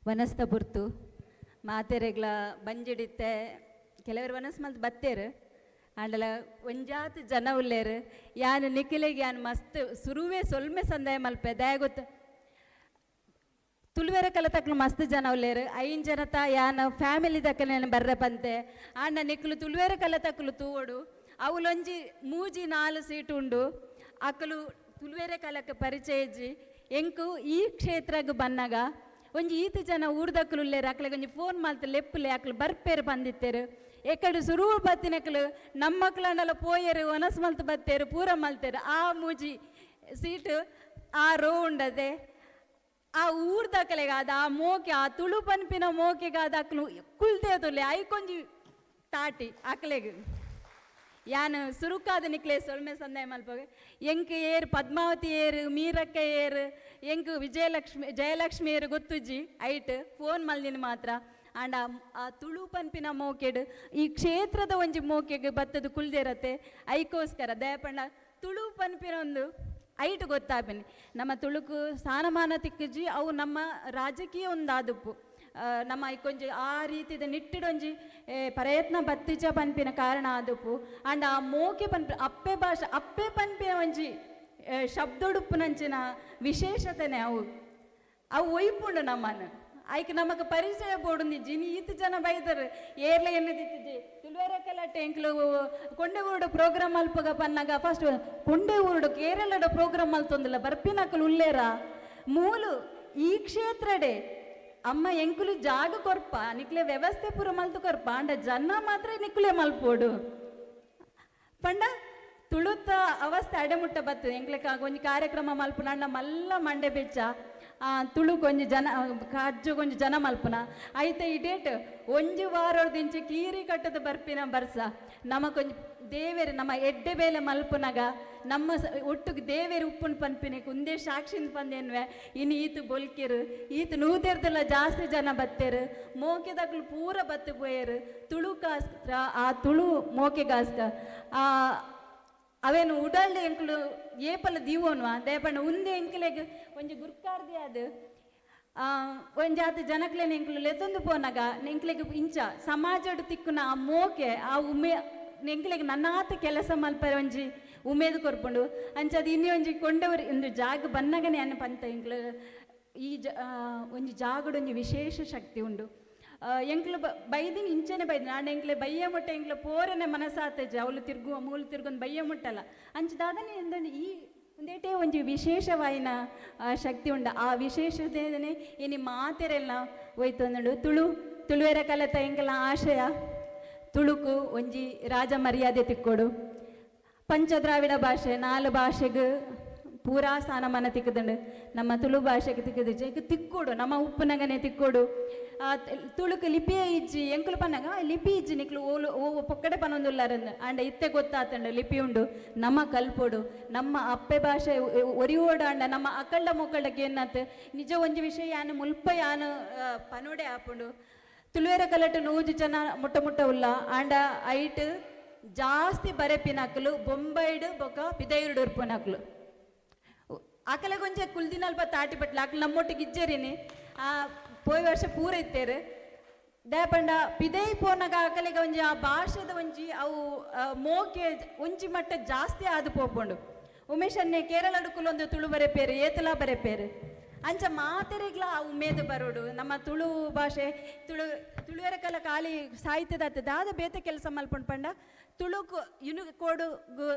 ವನಸ್ತ ಪುರ್ತು ಮಾತೆರೆಗ್ಲ ಬಂಜಿಡಿತ್ತೆ ಕೆಲವರು ವನಸ್ ಮಲ್ತ್ ಬತ್ತೇರು ಆಂಡಲ ಒಂಜಾತ್ ಜನ ಉಲ್ಲೇರು ಯಾನ್ ನಿಖಿಲೆಗ್ ಯಾನ್ ಮಸ್ತ್ ಸುರುವೆ ಸೊಲ್ಮೆ ಸಂದಾಯ ಮಲ್ಪೆ ದಯ ಗೊತ್ತು ತುಳುವೆರ ಕಲತಕ್ಲು ಮಸ್ತ್ ಜನ ಉಲ್ಲೇರು ಐನ್ ಜನತ ಯಾನ್ ಫ್ಯಾಮಿಲಿ ದಕ್ಕಲೇನು ಬರ್ರೆ ಪಂತೆ ಆಂಡ ನಿಕ್ಲು ತುಳುವೆರ ಕಲತಕ್ಲು ತೂವೊಡು ಅವುಲೊಂಜಿ ಮೂಜಿ ನಾಲು ಸೀಟು ಉಂಡು ಅಕಲು ತುಳುವೆರ ಕಲಕ್ಕೆ ಪರಿಚಯ ಇಜ್ಜಿ ಎಂಕು ಈ ಕ್ಷೇತ್ರಗ್ ಬನ್ನಗ ಒಂಜಿ ಈತ ಜನ ಊರ್ದಕ್ಕಲು ಉಲ್ಲೇರು ಅಕ್ಲೆಗ್ ಒಂಜಿ ಫೋನ್ ಮಲ್ತ್ ಲೆಪ್ಪುಲೆ ಅಕ್ಲು ಬರ್ಪೇರು ಬಂದಿತ್ತೇರು ಎಕಡೆ ಸುರುವು ಬತ್ತಿನಕ್ಲು ನಮ್ಮಕ್ಲಂಡಲ ಪೋಯರು ಒನಸ್ ಮಲ್ತ್ ಬತ್ತೇರು ಪೂರ ಮಲ್ತೇರು ಆ ಮೂಜಿ ಸೀಟು ಆ ರೋ ಉಂಡದೆ ಆ ಊರ್ದಕ್ಕಲೆಗಾದ ಆ ಮೋಕೆ ಆ ತುಳು ಪನ್ಪಿನ ಮೋಕೆಗಾದ ಅಕ್ಲು ಕುಲ್ದೇ ತುಲೆ ಐಕೊಂಜಿ ತಾಟಿ ಅಕ್ಲೆಗ್ ಯಾನ್ ಸುರುಕಾದ ನಿಕ್ಲೆ ಸೊಲ್ಮೆ ಸಂದಾಯ ಮಲ್ಪಗೆ ಎಂಕ್ ಏರ್ ಪದ್ಮಾವತಿ ಏರ್ ಮೀರಕ್ಕ ಏರ್ ಎಂಕ್ ವಿಜಯಲಕ್ಷ್ಮಿ ಜಯಲಕ್ಷ್ಮಿ ಏರ್ ಗೊತ್ತುಜ್ಜಿ ಐಟ್ ಫೋನ್ ಮಲ್ದಿನ ಮಾತ್ರ ಆಂಡ ಆ ತುಳು ಪನ್ಪಿನ ಮೋಕೆಡ್ ಈ ಕ್ಷೇತ್ರದ ಒಂಜಿ ಮೋಕೆಗ್ ಬತ್ತದ ಕುಲ್ದಿರತ್ತೆ ಐಕೋಸ್ಕರ ದಯಪಂಡ ತುಳು ಪನ್ಪಿನ ಒಂದು ಐಟ್ ಗೊತ್ತಾಪಿನಿ ನಮ್ಮ ತುಳುಕು ಸ್ಥಾನಮಾನ ತಿಕ್ಕುಜಿ ಅವು ನಮ್ಮ ರಾಜಕೀಯ ಒಂದು ಆದುಪ್ಪು ನಮ್ಮ ಐಕೊಂಜಿ ಆ ರೀತಿದ ನಿಟ್ಟಿಡೊಂಜಿ ಪ್ರಯತ್ನ ಬತ್ತಿಜ ಪನ್ಪಿನ ಕಾರಣ ಆದುಪ್ಪು ಆಂಡ ಆ ಮೋಕೆ ಪನ್ಪಿ ಅಪ್ಪೆ ಭಾಷೆ ಅಪ್ಪೆ ಪನ್ಪಿನ ಒಂಜಿ ಶಬ್ದೊಡುಪ್ಪುನಂಚಿನ ವಿಶೇಷತೆನೆ ಅವು ಅವು ಒಯ್ಪುಂಡು ನಮ್ಮನ್ನು ಐಕ್ ನಮಕ್ ಪರಿಚಯ ಬೋಡುಂದಿಜ್ಜಿ ಇನಿ ಈತ್ ಜನ ಬೈದರು ಏರ್ಲೆ ಎನ್ನದಿತ್ತಿಜ್ಜಿ ತುಳುವೆರ ಕಲಾಟೆ ಎಂಕ್ಲು ಕೊಂಡೆ ಊರುಡು ಪ್ರೋಗ್ರಾಮ್ ಮಲ್ಪಗ ಪನ್ನಾಗ ಫಸ್ಟ್ ಕೊಂಡೆ ಊರುಡು ಕೇರಳದ ಪ್ರೋಗ್ರಾಮ್ ಮಲ್ತೊಂದಿಲ್ಲ ಬರ್ಪಿನಕಲು ಉಲ್ಲೇರ ಮೂಲು ಈ ಕ್ಷೇತ್ರಡೆ ಅಮ್ಮ ಎಂಕುಲು ಜಾಗ ಕೊರ್ಪ ನಿಕ್ಲೆ ವ್ಯವಸ್ಥೆ ಪೂರ ಮಲ್ತು ಕೊರ್ಪ ಅಂಡ ಜನ ಮಾತ್ರ ನಿಕ್ಲೆ ಮಲ್ಪೋಡು ಪಂಡ ತುಳುತ ಅವಸ್ಥೆ ಅಡೆಮುಟ್ಟ ಬತ್ತು ಎಂಕ್ಲೆ ಒಂಜಿ ಕಾರ್ಯಕ್ರಮ ಮಲ್ಪುನ ಅಂಡ ಮಲ್ಲ ಮಂಡೆ ಬೆಚ್ಚ ತುಳುಕು ಒಂಜಿ ಜನ ಕಜ್ಜು ಒಂಜಿ ಜನ ಮಲ್ಪುನ ಐತೆ ಈ ಡೇಟ್ ಒಂಜಿ ವಾರೊಡ್ದಿಂಚಿ ಕೀರಿ ಕಟ್ಟದ ಬರ್ಪಿನ ಬರ್ಸ ನಮಕೊಂಜಿ ದೇವೇರು ನಮ್ಮ ಎಡ್ಡೆ ಬೇಲೆ ಮಲ್ಪುನಗ ನಮ್ಮ ಒಟ್ಟುಗೆ ದೇವೇರು ಉಪ್ಪುನ್ ಪನ್ಪಿನ ಉಂದೇ ಸಾಕ್ಷಿನ್ ಪಂದೇನ್ವೆ ಇನ್ನು ಈತು ಬೊಲ್ಕಿರು ಈತು ನೂದೆರ್ದೆಲ್ಲ ಜಾಸ್ತಿ ಜನ ಬತ್ತೇರು ಮೋಕೆದಕ್ಲು ಪೂರ ಬತ್ತು ಪೋಯರು ತುಳು ಕಾಸ್ತ್ರ ಆ ತುಳು ಮೋಕೆಗಾಸ್ಕ ಆ ಅವೇನು ಉಡಲ್ಡೆ ಎಂಕುಲು ಏಪಲ ದೀವೋನ್ವಾ ದೇಪಣ್ಣ ಉಂದೆ ಎಂಕಲೆಗ್ ಒಂಜಿ ಗುರ್ಕಾರ್ದಿ ಅದು ಒಂಜಾತಿ ಜನಕ್ಲೆನ ಎಂಕುಲು ಲೆತ್ತೊಂದು ಪೋನಾಗ ಎಂಕ್ಲೆಗ್ ಇಂಚ ಸಮಾಜಡ್ ತಿಕ್ಕುನ ಆ ಮೋಕೆ ಆ ಉಮೆ ಎಂಕ್ಲೆಗ್ ನನ್ನಾತ ಕೆಲಸ ಮಲ್ಪರೆ ಒಂಜಿ ಉಮೇದು ಕೊರ್ಪುಂಡು ಅಂಚ ಅದು ಇನ್ನಿ ಒಂಜಿ ಕೊಂಡವರು ಒಂದು ಜಾಗ ಬನ್ನಗನೆ ಅನ್ನ ಪಂತ ಎಂಕ್ಲು ಈ ಜ ಒಂಜಿ ಜಾಗಡ್ ಒಂಜಿ ವಿಶೇಷ ಶಕ್ತಿ ಉಂಡು ಎಂಕ್ಲು ಬೈದಿನ ಇಂಚನೆ ಬೈದಿನ ಆಂಡ ಎಂಕ್ಲೆ ಬಯ್ಯ ಮುಟ್ಟ ಎಂಕ್ಲು ಪೋರನೆ ಮನಸಾತಜ ಅವಳು ತಿರ್ಗು ಮೂಲು ತಿರ್ಗೊಂದು ಬಯ್ಯ ಮುಟ್ಟಲ್ಲ ಅಂಚ ದಾದನೆ ಎಂದೊಂದು ಈ ಒಂದೇಟೇ ಒಂಜಿ ವಿಶೇಷವಾಯಿನ ಶಕ್ತಿ ಉಂಡು ಆ ವಿಶೇಷತೆನೆ ಇನಿ ಮಾತೆರೆಲ್ಲ ಹೋಯ್ತೊಂದುಂಡು ತುಳು ತುಳುವೆರ ಕಲತ ಎಂಕಲ ಆಶಯ ತುಳುಕು ಒಂಜಿ ರಾಜ ಮರ್ಯಾದೆ ತಿಕ್ಕೋಡು ಪಂಚದ್ರಾವಿಡ ಭಾಷೆ ನಾಲು ಭಾಷೆಗೆ ಪೂರಾ ಸ್ಥಾನಮಾನ ತಿಕ್ಕದುಂಡು ನಮ್ಮ ತುಳು ಭಾಷೆಗೆ ತಿಕ್ಕದಿಜ್ಜಿ ಈಗ ತಿಕ್ಕೋಡು ನಮ್ಮ ಉಪ್ಪುನಗನೆ ತಿಕ್ಕೋಡು ತುಳುಕು ಲಿಪಿಯೇ ಇಜ್ಜಿ ಎಂಕುಲು ಪನ್ನಗ ಲಿಪಿ ಇಜ್ಜಿ ನಿಕ್ಲು ಓಲು ಓ ಪೊಕ್ಕಡೆ ಪನೊಂದುಲ್ಲಾರಂದು ಆಂಡ ಇತ್ತೆ ಗೊತ್ತಾತಂಡು ಲಿಪಿ ಉಂಡು ನಮ್ಮ ಕಲ್ಪೋಡು ನಮ್ಮ ಅಪ್ಪೆ ಭಾಷೆ ಒರಿಯೋಡು ಅಂಡ ನಮ್ಮ ಅಕಳ್ಳ ಮೊಕ್ಕಳ್ಳಕ್ಕೆ ಏನಾತು ನಿಜ ಒಂಜಿ ವಿಷಯ ಯಾನು ಮುಲ್ಪ ಯಾನು ಪನೋಡೆ ಆಪುಂಡು ತುಳುವೆರ ಕಲಟು ನೂಜು ಜನ ಮುಟ್ಟ ಮುಟ್ಟ ಉಲ್ಲ ಆಂಡ ಐಟ್ ಜಾಸ್ತಿ ಬರೆಪಿನಕ್ಲು ಬೊಂಬೈಡು ಬೊಕ ಪಿದೈರುಡು ಉರ್ಪುನಕ್ಲು ಆಕಲೆ ಕೊಂಚ ಕುಲ್ದಿನಲ್ಪ ತಾಟಿ ಪಟ್ಲ ಆಕಲು ನಮ್ಮೊಟ್ಟಿಗೆ ಇಜ್ಜರಿನಿ ಆ ಪೋಯಿ ವರ್ಷ ಪೂರ ಇತ್ತೇರು. ದಾಯೆಪಂಡ ಪಿದೈ ಪೋನಗ ಅಕಲೆಗ್ ಒಂಜಿ ಆ ಭಾಷೆದ ಒಂಜಿ ಅವು ಮೋಕೆ ಒಂಜಿ ಮಟ್ಟ ಜಾಸ್ತಿ ಆದ್ ಪೋಪುಂಡು. ಉಮೇಶ್ ಅಣ್ಣೆ ಕೇರಳಡ್ ಕುಲೊಂದು ತುಳು ಬರೆಪೇರು, ಏತಲಾ ಬರೆಪೇರು. ಅಂಚ ಮಾತೆರೆಗ್ಲ ಆ ಉಮೇದು ಬರೋಡು. ನಮ್ಮ ತುಳು ಭಾಷೆ ತುಳು ತುಳುವೆರ ಕಲ ಖಾಲಿ ಸಾಹಿತ್ಯದ ದಾದ ಬೇತೆ ಕೆಲಸ ಮಲ್ಪುಂಡು ಪಂಡ ತುಳುಕು ಯುನಿಕೋಡು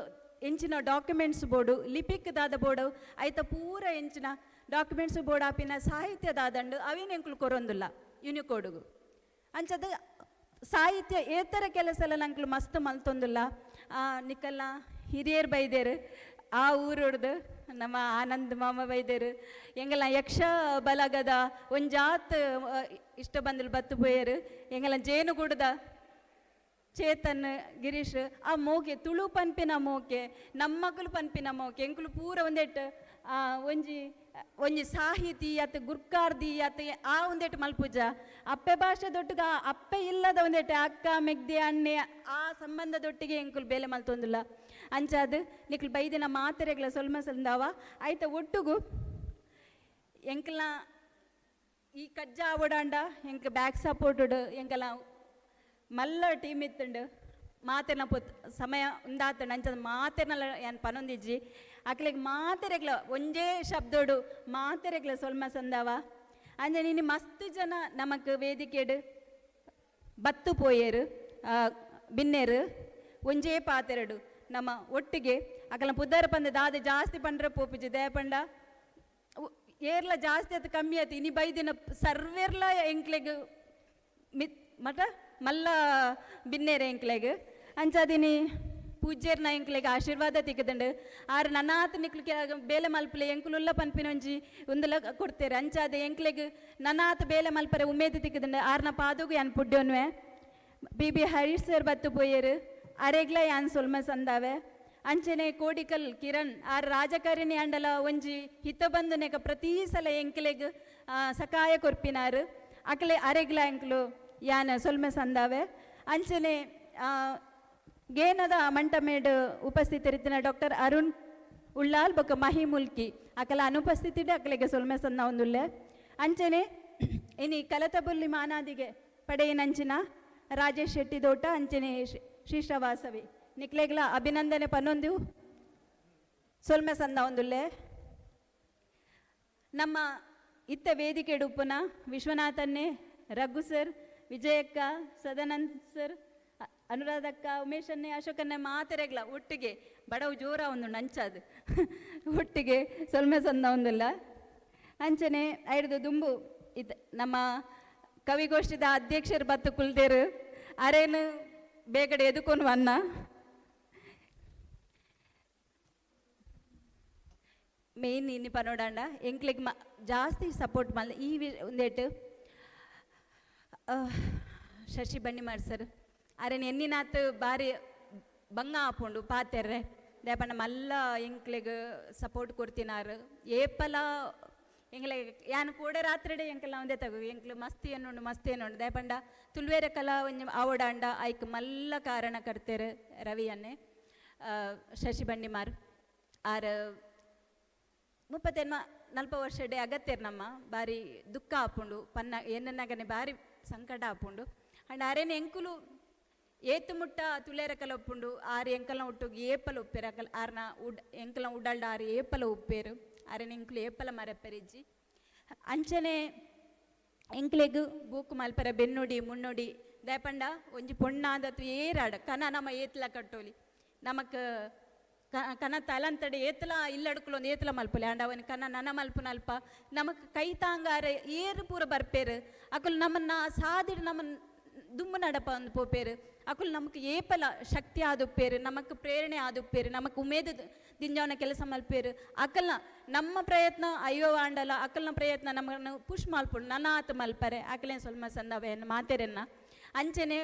ಎಂಚಿನ ಡಾಕ್ಯುಮೆಂಟ್ಸ್ ಬೋರ್ಡು, ಲಿಪಿಕ್ ದಾದ ಬೋರ್ಡು, ಐತ ಪೂರ ಎಂಚಿನ ಡಾಕ್ಯುಮೆಂಟ್ಸ್ ಬೋರ್ಡ್ ಆಪಿನ ಸಾಹಿತ್ಯ ದಾದಂಡು ಅವೇನು ಎಂಕುಲು ಕೊರೊಂದುಲ್ಲ ಯುನಿಕೋಡುಗು. ಅಂಚದ ಸಾಹಿತ್ಯ ಏತರ ಕೆಲಸ ಎಲ್ಲ ನಂಕ್ಲು ಮಸ್ತ್ ಮಲ್ತೊಂದುಲ್ಲ. ನಿಕಲ್ನ ಹಿರಿಯರ್ ಬೈದೇರು ಆ ಊರುಡ್ದು ನಮ್ಮ ಆನಂದ್ ಮಾಮ ಬೈದೇರು, ಎಂಗಲ ಯಕ್ಷ ಬಲಗದ ಒಂಜಾತ್ ಇಷ್ಟ ಬಂದಲು ಬತ್ತು ಪೋಯರು, ಎಂಗಲ ಜೇನುಗೂಡದ ಚೇತನ್ ಗಿರೀಶ್ ಆ ಮೋಕೆ ತುಳು ಪನ್ಪಿನ ಮೋಕೆ ನಮ್ಮಕುಲು ಪನ್ಪಿನ ಮೋಕೆ ಎಂಕುಲು ಪೂರ ಒಂದೆಟ್ ಒಂಜಿ ಒಂಜಿ ಸಾಹಿತಿ ಅತ್ ಗುರ್ಕಾರ್ದಿ ಅತ್ ಆ ಒಂದೆಟ್ ಮಲ್ಪುಜ ಅಪ್ಪೆ ಭಾಷೆ ದೊಟ್ಟುಗ ಅಪ್ಪೆ ಇಲ್ಲದ ಒಂದೆಟ್ ಅಕ್ಕ ಮೆಗ್ದಿ ಅಣ್ಣೆ ಆ ಸಂಬಂಧದೊಟ್ಟಿಗೆ ಎಂಕುಲು ಬೇಲೆ ಮಲ್ತೊಂದುಲ್ಲ. ಅಂಚಾದ್ ನಿಕ್ಲು ಬೈದಿನ ಮಾತೆರೆಗ್ಲ ಸೊಲ್ಮ ಸಂದಾವ ಆಯ್ತ ಒಟ್ಟುಗು ಎಂಕಲ್ನ ಈ ಕಜ್ಜ ಆವಡಾಂಡ ಎಂಕ್ ಬ್ಯಾಕ್ ಸಪೋರ್ಟುಡ್ ಎಂಕಲ ಮಲ್ಲ ಟೀಮ್ ಇತ್ತುಂಡು ಮಾತೆರ್ನ ಪೊತ್ ಸಮಯ ಉಂದಾತಂಡು ಅಂಚ ಮಾತೆರ್ನಲ ಏನ್ ಪನೊಂದಿಜ್ಜಿ ಅಕ್ಲೆಗ್ ಮಾತೆರೆಗ್ಲ ಒಂಜೇ ಶಬ್ದೋಡು ಮಾತೆರೆಗ್ಲ ಸೊಲ್ಮ ಸಂದಾವ. ಅಂಚ ನೀನು ಮಸ್ತ್ ಜನ ನಮಕ್ ವೇದಿಕೆಡು ಬತ್ತು ಪೋಯೇರು ಬಿನ್ನೇರು ಒಂಜೇ ಪಾತೆರಡು ನಮ್ಮ ಒಟ್ಟಿಗೆ ಅಕಲ ಪುದರ್ ಪಂದ ದಾದ ಜಾಸ್ತಿ ಪಂಡ್ರೆ ಪೋಪುಜಿ ದಯಪಂಡ ಏರ್ಲ ಜಾಸ್ತಿ ಆತು ಕಮ್ಮಿ ಆತು ಇನಿ ಬೈದಿನ ಸರ್ವೇರ್ಲ ಎಂಕ್ಲೆಗ್ ಮಿತ್ ಮಟ ಮಲ್ಲ ಬಿನ್ನೇರೆ ಎಂಕ್ಲೆಗ್ ಅಂಚಾದಿನಿ ಪೂಜ್ಯರ್ನ ಎಂಕ್ಲೆಗ್ ಆಶೀರ್ವಾದ ತಿಕ್ಕದಂಡು ಆರು ನನ್ನಾತ ನಿಕ್ಲು ಬೇಲೆ ಮಲ್ಪಲೆ ಎಂಕುಲುಲ್ಲ ಪನ್ಪಿನ ಒಂಜಿ ಉಂದುಲ ಕೊಡ್ತೇರೆ ಅಂಚಾದ ಎಂಕ್ಲೆಗ್ ನನ್ನಾತ ಬೇಲೆ ಮಲ್ಪರೆ ಉಮೇದು ತಿಕ್ಕದಂಡು ಆರ್ನ ಪಾದೋಗು ಯಾನ್ ಪುಡ್ಯೋನ್ವೆ. ಬಿ ಬಿ ಹರೀಶ್ ಸರ್ ಬತ್ತು ಪೋಯೇರು ಅರೆಗ್ಲ ಯಾನ್ ಸೊಲ್ಮ ಸಂದಾವೆ. ಅಂಚನೆ ಕೋಡಿಕಲ್ ಕಿರಣ್ ಆರ್ ರಾಜಕಾರಣಿ ಅಂಡಲ ಒಂಜಿ ಹಿತ ಬಂಧುನೆಕ ಪ್ರತಿ ಸಲ ಎಂಕ್ಲೆಗ್ ಸಕಾಯ ಕೊರ್ಪಿನಾರು ಅಕ್ಲೆ ಅರೆಗ್ಲ ಎಂಕ್ಲು ಯಾನ್ ಸೊಲ್ಮೆ ಸಂದಾವೆ. ಅಂಚನೆ ಗೇನದ ಮಂಟಮೇಡ್ ಉಪಸ್ಥಿತರಿತ್ತಿನ ಡಾಕ್ಟರ್ ಅರುಣ್ ಉಳ್ಳಾಲ್ ಬೊಕ್ಕ ಮಹಿ ಮುಲ್ಕಿ ಅಕಲ ಅನುಪಸ್ಥಿತಿ ಅಕಲೆಗೆ ಸೊಲ್ಮೆ ಸಂದ ಒಂದುಲ್ಲೆ. ಅಂಚನೆ ಇನಿ ಕಲತಬುಲ್ಲಿ ಮಾನಾದಿಗೆ ಪಡೆಯಿನಂಚಿನ ರಾಜೇಶ್ ಶೆಟ್ಟಿ ದೋಟ ಅಂಚನೆ ಶ್ರೀಶ್ರವಾಸವಿ ನಿಕ್ಲೆಗ್ಲ ಅಭಿನಂದನೆ ಪನ್ನೊಂದು ಸೊಲ್ಮೆ ಸಂದ ಒಂದುಲ್ಲೆ. ನಮ್ಮ ಇತ್ತ ವೇದಿಕೆ ಉಪ್ಪುನ ವಿಶ್ವನಾಥನ್ನೇ, ರಘು ಸರ್, ವಿಜಯಕ್ಕ, ಸದಾನಂದ್ ಸರ್, ಅನುರಾಧಕ್ಕ, ಉಮೇಶನ್ನೇ, ಅಶೋಕನ್ನೇ ಮಾತೆರೆಗ್ಲ ಒಟ್ಟಿಗೆ ಬಡವು ಜೋರ ಒಂದು ನಂಚದು ಒಟ್ಟಿಗೆ ಸೊಲ್ಮೆ ಸಂದ ಒಂದಿಲ್ಲ. ಅಂಚನೆ ಐಡ್ದು ದುಂಬು ಇತ್ ನಮ್ಮ ಕವಿಗೋಷ್ಠಿದ ಅಧ್ಯಕ್ಷರು ಬತ್ತು ಕುಲ್ದೇರು ಅರೇನು ಬೇಗಡೆ ಎದುಕೊನು ಅನ್ನ ಮೇನ್ ಇನ್ನಿ ಪನೋಡಾಂಡ ಎಂಕ್ಲೆಗ್ ಜಾಸ್ತಿ ಸಪೋರ್ಟ್ ಮಲ್ ಈ ಒಂದೇಟು ಶಶಿ ಬನ್ನಿಮಾರ್ ಸರ್ ಅರೆನ್ ಎನ್ನಿನಾತ್ ಬಾರಿ ಬಂಗ ಆಪುಂಡು ಪಾತೆರ್ರೆ ದೇಪಂಡ ಮಲ್ಲ ಎಂಕ್ಲೆಗ್ ಸಪೋರ್ಟ್ ಕೊಡ್ತಿನಾರು ಏಪಲ ಎಂಗ್ಲೆ ಯಾನ್ ಕೂಡ ರಾತ್ರಿಡೆ ಎಂಕಲ್ನ ಒಂದೇ ತಗು ಎಂಕ್ಲು ಮಸ್ತಿ ಎನ್ನುಂಡು ಮಸ್ತಿ ಎನ್ನುಂಡು ದೇಪಂಡ ತುಳುವೇರ ಕಲಾ ಒಂಜಿ ಆವಡಾಂಡ ಐಕ್ ಮಲ್ಲ ಕಾರಣ ಕರ್ತೆರ್ ರವಿಯನ್ನೇ ಶಶಿ ಬಂಡಿಮಾರ್ ಆರ್ 30 40 ವರ್ಷಡೆ ಅಗತ್ಯರ್ ನಮ್ಮ ಬಾರಿ ದುಃಖ ಆಪುಂಡು ಪನ್ನ ಏನನ್ನಾಗನೆ ಬಾರಿ ಸಂಕಟ ಆಪುಂಡು ಅಂಡ್ ಅರೇನೆ ಎಂಕುಲು ಏತು ಮುಟ್ಟ ತುಲೇರ ಕಲ ಉಪ್ಪುಂಡು ಆರು ಎಂಕಲ್ನ ಒಟ್ಟುಗು ಏಪಲ ಉಪ್ಪೇರು ಅಕಲ್ ಆರ್ನ ಉಡ್ ಎಂಕಲ್ನ ಉಡಲ್ಡ ಆರು ಏಪಲ ಉಪ್ಪೇರು ಅರೇನೆ ಎಂಕುಲು ಏಪಲ ಮರಪೆರಿಜ್ಜಿ. ಅಂಚನೆ ಎಂಕ್ಲೆಗ್ ಬೂಕು ಮಲ್ಪರ ಬೆನ್ನುಡಿ ಮುನ್ನುಡಿ ದಯಪಂಡ ಒಂಜಿ ಪೊಣ್ಣಾದತ್ತು ಏರಾಡ ಕನ ನಮ್ಮ ಏತ್ಲ ಕಟ್ಟೋಲಿ ನಮಕ್ ಕನ ತಲಂತಡೆ ಏತ್ಲ ಇಲ್ಲಡ್ಕುಲೊಂದು ಏತ್ಲ ಮಲ್ಪಲೆ ಅಂಡ ಅವನ ಕನ ನನ ಮಲ್ಪುನಲ್ಪ ನಮಕ್ ಕೈ ತಾಂಗಾರ ಏರು ಪೂರ ಬರ್ಪೇರು ಅಕುಲು ನಮ್ಮನ್ನ ಸಾದಿಡ್ ನಮ್ಮನ್ನ ದುಮ್ಮು ನಡಪ ಒಂದು ಪೋಪೇರು ಅಕುಲು ನಮಕ್ ಏಪಲ ಶಕ್ತಿ ಆದುಪ್ಪೇರು ನಮಕ್ ಪ್ರೇರಣೆ ಆದುಪ್ಪೇರು ನಮಕ್ ಉಮೇದು ದಿಂಜವನ ಕೆಲಸ ಮಲ್ಪೇರು ಅಕಲ್ನ ನಮ್ಮ ಪ್ರಯತ್ನ ಅಯ್ಯೋ ಆಂಡಲ ಅಕಲ್ನ ಪ್ರಯತ್ನ ನಮ್ಮನ್ನು ಪುಷ್ ಮಲ್ಪುಂಡು ನನ್ನ ಆತ ಮಲ್ಪರೆ ಅಕಲೇನ್ ಸ್ವಲ್ಪ ಸಂದವೇನು ಮಾತೆರೆನ್ನ. ಅಂಚನೆ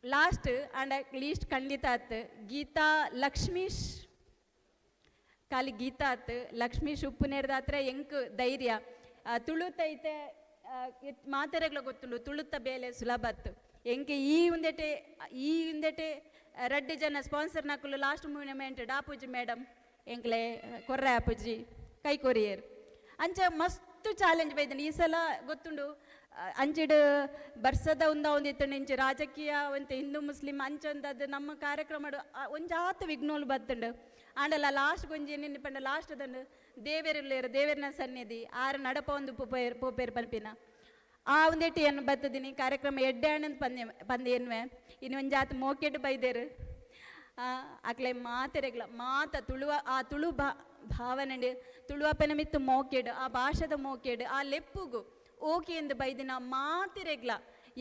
ಲಾಸ್ಟ್ ಆ್ಯಂಡ್ ಲೀಸ್ಟ್ ಖಂಡಿತ ಆತ್ ಗೀತಾ ಲಕ್ಷ್ಮೀಶ್ ಖಾಲಿ ಗೀತಾ ಆತ್ ಲಕ್ಷ್ಮೀಶ್ ಉಪ್ಪು ನೇರ್ದಾತ್ರೆ ಎಂಕ್ ಧೈರ್ಯ ತುಳುತೈತೆ ಮಾತೆರೆಗ್ಲ ಗೊತ್ತುಂಡು ತುಳುತ್ತ ಬೇಲೆ ಸುಲಭ ಅತ್ತು ಎಂಕೆ ಈ ಒಂದೆಟೆ ರಡ್ಡು ಜನ ಸ್ಪಾನ್ಸರ್ ನಕುಲು ಲಾಸ್ಟ್ ಮೂಮೆಂಟ್ ಡಾಪುಜಿ ಮೇಡಮ್ ಎಂಕ್ಲೆ ಕೊರ್ರೆ ಆಪುಜಿ ಕೈ ಕೊರಿಯರ್ ಅಂಚ ಮಸ್ತ್ ಮಸ್ತ್ ಚಾಲೆಂಜ್ ಬೈದನು ಈ ಸಲ ಗೊತ್ತುಂಡು ಅಂಚಿಡ್ ಬರ್ಸದ ಉಂದ ಒಂದಿತ್ತು ಇಂಚಿ ರಾಜಕೀಯ ಒಂತೆ ಹಿಂದೂ ಮುಸ್ಲಿಂ ಅಂಚೊಂದದ್ದು ನಮ್ಮ ಕಾರ್ಯಕ್ರಮ ಒಂಜಾತ್ ವಿಘ್ನೋಲು ಬತ್ತುಂಡು ಆಂಡಲ ಲಾಸ್ಟ್ ಒಂಜಿ ನಿನ್ನ ಪಂಡ ಲಾಸ್ಟ್ ದಂಡು ದೇವೆರುಲ್ಲೇರು ದೇವೆರ್ನ ಸನ್ನಿಧಿ ಆರು ನಡಪ ಒಂದು ಪೋಪೇರ್ ಪೋಪೇರ್ ಪನ್ಪಿನ ಆ ಒಂದೆಟ್ಟು ಏನು ಬತ್ತದಿನಿ ಕಾರ್ಯಕ್ರಮ ಎಡ್ಡೆ ಆನಂದ್ ಪಂದ್ಯ ಪಂದ್ಯ ಎನ್ವೆ ಇನ್ನು ಒಂಜಾತ್ ಮೋಕೆಟ್ ಬೈದೇರು ಅಕ್ಲೆ ಮಾತೆರೆಗ್ಲ ಮಾತ ತುಳುವ ಆ ತುಳು ಭಾವನೆ ತುಳುವಪ್ಪನ ಮಿತ್ತು ಮೋಕೆಡ್ ಆ ಭಾಷದ ಮೋಕೆಡ್ ಆ ಲೆಪ್ಪುಗು ಓಕೆ ಎಂದು ಬೈದಿನ ಮಾತಿರೆಗ್ಲ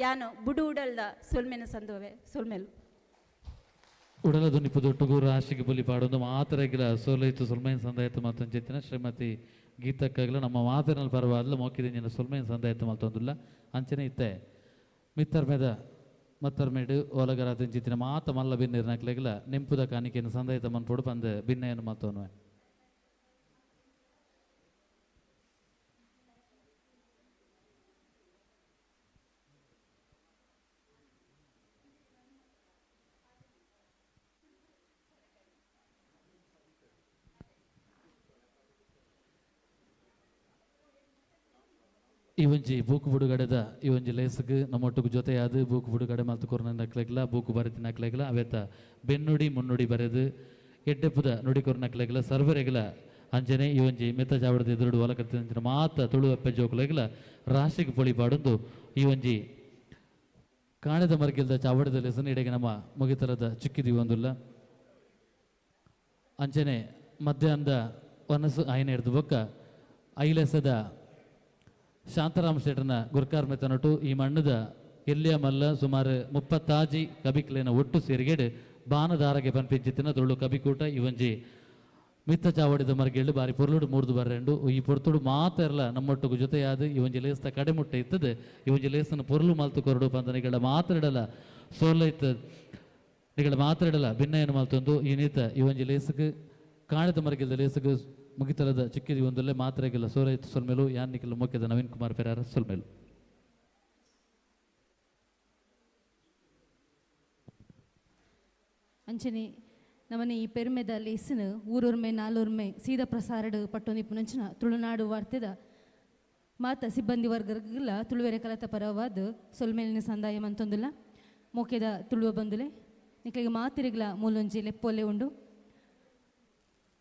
ಯಾನು ಬುಡು ಉಡಲ್ದ ಸೊಲ್ಮೆನ ಸಂದೋವೆ ಸೊಲ್ಮೆಲು ಉಡಲ ದುನಿಪು ದೊಟ್ಟುಗು ರಾಶಿಗೆ ಬಲಿ ಪಾಡೊಂದು ಮಾತರೆಗಿಲ ಸೋಲೈತು ಸೊಲ್ಮೈನ್ ಸಂದಾಯತು ಮತ್ತೊಂಜೆತ್ತಿನ ಶ್ರೀಮತಿ ಗೀತಕ್ಕಾಗಲ ನಮ್ಮ ಮಾತಿನಲ್ಲಿ ಪರವಾದಲ ಮೋಕಿದಿಂಜಿನ ಸೊಲ್ಮೈನ್ ಸಂದಾಯತು ಮಲ್ತೊಂದುಲ್ಲ ಅಂಚನೆ ಇತ್ತೆ ಮಿತ್ತರ್ಮೆದ ಮತ್ತರ್ಮೇಡು ಓಲಗರ ತಿಂಚಿತ್ತಿನ ಮಾತ ಮಲ್ಲ ಬಿನ್ನಿರ್ನಕ್ಲೆಗ್ಲ ನೆಂಪುದ ಕಾಣಿಕೆಯನ್ನು ಸಂದಾಯತ ಮನ್ಪೊಡು ಪಂದ್ ಬಿನ್ನೆಯನ್ನು ಮತ್ತೊನ್ವೆ. ಈ ಒಂಜಿ ಬೂಕು ಬುಡುಗಡೆದ ಈ ಒಂಜಿ ಲೇಸ್ಗ್ ನಮ್ಮೊಟ್ಟುಗು ಜೊತೆಯಾದ ಬೂಕು ಬುಡುಗಡೆ ಮಲ್ತು ಕೊರ್ನ ನಕ್ಲೆಗ್ಲ ಬೂಕು ಬರೆತಿನ ನಕ್ಲೆಗ್ಲ ಅವೆತ ಬೆನ್ನುಡಿ ಮುನ್ನುಡಿ ಬರೆದು ಎಡ್ಡೆಪ್ಪುದ ನುಡಿ ಕೊರ್ನ ನಕ್ಲೆಗ್ಲ ಸರ್ವರೆಗ್ಲ ಅಂಚನೆ ಈ ಒಂಜಿ ಮೆತ್ತ ಚಾವಡದ ಎದುರುಡು ಒಲಕತ್ತಿನ ಮಾತ ತುಳು ಅಪ್ಪೆ ಜೋಕುಲೆಗ್ಲ ರಾಶಿಗೆ ಪೊಳಿ ಪಾಡೊಂದು ಈ ಒಂಜಿ ಕಾಣದ ಮರ್ಗಿಲ್ದ ಚಾವಡದ ಲೇಸನ್ ಇಡೆಗೆ ನಮ್ಮ ಮುಗಿತಲದ ಚುಕ್ಕಿದಿ ಒಂದುಲ್ಲ ಅಂಚನೆ ಮಧ್ಯಾಹ್ನದ ವನಸು ಆಯ್ನ ಹಿಡ್ದು ಬೊಕ್ಕ ಐಲಸದ ಶಾಂತಾರಾಮ ಶೆಟ್ಟರ್ನ ಗುರ್ಕಾರ್ ಮೆತ್ತನೊಟ್ಟು ಈ ಮಣ್ಣದ ಎಲ್ಲಿಯ ಮಲ್ಲ ಸುಮಾರು 36 ಕಬಿಕ್ಲೇನ ಒಟ್ಟು ಸೇರಿಗೆಡು ಬಾನದಾರಗೆ ಪನ್ಪಿಂಚಿತ್ತಿನ ತುಳು ಕಬಿಕೂಟ ಇವಂಜಿ ಮಿತ್ತ ಚಾವಡಿದ ಮರ್ಗೇಳು ಬಾರಿ ಪೊರ್ಲುಡು ಮೂರ್ದು ಬರ್ರೆಂಡು ಈ ಪೊರ್ತುಡು ಮಾತೆರ್ಲ ನಮ್ಮೊಟ್ಟುಗು ಜೊತೆಯಾದ ಈ ಒಂಜಿ ಲೇಸ್ತ ಕಡೆಮುಟ್ಟೆ ಇತ್ತದು ಈ ಒಂಜಿ ಲೇಸನ ಪೊರ್ಲು ಮಲ್ತು ಕೊರಡು ಪಂದ ನಿಗಳ ಮಾತರಿಡಲ ಸೋಲ ಇತ್ತದ ನಿಗಳ ಮಾತರಿಡಲ ಭಿನ್ನಯನ್ನು ಮಲ್ತೊಂದು ಈ ನೀತ ಈ ಒಂಜಿ ಲೇಸ್ಗ್ ಕಾಣದ ಮರ್ಗಿಲ್ದ ಲೇಸ್ಗ್ ಮುಗಿತಲದ ಚಿಕ್ಕಿದಿ ಒಂದಲ್ಲೇ ಮಾತ್ರೆಗಿಲ್ಲ ಸೋರೈತು ಸೊಲ್ಮೇಲು ಯಾನ್ನಿಕ್ಕಿಲ್ಲ ಮುಖ್ಯದ ನವೀನ್ ಕುಮಾರ್ ಪೆರಾರ ಸೊಲ್ಮೇಲು. ಅಂಚನೆ ನಮನೆ ಈ ಪೆರ್ಮೆದ ಲೇಸಿನ ಊರೊರ್ಮೆ ನಾಲೂರ್ಮೆ ಸೀದಾ ಪ್ರಸಾರಡು ಪಟ್ಟೊಂದಿಪ್ಪುನಂಚಿನ ತುಳುನಾಡು ವಾರ್ತೆದ ಮಾತ ಸಿಬ್ಬಂದಿ ವರ್ಗರ್ಗಲ ತುಳುವೆರೆ ಕಲತ ಪರವಾದ ಸೊಲ್ಮೇಲಿನ ಸಂದಾಯ ಮಂತೊಂದುಲ್ಲ ಮೋಕೆದ ತುಳುವ ಬಂದುಲೆ ನಿಕ್ಲೆಗೆ ಮಾತಿರಿಗ್ಲ ಮೂಲೊಂಜಿ ಲೆಪ್ಪೊಲೆ ಉಂಡು.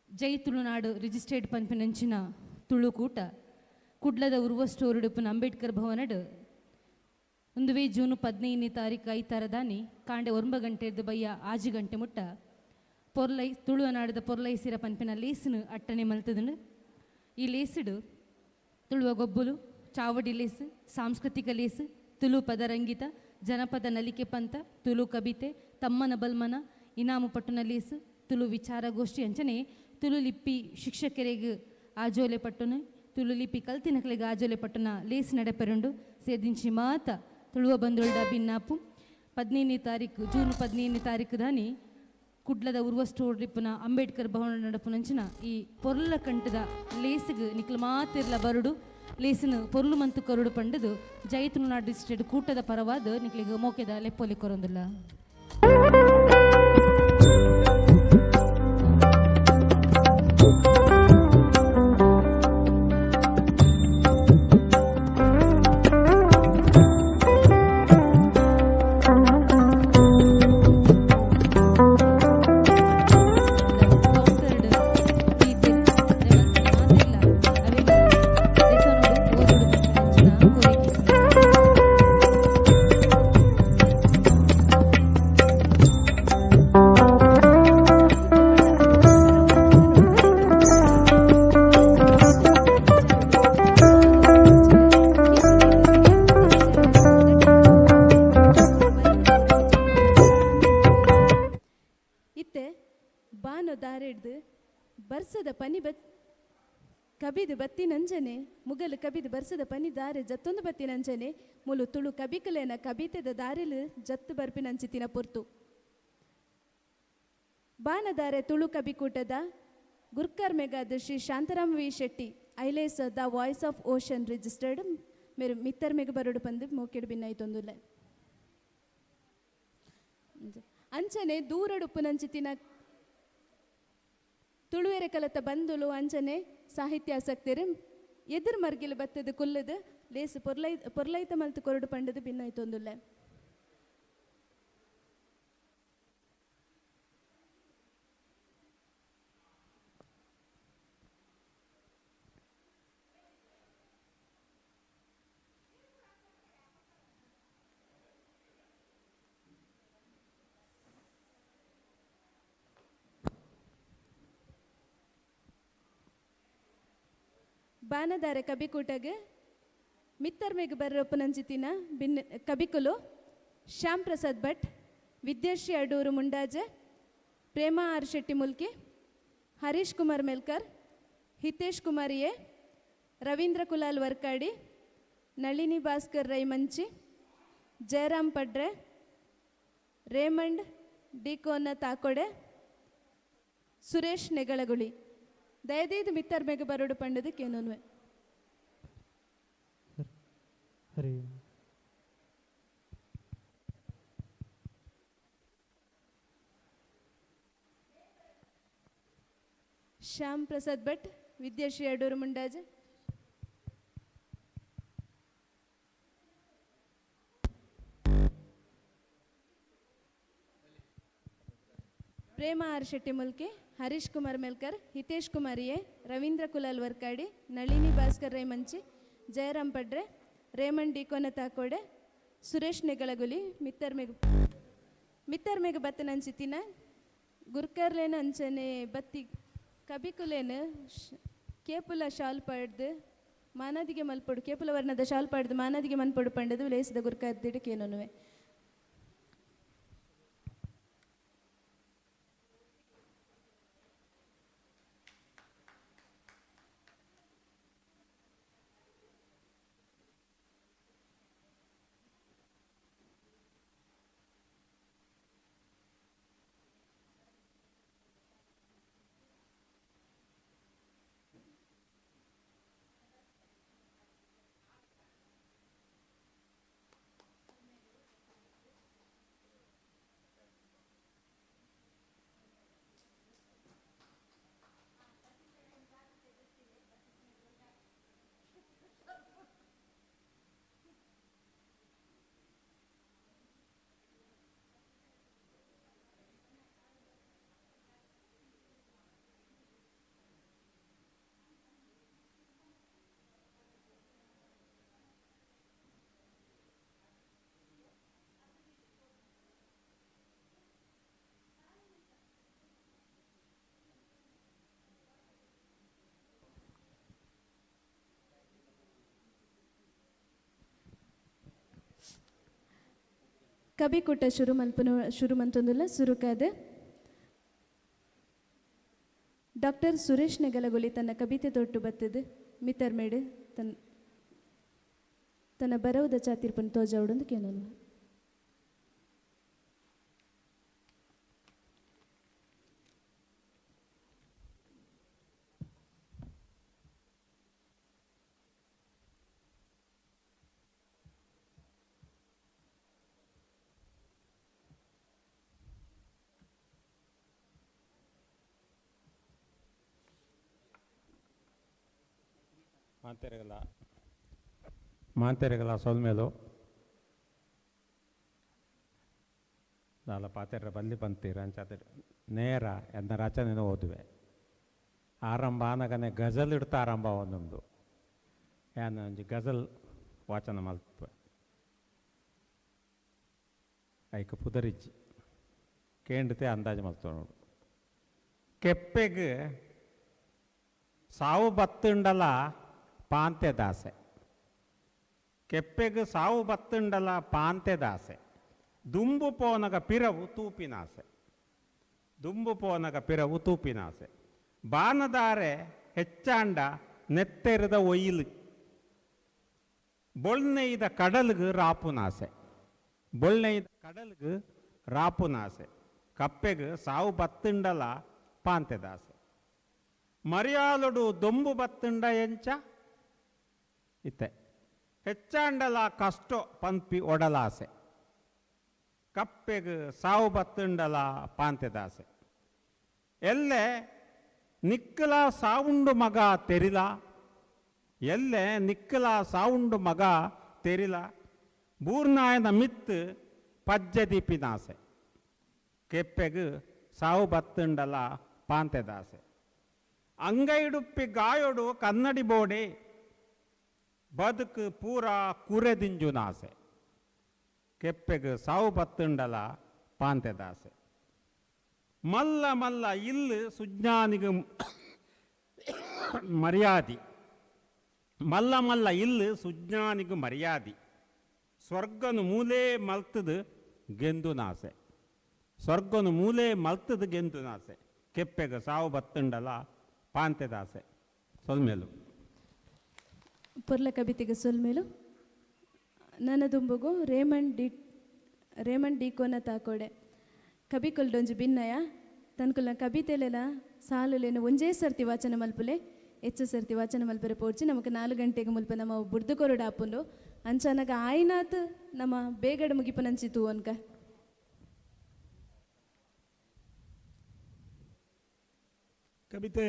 ಜೈ ತುಳುನಾಡು ರಿಜಿಸ್ಟರ್ಡ್ ಪನ್ಪಿನಂಚಿನ ತುಳುಕೂಟ ಕುಡ್ಲದ ಉರ್ವಸ್ಟೋರುಡುಪುನ ಅಂಬೇಡ್ಕರ್ ಭವನಡು ಒಂದುವೇ ಜೂನ್ 15ನೇ ತಾರೀಕು ಐತಾರದಾನಿ ಕಾಂಡೆ 9 ಗಂಟೆದ್ದು ಬಯ್ಯ 6 ಗಂಟೆ ಮುಟ್ಟ ಪೊರ್ಲೈ ತುಳುವನಾಡದ ಪೊರ್ಲೈಸಿರ ಪನ್ಪಿನ ಲೇಸುನು ಅಟ್ಟನೆ ಮಲ್ತದನು. ಈ ಲೇಸುಡು ತುಳುವ ಗೊಬ್ಬುಲು ಚಾವಡಿ ಲೇಸು ಸಾಂಸ್ಕೃತಿಕ ಲೇಸು ತುಳು ಪದರಂಗಿತ ಜನಪದ ನಲಿಕೆ ಪಂಥ ತುಳು ಕವಿತೆ ತಮ್ಮನ ಬಲ್ಮನ ಇನಾಮು ಪಟ್ಟುನ ಲೇಸು ತುಳು ವಿಚಾರಗೋಷ್ಠಿ ಅಂಚನೆ ತುಳು ಲಿಪಿ ಶಿಕ್ಷಕರಿಗೆ ಆಜೋಲೆ ಪಟ್ಟುನು ತುಳು ಲಿಪಿ ಕಲ್ತಿನಕಲಿಗೆ ಆಜೋಲೆ ಪಟ್ಟುನ ಲೇಸ್ ನಡೆಪೆರುಂಡು ಸೇದಿಂಚಿ ಮಾತ ತುಳುವ ಬಂದೊಳ್ಡ ಬಿನ್ನಾಪು 15ನೇ ತಾರೀಕು ಜೂನ್ 15ನೇ ತಾರೀಕು ದಾನಿ ಕುಡ್ಲದ ಉರ್ವಸ್ಟೋರಿಪ್ಪುನ ಅಂಬೇಡ್ಕರ್ ಭವನ ನಡಪುನಂಚಿನ ಈ ಪೊರ್ಲ ಕಂಠದ ಲೇಸಿಗೆ ನಿಕ್ಲ ಮಾತಿರ್ಲ ಬರುಡು ಲೇಸಿನ ಪೊರ್ಲು ಮಂತು ಕರುಡು ಪಂಡದು ಜೈ ತುಳುನಾಡು ಡಿಸ್ಟ್ರಿಕ್ಟ್ ಕೂಟದ ಪರವಾದ ನಿಕ್ಲಿಗೆ ಮೋಕೆದ ಲೆಪ್ಪೊಲಿ ಕೊರೊಂದುಲ್ಲ. ಕಬಿದು ಬತ್ತಿ ನಂಜನೆ ಮುಗಲು ಕಬಿದು ಬರ್ಸದ ಪನಿ ದಾರೆ ಜತ್ತೊಂದು ಬತ್ತಿ ನಂಜನೆ ಮುಲು ತುಳು ಕಬಿಕಲೇನ ಕಬಿತೆದ ದಾರೆಲು ಜತ್ತು ಬರ್ಪಿನಂಚಿತಿನ ಪೊರ್ತು ಬಾನದಾರೆ ತುಳು ಕಬಿಕೂಟದ ಗುರ್ಕರ್ ಮೆಗಾದ Shri Shantaram V Shetty Ailesa the voice of ocean registered ಮೇರು ಮಿತ್ತರ್ ಮೆಗ ಬರುಡು ಪಂದು ಮೋಕೆಡು ಬಿನ್ನಾಯ್ತೊಂದುಲ್ಲ ಅಂಚನೆ ದೂರಡುಪ್ಪು ನಂಚಿತಿನ ತುಳುವೆರೆ ಕಲತ ಬಂದುಲು ಅಂಚನೆ ಸಾಹಿತ್ಯಾಸಕ್ತರು ಎದುರು ಮರ್ಗಿಲು ಬತ್ತದ ಕುಲ್ಲದ ಲೇಸು ಪೊರ್ಲೈ ಪೊರ್ಲೈತ ಮಲ್ತು ಕೊರಡು ಪಂಡದು ಭಿನ್ನಾಯ್ತೊಂದುಲ್ಲ. ಬಾನದಾರೆ ಕಬಿಕೂಟಗೆ ಮಿತ್ತರ್ಮೆಗ್ ಬರ್ರೊಪ್ಪನಂಚಿತಿನ ಬಿನ್ ಕಬಿಕುಲು Shyam Prasad Bhat, Vidyashree Adur Mundaje, Prema R Shetty Mulki, Harish Kumar Melkar, Hitesh Kumar A, Ravindra Kulal Varkady, Nalini Bhaskar Rai Manchi, Jayaram Padre, Raymond D'Cunha Takode, Suresh Negalaguli. ದಯದೀದು ಮಿತ್ತರ್ಮೆಗ್ ಬರೋಡು ಪಂಡದು ಕೇನೋನ್ವೆ. Hari Shyam Prasad Bhat, Vidyashree Adur Mundaje. Prema R Shetty Mulki, Harish Kumar Melkar, Hitesh Kumar A, Ravindra Kulal Varkady, Nalini Bhaskar Rai Manchi, Jayaram Padre, Raymond D'Cunha Takode, Suresh Negalaguli. ಮಿತ್ತರ್ಮೆಗ್ ಮಿತ್ತರ್ಮೆಗ್ ಬತ್ತನಂಚಿತಿನ ಗುರ್ಕರ್ಲೇನ ಅಂಚನೆ ಬತ್ತಿ ಕಬಿಕುಲೇನ ಕೇಪುಲ ಶಾಲ್ ಪಡ್ದು ಮಾನಾದಿಗೆ ಮಲ್ಪೊಡು, ಕೇಪುಲ ವರ್ಣದ ಶಾಲ್ ಪಡ್ದು ಮಾನಾದಿಗೆ ಮನ್ಪೊಡು ಪಂಡದು ಲೇಸಿದ ಗುರ್ಕರ್ದಿಡು ಕೇನೊನುವೆ. ಕಬಿಕೂಟ ಶುರು ಮಲ್ಪನ ಶುರು ಮಂತೊಂದುಲ್ಲ ಸುರುಕಾದ ಡಾಕ್ಟರ್ ಸುರೇಶ್ ನೆಗಲಗುಲಿ ತನ್ನ ಕವಿತೆ ತೊಟ್ಟು ಬತ್ತದು ಮಿತ್ತರ್ಮೇಡು ತನ್ನ ತನ್ನ ಬರವುದ ಚಾತಿರ್ಪನ್ ತೋಜಾವುಡೊಂದು ಕೇನೋನು. ಮಾತೆರೆಗಲ ಮಾತೆರೆಗಲ ಸೊಲ್ಮೇಲು ದಾಲ ಪಾತೆರ ಬಲ್ಲಿ ಬಂತೀರ ಅಂಚಾದ ನೇರ ಎನ್ನ ರಚನೆನ ಓದುವೆ. ಆರಂಭ ಆನಗನೆ ಗಜಲ್ ಇಡ್ತಾ ಆರಂಭ ಒಂದೊಂದು ಯಾನ ಒಂಜಿ ಗಜಲ್ ವಾಚನ ಮಲ್ಪೆ ಐಕ ಪುದರಿಜ್ಜಿ ಕೇಂದ್ರತೆ ಅಂದಾಜು ಮಲ್ತ ನೋಡು. ಕೆಪ್ಪೆಗೆ ಸಾವು ಬತ್ತುಂಡಲ ಪಾಂತೆ ದಾಸೆ, ಕೆಪ್ಪೆಗೆ ಸಾವು ಬತ್ತುಂಡಲ ಪಾಂತೆ ದಾಸೆ, ದುಂಬು ಪೋನಗ ಪಿರವು ತೂಪಿನಾಸೆ, ದುಂಬು ಪೋನಗ ಪಿರವು ತೂಪಿನಾಸೆ, ಬಾನದಾರೆ ಹೆಚ್ಚಾಂಡ ನೆತ್ತೆರದ ಒಯ್ಲು, ಬೊಳ್ನೆಯ್ದ ಕಡಲ್ಗೆ ರಾಪುನಾಸೆ, ಬೊಳ್ನೆಯ್ದ ಕಡಲ್ಗೆ ರಾಪುನಾಸೆ, ಕಪ್ಪೆಗೆ ಸಾವು ಬತ್ತುಂಡಲ ಪಾಂತೆ ದಾಸೆ, ಮರಿಯಾಲುಡು ದೊಂಬು ಬತ್ತುಂಡ ಎಂಚ ಇತ್ತೆ ಹೆಚ್ಚಾಂಡಲ ಕಷ್ಟೋ ಪಂಪಿ ಒಡಲಾಸೆ, ಕಪ್ಪೆಗೆ ಸಾವು ಬತ್ತುಂಡಲ ಪಾಂತೆದಾಸೆ, ಎಲ್ಲೆ ನಿಕ್ಕಲ ಸಾವುಂಡು ಮಗ ತೆರಿಲ, ಎಲ್ಲೆ ನಿಕ್ಕಲ ಸಾವುಂಡು ಮಗ ತೆರಿಲ ಬೂರ್ನಾಯನ ಮಿತ್ತು ಪಜ್ಜೆ ದೀಪಿನಾಸೆ ಕೆಪ್ಪೆಗು ಸಾವು ಬತ್ತುಂಡಲ ಪಾಂತೆದಾಸೆ ಅಂಗೈಡುಪ್ಪಿ ಗಾಯೋಡು ಕನ್ನಡಿ ಬೋಡೆ ಬದುಕು ಪೂರಾ ಕುರೆದಿಂಜುನಾಸೆ ಕೆಪ್ಪೆಗು ಸಾವು ಬತ್ತುಂಡಲ ಪಾಂತೆದಾಸೆ ಮಲ್ಲ ಮಲ್ಲ ಇಲ್ಲು ಸುಜ್ಞಾನಿಗೆ ಮರ್ಯಾದಿ ಮಲ್ಲ ಮಲ್ಲ ಇಲ್ಲು ಸುಜ್ಞಾನಿಗೆ ಮರ್ಯಾದಿ ಸ್ವರ್ಗನು ಮೂಲೆ ಮಲ್ತದು ಗೆಂದುನಾಸೆ ಸ್ವರ್ಗನು ಮೂಲೆ ಮಲ್ತದು ಗೆಂದುನಾಸೆ ಕೆಪ್ಪೆಗ ಸಾವು ಬತ್ತುಂಡಲ ಪಾಂತೆದಾಸೆ ಸೊಲ್ಮೇಲು ಪೊರ್ಲ ಕವಿತೆಗೆ ಸೊಲ್ಮೇಲು. ನನ್ನ ದುಂಬುಗು ರೇಮಂಡ್ ಡಿಕೋನ ತಾಕೋಡೆ ಕವಿ ಕೊಲ್ಡೊಂಜಿ ಭಿನ್ನಯ ತನ್ಕುಲ್ನ ಕವಿತೆಲೆಲ ಸಾಲುಲೇನು ಒಂಜೇ ಸರ್ತಿ ವಾಚನ ಮಲ್ಪುಲೆ ಹೆಚ್ಚು ಸರ್ತಿ ವಾಚನ ಮಲ್ಪರೆ ಪೋಡ್ಚಿ ನಮಕ್ 4 ಗಂಟೆಗೆ ಮುಲ್ಪ ನಮ್ಮ ಬುಡ್ದು ಕೊರಡು ಆಪುಂಡು ಅಂಚನಗ ಆಯ್ನಾತ್ ನಮ್ಮ ಬೇಗಡ ಮುಗಿಪನಂಚಿತು ಅನ್ಕ. ಕವಿತೆ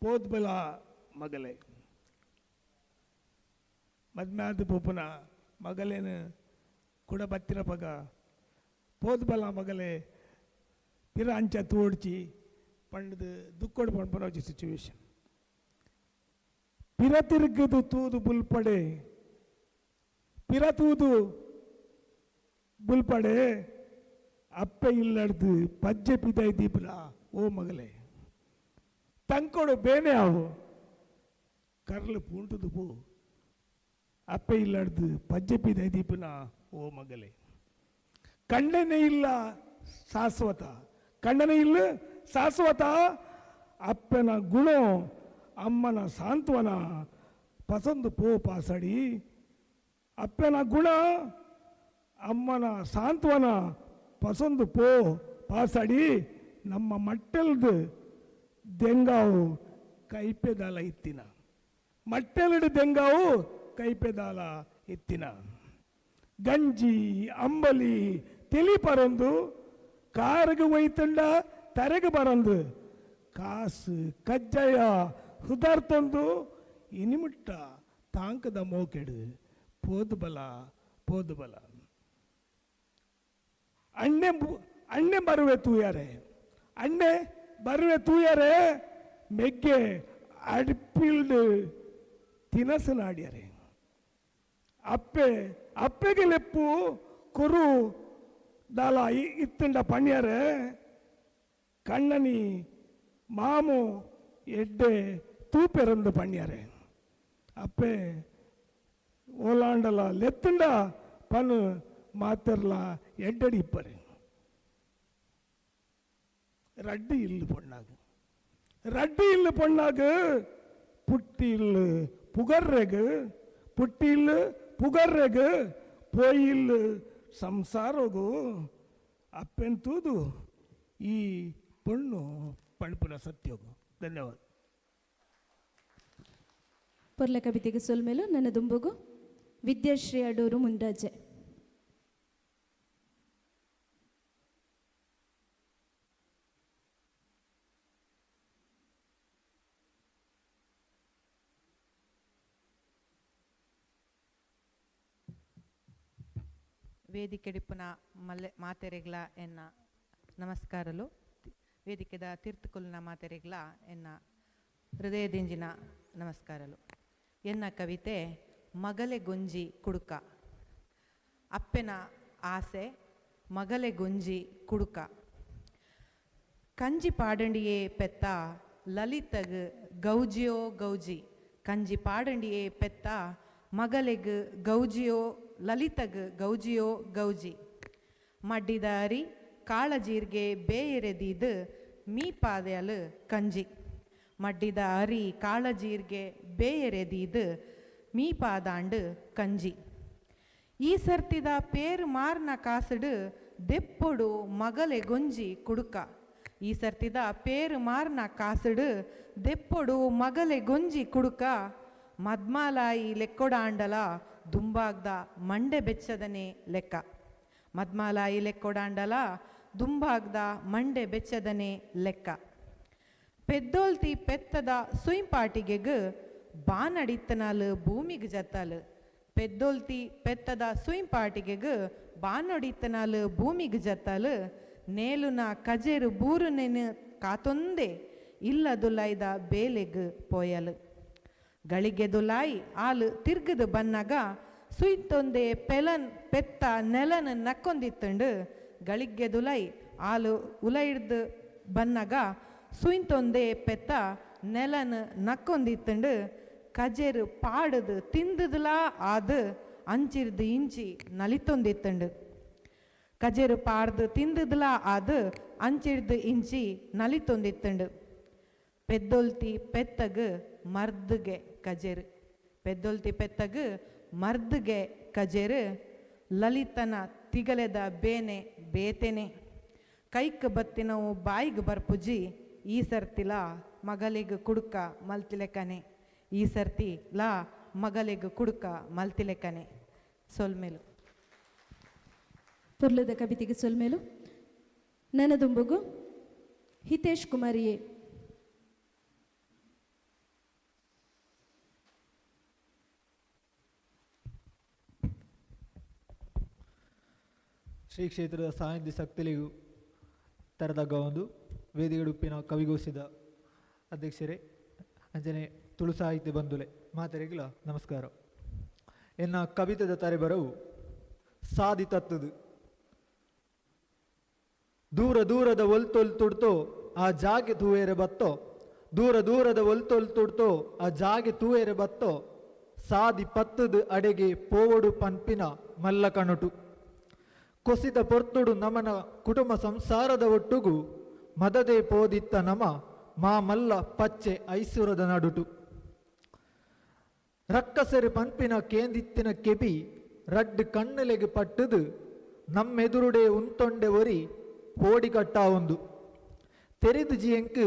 ಪೋದ್ಬಲ ಮಗಲೆ ಮದ್ಮ್ಯಾದ ಪೋಪುನ ಮಗಲೇನು ಕುಡ ಬತ್ತಿನ ಪಗ ಪೋದ್ಬಲ ಮಗಲೆ ಪಿರ ಅಂಚ ತೋಡ್ಚಿ ಪಂಡದು ದುಕ್ಕೊಡು ಪಂಪನ ಸಿಚುವೇಶನ್ ಪಿರ ತಿರುಗದು ತೂದು ಬುಲ್ಪಡೆ ಪಿರ ತೂದು ಬುಲ್ಪಡೆ ಅಪ್ಪೆ ಇಲ್ಲಡ್ದು ಪಜ್ಜೆ ಪಿದೈ ದೀಪಲ ಓ ಮಗಲೆ ತಂಕೊಡು ಬೇನೆ ಆವು ಕರ್ಲು ಪೂಂಟುದು ಪೋ ಅಪ್ಪೆ ಇಲ್ಲಡ್ದು ಪಜ್ಜೆ ಪಿದೈ ದೀಪನ ಓ ಮಗಲೆ ಕಣ್ಣನೇ ಇಲ್ಲ ಶಾಶ್ವತ ಕಣ್ಣನೇ ಇಲ್ಲ ಶಾಶ್ವತ ಅಪ್ಪನ ಗುಣ ಅಮ್ಮನ ಸಾಂತ್ವನ ಪಸಂದು ಪೋ ಪಾಸಡಿ ಅಪ್ಪನ ಗುಣ ಅಮ್ಮನ ಸಾಂತ್ವನ ಪಸಂದು ಪೋ ಪಾಸಡಿ ನಮ್ಮ ಮಟ್ಟೆಲ್ದು ದೆಂಗಾವು ಕೈಪೆದಾಲ ಇತ್ತಿನ ಮಟ್ಟೆಲಡು ದೆಂಗಾವು ಕೈಪೆದಾಲ ಇತ್ತಿನ ಗಂಜಿ ಅಂಬಲಿ ತಿಳಿ ಪರಂದು ಕಾರಿಗೆ ಒಯ್ತಂಡ ತರೆಗೆ ಬರಂದು ಕಾಸು ಕಜ್ಜಾಯ ಹುದಾರ್ತಂದು ಇನಿಮಿಟ್ಟ ತಾಂಕದ ಮೋಕೆಡು ಪೋದು ಬಲ ಪೋದು ಬಲ ಅಣ್ಣೆ ಅಣ್ಣೆ ಬರುವೆ ತೂಯಾರೆ ಅಣ್ಣೆ ಬರುವೆ ತೂಯಾರೆ ಮೆಗ್ಗೆ ಅಡ್ಪಿಲ್ಡು ತಿನಸನಾಡ್ಯಾರೆ ಅಪ್ಪೆ ಅಪ್ಪೆಗೆ ಲೆಪ್ಪು ಕುರು ದಾಲ ಇತ್ತಂಡ ಪಣ್ಯಾರೆ ಕಣ್ಣನಿ ಮಾಮು ಎಡ್ಡೆ ತೂಪೆರಂದು ಪಣ್ಯಾರೆ ಅಪ್ಪೆ ಓಲಾಂಡಲ ಲೆತ್ತಂಡ ಪನು ಮಾತೆರ್ಲ ಎಡ್ಡಡಿ ಇಪ್ಪರೆ ರಡ್ಡು ಇಲ್ಲು பொண்ணாக ರಡ್ಡು ಇಲ್ಲು பொண்ணாக புட்டி இல்லு புகர்றகு புட்டி இல்லு புகர்றகு ಪೋಯಿಲ್ಲು ಸಂಸಾರಗು ಅಪ್ಪೆಂತೂದು ಈ ಪೊಣ್ಣು ಪಣಪುನ ಸತ್ಯೋಗು. ಧನ್ಯವಾದ. ಪೊರ್ಲ ಕವಿತೆಗೆ ಸೊಲ್ಮೇಲು. ನನ್ನ ದುಂಬುಗು ವಿದ್ಯಾಶ್ರೀ ಅಡೂರು ಮುಂಡಾಜೆ. ವೇದಿಕೆಡಿಪ್ಪುನ ಮಲ್ಲೆ ಮಾತೆರೆಗ್ಲ ಎನ್ನ ನಮಸ್ಕಾರಲು. ವೇದಿಕೆದ ತೀರ್ಥಕುಲ್ನ ಮಾತೆರೆಗ್ಲ ಎನ್ನ ಹೃದಯದಿಂಜಿನ ನಮಸ್ಕಾರಲು. ಎನ್ನ ಕವಿತೆ ಮಗಲೆ ಗುಂಜಿ ಕುಡುಕ. ಅಪ್ಪೆನ ಆಸೆ ಮಗಲೆ ಗುಂಜಿ ಕುಡುಕ. ಕಂಜಿ ಪಾಡಂಡಿಯೇ ಪೆತ್ತ ಲಲಿತಗ್ ಗೌಜಿಯೋ ಗೌಜಿ. ಕಂಜಿ ಪಾಡಂಡಿಯೇ ಪೆತ್ತ ಮಗಲೆಗ್ ಗೌಜಿಯೋ ಲಲಿತಗ್ ಗೌಜಿಯೋ ಗೌಜಿ. ಮಡ್ಡಿದಾರಿ ಕಾಳಜೀರ್ಗೆ ಬೇಯರೆದೀದು ಮೀಪಾದೆಯಲು ಕಂಜಿ. ಮಡ್ಡಿದ ಅರಿ ಕಾಳಜೀರ್ಗೆ ಬೇಯರೆದೀದು ಮೀಪಾದಾಂಡು ಕಂಜಿ. ಈ ಸರ್ತಿದ ಪೇರು ಮಾರ್ನ ಕಾಸುಡು ದೆಪ್ಪೊಡು ಮಗಲೆ ಗೊಂಜಿ ಕುಡುಕ. ಈ ಸರ್ತಿದ ಪೇರು ಮಾರ್ನ ಕಾಸುಡು ದೆಪ್ಪೊಡು ಮಗಲೆ ಗೊಂಜಿ ಕುಡುಕ. ಮದ್ಮಾಲಾಯಿ ಲೆಕ್ಕೊಡಾಂಡಲ ದುಂಬಾಗ್ದ ಮಂಡೆ ಬೆಚ್ಚದನೆ ಲೆಕ್ಕ. ಮದ್ಮಾಲಾಯಿ ಲೆಕ್ಕೊಡಾಂಡಲ ದುಂಬಾಗ್ದ ಮಂಡೆ ಬೆಚ್ಚದನೆ ಲೆಕ್ಕ. ಪೆದ್ದೋಲ್ತಿ ಪೆತ್ತದ ಸುಯಿಂಪಾಟಿಗೆಗ್ ಬಾನಡಿತ್ತನಾಲ್ ಭೂಮಿಗೆ ಜತ್ತಾಲ್ ಪೆದ್ದೊಲ್ತಿ ಪೆತ್ತದ ಸುಯಿಂಪಾಟಿಗೆಗ್ ಬಾನೊಡಿತ್ತನಾಲ್ ಭೂಮಿಗೆ ಜತ್ತಾಲ್ ನೇಲುನ ಕಜೇರು ಬೂರುನೆನು ಕಾತೊಂದೇ ಇಲ್ಲದುಲೈದ ಬೇಲೆಗ್ ಪೋಯಲು ಗಳಿಗೆದುಲಾಯಿ ಆಲು ತಿರ್ಗದು ಬನ್ನಗ ಸುಯ್ತೊಂದೆ ಪೆಲನ್ ಪೆತ್ತ ನೆಲನ್ ನಕ್ಕೊಂದಿತ್ತಂಡು ಗಳಿಗೆದುಲೈ ಆಲು ಉಲೈಡ್ದು ಬನ್ನಗ ಸುಯ್ತೊಂದೆ ಪೆತ್ತ ನೆಲನ್ ನಕ್ಕೊಂದಿತ್ತಂಡು ಕಜೇರು ಪಾಡದು ತಿಂದುದುಲಾ ಆದು ಅಂಚಿರ್ದು ಇಂಚಿ ನಲಿತೊಂದಿತ್ತಂಡು ಕಜೇರು ಪಾಡ್ದು ತಿಂದುದುಲಾ ಆದು ಅಂಚಿರ್ದು ಇಂಚಿ ನಲಿತೊಂದಿತ್ತಂಡು ಪೆದ್ದೊಲ್ತಿ ಪೆತ್ತಗ್ ಮರ್ದುಗೆ ಕಜೇರು ಪೆದ್ದೊಲ್ತಿ ಪೆತ್ತಗ್ ಮರ್ದುಗೆ ಕಜೇರು ಲಲಿತನ ತಿಗಲೆದ ಬೇನೆ ಬೇತೆನೆ ಕೈಕ್ ಬತ್ತಿನವು ಬಾಯಿಗೆ ಬರ್ಪುಜಿ ಈ ಸರ್ತಿಲ ಮಗಲಿಗೆ ಕುಡುಕ ಮಲ್ತಿಲೆಕನೆ ಈ ಸರ್ತಿ ಲಾ ಮಗಲಿಗೆ ಕುಡುಕ ಮಲ್ತಿಲೆಕನೆ ಸೊಲ್ಮೇಲು. ಪೊರ್ಲದ ಕವಿತೆಗೆ ಸೊಲ್ಮೇಲು. ನನದುಂಬುಗು ಹಿತೇಶ್ ಕುಮಾರಿಯೇ. ಶ್ರೀ ಕ್ಷೇತ್ರದ ಸಾನ್ನಿಧ್ಯ ಸಕ್ತಲಿಗೂ ತರದಗ್ಗ ಒಂದು ವೇದಿಗಡುಪ್ಪಿನ ಕವಿಗೋಷ್ಠಿದ ಅಧ್ಯಕ್ಷರೇ ಅಂಜನೆ ತುಳು ಸಾಹಿತ್ಯ ಬಂಧುಲೆ ಮಾತರಿಗಿಲ ನಮಸ್ಕಾರ. ಎನ್ನ ಕವಿತದ ತರೆಬರವು ಸಾದಿ ತತ್ತದು ದೂರ ದೂರದ ಒಲ್ತೊಲ್ ತುಡ್ತೋ ಆ ಜಾಗೆ ತೂವೇರೆ ಬತ್ತೋ ದೂರ ದೂರದ ಒಲ್ತೊಲ್ ತುಡ್ತೋ ಆ ಜಾಗೆ ತೂವೇರೆ ಬತ್ತೋ ಸಾದಿ ಪತ್ತದು ಅಡೆಗೆ ಪೋವಡು ಪನ್ಪಿನ ಮಲ್ಲ ಕಣುಟು ಕೊಸಿದ ಪೊರ್ತುಡು ನಮನ ಕುಟುಂಬ ಸಂಸಾರದ ಒಟ್ಟುಗು ಮದದೆ ಪೋದಿತ್ತ ನಮ ಮಾ ಮಲ್ಲ ಪಚ್ಚೆ ಐಸುರದ ನಡುಟು ರಕ್ಕಸೆರು ಪನ್ಪಿನ ಕೇಂದಿತ್ತಿನ ಕೆಬಿ ರಡ್ಡು ಕಣ್ಣುಲೆಗೆ ಪಟ್ಟುದು ನಮ್ಮೆದುರುಡೆ ಉಂತೊಂಡೆ ಒರಿ ಪೋಡಿ ಕಟ್ಟಾವೊಂದು ತೆರಿದು ಜಿಯಂಕ್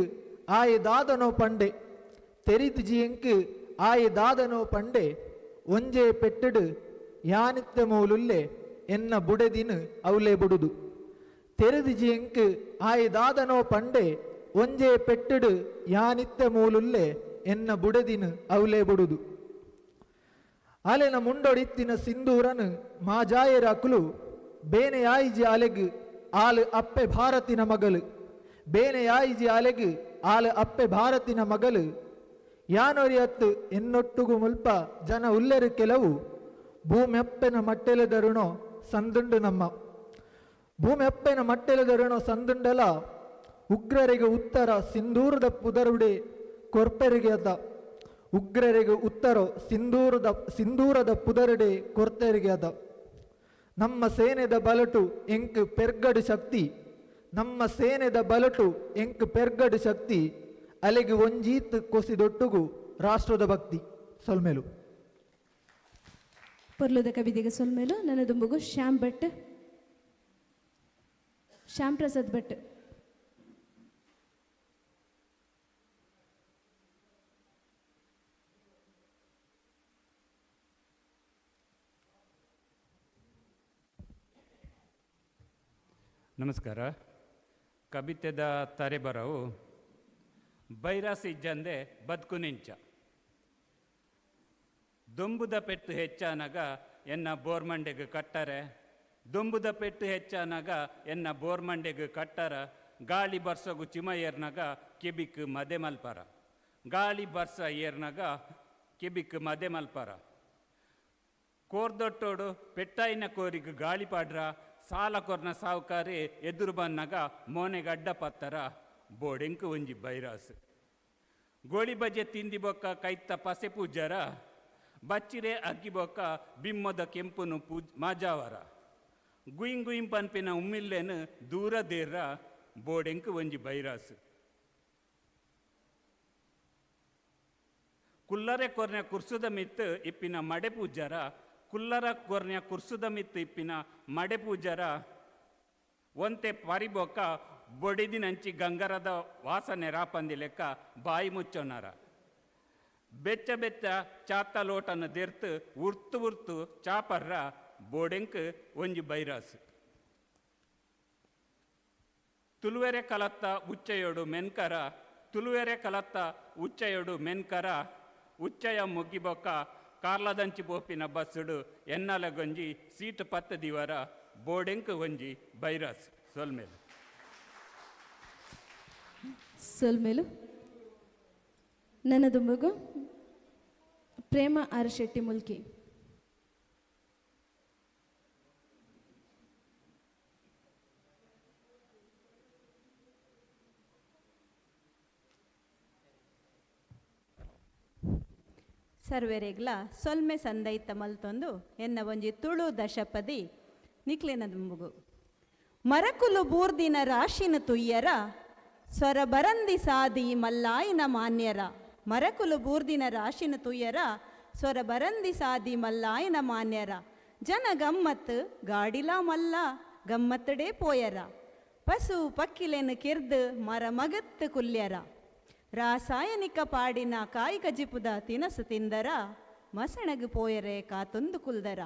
ಆಯೆ ದಾದನೋ ಪಂಡೆ ತೆರಿದು ಜಿಯಂಕ್ ಆಯೆ ದಾದನೋ ಪಂಡೆ ಒಂಜೆ ಪೆಟ್ಟುಡು ಯಾನಿತ್ತ ಮೂಲುಲ್ಲೆ ಎನ್ನ ಬುಡೆದಿನ ಅವಲೇ ಬುಡುದು ತೆರೆದು ಜಿಯಂಕ್ ಆಯೆ ದಾದನೋ ಪಂಡೆ ಒಂಜೆ ಪೆಟ್ಟುಡು ಯಾನಿತ್ತ ಮೂಲುಲ್ಲೆ ಎನ್ನ ಬುಡೆದಿನ ಅವಲೇ ಬುಡುದು ಅಲೆನ ಮುಂಡೊಡಿತ್ತಿನ ಸಿಂಧೂರನು ಮಾಜಾಯರಾಕುಲು ಬೇನೆ ಆಯಿಜಿ ಅಲೆಗ್ ಆಲು ಅಪ್ಪೆ ಭಾರತಿನ ಮಗಲು ಬೇನೆ ಆಯಿಜಿ ಅಲೆಗ್ ಆಲು ಅಪ್ಪೆ ಭಾರತಿನ ಮಗಲು ಯಾನೊರಿಯತ್ತು ಎನ್ನೊಟ್ಟುಗು ಮುಲ್ಪ ಜನ ಉಲ್ಲೆರು ಕೆಲವು ಭೂಮ್ಯಪ್ಪೆನ ಮಟ್ಟೆಲೆದರುಣೋ ಸಂದುಂಡು ನಮ್ಮ ಭೂಮ್ಯಪ್ಪೆನ ಮಟ್ಟೆಲೆದರುಣೋ ಸಂದುಂಡಲ ಉಗ್ರರಿಗೆ ಉತ್ತರ ಸಿಂಧೂರದ ಪುದರುಡೆ ಕೊರ್ಪೆರಿಗೆ ಅದ ಉಗ್ರರಿಗೆ ಉತ್ತರ ಸಿಂಧೂರದ ಪುದರುಡೆ ಕೊರ್ತೆರಿಗೆ ಅದ ನಮ್ಮ ಸೇನೆದ ಬಲಟು ಎಂಕ್ ಪೆರ್ಗಡು ಶಕ್ತಿ ನಮ್ಮ ಸೇನೆದ ಬಲಟು ಎಂಕ್ ಪೆರ್ಗಡು ಶಕ್ತಿ ಅಲೆಗೆ ಒಂಜೀತ್ ಕೊಸಿದೊಟ್ಟುಗು ರಾಷ್ಟ್ರದ ಭಕ್ತಿ. ಸೊಲ್ಮೇಲು. ಪೊರ್ಲುದ ಕವಿತೆಗೆ ಸೊಲ್ಮೇಲು. ನನ್ನದುಂಬುಗು ಶ್ಯಾಮ್ ಭಟ್, ಶ್ಯಾಮ್ ಪ್ರಸಾದ್ ಭಟ್. ನಮಸ್ಕಾರ. ಕವಿತೆದ ತರೆಬರವು ಬೈರಾಸಿ ಇಜ್ಜಂದೆ ಬದುಕು ನಿಂಚ ದೊಂಬುದ ಪೆಟ್ಟು ಹೆಚ್ಚಾನಗ ಎನ್ನ ಬೋರ್ಮಂಡೆಗೆ ಕಟ್ಟರೆ ದೊಂಬುದ ಪೆಟ್ಟು ಹೆಚ್ಚಾನಗ ಎನ್ನ ಬೋರ್ಮಂಡೆಗೆ ಕಟ್ಟರ ಗಾಳಿ ಬರ್ಸಗು ಚಿಮ ಏರ್ನಾಗ ಕೆಬಿಕ್ ಮದೆ ಮಲ್ಪರ ಗಾಳಿ ಬರ್ಸ ಏರ್ನಾಗ ಕೆಬಿಕ್ ಮದೆ ಮಲ್ಪರ ಕೋರ್ದೊಟ್ಟೋಡು ಪೆಟ್ಟಾಯಿನ ಕೋರಿಗೆ ಗಾಳಿ ಪಾಡ್ರ ಸಾಲ ಕೊರ್ನ ಸಾವುಕಾರಿ ಎದುರು ಬನ್ನಾಗ ಮೋನೆಗೆ ಅಡ್ಡ ಪತ್ತರ ಬೋಡೆಂಕು ಒಂಜಿ ಬೈರಾಸು ಗೋಳಿ ಬಜೆ ತಿಂದಿ ಬೊಕ್ಕ ಕೈತ ಪಸೆ ಪೂಜಾರ ಬಚ್ಚಿರೆ ಅಗ್ಗಿ ಬೊಕ್ಕ ಬಿಮ್ಮದ ಕೆಂಪುನು ಪೂಜ್ ಮಾಜಾವರ ಗುಯಿಂಗ್ ಗುಯಿಂ ಪನ್ಪಿನ ಉಮ್ಮಿಲ್ಲೇನು ದೂರ ದೇರ್ರ ಬೋಡೆಂಕು ಒಂಜಿ ಬೈರಾಸು ಕುಲ್ಲರೆ ಕೊರ್ನ ಕುರ್ಸುದ ಮಿತ್ತು ಇಪ್ಪಿನ ಮಡೆ ಪೂಜಾರ ಕುಲ್ಲರ ಕೊರ್ನ ಕುರ್ಸುದ ಮಿತ್ತು ಇಪ್ಪಿನ ಮಡೆ ಪೂಜಾರ ಒಂತೆ ಪರಿಬೊಕ್ಕ ಬೊಡಿದಿನಂಚಿ ಗಂಗರದ ವಾಸನೆ ರಾಪಂದಿ ಲೆಕ್ಕ ಬಾಯಿ ಮುಚ್ಚೋನಾರ ಬೆಚ್ಚ ಬೆಚ್ಚ ಚಾತ ಲೋಟನ ದೆರ್ತು ಉರ್ತು ಉರ್ತು ಚಾಪರ್ರ ಬೋಡೆಂಕ್ ಒಂಜಿ ಬೈರಾಸು ತುಳುವೆರೆ ಕಲತ್ತ ಉಚ್ಚಯೋಡು ಮೆನ್ಕರ ತುಳುವೆರೆ ಕಲತ್ತ ಉಚ್ಚಯೋಡು ಮೆನ್ಕರ ಉಚ್ಚಯ ಮುಗ್ಗಿಬೊಕ್ಕ ಕಾರ್ಲದಂಚಿ ಪೋಪಿನ ಬಸ್ಸುಡು ಎನ್ನಲಗೊಂಜಿ ಸೀಟ್ ಪತ್ತು ದಿವರ ಬೋಡೆಂಕ್ ಒಂಜಿ ಬೈರಸ್ ಸೊಲ್ಮೇಲು. ಸೊಲ್ಮೇಲು. ನನ್ನದುಂಬಗು ಪ್ರೇಮ ಆರ್ ಶೆಟ್ಟಿ ಮುಲ್ಕಿ. ಸರ್ವೆರೆಗ್ಲ ಸೊಲ್ಮೆ ಸಂದೈತ ಮಲ್ತೊಂದು ಎನ್ನ ಒಂಜಿ ತುಳು ದಶಪದಿ ನಿಕ್ಲೆನ ದುಂಬುಗು. ಮರಕುಲು ಬೂರ್ದಿನ ರಾಶಿನ ತುಯ್ಯರ ಸ್ವರ ಬರಂದಿ ಸಾದಿ ಮಲ್ಲಾಯಿನ ಮಾನ್ಯರ. ಮರಕುಲು ಬೂರ್ದಿನ ರಾಶಿನ ತುಯ್ಯರ ಸ್ವರ ಬರಂದಿ ಸಾದಿ ಮಲ್ಲಾಯಿನ ಮಾನ್ಯರ. ಜನ ಗಮ್ಮತ್ತು ಗಾಡಿಲಾ ಮಲ್ಲ ಗಮ್ಮತ್ತಡೇ ಪೋಯರ. ಪಶು ಪಕ್ಕಿಲೆನು ಕಿರ್ದು ಮರ ಮಗತ್ತು ಕುಲ್ಯರ. ರಾಸಾಯನಿಕ ಪಾಡಿನ ಕಾಯಿ ಕಜಿಪುದ ತಿನಸು ತಿಂದರ ಮಸಣಗು ಪೋಯರೆ ಕಾತೊಂದು ಕುಲ್ದರ.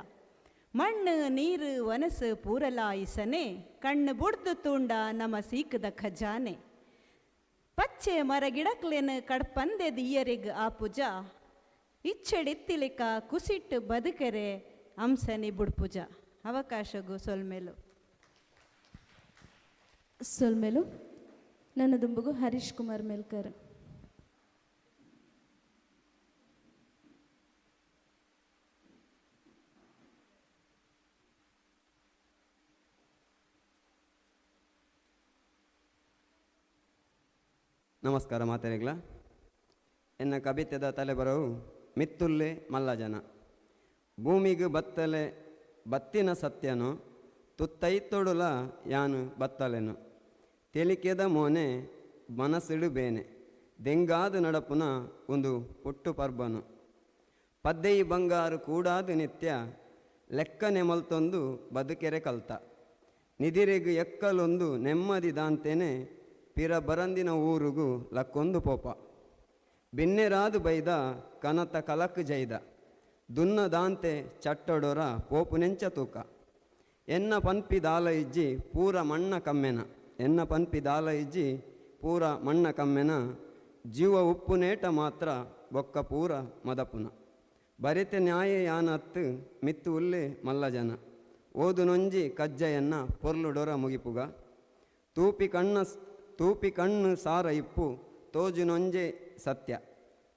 ಮಣ್ಣು ನೀರು ವನಸು ಪೂರಲಾಯಿಸನೆ ಕಣ್ಣು ಬುಡ್ದು ತೂಂಡ ನಮ ಸೀಕದ ಖಜಾನೆ. ಪಚ್ಚೆ ಮರಗಿಡಕ್ಲೇನು ಕಡ್ಪಂದೆ ದಿಯ್ಯರಿಗ್ ಆ ಪೂಜ ಇಚ್ಚೆಡಿತ್ತಿಲಿಕ ಕುಸಿಟ್ಟು ಬದುಕರೆ ಅಂಸನಿ ಬುಡ್ಪುಜ. ಅವಕಾಶಗು ಸೊಲ್ಮೇಲು. ಸೊಲ್ಮೇಲು. ನನ್ನ ದುಂಬುಗು ಹರೀಶ್ ಕುಮಾರ್ ಮೇಲ್ಕರ್. ನಮಸ್ಕಾರ ಮಾತೆರೆಗ್ಲ. ಎನ್ನ ಕವಿತೆದ ತಲೆಬರವು ಮಿತ್ತುಲ್ಲೆ ಮಲ್ಲಜನ. ಭೂಮಿಗೆ ಬತ್ತಲೆ ಬತ್ತಿನ ಸತ್ಯನು ತುತ್ತೈತೊಡುಲ ಯಾನು ಬತ್ತಲೆನು. ತೆಲಿಕೆದ ಮೋನೆ ಮನಸ್ಸಿಡು ಬೇನೆ ದೆಂಗಾದ ನಡಪುನ ಒಂದು ಪುಟ್ಟು ಪರ್ಬನು. ಪದ್ದೆಯಿ ಬಂಗಾರು ಕೂಡಾದ ನಿತ್ಯ ಲೆಕ್ಕನೆ ಮಲ್ತೊಂದು ಬದುಕೆರೆ ಕಲ್ತ. ನಿದಿರೆಗು ಎಕ್ಕಲೊಂದು ನೆಮ್ಮದಿ ದಾಂತೇನೆ ಪಿರ ಬರಂದಿನ ಊರುಗು ಲಕ್ಕೊಂದು ಪೋಪ. ಬಿನ್ನೆರಾದು ಬೈದ ಕನತ ಕಲಕ್ ಜೈದ ದುನ್ನ ದಾಂತೆ ಚಟ್ಟಡೊರ ಪೋಪುನೆಂಚ ತೂಕ. ಎನ್ನ ಪನ್ಪಿ ದಾಲ ಇಜ್ಜಿ ಪೂರ ಮಣ್ಣ ಕಮ್ಮೆನ. ಎನ್ನ ಪನ್ಪಿ ದಾಲ ಇಜ್ಜಿ ಪೂರ ಮಣ್ಣ ಕಮ್ಮೆನ. ಜೀವ ಉಪ್ಪುನೇಟ ಮಾತ್ರ ಬೊಕ್ಕ ಪೂರ ಮದಪುನ. ಬರಿತೆ ನ್ಯಾಯ ಯಾನತ್ತು ಮಿತ್ತು ಉಲ್ಲೆ ಮಲ್ಲ ಜನ. ಓದುನೊಂಜಿ ಕಜ್ಜೆಯನ್ನ ಪೊರ್ಲುಡೊರ ಮುಗಿಪುಗ. ತೂಪಿ ಕಣ್ಣು ಸಾರ ಇಪ್ಪು ತೋಜುನೊಂಜೆ ಸತ್ಯ.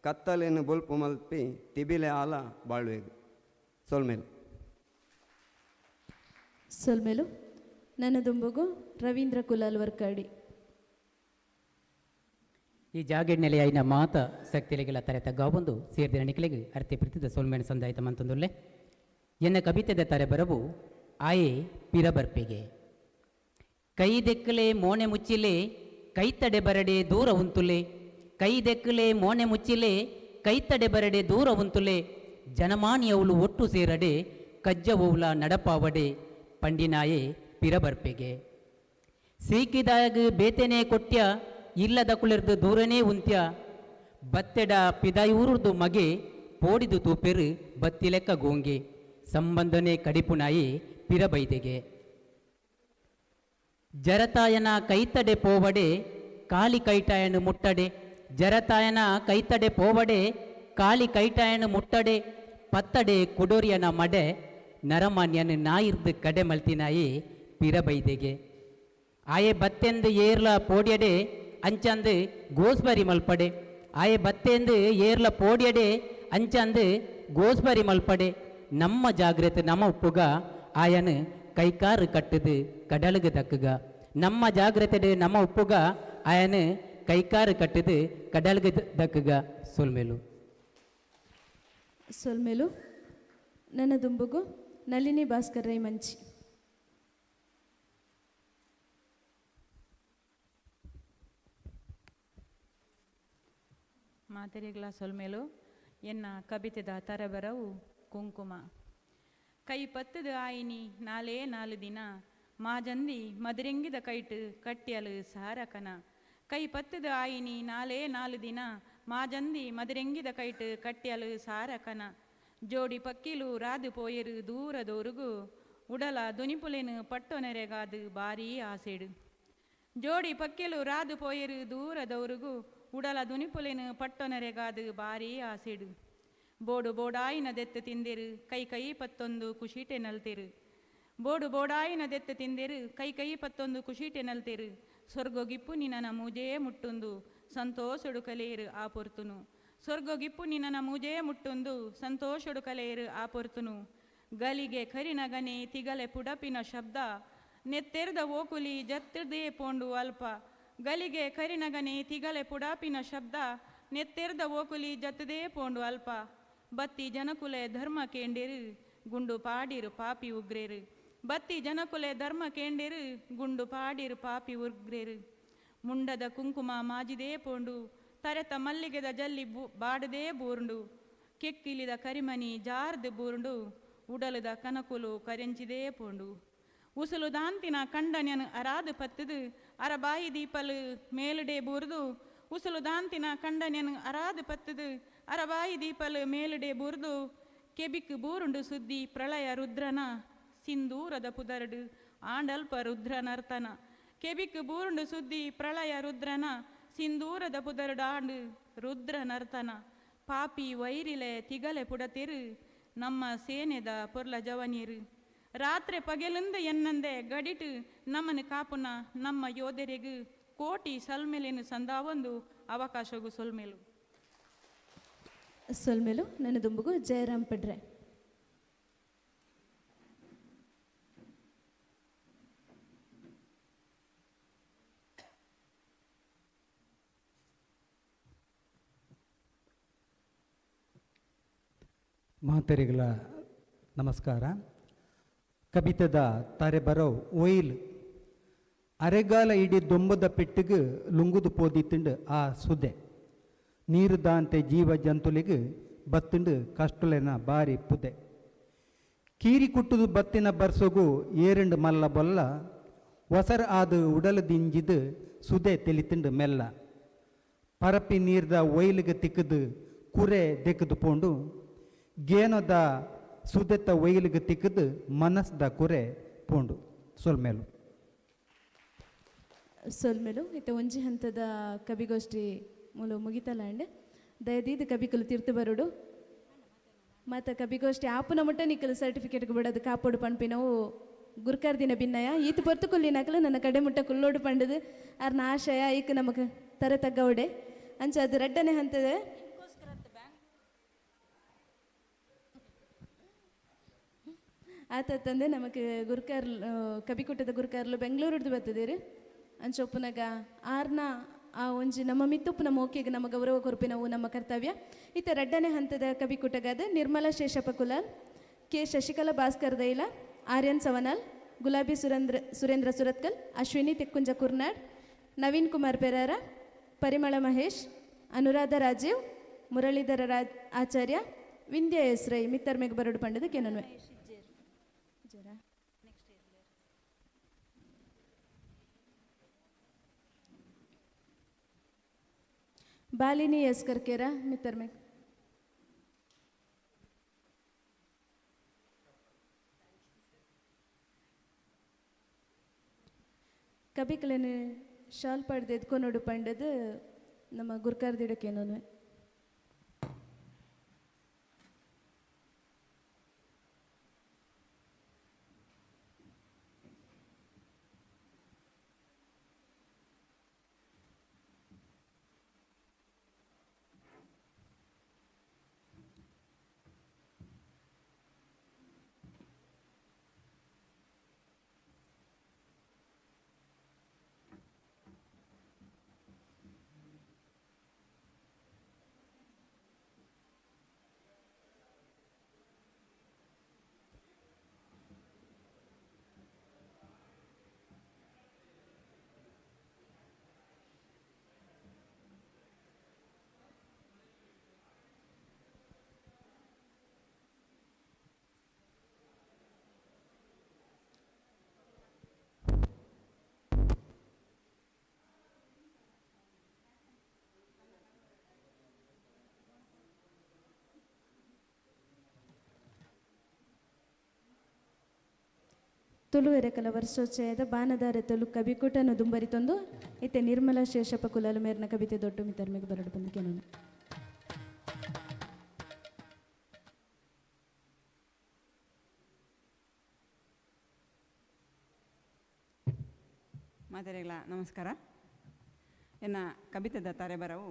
ಕತ್ತಲೆನು ಬೊಲ್ಪು ಮಲ್ಪಿ ತಿಬಿಲೆ ಆಲ ಬಾಳ್ವೆಗು. ಸೊಲ್ಮೇಲು. ಸೊಲ್ಮೇಲು. ನನ್ನ ದುಂಬುಗು ರವೀಂದ್ರ ಕುಲಾಲ್ ವರ್ಕಾಡಿ. ಈ ಜಾಗೆಡ್ ನೆಲೆಯಾಯಿನ ಮಾತ ಶಕ್ತಿಲಿಗೆಲ್ಲ ತರೆ ತಗ್ಗಾವೊಂದು ಸೇರ್ದಿನ ನಿಕ್ಲೆಗ್ ಅರ್ತಿ ಪ್ರೀತಿದ ಸೊಲ್ಮೇಣ ಸಂದಾಯಿತ ಮಂತಂದುಲ್ಲೆ. ಎನ್ನ ಕವಿತೆದ ತರೆ ಬರವು ಆಯೆ ಪಿರಬರ್ಪೆಗೆ. ಕೈ ದೆಕ್ಕಲೆ ಮೋನೆ ಮುಚ್ಚಿಲೆ ಕೈತಡೆ ಬರಡೆ ದೂರ ಉಂತುಲೆ. ಕೈ ದೆಕ್ಕಲೆ ಮೋನೆ ಮುಚ್ಚಿಲೆ ಕೈತಡೆ ಬರಡೆ ದೂರ ಉಂತುಲೆ. ಜನಮಾನಿಯವಳು ಒಟ್ಟು ಸೇರಡೆ ಕಜ್ಜವೌಲ ನಡಪಾವಡೆ ಪಂಡಿನಾಯೆ ಪಿರಬರ್ಪೆಗೆ. ಸೀಕಿದಾಗ ಬೇತೆನೆ ಕೊಟ್ಯ ಇಲ್ಲದ ಕುಳಿರ್ದು ದೂರನೇ ಉಂತ್ಯ. ಬತ್ತೆಡ ಪಿದಾಯೂರುದು ಮಗೆ ಪೋಡಿದು ತೂಪೆರು ಬತ್ತಿಲೆಕ್ಕ ಗೋಂಗೆ. ಸಂಬಂಧನೆ ಕಡಿಪುನಾಯಿ ಪಿರಬೈದೆಗೆ. ಜರತಾಯನ ಕೈತಡೆ ಪೋವಡೆ ಕಾಲಿ ಕೈಟಾಯನು ಮುಟ್ಟಡೆ. ಜರತಾಯನ ಕೈತಡೆ ಪೋವಡೆ ಕಾಲಿ ಕೈಟಾಯನು ಮುಟ್ಟಡೆ. ಪತ್ತಡೆ ಕುಡೋರಿಯನ ಮಡೆ ನರಮಾನ್ಯನು ನಾಯಿರ್ದು ಕಡೆ ಮಲ್ತಿನಾಯಿ ಪಿರಬೈದೆಗೆ. ಆಯೆ ಬತ್ತೆಂದು ಏರ್ಲ ಪೋಡ್ಯಡೆ ಅಂಚಂದು ಗೋಸ್ಬರಿ ಮಲ್ಪಡೆ. ಆಯೆ ಬತ್ತೆಂದು ಏರ್ಲ ಪೋಡ್ಯಡೆ ಅಂಚಂದು ಗೋಸ್ಬರಿ ಮಲ್ಪಡೆ. ನಮ್ಮ ಜಾಗ್ರತೆ ನಮ್ಮ ಉಪ್ಪುಗ ಆಯನು ಕೈಕಾರು ಕಟ್ಟದು ಕಡಲುಗು ದಕ್ಕುಗ. ನಮ್ಮ ಜಾಗ್ರತೆ ನಮ್ಮ ಉಪ್ಪುಗ ಆಯನು ಕೈಕಾರು ಕಟ್ಟದು ಕಡಲುಗು ದಕ್ಕುಗ. ಸೊಲ್ಮೇಲು. ಸೊಲ್ಮೇಲು. ನನ್ನ ದುಂಬುಗು ನಳಿನಿ ಭಾಸ್ಕರ್ ರೈ ಮಂಚಿ. ಮಾತೆರೆಗ್ಲ ಸೊಲ್ಮೇಲು. ಎನ್ನ ಕವಿತೆದ ತರಬರವು ಕುಂಕುಮ. ಕೈ ಪತ್ತದು ಆಯಿನಿ ನಾಲೇ ನಾಲು ದಿನ ಮಾಜಂದಿ ಮದರೆಂಗಿದ ಕೈಟು ಕಟ್ಟಿಯಲು ಸಾರಕನ. ಕೈ ಪತ್ತದು ಆಯಿನಿ ನಾಲೇ ನಾಲು ದಿನ ಮಾಜಂದಿ ಮದರೆಂಗಿದ ಕೈಟು ಕಟ್ಟಿಯಲು ಸಾರಕನ. ಜೋಡಿ ಪಕ್ಕಿಲು ರಾದು ಪೋಯರು ದೂರದೋರುಗು ಉಡಲ ದುನಿಪುಲೆನು ಪಟ್ಟೊನೆರೆಗಾದು ಭಾರೀ ಆಸೆಡು. ಜೋಡಿ ಪಕ್ಕಿಲು ರಾದು ಪೋಯರು ದೂರದೋರುಗು ಉಡಲ ದುನಿಪುಲೆನು ಪಟ್ಟೊನೆರೆಗಾದು ಭಾರೀ ಆಸೆಡು. ಬೋಡು ಬೋಡಾಯಿನ ದೆತ್ತು ತಿಂದಿರು ಕೈ ಕೈ ಪತ್ತೊಂದು ಕುಶೀಟೆ ನಲ್ತಿರು. ಬೋಡು ಬೋಡಾಯಿನ ದೆತ್ತು ತಿಂದಿರು ಕೈ ಕೈ ಪತ್ತೊಂದು ಕುಶೀಟೆ ನಲ್ತಿರು. ಸ್ವರ್ಗೊಗಿಪ್ಪು ನಿನನ ಮೂಜೇ ಮುಟ್ಟುಂದು ಸಂತೋಷಡು ಕಲೆಯರು ಆ ಪೊರ್ತುನು. ಸ್ವರ್ಗೊಗಿಪ್ಪು ನಿನನ ಮೂಜೇ ಮುಟ್ಟುಂದು ಸಂತೋಷಡು ಕಲೆಯರು ಆ ಪೊರ್ತುನು. ಗಲಿಗೆ ಕರಿನಗನೆ ತಿಗಲೆ ಪುಡಪಿನ ಶಬ್ದ ನೆತ್ತೆರ್ದ ಓಕುಲಿ ಜತ್ತದೇ ಪೋಂಡು ಅಲ್ಪ. ಗಲಿಗೆ ಕರಿನಗನೆ ತಿಗಲೆ ಪುಡಾಪಿನ ಶಬ್ದ ನೆತ್ತೆರ್ದ ಓಕುಲಿ ಜತ್ತದೇ ಪೋಂಡು ಅಲ್ಪ. ಬತ್ತಿ ಜನಕುಲೆ ಧರ್ಮ ಕೇಂಡಿರು ಗುಂಡು ಪಾಡಿರು ಪಾಪಿ ಉಗ್ರೇರು. ಬತ್ತಿ ಜನಕುಲೆ ಧರ್ಮ ಕೇಂಡಿರು ಗುಂಡು ಪಾಡಿರು ಪಾಪಿ ಉಗ್ರೇರು. ಮುಂಡದ ಕುಂಕುಮ ಮಾಜಿದೇ ಪೋಂಡು ತರೆತ ಮಲ್ಲಿಗೆದ ಜಲ್ಲಿ ಬಾಡದೇ ಬೂರ್ಂಡು. ಕೆಕ್ಕಿಲಿದ ಕರಿಮನಿ ಜಾರ್ದು ಬೂರ್ಂಡು ಉಡಲದ ಕನಕುಲು ಕರೆಂಚಿದೇ ಪೋಂಡು. ಉಸುಲು ದಾಂತಿನ ಕಂಡನ್ಯನು ಅರಾದು ಪತ್ತದು ಅರಬಾಯಿ ದೀಪಲು ಮೇಲುಡೆ ಬೂರ್ದು. ಉಸುಲು ದಾಂತಿನ ಕಂಡನ್ಯನು ಅರಾದು ಪತ್ತದು ಅರಬಾಯಿ ದೀಪಲು ಮೇಲುಡೆ ಬೂರ್ದು. ಕೆಬಿಕ್ ಬೂರುಂಡು ಸುದ್ದಿ ಪ್ರಳಯ ರುದ್ರನ ಸಿಂಧೂರದ ಪುದರ್ಡು ಆಂಡಲ್ಪ ರುದ್ರನರ್ತನ. ಕೆಬಿಕ್ ಬೂರುಂಡು ಸುದ್ದಿ ಪ್ರಳಯ ರುದ್ರನ ಸಿಂಧೂರದ ಪುದರ್ಡು ಆಂಡು ರುದ್ರನರ್ತನ. ಪಾಪಿ ವೈರಿಲೆ ತಿಗಲೆ ಪುಡತಿರು ನಮ್ಮ ಸೇನೆದ ಪೊರ್ಲ ಜವನೀರು. ರಾತ್ರಿ ಪಗೆಲುಂದ ಎನ್ನಂದೆ ಗಡಿಟು ನಮ್ಮನ್ನು ಕಾಪುನ ನಮ್ಮ ಯೋಧರಿಗೂ ಕೋಟಿ ಸಲ್ಮೆಲೇನು ಸಂದಾವೊಂದು ಅವಕಾಶಗೂ ಸೊಲ್ಮೇಲು. ಸೊಲ್ಮೇಲು ನನ್ನ ದುಂಬುಗು ಜಯರಾಮ್ ಪಡ್ರೆ. ಮಹತರಿಗಳ ನಮಸ್ಕಾರ. ಕಬಿತದ ತಾರೆ ಬರೋ ಒಯಿಲ್ ಅರೆಗಾಲ ಇಡೀ ದೊಂಬದ ಪೆಟ್ಟಿಗೆ ಲುಂಗುದು ಪೋದಿತ್ತುಂಡು ಆ ಸುದೆ ನೀರು ದಾಂತೆ ಜೀವ ಜಂತುಲಿಗೆ ಬತ್ತುಂಡು ಕಷ್ಟಲೆನ ಬಾರಿ ಪುದೆ. ಕೀರಿ ಕುಟ್ಟುದು ಬತ್ತಿನ ಬರ್ಸೊಗು ಏರಂಡು ಮಲ್ಲ ಬೊಲ್ಲ ಒಸರ್ ಆದು ಉಡಲು ದಿಂಜಿದು ಸುದೆ ತೆಲಿತುಂಡು ಮೆಲ್ಲ. ಪರಪಿ ನೀರ್ದ ಒಯ್ಲಿಗೆ ತಿಕ್ಕದು ಕುರೆ ದೆಕ್ಕದು ಪೋಂಡು ಗೇನದ ಸುದೆತ್ತ ಒಯ್ಲಿಗೆ ತಿಕ್ಕದು ಮನಸ್ದ ಕುರೆ ಪೋಂಡು. ಸೊಲ್ಮೇಲು. ಸೊಲ್ಮೇಲು. ಇತ್ತ ಒಂಜಿ ಹಂತದ ಕವಿಗೋಷ್ಠಿ ಮೂಲ ಮುಗಿತಲಾಂಡ್ ದಯದೀದ ಕವಿಕಲು ತೀರ್ತು ಬರುಡು ಮತ್ತು ಕವಿಗೋಷ್ಠಿ ಆಪುನ ಮುಟ್ಟ ನಿಕ್ಕಲು ಸರ್ಟಿಫಿಕೇಟ್ ಬಿಡೋದು ಕಾಪೋಡು ಪಂಪಿನವು ಗುರುಕಾರ್ ದಿನ ಭಿನ್ನಯ ಈತ ಪೊರ್ತು ಕುಲ್ಲಿನಕಲು ನನ್ನ ಕಡೆ ಮುಟ್ಟ ಕುಲ್ಲೋಡು ಪಂಡದು ಅರ್ನ ಆಶಯ ಈಕ ನಮಕ್ ತರ ತಗ್ಗವಡೆ ಅಂಚ ಅದು ರಡ್ಡನೆ ಹಂತದ ಆತಂದೆ ನಮಕ್ ಗುರುಕಾರ್ ಕವಿಕೂಟದ ಗುರುಕಾರ್ಲು ಬೆಂಗಳೂರುಡ್ದು ಬರ್ತದೇರಿ ಅಂಚೊಪ್ಪುನಗ ಆರ್ನ ಆ ಒಂಜಿ ನಮ್ಮ ಮಿತ್ತುಪ್ಪುನ ಮೋಕೆಗೆ ನಮ್ಮ ಗೌರವ ಕೊರ್ಪಿನವು ನಮ್ಮ ಕರ್ತವ್ಯ. ಇತ್ತ ರಡ್ಡನೆ ಹಂತದ ಕವಿಕೂಟಗಾದ ನಿರ್ಮಲಾ ಶೇಷಪ್ಪ ಕುಲಾಲ್, ಕೆ ಶಶಿಕಲಾ ಭಾಸ್ಕರ್ ದೈಲ, ಆರ್ಯನ್ ಸವನಾಲ್, ಗುಲಾಬಿ ಸುರೇಂದ್ರ ಸುರತ್ಕಲ್, ಅಶ್ವಿನಿ ತೆಕ್ಕುಂಜ ಕುರ್ನಾಡ್, ನವೀನ್ ಕುಮಾರ್ ಪೆರಾರ, ಪರಿಮಳ ಮಹೇಶ್, ಅನುರಾಧ ರಾಜೀವ್, ಮುರಳೀಧರ ರಾಜ್ ಆಚಾರ್ಯ, ವಿಂಧ್ಯ ಎಸ್ ರೈ ಮಿತ್ತರ್ಮೆಗ್ ಬರಡು ಪಂಡದ ಕೆನನ್ವೆ. ಬಾಲಿನಿ ಎಸ್ ಕರ್ಕೇರ ಮಿತ್ತರ್ಮೆಗ್. ಕಬಿಕಲನೆ ಶಾಲ್ ಪಡ್ದು ಎದ್ಕೊನೋಡು ಪಂಡದು ನಮ್ಮ ಗುರ್ಕಾರ್ದಿಡಕ್ಕೇನೋನು. ತುಳುವೆರೆಕಲ ವರ್ಷೋಚ್ಚಯದ ಬಾನದಾರೆ ತುಳು ಕವಿಕೂಟನು ದುಂಬರಿತೊಂದು ಇತ್ತೆ ನಿರ್ಮಲಾ ಶೇಷಪ್ಪ ಕುಲಾಲು ಮೇರ್ನ ಕವಿತೆ ದೊಡ್ಡ ಮಿತರ್ಮೆಗೆ ಬರಡು ಬಂದು ಕೆನೋನು. ಮಾತೆರೆಗ್ಲ ನಮಸ್ಕಾರ. ಎನ್ನ ಕಬಿತದ ತರೆಬರವು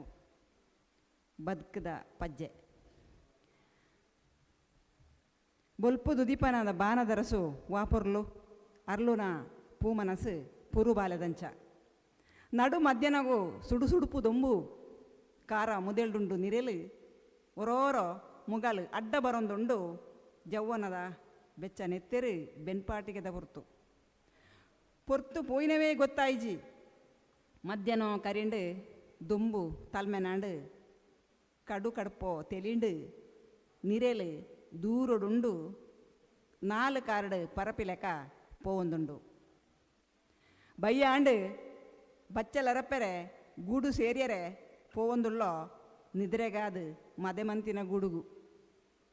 ಬದುಕದ ಪಜ್ಜೆ. ಬೊಲ್ಪು ದುದೀಪನದ ಬಾನದರಸು ವಾಪುರ್ಲು ಅರ್ಲುನ ಪೂಮನಸು ಪುರುಬಾಲೆದಂಚ ನಡು ಮಧ್ಯಾಹ್ನಗು ಸುಡು ಸುಡುಪು ದೊಂಬು ಕಾರ ಮುದೆಲ್ಡುಂಡು ನಿರೆಲು ಒರೋರೋ ಮುಗಲು ಅಡ್ಡ ಬರೊಂದುಂಡು ಜವ್ವನದ ಬೆಚ್ಚ ನೆತ್ತೆರು ಬೆನ್ಪಾಟಿಗೆದ ಪೊರ್ತು ಪೊರ್ತು ಪೋಯಿನವೇ ಗೊತ್ತಾಯ್ಜಿ. ಮಧ್ಯಾಹ್ನ ಕರಿಂಡು ದುಂಬು ತಲ್ಮೆನಾಂಡು ಕಡು ಕಡ್ಪೋ ತೆಲಿಂಡು ನಿರೆಲು ದೂರೊಡುಂಡು ನಾಲು ಕಾರ್ಡು ಪರಪಿಲೆಕ ಪೋವೊಂದುಂಡು. ಬಯ್ಯಾಂಡು ಬಚ್ಚಲರಪ್ಪೆರೆ ಗೂಡು ಸೇರಿಯರೆ ಪೋವೊಂದುಳ್ಳೋ ನಿದ್ರೆಗಾದು ಮದೆಮಂತಿನ ಗೂಡುಗು.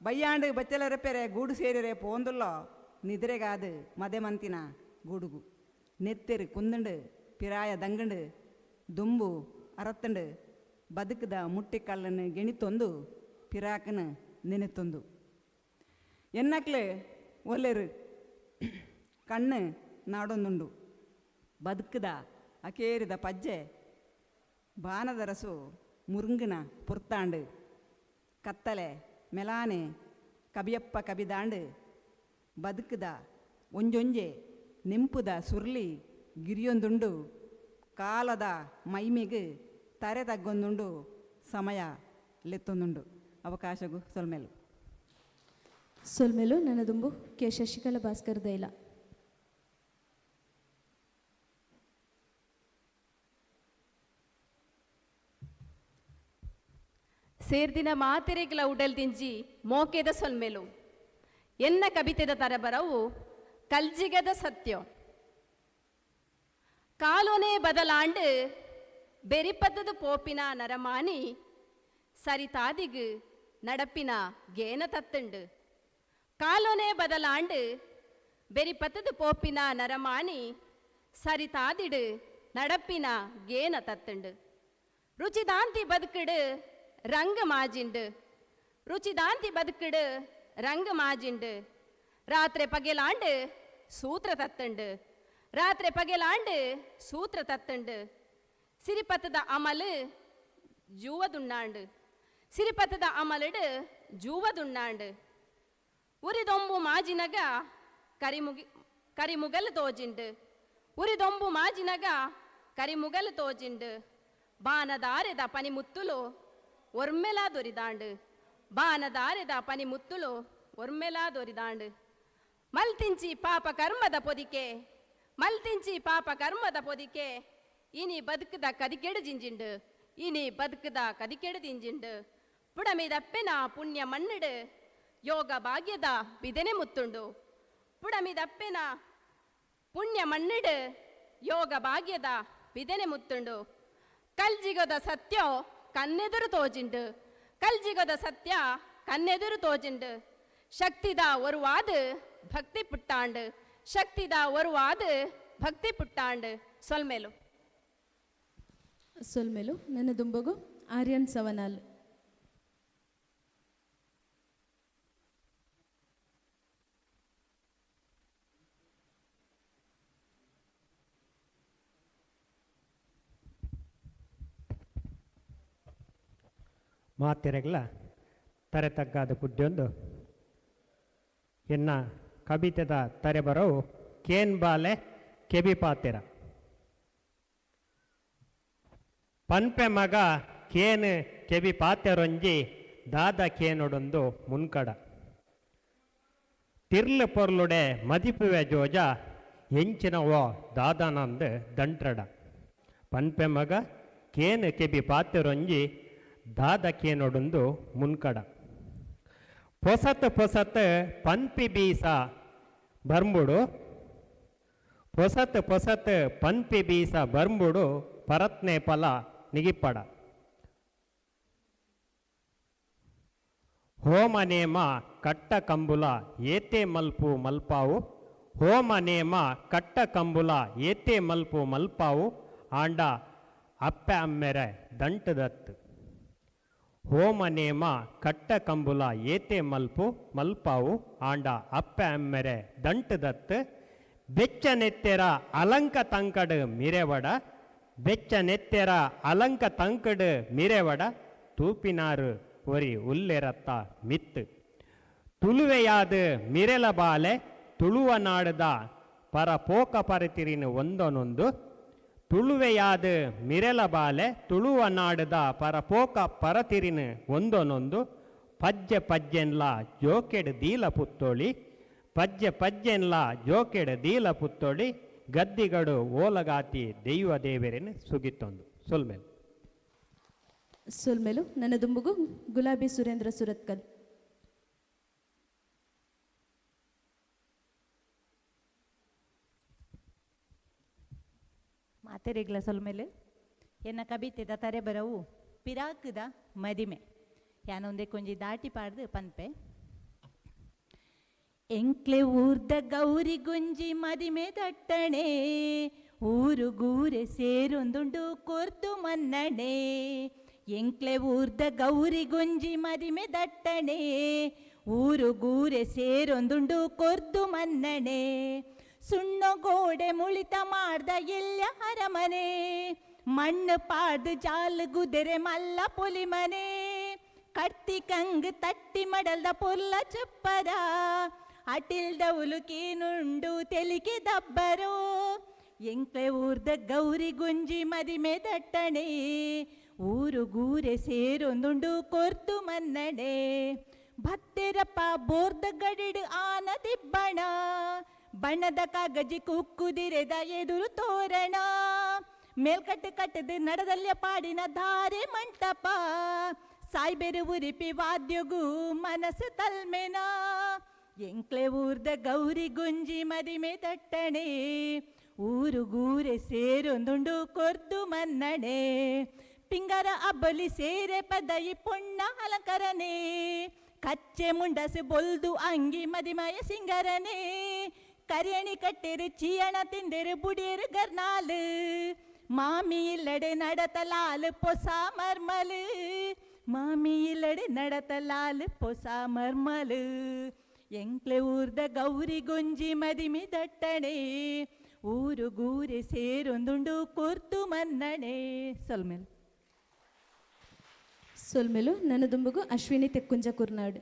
ಬಯ್ಯಾಂಡು ಬಚ್ಚಲರಪ್ಪೆರೆ ಗೂಡು ಸೇರಿಯರೆ ಪೋವೊಂದುಳ್ಳೋ ನಿದ್ರೆಗಾದು ಮದೆಮಂತಿನ ಗೂಡುಗು. ನೆತ್ತೆರು ಕುಂದುಂಡು ಪಿರಾಯ ದಂಗಂಡು ದುಂಬು ಅರತ್ತಂಡು ಬದುಕದ ಮುಟ್ಟಿಕಲ್ಲನ್ನು ಗೆಣಿತೊಂದು ಪಿರಾಕನ ನೆನೆತೊಂದು. ಎನ್ನಕ್ಲೆ ಒಲ್ಲೆರು ಕಣ್ಣು ನಾಡೊಂದುಂಡು ಬದುಕದ ಅಕೇರಿದ ಪಜ್ಜೆ ಬಾನದರಸು ಮುರುಂಗಿನ ಪೊರ್ತಾಂಡು ಕತ್ತಲೆ ಮೆಲಾನೆ ಕಬಿಯಪ್ಪ ಕಬಿದಾಂಡು ಬದುಕದ ಒಂಜೊಂಜೆ ನೆಂಪುದ ಸುರ್ಲಿ ಗಿರಿಯೊಂದುಂಡು ಕಾಲದ ಮೈಮೆಗೆ ತರೆ ತಗ್ಗೊಂದುಂಡು ಸಮಯ ಲೆತ್ತೊಂದುಂಡು. ಅವಕಾಶಗೂ ಸೊಲ್ಮೆಲು. ಸೊಲ್ಮೆಲು. ನನ್ನದುಂಬು ಕೆ ಶಶಿಕಲಾ ಭಾಸ್ಕರ್ ದೈಲ. ಸೇರ್ದಿನ ಮಾತೆರೆಗ್ಲ ಉಡಲ್ ದಿಂಜಿ ಮೋಕೆದ ಸೊಲ್ಮೆಲು. ಎನ್ನ ಕವಿತೆದ ತರಬರವು ಕಲ್ಜಿಗದ ಸತ್ಯ. ಕಾಲೋನೆ ಬದಲಾಂಡು ಬೆರಿಪತ್ತದ ಪೋಪಿನ ನರಮಾನಿ ಸರಿತಾದಿಗು நடப்பின கேன தத்துண்டு. காலோனே ಬದಲಾಂಡು ಬೆರಿಪತ್ತದ ಪೋಪಿನ ನರಮಾನಿ ಸರಿತಾದಿಡು நடப்பிನ ಗೇನ ತತ್ತುಂಡು. ರುಚಿದಾಂತಿ ಬದುಕಿಡು ರಂಗ ಮಾಜಿಂಡು, ರುಚಿದಾಂತಿ ಬದುಕಿಡು ರಂಗ ಮಾಜಿಂಡು. ರಾತ್ರಿ ಪಗೆಲಾಂಡು ಸೂತ್ರ ತತ್ತುಂಡು, ರಾತ್ರಿ ಪಗೆಲಾಂಡು ಸೂತ್ರ ತತ್ತುಂಡು. ಸಿರಿಪತ್ತದ ಅಮಲು ಜೂವದುಣ್ಣಾಂಡು, ಸಿರಿಪತ್ತದ ಅಮಲಡು ಜೂವದುಣ್ಣಾಂಡು. ಉರಿದೊಂಬು ಮಾಜಿನಗ ಕರಿಮುಗಲ್ ತೋಜಿಂಡು, ಉರಿದೊಂಬು ಮಾಜಿನಗ ಕರಿಮುಗಲ್ ತೋಜಿಂಡು. ಬಾನದಾರೆದ ಪನಿಮುತ್ತುಲು ಒರ್ಮೆಲಾ ದೊರಿದಾಂಡು, ಬಾನದಾರೆದ ಪನಿಮುತ್ತುಲು ಒರ್ಮೆಲಾ ದೊರಿದಾಂಡು. ಮಲ್ತಿಂಚಿ ಪಾಪ ಕರ್ಮದ ಪೊದಿಕೆ, ಮಲ್ತಿಂಚಿ ಪಾಪ ಕರ್ಮದ ಪೊದಿಕೆ. ಇನಿ ಬದುಕದ ಕದಿಕೆಡು ಜಿಂಜಿಂಡು, ಇನಿ ಬದುಕದ ಕದಿಕೆಡು ದಿಂಜಿಂಡು. ಪುಡಮಿದಪ್ಪೆನ ಪುಣ್ಯ ಮಣ್ಣಿಡು ಯೋಗ ಭಾಗ್ಯದ ಬಿದೆನೆ ಮುತ್ತುಂಡು. ಪುಡಮಿದಪ್ಪೆನ ಪುಣ್ಯ ಮಣ್ಣಿಡು ಯೋಗ ಭಾಗ್ಯದ ಬಿದೆನೆ ಮುತ್ತುಂಡು. ಕಲ್ಜಿಗದ ಸತ್ಯ ಕನ್ನೆದುರು ತೋಜಿಂಡು, ಕಲ್ಜಿಗದ ಸತ್ಯ ಕನ್ನೆದುರು ತೋಜಿಂಡು. ಶಕ್ತಿದ ಒರುವಾದು ಭಕ್ತಿ ಪುಟ್ಟಾಂಡು, ಶಕ್ತಿದ ಒರುವಾದು ಭಕ್ತಿ ಪುಟ್ಟಾಂಡು. ಸೊಲ್ಮೇಲು. ಸೊಲ್ಮೇಲು. ನನ್ನ ದುಂಬಗು ಆರ್ಯನ್ ಸವನಾಲ್. ಮಾತೆರೆಗ್ಲ ತರೆ ತಗ್ಗಾದ ಪುಡ್ಯೊಂದು ಎನ್ನ ಕವಿತೆದ ತರೆ ಬರವು ಕೇನ್ ಬಾಲೆ ಕೆಬಿ ಪಾತೆರ. ಪನ್ಪೆ ಮಗ ಕೇನು ಕೆಬಿ ಪಾತೆರೊಂಜಿ ದಾದ ಕೇನೊಡೊಂದು ಮುನ್ಕಡ. ತಿರ್ಲು ಪೊರ್ಲುಡೆ ಮದಿಪುವೆ ಜೋಜ ಎಂಚಿನವೋ ದಾದನಂದು ದಂಟ್ರಡ. ಪನ್ಪೆ ಮಗ ಕೇನು ಕೆಬಿ ಪಾತೆರೊಂಜಿ ದಾದ ಕೇನೊಡೊಂದು ಮುನ್ಕಡ. ಪೊಸತ್ ಪೊಸತ್ ಪನ್ಪಿ ಬೀಸ ಬರ್ಂಬುಡು, ಪೊಸತ್ ಪೊಸತ್ ಪನ್ಪಿ ಬೀಸ ಬರ್ಂಬುಡು ಪರತ್ನೆ ಫಲ ನಿಗಿಪ್ಪಡ. ಹೋಮ ನೇಮ ಕಟ್ಟ ಕಂಬುಲ ಏತೆ ಮಲ್ಪು ಮಲ್ಪಾವು, ಹೋಮ ನೇಮ ಕಟ್ಟ ಕಂಬುಲ ಏತೆ ಮಲ್ಪು ಮಲ್ಪಾವು. ಆಂಡ ಅಪ್ಪೆ ಅಮ್ಮೆರೆ ದಂಟದತ್ತು. ಹೋಮ ನೇಮ ಕಟ್ಟ ಕಂಬುಲ ಏತೆ ಮಲ್ಪು ಮಲ್ಪಾವು. ಆಂಡ ಅಪ್ಪೆ ಅಮ್ಮೆರೆ ದಂಟದತ್ತು. ಬೆಚ್ಚನೆತ್ತೆರ ಅಲಂಕ ತಂಕಡು ಮಿರೆವಡ, ಬೆಚ್ಚನೆತ್ತೆರ ಅಲಂಕ ತಂಕಡು ಮಿರೆವಡ, ತೂಪಿನಾರು ಒರಿ ಉಲ್ಲೆರತ್ತ ಮಿತ್ತು. ತುಳುವೆಯಾದ ಮಿರೆಲ ಬಾಲೆ ತುಳುವ ನಾಡದ ಪರಪೋಕ ಪರತಿರಿನ ಒಂದೊನೊಂದು, ತುಳುವೆಯಾದ ಮಿರೆಲ ಬಾಲೆ ತುಳುವ ನಾಡದ ಪರಪೋಕ ಪರತಿರಿನ ಒಂದೊನೊಂದು, ಪಜ್ಜೆ ಪಜ್ಜೆನ್ಲ ಜೋಕೆಡ್ ದೀಲ ಪುತ್ತೋಳಿ, ಪಜ್ಜೆ ಪಜ್ಜೆನ್ಲ ಜೋಕೆಡ್ ದೀಲ ಪುತ್ತೋಳಿ, ಗದ್ದಿಗಡು ಓಲಗಾತಿ ದೈವ ದೇವರಿನ ಸುಗಿತ್ತೊಂದು. ಸೊಲ್ಮೆಲು. ಸೊಲ್ಮೆಲು. ನನ್ನ ದುಂಬುಗು ಗುಲಾಬಿ ಸುರೇಂದ್ರ ಸುರತ್ಕಲ್. ಮಾತೆರೆಗ್ಲ ಸೊಲ್ಮೆಲು. ಎನ್ನ ಕಬಿತೆದ ತರೆ ಬರವು ಪಿರಾಕುದ ಮದಿಮೆ. ಯಾನೊಂದೆ ಕೊಂಜಿ ದಾಟಿ ಪಾಡ್ದು ಪನ್ಪೆ. ಎಂಕ್ಲೆ ಊರ್ದ ಗೌರಿ ಗುಂಜಿ ಮದಿಮೆ ದಟ್ಟಣೆ, ಊರು ಗೂರೆ ಸೇರೊಂದುಂಡು ಕೊರ್ದು ಮನ್ನಣೆ. ಎಂಕ್ಲೆ ಊರ್ದ ಗೌರಿ ಗುಂಜಿ ಮದಿಮೆ ದಟ್ಟಣೆ, ಊರು ಗೂರೆ ಸೇರೊಂದುಂಡು ಕೊರ್ದು ಮನ್ನಣೆ. ಸುಣ್ಣೋ ಗೋಡೆ ಮುಳಿತ ಮಾಡ್ದ ಎಲ್ಲ ಅರಮನೆ, ಮಣ್ಣು ಪಾಡ್ದು ಜಾಲು ಗುದೆರೆ ಮಲ್ಲ ಪೊಲಿಮನೆ. ಕಟ್ತಿ ಕಂಗ್ ತಟ್ಟಿ ಮಡಲ್ದ ಪೊಲ್ಲ ಚಪ್ಪರ, ಅಟಿಲ್ದ ಉಲುಕೇನುಂಡು ತೆಲಿಕೆ ದಬ್ಬರೋ. ಎಂಕ್ಲೆ ಊರ್ದ ಗೌರಿ ಗುಂಜಿ ಮದಿಮೆ ದಟ್ಟಣೆ, ಊರು ಗೂರೆ ಸೇರೊಂದುಂಡು ಕೊರ್ದು ಮನ್ನಣೆ. ಭತ್ತೆರಪ್ಪ ಬೋರ್ದ ಗಡಿಡು ಆನ ದಿಬ್ಬಣ, ಬಣ್ಣದ ಕಾಗಜಿ ಕುಕ್ಕುದಿರೆದ ಎದುರು ತೋರಣ. ಮೇಲ್ಕಟ್ಟು ಕಟ್ಟದು ನಡದಲ್ಯ ಪಾಡಿನ ಧಾರೆ ಮಂಟಪ, ಸಾಯ್ಬೆರು ಉರಿಪಿ ವಾದ್ಯಗೂ ಮನಸ್ಸು ತಲ್ಮೆನ. ಎಂಕ್ಲೆ ಊರ್ದ ಗೌರಿ ಗುಂಜಿ ಮದಿಮೆ ದಟ್ಟಣೆ, ಊರು ಗೂರೆ ಸೇರೊಂದುಂಡು ಕೊರ್ದು ಮನ್ನಣೆ. ಪಿಂಗರ ಅಬ್ಬಲಿ ಸೇರೆ ಪದಯಿ ಪೊಣ್ಣ ಅಲಂಕರನೆ, ಕಚ್ಚೆ ಮುಂಡಸು ಬೊಲ್ದು ಅಂಗಿ ಮದಿಮಯ ಸಿಂಗರನೆ. ಕರಿಯಣಿ ಕಟ್ಟೆರು ಚೀಯಣ ತಿಂದೆರು ಬುಡಿಯರು ಗರ್ನಾಲು, ಮಾಮಿ ಇಲ್ಲಡೆ ನಡತಲಾಲು ಪೊಸ ಮರ್ಮಲು, ಮಾಮಿ ಇಲ್ಲಡೆ ನಡತಲಾಲು ಪೊಸ ಮರ್ಮಲು. ಎಂಕ್ಲೆ ಊರ್ದ ಗೌರಿ ಗುಂಜಿ ಮದಿಮೆ ದಟ್ಟಣೆ, ಊರು ಗೂರೆ ಸೇರೊಂದುಂಡು ಕೊರ್ದು ಮನ್ನಣೆ. ಸೊಲ್ಮೆಲು. ಸೊಲ್ಮೆಲು. ನನ್ನ ದುಂಬುಗು ಅಶ್ವಿನಿ ತೆಕ್ಕುಂಜ ಕುರ್ನಾಡ್.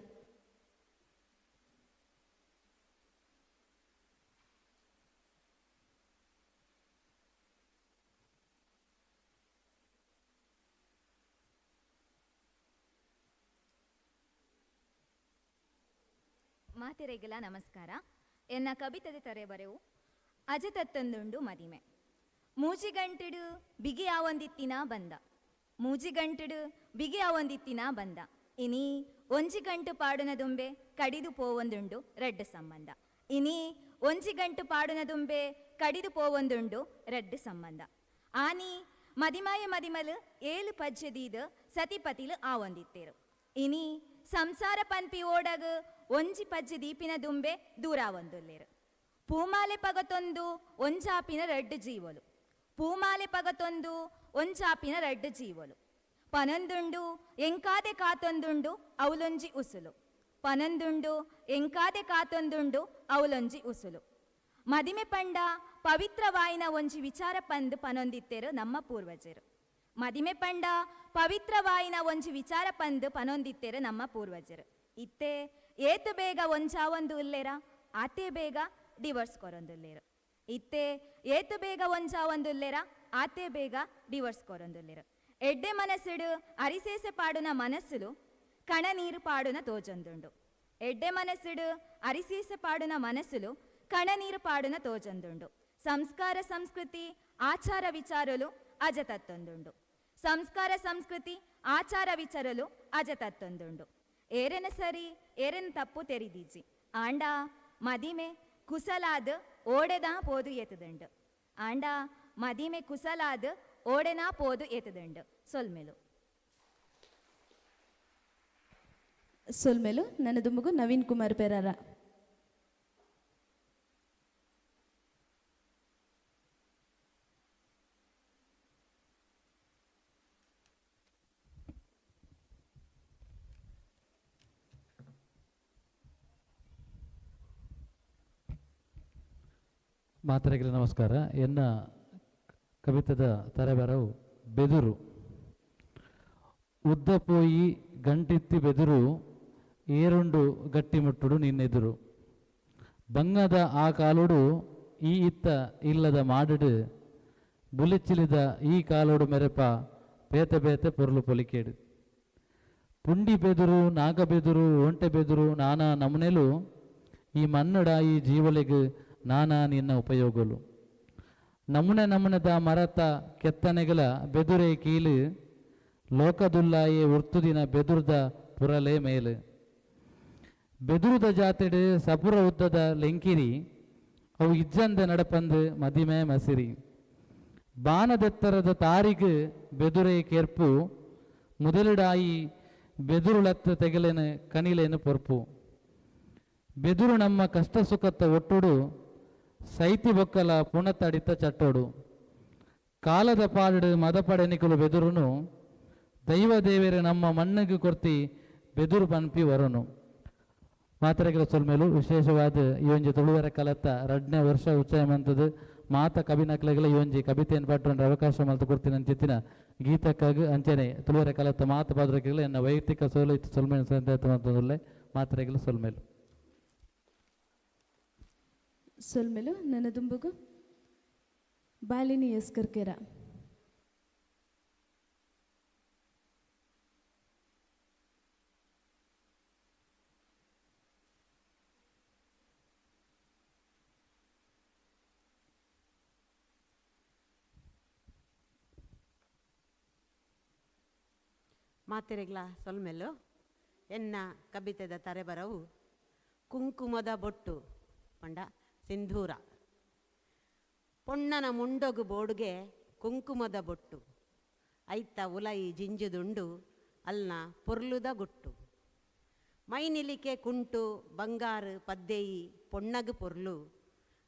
ಮಾತೆರೆಗೆಲ ನಮಸ್ಕಾರ. ಎನ್ನ ಕವಿತದೆ ತರೆ ಬರೆವು ಅಜತತ್ತೊಂದುಂಡು ಮದಿಮೆ. ಮೂಜಿಗಂಟುಡು ಬಿಗಿ ಆವೊಂದಿತ್ತಿನ ಬಂದ, ಮೂಜಿಗಂಟುಡು ಬಿಗಿ ಆವೊಂದಿತ್ತಿನ ಬಂದ, ಇನಿ ಒಂಜಿ ಗಂಟು ಪಾಡುನ ದುಂಬೆ ಕಡಿದು ಪೋವೊಂದುಂಡು ರಡ್ಡು ಸಂಬಂಧ, ಇನಿ ಒಂಜಿ ಗಂಟು ಪಾಡುನ ದುಂಬೆ ಕಡಿದು ಪೋವೊಂದುಂಡು ರಡ್ಡು ಸಂಬಂಧ. ಆನಿ ಮದಿಮಾಯ ಮದಿಮಲು ಏಳು ಪಜ್ಜೆದೀದು ಸತಿಪತಿಲು ಆವೊಂದಿತ್ತೇರು, ಇನಿ ಸಂಸಾರ ಪನ್ಪಿ ಓಡಗು ಒಂಜಿ ಪಜ್ಜೆ ದೀಪಿನ ದುಂಬೆ ದೂರಾವೊಂದುಲ್ಲೇರು. ಪೂಮಾಲೆ ಪಗತೊಂದು ಒಂಜಾಪಿನ ರಡ್ಡು ಜೀವಲು, ಪೂಮಾಲೆ ಪಗತೊಂದು ಒಂಜಾಪಿನ ರಡ್ಡು ಜೀವಲು. ಪನೊಂದುಂಡು ಎಂಕಾದೆ ಕಾತೊಂದುಂಡು ಅವಲೊಂಜಿ ಉಸುಲು, ಪನೊಂದುಂಡು ಎಂಕಾದೆ ಕಾತೊಂದುಂಡು ಅವಲೊಂಜಿ ಉಸುಲು. ಮದಿಮೆ ಪಂಡ ಪವಿತ್ರವಾಯಿನ ಒಂಜಿ ವಿಚಾರ ಪಂದು ಪನೊಂದಿತ್ತೇರು ನಮ್ಮ ಪೂರ್ವಜರು, ಮದಿಮೆ ಪಂಡ ಪವಿತ್ರವಾಯಿನ ಒಂಜಿ ವಿಚಾರ ಪಂದು ಪನೊಂದಿತ್ತೇರು ನಮ್ಮ ಪೂರ್ವಜರು. ಇತ್ತೆ ಏತು ಬೇಗ ಒಂಜಾವೊಂದು ಉಲ್ಲೇರ ಆತೇ ಬೇಗ ಡಿವೋರ್ಸ್ ಕೊರೊಂದುಲ್ಲೇರು, ಇತ್ತೆ ಏತು ಬೇಗ ಒಂಜಾವೊಂದುಲ್ಲೇರ ಆತೇ ಬೇಗ ಡಿವೋರ್ಸ್ ಕೊರೊಂದುಲ್ಲೇರು. ಎಡ್ಡೆ ಮನಸ್ಸುಡು ಅರಿಸೇಸೆ ಪಾಡುನ ಮನಸ್ಸುಲು ಕಣ ನೀರು ಪಾಡುನ ತೋಜೊಂದುಂಡು, ಎಡ್ಡೆ ಮನಸ್ಸುಡು ಅರಿಸೇಸೆ ಪಾಡುನ ಮನಸ್ಸುಲು ಕಣ ನೀರು ಪಾಡುನ ತೋಜೊಂದುಂಡು. ಸಂಸ್ಕಾರ ಸಂಸ್ಕೃತಿ ಆಚಾರ ವಿಚಾರಲು ಅಜತತ್ತೊಂದುಂಡು, ಸಂಸ್ಕಾರ ಸಂಸ್ಕೃತಿ ಆಚಾರ ವಿಚಾರಲು ಅಜತತ್ತೊಂದುಂಡು. ಏರೆನ ಸರಿ ಏರೆನ ತಪ್ಪು ತೆರಿದೀಜಿ, ಆಂಡ ಮದಿಮೆ ಕುಸಲಾದ ಓಡೆದಾ ಪೋದು ಏತದುಂಡು, ಆಂಡ ಮದಿಮೆ ಕುಸಲಾದ ಓಡೆನಾ ಪೋದು ಏತದುಂಡು. ಸೊಲ್ಮೆಲು. ಸೊಲ್ಮೆಲು. ನನ್ನ ದುಂಬುಗು ನವೀನ್ ಕುಮಾರ್ ಪೆರಾರ. ಮಾತರೆಗಳ ನಮಸ್ಕಾರ. ಎನ್ನ ಕವಿತದ ತರೆಬರವು ಬೆದುರು. ಉದ್ದ ಪೋಯಿ ಗಂಟಿತ್ತಿ ಬೆದುರು ಏರುಂಡು ಗಟ್ಟಿಮುಟ್ಟುಡು ನಿನ್ನೆದುರು. ಬಂಗದ ಆ ಕಾಲೋಡು ಈ ಇತ್ತ ಇಲ್ಲದ ಮಾಡಡು ಬುಲೆಚಿಲಿದ ಈ ಕಾಲೋಡು ಮೆರೆಪ ಬೇತೆ ಬೇತೆ ಪೊರ್ಲು ಪೊಲಿಕೇಡು. ಪುಂಡಿ ಬೆದುರು ನಾಗ ಬೆದುರು ಒಂಟೆ ಬೆದುರು ನಾನಾ ನಮನೆಲು ಈ ಮನ್ನಡ ಈ ಜೀವಲೆಗು ನಾನಾ ನಿನ್ನ ಉಪಯೋಗಲು. ನಮುನೆ ನಮುನೆದ ಮರತ ಕೆತ್ತನೆಗಳ ಬೆದುರೆ ಕೀಲು ಲೋಕದುಲ್ಲಾಯೇ ಉರ್ತುದಿನ ಬೆದುರ್ದ ಪುರಲೇ ಮೇಲು. ಬೆದುರುದ ಜಾತೆಡು ಸಪುರ ಉದ್ದದ ಲೆಂಕಿರಿ ಅವು ಇಜ್ಜಂದೆ ನಡಪಂದು ಮದಿಮೆ ಮಸಿರಿ. ಬಾನದೆತ್ತರದ ತಾರಿಗು ಬೆದುರೆ ಕೇರ್ಪು ಮುದಲಿಡಾಯಿ ಬೆದುರುಳತ್ತ ತೆಗಲೇನು ಕನಿಲೇನು ಪೊರ್ಪು. ಬೆದುರು ನಮ್ಮ ಕಷ್ಟ ಸುಖತ್ತ ಒಟ್ಟುಡು ಸೈತಿ ಬೊಕ್ಕಲ ಪುಣತಡಿತ ಚಟ್ಟೋಡು. ಕಾಲದ ಪಾಡು ಮದಪಡೆನಿಕುಲು ಬೆದುರುನು ದೈವ ದೇವೇರು ನಮ್ಮ ಮಣ್ಣಿಗೆ ಕೊರ್ತಿ ಬೆದುರು ಪನ್ಪಿ ವರುನು. ಮಾತ್ರೆಗಳ ಸೊಲ್ಮೇಲು ವಿಶೇಷವಾದ ಈ ಒಂಜಿ ತುಳುವರ ಕಲತ್ತ ರಡ್ನೇ ವರ್ಷ ಉಚ್ಚಯ ಮಂತದ್ದು ಮಾತ ಕವಿನಕ್ಲೆಗಳ ಈ ಒಂಜಿ ಕವಿತೆಯನ್ನು ಪಾಠ ಅವಕಾಶ ಮಲ್ತು ಕೊಡ್ತೀನಿ ಅಂಚಿತ್ತಿನ ಗೀತಕ್ಕಾಗಿ ಅಂಚನೆ ತುಳುವರ ಕಲತ್ತ ಮಾತ ಪಾದ್ರಕ್ಕೆಗಳ ಎನ್ನ ವೈಯಕ್ತಿಕ ಸೋಲು ಇತ್ತು ಸೊಲ್ಮೇಲು ಸಂತಾತ ಮಾತ್ರೆಗಳ ಸೊಲ್ಮೇಲು. ಸೊಲ್ಮೆಲು ನನ್ನ ದುಂಬುಗು ಬಾಲಿನಿ ಎಸ್ ಕರ್ಕೆರ. ಮಾತೆರೆಗ್ಲ ಸೊಲ್ಮೆಲು. ಎನ್ನ ಕಬಿತೆದ ತರೆಬರವು ಕುಂಕುಮದ ಬೊಟ್ಟು ಪಂಡ ಸಿಂಧೂರ. ಪೊಣ್ಣನ ಮುಂಡೊಗು ಬೋಡುಗೆ ಕುಂಕುಮದ ಬೊಟ್ಟು, ಐತ ಉಲೈ ಜಿಂಜುದುಂಡು ಅಲ್ನ ಪೊರ್ಲುದ ಗುಟ್ಟು. ಮೈನಿಲಿಕೆ ಕುಂಟು ಬಂಗಾರು ಪದ್ದೇಯಿ ಪೊಣ್ಣಗು ಪೊರ್ಲು,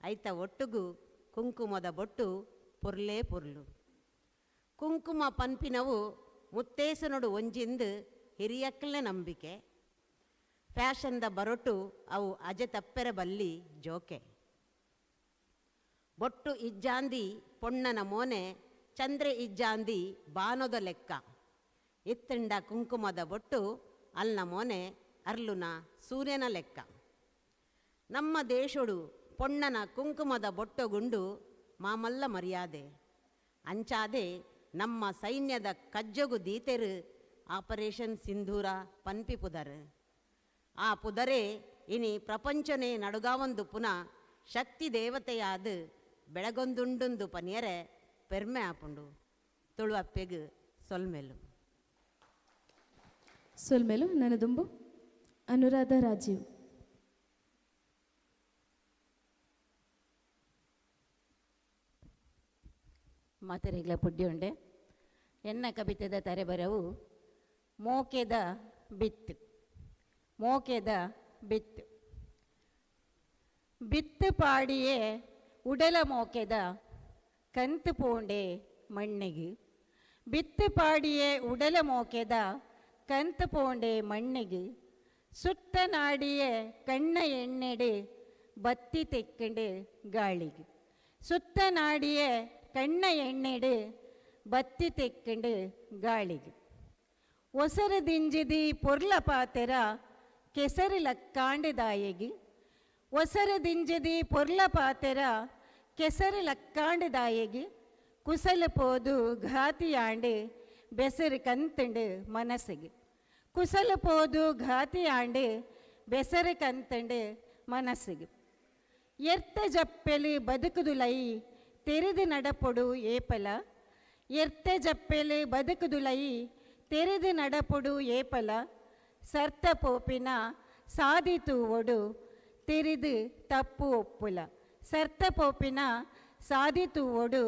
ಐತ ಒಟ್ಟುಗು ಕುಂಕುಮದ ಬೊಟ್ಟು ಪೊರ್ಲೇ ಪೊರ್ಲು. ಕುಂಕುಮ ಪನ್ಪಿನವು ಮುತ್ತೇಸನೊಡು ಒಂಜಿಂದು ಹಿರಿಯಕ್ಲನೆ ನಂಬಿಕೆ, ಫ್ಯಾಷನ್ದ ಬರೊಟ್ಟು ಅವು ಅಜೆ ತಪ್ಪೆರ ಬಲ್ಲಿ ಜೋಕೆ. ಬೊಟ್ಟು ಇಜ್ಜಾಂದಿ ಪೊಣ್ಣನ ಮೋನೆ ಚಂದ್ರೆ ಇಜ್ಜಾಂದಿ ಬಾನೊದ ಲೆಕ್ಕ, ಇತ್ತಂಡ ಕುಂಕುಮದ ಬೊಟ್ಟು ಅಲ್ನ ಮೋನೆ ಅರ್ಲುನ ಸೂರ್ಯನ ಲೆಕ್ಕ. ನಮ್ಮ ದೇಶೊಡು ಪೊಣ್ಣನ ಕುಂಕುಮದ ಬೊಟ್ಟೊಗುಂಡು ಮಾಮಲ್ಲ ಮರ್ಯಾದೆ, ಅಂಚಾದೆ ನಮ್ಮ ಸೈನ್ಯದ ಕಜ್ಜೊಗು ದೀತೆರು ಆಪರೇಷನ್ ಸಿಂಧೂರ ಪನ್ಪಿ ಪುದರ್. ಆ ಪುದರೇ ಇನಿ ಪ್ರಪಂಚನೇ ನಡುಗಾವೊಂದು ಪುನಃ ಶಕ್ತಿ ದೇವತೆಯಾದ ಬೆಳಗೊಂದುಂಡುಂದು ಪನಿಯರೆ ಪೆರ್ಮೆ ಆಪುಂಡು. ತುಳುವಪ್ಪೆಗು ಸೊಲ್ಮೆಲು. ಸೊಲ್ಮೆಲು ನನದುಂಬು ಅನುರಾಧ ರಾಜೀವ್. ಮಾತೆರೆಗ್ಲ ಪುಡ್ಯುಂಡೆ. ಎನ್ನ ಕವಿತೆದ ತರೆಬರವು ಮೋಕೆದ ಬಿತ್ತು. ಮೋಕೆದ ಬಿತ್ತು ಬಿತ್ತು ಪಾಡಿಯೇ ಉಡಲ ಮೋಕೆದ ಕಂತು ಪೋಂಡೆ ಮಣ್ಣಿಗೆ. ಬಿತ್ತು ಪಾಡಿಯೇ ಉಡಲ ಮೋಕೆದ ಕಂತು ಪೋಂಡೆ ಮಣ್ಣಿಗೆ. ಸುತ್ತ ನಾಡಿಯೇ ಕಣ್ಣ ಎಣ್ಣೆಡೆ ಬತ್ತಿ ತೆಕ್ಕಂಡು ಗಾಳಿಗೆ. ಸುತ್ತ ನಾಡಿಯೇ ಕಣ್ಣ ಎಣ್ಣೆಡೆ ಬತ್ತಿ ತೆಕ್ಕಂಡು ಗಾಳಿಗೆ. ಒಸರು ದಿಂಜಿದಿ ಪೊರ್ಲ ಪಾತೆರ ಕೆಸರು ಲಕ್ಕಾಂಡದಾಯಗಿ. ಒಸರು ದಿಂಜಿದಿ ಪೊರ್ಲ ಪಾತೆರ ಕೆಸರು ಲಕ್ಕಾಂಡದಾಯಗಿ. ಕುಸಲು ಪೋದು ಘಾತಿಯಾಂಡು ಬೆಸರು ಕಂತಂಡು ಮನಸ್ಸಿಗೆ. ಕುಸಲು ಪೋದು ಘಾತಿಯಾಂಡು ಬೆಸರು ಕಂತಂಡು ಮನಸ್ಸಿಗೆ. ಎರ್ತ ಜಪ್ಪೆಲು ಬದುಕುದುಲೈ ತೆರೆದು ನಡಪೊಡು ಏಪಲ. ಎರ್ತ ಜಪ್ಪೆಲು ಬದುಕುದುಲೈ ತೆರೆದು ನಡಪೊಡು ಏಪಲ. ಸರ್ತ ಪೋಪಿನ ಸಾದಿ ತೂವೊಡು ತೆರೆದು ತಪ್ಪು ಒಪ್ಪುಲ. ಸರ್ತ ಪೋಪಿನ ಸಾದಿ ತೂವೊಡು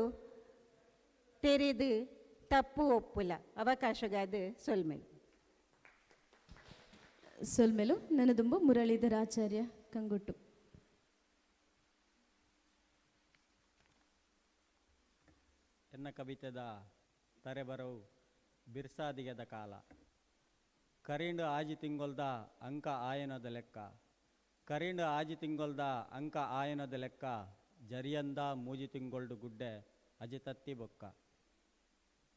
ತೆರೆದು ತಪ್ಪು ಒಪ್ಪುಲ. ಅವಕಾಶಗಾದ ಸೊಲ್ಮೆಲು. ಸೊಲ್ಮೆಲು ನನದುಂಬು ಮುರಳೀಧರ ಆಚಾರ್ಯ ಕಂಗುಟ್ಟು. ಎನ್ನ ಕವಿತೆದ ತರೆಬರವು ಬಿರ್ಸಾದಿಗೆದ ಕಾಲ. ಕರೀಂಡು ಆಜಿ ತಿಂಗೊಲ್ದ ಅಂಕ ಆಯನದ ಲೆಕ್ಕ. ಕರೀಂಡು ಆಜಿ ತಿಂಗೊಲ್ದ ಅಂಕ ಆಯನದ ಲೆಕ್ಕ. ಜರಿಯಂದ ಮೂಜಿ ತಿಂಗೊಳ್ಡು ಗುಡ್ಡೆ ಅಜಿತತ್ತಿ ಬೊಕ್ಕ.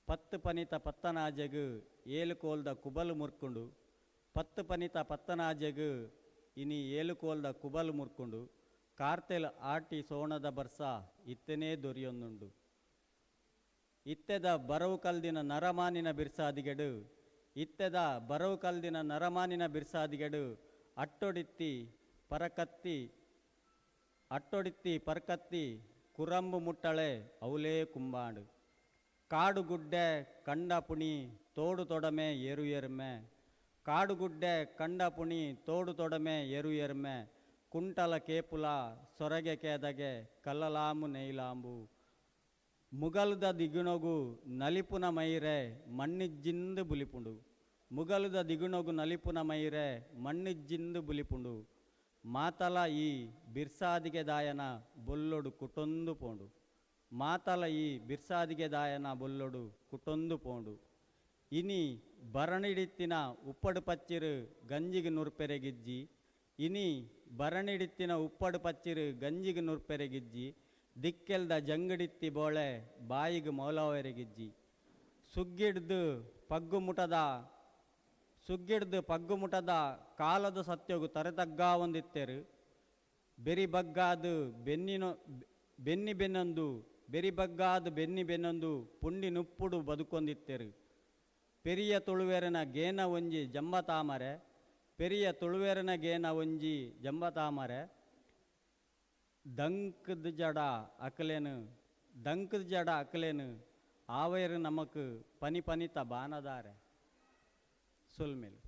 ಪತ್ತು ಪನಿತ ಪತ್ತನಾಜೆಗು ಏಲು ಕೋಲ್ದ ಕುಬಲು ಮುರ್ಕುಂಡು, ಪತ್ತು ಪನಿತ ಪತ್ತನಾಜೆಗು ಇನಿ ಏಲು ಕೋಲ್ದ ಕುಬಲು ಮುರ್ಕುಂಡು, ಕಾರ್ತೆಲ್ ಆಟಿ ಸೋಣದ ಬರ್ಸ ಇತ್ತನೇ ದೊರಿಯೊಂದುಂಡು. ಇತ್ತೆದ ಬರವು ಕಲ್ದಿನ ನರಮಾನಿನ ಬಿರ್ಸಾದಿಗೆಡು, ಇತ್ತೆದ ಬರವು ಕಲ್ದಿನ ನರಮಾನಿನ ಬಿರ್ಸಾದಿಗೆಡು ಅಟ್ಟೊಡಿತ್ತಿ ಪರಕತ್ತಿ, ಅಟ್ಟೊಡಿತ್ತಿ ಪರಕತ್ತಿ ಕುರಂಬು ಮುಟ್ಟಳೆ ಅವಲೇ ಕುಂಬಾಂಡು. ಕಾಡುಗುಡ್ಡೆ ಕಂಡ ಪುಣಿ ತೋಡು ತೊಡಮೆ ಏರು ಎರ್ಮೆ, ಕಾಡುಗುಡ್ಡೆ ಕಂಡ ಪುಣಿ ತೋಡು ತೊಡಮೆ ಏರು ಎರ್ಮೆ, ಕುಂಟಲ ಕೇಪುಲ ಸೊರಗೆ ಕೇದಗೆ ಕಲ್ಲಲಾಂಬು ನೈಲಾಂಬು, ಮುಗಲದ ದಿಗುಣಗು ನಲಿಪುನ ಮೈರೆ ಮಣ್ಣಿಜ್ಜಿಂದು ಬುಲಿಪುಂಡು, ಮುಗಲದ ದಿಗುಣಗು ನಲಿಪುನ ಮೈರೆ ಮಣ್ಣಿಜ್ಜಿಂದು ಬುಲಿಪುಂಡು, ಮಾತಲ ಈ ಬಿರ್ಸಾದಿಗೆ ದಾಯನ ಬೊಲ್ಲೊಡು ಕುಟೊಂದು ಪೋಂಡು, ಮಾತಲ ಈ ಬಿರ್ಸಾದಿಗೆ ದಾಯನ ಬೊಲ್ಲೊಡು ಕುಟೊಂದು ಪೋಂಡು. ಇನಿ ಬರಣಿಡಿತ್ತಿನ ಉಪ್ಪಡು ಪಚ್ಚಿರು ಗಂಜಿಗೆ ನುರ್ಪೆರೆಗಿಜ್ಜಿ, ಇನಿ ಬರಣಿಡಿತ್ತಿನ ಉಪ್ಪಡು ಪಚ್ಚಿರು ಗಂಜಿಗೆ ನುರ್ಪೆರೆಗಿಜ್ಜಿ, ದಿಕ್ಕೆಲ್ದ ಜಂಗಡಿತ್ತಿ ಬೋಳೆ ಬಾಯಿಗೆ ಮೌಲವೆರೆಗಿಜ್ಜಿ. ಸುಗ್ಗಿಡ್ದು ಪಗ್ಗು ಮುಟದ, ಸುಗ್ಗಿಡ್ದು ಪಗ್ಗು ಮುಟದ ಕಾಲದ ಸತ್ಯಗು ತರೆತಗ್ಗಾ ಒಂದಿತ್ತೆರು, ಬೆರಿ ಬಗ್ಗಾದು ಬೆನ್ನಿನೊ ಬೆನ್ನಿ ಬೆನ್ನೊಂದು, ಬೆರಿ ಬಗ್ಗಾದು ಬೆನ್ನಿ ಬೆನ್ನೊಂದು ಪುಂಡಿ ನುಪ್ಪುಡು ಬದುಕೊಂದಿತ್ತೆರು. ಪೆರಿಯ ತುಳುವೆರನ ಗೇನ ಒಂಜಿ ಜಂಬ ತಾಮರೆ, ಪೆರಿಯ ತುಳುವೆರನ ಗೇನ ಒಂಜಿ ಜಂಬ ತಾಮರೆ, ದಂಕದ ಜಡ ಅಕಲೇನು, ದಂಕದ ಜಡ ಅಕಲೇನು ಆವೇರು ನಮಕ್ ಪನಿ ಪನಿತ ಬಾನದಾರೆ. ಸೊಲ್ಮೇಲು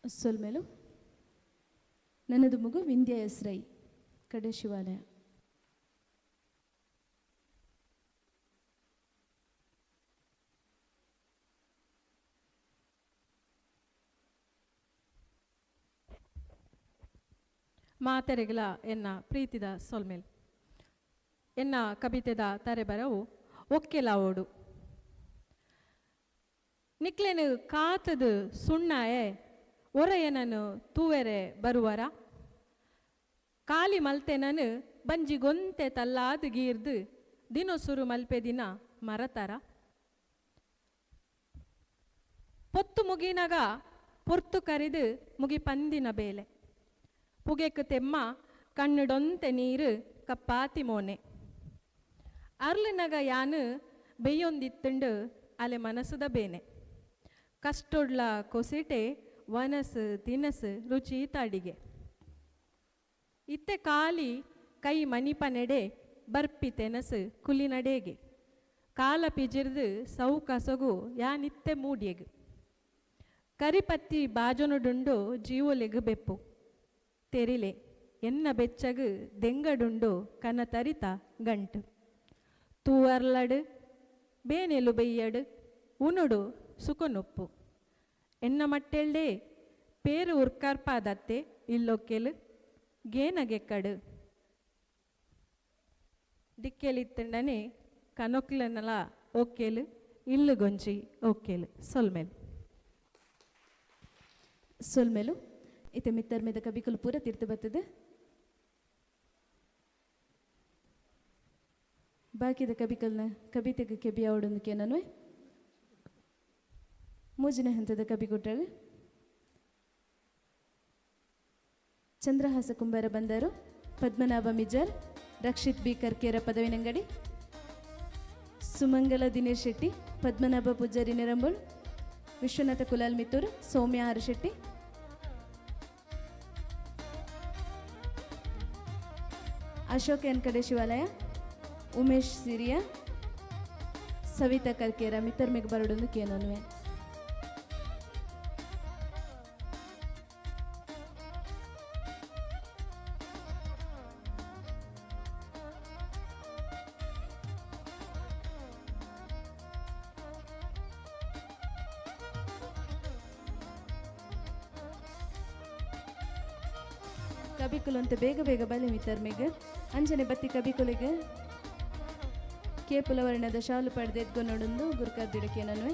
ಸೊಲ್ಮೇಲು. ನನ್ನದು ಮಗು ವಿಂಧ್ಯ ಎಸ್ ರೈ, ಕಡೆ ಶಿವಾಲಯ. ಮಾತೆರೆಗಳ ಎನ್ನ ಪ್ರೀತಿದ ಸೊಲ್ಮೇಲ್. ಎನ್ನ ಕವಿತೆದ ತರೆ ಬರವು ಒಕ್ಕೆಲಾವೋಡು. ನಿಕ್ಲೆನು ಕಾತದು ಸುಣ್ಣಾಯೆ ಒರೆಯನನು ತೂವೆರೆ ಬರುವರ, ಕಾಲಿ ಮಲ್ತೆನನು ಬಂಜಿಗೊಂತೆ ತಲ್ಲಾದು ಗೀರ್ದು ದಿನೊಸುರು ಮಲ್ಪೆ ದಿನ ಮರತರ. ಪೊತ್ತು ಮುಗಿನಗ ಪೊರ್ತು ಕರಿದು ಮುಗಿ ಪಂದಿನ ಬೇಲೆ, ಪುಗೆಕ್ ತೆಮ್ಮ ಕಣ್ಣುಡೊಂತೆ ನೀರು ಕಪ್ಪಾತಿ ಮೋನೆ, ಅರ್ಲಿನಗ ಯಾನು ಬೆಯ್ಯೊಂದಿತ್ತುಂಡು ಅಲೆ ಮನಸ್ಸುದ ಬೇನೆ, ಕಷ್ಟೊಡ್ಲ ಕೊಸಿಟೆ ವನಸು ತಿನಸು ರುಚಿ ತಡಿಗೆ, ಇತ್ತೆ ಕಾಲಿ ಕೈ ಮನಿಪನೆಡೆ ಬರ್ಪಿ ತೆನಸು ಕುಲಿನಡೆಗೆ, ಕಾಲ ಪಿಜಿರ್ದು ಸೌಕಸಗು ಯಾನಿತ್ತೆ ಮೂಡಿಯಗು, ಕರಿಪತ್ತಿ ಬಾಜೊನುಡುಂಡು ಜೀವೊಲೆಗು ಬೆಪ್ಪು, ತೆರಿಲೆ ಎನ್ನ ಬೆಚ್ಚಗು ದೆಂಗಡುಂಡು ಕನ ತರಿತ ಗಂಟು, ತೂವರ್ಲಡು ಬೇನೆಲು ಬೆಯ್ಯಡು ಉನುಡು ಸುಕೊನುಪ್ಪು, ಎನ್ನ ಮಟ್ಟೆಲ್ಡೆ ಪೇರು ಉರ್ಕರ್ಪಾದತ್ತೆ ಇಲ್ಲೊಕ್ಕೆಲು ಗೇನಗೆಕ್ಕಡು, ದಿಕ್ಕೆಲಿತ್ತಂಡನೆ ಕನೊಕ್ಲನಲ ಒಕ್ಕೆಲು ಇಲ್ಲುಗೊಂಜಿ ಒಕ್ಕೆಲು. ಸೊಲ್ಮೇಲು ಸೊಲ್ಮೇಲು. ಇತ್ತೆ ಮಿತ್ತರ್ಮೆದ ಕಬಿಕುಲು ಪೂರ ತೀರ್ತು ಬರ್ತದೆ. ಬಾಕಿದ ಕಬಿಕಲ್ನ ಕವಿತೆಗೆ ಕೆಬಿಯಾವಡೊಂದು ಕೇನನ್ವೆ. ಮೂಜಿನ ಹಂತದ ಕವಿ ಕೊಟ್ಟಾಗ ಚಂದ್ರಹಾಸ ಕುಂಬಾರ ಬಂದರು, ಪದ್ಮನಾಭ ಮಿಜಾರ್, ರಕ್ಷಿತ್ ಬಿ ಕರ್ಕೇರ ಪದವಿನಂಗಡಿ, ಸುಮಂಗಲ ದಿನೇಶ್ ಶೆಟ್ಟಿ, ಪದ್ಮನಾಭ ಪೂಜಾರಿ ನಿರಂಬೋಳ್, ವಿಶ್ವನಾಥ ಕುಲಾಲ್ ಮಿತ್ತೂರು, ಸೌಮ್ಯ ಆರ್ ಶೆಟ್ಟಿ, ಅಶೋಕ್ ಎನ್ ಕಡೆ ಶಿವಾಲಯ, ಉಮೇಶ್ ಸಿರಿಯಾ, ಸವಿತಾ ಕರ್ಕೇರ ಮಿತ್ತರ್ಮೆಗ್ ಬರಡೊಂದು ಕೇನೋನ್ವೆ. ಕಬಿಕುಲು ಅಂತ ಬೇಗ ಬೇಗ ಬಲಿ ಮಿತ್ತರ್ಮೆಗ್ ಅಂಜನೆ ಬತ್ತಿ ಕಬಿಕುಲಿಗೆ ಕೇಪುಲವರ್ಣದ ಶಾಲು ಪಡೆದು ಎದ್ಕೊನೊಡೊಂದು ಗುರ್ಕರ್ದಿಡಕ್ಕೆ ನನ್ವೆ.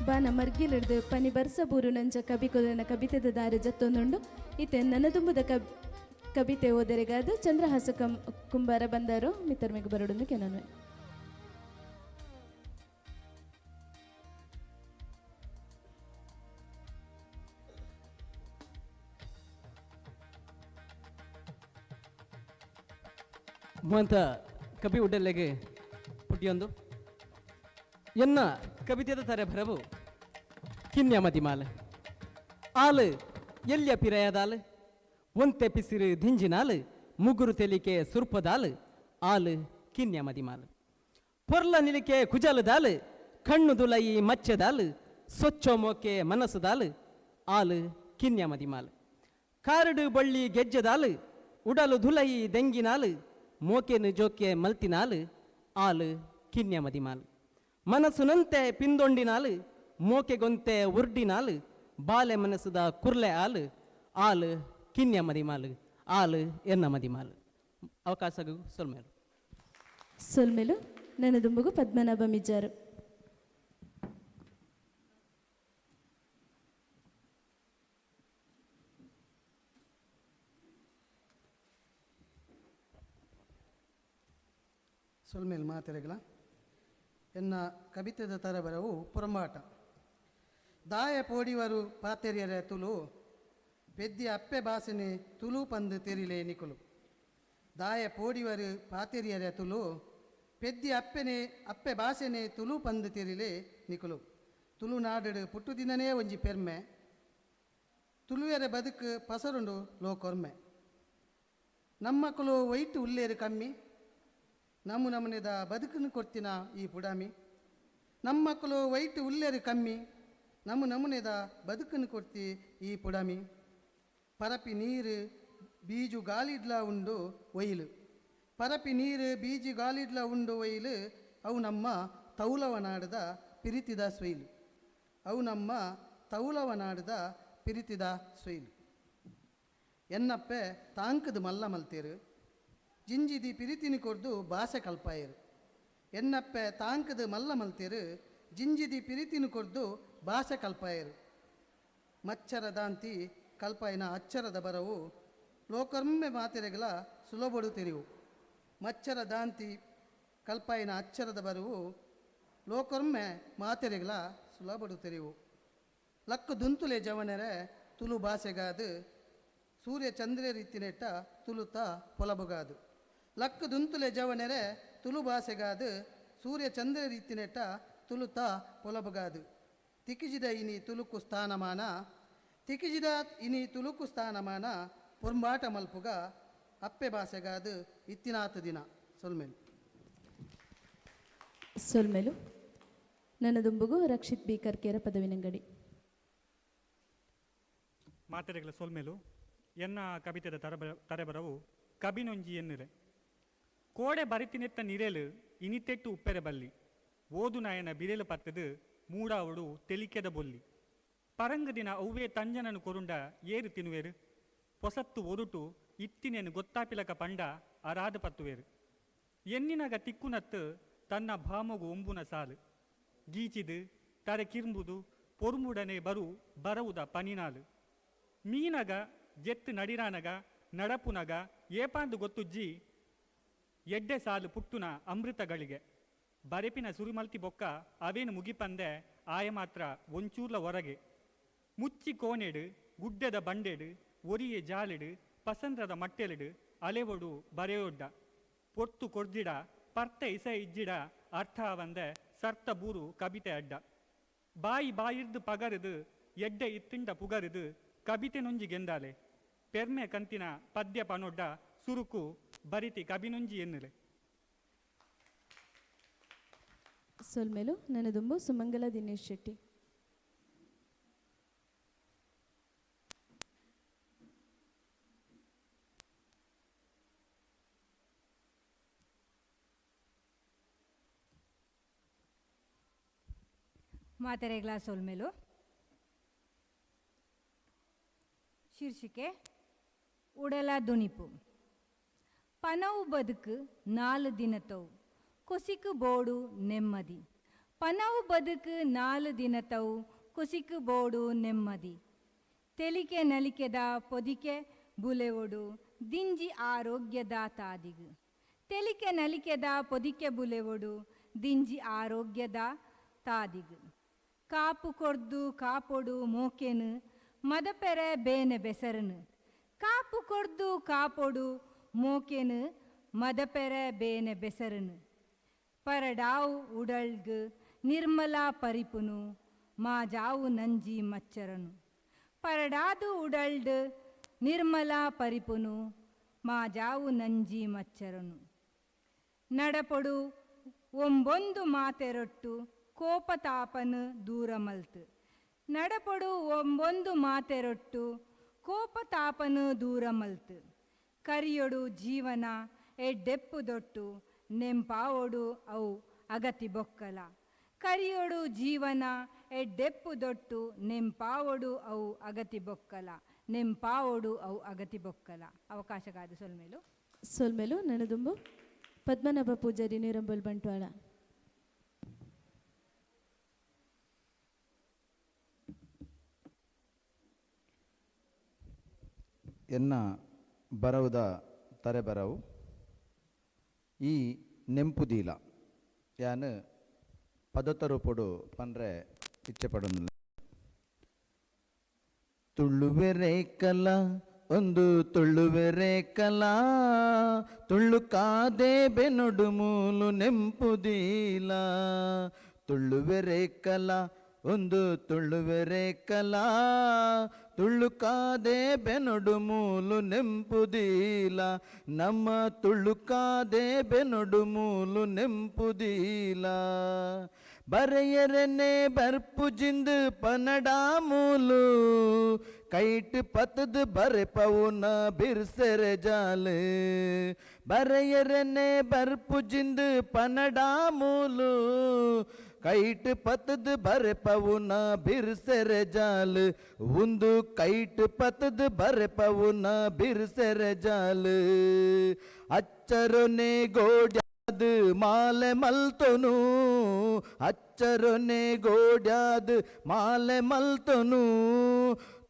ಬಾನ ಮರ್ಗಿಲಿಡ್ದು ಪನಿ ಬರ್ಸಬೂರು ನಂಚ ಕವಿಕುಲನ ಕವಿತೆದ ದಾರಿ ಜತ್ತೊಂದುಂಡು. ಇತ್ತೆ ನನದುಂಬುದ ಕವಿತೆ ಓದರೆಗಾದ ಚಂದ್ರಹಾಸ ಕುಂಬಾರ ಬಂದಾರು ಮಿತ್ತರ್ಮೆಗ್ ಬರಡುಂದು ಕೆನನ್ವೆ. ಮಂತ ಕವಿ ಉಡ್ಡಲೆಗೆ ಪುಟ್ಟಿಯೊಂದು ಎನ್ನ ಕವಿತೆದ ತಾರೆ ಭರವು ಕಿನ್ಯ ಮದಿಮಾಲ ಆಲು ಎಲ್ಲಿಯ ಪಿರಯದಾಲು ಒಂತೆ ಪಿಸಿರು ದಿಂಜಿನಾಲು ಮುಗುರು ತೆಲಿಕೆ ಸುರ್ಪದಾಲು ಆಲು ಕಿನ್ಯ ಮದಿಮಾಲು ಪೊರ್ಲ ನಿಲಿಕೆ ಕುಜಲದಾಲು ಕಣ್ಣು ದುಲಯಿ ಮಚ್ಚೆದಾಲು ಸೊಚ್ಚೋ ಮೋಕೆ ಮನಸ್ಸುದಾಲು ಆಲು ಕಿನ್ಯ ಮದಿಮಾಲು ಕಾರಡು ಬಳ್ಳಿ ಗೆಜ್ಜೆದಾಲು ಉಡಲು ಧುಲಯಿ ದೆಂಗಿನಾಲು ಮೋಕೆನು ಜೋಕೆ ಮಲ್ತಿನಾಲು ಆಲು ಕಿನ್ಯ ಮದಿಮಾಲು ಮನಸ್ಸುನಂತೆ ಪಿಂದೊಂಡಿನಾಲು ಮೋಕೆಗೊಂತೆ ಉರ್ಡಿನಾಲು ಬಾಲೆ ಮನಸ್ಸುದ ಕುರ್ಲೆ ಆಲು ಆಲು ಕಿನ್ಯ ಮದಿಮಾಲು ಆಲು ಎನ್ನ ಮದಿಮಾಲು. ಅವಕಾಶ ಸೊಲ್ಮೇಲು. ಸೊಲ್ಮೇಲು ನನದುಂಬುಗು ಪದ್ಮನಾಭ ಮಿಜಾರು. ಸೊಲ್ಮೇಲ್ ಮಾತೆರೆಗಳ ಎನ್ನ ಕವಿತೆದ ತರಬರವು ಪುರಂಬಾಟ. ದಾಯ ಪೋಡಿವರು ಪಾತೆರಿಯರೆ ತುಳು ಪೆದ್ದಿ ಅಪ್ಪೆ ಬಾಸನೆ ತುಳು ಪಂದು ತೆರಿಲೆ ನಿಕುಲು. ದಾಯ ಪೋಡಿವರು ಪಾತೆರಿಯರೆ ತುಳು ಪೆದ್ದಿ ಅಪ್ಪೆನೆ ಅಪ್ಪೆ ಬಾಸನೆ ತುಳು ಪಂದು ತೆರಿಲೆ ನಿಕುಲು. ತುಳುನಾಡು ಪುಟ್ಟುದಿನನೇ ಒಂಜಿ ಪೆರ್ಮೆ ತುಳುವೆರೆ ಬದುಕು ಪಸರುಂಡು ಲೋಕೊರ್ಮೆ. ನಮ್ಮಕುಲು ವೈಟು ಉಲ್ಲೇರು ಕಮ್ಮಿ ನಮ್ಮ ನಮನೆದ ಬದುಕನ್ನು ಕೊಡ್ತಿನ ಈ ಪುಡಾಮಿ. ನಮ್ಮಕ್ಕಳು ವೈಟ್ ಉಲ್ಲೇರು ಕಮ್ಮಿ ನಮ್ಮ ನಮೂನೆದ ಬದುಕನ್ನು ಕೊಡ್ತಿ ಈ ಪುಡಾಮಿ. ಪರಪಿ ನೀರು ಬೀಜು ಗಾಲಿಡ್ಲ ಉಂಡು ಒಯ್ಲು ಪರಪಿ ನೀರು ಬೀಜು ಗಾಲಿಡ್ಲ ಉಂಡು ಒಯ್ಲು ಅವು ನಮ್ಮ ತೌಲವನಾಡದ ಪಿರಿತಿದ ಸೊಯ್ಲು ಅವು ನಮ್ಮ ತೌಲವನಾಡದ ಪಿರಿತಿದ ಸೊಯ್ಲು. ಎನ್ನಪ್ಪೆ ತಾಂಕದ ಮಲ್ಲ ಮಲ್ತೇರು ಜಿಂಜಿದಿ ಪಿರಿತಿನಿ ಕೊರ್ದು ಬಾಸೆ ಕಲ್ಪಾಯರು. ಎನ್ನಪ್ಪೆ ತಾಂಕದ ಮಲ್ಲ ಮಲ್ತೇರು ಜಿಂಜಿದಿ ಪಿರಿತಿನಿ ಕೊರ್ದು ಬಾಸೆ ಕಲ್ಪಾಯರು. ಮಚ್ಚರದಾಂತಿ ಕಲ್ಪಾಯಿನ ಅಚ್ಚರದ ಬರವು ಲೋಕರ್ಮೆ ಮಾತೆರೆಗಳ ಸುಲಭಡು ತೆರಿವು. ಮಚ್ಚರದಾಂತಿ ಕಲ್ಪಾಯಿನ ಅಚ್ಚರದ ಬರವು ಲೋಕರ್ಮೆ ಮಾತೆರೆಗಳ ಸುಲಭಡು ತೆರಿವು. ಲಕ್ಕು ದುಂತುಲೆ ಜವನರೆ ತುಳು ಭಾಷೆಗಾದು ಸೂರ್ಯ ಚಂದ್ರ ರೀತಿನೆಟ್ಟ ತುಳುತ ಪೊಲಬುಗಾದು. ಲಕ್ಕು ದುಂತುಲೆ ಜವನೆರೆ ತುಳು ಭಾಷೆಗಾದು ಸೂರ್ಯ ಚಂದ್ರ ರೀತಿನೆಟ್ಟ ತುಳುತ ಪೊಲಬುಗಾದು. ತಿಕಿಜಿದ ಇನಿ ತುಳುಕು ಸ್ಥಾನಮಾನ ತಿಕಿಜಿದ ಇನಿ ತುಳುಕು ಸ್ಥಾನಮಾನ ಪೊರ್ಂಬಾಟ ಮಲ್ಪುಗ ಅಪ್ಪೆ ಭಾಷೆಗಾದು ಇತ್ತಿನಾತ ದಿನ. ಸೊಲ್ಮೇಲು. ಸೊಲ್ಮೇಲು ನನ್ನದುಂಬುಗು ರಕ್ಷಿತ್ ಬಿ ಕರ್ಕೇರ ಪದವಿನಂಗಡಿ. ಮಾತೆರೆಗಳ ಸೊಲ್ಮೇಲು. ಎನ್ನ ಕವಿತೆದ ತರೆಬರವು ಕಬಿನೊಂಜಿ ಎನ್ನಿರೆ. ಕೋಡೆ ಬರಿತಿನೆತ್ತ ನಿರೆಲು ಇನಿತೆಟ್ಟು ಉಪ್ಪೆರೆ ಬಲ್ಲಿ ಓದು ನಾಯನ ಬಿರೆಲು ಪತ್ತದು ಮೂಡಾವಡು ತೆಲಿಕೆದ ಬೊಲ್ಲಿ ಪರಂಗ ದಿನ ಅವ್ವೇ ತಂಜನನು ಕೊರುಂಡ ಏರು ತಿನ್ನುವೇರು ಪೊಸತ್ತು ಒರುಟು ಇತ್ತಿನೇನು ಗೊತ್ತಾಪಿಲಕ ಪಂಡ ಅರಾದ ಪತ್ತುವೇರು ಎನ್ನಿನಗ ತಿಕ್ಕುನತ್ತು ತನ್ನ ಭಾಮಗು ಒಂಬುನ ಸಾಲು ಗೀಚಿದು ತರೆ ಕಿರ್ಂಬುದು ಪೊರ್ಮುಡನೆ ಬರು ಬರವುದ ಪನಿನಾಲು ಮೀನಗ ಜೆತ್ತು ನಡಿರಾನಗ ನಡಪುನಗ ಏಪಾಂದು ಗೊತ್ತುಜ್ಜಿ ಎಡ್ಡೆ ಸಾಲು ಪುಟ್ಟುನ ಅಮೃತಗಳಿಗೆ ಬರೆಪಿನ ಸುರುಮಲ್ತಿ ಬೊಕ್ಕ ಅವೇನು ಮುಗಿಪಂದೆ ಆಯ ಮಾತ್ರ ಒಂಚೂರ್ಲ ಹೊರಗೆ ಮುಚ್ಚಿ ಕೋನೆಡು ಗುಡ್ಡೆದ ಬಂಡೆಡು ಒರಿಯೆ ಜಾಲೆಡು ಪಸಂದ್ರದ ಮಟ್ಟೆಲೆಡು ಅಲೆವೊಡು ಬರೆಯೊಡ್ಡ ಪೊರ್ತು ಕೊರ್ಜಿಡ ಪರ್ತೆ ಇಸ ಇಜ್ಜಿಡ ಅರ್ಥ ಆವಂದೆ ಸರ್ತ ಬೂರು ಕಬಿತೆ ಅಡ್ಡ ಬಾಯಿ ಬಾಯಿರ್ದು ಪಗರುದು ಎಡ್ಡೆ ಇತ್ತಿಂಡ ಪುಗರುದು ಕಬಿತೆ ನೊಂಜಿ ಗೆಂದಾಲೆ ಪೆರ್ಮೆ ಕಂತಿನ ಪದ್ಯ ಪನೊಡ್ಡ ಸುರುಕು ಬರಿತಿ ಕಬಿನೊಂಜಿ ಎನ್ನುಲೆ. ಸೊಲ್ಮೇಲು ನನದುಂಬು ಸುಮಂಗಲ ದಿನೇಶ್ ಶೆಟ್ಟಿ. ಮಾತೆರೆಗ್ಲಾ ಸೊಲ್ಮೇಲು. ಶೀರ್ಷಿಕೆ ಉಡಲ ದುನಿಪು. ಪನವು ಬದುಕು ನಾಲು ದಿನತವು ಕುಸಿಕು ಬೋಡು ನೆಮ್ಮದಿ. ಪನವು ಬದುಕು 4 ದಿನತವು ಕುಸಿಕು ಬೋಡು ನೆಮ್ಮದಿ. ತೆಲಿಕೆ ನಲಿಕೆದ ಪೊದಿಕೆ ಬುಲೆವೊಡು ದಿಂಜಿ ಆರೋಗ್ಯದ ತಾದಿಗು. ತೆಲಿಕೆ ನಲಿಕೆದ ಪೊದಿಕೆ ಬುಲೆವೊಡು ದಿಂಜಿ ಆರೋಗ್ಯದ ತಾದಿಗು. ಕಾಪು ಕೊರ್ದು ಕಾಪೊಡು ಮೋಕೆನು ಮದಪೆರೆ ಬೇನೆ ಬೆಸರನು. ಕಾಪು ಕೊರ್ದು ಕಾಪೊಡು ಮೋಕೆನು ಮದಪೆರೆ ಬೇನೆ ಬೆಸರನು. ಪರಡಾವು ಉಡಲ್ಗ್ ನಿರ್ಮಲ ಪರಿಪುನು ಮಾಜಾವು ನಂಜಿ ಮಚ್ಚರನು. ಪರಡಾದು ಉಡಲ್ಡ್ ನಿರ್ಮಲ ಪರಿಪುನು ಮಾಜಾವು ನಂಜಿ ಮಚ್ಚರನು. ನಡಪೊಡು ಒಂಬೊಂದು ಮಾತೆರೊಟ್ಟು ಕೋಪತಾಪನು ದೂರ ಮಲ್ತು. ನಡಪೊಡು ಒಂಬೊಂದು ಮಾತೆರೊಟ್ಟು ಕೋಪತಾಪನು ದೂರ ಮಲ್ತು. ಕರಿಯೊಡು ಜೀವನ ಎಡ್ಡೆಪ್ಪುದೊಟ್ಟು ನೆಂಪಾವೊಡು ಅವು ಅಗತಿ ಬೊಕ್ಕಲ. ಕರಿಯೊಡು ಜೀವನ ಎಡ್ಡೆಪ್ಪುದೊಟ್ಟು ನೆಂಪಾವೊಡು ಅವು ಅಗತಿ ಬೊಕ್ಕಲ. ನೆಂಪಾವೊಡು ಅವು ಅಗತಿ ಬೊಕ್ಕಲ. ಅವಕಾಶಕ್ಕಾದ ಸೊಲ್ಮೆಲು. ಸೊಲ್ಮೆಲು. ನನದುಂಬು ಪದ್ಮನಾಭ ಪೂಜಾರಿ ನೀರಂಬೋಲ್ ಬಂಟ್ವಾಳ. ಎನ್ನ ಬರವುದ ತರೆ ಬರವು ಈ ನೆಂಪುದೀಲ ಯಾನ್ ಪದತ ರೂಪೊಡು ಪನ್ರೆ ಇಚ್ಛೆ ಪಡೊಂದುಲ್ಲೆ. ತುಳುವೆರೆ ಕಲ ಒಂದು ತುಳುವೆರೆ ಕಲಾ ತುಳು ಕಾದೆ ಬೆನೊಡು ಮೂಲು ನೆಂಪುದೀಲ. ತುಳುವೆರೆ ಕಲ ಒಂದು ತುಳುವೆರೆ ಕಲಾ ತುಳು ಕಾದೆ ಬೆನೊಡು ಮೂಲು ನೆಂಪುದೀಲ. ನಮ್ಮ ತುಳು ಕಾದೆ ಬೆನೊಡು ಮೂಲು ನೆಂಪುದೀಲ. ಬರೆಯರನೆ ಬರ್ಪುಜಿಂದು ಪನಡಾ ಮೂಲು ಕೈಟ್ ಪತದು ಬರೆಪವುನ ಬಿರ್ಸೆರೆ ಜಾಲು. ಬರೆಯರನೆ ಬರ್ಪುಜಿಂದು ಪನಡಾ ಮೂಲು ಕೈಟ್ ಪತದು ಬರೆಪವುನ ಬಿರ್ಸೆರೆ ಜಾಲು. ಉಂದು ಕೈಟ್ ಪತದು ಬರೆಪವುನ ಬಿರ್ಸೆರೆ ಜಾಲು. ಅಚ್ಚರೊನೆ ಗೋಡ್ಯಾದು ಮಾಲೆ ಮಲ್ತೊನು. ಅಚ್ಚರೊನೆ ಗೋಡ್ಯಾದು ಮಾಲೆ ಮಲ್ತೊನು.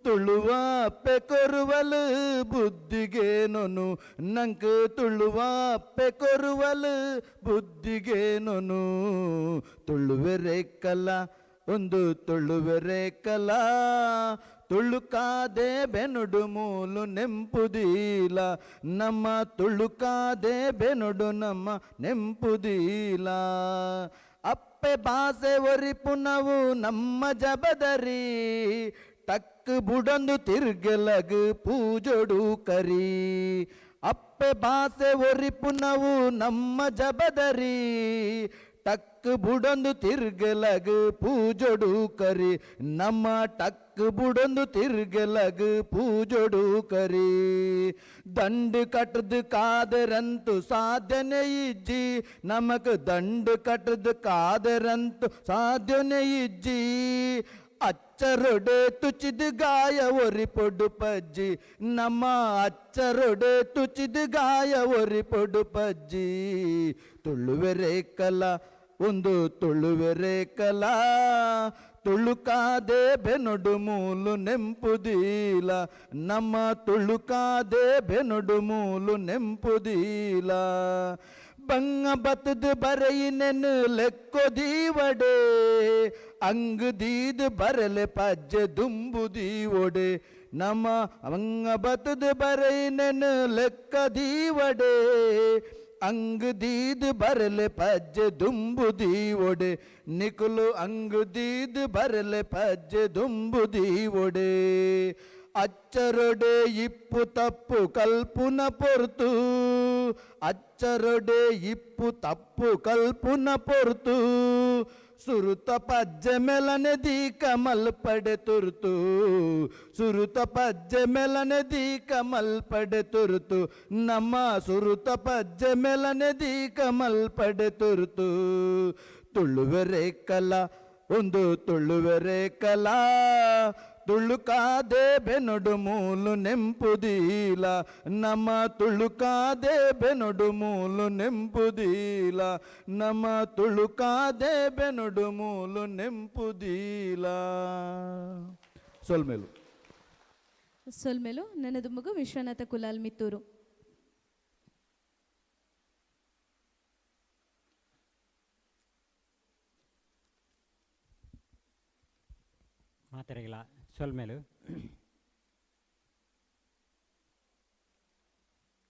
ತುಳುವ ಅಪ್ಪೆ ಕೊರುವಲು ಬುದ್ಧಿಗೇನೊನು. ನಂಕ್ ತುಳುವ ಅಪ್ಪೆ ಕೊರುವಲು ಬುದ್ಧಿಗೇನೊನು. ತುಳುವೆರೆ ಕಲ ಒಂದು ತುಳುವೆರೆ ಕಲ ತುಳುಕಾದೆ ಬೆನೊಡು ಮೂಲು ನೆಂಪುದೀಲ. ನಮ್ಮ ತುಳುಕಾದೆ ಬೆನೊಡು ನಮ್ಮ ನೆಂಪುದೀಲ. ಅಪ್ಪೆ ಬಾಸೆ ಒರಿಪುನವು ನಮ್ಮ ಜಬದರಿ. ಟಕ್ ಬುಡೊಂದು ತಿರ್ಗೆಲಗ್ ಪೂಜೊಡು ಕರಿ. ಅಪ್ಪೆ ಬಾಸೆ ಒರಿಪುನವು ನಮ್ಮ ಜಬದರಿ. ಟಕ್ ಬುಡೊಂದು ತಿರ್ಗೆಲಗ್ ಪೂಜೊಡು ಕರಿ. ನಮ್ಮ ಟಕ್ ಬುಡೊಂದು ತಿರ್ಗೆಲಗ್ ಪೂಜೊಡು ಕರಿ. ದಂಡು ಕಟ್ಟದು ಕಾದರಂತು ಸಾಧ್ಯನೇ ಇಜ್ಜಿ. ನಮಕ್ ದಂಡು ಕಟ್ಟದು ಕಾದರಂತು ಸಾಧ್ಯನೇ ಇಜ್ಜಿ. ಅಚ್ಚರೊಡೆ ತುಚಿದು ಗಾಯ ಒರಿ ಪೊಡು ಪಜ್ಜಿ. ನಮ್ಮ ಅಚ್ಚರೊಡೆ ತುಚಿದು ಗಾಯ ಒರಿ ಪೊಡು ಪಜ್ಜಿ. ತುಳುವೆರೆ ಕಲ ಒಂದು ತುಳುವೆರೆ ಕಲ ತುಳುಕಾದೆ ಬೆನೊಡು ಮೂಲು ನೆಂಪುದೀಲ. ನಮ್ಮ ತುಳುಕಾದೆ ಬೆನೊಡು ಮೂಲು ನೆಂಪುದೀಲ. ಬಂಗ ಬತ್ತದು ಬರೆಯಿನೆನು ಲೆಕ್ಕೊ ದೀವಡೆ. ಅಂಗ್ ದೀದ್ ಬರಲೆ ಪಜ್ಜೆ ದುಂಬು ದೀವೊಡೆ. ನಮ್ಮ ಅಂಗ ಬತ್ತದು ಬರೆಯಿನೆನು ಲೆಕ್ಕ ದೀವಡೆ. ಅಂಗ್ ದೀದ್ ಬರಲೆ ಪಜ್ಜೆ ದುಂಬು ದೀವೊಡೆ. ನಿಕುಲು ಅಂಗ್ ದೀದ್ ಬರಲೆ ಪಜ್ಜೆ ದುಂಬು ದೀವೊಡೆ. ಅಚ್ಚರೊಡೆ ಇಪ್ಪು ತಪ್ಪು ಕಲ್ಪುನ ಪೊರ್ತು. ಅಚ್ಚರೊಡೆ ಇಪ್ಪು ತಪ್ಪು ಕಲ್ಪುನ ಪೊರ್ತು. ಸುರುತ ಪಜ್ಜೆ ಮೆಲನೆ ದೀ ಕಮಲ್ ಪಡೆ ತುರ್ತು. ಸುರುತ ಪಜ್ಜೆ ಮೆಲನೆ ದೀ ಕಮಲ್ ಪಡೆ ತುರ್ತು. ನಮ್ಮ ಸುರುತ ಪಜ್ಜೆ ಮೆಲನೆ ದೀ ಕಮಲ್ ಪಡೆ ತುರ್ತು. ತುಳುವೆರೆ ಕಲ ಒಂದು ತುಳುವೆರೆ ಕಲಾ ತುಳುಕಾದೆ ಬೆನೊಡು ಮೂಲು ನೆಂಪುದೀಲ ನಮ ತುಳುಕಾದೆ ಬೆನೊಡು ಮೂಲು ನೆಂಪುದೀಲ ನಮ ತುಳುಕಾದೆ ಬೆನೊಡು ಮೂಲು ನೆಂಪುದೀಲ. ಸೊಲ್ಮೆಲು. ಸೊಲ್ಮೆಲು. ನನದುಮುಗು ವಿಶ್ವನಾಥ ಕುಲಾಲ್ ಮಿತ್ತೂರು. ಮಾತೆರೆಗಳ ಸೊಲ್ಮೆಲು.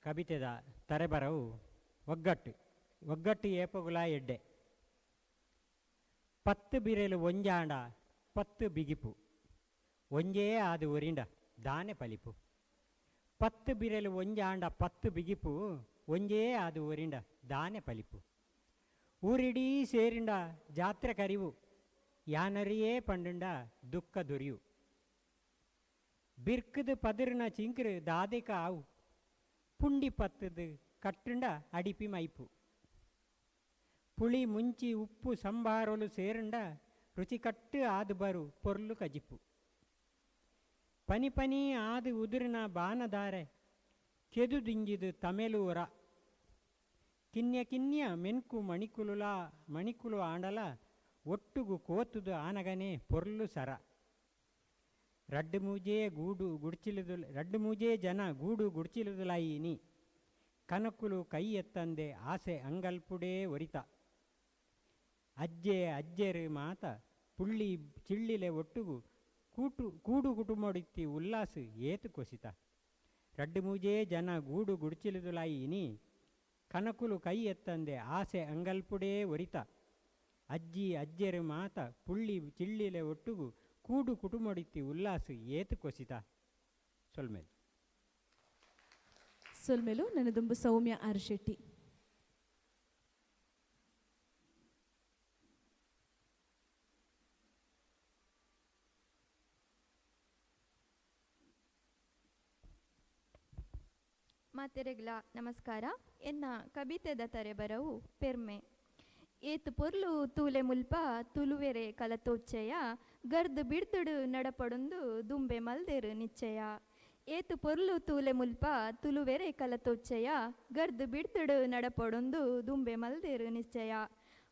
ಕವಿತೆದ ತರೆಬರವು ಒಗ್ಗಟ್ಟು. ಒಗ್ಗಟ್ಟು ಏಪಗುಲ ಎಡ್ಡೆ. 10 ಬಿರೆಲು ಒಂಜಾಂಡ 10 ಬಿಗಿಪು, ಒಂಜೇ ಆದು ಒರಿಂಡ ದಾನೆ ಪಲಿಪು. 10 ಬಿರೆಲು ಒಂಜಾಂಡ 10 ಬಿಗಿಪು, ಒಂಜೇ ಆದು ಒರಿಂಡ ದಾನೆ ಪಲಿಪು. ಊರಿಡೀ ಸೇರಿಂಡ ಜಾತ್ರೆ ಕರಿವು, ಯಾನರಿಯೇ ಪಂಡುಂಡ ದುಃಖ ದೊರಿಯು. ಬಿರ್ಕದ ಪದಿರ್ನ ಚಿಂಕ್ರು ದಾದೆಕ ಆವು, ಪುಂಡಿ ಪತ್ತದು ಕಟ್ಟುಂಡ ಅಡಿಪಿ ಮೈಪು. ಪುಳಿ ಮುಂಚಿ ಉಪ್ಪು ಸಂಬಾರೊಲು ಸೇರುಂಡ ರುಚಿಕಟ್ಟು ಆದು ಬರು ಪೊರ್ಲು ಕಜಿಪು. ಪನಿ ಪನಿ ಆದು ಉದುರಿನ ಬಾನದಾರೆ ಕೆದು ದಿಂಜಿದು ತಮೆಲೂರ. ಕಿನ್ಯ ಕಿನ್ಯ ಮೆನ್ಕು ಮಣಿಕುಲುಲಾ ಮಣಿಕುಲು ಆಂಡಲ ಒಟ್ಟುಗು ಕೋತುದು ಆನಗನೆ ಪೊರ್ಲು ಸರ. ರಡ್ಡು ಮೂಜೇ ಗೂಡು ಗುಡ್ಚಿಲುದು ರಡ್ಡು ಮೂಜೇ ಜನ ಗೂಡು ಗುಡ್ಚಿಲುದುಲಾಯಿನಿ. ಕನಕುಲು ಕೈ ಎತ್ತಂದೆ ಆಸೆ ಅಂಗಲ್ಪುಡೇ ಒರಿತ. ಅಜ್ಜೆ ಅಜ್ಜೆರು ಮಾತ ಪುಳ್ಳಿ ಚಿಳ್ಳಿಲೆ ಒಟ್ಟುಗು ಕೂಟು ಕೂಡು ಕುಟುಂಬಡಿತ್ತಿ ಉಲ್ಲಾಸು ಏತು ಕೊಸಿತ. ರಡ್ಡು ಮೂಜೇ ಜನ ಗೂಡು ಗುಡ್ಚಿಲುದುಲಾಯಿನಿ. ಕನಕುಲು ಕೈ ಎತ್ತಂದೆ ಆಸೆ ಅಂಗಲ್ಪುಡೇ ಒರಿತ. ಅಜ್ಜಿ ಅಜ್ಜೆರು ಮಾತ ಪುಳ್ಳಿ ಚಿಳ್ಳಿಲೆ ಒಟ್ಟುಗು ಕೂಡು ಕುಟುಂಬಡಿತ್ತಿ ಉಲ್ಲಾಸು ಏತು ಕೊಸಿತ. ಸೊಲ್ಮೇಲು. ಸೊಲ್ಮೇಲು. ನನದುಂಬು ಸೌಮ್ಯ ಆರ್ ಶೆಟ್ಟಿ. ಮಾತೆರೆಗ್ಲ ನಮಸ್ಕಾರ. ಎನ್ನ ಕವಿತೆದ ತರೆ ಬರವು ಪೆರ್ಮೆ. ಏತು ಪೊರ್ಲು ತೂಲೆ ಮುಲ್ಪ ತುಲುವೆರೆ ಕಲತೋಚ್ಚಯ, ಗರ್ದು ಬಿಡ್ದುಡು ನಡಪಡೊಂದು ದುಂಬೆ ಮಲ್ದೆರು ನಿಶ್ಚಯ. ಏತು ಪೊರ್ಲು ತೂಲೆ ಮುಲ್ಪ ತುಲುವೆರೆ ಕಲತೋಚ್ಚಯ, ಗರ್ದು ಬಿಡ್ದುಡು ನಡಪಡೊಂದು ದುಂಬೆ ಮಲ್ದೆರು ನಿಶ್ಚಯ.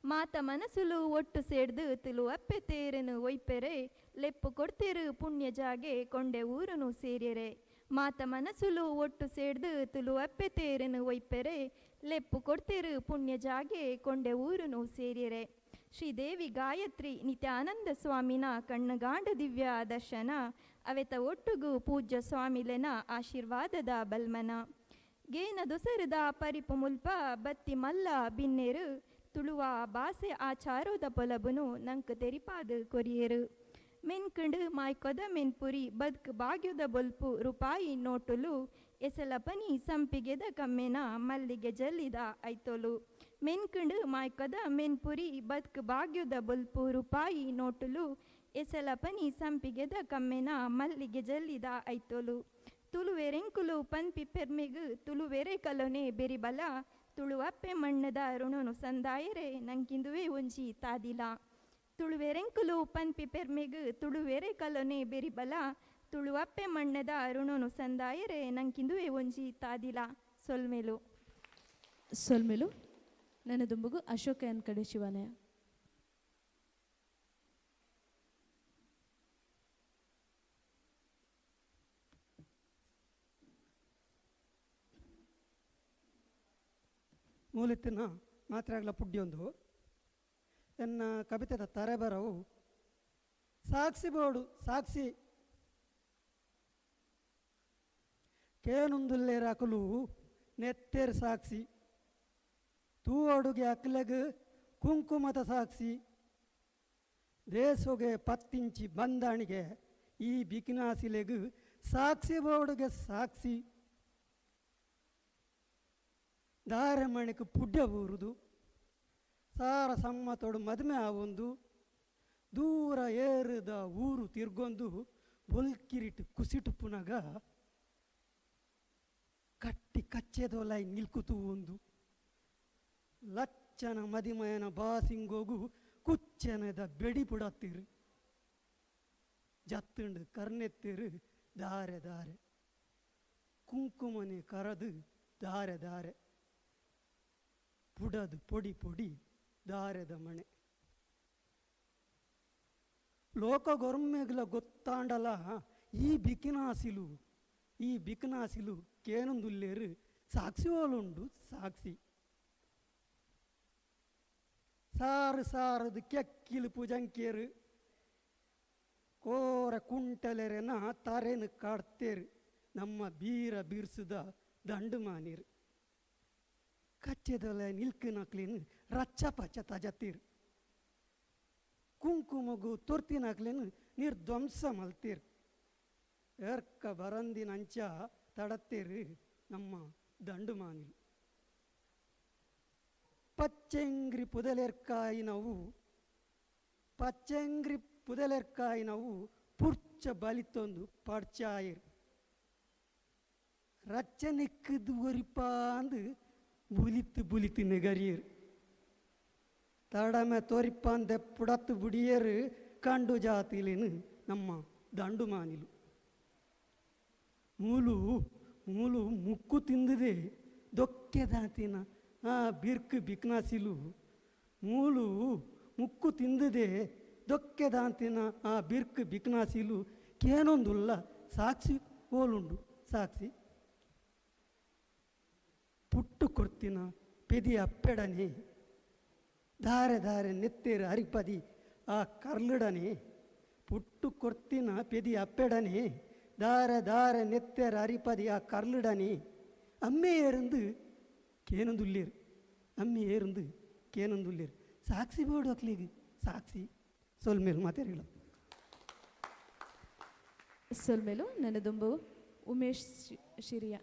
ಮಾತ ಮನಸುಲು ಒಟ್ಟು ಸೇರ್ದು ತುಲು ಅಪ್ಪೆ ತೇರನು ಒಯ್ಪೆರೆ, ಲೆಪ್ಪು ಕೊಡ್ತೇರು ಪುಣ್ಯ ಜಾಗೆ ಕೊಂಡೆ ಊರುನು ಸೇರ್ಯರೆ. ಮಾತ ಮನಸುಲು ಒಟ್ಟು ಸೇರ್ದು ತುಲು ಅಪ್ಪೆ ತೇರನು ಒಯ್ಪೆರೆ, ಲೆಪ್ಪು ಕೊಡ್ತೇರು ಪುಣ್ಯ ಜಾಗೆ ಕೊಂಡೆ ಊರುನು ಸೇರ್ಯರೆ. ಶ್ರೀದೇವಿ ಗಾಯತ್ರಿ ನಿತ್ಯಾನಂದ ಸ್ವಾಮಿನ ಕಣ್ಣುಗಾಂಡ ದಿವ್ಯ ದರ್ಶನ, ಅವೆತ ಒಟ್ಟುಗು ಪೂಜ್ಯ ಸ್ವಾಮಿಲೆನ ಆಶೀರ್ವಾದದ ಬಲ್ಮನ. ಗೇನ ದೊಸರದ ಪರಿಪು ಮುಲ್ಪ ಬತ್ತಿ ಮಲ್ಲ ಬಿನ್ನೆರು, ತುಳುವ ಬಾಸೆ ಆಚಾರೋದ ಪೊಲಬುನು ನಂಕ್ ತೆರಿಪಾದು ಕೊರಿಯರು. ಮೆನ್ಕಂಡು ಮಾಯ್ಕೊದ ಮೆನ್ಪುರಿ ಬದ್ಕ್ ಭಾಗ್ಯದ ಬೊಲ್ಪು ರೂಪಾಯಿ ನೋಟುಲು, ಎಸಲಪನಿ ಸಂಪಿಗೆದ ಕಮ್ಮೆನ ಮಲ್ಲಿಗೆ ಜಲ್ಲಿದ ಐತೊಲು. ಮೆನ್ಕಂಡು ಮಾಯ್ಕೊದ ಮೆನ್ಪುರಿ ಬದ್ಕ್ ಭಾಗ್ಯದ ಬೊಲ್ಪು ರೂಪಾಯಿ ನೋಟುಲು, ಎಸಲಪನಿ ಸಂಪಿಗೆದ ಕಮ್ಮೆನ ಮಲ್ಲಿಗೆ ಜಲ್ಲಿದ ಐತೊಲು. ತುಳುವೆರೆಂಕುಲು ಪನ್ಪಿ ಪೆರ್ಮೆಗು ತುಳುವೆರೆ ಕಲೊನೆ ಬೆರಿಬಲ, ತುಳುವಪ್ಪೆ ಮಣ್ಣದ ಋಣನು ಸಂದಾಯರೆ ನಂಕಿಂದುವೆ ಒಂಜಿ ತಾದಿಲ. ತುಳುವೆರೆಂಕುಲು ಪನ್ಪಿ ಪೆರ್ಮೆಗು ತುಳುವೆರೆ ಕಲೊನೆ ಬೆರಿಬಲ, ತುಳುವಪ್ಪೆ ಮಣ್ಣದ ಋಣನು ಸಂದಾಯರೆ ನಂಕಿಂದುವೆ ಒಂಜಿ ತಾದಿಲ. ಸೊಲ್ಮೆಲು. ಸೊಲ್ಮೆಲು. ನನದುಂಬುಗು ಅಶೋಕ ಎನ್ ಕಡೆ ಶಿವಾಲಯ. ಮೂಲೆತ್ತಿನ ಮಾತ್ರಾಗಲ ಪುಡ್ಡಿಯೊಂದು ಎನ್ನ ಕವಿತೆದ ತರೆಬರವು ಸಾಕ್ಷಿ ಬೋಡು ಸಾಕ್ಷಿ. ಕೇನುಂದುಲ್ಲೇರಾಕಲು ನೆತ್ತೇರ್ ಸಾಕ್ಷಿ, ತೂವಡುಗೆ ಅಕ್ಲೆಗ್ ಕುಂಕುಮದ ಸಾಕ್ಷಿ, ದೇಶೊಗೆ ಪತ್ತಿಂಚಿ ಬಂದಾಣಿಗೆ ಈ ಬಿಕಿನಾಸಿಲೆಗ್ ಸಾಕ್ಷಿ ಬೋಡುಗೆ ಸಾಕ್ಷಿ. ದಾರಮಣಿಗೆ ಪುಡ್ಯ ಬೂರುದು ಸಾರ ಸಮ್ಮತೋಡು ಮದುವೆ ಆವೊಂದು ದೂರ ಏರದ ಊರು ತಿರ್ಗೊಂದು ಬೊಲ್ಕಿರಿಟ್ ಕುಸಿಟು ಪುನಗ ಕಟ್ಟಿ ಕಚ್ಚೆದೊಲೈ ನಿಲ್ಕುತು ಒಂದು ಲಚ್ಚನ ಮದಿಮಯನ ಬಾಸಿಂಗೋಗು ಕುಚ್ಚನದ ಬೆಡಿ ಪುಡತ್ತಿರು. ಜತ್ತುಂಡು ಕರ್ನೆತ್ತಿರು ದಾರೆ ದಾರೆ ಕುಂಕುಮನೆ ಕರದು ದಾರೆ ದಾರೆ ಪುಡದು ಪೊಡಿ ಪೊಡಿ ದಾರೆದ ಮಣೆ ಲೋಕ ಗೊರ್ಮೆಗ್ಲ ಗೊತ್ತಾಂಡಲ ಈ ಬಿಕಿನಾಸಿಲು ಕೇನೊಂದುಲ್ಲೇರು ಸಾಕ್ಷಿ ಓಲುಂಡು ಸಾಕ್ಷಿ ಸಾರು ಸಾರದು ಕೆಕ್ಕಿಲು ಪುಜಂಕೇರು ಕೋರ ಕುಂಟಲೆರೆನ ತರೆನು ಕಾಡ್ತೇರು ನಮ್ಮ ಬೀರ ಬೀರ್ಸುದ ದಂಡು ಮಾನೀರು ಕಚ್ಚೆದೊಲೆ ನಿಲ್ಕಿನಾಕ್ಲೇನು ರಚ್ಚ ಪಚ್ಚ ತಜತ್ತೀರು ಕುಂಕುಮಗು ತೊರ್ತಿನಾಕ್ಲೇನು ನೀರು ಧ್ವಂಸ ಮಲ್ತೀರು ಏರ್ಕ ಬರಂದಿನಂಚ ತಡತ್ತೀರು ನಮ್ಮ ದಂಡು ಮಾನಿಲು ಪಚ್ಚೆಂಗ್ರಿ ಪುದಲೆರ್ಕಾಯಿನವು ಪುರ್ಚ ಬಲಿತೊಂದು ಪಡ್ಚಾಯಿರ್ ರಚ್ಚನೆಕ್ಕದು ಒರಿಪಾಂದು ಬುಲಿತು ಬುಲಿತು ನಿಗರಿಯರು ತಡಮೆ ತೋರಿಪಾಂದೆ ಪುಡತ್ತು ಬುಡಿಯರು ಕಂಡು ಜಾತಿಲೇನು ನಮ್ಮ ದಂಡು ಮಾನಿಲು ಮೂಲು ಮೂಲು ಮುಕ್ಕು ತಿಂದಿದೆ ದೊಕ್ಕೆದಾತಿನ ಆ ಬಿರ್ಕು ಬಿಕ್ನಾಸಿಲು ಮೂಲು ಮುಕ್ಕು ತಿಂದಿದೆ ದೊಕ್ಕೆದಾಂತಿನ ಆ ಬಿರ್ಕು ಬಿಕ್ನಾಸಿಲು ಕೇನೊಂದುಲ್ಲ ಸಾಕ್ಷಿ ಓಲುಂಡು ಸಾಕ್ಷಿ ಪುಟ್ಟು ಕೊರ್ತಿನ ಪೆದಿ ಅಪ್ಪೆಡನೆ ದಾರೆ ದಾರೆ ನೆತ್ತೇರು ಅರಿಪದಿ ಆ ಕರ್ಲುಡನೆ ಪುಟ್ಟು ಕೊರ್ತಿನ ಪೆದಿ ಅಪ್ಪೆಡನೆ ದಾರೆ ದಾರೆ ನೆತ್ತೇರು ಅರಿಪದಿ ಆ ಕರ್ಲುಡನೆ ಅಮ್ಮೆ ಏರಂದು ಕೇನೊಂದುಲ್ಲೇರು ಅಮ್ಮೆ ಏರಂದು ಕೇನೊಂದುಲ್ಲೇರು ಸಾಕ್ಷಿ ಬೋಡು ಅಕ್ಲಿಗೆ ಸಾಕ್ಷಿ ಸೊಲ್ಮೇಲು ಮಾತಾಡಿಲ್ಲ ಸೊಲ್ಮೇಲು ನನ್ನದೊಂಬು ಉಮೇಶ್ ಶಿರಿಯಾ.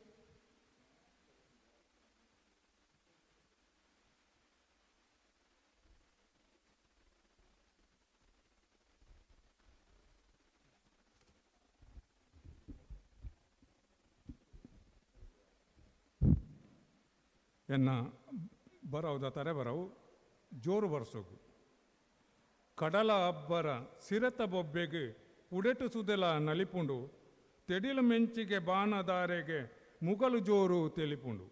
ಎನ್ನ ಬರವುದ ತರೆ ಬರವು ಜೋರು ಬರ್ಸೋಗು ಕಡಲ ಅಬ್ಬರ ಸಿರತ ಬೊಬ್ಬೆಗೆ ಉಡೆಟು ಸುದೆಲ ನಲಿಪುಂಡು ತೆಡಿಲು ಮೆಂಚಿಗೆ ಬಾಣದಾರೆಗೆ ಮುಗಲು ಜೋರು ತೆಲಿಪುಂಡು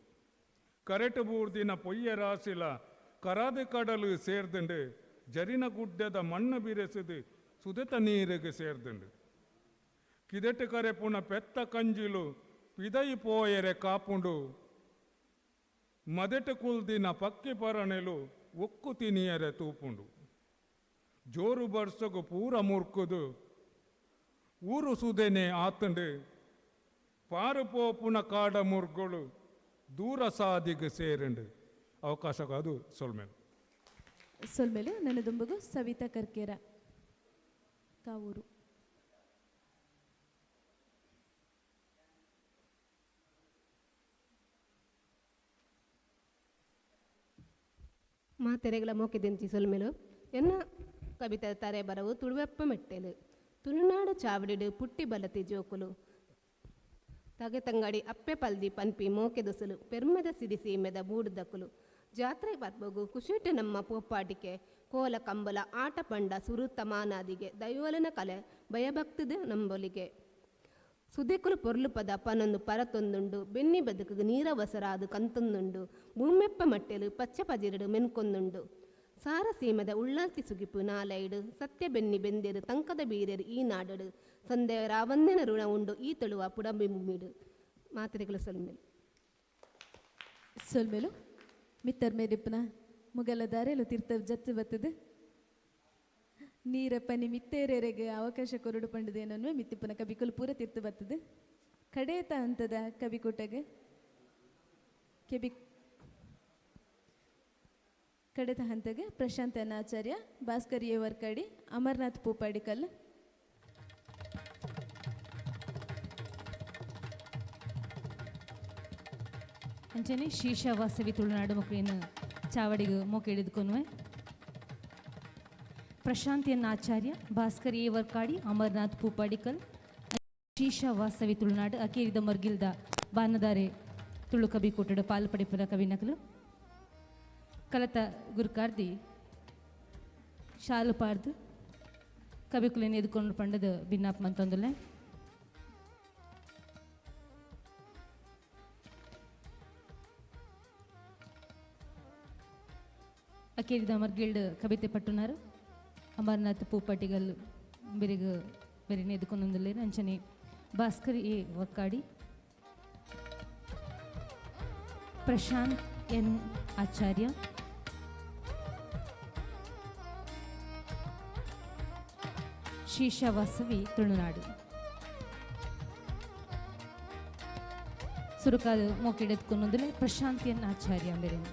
ಕರೆಟು ಬೂರ್ದಿನ ಪೊಯ್ಯ ರಾಸಿಲ ಕರಾದ ಕಡಲು ಸೇರ್ದುಂಡು ಜರಿನ ಗುಡ್ಡದ ಮಣ್ಣು ಬಿರೆಸಿದು ಸುದೆತ ನೀರಿಗೆ ಸೇರ್ದುಂಡು ಕಿದೆಟು ಕರೆಪುಣ ಪೆತ್ತ ಕಂಜಿಲು ಪಿದೈ ಪೋಯೆರೆ ಕಾಪುಂಡು ಮದೆಟು ಕುಲ್ದಿನ ಪಕ್ಕಿ ಪರಣೆಲು ಒಕ್ಕು ತಿನಿಯರೆ ತೂಪುಂಡು ಜೋರು ಬರ್ಸಗು ಪೂರ ಮುರ್ಕುದು ಊರು ಸುದೆನೆ ಆತಂಡು ಪಾರು ಪೋಪುನ ಕಾಡ ಮುರ್ಗಳು ದೂರ ಸಾದಿಗೆ ಸೇರಂಡು ಅವಕಾಶಕ್ಕಾದು ಸೊಲ್ಮೇಲು. ಸೊಲ್ಮೇಲು ನನ್ನದೊಂಬಗು ಸವಿತಾ ಕರ್ಕೇರ ಕಾವೂರು. ಮಾತೆರೆಗಳ ಮೋಕೆದಿಂಚಿ ಸೊಲ್ಮೇಲು ಎನ್ನ ಕವಿತೆ ತಾರೆ ಬರವು ತುಳುವೆಪ್ಪ ಮೆಟ್ಟೆಲು ತುಳುನಾಡು ಚಾವಡಿಡು ಪುಟ್ಟಿ ಬಲತಿ ಜೋಕುಲು ತಗೆ ತಂಗಡಿ ಅಪ್ಪೆ ಪಲ್ದಿ ಪನ್ಪಿ ಮೋಕೆ ದೊಸಲು ಪೆರ್ಮೆದ ಸಿಡಿ ಸೀಮೆದ ಬೂಡುದಕ್ಕುಲು ಜಾತ್ರೆ ಪರ್ಬಗು ಕುಶಿಟ್ಟು ನಮ್ಮ ಪೋಪಾಟಿಕೆ ಕೋಲ ಕಂಬಲ ಆಟ ಪಂಡ ಸುರುತ ಮಾನಾದಿಗೆ ದೈವಲನ ಕಲೆ ಭಯಭಕ್ತಿದ ನಂಬೊಲಿಗೆ ಸುದೆಕುಲು ಪೊರ್ಲು ಪದ ಪನೊಂದು ಪರತೊಂದುಂಡು ಬೆನ್ನಿ ಬದುಕು ನೀರವಸರಾದು ಕಂತೊಂದುಂಡು ಭೂಮೆಪ್ಪ ಮಟ್ಟೆಲು ಪಚ್ಚ ಪಜಿರಡು ಮೆನ್ಕೊಂದುಂಡು ಸಾರ ಸೀಮದ ಉಳ್ಳಾಲ್ತಿ ಸುಗಿಪು ನಾಲೈಡು ಸತ್ಯ ಬೆನ್ನಿ ಬೆಂದೆರು ತಂಕದ ಬೀರೆರು ಈ ನಾಡಡು ಸಂದೆ ರಾವಂದಿನ ಋಣ ಉಂಡು ಈ ತುಳುವ ಪುಡಂಬಿ ಮುಮ್ಮಿಡು ಮಾತ್ರೆಗಳು ಸೊಲ್ಮೇಲು. ಸೊಲ್ಮೇಲು ಮಿತ್ತರ್ ಮೇರಿಪ್ಪನ ಮುಗಲ ದಾರೆಲು ತೀರ್ಥ ಜತ್ತು ಬತ್ತದು ನೀರಪ್ಪ ಮಿತ್ತೇರೆರೆಗೆ ಅವಕಾಶ ಕೊರಡು ಪಂಡದೇನನ್ವೆ ಮಿತ್ತಿಪ್ಪನ ಕಬಿಕುಲು ಪೂರ ತೀರ್ಥ ಬತ್ತದು ಕಡೇತ ಅಂತದ ಕವಿಕೂಟಗೆ ಕೆಬಿ ಕಡೆತ ಹಂತಗೆ ಪ್ರಶಾಂತ್ ಎನ್ ಆಚಾರ್ಯ, ಭಾಸ್ಕರ್ ಎ ವರ್ಕಾಡಿ, ಅಮರ್ನಾಥ್ ಪೂಪಾಡಿಕಲ್. ಅಂಚನೆ ಶೀಶಾ ವಾಸವಿ ತುಳುನಾಡು ಮಕ್ಕಳನ್ನು ಚಾವಡಿಗೆ ಮೋಕೆ ಹಿಡಿದುಕೊನುವೆ. ಪ್ರಶಾಂತ್ ಎನ್ ಆಚಾರ್ಯ, ಭಾಸ್ಕರ್ ಎ ವರ್ಕಾಡಿ, ಅಮರ್ನಾಥ್ ಪೂಪಾಡಿಕಲ್, ಶೀಶಾ ವಾಸವಿ ತುಳುನಾಡು ಅಕೇರಿದ ಮರ್ಗಿಲ್ದ ಬಾನದಾರೆ ತುಳು ಕವಿ ಕೂಟದ ಪಾಲು ಪಡೆಪುನ ಕವಿ ನಕಲು ಕಲತ ಗುರುಕಾರ್ದಿ ಶಾಲು ಪಾರ್ದು ಕವಿಕುಲೆನ್ ಎದುಕೊಂಡು ಪಂಡದ ಬಿನ್ನಾಪ್ ಮಂತೊಂದುಲ್ಲೆ. ಅಕೇರಿದ ಮರ್ಗಿಲ್ಡ್ ಕವಿತೆ ಪಟ್ಟುನಾರು ಅಮರ್ನಾಥ್ ಪೂಪಾಟಿಗಲ್ ಬೆರಿಗ್ ಬೆರಿನ ಎದುಕೊಂದುಲ್ಲೇರು. ಅಂಚನೆ ಭಾಸ್ಕರ್ ಎ ವಕ್ಕಾಡಿ, ಪ್ರಶಾಂತ್ ಎನ್ ಆಚಾರ್ಯ, ಶೀಶಾ ವಾಸವಿ ತುಳುನಾಡು. ಸುರುಕಾದ ಮೋಕೆಡೆತ್ಕೊಂದುಲ್ಲೆ ಪ್ರಶಾಂತ್ ಎನ್ ಆಚಾರ್ಯ ಬೆರಿನ.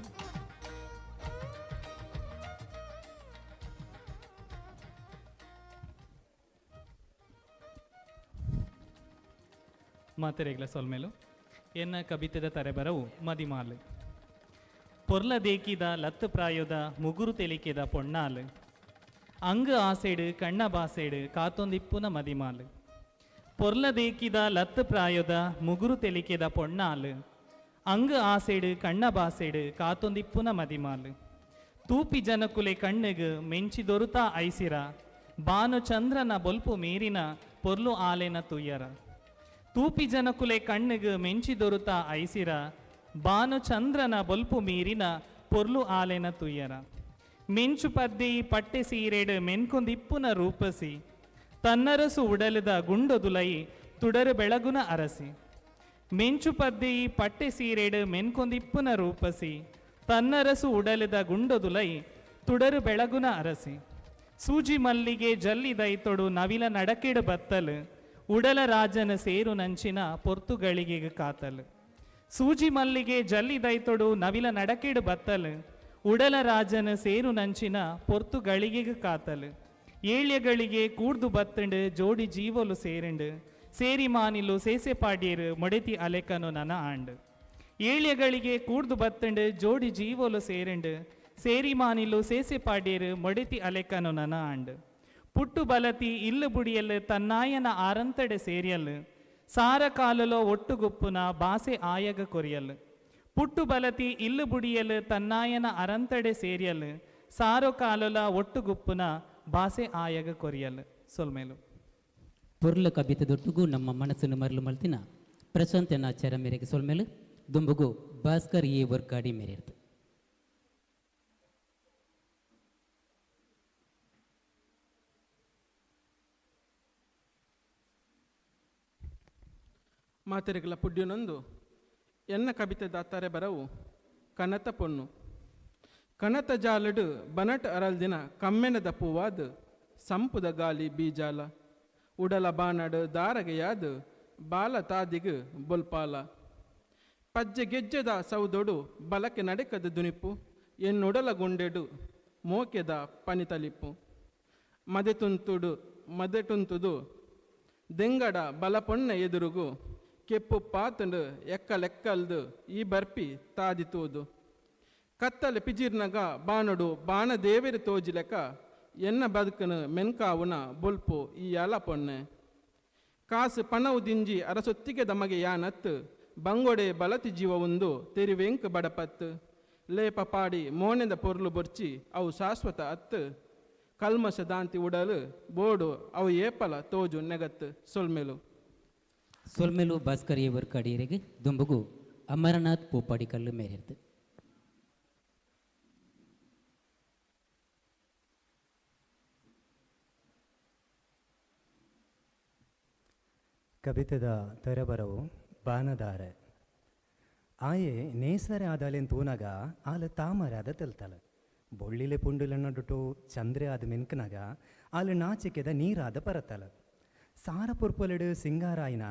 ಮಾತೆರೆಗ್ಲ ಸೊಲ್ಮೇಲು. ಎನ್ನ ಕವಿತೆದ ತರೆಬರವು ಮದಿಮಾಲು. ಪೊರ್ಲ ದೇಕಿದ ಲತ್ತು ಪ್ರಾಯೋದ ಮುಗುರು ತೆಲಿಕೆದ ಪೊಣ್ಣಾಲು, ಅಂಗ ಆಸೆಡು ಕಣ್ಣ ಬಾಸೆಡು ಕಾತೊಂದಿಪ್ಪುನ ಮದಿಮಾಲು. ಪೊರ್ಲ ದೇಕಿದ ಲತ್ತು ಪ್ರಾಯೋದ ಮುಗುರು ತೆಲಿಕೆದ ಪೊಣ್ಣಾಲು, ಅಂಗ ಆಸೆಡು ಕಣ್ಣ ಬಾಸೆಡು ಕಾತೊಂದಿಪ್ಪುನ ಮದಿಮಾಲು. ತೂಪಿ ಜನಕುಲೆ ಕಣ್ಣಿಗ್ ಮೆಂಚಿ ದೊರುತಾ ಐಸಿರ, ಬಾನು ಚಂದ್ರನ ಬೊಲ್ಪು ಮೀರಿನ ಪೊರ್ಲು ಆಲೆನ ತುಯ್ಯರ. ತೂಪಿ ಜನಕುಲೆ ಕಣ್ಣಿಗ್ ಮೆಂಚಿ ದೊರುತ ಐಸಿರ, ಬಾನು ಚಂದ್ರನ ಬೊಲ್ಪು ಮೀರಿನ ಪೊರ್ಲು ಆಲೆನ ತುಯ್ಯರ. ಮೆಂಚು ಪದ್ದಿ ಪಟ್ಟೆ ಸೀರೆಡ್ ಮೆನ್ಕೊಂದಿಪ್ಪುನ ರೂಪಸಿ, ತನ್ನರಸು ಉಡಲದ ಗುಂಡೊದುಲೈ ತುಡರು ಬೆಳಗುನ ಅರಸಿ. ಮೆಂಚು ಪದ್ದಿ ಪಟ್ಟೆ ಸೀರೆಡ್ ಮೆನ್ಕೊಂದಿಪ್ಪುನ ರೂಪಸಿ, ತನ್ನರಸು ಉಡಲದ ಗುಂಡೊದುಲೈ ತುಡರು ಬೆಳಗುನ ಅರಸಿ. ಸೂಜಿ ಮಲ್ಲಿಗೆ ಜಲ್ಲಿ ದೈತೊಡು ನವಿಲ ನಡಕೆಡು ಬತ್ತಲು, ಉಡಲ ರಾಜನ ಸೇರು ನಂಚಿನ ಪೊರ್ತುಗಳಿಗೆ ಕಾತಲು. ಸೂಜಿ ಮಲ್ಲಿಗೆ ಜಲ್ಲಿ ದೈತೊಡು ನವಿಲ ನಡಕೆಡು ಬತ್ತಲು, ಉಡಲ ರಾಜನ ಸೇರು ನಂಚಿನ ಪೊರ್ತುಗಳಿಗೆ ಕಾತಲು. ಏಳ್ಯಗಳಿಗೆ ಕೂಡ್ದು ಬತ್ತಂಡು ಜೋಡಿ ಜೀವಲು ಸೇರಿಂಡು, ಸೇರಿ ಮಾನಿಲು ಸೇಸೆ ಪಾಡ್ಯೇರು ಮೊಡೆತಿ ಅಲೆಕನು ನನ ಆಂಡು. ಏಳ್ಯಗಳಿಗೆ ಕೂಡ್ದು ಬತ್ತಂಡು ಜೋಡಿ ಜೀವಲು ಸೇರಿಂಡು, ಸೇರಿ ಮಾನಿಲು ಸೇಸೆ ಪಾಡ್ಯೇರು ಮೊಡೆತಿ ಅಲೆಕನು ನನ ಆಂಡು. ಪುಟ್ಟು ಬಲತಿ ಇಲ್ಲು ಬುಡಿಯಲ್ಲು ತನ್ನಾಯನ ಆರಂತಡೆ ಸೇರಿಯಲ್ಲು, ಸಾರ ಕಾಲುಲೋ ಒಟ್ಟುಗುಪ್ಪುನ ಬಾಸೆ ಆಯಗ ಕೊರಿಯಲ್ಲು. ಪುಟ್ಟು ಬಲತಿ ಇಲ್ಲು ಬುಡಿಯಲ್ಲು ತನ್ನಾಯನ ಅರಂತಡೆ ಸೇರಿಯಲ್ಲು, ಸಾರೋ ಕಾಲುಲ ಒಟ್ಟುಗುಪ್ಪುನ ಬಾಸೆ ಆಯಗ ಕೊರಿಯಲ್ಲು. ಸೊಲ್ಮೇಲು. ಪೊರ್ಲ ಕವಿತೆ ದೊಟ್ಟುಗು ನಮ್ಮ ಮನಸ್ಸನ್ನು ಮರಳು ಮಲ್ತಿನ ಪ್ರಶಾಂತ್ ಎನ್ ಆಚಾರ್ಯ ಮೇರೆಗೆ ಸೊಲ್ಮೇಲು. ದುಂಬುಗು ಭಾಸ್ಕರ್ ಎ ವರ್ಕಾಡಿ ಮೇರೆರ್ದು. ಮಾತೆರೆಗಳ ಪುಡ್ಯನೊಂದು ಎನ್ನ ಕವಿತೆ ದಾತಾರೆ ಬರವು ಕನತ ಪೊಣ್ಣು. ಕನತ ಜಾಲಡು ಬನಟ್ ಅರಲ್ದಿನ ಕಮ್ಮೆನದ ಪೂವಾದ ಸಂಪುದ ಗಾಲಿ ಬೀಜಾಲ, ಉಡಲ ಬಾನಡು ದಾರಗೆಯಾದ ಬಾಲ ತಾದಿಗ್ ಬೊಲ್ಪಾಲ. ಪಜ್ಜೆ ಗೆಜ್ಜೆದ ಸೌದೊಡು ಬಲಕೆ ನಡೆಕದ ದುನಿಪು, ಎನ್ನುಡಲ ಗುಂಡೆಡು ಮೋಕೆದ ಪನಿತಲಿಪು. ಮದೆತುಂತುಡು ಮದೆಟುಂತುದು ದೆಂಗಡ ಬಲಪೊಣ್ಣ ಎದುರುಗು ಕೆಪ್ಪು ಪಾತಂಡು ಎಕ್ಕ ಲೆಕ್ಕಲ್ದು ಈ ಬರ್ಪಿ ತಾದಿ ತೂದು. ಕತ್ತಲೆ ಪಿಜಿರ್ನಗ ಬಾನೊಡು ಬಾಣ ದೇವೆರು ತೋಜಿಲೆಕ ಎನ್ನ ಬದುಕನು ಮೆನ್ಕಾವುನ ಬೊಲ್ಪು ಈ ಅಲ ಪೊಣ್ಣೆ. ಕಾಸು ಪಣವು ದಿಂಜಿ ಅರಸೊತ್ತಿಗೆ ದಮಗೆ ಯಾನತ್ತು, ಬಂಗೊಡೆ ಬಲತಿ ಜೀವ ಉಂದು ತೆರಿವೆಂಕ್ ಬಡಪತ್ತು. ಲೇಪ ಪಾಡಿ ಮೋನೆದ ಪೊರ್ಲು ಬೊರ್ಚಿ ಅವು ಶಾಶ್ವತ ಅತ್ತು, ಕಲ್ಮಶ ದಾಂತಿ ಉಡಲು ಬೋಡು ಅವು ಏಪಲ ತೋಜು ನೆಗತ್ತು. ಸೊಲ್ಮೆಲು. ಸೊಲ್ಮೆಲು ಭಾಸ್ಕರ್ ಎ ವರ್ಕಾಡಿಯರಿಗೆ. ದುಂಬುಗು ಅಮರನಾಥ್ ಪೂಪಾಡಿಕಲ್ಲು ಮೇರೆರ್ದು. ಕವಿತೆದ ತೆರಬರವು ಬಾನದಾರೆ. ಆಯೆ ನೇಸರೆ ಆದಾಲೆನ್ ತೂನಗ ಆಲ ತಾಮರಾದ ತೆಲ್ತಲ, ಬೊಳ್ಳಿಲೆ ಪುಂಡುಲೆನಡುಟು ಚಂದ್ರೆ ಆದ ಮೆನ್ಕನಾಗ ಆಲ ನಾಚಿಕೆದ ನೀರಾದ ಪರತಲ. ಸಾರ ಪುರ್ಪೊಲೆಡು ಸಿಂಗಾರಾಯಿನ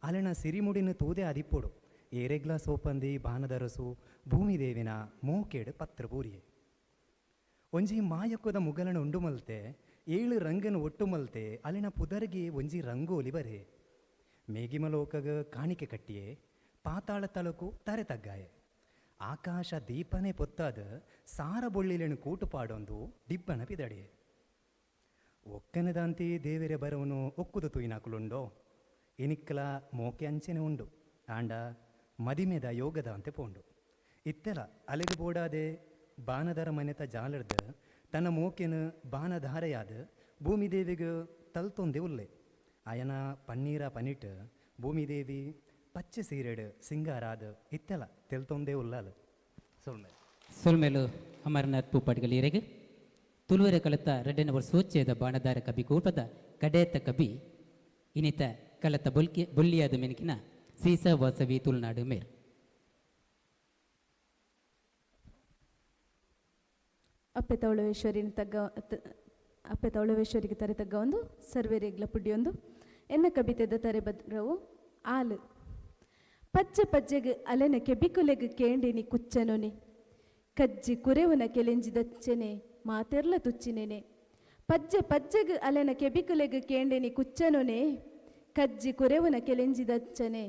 ಅಲೆನ ಸಿರಿಮುಡಿನ ತೂದೆ ಆದಿಪ್ಪೊಡು, ಏರೆಗ್ಲ ಸೋಪಂದಿ ಬಾನದರಸು ಭೂಮಿದೇವಿನ ಮೋಕೆಡು ಪತ್ರ ಬೂರಿಯೆ. ಒಂಜಿ ಮಾಯಕೊದ ಮುಗಲನ ಉಂಡು ಮಲ್ತೆ, ಏಳು ರಂಗನ ಒಟ್ಟು ಮಲ್ತೆ, ಅಲೆನ ಪುದರ್ಗೆ ಒಂಜಿ ರಂಗೋಲಿ ಬರೆ. ಮೇಗಿಮಲೋಕಗ ಕಾಣಿಕೆ ಕಟ್ಟಿಯೆ, ಪಾತಾಳ ತಲಕು ತರೆ ತಗ್ಗಾಯೆ. ಆಕಾಶ ದೀಪನೆ ಪೊತ್ತಾದ ಸಾರ ಬೊಳ್ಳಿಲೆನು ಕೂಟು ಪಾಡೊಂದು ಡಿಬ್ಬನ ಪಿದಡಿಯೆ. ಒಕ್ಕನದಾಂತಿ ದೇವೆರೆ ಬರವನು ಒಕ್ಕುದು ತುಯಿನಾಕುಲುಂಡೋ, ಇನಿಕ್ಕಲ ಮೋಕೆ ಅಂಚೆನೆ ಉಂಡು, ಆಂಡ ಮದಿಮೆದ ಯೋಗದ ಅಂತೆ ಪೋಂಡು. ಇತ್ತೆಲ ಅಲೆಗು ಬೋಡಾದೆ ಬಾನದರ ಮನೆತ ಜಾಲರ್ದ ತನ್ನ ಮೋಕೆನು ಬಾನಧಾರೆಯಾದ ಭೂಮಿದೇವಿಗೆ ತಲ್ತೊಂದೆ ಉಲ್ಲೆ. ಆಯನ ಪನ್ನೀರ ಪನಿಟ್ ಭೂಮಿದೇವಿ ಪಚ್ಚೆ ಸೀರೆಡ್ ಸಿಂಗಾರಾದ ಇತ್ತೆಲ ತೆಲ್ತೊಂದೇ ಉಲ್ಲಾಲು. ಸೊಲ್ಮೆಲು. ಸೊಲ್ಮೆಲು ಅಮರನಾಥ್ ಪೂಪಾಡಿಗಲ್ ಈರೆಗ್. ತುಳುವರೆ ಕಲತ ರಡ್ಡನ ಸೋಚೆದ ಬಾಣದಾರ ಕಬಿ ಕೂಟದ ಕಡೇತ ಕಬಿ ಇನಿತ ಕಲತ ಬೊಲ್ಕಿ ಬೊಲ್ಲಿಯಾದ ಮೆನಕಿನ ಸೀಸಾ ವಾಸವಿ ತುಳುನಾಡು ಮೇರ್. ಅಪ್ಪೆ ತೌಳವೇಶ್ವರಿನ ತಗ್ಗ ಅಪ್ಪೆ ತೌಳವೇಶ್ವರಿಗೆ ತರೆ ತಗ್ಗ ಒಂದು ಸರ್ವೇರೆಗ್ಲ ಪುಡಿಯೊಂದು ಎನ್ನ ಕಬಿತೆದ ತರೆ ಬದ್ರವು ಆಲು. ಪಜ್ಜೆ ಪಜ್ಜೆಗ್ ಅಲೆನ ಕೆಬಿಕುಲೆಗ್ ಕೇಂಡಿನಿ ಕುಚ್ಚನೊನೆ, ಕಜ್ಜಿ ಕುರೆವುನ ಕೆಲೆಂಜಿದಚ್ಚನೆ ಮಾತೆರ್ಲ ತುಚ್ಚಿನೇನೆ. ಪಜ್ಜೆ ಪಜ್ಜೆಗ್ ಅಲೆನ ಕೆಬಿಕುಲೆಗ್ ಕೇಂಡಿನಿ ಕುಚ್ಚನೊನೆ, ಕಜ್ಜಿ ಕುರೆವುನ ಕೆಲೆಂಜಿದಚ್ಚನೆ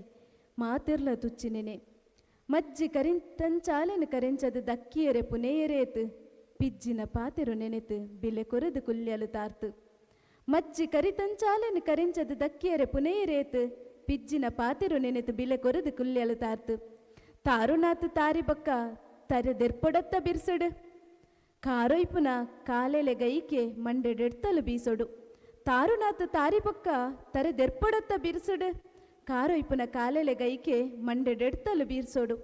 ಮಾತೆರ್ಲ ತುಚ್ಚಿನೇನೆ. ಮಜ್ಜಿ ಕರಿಂತಂಚಾಲೆನ ಕರೆಂಚದ ದಕ್ಕಿಯರೆ ಪುನೆಯರೇತು, ಪಿಜ್ಜಿನ ಪಾತೆರು ನೆನೆತು ಬಿಲೆ ಕೊರದು ಕುಲ್ಯಲು ತಾರ್ತು. ಮಜ್ಜಿ ಕರಿತಂಚಾಲೆನ ಕರೆಂಚದ ದಕ್ಕಿಯರೆ ಪುನೆಯರೇತು, ಪಿಜ್ಜಿನ ಪಾತೆರು ನೆನೆತು ಬಿಲೆ ಕೊರದು ಕುಲ್ಯಲು ತಾರ್ತು. ತಾರುನಾತು ತಾರಿ ಬಕ್ಕ ತರೆ ದೆರ್ಪೊಡತ್ತ ಬಿರ್ಸಡು, ಕಾರೊಯ್ಪುನ ಕಾಲೆಲೆ ಗೈಕೆ ಮಂಡೆಡೆಡ್ತಲು ಬೀಸೊಡು. ತಾರುನಾತು ತಾರಿ ಬೊಕ್ಕ ತರೆ ದೆರ್ಪೊಡತ್ತ ಬಿರ್ಸಡು, ಕಾರೊಯ್ಪುನ ಕಾಲೆಲೆ ಗೈಕೆ ಮಂಡೆಡೆಡ್ತಲು ಬೀರ್ಸೊಡು.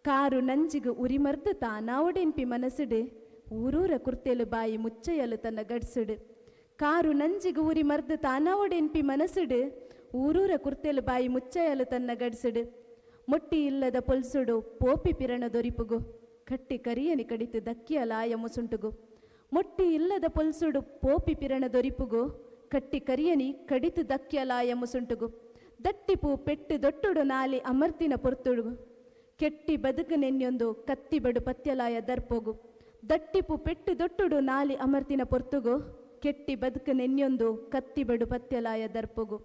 ಕಾರು ನಂಜಿಗು ಉರಿಮರ್ದು ತಾನಾವಡೆನ್ಪಿ ಮನಸ್ಸುಡು, ಊರೂರ ಕುರ್ತೆಲು ಬಾಯಿ ಮುಚ್ಚಯಲು ತನ್ನ ಗಡ್ಸುಡು. ಕಾರು ನಂಜಿಗು ಉರಿ ಮರ್ದು ತಾನಾವಡೆನ್ಪಿ ಮನಸ್ಸುಡು, ಊರೂರ ಕುರ್ತೆಲು ಬಾಯಿ ಮುಚ್ಚಯಲು ತನ್ನ ಗಡ್ಸುಡು. ಮೊಟ್ಟಿ ಇಲ್ಲದ ಪೊಲ್ಸುಡು ಪೋಪಿ ಪಿರಣ ದೊರಿಪುಗು, ಕಟ್ಟಿ ಕರಿಯನಿ ಕಡಿತು ದಕ್ಕಿಯ ಲಾಯ ಮುಸುಂಟುಗು. ಮೊಟ್ಟಿ ಇಲ್ಲದ ಪೊಲ್ಸುಡು ಪೋಪಿ ಪಿರಣ ದೊರಿಪುಗು, ಕಟ್ಟಿ ಕರಿಯನಿ ಕಡಿತು ದಕ್ಕಿಯ ಲಾಯ ಮುಸುಂಟುಗು. ದಟ್ಟಿಪು ಪೆಟ್ಟು ದೊಟ್ಟುಡು ನಾಲಿ ಅಮರ್ತಿನ ಪೊರ್ತುಡುಗು, ಕೆಟ್ಟಿ ಬದುಕು ನೆನ್ಯೊಂದು ಕತ್ತಿ ಬಡು ಪತ್ಯಲಾಯ ದರ್ಪೋಗು. ದಟ್ಟಿಪು ಪೆಟ್ಟು ದೊಟ್ಟುಡು ನಾಲಿ ಅಮರ್ತಿನ ಪೊರ್ತುಗು, ಕೆಟ್ಟಿ ಬದುಕು ನೆನ್ಯೊಂದು ಕತ್ತಿ ಬಡು ಪತ್ಯಲಾಯ ದರ್ಪೋಗು.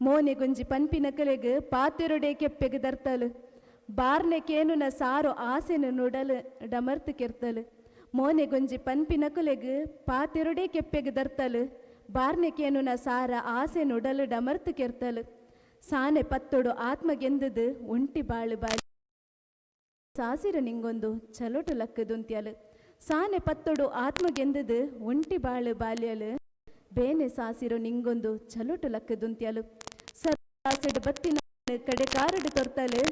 ಮೋನೆ ಗುಂಜಿ ಪನ್ಪಿನ ಕಲೆಗ್ ಪಾತೆರೊಡೆ ಕೆಪ್ಪೆಗ್ ದರ್ತಲು, ಬಾರ್ನೆ ಕೇನುನ ಸಾರು ಆಸೆನು ನುಡಲು ಡಮರ್ತು ಕೆರ್ತಲು. ಮೋನೆ ಗುಂಜಿ ಪನ್ಪಿನ ಕಲೆಗ್ ಪಾತೆರೊಡೆ ಕೆಪ್ಪೆಗ್ ದರ್ತಲು, ಬಾರ್ನೆ ಕೇನುನ ಸಾರ ಆಸೆ ನುಡಲು ಡಮರ್ತು ಕೆರ್ತಲು. ಸಾನೆ ಪತ್ತೊಡು ಆತ್ಮಗೆಂದದು ಒಂಟಿ ಬಾಳು ಬಾಳಿ ಸಾಸಿರ ನಿಂಗೊಂದು ಚಲೋಟು ಲಕ್ಕದುಂತ್ಯಲು. ಸಾನೆ ಪತ್ತೊಡು ಆತ್ಮಗೆಂದದು ಒಂಟಿ ಬಾಳು ಬಾಲ್ಯಲು, ಬೇನೆ ಸಾಸಿರು ನಿಂಗೊಂದು ಚಲೋಟು ಲಕ್ಕದುಂತ್ಯಲು. ಸರ್ ಬತ್ತಿನ ಕಡೆ ಕಾರಡು ತೊರ್ತಲು,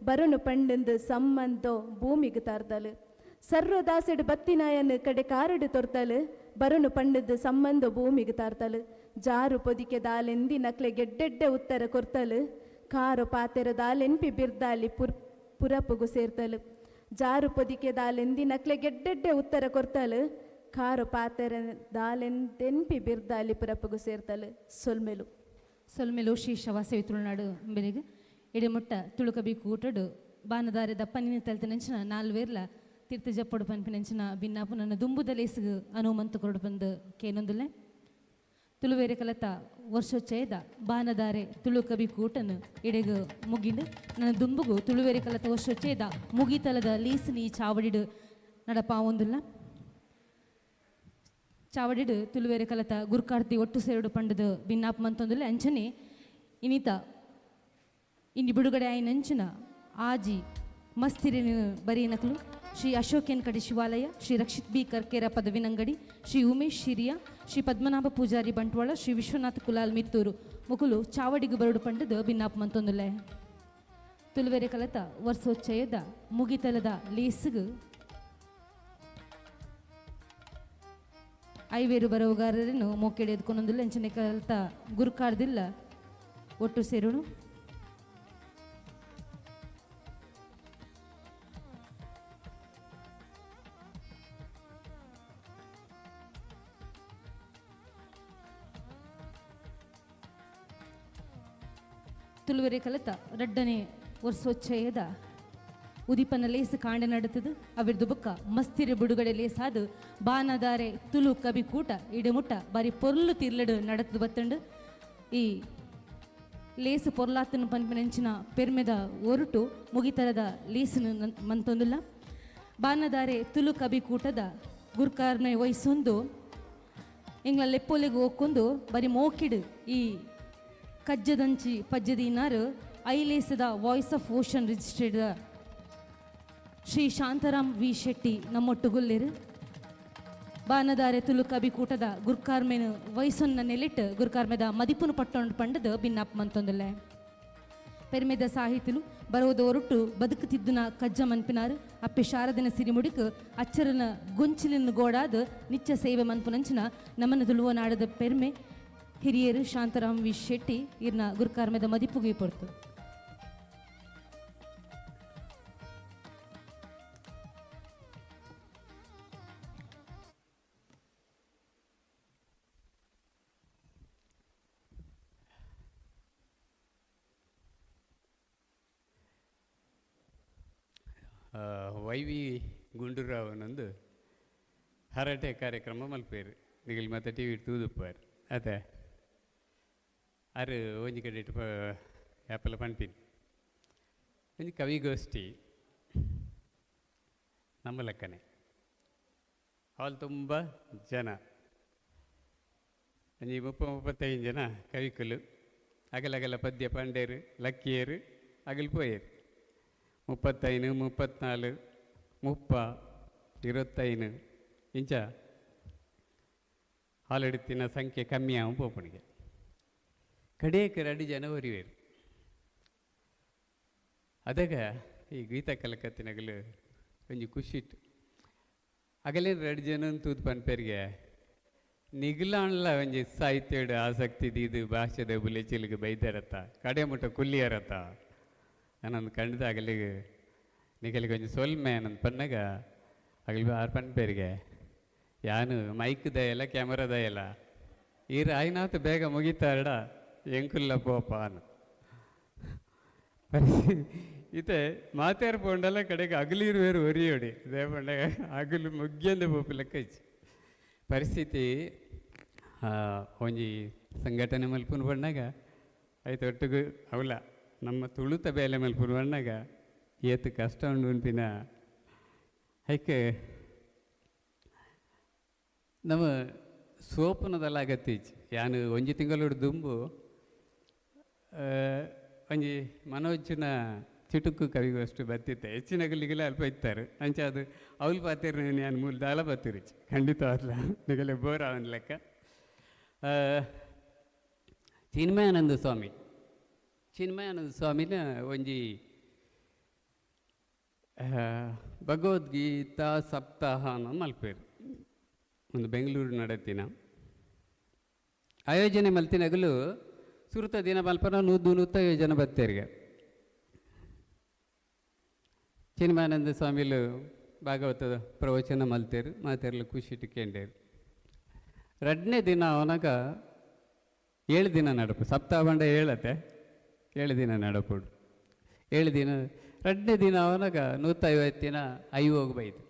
ಬರನು ಪಂಡಂದು ಸಮ್ಮಂದೋ ಭೂಮಿಗೆ ತಾರ್ದಲು. ಸರ್ವದಾಸೆಡು ಬತ್ತಿನಾಯನ್ ಕಡೆ ಕಾರಡು ತೊರ್ತಲು, ಬರನು ಪಂಡದ್ದು ಸಮ್ಮಂದೋ ಭೂಮಿಗೆ ತಾರ್ತಲು. ಜಾರು ಪೊದಿಕೆ ದಾಲೆಂದಿ ನಕ್ಲೆ ಗೆಡ್ಡೆಡ್ಡೆ ಉತ್ತರ ಕೊರ್ತಲು, ಕಾರು ಪಾತೆರ ದಾಲೆನ್ಪಿ ಬಿರ್ದಾಲಿ ಪುರಪುಗು ಸೇರ್ತಲು. ಜಾರು ಪೊದಿಕೆ ದಾಲೆಂದಿ ನಕ್ಲೆ ಗೆಡ್ಡೆಡ್ಡೆ ಉತ್ತರ ಕೊರ್ತಲು, ಕಾರು ಪಾತೆರ ದಾಲೆಂದೆನ್ಪಿ ಬಿರ್ದಾಲಿ ಪುರಪುಗು ಸೇರ್ತಲು. ಸೊಲ್ಮೆಲು. ಸೊಲ್ಮೆಲು ಶ್ರೀ ತುಳುನಾಡು ಬೆಲೆಗ್ ಎಡೆಮುಟ್ಟ ತುಳುಕಬಿ ಕೂಟಡು ಬಾನದಾರೆ ದಪ್ಪನಿನ ತಲ್ತನಂಚಿನ ನಾಲ್ವೇರ್ಲ ತೀರ್ಥ ಜಪ್ಪಡು ಪನ್ಪಿನಂಚಿನ ಬಿನ್ನಾಪು ನನ್ನ ದುಂಬುದ ಲೇಸುಗು ಅನುಮಂತು ಕೊರಡು ಪಂದು ಕೇನೊಂದುಲ್ಲೆ. ತುಳುವೇರೆ ಕಲತ ವರ್ಷೋಚ್ಚಯದ ಬಾನದಾರೆ ತುಳು ಕವಿ ಕೂಟನು ಎಡೆಗು ಮುಗಿಂಡು ನನ್ನ ದುಂಬುಗು ತುಳುವೇರೆ ಕಲತ ವರ್ಷೋಚ್ಚಯದ ಮುಗಿತಲದ ಲೀಸುನಿ ಚಾವಡಿಡು ನಡಪಾವೊಂದುಲ್ಲ. ಚಾವಡಿಡು ತುಳುವೇರೆ ಕಲತ ಗುರ್ಕಾರ್ತಿ ಒಟ್ಟು ಸೇರುಡು ಪಂಡದು ಬಿನ್ನಾಪ್ ಮಂತೊಂದುಲ್ಲ. ಅಂಚನೆ ಇನಿತ ಇನಿ ಬಿಡುಗಡೆ ಆಯಿನಂಚಿನ ಆಜಿ ಮಸ್ತಿರಿನ ಬರೀನಕಲು ಶ್ರೀ ಅಶೋಕ್ ಕಡೆ ಶಿವಾಲಯ, ಶ್ರೀ ರಕ್ಷಿತ್ ಬಿ ಕರ್ಕೇರ ಪದವಿನಂಗಡಿ, ಶ್ರೀ ಉಮೇಶ್ ಶಿರಿಯಾ, ಶ್ರೀ ಪದ್ಮನಾಭ ಪೂಜಾರಿ ಬಂಟ್ವಾಳ, ಶ್ರೀ ವಿಶ್ವನಾಥ್ ಕುಲಾಲ್ ಮಿತ್ತೂರು ಮುಕುಲು ಚಾವಡಿಗು ಬರಡು ಪಂಡದು ಬಿನ್ನಾಪ್ ಮಂತೊಂದುಲ್ಲೆ. ತುಳುವೆರೆ ಕಲತ ವರ್ಷೋಚ್ಚಯದ ಮುಗಿತಲದ ಲೇಸುಗು ಐವೇರು ಬರವುಗಾರರನ್ನು ಮೋಕೆಡೆ ಎದ್ಕೊಂಡೊಂದುಲ್ಲ. ಅಂಚನೆ ಕಲತ ಗುರುಕಾರ್ದಿಲ್ಲ ಒಟ್ಟು ಸೇರುಣು. ತುಳುವೆರೆ ಕಲತ ರಡ್ಡನೆ ವರ್ಷೋಚ್ಚಯದ ಉದಿಪನ ಲೇಸು ಕಾಂಡ ನಡತದು. ಅವಿರ್ದು ಬುಕ್ಕ ಮಸ್ತಿರಿ ಬಿಡುಗಡೆ ಲೇಸಾದು ಬಾನದಾರೆ ತುಳು ಕವಿ ಕೂಟ ಇಡಮುಟ್ಟ ಬಾರಿ ಪೊರ್ಲು ತಿರ್ಲಡು ನಡತದು ಬತ್ತಂಡು. ಈ ಲೇಸು ಪೊರ್ಲಾತನ ಪನ್ಪಿನಂಚಿನ ಪೆರ್ಮೆದ ಒರಟು ಮುಗಿತರದ ಲೇಸುನು ಮಂತೊಂದುಲ್ಲ. ಬಾನದಾರೆ ತುಳು ಕವಿ ಕೂಟದ ಗುರ್ಕಾರ್ನೆ ವಯಸ್ಸೊಂದು ಎಂಗ್ಲ ಲೆಪ್ಪೊಲೆಗ್ ಒಕ್ಕೊಂದು ಬರಿ ಮೋಕಿಡು ಈ ಕಜ್ಜದಂಚಿ ಪಜ್ಜದಿನಾರು ಐಲೇಸದ voice of ocean registered Shri Shantaram V Shetty ನಮ್ಮೊಟ್ಟುಗುಲ್ಲೇರು. ಬಾನದಾರೆ Tulu ಕಬಿಕೂಟದ ಗುರ್ಕಾರ್ಮೆನು ವಯಸ್ಸನ್ನ ನೆಲೆಟ್ ಗುರ್ಕಾರ್ಮೆದ ಮದಿಪುನು ಪಟ್ಟೊಂಡು ಪಂಡದು ಬಿನ್ನಾಪ್ ಮಂತೊಂದುಲ್ಲೆ. ಪೆರ್ಮೆದ ಸಾಹಿತಿಲು ಬರೋದೋರುಟ್ಟು ಬದುಕು ತಿದ್ದುನ ಕಜ್ಜ ಮನ್ಪಿನಾರು ಅಪ್ಪೆ ಶಾರದಿನ ಸಿರಿಮುಡಿಕು ಅಚ್ಚರನ ಗೊಂಚಿಲಿನ ಗೋಡಾದ ನಿಚ್ಚ ಸೇವೆ ಮನ್ಪುನಂಚಿನ ನಮನ ತುಳುವ ನಾಡದ ಪೆರ್ಮೆ ಹಿರಿಯರು ಶಾಂತರಾಮ್ ವಿ ಶೆಟ್ಟಿ ಇರ್ನ ಗುರುಕಾರ್ಮೆದ ಮದಿಪುಗೆ ಪೊರ್ತು. ವೈ ವಿ ಗುಂಡೂರಾವನೊಂದು ಹರಟೆ ಕಾರ್ಯಕ್ರಮ ಮಲ್ಪೇರು ನಿಗಲ್ ಮತ್ತೆ ಟಿ ವಿ ತೂದುಪ್ಪಾರು ಅದೇ ಅರು ಒಂಜಿ ಕಡೆ ಆ್ಯಪಲ್ ಪನ್ಪಿನಿ ಒಂಜಿ ಕವಿಗೋಷ್ಠಿ ನಮ್ಮ ಲೆಕ್ಕನೆ ಹಾಲ್ ತುಂಬ ಜನ ಒಂಜಿ 30-35 ಜನ ಕವಿಕುಲು ಅಗಲಗಲ ಪದ್ಯ ಪಂಡೇರು ಲಕ್ಕಿಯರು ಅಗಲ್ ಪೋಯೇರು 35 34 30 25 ಇಂಚ ಹಾಲೆಡುತ್ತಿನ ಸಂಖ್ಯೆ ಕಮ್ಮಿ ಆವು ಪೋಪಣಿಗೆ ಕಡೇಕ 2 ಜನ ಒರಿವೇರು. ಅದಾಗ ಈ ಗೀತಾ ಕಲಕತ್ತಿನಗಲು ಒಂಜಿ ಖುಷಿಟ್ಟು ಅಗಲೇ 2 ಜನ ತೂದು ಪನ್ಪೇರಿಗೆ ನಿಗ್ಲಾಣ್ಲ ಒಂಜಿ ಸಾಹಿತ್ಯಡು ಆಸಕ್ತಿ ಇದು ಭಾಷೆದ ಬುಲೆಚಿಲಿಗೆ ಬೈದರತ್ತ ಕಡೆ ಮುಟ್ಟ ಕುಲ್ಲಿಯರತ್ತ ನಾನೊಂದು ಕಂಡ್ದ ಅಗಲಿಗೆ ನಿಗಲಿಗೆ ಒಂಜಿ ಸೊಲ್ಮೆ ಅನ್ನೊಂದು ಪನ್ನಾಗ ಅಗಲಿ ಆರು ಪನ್ಪೇರಿಗೆ ಯಾನು ಮೈಕ್ ದಯಲ್ಲ ಕ್ಯಾಮರಾ ದಯಲ್ಲ ಈರು ಆಯ್ನಾತು ಬೇಗ ಮುಗಿತಾರಡ ಎಂಕುಲ್ಲ ಪೋಪ ಅನ್ನು ಇತ್ತೆ ಮಾತಾರ್ ಪೋಂಡಲ್ಲ ಕಡೆಗೆ ಅಗಲಿರುವೇರು ಒರಿಯೋಡಿ ದೇಪಂಡ ಅಗಲು ಮುಗ್ಯಂದ ಪೋಪು ಲೆಕ್ಕ ಇಚ್ಚಿ ಪರಿಸ್ಥಿತಿ ಒಂಜಿ ಸಂಘಟನೆ ಮಲ್ಪುನ ಬಣ್ಣಾಗ ಆಯ್ತು ಒಟ್ಟಿಗೂ ಅವಲ್ಲ ನಮ್ಮ ತುಳುತ ಬೇಲೆ ಮಲ್ಪುನ ಬಣ್ಣಾಗ ಏತು ಕಷ್ಟ ಉಂಡು ಉಂಪಿನ ಐಕೆ ನಮ್ಮ ಸೋಪನದಲ್ಲ ಅಗತ್ಯ ಇಚ್ಚಿ ಯಾನು ಒಂಜಿ ತಿಂಗಳು ದುಂಬು ಒಂಜಿ ಮನೋಜ್ನ ಚಿಟುಕು ಕವಿಗೋಷ್ಟು ಬತ್ತಿತ್ತೆ ಹೆಚ್ಚಿನ ಗಲ್ಲಿಗೆಲ್ಲ ಅಲ್ಪ ಇತ್ತಾರೆ ಅಂಚೆ ಅದು ಅವಳು ಪಾತಿರ್ ನಾನು ಮೂಲ ದಾಲ ಬತ್ತಿರಿಚ್ ಖಂಡಿತ ಅಲ್ಲ ನಿಗಲೆ ಬೋರ್ ಅವನ ಲೆಕ್ಕ. ಚಿನ್ಮಯಾನಂದ ಸ್ವಾಮಿ ಚಿನ್ಮಯಾನಂದ ಸ್ವಾಮಿನ ಒಂಜಿ ಭಗವದ್ಗೀತಾ ಸಪ್ತಾಹ ಅನ್ನೋ ಮಲ್ಪೇರು ಒಂದು ಬೆಂಗಳೂರು ನಡತಿನ ಆಯೋಜನೆ ಮಲ್ತಿನಗಲು ಸುರುತ ದಿನ ಮಲ್ಪನ 100-150 ಜನ ಬತ್ತೇರಿಗೆ. ಚಿನ್ಮಯಾನಂದ ಸ್ವಾಮಿಲು ಭಾಗವತದ ಪ್ರವಚನ ಮಲ್ತೇರು ಮಾತೇರ್ಲು ಖುಷಿ ಇಟ್ಟುಕೊಂಡೇರು. 2ನೇ ದಿನ ಅವನಾಗ 7 ದಿನ ನಡಪು ಸಪ್ತಾಹ ಬಂಡ ಹೇಳತ್ತೆ 7 ದಿನ ನಡಪುಡು 7 ದಿನ 2ನೇ ದಿನ ಅವನಾಗ 150 ದಿನ ಐವೋಗಿ ಬೈದು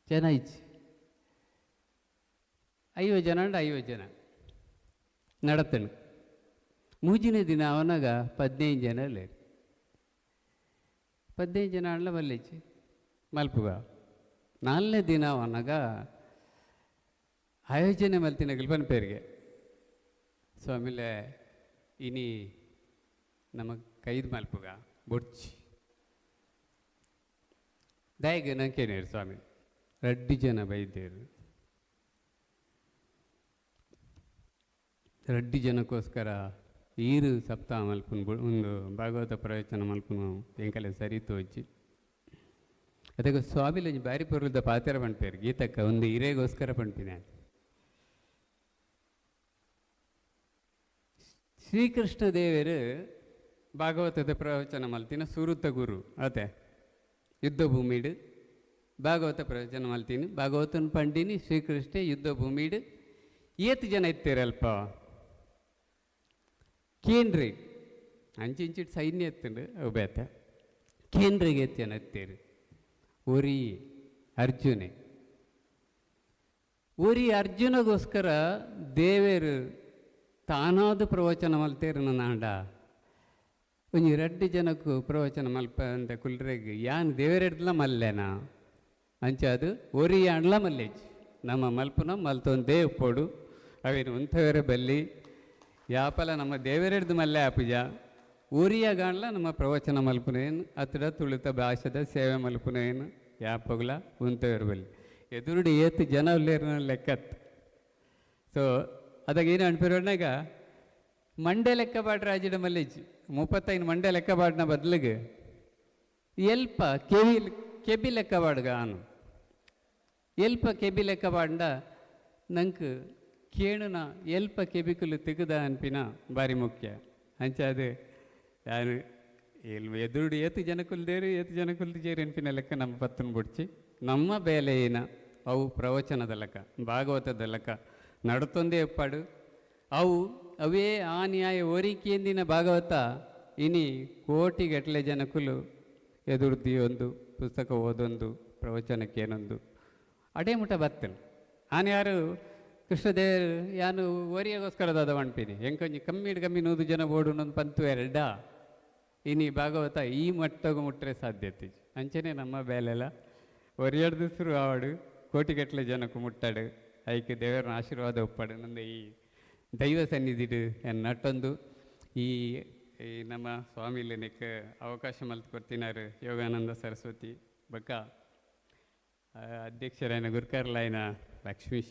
ಜನ ಇಚ್ಚಿ 50 ಜನ ಅಂಡ್ 50 ಜನ ನಡತನು. 3ನೇ ದಿನ ಅವನಾಗ 15 ಜನ ಅಲ್ಲೇರು 15 ಜನ ಅಂಡ್ಲ ಮಲ್ಲಿಚ್ಚಿ ಮಲ್ಪುಗ. 4ನೇ ದಿನ ಅವನಾಗ ಆಯೋಜನೆ ಮಲ್ತಿನ ಪನ್ಪೇರಿಗೆ ಸ್ವಾಮಿಲೆ ಇನಿ ನಮಗೆ ಕೈದು ಮಲ್ಪುಗ ಬೊಡ್ಚಿ ದಾಯಿಗೆ ನಂಕೇನೇರು ಸ್ವಾಮಿ 2 ಜನ ಬೈದೇರು 2 ಜನಕ್ಕೋಸ್ಕರ ಈರು ಸಪ್ತಾಹ ಮಲ್ಪುನ್ ಒಂದು ಭಾಗವತ ಪ್ರವಚನ ಮಲ್ಪುನು ಎಂಕಲೆ ಸರಿ ತೋಚಿ ಅದಕ್ಕೆ ಸ್ವಾಮಿಲೆ ಬಾರಿ ಪೊರುದ ಪಾತ್ರ ಪಣ್ಪೇರು ಗೀತಕ್ಕ ಒಂದು ಹಿರೇಗೋಸ್ಕರ ಪಣ್ಪಿನ. ಶ್ರೀಕೃಷ್ಣ ದೇವರು ಭಾಗವತದ ಪ್ರವಚನ ಮಲ್ತಿನ ಸುರುತ ಗುರು ಅತೆ ಯುದ್ಧ ಭೂಮಿಡು ಭಾಗವತ ಪ್ರವಚನ ಮಲ್ತೀನಿ ಭಾಗವತನ ಪಂಡಿನಿ ಶ್ರೀಕೃಷ್ಣ ಯುದ್ಧ ಭೂಮಿಡು ಏತು ಜನ ಇತ್ತೀರಲ್ಪ ಕೇಂದ್ರಿ ಅಂಚಿಂಚಿಟ್ಟು ಸೈನ್ಯ ಎತ್ತುಂಡು ಅವು ಬೇತ ಕೇಂದ್ರಿಗೆ ಏತು ಜನ ಎತ್ತೀರಿ ಒರಿ ಅರ್ಜುನೆ ಒರಿ ಅರ್ಜುನಗೋಸ್ಕರ ದೇವರು ತಾನಾದ ಪ್ರವಚನ ಮಲ್ತೇರು ನಾಂಡ ಒಂಜಿ 2 ಜನಕ್ಕೂ ಪ್ರವಚನ ಮಲ್ಪ ಅಂತ ಕುಲ್ರೆಗ್ ಯಾನ್ ದೇವರೆಡ್ಲ ಮಲ್ಲೆನಾ ಅಂಚ ಅದು ಒರಿ ಆಂಡ್ಲ ಮಲ್ಲೇಜ್ ನಮ್ಮ ಮಲ್ಪುನ ಮಲ್ತೊಂದು ದೇವ್ ಪೋಡು ಅವೇನು ಉಂಥವೇರೆ ಬಲ್ಲಿ ಯಾಪಲ ನಮ್ಮ ದೇವರೆಡ್ದು ಮಲ್ಲೆ ಆಪುಜ ಊರಿಯ ಗಾಂಡ್ಲ ನಮ್ಮ ಪ್ರವಚನ ಮಲ್ಪುನೇನು ಅತಡ ತುಳಿತ ಭಾಷೆದ ಸೇವೆ ಮಲ್ಪುನೇನು ಯಾಪಗುಲ ಉಂಥವೇರು ಬಲ್ಲಿ ಎದುರುಡು ಏತ್ ಜನ ಉಲ್ಲೇರ್ನ ಲೆಕ್ಕತ್. ಸೊ ಅದಾಗ ಏನು ಅನ್ಪಿರೋನಾಗ ಮಂಡೆ ಲೆಕ್ಕ ಬಾಡ್ರ ಆಜಿಡ ಮಲ್ಲೇಜಿ 35 ಮಂಡೆ ಲೆಕ್ಕ ಬಾಡ್ನ ಬದಲಿಗೆ ಎಲ್ಪ ಕೆವಿ ಕೆಬಿ ಲೆಕ್ಕ ಬಾಡ್ಗ ಆನು ಎಲ್ಪ ಕೆಬಿ ಲೆಕ್ಕ ಬಾಡ್ಡ ನಂಗೆ ಕೇಣುನ ಎಲ್ಪ ಕೆಬಿಕುಲು ತೆಗೆದ ಅನ್ಪಿನ ಭಾರಿ ಮುಖ್ಯ. ಅಂಚ ಅದು ಯಾರು ಎಲ್ ಎದುರುಡು ಏತು ಜನಕುಲ್ದೇರು ಏತು ಜನಕುಲ್ದು ಜೇರು ಅನ್ಪಿನ ಲೆಕ್ಕ ನಮ್ಮ ಪತ್ತನ ಬುಡ್ಚಿ ನಮ್ಮ ಬೇಲೆಯಿನ ಅವು ಪ್ರವಚನದ ಲೆಕ್ಕ ಭಾಗವತದ ಲೆಕ್ಕ ನಡತೊಂದೇ ಎಪ್ಪಾಡು ಅವು ಅವೇ ಆ ನ್ಯಾಯ ಓರಿಕೆಂದಿನ ಭಾಗವತ ಇನಿ ಕೋಟಿಗಟ್ಟಲೆ ಜನಕುಲು ಎದುರ್ದಿ ಒಂದು ಪುಸ್ತಕ ಓದೊಂದು ಪ್ರವಚನಕ್ಕೇನೊಂದು ಅಡೇ ಮುಟ ಬತ್ತನು. ಆನೆ ಯಾರು ಕೃಷ್ಣದೇವರು ಯಾನು ಓರಿಯಗೋಸ್ಕರದಾದ ಅನ್ಪಿನಿ ಎಂಕೊಂಜಿ ಕಮ್ಮಿಡ್ ಕಮ್ಮಿ 100 ಜನ ಓಡುನೊಂದು ಪಂತು ಎರಡ ಇನಿ ಭಾಗವತ ಈ ಮಟ್ಟಗೂ ಮುಟ್ಟರೆ ಸಾಧ್ಯತೆ. ಅಂಚನೆ ನಮ್ಮ ಬೇಲೆಲ್ಲ ಒರಿಯಡ್ದು ಶುರು ಆವಡು ಕೋಟಿಗಟ್ಟಲೆ ಜನಕ್ಕೂ ಮುಟ್ಟಾಡು ಐಕೆ ದೇವರನ್ನ ಆಶೀರ್ವಾದ ಒಪ್ಪಾಡು ನಂದು ಈ ದೈವ ಸನ್ನಿಧಿಡು ನಟ್ಟೊಂದು ಈ ಈ ನಮ್ಮ ಸ್ವಾಮಿಲಿನಕ್ಕೆ ಅವಕಾಶ ಮಲ್ತು ಕೊಡ್ತಿನಾರು ಯೋಗಾನಂದ ಸರಸ್ವತಿ ಬಕ್ಕ ಅಧ್ಯಕ್ಷರಾಯನ ಗುರುಕರ್ಲಾಯನ ಲಕ್ಷ್ಮೀಶ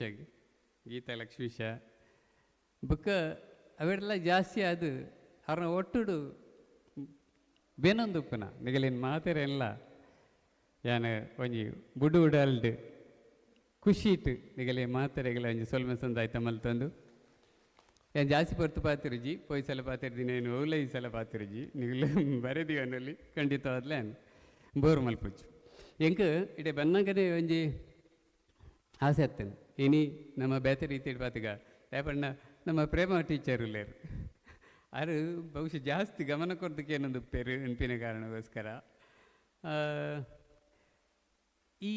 ಗೀತಾ ಲಕ್ಷ್ಮೀಶ ಬುಕ್ಕ ಅವೆಲ್ಲ ಜಾಸ್ತಿ ಅದು ಅವ್ರನ್ನ ಒಟ್ಟುಡು ಬೇನೊಂದುಪ್ಪನ ನಿಗಲಿನ ಮಾತೆರೆಲ್ಲ ಯಾನ ಒಂಜಿ ಬುಡು ಉಡಲ್ಡು ಖುಷಿಟ್ಟು ನಿಗಲಿ ಮಾತೆರೆಗಳ ಒಂಜಿ ಸೊಲ್ಮೆ ಸಂದಾಯ್ತ ಮಲ್ತಂದು ಏನು ಜಾಸ್ತಿ ಪೊರ್ತು ಪಾತಿರುಜಿ ಪೋಯ್ ಸಲ ಪಾತಿರ್ದಿನ ಏನು ಓಲ ಈ ಸಲ ಪಾತಿರುಜಿ ನಿಗಲು ಬರೆದಿ ಅನ್ನಲ್ಲಿ ಖಂಡಿತವಾದ್ಲೆ ಬೋರ್ ಮಲ್ಪುಚ್ಚು ಎಂಕ್ ಇಡೆ ಬನ್ನಗನೆ ಒಂಜಿ ಆಸೆ ಆಗ್ತೇನೆ ಇನಿ ನಮ್ಮ ಬೇತೆ ರೀತಿ ಪಾತಿಗ ಯಾಪಣ್ಣ ನಮ್ಮ ಪ್ರೇಮ ಟೀಚರ್ ಉಲ್ಲೇರು ಆರು ಬಹುಶಃ ಜಾಸ್ತಿ ಗಮನ ಕೊಡ್ದಕ್ಕೆ ಏನೊಂದು ಪೇರು ನೆನಪಿನ ಕಾರಣಕ್ಕೋಸ್ಕರ ಈ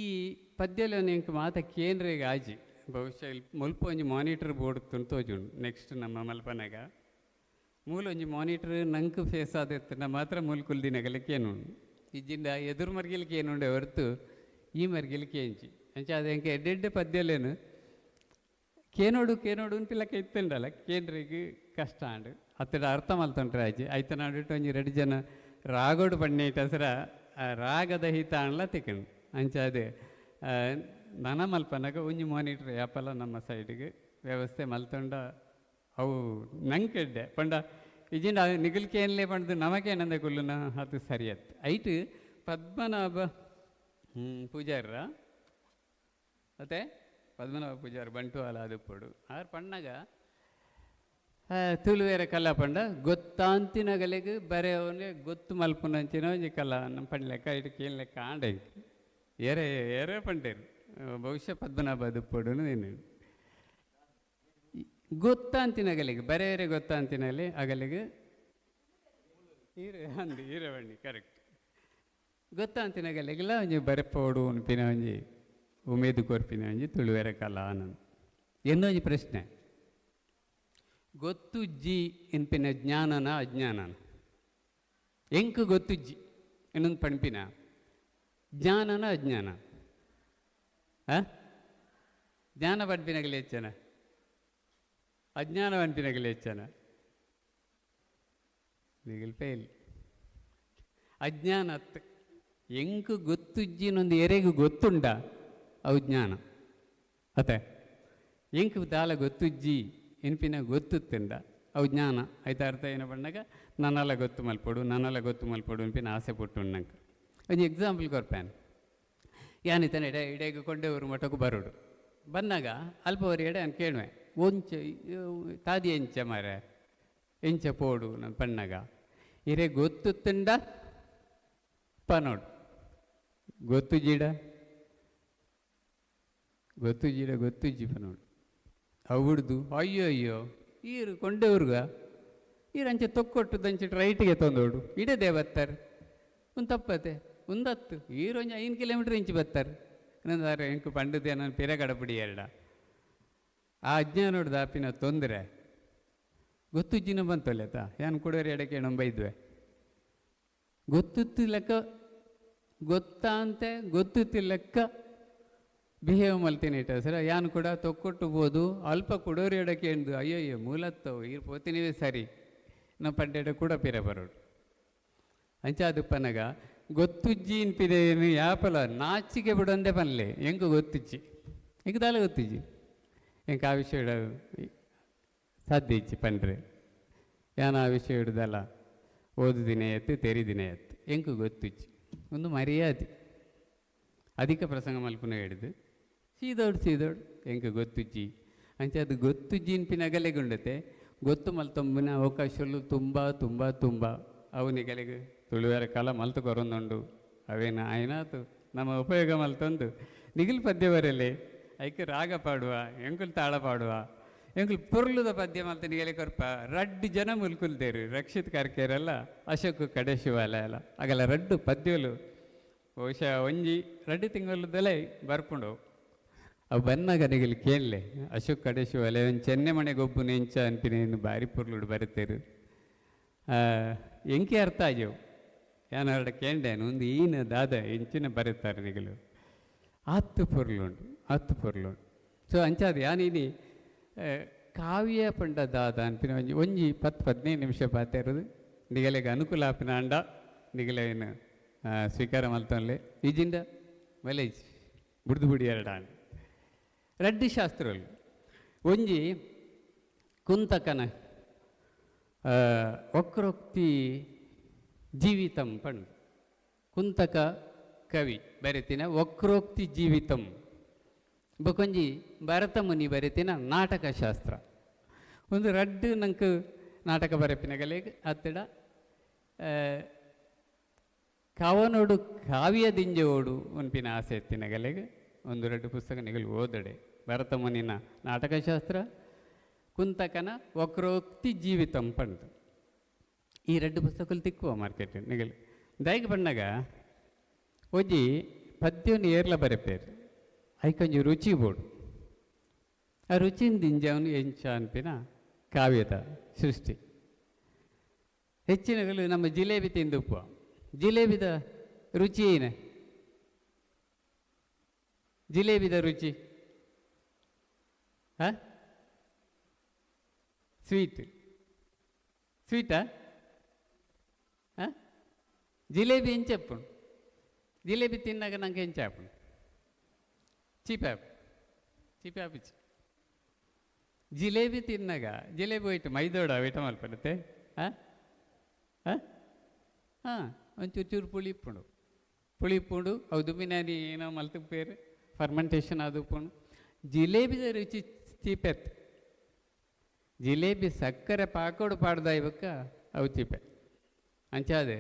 ಪದ್ಯಲನ್ನು ಎಂಕ್ ಮಾತ ಕೇಂದ್ರಿಗೆ ಆಜಿ ಬಹುಶಃ ಇಲ್ಲಿ ಮುಲ್ಪ ಒಂಜಿ ಮಾನಿಟರ್ ಬೋರ್ಡ್ ತುಂತೋಜುಂಡು ನೆಕ್ಸ್ಟ್ ನಮ್ಮ ಮಲ್ಪನಾಗ ಮೂಲ ಒಂಜಿ ಮಾನಿಟರ್ ನಂಕ್ ಫೇಸ್ ಆದಿತ್ತು ಮಾತ್ರ ಮೂಲ ಕುಲ್ದಿನಗಲಕ್ಕೆ ಏನುಂಡು ಇಜ್ಜಿಂದ ಎದುರು ಮರ್ಗಿಲಿಕ್ಕೆ ಏನುಂಡೆ ಹೊರತು ಈ ಮರ್ಗಿಲಿಕ್ಕೆ ಎಂಚಿ ಅಂಚ ಅದು ಎಂಕ ಎಡ್ಡೆಡ್ಡೆ ಪದ್ಯಲೇನು ಕೇನೋಡು ಕೇನೋಡು ಅನ್ಪಿಲಕ್ಕ ಇತ್ತುಂಡಲ್ಲ ಕೇಂದ್ರಿಗೆ ಕಷ್ಟ ಅಂಡು ಅತ್ತಡ ಅರ್ಥ ಮಲ್ತೊಂಟ್ರೆ ಆಜಿ ಐತ ನಾಡಿಟ್ಟು ಒಂಜಿ ರೆಡ್ ಜನ ರಾಗೋಡು ಪಣ್ಣೆ ಇಟ್ಟಸರ ರಾಗದ ಹಿತ ಅನ್ಲ ತಿಕ್ಕಂಡು ಅಂಚ ಅದೇ ನನ ಮಲ್ಪನಾಗ ಒಂಜಿ ಮಾನಿಟ್ರ್ ಯಾಪಲ್ಲ ನಮ್ಮ ಸೈಡಿಗೆ ವ್ಯವಸ್ಥೆ ಮಲ್ತೊಂಡ ಅವು ನಂಗೆಡ್ಡೆ ಪಂಡ ಇಜಿಂಡ ನಿಗಲ್ಕೇನ್ಲೇ ಪಂಡ್ದು ನಮಕೇನಂದ ಕುಲ್ಲುನ ಅದು ಸರಿಯತ್ತು. ಐಟ್ ಪದ್ಮನಾಭ ಪೂಜಾರ್ರ ಅತ್ತೆ ಪದ್ಮನಾಭ ಪೂಜಾರ್ ಬಂಟುವಾಲ ಅದು ಪೊಡು ಆರ್ ಪಣ್ಣಾಗ ತುಳುವೇರ ಕಲ್ಲ ಪಂಡ ಗೊತ್ತಾಂತಿನಗಲಿಗೆ ಬರೆಯವನೇ ಗೊತ್ತು ಮಲ್ಪುನಂಚಿನ ಒಂಜಿ ಕಲ್ಲ ನಮ್ಮ ಪಂಡ್ಲೆಕ್ಕ ಇಟ್ಟು ಕೇಳಲೆಕ್ಕ ಆಂಡ ಏರೆ ಏರೇ ಪಂಡೇರು ಬಹುಶಃ ಪದ್ಮನಾಭ ದುಪ್ಪಡು ನೀನು ಗೊತ್ತಾಂತಿನಗಲಿಗೆ ಬರೆಯರೆ ಗೊತ್ತಾಂತಿನಲ್ಲಿ ಅಗಲಿಗೆ ಈರೆ ಅಂದು ಈರವಣ್ಣಿ ಕರೆಕ್ಟ್ ಗೊತ್ತಾಂತಿನಗಲಿಗೆಲ್ಲ ಒಂಜಿ ಬರೆಪೋಡು ಅನ್ಪಿನ ಒಂಜಿ ಉಮೇದು ಕೊರ್ಪಿನ ಒಂಜಿ ತುಳುವೆರ ಕಲ ಅನ್ನೋದು എന്നೊಂಜಿ ಪ್ರಶ್ನೆ ಗೊತ್ತುಜ್ಜಿ ಎನ್ಪಿನ ಜ್ಞಾನನ ಅಜ್ಞಾನನ ಎಂಕ್ ಗೊತ್ತುಜ್ಜಿ ಇನ್ನೊಂದು ಪಣ್ಪಿನ ಜ್ಞಾನನ ಅಜ್ಞಾನ ಜ್ಞಾನ ಪಡ್ಪಿನಗಲಿ ಹೆಚ್ಚನ ಅಜ್ಞಾನ ಪನ್ಪಿನಗಲಿ ಹೆಚ್ಚನ ನಿಗಲ್ ಫೇಲ್ ಅಜ್ಞಾನ ಎಂಕ್ ಗೊತ್ತುಜ್ಜಿನೊಂದು ಎರೆಗು ಗೊತ್ತುಂಡ ಅವು ಜ್ಞಾನ ಅತ್ತೆ ಎಂಕ್ ದಾಲ ಗೊತ್ತುಜ್ಜಿ ಎನ್ಪಿನ ಗೊತ್ತುತ್ತಂಡ ಅವು ಜ್ಞಾನ ಆಯ್ತಾ ಅರ್ಥ ಏನ ಪಣ್ಣಾಗ ನನ್ನಲ್ಲ ಗೊತ್ತು ಮಲ್ಪೊಡು ನನ್ನಲ್ಲ ಗೊತ್ತು ಮಲ್ಪೊಡು ಅನ್ಪಿನ ಆಸೆ ಪುಟ್ಟು ನಂಗೆ ಒಂಜಿ ಎಕ್ಸಾಂಪಲ್ ಕೊರ್ಪೇನು ಯಾನಿತಾನೆ ಎಡೆ ಇಡೆಗೆ ಕೊಂಡೆವರು ಮಠಕ್ಕೂ ಬರೋಡು ಬಂದಾಗ ಅಲ್ಪ ಅವರು ಎಡೆ ನಾನು ಕೇಳುವೆ ಒಂಚ ತಾದಿ ಎಂಚ ಮಾರೆ ಎಂಚ ಪೋಡು ನನ್ನ ಪಣ್ಣಾಗ ಇರೆ ಗೊತ್ತುತ್ತಂಡ ಪನೋಡು ಗೊತ್ತು ಜೀಡ ಗೊತ್ತು ಜೀಡ ಗೊತ್ತು ಜಿ ಪನೋಡು ಅವುಡ್ದು ಅಯ್ಯೋ ಅಯ್ಯೋ ಈರು ಕೊಂಡೆವ್ರಿಗ ಈರು ಅಂಚೆ ತೊಕ್ಕೊಟ್ಟು ದಂಚೆ ರೈಟಿಗೆ ತಂದೋಡು ಇಡದೆ ಬರ್ತಾರೆ ಒಂದು ತಪ್ಪತೆ ಒಂದತ್ತು ಈರು ಒಂಜಿ 5 ಕಿಲೋಮೀಟ್ರ್ ಇಂಚು ಬರ್ತಾರೆ ಇನ್ನೊಂದು ಎಂಕು ಪಂಡದೆ ನಾನು ಪಿರ ಕಡಪುಡಿ ಎರಡ ಆ ಅಜ್ಞಾನೋಡ್ದು ಆಪಿನ ತೊಂದರೆ ಗೊತ್ತು ಜಿನ ಬಂತೊಲ್ಲೆತ ಏನು ಕೊಡೋರು ಎಡಕ್ಕೆ ಬೈದ್ವೆ ಗೊತ್ತುತ್ತಿ ಲೆಕ್ಕ ಗೊತ್ತಾ ಅಂತೆ ಗೊತ್ತುತ್ತಿ ಲೆಕ್ಕ ಬಿಹೇವ್ ಮಲ್ತೀನಿ ಇಟ್ಟ ಸರ ಯಾನು ಕೂಡ ತೊಕ್ಕೊಟ್ಟು ಬೋದು ಅಲ್ಪ ಕೊಡೋರು ಎಡಕ್ಕೆ ಎಂದು ಅಯ್ಯಯ್ಯೋ ಮೂಲತ್ತವು ಈರು ಪೋತಿನವೇ ಸರಿ ನಮ್ಮ ಪಂಡೆಡ ಕೂಡ ಪಿರ ಬರೋಡು ಅಂಚಾದುಪ್ಪನಗ ಗೊತ್ತುಜ್ಜಿ ಪಿರೇನು ಯಾಪಲ ನಾಚಿಕೆ ಬಿಡೊಂದೇ ಪನ್ಲೆ ಎಂಕು ಗೊತ್ತುಜ್ಜಿ ಎಂಕ್ ದಾಲ ಗೊತ್ತಿಜ್ಜಿ. ಎಂಕ್ ಆ ವಿಷಯ ಸಾಧ್ಯ ಇಜ್ಜಿ ಪಂಡ್ರೆ. ಯಾನ್ ಆ ವಿಷಯ ಹಿಡ್ದಲ್ಲ ಓದುದಿನ ಎತ್ತು ತೆರಿದಿನ ಎತ್ತು ಎಂಕು ಗೊತ್ತಿಜ್ಜಿ. ಒಂದು ಮರ್ಯಾದೆ ಅಧಿಕ ಪ್ರಸಂಗ ಮಲ್ಪುನ ಹಿಡ್ದು ಸೀದೋಡು ಸೀದೋಡು ಎಂಕು ಗೊತ್ತುಜ್ಜಿ. ಅಂಚೆ ಅದು ಗೊತ್ತುಜ್ಜಿ ಇನ್ಪಿನ ಅಗಲೆಗುಂಡತೆ ಗೊತ್ತು ಮಲ್ತೊಂಬಿನ ಅವಕಾಶಗಳು ತುಂಬ ತುಂಬ ತುಂಬ. ಅವು ನಿಗಲಿಗೆ ತುಳುವರ ಕಾಲ ಮಲ್ತು ಕೊರೊಂದುಂಡು. ಅವೇನ ಆಯ್ನಾತು ನಮ್ಮ ಉಪಯೋಗ ಮಲ್ತೊಂದು ನಿಗಿಲ್ ಪದ್ಯ ಬರಲಿ ಐಕ್ ರಾಗ ಪಾಡುವ ಎಂಕುಲು ತಾಳ ಪಾಡುವ ಎಂಕುಲು ಪೊರ್ಲುದ ಪದ್ಯ ಮಲ್ತ ನಿಗಲಿ ಕೊರ್ಪ ರಡ್ಡು ಜನ ಮುಲ್ಕುಲ್ದೇರು ರಕ್ಷಿತ್ ಕಾರ್ಕೇರಲ್ಲ ಅಶೋಕ್ ಕಡೇಶಿವಾಲ ಅಲ್ಲ ಅಗಲ ರಡ್ಡು ಪದ್ಯಲು ಬಹುಶಃ ಒಂಜಿ ರಡ್ಡು ತಿಂಗಳದಲ್ಲೇ ಬರ್ಪುಂಡು. ಅವು ಬನ್ನಾಗ ನಿಗಲಿ ಕೇಳಲೆ ಅಶೋಕ್ ಕಡೇಶಿವಾಲೆ ಒಂದು ಚೆನ್ನೆ ಮನೆ ಗೊಬ್ಬು ನೆಂಚ ಅನ್ಪಿನ ಬಾರಿ ಪೊರ್ಲುಡು ಬರುತ್ತೇರು. ಎಂಕೆ ಅರ್ಥ ಆಜವು ಯಾನವರಡ ಕೇಂಡೇನು ಒಂದು ಈನ ದಾದ ಎಂಚಿನ ಬರುತ್ತಾರೆ ನಿಗಲು ಆತ್ತು ಪೊರ್ಲುಂಡು ಆತ್ತು ಪೊರ್ಲುಂಡು. ಸೊ ಅಂಚಾದ ಯಾನಿನಿ ಕಾವ್ಯ ಪಂಡ ದಾದ ಅನ್ಪಿನ ಒಂಜಿ ಒಂಜಿ 10-15 ನಿಮಿಷ ಪಾತಿರೋದು ನಿಗಲೆಗೆ ಅನುಕೂಲ ಆಪಿನ ಅಂಡ ನಿಗಲೇನು ಸ್ವೀಕಾರ ಮಲ್ತೊನ್ಲೆ ಈಜಿಂದ ಮಲೇಜ್ ಬುಡ್ದು ಬುಡಿ ಎರಡಾಂಡ ರಡ್ಡಿ ಶಾಸ್ತ್ರಗಳು ಒಂಜಿ ಕುಂತಕನ ವಕ್ರೋಕ್ತಿ ಜೀವಿತಂ ಪಂಡ್ ಕುಂತಕ ಕವಿ ಬರೆತಿನ ವಕ್ರೋಕ್ತಿ ಜೀವಿತಂ ಬೊಕೊಂಜಿ ಭರತ ಮುನಿ ಬರೆತಿನ ನಾಟಕಶಾಸ್ತ್ರ. ಒಂದು ರಡ್ಡು ನಂಗೆ ನಾಟಕ ಬರೆಪಿನಗಲೆ ಅತ್ತಡ ಕವನೋಡು ಕಾವ್ಯ ದಿಂಜೋಡು ಒನ್ಪಿನ ಆಸೆ ಎತ್ತಿನಗಲೆಗೆ ಒಂದು ರಡ್ಡು ಪುಸ್ತಕ ನಿಗಲು ಓದಡೆ. ಭರತ ಮುನಿನ ನಾಟಕಶಾಸ್ತ್ರ ಕುಂತಕನ ವಕ್ರೋಕ್ತಿ ಜೀವಿತಂ ಪಂಡು ಈ ರಡ್ಡು ಪುಸ್ತಕలు ತಿಕ್ಕುವ ಮಾರ್ಕೆಟ್ ನಿಗಲು ದಯಗೆ ಬಣ್ಣಗ ಒಂಜಿ ಪದ್ಯವನ್ನು ಏರ್ಲ ಬರೆಪೇರು ಐಕೊಂಜಿ ರುಚಿ ಬೋಡು. ಆ ರುಚಿನ ದಿಂಜವನು ಎಂಚ ಅನ್ಪಿನ ಕಾವ್ಯದ ಸೃಷ್ಟಿ. ಹೆಚ್ಚಿನಗಳು ನಮ್ಮ ಜಿಲೇಬಿ ತಿಂದುಪ್ಪ ಜಿಲೇಬಿದ ರುಚಿ ಏನೇ? ಜಿಲೇಬಿದ ರುಚಿ ಹಾಂ ಸ್ವೀಟ್ ಸ್ವೀಟಾ ಹಾಂ ಜಿಲೇಬಿ ಎಂಚಪ್ಪು ಜಿಲೇಬಿ ತಿನ್ನಾಗ ನಂಗೆ ಎಂಚಾಪು ಚೀಪಾಪ್ ಚೀಪಾಪಿಚ್ ಜಿಲೇಬಿ ತಿನ್ನಾಗ ಜಿಲೇಬಿ ಹೋಯ್ತು ಮೈದೋಡ ವೇಟ ಮಲ್ಪಡುತ್ತೆ ಹಾಂ ಹಾಂ ಹಾಂ ಒಂಚೂರು ಚೂರು ಪುಳಿ ಇಪ್ಪುಂಡು ಪುಳಿ ಇಪ್ಪುಂಡು ಅವು ದುಮ್ಮಿನಾನಿ ಏನೋ ಮಲ್ತು ಪೇರು ಫರ್ಮೆಂಟೇಷನ್ ಅದು ಉಪ್ಪುಂಡು ಜಿಲೇಬಿದ ರುಚಿ ಚೀಪೆತ್ ಜಿಲೇಬಿ ಸಕ್ಕರೆ ಪಾಕೋಡು ಪಾಡ್ದ ಇವಕ್ಕ ಅವು ಚೀಪೆ ಅಂಚಾದೆ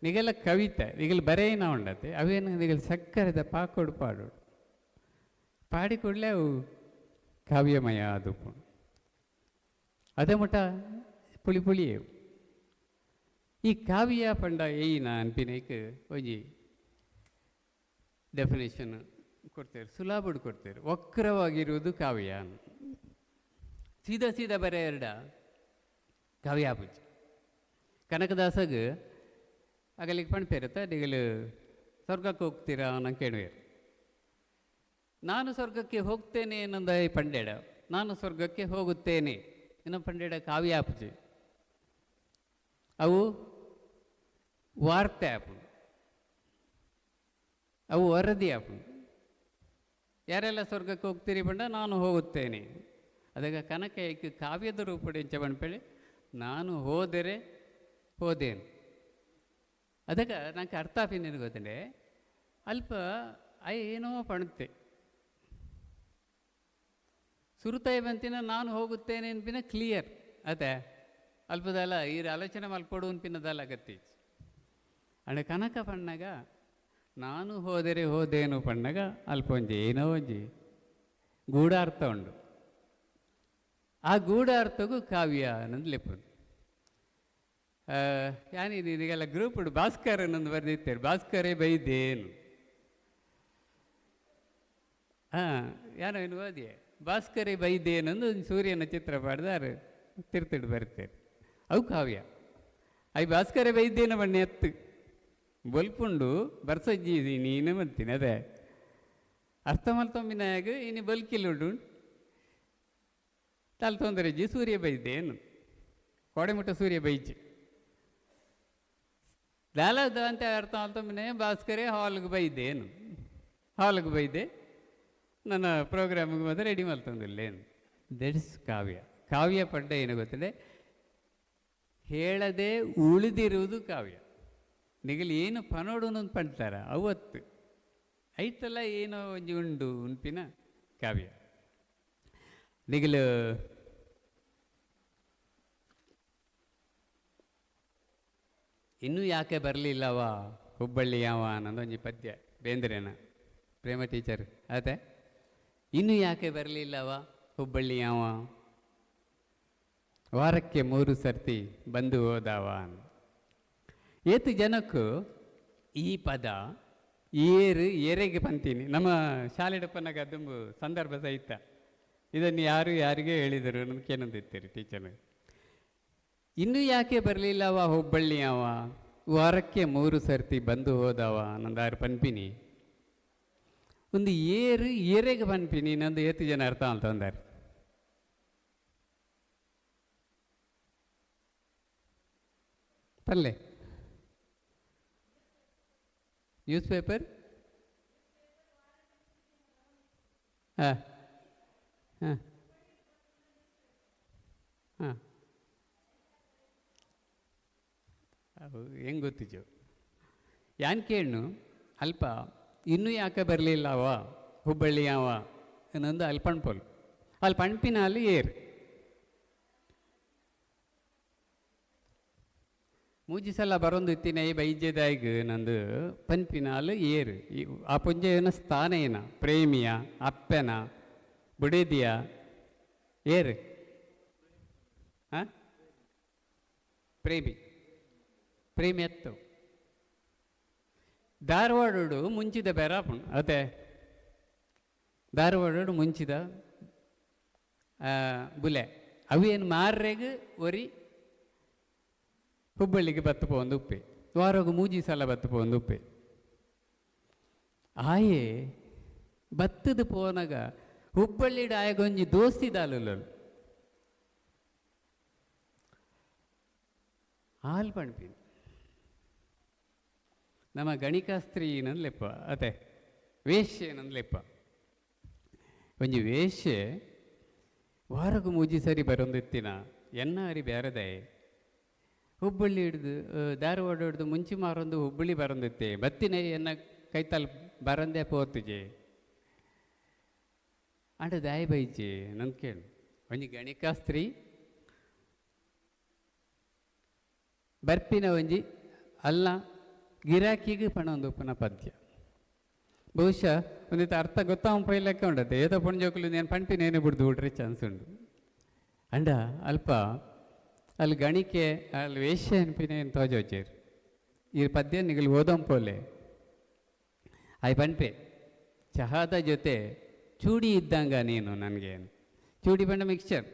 ನಿಗಲ ಕವಿತೆ ನಿಗಲ ಬರೇನ ಉಂಡತೆ ಅವೇನು ನಿಗಲ ಸಕ್ಕರೆದ ಪಾಕೋಡು ಪಾಡೋಡು ಪಾಡಿ ಕೂಡಲೇ ಅವು ಕಾವ್ಯಮಯ ಅದು ಅದೇ ಮಟ್ಟ ಪುಳಿ ಪುಳಿಯೇವು. ಈ ಕಾವ್ಯ ಪಂಡ ಏಯಿನ ಅನ್ಪಿನೇಕ್ ಒಂಜಿ ಡೆಫಿನೇಷನ್ ಕೊಡ್ತೇವೆ, ಸುಲಾಬುಡು ಕೊಡ್ತೇವೆ. ವಕ್ರವಾಗಿರುವುದು ಕಾವ್ಯ. ಸೀದಾ ಸೀದಾ ಬರೆ ಎರಡ ಕಾವ್ಯ ಆಪುಜಿ. ಕನಕದಾಸಗ್ ಅಗಲಿಗೆ ಪಣ್ಪೇರತ್ತ ನಿಗಲು ಸ್ವರ್ಗಕ್ಕೆ ಹೋಗ್ತೀರಾ ಅನ್ನೋ ಕೇಳುವೇರು. ನಾನು ಸ್ವರ್ಗಕ್ಕೆ ಹೋಗ್ತೇನೆ ಅನ್ನೊಂದ ಪಂಡೇಡ, ನಾನು ಸ್ವರ್ಗಕ್ಕೆ ಹೋಗುತ್ತೇನೆ ಇನ್ನು ಪಂಡೇಡ ಕಾವ್ಯ ಆಪುಜಿ. ಅವು ವಾರ್ತೆ ಆಪುಂಡು, ಅವು ವರದಿ ಆಪುಂಡು. ಯಾರೆಲ್ಲ ಸ್ವರ್ಗಕ್ಕೆ ಹೋಗ್ತೀರಿ ಬಂಡ ನಾನು ಹೋಗುತ್ತೇನೆ. ಅದಕ್ಕೆ ಕನಕ ಏಕೆ ಕಾವ್ಯದ ರೂಪಡೆ ಎಂಚ ಪಣ್ಪೇಳಿ ನಾನು ಹೋದರೆ ಹೋದೇನು. ಅದಕ್ಕೆ ನಂಗೆ ಅರ್ಥ ಆಪಿನ ಗೊತ್ತಂಡೆ ಅಲ್ಪ I ಏನೋ ಪಣುತ್ತೆ ಸುರುತಾಯಿ ಬಂತಿನ ನಾನು ಹೋಗುತ್ತೇನೆ ಅನ್ಪಿನ ಕ್ಲಿಯರ್ ಅದೇ ಅಲ್ಪದಲ್ಲ ಈ ಆಲೋಚನೆ ಮಲ್ಪಡು ಅನ್ಪಿನದಲ್ಲ ಅಗತ್ಯ. ಅಂಡ ಕನಕ ಪಣ್ಣಾಗ ನಾನು ಹೋದರೆ ಹೋದೇನು ಪಣ್ಣಾಗ ಅಲ್ಪ ಒಂಜಿ ಏನೋ ಒಂಜಿ ಗೂಢಾರ್ಥ ಉಂಡು. ಆ ಗೂಢಾರ್ಥಗೂ ಕಾವ್ಯ ಅನ್ನೋದು ಲೆಪ್ಪುದು. ಯಾನಿ ಇದೀಗೆಲ್ಲ ಗ್ರೂಪ್ ಭಾಸ್ಕರ್ ಅನ್ನೊಂದು ಬರೆದಿತ್ತೇವೆ, ಭಾಸ್ಕರೇ ಬೈದೇನು ಹಾಂ ಯಾರೋ ಏನು ಓದಿಯೇ ಭಾಸ್ಕರೇ ಬೈದೇನಂದು ಒಂದು ಸೂರ್ಯನ ಚಿತ್ರ ಪಾಡ್ದಾರು ತಿರ್ತಿಡು ಬರ್ತೇವೆ. ಅವು ಕಾವ್ಯ. I ಭಾಸ್ಕರೇ ಬೈದೇನ ಬಣ್ಣ ಎತ್ತು ಬೊಲ್ಪುಂಡು ಬರ್ಸಜ್ಜಿ ನೀನು ಬಂತೀನಿ ಅದೇ ಅರ್ಥ ಮಲ್ತೊಂಬಿನಾಗ ಇನ್ನು ಬಲ್ಕಿಲ್ಲುಂಡು ತಲೆ ತೊಂದರೆಜ್ಜಿ ಸೂರ್ಯ ಬೈದೇನು ಕೋಡೆಮುಟ್ಟ ಸೂರ್ಯ ಬೈಜಿ ದಾಲದ ಅಂತ ಅರ್ಥ ಮಲ್ತೊಂಬಿನ ಭಾಸ್ಕರೇ ಹಾಲ್ಗೆ ಬೈದೇನು ಹಾಲ್ಗೆ ಬೈದೆ ನನ್ನ ಪ್ರೋಗ್ರಾಮಿಗೆ ಮಾತ್ರ ರೆಡಿ ಮಲ್ತೊಂದಿಲ್ಲೇನು. That is ಕಾವ್ಯ. ಕಾವ್ಯ ಪಂಡ ಏನು ಗೊತ್ತಿದೆ? ಹೇಳದೆ ಉಳಿದಿರುವುದು ಕಾವ್ಯ. ನಿಗಲಿ ಏನು ಪನೋಡು ಅನ್ನೋದು ಪಂಡ್ತಾರ ಅವತ್ತು ಐತಲ್ಲ ಏನೋ ಒಂಜಿ ಉಂಡು ಉಂಪಿನ ಕಾವ್ಯ. ನಿಗಲು ಇನ್ನೂ ಯಾಕೆ ಬರಲಿಲ್ಲವ ಹುಬ್ಬಳ್ಳಿ ಯಾವ ಅನ್ನೋದು ಒಂಜಿ ಪದ್ಯ ಬೇಂದ್ರೇನ ಪ್ರೇಮ ಟೀಚರ್ ಅದೇ. ಇನ್ನೂ ಯಾಕೆ ಬರಲಿಲ್ಲವ ಹುಬ್ಬಳ್ಳಿ ಯಾವ, ವಾರಕ್ಕೆ 3 ಸರ್ತಿ ಬಂದು ಹೋದವ. ಏತು ಜನಕ್ಕೂ ಈ ಪದ ಏರು ಏರೆಗೆ ಪಂತೀನಿ ನಮ್ಮ ಶಾಲೆಡಪ್ಪನಾಗ ದುಂಬು ಸಂದರ್ಭ ಸಹಿತ ಇದನ್ನು ಯಾರು ಯಾರಿಗೆ ಹೇಳಿದರು ನಮ್ಗೇನಂದಿತ್ತೀರಿ ಟೀಚರ್. ಇನ್ನೂ ಯಾಕೆ ಬರಲಿಲ್ಲವ ಹುಬ್ಬಳ್ಳಿ ಅವ, ವಾರಕ್ಕೆ 3 ಸರ್ತಿ ಬಂದು ಹೋದವ ನಂದಾರು ಪನ್ಪಿನಿ. ಒಂದು ಏರು ಏರೆಗೆ ಪನ್ಪಿನಿ ನಂದು ಏತು ಜನ ಅರ್ಥ ಅಂತಂದಾರೆ. ಪಲ್ಲೆ ನ್ಯೂಸ್ ಪೇಪರ್ ಹಾಂ ಹಾಂ ಹಾಂ ಅವು ಹೆಂಗೆ ಗೊತ್ತಿಜು ಯಾನ್ ಕೇಳು ಅಲ್ಪ ಇನ್ನೂ ಯಾಕೆ ಬರಲಿಲ್ಲವ ಹುಬ್ಬಳ್ಳಿ ಯಾವ ಇನ್ನೊಂದು ಅಲ್ಲಿ ಪಣ್ಪೋಲು ಅಲ್ಲಿ ಪಣ್ಪಿನ ಅಲ್ಲಿ ಏರು ಮೂಜಿ ಸಲ ಬರೊಂದು ಇತ್ತಿನ ಈ ಬೈದ್ಯದಾಯಿಗ್ ನಂದು ಪನ್ಪಿನಾಲ್ ಏರು ಆ ಪುಂಜೆಯನ ಸ್ಥಾನ ಏನ ಪ್ರೇಮಿಯ ಅಪ್ಪನ ಬುಡೇದಿಯ ಏರು ಹಾಂ ಪ್ರೇಮಿ ಪ್ರೇಮಿ ಎತ್ತು ಧಾರವಾಡ ಮುಂಚಿದ ಬೇರಾಪುಣ್ ಅದೇ ಧಾರವಾಡ ಮುಂಚಿದ ಬುಲೆ ಅವೇನು ಮಾರ್ರೆಗ್ ಒರಿ ಹುಬ್ಬಳ್ಳಿಗೆ ಬತ್ತು ಪೋಂದು ಉಪ್ಪೆ ವಾರಗು ಮೂಜಿ ಸಲ ಬತ್ತು ಪೋಂದು ಉಪ್ಪೆ ಆಯೆ ಬತ್ತದ ಪೋನಗ ಹುಬ್ಬಳ್ಳಿಡ ಆಯಗೊಂಜಿ ದೋಸ್ತಿ ದಾಲುಲಲು ಹಾಲು ಪಣ್ಪಿನಿ ನಮ್ಮ ಗಣಿಕಾಸ್ತ್ರೀ ಲೆಪ್ಪ ಅದೇ ವೇಶ್ಯೆ ಲೆಪ್ಪ ಒಂಜಿ ವೇಶ್ಯೆ ವಾರಗು ಮೂಜಿ ಸರಿ ಬರೊಂದಿತ್ತಿನ ಎನ್ನ ಅರಿ ಬೇರೆದಾಯೆ ಹುಬ್ಬಳ್ಳಿ ಹಿಡ್ದು ಧಾರವಾಡ ಹಿಡ್ದು ಮುಂಚಿ ಮಾರೊಂದು ಹುಬ್ಬಳ್ಳಿ ಬರೊಂದಿತ್ತೆ ಬತ್ತಿನ ಎನ್ನ ಕೈತಲ್ ಬರಂದೆ ಪೋತುಜೆ ಅಂಡ ದಾಯಿ ಬೈಜೆ ನಂದು ಕೇಳು ಒಂಜಿ ಗಣಿಕಾಸ್ತ್ರೀ ಬರ್ಪಿನ ಒಂಜಿ ಅಲ್ಲ ಗಿರಾಕಿಗೆ ಪಣ ಒಂದು ಉಪ್ಪನ ಪದ್ಯ ಬಹುಶಃ ಒಂದಿತ್ತ ಅರ್ಥ ಗೊತ್ತಾವ ಪೈ ಲೆಕ್ಕ ಉಂಡತ್ತೆ ಏತೋ ಪೊಣ್ಜೋಕುಲು నేను ಪಂಪಿನೇನೆ ಬಿಡ್ದು ಬಿಡ್ರೆ ಚಾನ್ಸ್ ಉಂಡು ಅಂಡ ಅಲ್ಪ ಅಲ್ಲಿ ಗಣಿಕೆ ಅಲ್ಲಿ ವೇಶ್ಯ ಅನ್ಪಿನೇ ತೋಜೋಚೇರು ಈ ಪದ್ಯ ನಿಗಲು ಓದಂಪೋಲೆ ಆಯ್ ಪಂಪೆ ಚಹಾದ ಜೊತೆ ಚೂಡಿ ಇದ್ದಂಗ ನೀನು ನನಗೆ ಚೂಡಿ ಬಣ್ಣ ಮಿಕ್ಸ್ಚರ್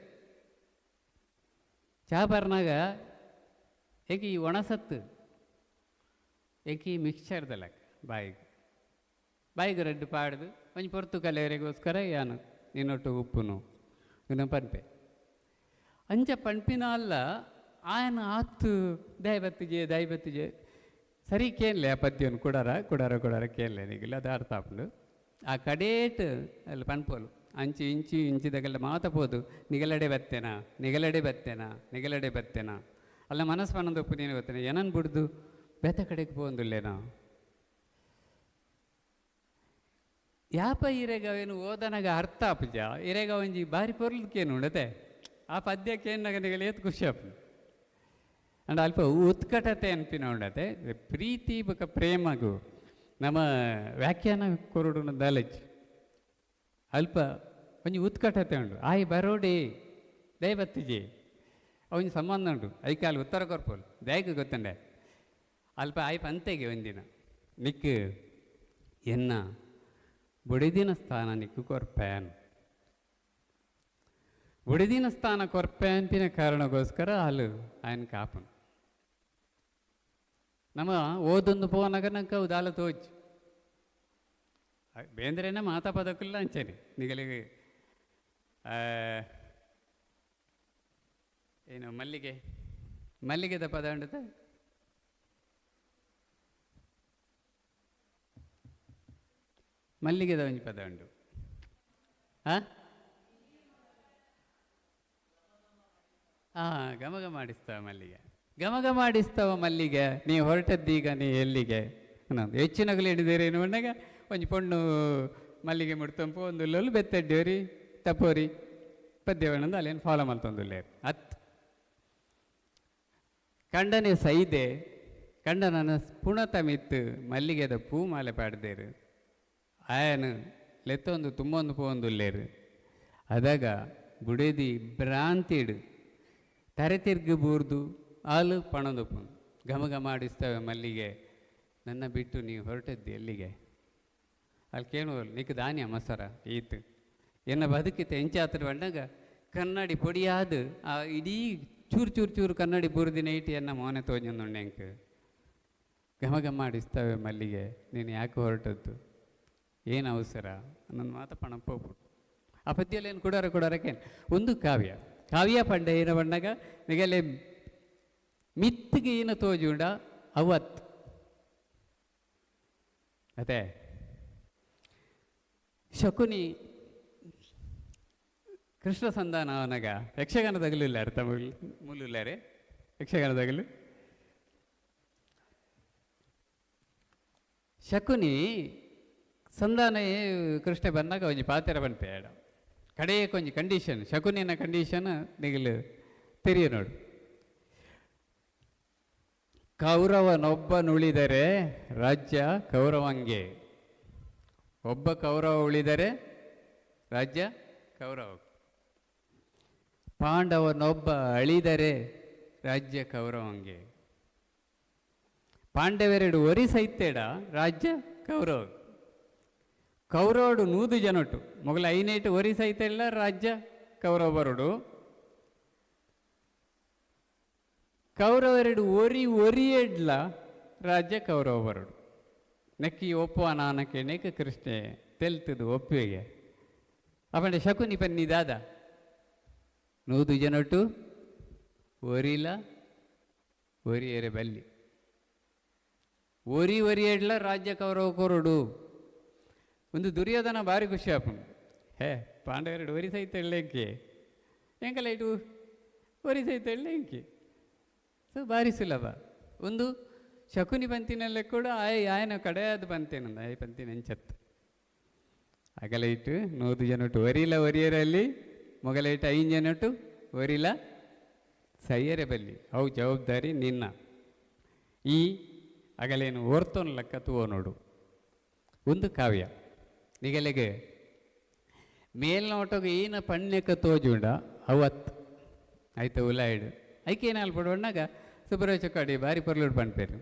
ಚಹಾ ಬರ್ನಾಗ ಏಕೆ ಈ ಒಣಸತ್ತು ಏಕೆ ಈ ಮಿಕ್ಸ್ಚರ್ದ ಲೆಕ್ಕ ಬಾಯಿಗೆ ಬಾಯಿಗೆ ರಡ್ಡು ಪಾಡ್ದು ಒಂಜಿ ಪೊರ್ತು ಕಲೆಯರಿಗೋಸ್ಕರ ಯಾನು ನಿನ್ನೊಟ್ಟು ಉಪ್ಪುನು ಇನ್ನು ಪನ್ಪೆ ಅಂಚ ಪಣ್ಪಿನ ಅಲ್ಲ ಆಯನ ಆತು ದಯಬತ್ತಿಜೆ ದಯಬತ್ತಿಜೆ ಸರಿ ಕೇಳಲೆ ಆ ಪದ್ಯವನ್ನು ಕೊಡಾರ ಕೊಡಾರ ಕೊಡಾರ ಕೇಳಲೆ ನೀಗಿಲ್ಲ ಅದು ಅರ್ಥ ಆಪುಂಡು ಆ ಕಡೇಟ್ ಅಲ್ಲಿ ಪನ್ಪೋಲು ಅಂಚಿ ಇಂಚಿ ಇಂಚಿದಾಗೆಲ್ಲ ಮಾತ ಪೋದು ನಿಗಲಡೆ ಬತ್ತೇನಾ ನಿಗಲಡೆ ಬತ್ತೇನಾ ನಿಗಲಡೆ ಬತ್ತೇನಾ ಅಲ್ಲ ಮನಸ್ಸು ಪನ್ನೊಂದು ಉಪ್ಪು ನೀನು ಗೊತ್ತೇನೆ ಏನನ್ ಬಿಡ್ದು ಬೇತ ಕಡೆಗೆ ಪೋಂದುಲ್ಲೇನಾ ಯಾಪ ಇರೆಗವೇನು ಓದನಾಗ ಅರ್ಥ ಆಪುಜ ಇರೆಗ ಒಂಜಿ ಬಾರಿ ಪೊರ್ಲಕ್ಕೇನು ಉಂಡತೆ ಆ ಪದ್ಯಕ್ಕೆ ಏನಾಗ ಏತ್ ಖುಷಿ ಆಪುಂಡು ಅಂಡ್ ಅಲ್ಪ ಉತ್ಕಟತೆ ಅನ್ಪಿನ ಉಂಡತೆ ಪ್ರೀತಿ ಬೊಕ ಪ್ರೇಮಗು ನಮ್ಮ ವ್ಯಾಖ್ಯಾನ ಕೊರಡುನ ದಾಲಜ್ ಅಲ್ಪ ಒಂಜಿ ಉತ್ಕಟತೆ ಉಂಡು ಆಯ್ ಬರೋಡಿ ದಯಬತ್ತಿಜಿ ಅವನ ಸಂಬಂಧ ಉಂಟು ಐಕಾಲು ಉತ್ತರ ಕೊರ್ಪೋಲು ದಯಕ್ಕೆ ಗೊತ್ತಂಡೆ ಅಲ್ಪ ಆಯ್ ಪಂತೆಗೆ ಒಂದಿನ ನಿಕ್ಕು ಎನ್ನ ಬುಡಿದಿನ ಸ್ಥಾನ ನಿಕ್ಕು ಕೊರ್ಪೇನ್ ಬುಡಿದಿನ ಸ್ಥಾನ ಕೊರ್ಪೇನ್ಪಿನ ಕಾರಣಕ್ಕೋಸ್ಕರ ಅಲ್ಲು ಆಯನ್ ಕಾಪನು ನಮ್ಮ ಓದೊಂದು ಪೋನಾಗ ನಂಗೆ ಅವು ದಾಲ ತೋಚ್ ಬೇಂದ್ರೇನ ಮಾತಾ ಪದಕ್ಕಲ್ಲ ಅಂಚೇನೆ ನಿಗಲಿಗೆ ಏನು ಮಲ್ಲಿಗೆ ಮಲ್ಲಿಗೆದ ಪದ ಉಂಡುತ್ತ ಮಲ್ಲಿಗೆದ ಒಂಜಿ ಪದ ಉಂಡು. ಹಾಂ ಹಾಂ, ಘಮ ಘಮ ಆಡಿಸ್ತವ ಮಲ್ಲಿಗೆ, ಘಮ ಘಮ ಆಡಿಸ್ತವ ಮಲ್ಲಿಗೆ, ನೀ ಹೊರಟದ್ದೀಗ ನೀ ಎಲ್ಲಿಗೆ ಅನ್ನೋದು. ಹೆಚ್ಚಿನಗಲು ಹಿಡಿದೇರೇನು ಅಂದಾಗ ಒಂಜಿ ಪೊಣ್ಣು ಮಲ್ಲಿಗೆ ಮುಡ್ತಂಪು ಒಂದು ಲೊಲ್ಲು ಬೆತ್ತಡ್ಡೋರಿ ತಪ್ಪೋರಿ ಪದ್ಯವೇಣಂದು ಅಲ್ಲೇನು ಫಾಲೋ ಮಲ್ತೊಂದುಲ್ಲೇರು. ಅತ್ ಕಂಡನೆ ಸೈದೆ ಕಂಡನನ ಪುಣತ ಮಿತ್ತು ಮಲ್ಲಿಗೆದ ಪೂ ಮಾಲೆ ಪಾಡ್ದೇರು, ಆಯನು ಲೆತ್ತೊಂದು ತುಂಬೊಂದು ಪೋಂದುಲ್ಲೇರು. ಅದಾಗ ಬುಡೇದಿ ಭ್ರಾಂತಿಡು ತರೆ ತಿರ್ಗು ಬೂರ್ದು ಹಾಲು ಪಣದು ಪುಂದು ಘಮ ಘಮ ಆಡಿಸ್ತವೆ ಮಲ್ಲಿಗೆ, ನನ್ನ ಬಿಟ್ಟು ನೀವು ಹೊರಟದ್ದು ಎಲ್ಲಿಗೆ? ಅಲ್ಲಿ ಕೇಳುವಲ್ಲ ನಿಕ್ ದಾನ್ಯ ಮಸರ ಈತು ಎನ್ನ ಬದುಕಿತ ಎಂಚಾತ್ರ ಬಂದಾಗ ಕನ್ನಡಿ ಪೊಡಿಯಾದ ಆ ಇಡೀ ಚೂರು ಚೂರು ಚೂರು ಕನ್ನಡಿ ಬೂರ್ದಿನ ಇಟ್ಟು ಎನ್ನ ಮೋನೆ ತೋಜೊಂದುಂಡೆ ಘಮ ಘಮ ಆಡಿಸ್ತವೆ ಮಲ್ಲಿಗೆ, ನೀನು ಯಾಕೆ ಹೊರಟದ್ದು, ಏನು ಅವಸರ ನನ್ನ ಮಾತ ಪಣಪ್ಪೋಗ್ಬಿಟ್ಟು. ಆ ಪದ್ಯಲ್ಲಿ ಏನು ಕೊಡೋರ ಕೊಡೋರಕ್ಕೆ ಒಂದು ಕಾವ್ಯ ಕಾವ್ಯ ಪಂಡ ಏನ ಬಣ್ಣಗ ನಿಗಲೆ ಮಿತ್ತಿಗೆ ಏನು ತೋಜುಂಡ ಅವತ್ ಅದೇ ಶಕುನಿ ಕೃಷ್ಣ ಸಂಧಾನ ಅವನಾಗ ಯಕ್ಷಗಾನದಾಗಲೂ ಇಲ್ಲ ತಮ್ಮ ಮುಲ್ಲುಲ್ಲಾರೆ ಯಕ್ಷಗಾನದಾಗಲೂ ಶಕುನಿ ಸಂಧಾನ ಕೃಷ್ಣ ಬಂದಾಗ ಒಂಜಿ ಪಾತೆರ ಬಂತೆ ಕಡೆಯ ಕೊಂಜಿ ಕಂಡೀಷನ್ ಶಕುನಿನ ಕಂಡೀಷನ್ ನಿಗಲು ತೆರಿಯ ನೋಡು. ಕೌರವನೊಬ್ಬನುಳಿದರೆ ರಾಜ್ಯ ಕೌರವಂಗೆ, ಒಬ್ಬ ಕೌರವ ಉಳಿದರೆ ರಾಜ್ಯ ಕೌರವ, ಪಾಂಡವನೊಬ್ಬ ಅಳಿದರೆ ರಾಜ್ಯ ಕೌರವಂಗೆ, ಪಾಂಡವೆರಡು ಒರಿಸೈತೆಡ ರಾಜ್ಯ ಕೌರವ, ಕೌರವಡು 100 ಜನಟು ಮೊಗಲ ಐನೇಟು ಒರಿಸೈತೆಲ್ಲ ರಾಜ್ಯ ಕೌರವರುಡು, ಕೌರವರೆಡು ಒರಿ ಒರಿಯೆಡ್ಲ ರಾಜ್ಯ ಕೌರವರುಡು. ನೆಕ್ಕಿ ಒಪ್ಪುವ ನಾನಕ್ಕೆ ನೆಕ್ಕ ಕೃಷ್ಣೆ ತೆಲ್ತದು ಒಪ್ಪಿಗೆ ಅಪಂಡೆ ಶಕುನಿ ಪನ್ನಿ ದಾದ 100 ಜನಟು ಒರಿಲ ಒರಿಯರೆ ಬಲ್ಲಿ ಒರಿ ಒರಿಯೆಡ್ಲ ರಾಜ್ಯ ಕೌರವ ಕೊರಡು. ಒಂದು ದುರ್ಯೋಧನ ಭಾರಿ ಖುಷಿ ಆಪುಂಡು, ಹೇ ಪಾಂಡವೆರಡು ಒರಿ ಸಹಿತ ಎಳ್ಳೆಂಕೆ ಎಂಕಲ ಇటు ಒರಿ ಸಹಿತ ಎಳ್ಳೆಂಕೆ. ಸೊ ಭಾರಿ ಸುಲಭ. ಒಂದು ಶಕುನಿ ಪಂತಿನಲ್ಲೇ ಕೂಡ ಆಯ್ ಆಯನ ಕಡೆಯಾದ ಪಂತೇನಂದ ಆಯ್ ಪಂತಿನ ಎಂಚತ್ತು ಅಗಲ ಇಟ್ಟು 100 ಜನಟು ಒರಿಲ ಒರಿಯರಲ್ಲಿ ಮೊಗಲ ಇಟ್ಟು 5 ಜನಟು ಒರಿಲ ಸೈಯರೆ ಬಲ್ಲಿ ಅವು ಜವಾಬ್ದಾರಿ ನಿನ್ನ ಈ ಅಗಲೇನು ಓರ್ತೋನ್ ಲೆಕ್ಕ ತೂವ ನೋಡು. ಒಂದು ಕಾವ್ಯ ನಿಗಲೆಗೆ ಮೇಲ್ನೋಟಗೆ ಏನ ಪಣ್ಯಕ ತೋಜುಂಡ ಅವತ್ ಆಯ್ತು ಉಲಾಯ್ಡು ಐಕೇನು ಅಲ್ಪಡುವಣ್ಣಾಗ ಸುಬ್ರಹ ಚೊಕ್ಕಾಡಿ ಬಾರಿ ಪೊರ್ಲುಡು ಪಣ್ಪೇರು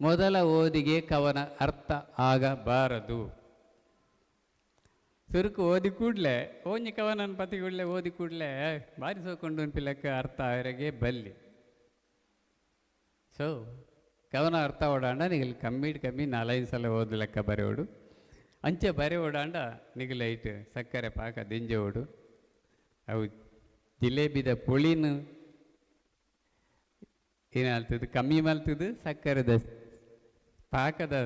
ಮೊದಲ ಓದಿಗೆ ಕವನ ಅರ್ಥ ಆಗಬಾರದು. ಸುರುಕು ಓದಿ ಕೂಡಲೇ ಓಂಜಿ ಕವನನ ಪತಿ ಕೂಡಲೇ ಓದಿ ಕೂಡಲೇ ಬಾರಿ ಸೋಕೊಂಡು ಲೆಕ್ಕ ಅರ್ಥ ಆಯರೆಗೆ ಬಲ್ಲಿ. ಸೊ ಕವನ ಅರ್ಥ ಓಡಾಂಡ ನಿಗಲ್ ಕಮ್ಮಿಡ್ ಕಮ್ಮಿ 4-5 ಸಲ ಓದು ಲೆಕ್ಕ ಬರೆಯೋಡು ಅಂಚೆ ಬರೆ ಓಡಾಂಡ ನಿಗಲೈಟ್ ಸಕ್ಕರೆ ಪಾಕ ದಿಂಜೆ ಓಡು ಅವು ಜಿಲೇಬಿದ ಪುಳಿನ ಏನಾಗ್ತದೆ ಕಮ್ಮಿ ಮಲ್ತದು ಸಕ್ಕರೆದ ಪಾಕದ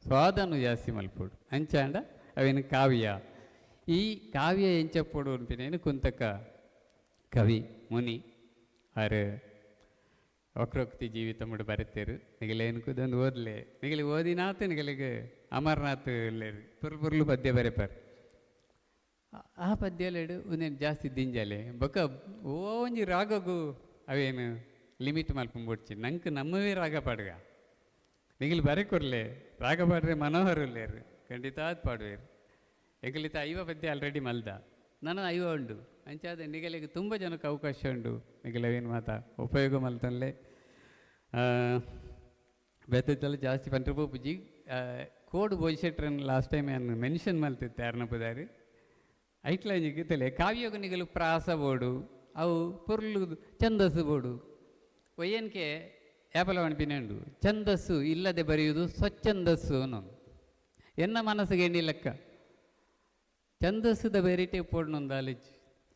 ಸ್ವಾದನು ಜಾಸ್ತಿ ಮಲ್ಪೋಡು ಅಂಚಾಂಡ ಅವೇನು ಕಾವ್ಯ. ಈ ಕಾವ್ಯ ಎಂಚಪ್ಪೋಡು ಅನ್ಪಿನೇನು ಕುಂತಕ ಕವಿ ಮುನಿ ಆರು ವಕ್ರೋಕ್ತಿ ಜೀವಿತ ಮುಡು ಬರೆತೇರು ನಿಗಲೇನು ಕುದೊಂದು ಓದಲೆ ನಿಗಲಿ ಓದಿನಾತು ನಿಗಲಿಗೆ ಅಮರನಾಥ್ ಲೇರು ಪುರ್ಲು ಪುರ್ಲು ಪದ್ಯ ಬರೆಪಾರು ಆ ಪದ್ಯಲೆಡು ಒಂದೇನು ಜಾಸ್ತಿ ದಿಂಜಲೆ ಬೊಕ್ಕ ಒಂಜಿ ರಾಗಗೂ ಅವೇನು ಲಿಮಿಟ್ ಮಲ್ಪಂಬೊಡ್ಚಿ ನಂಗೆ ನಮ್ಮವೇ ರಾಗ ಪಾಡುಗ ನಿಗಲು ಬರೆ ಕೊರ್ಲೆ ರಾಗ ಪಾಡ್ರೆ ಮನೋಹರ ಲೇರು ಖಂಡಿತ ಅದು ಪಾಡುವೇರು ಎಂಕಲಿತ 50 ಪದ್ಯ ಆಲ್ರೆಡಿ ಮಲ್ದ ನಾನು 50 ಉಂಡು ಅಂಚಾದ ನಿಗಲಿಗೆ ತುಂಬ ಜನಕ್ಕೆ ಅವಕಾಶ ಉಂಡು ನಿಗಲವೇನು ಮಾತಾ ಉಪಯೋಗ ಮಲ್ತನ್ಲೆ ಬೆತ್ತಲ್ಲ ಜಾಸ್ತಿ ಪಂಟ್ರೆ ಪೂಜಿ ಕೋಡು ಬೋಜ್ ಲಾಸ್ಟ್ ಟೈಮ್ ಏನು ಮೆನ್ಷನ್ ಮಲ್ತಿತ್ತೆ ಯಾರನ್ನ ಪುದಾರಿ ಐಟ್ಲ ತಲೆ ಕಾವ್ಯೋಗ ನಿಗಲು ಪ್ರಾಸ ಬೋಡು ಅವು ಪೊರ್ಲು ಛಂದಸ್ಸು ಬೋಡು ಒಯ್ಯನ್ಕೆ ಯಾಪಲ ಉಂಡು ಛಂದಸ್ಸು ಇಲ್ಲದೆ ಬರೆಯುವುದು ಸ್ವಚ್ಛಂದಸ್ಸು ಅನ್ನೋದು ಎನ್ನ ಮನಸ್ಸಿಗೆ ಎಣ್ಣಿ ಲೆಕ್ಕ ಛಂದಸ್ಸುದ ವೆರೈಟಿ ಪೋಡ್ನೊಂದು ಆಲಿಚ್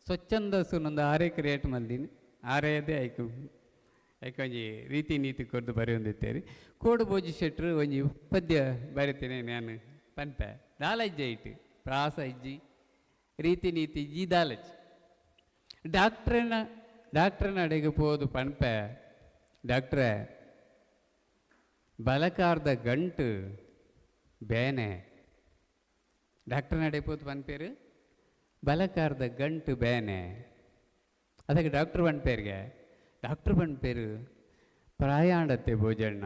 ಸ್ವಚ್ಛಂದಸ್ಸು ನೊಂದು ಆರೇ ಕ್ರಿಯೇಟ್ ಮಲ್ದಿನಿ ಆರೇದೇ ಐಕು ಐಕೊಂಜಿ ರೀತಿ ನೀತಿ ಕೊರ್ದು ಬರೆಯೊಂದಿತ್ತೇರಿ ಕೋಡು ಬೋಜಿ ಶೆಟ್ರು ಒಂಜಿ ಪದ್ಯ ಬರಿತೀನಿ ನಾನು ಪನ್ಪೆ ದಾಲಜ್ಜೆ ಇಟ್ಟು ಪ್ರಾಸ ಇಜ್ಜಿ ರೀತಿ ನೀತಿ ಜೀದಾಲಚ್ ಡಾಕ್ಟ್ರನ ಡಾಕ್ಟ್ರನ ಅಡೆಗೆ ಪೋದು ಪನ್ಪೆ ಡಾಕ್ಟ್ರೆ ಬಲಕಾರ್ದ ಗಂಟು ಬೇನೆ ಡಾಕ್ಟ್ರನ ಅಡೆ ಪೋದು ಪನ್ಪೇರು ಬಲಕಾರ್ದ ಗಂಟು ಬೇನೆ ಅದಕ್ಕೆ ಡಾಕ್ಟ್ರ್ ಪನ್ಪೇರಿಗೆ ಡಾಕ್ಟ್ರ್ ಪನ್ಪೇರು ಪ್ರಾಯಾಂಡತ್ತೆ ಭೋಜಣ್ಣ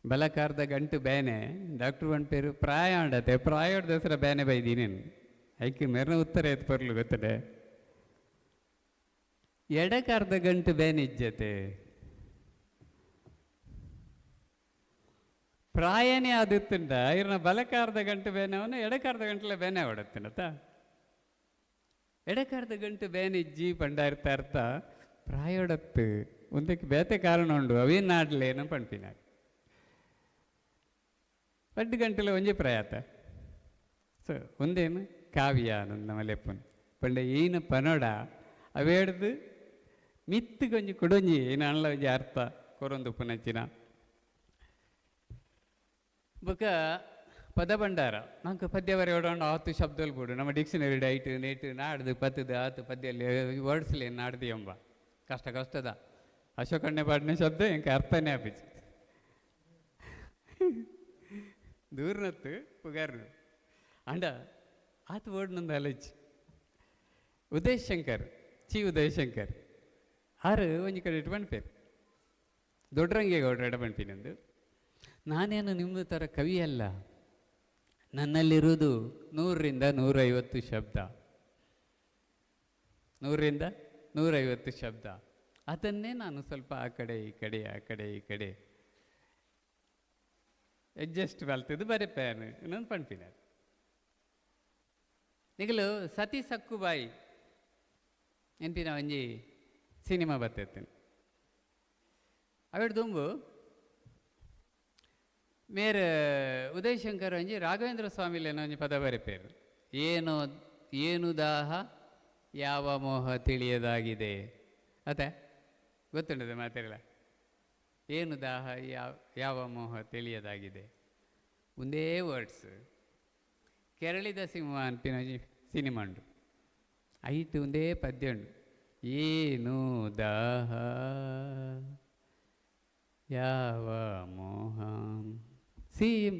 ಬಲಕಾರ್ದ ಗಂಟು ಬೇನೆ ಡಾಕ್ಟ್ರ್ ಪನ್ಪೇರು ಪ್ರಾಯಾಂಡತೆ ಪ್ರಾಯೋಡ್ ದಸರ ಬೇನೆ ಬೈದೀನೇನು ಐಕ್ ಮೆರ್ನ ಉತ್ತರ ಎತ್ತು ಪರ್ಲು ಗೊತ್ತದೆ ಎಡಕಾರ್ದ ಗಂಟು ಬೇನೆ ಇಜ್ಜತೆ ಪ್ರಾಯನೇ ಆದಿತ್ತುಂಡ ಇರ್ನ ಬಲಕಾರ್ದ ಗಂಟು ಬೇನೆ ಅವನು ಎಡಕಾರ್ದ ಗಂಟಲೆ ಬೇನೆ ಹೊಡತ್ತಿನತ ಎಡಕಾರ್ದ ಗಂಟು ಬೇನೆ ಇಜ್ಜಿ ಪಂಡ ಅರ್ಥ ಪ್ರಾಯೋಡತ್ತು ಒಂದಕ್ಕೆ ಬೇತೆ ಕಾರಣ ಉಂಡು ಅವೇನು ನಾಡ್ಲೇನು ಪಣ್ಪಿನ ಪಡ್ಡು ಗಂಟೆಲ ಒಂಜಿ ಪ್ರಯಾತ ಸೊ ಒಂದೇನು ಕಾವ್ಯ ನಮ್ಮ ಲೆಪ್ಪನು ಪಂಡ ಈನ ಪನೋಡ ಅವೇಡ್ದು ಮಿತ್ತು ಕೊಂಜಿ ಕುಡೊಂಜಿ ಏನ ಒಂಜಿ ಅರ್ಥ ಕೊರೊಂದು ಪುನಚಿನ ಬೊಕ ಪದ ಭಂಡಾರ ನಂಗೆ ಪದ್ಯ ಬರೆಯೋಡೋಣ ಆತು ಶಬ್ದಲ್ ಬೋಡು ನಮ್ಮ ಡಿಕ್ಷನರಿ ಡೈಟ್ ನೇಟ್ ನಾಡ್ದು ಪತ್ತದು ಆತು ಪದ್ಯಲ್ಲಿ ವರ್ಡ್ಸ್ಲಿ ನಾಡ್ದು ಎಂಬ ಕಷ್ಟ ಕಷ್ಟದ ಅಶೋಕಣ್ಣೆ ಪಾಡಿನ ಶಬ್ದ ಎಂಕ ಅರ್ಥನೇ ಆಪಿச்சு ದೂರ್ನತ್ತು ಪುಗಾರ್ನು ಅಂಡ ಆತು ವರ್ಡ್ ನಂದು ಅಲಚ್ ಉದಯ್ ಶಂಕರ್ ಚಿ ಉದಯ್ ಶಂಕರ್ ಆರು ಒಂಜಿ ಕಡೆ ಇಟ್ಟು ಪನ್ಪೇರು ದೊಡ್ಡರಂಗೇಗೌಡ್ರ ಎಡ ಪನ್ಪಿನಂದು ನಾನೇನು ನಿಮ್ಮ ಥರ ಕವಿ ಅಲ್ಲ ನನ್ನಲ್ಲಿರುವುದು 100ರಿಂದ 150 ಶಬ್ದ 100ರಿಂದ 150 ಶಬ್ದ ಅದನ್ನೇ ನಾನು ಸ್ವಲ್ಪ ಆ ಕಡೆ ಈ ಕಡೆ ಆ ಕಡೆ ಈ ಕಡೆ ಅಡ್ಜಸ್ಟ್ ಬಲ್ತದ್ದು ಬರೀ ಪ್ಯಾನ್ ಇನ್ನೊಂದು ಪಣ್ಪಿನ ನಿಗಲು ಸತಿ ಸಕ್ಕುಬಾಯಿ ನೆನಪಿನ ಒಂಜಿ ಸಿನಿಮಾ ಬರ್ತೈತೆ ಅವೆಡ್ ದುಂಬು ಮೇರೆ ಉದಯ್ ಶಂಕರ್ ಒಂಜಿ ರಾಘವೇಂದ್ರ ಸ್ವಾಮಿಲೇನೋ ಒಂಜಿ ಪದ ಬರೆಪೇರು ಏನು ಏನು ದಾಹ ಯಾವ ಮೋಹ ತಿಳಿಯದಾಗಿದೆ ಅತ್ತೆ ಗೊತ್ತುಂಟದೆ ಮಾತಿರಲ್ಲ ಏನು ದಾಹ ಯಾವ ಯಾವ ಮೋಹ ತಿಳಿಯದಾಗಿದೆ ಒಂದೇ ವರ್ಡ್ಸ್ ಕೆರಳಿದ ಸಿಂಹ ಅನ್ಪಿನ ಒಂಜಿ ಸಿನಿಮಾ ಉಂಡು ಐಟ್ ಒಂದೇ ಪದ್ಯ ಉಂಡು ಏನು ದಾಹ ಯಾವ ಮೋಹ ಸೇಮ್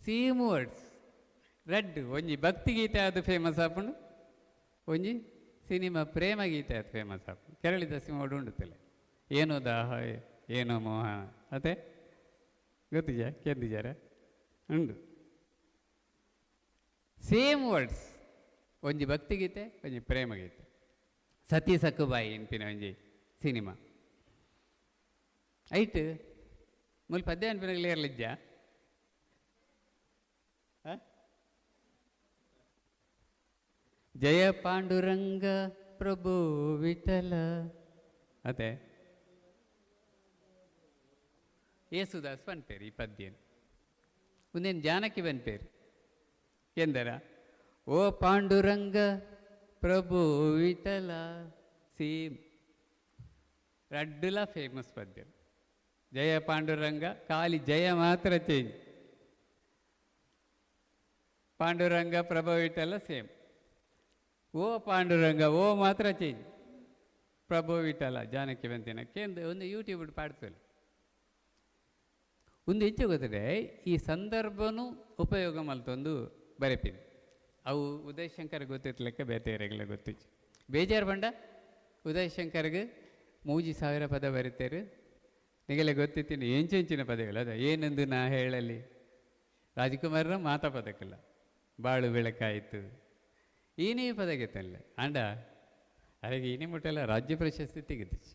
ಸೇಮ್ ವರ್ಡ್ಸ್ ರಡ್ಡ್ ಒಂಜಿ ಭಕ್ತಿಗೀತೆ ಅದು ಫೇಮಸ್ ಆಪುಂಡು ಒಂಜಿ ಸಿನಿಮಾ ಪ್ರೇಮ ಗೀತೆ ಅದು ಫೇಮಸ್ ಆಪುಂಡು ಕೆರಳಿದ ಸಿಂಹ ಉಂಡುತ್ತಲೆ ಏನು ದಾಹ ಏನೋ ಮೋಹ ಅದೇ ಗೊತ್ತಿದ್ಯಾ ಕೇಂದಿಜಾರ ಉಂಡು ಸೇಮ್ ವರ್ಡ್ಸ್ ಒಂಜಿ ಭಕ್ತಿಗೀತೆ ಒಂಜಿ ಪ್ರೇಮಗೀತೆ ಸತಿ ಸಕ್ಕುಬಾಯಿ ಎನ್ಪಿನ ಒಂಜಿ ಸಿನಿಮಾ ಐಟ್ ಮುಲ್ ಪದ್ಯ ಅನ್ಪಿನ ಕ್ಲಿಯರ್ಲಿಜ್ಜ ಜಯ ಪಾಂಡುರಂಗ ಪ್ರಭು ವಿಠಲ ಅದೇ ಯೇಸುದಾಸ್ ಪನ್ಪೇರು ಈ ಪದ್ಯನ್ ಒಂದೇನು ಜಾನಕಿ ಪನ್ಪೇರು ಎಂದರ ಓ ಪಾಂಡುರಂಗ ಪ್ರಭು ವಿಠಲ ಸೇಮ್ ರಡ್ಡುಲ ಫೇಮಸ್ ಪದ್ಯ ಜಯ ಪಾಂಡುರಂಗ ಖಾಲಿ ಜಯ ಮಾತ್ರ ಚೇಂಜ್ ಪಾಂಡುರಂಗ ಪ್ರಭು ವಿಠಲ ಸೇಮ್ ಓ ಪಾಂಡುರಂಗ ಓ ಮಾತ್ರ ಚೇಂಜ್ ಪ್ರಭು ವಿಠಲ ಜಾನಕಿ ಬಂತಿನ ಕೇಂದ್ರ ಒಂದು ಯೂಟ್ಯೂಬ್ ಪಾಡ್ತಲ್ಲ ಒಂದು ಹೆಚ್ಚು ಗೊತ್ತಿದೆ ಈ ಸಂದರ್ಭನೂ ಉಪಯೋಗ ಮಲ್ತೊಂದು ಬರೆಪಿನಿ ಅವು ಉದಯ್ ಶಂಕರ್ ಗೊತ್ತಿತ್ತು ಬೇತೆಯರಿಗೆಲ್ಲ ಗೊತ್ತಿತ್ತು ಬೇಜಾರು ಬಂಡ ಉದಯ್ ಶಂಕರ್ಗೆ 3000 ಪದ ಬರೀತಾರೆ ನಿಗೆಲ್ಲ ಗೊತ್ತಿತ್ತೀನಿ ಎಂಚೆಂಚಿನ ಪದಗಳು ಅದ ಏನೆಂದು ನಾ ಹೇಳಲಿ ರಾಜ್ಕುಮಾರನ ಮಾತಾ ಪದಕ್ಕಿಲ್ಲ ಬಾಳು ಬೆಳಕಾಯಿತು ಏನೇ ಪದಕ್ಕೆ ಅಂಡ ಅರೆಗೆ ಏನೇ ಮುಟ್ಟಲ್ಲ ರಾಜ್ಯ ಪ್ರಶಸ್ತಿ ತೆಗೆದಿச்சு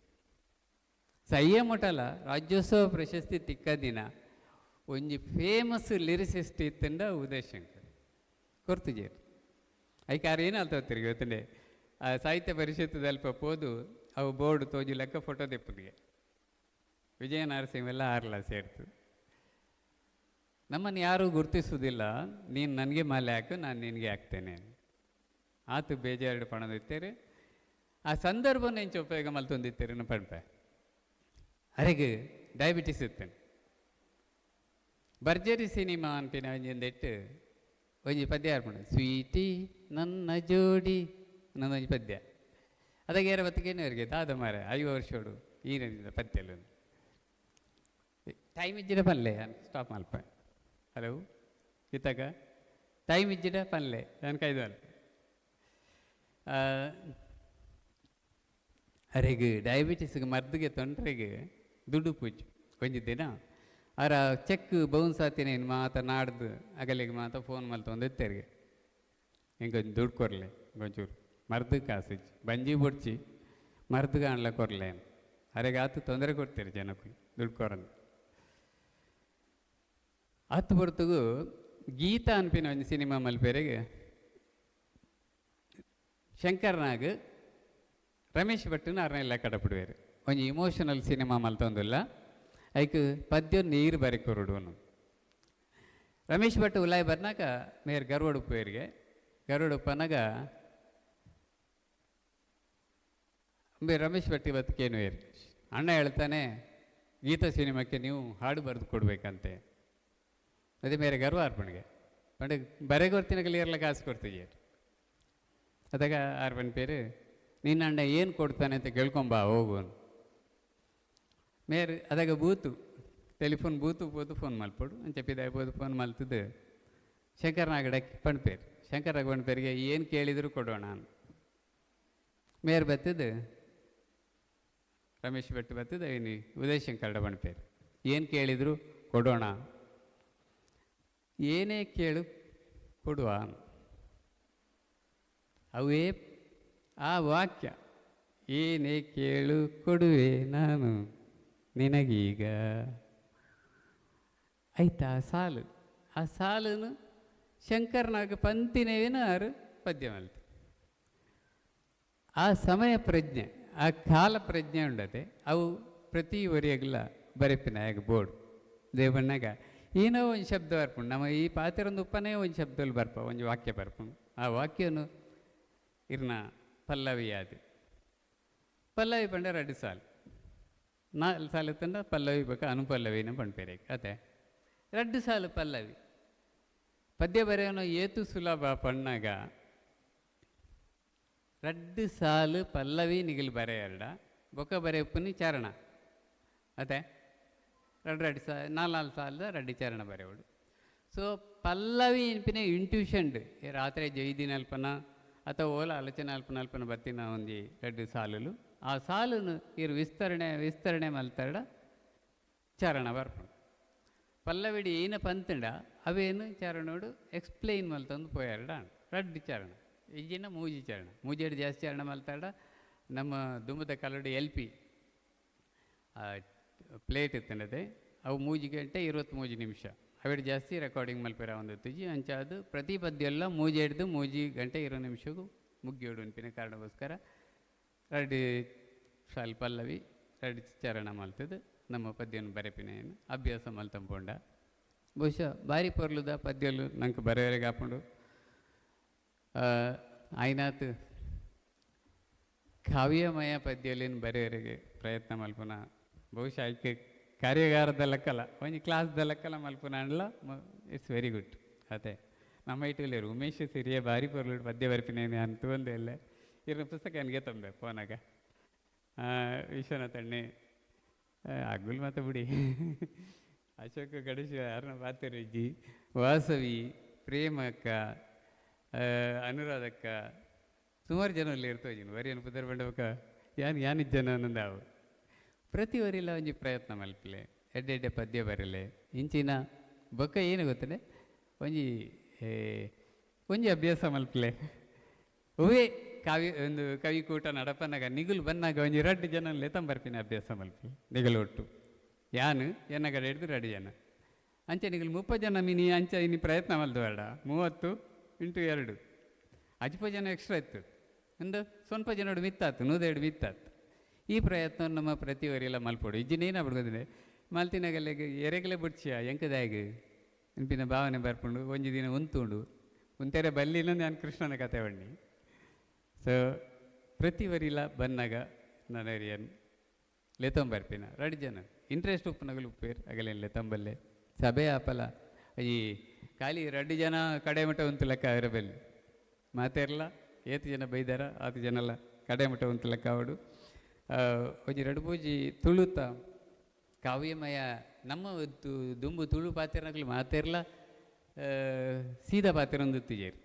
ಸಯ್ಯ ಮುಟ್ಟಲ್ಲ ರಾಜ್ಯೋತ್ಸವ ಪ್ರಶಸ್ತಿ ತಿಕ್ಕ ದಿನ ಒಂಜಿ ಫೇಮಸ್ ಲಿರಿಸಿಸ್ಟ್ ಇತ್ತಂಡ ಉದಯ್ ಶಂಕರ್ ಕೊರ್ತುಜೇರು ಐಕಾರು ಏನು ಅಲ್ತ ತಿರುಗಿ ಗೊತ್ತಂಡೆ ಆ ಸಾಹಿತ್ಯ ಪರಿಷತ್ತು ಅಲ್ಪ ಪೋದು ಅವು ಬೋರ್ಡ್ ತೋಜು ಲೆಕ್ಕ ಫೋಟೋ ತೆಪ್ಪುದಿಗೆ ವಿಜಯ ನರಸಿಂಹೆಲ್ಲ ಆರ್ಲ ಸೇರ್ತು ನಮ್ಮನ್ನು ಯಾರೂ ಗುರುತಿಸುವುದಿಲ್ಲ, ನೀನು ನನಗೆ ಮಾಲೆ ಹಾಕು, ನಾನು ನಿನಗೆ ಹಾಕ್ತೇನೆ. ಆತು ಬೇಜಾರು ಪಣದಿತ್ತೇರೆ ಆ ಸಂದರ್ಭನ ಇಂಚ ಉಪಯೋಗ ಮಲ್ತೊಂದಿತ್ತೇರೆ ಪಡ್ಪೆ ಅರೆಗೆ ಡಯಾಬಿಟಿಸ್ ಇತ್ತೇನೆ. ಭರ್ಜರಿ ಸಿನಿಮಾ ಅನ್ಪಿನ ಒಂಜೊಂದೆಟ್ಟು ಒಂಜಿ ಪದ್ಯ ಅರ್ಪಣ ಸ್ವೀಟಿ ನನ್ನ ಜೋಡಿ ನನ್ನೊಂಜಿ ಪದ್ಯ ಅದಾಗ ಏರ ಬತ್ತಿಗೆ ದಾದ ಮಾರೆ 50 ವರ್ಷೋಡು ಈನಿಂದ ಪದ್ಯಲು ಟೈಮ್ ಇಜ್ಜಿಡ ಪನ್ಲೆ ಸ್ಟಾಪ್ ಮಲ್ಪ ಹಲೋ ಇತ್ತಾಗ ಟೈಮ್ ಇಜ್ಜಿಡ ಪನ್ಲೆ ನಾನು ಕೈದು ಅಲ್ಪ ಅರೆಗ್ ಡಯಾಬಿಟಿಸ್ಗೆ ಮರ್ದಿಗೆ ತೊಂದರೆಗೆ ದುಡ್ಡು ಪೂಜು ಒಂಜಿ ದಿನ ಅರ ಚೆಕ್ ಬೌನ್ಸ್ ಆತಿನ ಮಾತ ನಾಡ್ದು ಅಗಲಿಗೆ ಮಾತ ಫೋನ್ ಮಲ್ತೊಂದು ಇತ್ತೆರಿಗೆ ಹಿಂಗೊಂಜಿ ದುಡ್ಡು ಕೊರ್ಲೆ ಒಂಚೂರು ಮರ್ದು ಕಾಸು ಬಂಜಿ ಬೊಡ್ಚಿ ಮರ್ದು ಕಾಣಲ ಕೊರ್ಲೆ ಅರೆಗೆ ಆತು ತೊಂದರೆ ಕೊಡ್ತೀರಿ ಜನಕ್ಕೆ ದುಡ್ಡು ಕೊರಂದು ಆತು ಹೊರತುಗು ಗೀತಾ ಅನ್ಪಿನ ಒಂಜಿ ಸಿನಿಮಾ ಮಲ್ಪೆರೆಗೆ ಶಂಕರ್ನಾಗ್ ರಮೇಶ್ ಭಟ್ಟನ ಅರ್ನೆಲ್ಲ ಕಡಪಡುವೇರು ಒಂಜಿ ಇಮೋಷನಲ್ ಸಿನಿಮಾ ಮಲ್ತೊಂದುಲ್ಲ ಐಕ್ ಪದ್ಯ ನೀರು ಬರೆ ಕೊರಡುವನು ರಮೇಶ್ ಭಟ್ ಉಲಾಯ್ ಬರ್ನಾಗ ಮೇರ್ ಗರ್ವಡುಪ್ಪೇರಿಗೆ ಗರ್ವಡುಪ್ಪನಾಗ ರಮೇಶ್ ಭಟ್ ಇವತ್ತಕ್ಕೇನು ಏರಿ ಅಣ್ಣ ಹೇಳ್ತಾನೆ ಗೀತಾ ಸಿನಿಮಾಕ್ಕೆ ನೀವು ಹಾಡು ಬರೆದು ಕೊಡಬೇಕಂತೆ ಅದೇ ಮೇರೆ ಗರ್ವ ಅರ್ಪಣೆಗೆ ಪಂಡ ಬರೆ ಕೊರ್ತಿನಗಲಿ ಇರಲ್ಲ ಕಾಸು ಕೊಡ್ತೀವಿ ಅದಾಗ ಅರ್ಪಣೆ ಪೇರು ನಿನ್ನ ಅಣ್ಣ ಏನು ಕೊಡ್ತಾನೆ ಅಂತ ಕೇಳ್ಕೊಂಬಾ ಹೋಗು ಮೇರೆ ಅದಾಗ ಬೂತು ಟೆಲಿಫೋನ್ ಬೂತು ಪೋತು ಫೋನ್ ಮಲ್ಪಡು ಅಂತ చెప్పಿದ ಪೋತು ಫೋನ್ ಮಲ್ತದ್ದು ಶಂಕರ್ನಾಗಡಕ್ಕೆ ಪಣ್ಪೇರು ಶಂಕರ್ನಾಗ ಪಣ್ಪೇರಿಗೆ ಏನು ಕೇಳಿದರೂ ಕೊಡೋಣ ಮೇರ್ ಬತ್ತದು ರಮೇಶ್ ಭಟ್ ಬತ್ತದ ಏನು ಉದಯಶಂಕರ್ಡ ಪಣ್ಪೇರು ಏನು ಕೇಳಿದರೂ ಕೊಡೋಣ ಏನೇ ಕೇಳು ಕೊಡುವ ಅವೇ ಆ ವಾಕ್ಯ ಏನೇ ಕೇಳು ಕೊಡುವೆ ನಾನು ನಿನಗೀಗ ಆಯ್ತಾ ಸಾಲು ಆ ಸಾಲನ್ನು ಶಂಕರ್ನಾಗ ಪಂತಿನೇವಿನಾರು ಪದ್ಯ ಮಲ್ತು ಆ ಸಮಯ ಪ್ರಜ್ಞೆ ಆ ಕಾಲ ಪ್ರಜ್ಞೆ ಉಂಡತೆ ಅವು ಪ್ರತಿ ಒರಿಯಗ್ಲ ಬರೆಪಿನಾಗ ಬೋರ್ಡ್ ದೇವಣ್ಣಾಗ ಏನೋ ಒಂದು ಶಬ್ದ ಬರ್ಪುಂಡು ನಮ್ಮ ಈ ಪಾತಿರೊಂದು ಉಪ್ಪನೇ ಒಂದು ಶಬ್ದದಲ್ಲಿ ಬರ್ಪ ಒಂದು ವಾಕ್ಯ ಬರ್ಪುಂಡು ಆ ವಾಕ್ಯನು ಇರ್ನ ಪಲ್ಲವಿ ಅದು ಪಲ್ಲವಿ ಪಂಡ 2 ಸಾಲು 4 ಸಾಲು ತಂಡ ಪಲ್ಲವಿ ಬೇಕು ಅನುಪಲ್ಲವಿನ ಪಣ್ಪೇರೆ ಅದೇ 2 ಸಾಲು ಪಲ್ಲವಿ ಪದ್ಯ ಬರೆಯೋನು ಏತು ಸುಲಭ ಪಣ್ಣಾಗ 2 ಸಾಲು ಪಲ್ಲವಿ ನಿಗಿಲ್ ಬರೆಯರಡ ಬೊಕ್ಕ ಬರೆಯಪ್ಪನಿ ಚರಣ ಅದೇ 2 2 ಸಾಲು 4 4 ಸಾಲದ 2 ಚರಣ ಬರೆಯೋಡು. ಸೊ ಪಲ್ಲವಿ ಇನ್ಪಿನ ಇಂಟ್ಯೂಷನ್ ರಾತ್ರಿ ಜೈದಿನ ಅಲ್ಪನ ಅಥವಾ ಓಲ ಆಲೋಚನೆ ಅಲ್ಪನ ಅಲ್ಪನ ಬತ್ತಿನ ಒಂದು 2 ಸಾಲುಲು ಆ ಸಾಲುನು ಇರು ವಿಸ್ತರಣೆ ವಿಸ್ತರಣೆ ಮಲ್ತಡ ಚರಣ ಬರ್ಪುಂಡು. ಪಲ್ಲವಿಡಿ ಏನ ಪಂತಂಡ ಅವೇನು ಚರಣೋಡು ಎಕ್ಸ್ಪ್ಲೈನ್ ಮಲ್ತಂದು ಪೋಯಾರಡ 2 ಚರಣ ಈಗಿನ ಮೂಜಿ ಚರಣ ಮೂಜೇಡು ಜಾಸ್ತಿ ಚರಣ ಮಲ್ತಾಡ. ನಮ್ಮ ದುಂಬದ ಕಲಡು ಎಲ್ ಪಿ ಪ್ಲೇಟ್ ಇತ್ತಂಡದೆ ಅವು 3 ಗಂಟೆ 23 ನಿಮಿಷ ಅವೆಡು ಜಾಸ್ತಿ ರೆಕಾರ್ಡಿಂಗ್ ಮಲ್ಪೆರ ಒಂದು ತುಜಿ ಅಂಚ ಅದು ಪ್ರತಿ ಪದ್ಯ ಎಲ್ಲ ಮೂಜೆ ಹಿಡ್ದು 3 ಗಂಟೆ 20 ನಿಮಿಷಕ್ಕೂ ಮುಗ್ಗಿಯೋಡು ಅನ್ಪಿನ ಕಾರಣಕ್ಕೋಸ್ಕರ 2 ಸಾಲು ಪಲ್ಲವಿ 2 ಚರಣ ಮಲ್ತದ್ದು ನಮ್ಮ ಪದ್ಯವನ್ನು ಬರೆಪಿನ ಅಭ್ಯಾಸ ಮಲ್ತಂಪೊಂಡ. ಬಹುಶಃ ಬಾರಿ ಪೊರ್ಲುದ ಪದ್ಯಲು ನಂಗೆ ಬರೆಯವರೆಗೆ ಹಾಕೊಂಡು ಆಯ್ನಾತ್ ಕಾವ್ಯಮಯ ಪದ್ಯಲೇನು ಬರೆಯವರೆಗೆ ಪ್ರಯತ್ನ ಮಲ್ಪುನ ಬಹುಶಃ ಆಯ್ಕೆ ಕಾರ್ಯಾಗಾರದ ಲೆಕ್ಕಲ್ಲ ಒಂಜಿ ಕ್ಲಾಸ್ದ ಲೆಕ್ಕಲ್ಲ ಮಲ್ಪುನ ಅನ್ಲ it's very good. ಅದೇ ನಮ್ಮ ಇಟ್ಟುಲೇರು ಉಮೇಶ್ ಸಿರಿಯ ಬಾರಿ ಪೊರ್ಲು ಪದ್ಯ ಬರೆಪಿನೇನೆ ಅಂತ ಒಂದು ಎಲ್ಲ ಇವ್ರ ಪುಸ್ತಕ ನನಗೆ ತಂಬೆ ಫೋನಾಗ ವಿಶ್ವನಾಥ್ ಅಣ್ಣೆ ಅಗ್ಗುಲ್ ಮಾತ ಬಿಡಿ ಅಶೋಕ ಗಣೇಶ ಯಾರನ್ನ ಬಾತಿರಜ್ಜಿ ವಾಸವಿ ಪ್ರೇಮಕ್ಕ ಅನುರಾಧಕ್ಕ ಸುಮಾರು ಜನ ಅಲ್ಲಿ ಇರ್ತವೆ ವರಿ ಅನ್ಪುದರ್ ಬಂಡವಕ್ಕ ಯಾನ್ ಯಾನಿದ್ದ ಜನ ಅನ್ನಂದಾವು ಪ್ರತಿ ವರಿಲ್ಲ ಒಂಜಿ ಪ್ರಯತ್ನ ಮಲ್ಪಲೆ ಎಡ್ಡೆ ಎಡ್ಡೆ ಪದ್ಯ ಬರಲೆ ಇಂಚಿನ ಬೊಕ್ಕ ಏನು ಗೊತ್ತಲೆ ಒಂಜಿ ಒಂಜಿ ಅಭ್ಯಾಸ ಮಲ್ಪಲೆ ಹೂವೇ ಕಾವ್ಯ ಒಂದು ಕವಿಕೂಟ ನಡಪನಾಗ ನಿಗುಲು ಬನ್ನಾಗ ಒಂಜಿ 2 ಜನ ಲೆತಂಬರ್ಪಿನ ಅಭ್ಯಾಸ ಮಲ್ಪಲೆ ನಿಗಲು ಒಟ್ಟು ಯಾನು ಎನ್ನ ಕಡೆ ಹಿಡಿದು 2 ಜನ ಅಂಚೆ ನಿಗಲು 30 ಜನ ಮಿನಿ ಅಂಚೆ ಇನ್ನು ಪ್ರಯತ್ನ ಮಲ್ದು ಬೇಡ 30 × 2 ಅಜ್ಪ ಜನ ಎಕ್ಸ್ಟ್ರಾ ಇತ್ತು ಒಂದು ಸ್ವಲ್ಪ ಜನೋಡು ಮಿತ್ತಾತು 102 ಮಿತ್ತಾತು. ಈ ಪ್ರಯತ್ನ ನಮ್ಮ ಪ್ರತಿವರಿಯೆಲ್ಲ ಮಲ್ಪೋಡು ಇಜ್ಜಿನೇನು ಬಿಡ್ಗೋದಿದೆ ಮಲ್ತಿನಾಗಲ್ಲಿಗೆ ಎರೆಗಲೆ ಬುಡ್ಚಿಯ ಎಂಕದಾಗ ನೆನಪಿನ ಭಾವನೆ ಬರ್ಪುಂಡು ಒಂಜಿ ದಿನ ಉಂತುಂಡು ಉಂತೆರೆ ಬಲ್ಲಿನ ನಾನು ಕೃಷ್ಣನ ಕತೆ ಬಣ್ಣಿ. ಸೊ ಪ್ರತಿ ವರಿಲ ಬನ್ನಾಗ ನಾನು ಲೆತಂಬರ್ಪಿನ 2 ಜನ ಇಂಟ್ರೆಸ್ಟ್ ಉಪ್ಪುನಗಲು ಉಪ್ಪೇರು ಅಗಲೇನು ಲೆತಂಬಲ್ಲೆ. ಸಭೆ ಆಪಲ ಈ ಖಾಲಿ ರಡ್ಡು ಜನ ಕಡೆ ಮಟ್ಟ ಉಂತು ಲೆಕ್ಕ ಇರಬಲ್ಲಿ ಮಾತೆರ್ಲ ಏತು ಜನ ಬೈದಾರ ಆತು ಜನಲ್ಲ ಕಡೆ ಮಟ್ಟ ಉಂತು ಲೆಕ್ಕ ಅವಡು ಒಂಜಿ ರಡ್ಡು ಪೂಜಿ ತುಳುತ ಕಾವ್ಯಮಯ ನಮ್ಮ ದುಂಬು ತುಳು ಪಾತಿರನಕ್ಲು ಮಾತೆರ್ಲ ಸೀದಾ ಪಾತಿರೊಂದಿತ್ತಿಜೇರು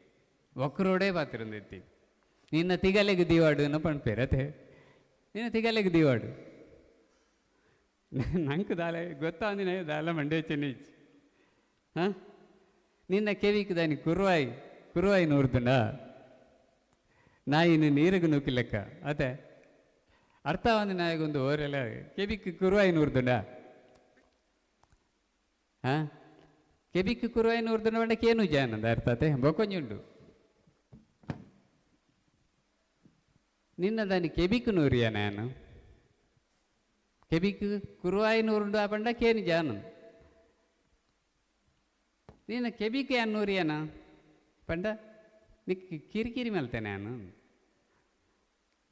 ಒಕ್ಕರೋಡೇ ಪಾತಿರೊಂದಿತ್ತಿ ನಿನ್ನ ತಿಗಲೆಗೆ ದೀವಾಡು ಅನ್ನೋ ಪಣ್ಪೇರು ಅದೇ ನಿನ್ನ ತಿಗಲೆಗೆ ದೀವಾಡು ನಂಗೆ ದಾಲೆ ಗೊತ್ತಾಂದಿನ ದಾಲ ಮಂಡೆ ಚೆನ್ನಿಚ್ಚಿ ಹಾಂ ನಿನ್ನ ಕೆವಿಗೆ ದಾನಿ ಕುರುವಾಯಿ ಕುರುವಾಯಿ ನೂರ್ದುಂಡ ನಾಯಿನ ನೀರಿಗೆ ನೂಕಿಲೆಕ್ಕ ಅದೇ ಅರ್ಥ ಒಂದು ನಾಯಿಗೊಂದು ಓರೆಲ್ಲ ಕೆವಿಕ್ ಕುರುವಾಯಿ ನೂರ್ದುಂಡ ಹಾಂ ಕೆಬಿಕ್ ಕುರುವಾಯಿ ನೂರ್ದುಂಡ ಬಂಡಕ್ಕೆ ಏನು ಜಾನಂದ ಅರ್ಥಾತೆ ಬೊಕೊಂಜುಂಡು ನಿನ್ನ ದಾನಿ ಕೆಬಿಕ್ ನೂರಿಯ ನಾನು ಕೆಬಿಕ್ ಕುರುವಾಯಿ ನೂರುಂಡು ಆ ಬಂಡ ಕೇನು ಜಾನಂದ ನಿನ್ನ ಕೆಬಿಕ್ ಯಾನ್ ನೂರಿಯನ ಪಂಡ ನಿಕ್ ಕಿರಿಕಿರಿ ಮಲ್ತೇನೆ ನಾನು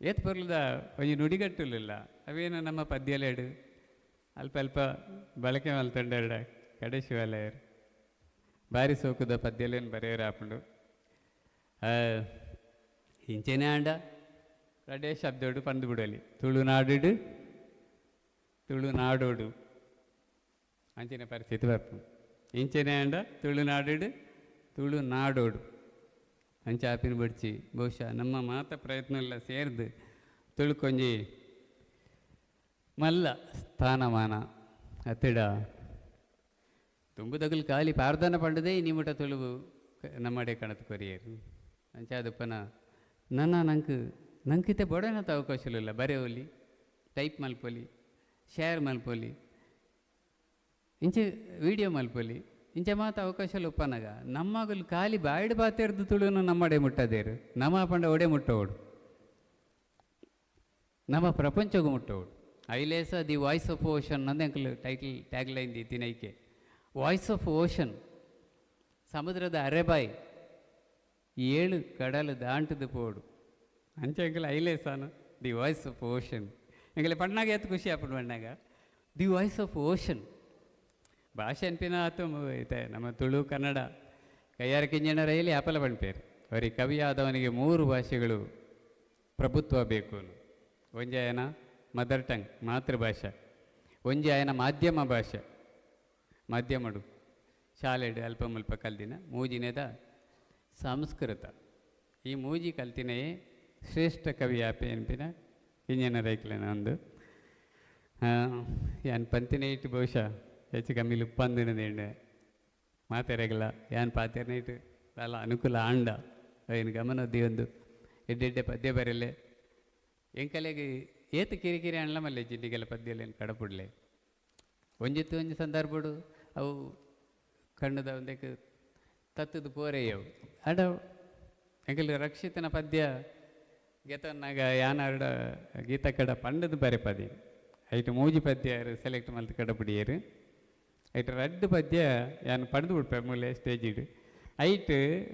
ಏತ್ ಪೊರ್ಲುದ ಒಂಜಿ ನುಡಿಗಟ್ಟುಲಿಲ್ಲ ಅವೇನು ನಮ್ಮ ಪದ್ಯಲೇಡು ಅಲ್ಪ ಅಲ್ಪ ಬಳಕೆ ಮಲ್ತೊಂಡೆರಡ ಕಡೆ ಶಿವಾಲಯರು ಬಾರಿ ಸೋಕುದ ಪದ್ಯಲೇನು ಬರೆಯರು ಆಪುಂಡು ಇಂಚೆನೆ ಆಂಡ ರಡ್ಡೆ ಶಬ್ದೋಡು ಪಂದು ಬಿಡಲಿ ತುಳುನಾಡು ತುಳುನಾಡೋಡು ಅಂಚಿನ ಪರಿಸ್ಥಿತಿ ಬರ್ಪು ಇಂಚೆನೆ ಆಂಡ ತುಳುನಾಡು ತುಳುನಾಡೋಡು ಅಂಚ ಆಪಿನ ಬಡ್ಚಿ ಬಹುಶಃ ನಮ್ಮ ಮಾತ ಪ್ರಯತ್ನ ಎಲ್ಲ ಸೇರ್ದು ತುಳುಕೊಂಜಿ ಮಲ್ಲ ಸ್ಥಾನಮಾನ ಅತ್ತಿಡ ತುಂಬುದಗಲು ಖಾಲಿ ಪಾರ್ದನ ಪಂಡದೇ ನಿಮ್ಮಟ ತುಳುವು ನಮ್ಮಡೆ ಕಣತ್ ಕೊರಿಯರು ಅಂಚ ಅದಪ್ಪನ ನನ್ನ ನಂಗೆ ನಂಕಿತೆ ಬೊಡನತ ಅವಕಾಶಲಿಲ್ಲ ಬರೆಯೋಲಿ ಟೈಪ್ ಮಲ್ಪೊಲಿ ಶೇರ್ ಮಲ್ಪೊಲಿ ಇಂಚೆ ವೀಡಿಯೋ ಮಲ್ಪೊಲಿ ಇಂಚೆ ಮಾತ ಅವಕಾಶ ಒಪ್ಪನಾಗ ನಮ್ಮಗಲು ಖಾಲಿ ಬಾಯ್ಡ್ ಬಾತೆರ್ದು ತುಳುನು ನಮ್ಮಡೆ ಮುಟ್ಟದೇರು ನಮ್ಮ ಪಂಡ ಒಡೆ ಮುಟ್ಟೋಡು ನಮ್ಮ ಪ್ರಪಂಚಗೂ ಮುಟ್ಟೋಡು Ailesa the voice of ocean ಅಂದೆ uncle title tagline the ತಿನೈಕೆ ವಾಯ್ಸ್ ಆಫ್ ಓಷನ್ ಸಮುದ್ರದ ಅರೆಬಾಯಿ 7 ಕಡಲು ದಾಂಟದು ಪೋಡು ಅಂಚೆ ಅಂಕಲ್ ಐಲೇಸಾನು the voice of ocean ಎಂಗಲೆ ಪಣ್ಣಾಗ ಎತ್ತು ಖುಷಿ ಆಪುಂಡು ಪಣ್ಣಾಗ the voice of ocean ಭಾಷೆ ಅನ್ಪಿನ ಆತು ಐತೆ ನಮ್ಮ ತುಳು ಕನ್ನಡ ಕೈಯಾರ ಕಿಂಜಣ ರೈಲಿ ಅಪಲ ಪಣ್ಪೇರು ಅವರಿಗೆ ಕವಿಯಾದವನಿಗೆ 3 ಭಾಷೆಗಳು ಪ್ರಭುತ್ವ ಬೇಕು ಒಂಜಾಯನ ಮದರ್ ಟಂಗ್ ಮಾತೃಭಾಷೆ, ಒಂಜಾಯನ ಮಾಧ್ಯಮ ಭಾಷೆ ಮಾಧ್ಯಮಡು ಶಾಲೆಡು ಅಲ್ಪ ಮುಲ್ಪ ಕಲ್ದಿನ ಮೂಜಿನೇದ ಸಂಸ್ಕೃತ ಈ ಮೂಜಿ ಕಲ್ತಿನೆಯೇ ಶ್ರೇಷ್ಠ ಕವಿ ಆಪೆ ಅನ್ಪಿನ ಕಿಂಜನ ರೈಕ್ಲೆನ ಒಂದು ಯಾನ್ ಪಂತಿನ ಇಟ್ಟು ಬಹುಶಃ ಹೆಚ್ಚು ಕಮ್ಮಿ ಲುಪ್ಪಂದಿನದೇಂಡೆ ಮಾತೆರೆಗಲ ಯಾನ್ ಪಾತೆರ್ನ ಇಟ್ಟು ಅಲ್ಲ ಅನುಕೂಲ ಆಂಡ ಏನು ಗಮನ ಒಂದು ಎಡ್ಡೆಡ್ಡೆ ಪದ್ಯ ಬರಲೆ ಎಂಕಲೆಗೆ ಏತು ಕಿರಿಕಿರಿ ಅಣ್ಲ ಮಲ್ಲೆ ಜಿಂಡಿಗೆಲ್ಲ ಪದ್ಯಲೇನು ಕಡಪುಡ್ಲೆ ಒಂಜಿತ್ತು ಒಂಜಿ ಸಂದರ್ಭಡು ಅವು ಕಣ್ಣದ ಒಂದಕ್ಕೆ ತತ್ತದ ಪೋರೆಯವು ಅಡ ಎಂಕಲ್ ರಕ್ಷಿತನ ಪದ್ಯ ಗೆತನ್ನಾಗ ಯಾನಾರ್ಡ ಗೀತ ಕಡ ಪಂಡದ ಬರೆ ಪದಿ ಐಟು ಮೂಜಿ ಪದ್ಯ ಸೆಲೆಕ್ಟ್ ಮಲ್ತು ಕಡಪುಡಿಯರು ಐಟ್ ರಡ್ಡು ಪದ್ಯ ಯಾನ್ ಪಡೆದು ಬಿಡ್ಪೆ ಮೂಲೆ ಸ್ಟೇಜಿಡು ಐಟ್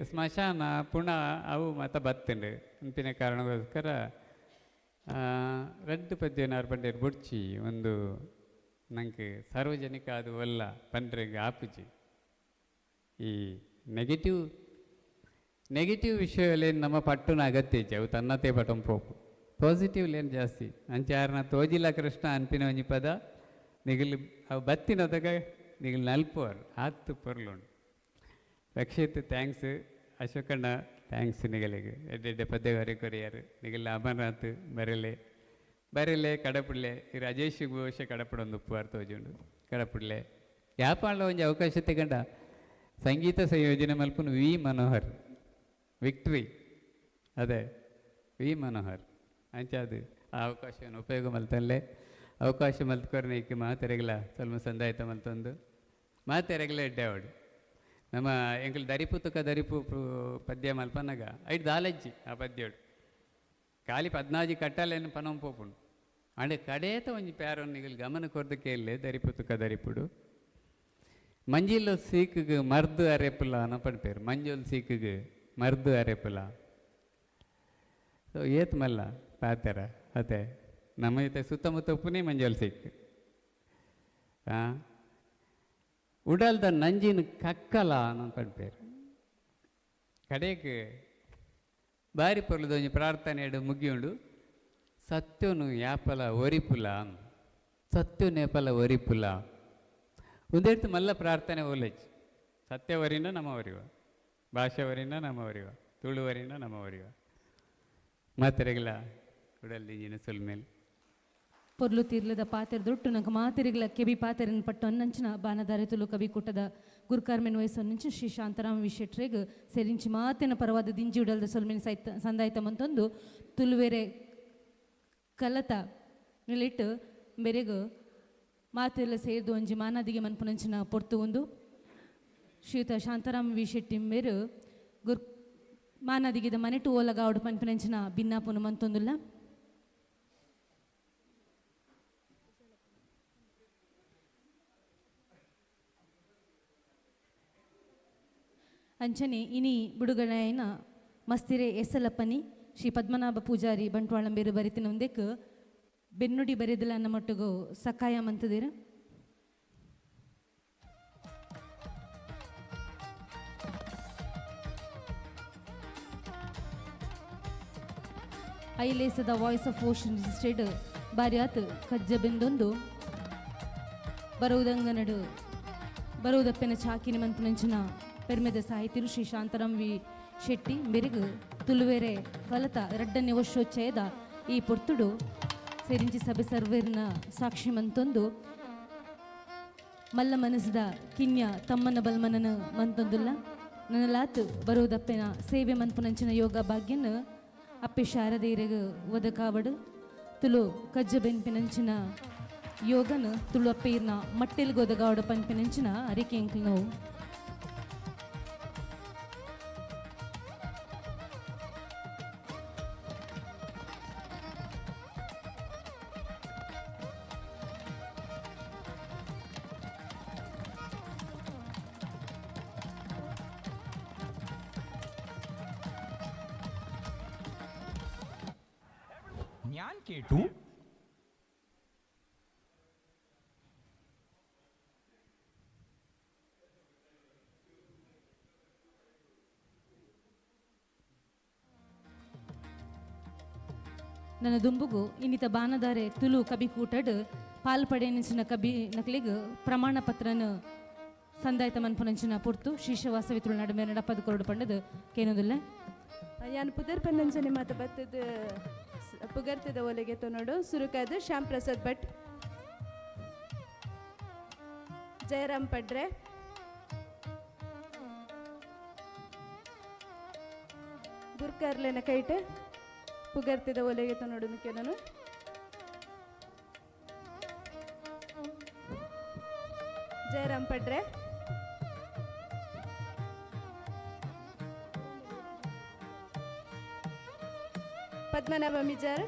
ಸ್ಮಶಾನ ಪುಣ ಅವು ಮತ ಬತ್ತುಂಡು ಅಂಪಿನ ಕಾರಣಕ್ಕೋಸ್ಕರ ರಡ್ಡು ಪದ್ಯನಾರು ಪಂಡೇರು ಬುಡ್ಚಿ ಒಂದು ನಂಗೆ ಸಾರ್ವಜನಿಕ ಅದು ಅಲ್ಲ ಪಂಡ್ರೆಗೆ ಆಪುಜಿ ಈ ನೆಗೆಟಿವ್ ನೆಗೆಟಿವ್ ವಿಷಯಲೇನು ನಮ್ಮ ಪಟ್ಟುನ ಅಗತ್ಯ ಇಜ್ಜಿ ಅವು ತನ್ನತೆ ಪಟಂ ಪೋಪು ಪಾಸಿಟಿವ್ ಲೇನು ಜಾಸ್ತಿ ಅಂಚಾರನ ತೋಜಿಲ ಕೃಷ್ಣ ಅನ್ಪಿನ ಒಂಜಿ ಪದ ನಿಗಲು ಅವು ಬತ್ತಿನದಾಗ ನಿಗಲು ನಲ್ಪುವರು ಆತ್ತು ಪೊರ್ಲುಂಡು ರಕ್ಷಿತ್ thanks ಅಶೋಕಣ್ಣ thanks ನಿಗಲಿಗೆ ಎಡ್ಡೆಡ್ಡೆ ಪದ್ಯ ಹೊರೆ ಕೊರಿಯಾರು ನಿಗಲ ಅಮರನಾಥ್ ಬರೆಲೆ ಬರೆಲೆ ಕಡಪುಡ್ಲೆ ಈ ರಾಜೇಶ್ ಬಹುಶಃ ಕಡಪುಡೊಂದು ಉಪ್ಪುವಾರ್ ತೋಜುಂಡು ಕಡಪುಡ್ಲೆ ಯಾಪಾಂಡ ಒಂಜಿ ಅವಕಾಶ ತಗೊಂಡ ಸಂಗೀತ ಸಂಯೋಜನೆ ಮಲ್ಪುನು ವಿ ಮನೋಹರ್ ವಿಕ್ಟ್ರಿ ಅದೇ ವಿ ಮನೋಹರ್ ಅಂಚಾದು ಆ ಅವಕಾಶವನ್ನು ಉಪಯೋಗ ಮಲ್ತಲ್ಲೇ ಅವಕಾಶ ಮಲ್ತ್ಕೊರ್ನೆ ಇಕ್ಕೆ ಮಾತೆರೆಗಲ ಸ್ವಲ್ಪ ಸಂದಾಯ್ತ ಮಲ್ತೊಂದು ಮಾತೆರೆಗಲ ಎಡ್ಡೆ ಅವಡು ನಮ್ಮ ಎಂಕಲ್ ದರಿಪು ತುಕ ದರಿಪು ಪದ್ಯ ಮಲ್ಪನಗ ಐಟ್ ದಾಲಜ್ಜಿ ಆ ಪದ್ಯೋಡು ಖಾಲಿ ಪದ್ನಾಜಿ ಕಟ್ಟಾಲೇನು ಪನಂ ಪೋಪುಂಡು ಅಂಡೆ ಕಡೇತ ಒಂಜಿ ಪ್ಯಾರೊನ್ನಿಗಲ್ ಗಮನ ಕೊರ್ದು ಕೇಳಲೆ ದರಿಪು ತುಕ ದರಿಪುಡು ಮಂಜಿಲ್ ಸೀಕ್ಗೆ ಮರ್ದು ಅರೆಪುಲ ಅನ್ನೋ ಪಡ್ಪೇರು ಮಂಜುಲ್ ಸೀಕ್ಗೆ ಮರ್ದು ಅರೆಪುಲ ಸೊ ಏತ್ ಮಲ್ಲ ಪಾತೆರ ಅದೇ ನಮ್ಮ ಜೊತೆ ಸುತ್ತಮುತ್ತ ಉಪ್ಪುನೇ ಮಂಜಲ್ ಸೀಕ್ ಹಾಂ ಉಡಲ್ದ ನಂಜಿನ ಕಕ್ಕಲ ಅನ್ನೋ ಪನ್ಪೇರು. ಕಡೆಗೆ ಬಾರಿ ಪೊರ್ಲುದ ಒಂಜಿ ಪ್ರಾರ್ಥನೆ ಮುಗಿಯುಂಡು. ಸತ್ಯನು ಯಾಪಲ ಒರಿಪುಲ, ಸತ್ಯನು ಯಾಪಲ ಒರಿಪುಲ. ಒಂದೆಡ್ತು ಮಲ್ಲ ಪ್ರಾರ್ಥನೆ ಓಲಜ್. ಸತ್ಯವರಿನ ನಮ್ಮ ಒರಿವ, ಭಾಷೆವರಿನ ನಮ್ಮ ಒರಿವ, ತುಳುವರಿನ ನಮ್ಮ ಒರಿವ. ಮಾತೆರೆಗಳ ಉಡಲ್ ದಿಂಜಿನ ಸೊಲ್ಮೇಲೆ ಪೊರ್ಲು ತೀರ್ಲದ ಪಾತೆರ ದೊಟ್ಟು ನಂಗೆ ಮಾತೆರೆಗಳ ಕೆಬಿ ಪಾತೆರನ್ ಪಟ್ಟು ಅನ್ನಂಚಿನ ಬಾನದಾರೆ ತುಳು ಕವಿ ಕೂಟದ ಗುರುಕಾರ್ಮೆನ್ ವಯಸ್ಸನ್ನಂಚಿನ ಶ್ರೀ ಶಾಂತರಾಮ ವಿ ಶೆಟ್ರೆಗ್ ಸೇರಿಂಚಿ ಮಾತಿನ ಪರವಾದ ದಿಂಜಿ ಉಡಲ್ದ ಸೊಲ್ಮೆನ್ ಸೈತ ಸಂದಾಯ್ತ ಮಂತೊಂದು ತುಳುವೆರೆ ಕಲತ ನಿಲಿಟ್ಟು ಬೆರೆಗು ಮಾತೆಲ್ಲ ಸೇರ್ದು ಒಂಜಿ ಮಾನಾದಿಗೆ ಮನ್ಪುನಂಚಿನ ಪೊರ್ತು ಒಂದು ಶ್ರೀಯುತ ಶಾಂತಾರಾಮ ವಿ ಶೆಟ್ಟಿ ಮೇರು ಗುರ್ ಮಾನಾದಿಗೆದ ಮನೆಟು ಓಲಗಾವಡು ಪನ್ಪಿನಂಚಿನ ಭಿನ್ನಾಪುನು ಮಂತೊಂದುಲ್ಲ. ಅಂಚನೆ ಇನಿ ಬಿಡುಗಡೆಯನ ಮಸ್ತಿರೆ ಎಸಲಪ್ಪನಿ ಶ್ರೀ ಪದ್ಮನಾಭ ಪೂಜಾರಿ ಬಂಟ್ವಾಳಂಬೇರು ಬರಿತಿನ ಒಂದೆಕ್ ಬೆನ್ನುಡಿ ಬರೆದಲ ಅನ್ನೋ ಮಟ್ಟಿಗೂ ಸಕಾಯ ಮಂತದಿರು. ಐಲೇಸದ ವಾಯ್ಸ್ ಆಫ್ ಓಷನ್ ರಿಜಿಸ್ಟರ್ಡ್ ಬಾರ್ಯಾತ್ ಕಜ್ಜ ಬೆಂದೊಂದು ಬರುವುದಂಗನಡು ಬರುವುದಪ್ಪನ ಚಾಕಿನ ಮಂತನಂಚಿನ ಪೆರ್ಮೆದ ಸಾಹಿತ್ಯರು ಶ್ರೀ ಶಾಂತಾರಾಮ್ ವಿ ಶೆಟ್ಟಿ ಬೆರಗು ತುಳುವೆರೆ ಕಲತ ರಡ್ಡನೆ ವರ್ಷೋಚ್ಚಯದ ಈ ಪೊರ್ತುಡು ಸೇರಿಂಚಿ ಸಭೆ ಸರ್ವೇರ್ನ ಸಾಕ್ಷಿ ಮಂತೊಂದು ಮಲ್ಲ ಮನಸ್ಸದ ಕಿನ್ಯ ತಮ್ಮನ ಬಲ್ಮನನ ಮಂತೊಂದುಲ್ಲ. ನನ್ನಲಾತ್ ಬರುವುದಪ್ಪೆನ ಸೇವೆ ಮನ್ಪುನಂಚಿನ ಯೋಗ ಭಾಗ್ಯನ ಅಪ್ಪೆ ಶಾರದೀರೆಗ್ ಒದಕಾವಡು ತುಳು ಕಜ್ಜ ಬೆನ್ಪಿನಂಚಿನ ಯೋಗನ ತುಳು ಅಪ್ಪೆಯಿರ್ನ ಮಟ್ಟೆಲ್ಗೆ ಒದಗಾವಡು ಪನ್ಪಿನಂಚಿನ ಅರಿಕೆ ಎಂಕ್ಲು ನೋವು. കേട്ടു. ನನ್ನ ದುಂಬುಗು ಇನ್ನಿತ ಬಾನದಾರೆ ತುಳು ಕಬಿ ಕೂಟಡ್ ಪಾಲ್ಪಡೆನಿಂಚಿನ ಕಬಿ ನಕಲಿಗ್ ಪ್ರಮಾಣ ಪತ್ರನ ಸಂದಾಯ್ತ ಮನ್ಪುನಂಚಿನ ಪೊರ್ತು ಶೀರ್ಷವಾಸವಿ ತುಳುನಾಡು ಮೇರಡ ಪದ ಕೊರಡು ಪಂಡದು ಕೇನೋದಿಲ್ಲ. ಯಾನ್ ಪುದರ್ ಪನ್ನಂಚನೆ ಮಾತ ಬತ್ತದ ಪುಗರ್ತದ ಒಲೆಗೆ ತೊನೋಡು. ಸುರುಕಾದ ಶ್ಯಾಮ್ ಪ್ರಸಾದ್ ಭಟ್, ಜಯರಾಮ್ ಪಡ್ರೆ, ಗುರ್ಕರ್ಲೆನ ಕೈಟೆ ಪುಗರ್ತಿದ ಒಲೆಗೆ ತೊನೋಡು ನಾನು. ಜಯರಾಮ್ ಪಡ್ರೆ, ಪದ್ಮನಾಭ ಮಿಜಾರ್,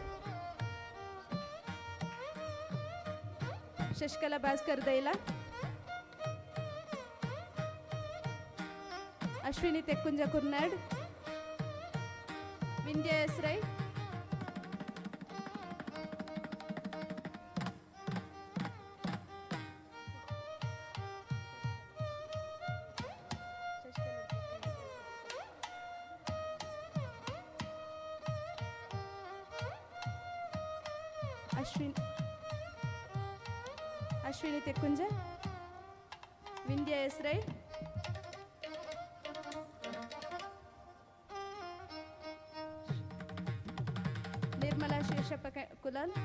ಶಶಿಕಲಾ ಭಾಸ್ಕರ್ ದೈಲ, ಅಶ್ವಿನಿ ತೆಕ್ಕುಂಜ ಕುರ್ನಾಡ್, ವಿಂಧ್ಯ ಎಸ್ ರೈ, ಅಶ್ವಿನಿ ತೆಕ್ಕುಂಜ, ವಿಂಧ್ಯ ಎಸ್ ರೈ, ನಿರ್ಮಲಾ ಶೇಷಪ್ಪ ಕುಲಾಲ್,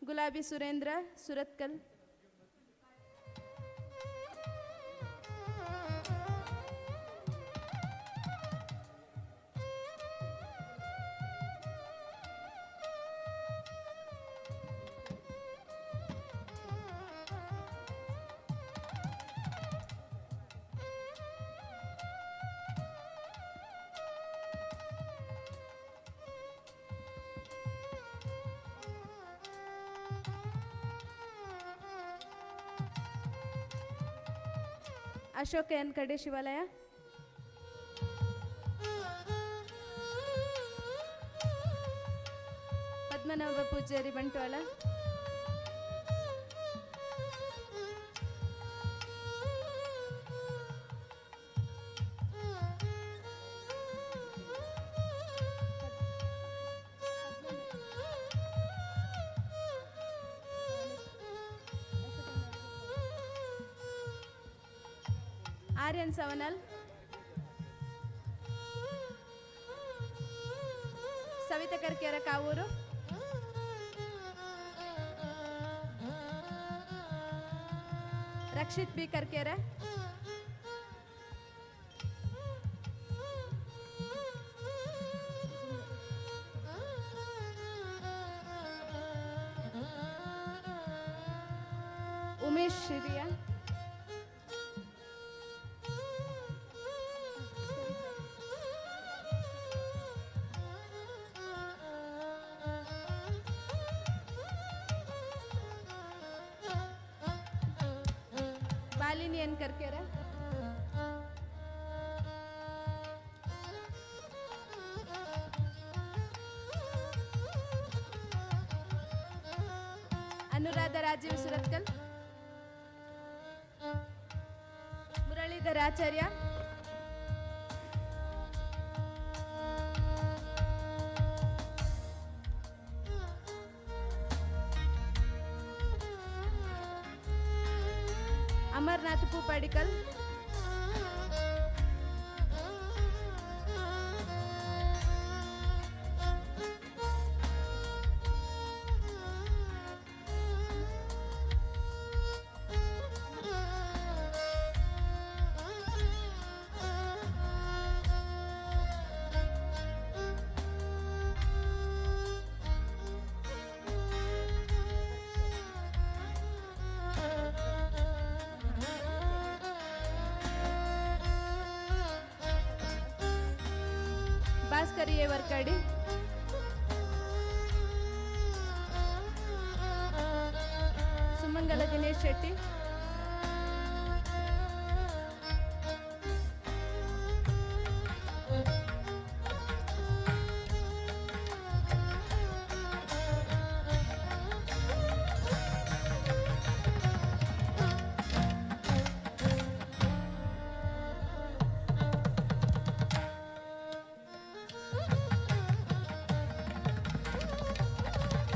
ಗುಲಾಬಿ ಸುರೇಂದ್ರ ಸುರತ್ಕಲ್, ಅಶೋಕ ಎನ್ ಕಡೆ ಶಿವಾಲಯ, Padmanabha Poojary Bantwal, Aryan Savanal, Savitha Karkera Kavoor, Rakshit B Karkera, Umesh Shiriya, Balini N Karkera, Anuradha Rajeev Surathkal, Muralidhar Acharya, Amarnath Poopadikkal, Bhaskar A Varkady, Sumangala Dinesh Shetty,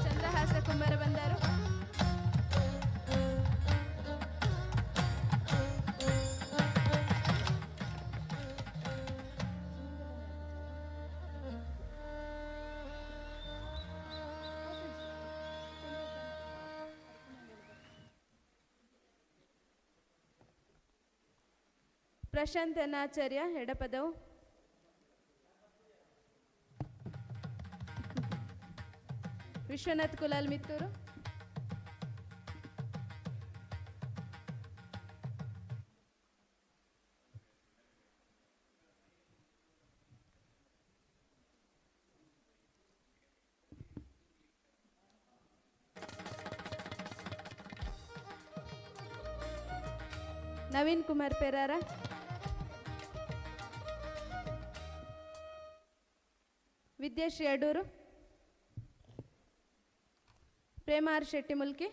Chandrahasa Kumara Bandaru, Prashanth N Acharya Edapadavu, Vishwanath Kulal Mittur, Naveen Kumar Perara, Vidyashree Adur, Prema R Shetty Mulki,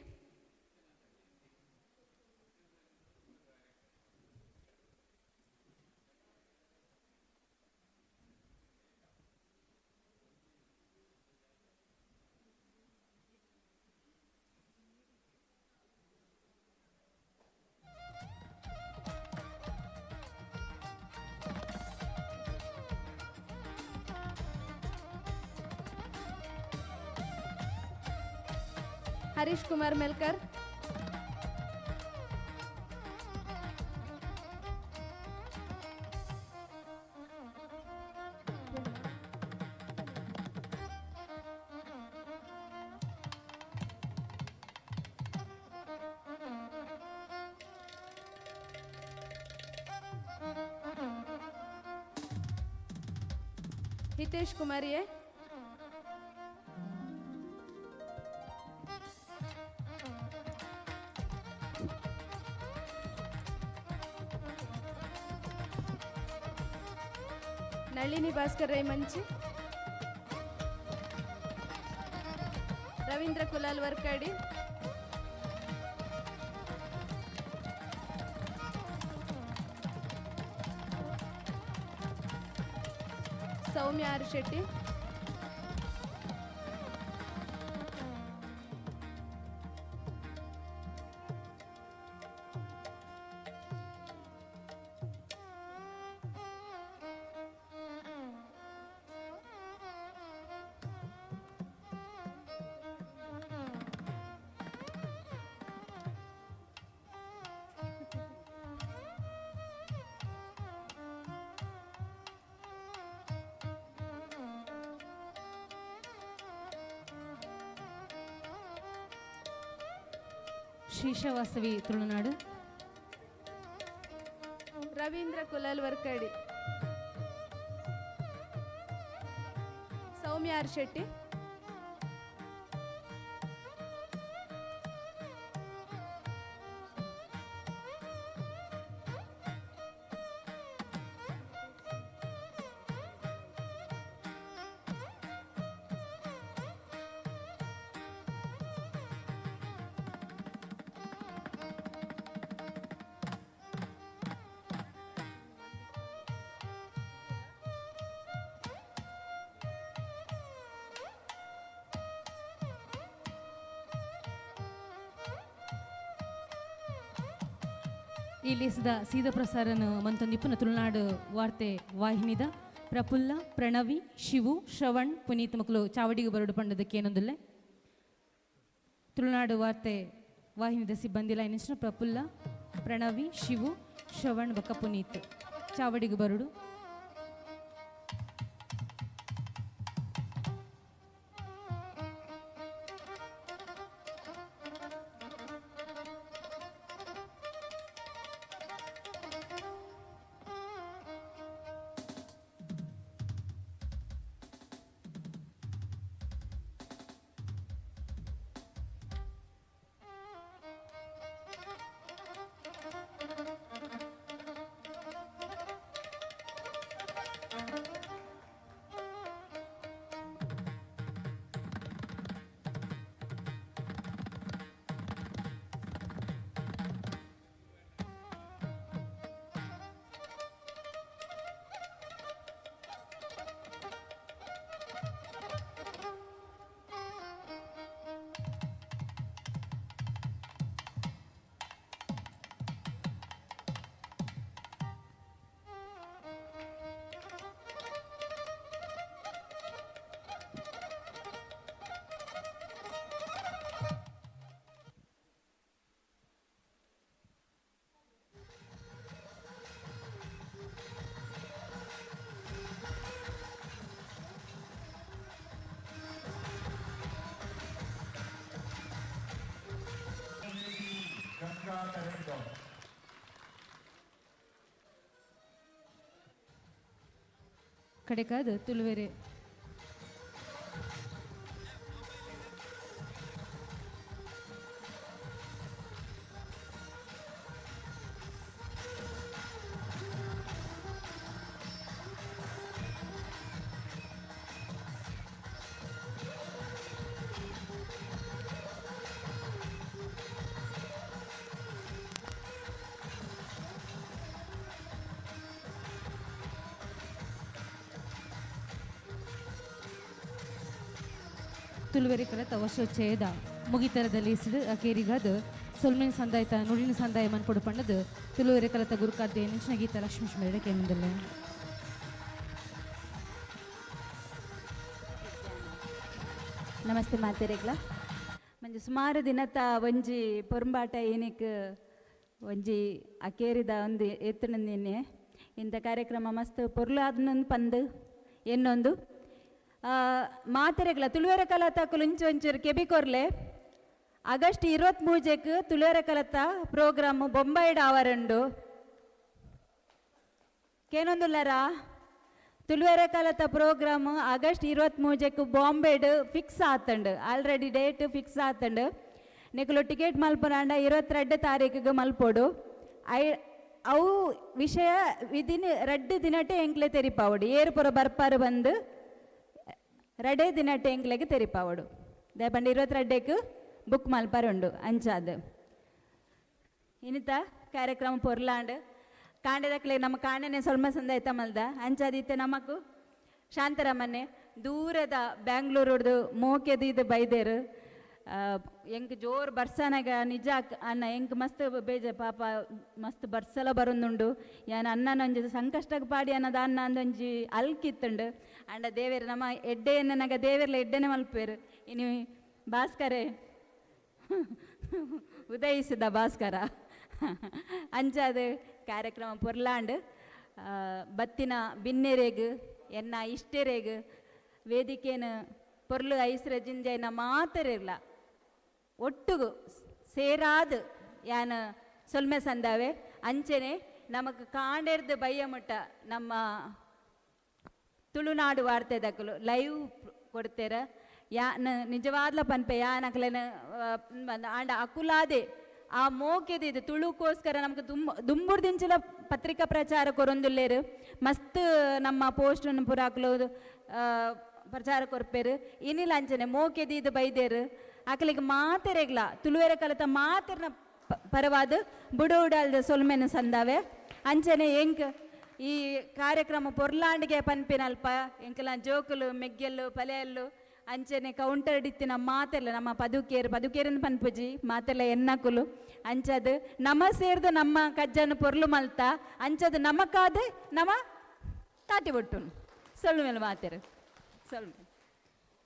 Harish Kumar Melkar, Hitesh Kumar A, Nalini Bhaskar Rai Manchi, Ravindra Kulal Varkady, Soumya R Shetty, ಶ್ರೀಶವಾಸವಿ Tulunadu, Ravindra Kulal Vorkady, ಸೌಮ್ಯ ಆರ್ ಶೆಟ್ಟಿ, ಈ ಲೇಸದ ಸೀದ ಪ್ರಸಾರನ ಮಂತೊಂದಿಪ್ಪುನ ತುಳುನಾಡು ವಾರ್ತೆ ವಾಹಿನಿದ ಪ್ರಫುಲ್ಲ, ಪ್ರಣವಿ, ಶಿವು, ಶ್ರವಣ್, ಪುನೀತ್ ಮಕ್ಕಳು ಚಾವಡಿಗೆ ಬರಡು ಪಂಡದಕ್ಕೇನೊಂದುಲ್ಲೆ. ತುಳುನಾಡು ವಾರ್ತೆ ವಾಹಿನಿದ ಸಿಬ್ಬಂದಿ ಲೈನಿಂಚಿನ ಪ್ರಫುಲ್ಲ, ಪ್ರಣವಿ, ಶಿವು, ಶ್ರವಣ್ ಬೊಕ್ಕ ಪುನೀತ್ ಚಾವಡಿಗೆ ಬರಡು. ಕಡೆಕಾದ ತುಳುವೆರೆ ತುಳುವೆರೆ ಕಲತ ವರ್ಷೋಚ್ಚಯದ ಮುಗಿತರದಲ್ಲಿ ಸಿಡು ಅಕೇರಿಗಾದ ಸೊಲ್ಮೆನ್ ಸಂದಾಯತ ನುಡಿನ ಸಂದಾಯ ಮನ್ಪೊಡು ಪಣ್ಣದು ತುಳುವೆರೆ ಕಲತ ಗುರುಕಾದ್ಯ ನೆಂಚಿನ ಗೀತ ಲಕ್ಷ್ಮೀಶ್ ಮೇರೆ ಕೇಂದ್ರದಲ್ಲೇ. ನಮಸ್ತೆ ಮಾತೆರೆಗ್ಲ. ಮಂಜು ಸುಮಾರು ದಿನತ ಒಂಜಿ ಪೊರಂಬಾಟ ಏನಿಕ್ ಒಂಜಿ ಅಕೇರಿದ ಒಂದು ಎತ್ತುನಂದಿನ್ನೆ ಇಂಥ ಕಾರ್ಯಕ್ರಮ ಮಸ್ತ್ ಪೊರ್ಲು ಆದ್ನೊಂದು ಪಂದು ಎನ್ನೊಂದು ಮಾತೆರೆಗ್ಲ ತುಳುವೆರೆ ಕಲತ ಕುಲುಂಚು ಒಂಚೂರು ಕೆಬಿ ಕೊರ್ಲೆ. ಆಗಸ್ಟ್ 23ಕ್ಕೆ ತುಳುವೆರೆ ಕಲತ ಪ್ರೋಗ್ರಾಮ್ ಬೊಂಬೈಡ್ ಆವರಂಡು ಕೇನೊಂದುಲ್ಲರ. ತುಳುವೆರೆ ಕಲತ ಪ್ರೋಗ್ರಾಮ್ ಆಗಸ್ಟ್ 23ಕ್ಕೆ ಬಾಂಬೆಡ್ ಫಿಕ್ಸ್ ಆತಂಡು, ಆಲ್ರೆಡಿ ಡೇಟ್ ಫಿಕ್ಸ್ ಆತಂಡು. ನಿಕುಲು ಟಿಕೆಟ್ ಮಲ್ಪುನಾಂಡ 22 ತಾರೀಕಿಗೆ ಮಲ್ಪೋಡು. ಅವು ವಿಷಯ ವಿದಿನ್ 2 ದಿನಟೆ ಎಂಕ್ಲೆ ತೆರಿಪಾವಡು, ಏರುಪುರ ಬರ್ಪಾರು ಬಂದು 2 ದಿನಟೆ ಎಂಕ್ಲೆಗೆ ತೆರಿಪಾವಡು. ದಯಪಂಡ 22ಕ್ಕೆ ಬುಕ್ ಮಲ್ಪರುಂಡು ಅಂಚಾದ. ಇನ್ನಿತ ಕಾರ್ಯಕ್ರಮ ಪೊರ್ಲಾಂಡ್ ಕಾಂಡೆದಕ್ಲೆ ನಮ್ಮ ಕಾಂಡೆನೆ ಸೊಲ್ಮ ಸಂದಾಯ್ತ ಮಲ್ದ ಅಂಚಾದಿತ್ತೆ ನಮಕು ಶಾಂತರಾಮನ್ನೆ ದೂರದ ಬ್ಯಾಂಗ್ಳೂರುಡ್ದು ಮೋಕೆದು ಇದು ಬೈದೇರು. ಎಂಕ್ ಜೋರು ಬರ್ಸನಾಗ ನಿಜ ಅನ್ನ ಎಂಕ್ ಮಸ್ತ್ ಬೇಜ ಪಾಪ ಮಸ್ತ್ ಬರ್ಸಲ ಬರೊಂದುಂಡು. ಯಾನ್ ಅಣ್ಣನೊಂಜಿ ಸಂಕಷ್ಟಕ್ಕೆ ಪಾಡಿ ಅನ್ನದ ಅನ್ನ ಅಂದೊಂಜಿ ಅಲ್ಕಿತ್ತುಂಡು. ಅಂಡ ದೇವೇರು ನಮ್ಮ ಎಡ್ಡೆ ಎನ್ನನಾಗ ದೇವೇರ್ಲ ಎಡ್ಡೆನೆ ಮಲ್ಪೇರು. ಇನ್ನು ಭಾಸ್ಕರೇ ಉದಯಿಸಿದ ಭಾಸ್ಕರ ಅಂಚಾದ ಕಾರ್ಯಕ್ರಮ ಪೊರ್ಲಾಂಡ್. ಬತ್ತಿನ ಬಿನ್ನೆರೆಗ್ ಎನ್ನ ಇಷ್ಟೆರೆಗ್ ವೇದಿಕೆನ ಪೊರ್ಲು ಐಸ್ರ ಜಿಂಜೈನ ಮಾತರಿರ್ಲ ಒಟ್ಟುಗು ಸೇರಾದ್ ಯಾನ್ ಸೊಲ್ಮೆ ಸಂದಾವೆ. ಅಂಚನೆ ನಮಕ್ ಕಾಂಡೆರ್ದು ಬಯ್ಯಮುಟ್ಟ ನಮ್ಮ ತುಳುನಾಡು ವಾರ್ತೆದಕುಲು ಲೈವ್ ಕೊಡ್ತೇರ. ಯಾನ್ ನಿಜವಾದ್ಲ ಪನ್ಪೆ ಯಾನ್ ಅಕ್ಲೆನ ಆಂಡ ಅಕುಲಾದೆ ಆ ಮೋಕೆದಿದು ತುಳುಕೋಸ್ಕರ ನಮಕ್ ದುಂಬುರ್ದಿಂಚಿಲ ಪತ್ರಿಕಾ ಪ್ರಚಾರ ಕೊರೊಂದುಲ್ಲೇರು. ಮಸ್ತ್ ನಮ್ಮ ಪೋಸ್ಟನ್ನು ಪೂರ ಅಕುಲು ಪ್ರಚಾರ ಕೊರ್ಪೇರು. ಇನಿಲ ಅಂಚನೆ ಮೋಕೆದೀದು ಬೈದೇರು. ಅಕಲಿಗೆ ಮಾತೆರೆಗ್ಲ ತುಳುವೆರೆ ಕಲತ ಮಾತೆರ್ನ ಪರವಾದ್ ಬುಡು ಉಡಲ್ದ ಸೊಲ್ಮೆನ ಸಂದಾವೆ. ಅಂಚನೆ ಎಂಕ್ ಈ ಕಾರ್ಯಕ್ರಮ ಪೊರ್ಲಾಂಡಿಗೆ ಪನ್ಪಿನಲ್ಪ ಎಂಕಲ ಜೋಕುಲು ಮೆಗ್ಗೆಲ್ಲು ಪಲೆಯಲ್ಲು ಅಂಚನೆ ಕೌಂಟರ್ ಡಿತ್ತಿನ ಮಾತೆರ್ಲ ನಮ್ಮ ಪದುಕೇರು ಪದುಕೇರನ್ನು ಪನ್ಪುಜಿ ಮಾತೆರ್ಲ ಎನ್ನಕುಲು ಅಂಚದ್ ನಮ ಸೇರ್ದು ನಮ್ಮ ಕಜ್ಜನ್ನು ಪೊರ್ಲು ಮಲ್ತ ಅಂಚದ್ ನಮಕಾದ್ ನಮ ತಾಟಿ ಬೊಟ್ಟುನು. ಸೊಲ್ಮೆಲು ಮಾತೆರು ಸೊಲ್ಮೆ.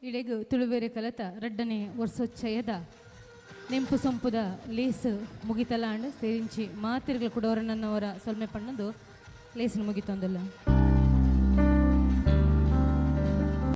ಇಡೆಗು ತುಳುವೆರೆ ಕಲತ ರಡ್ಡನೆ ವರ್ಷೋಚ್ಚಯದ ನೆಂಪು ಸೊಂಪುದ ಲೇಸ್ ಮುಗಿತಲಾಂಡ್. ಸೇರಿಂಚಿ ಮಾತೆರ್ಗಳ ಕುಡೋರನನ್ನವರ ಸೊಲ್ಮೆ ಪಣ್ಣದು ಲೇಸನ್ನು ಮುಗಿತೊಂದುಲ್ಲ.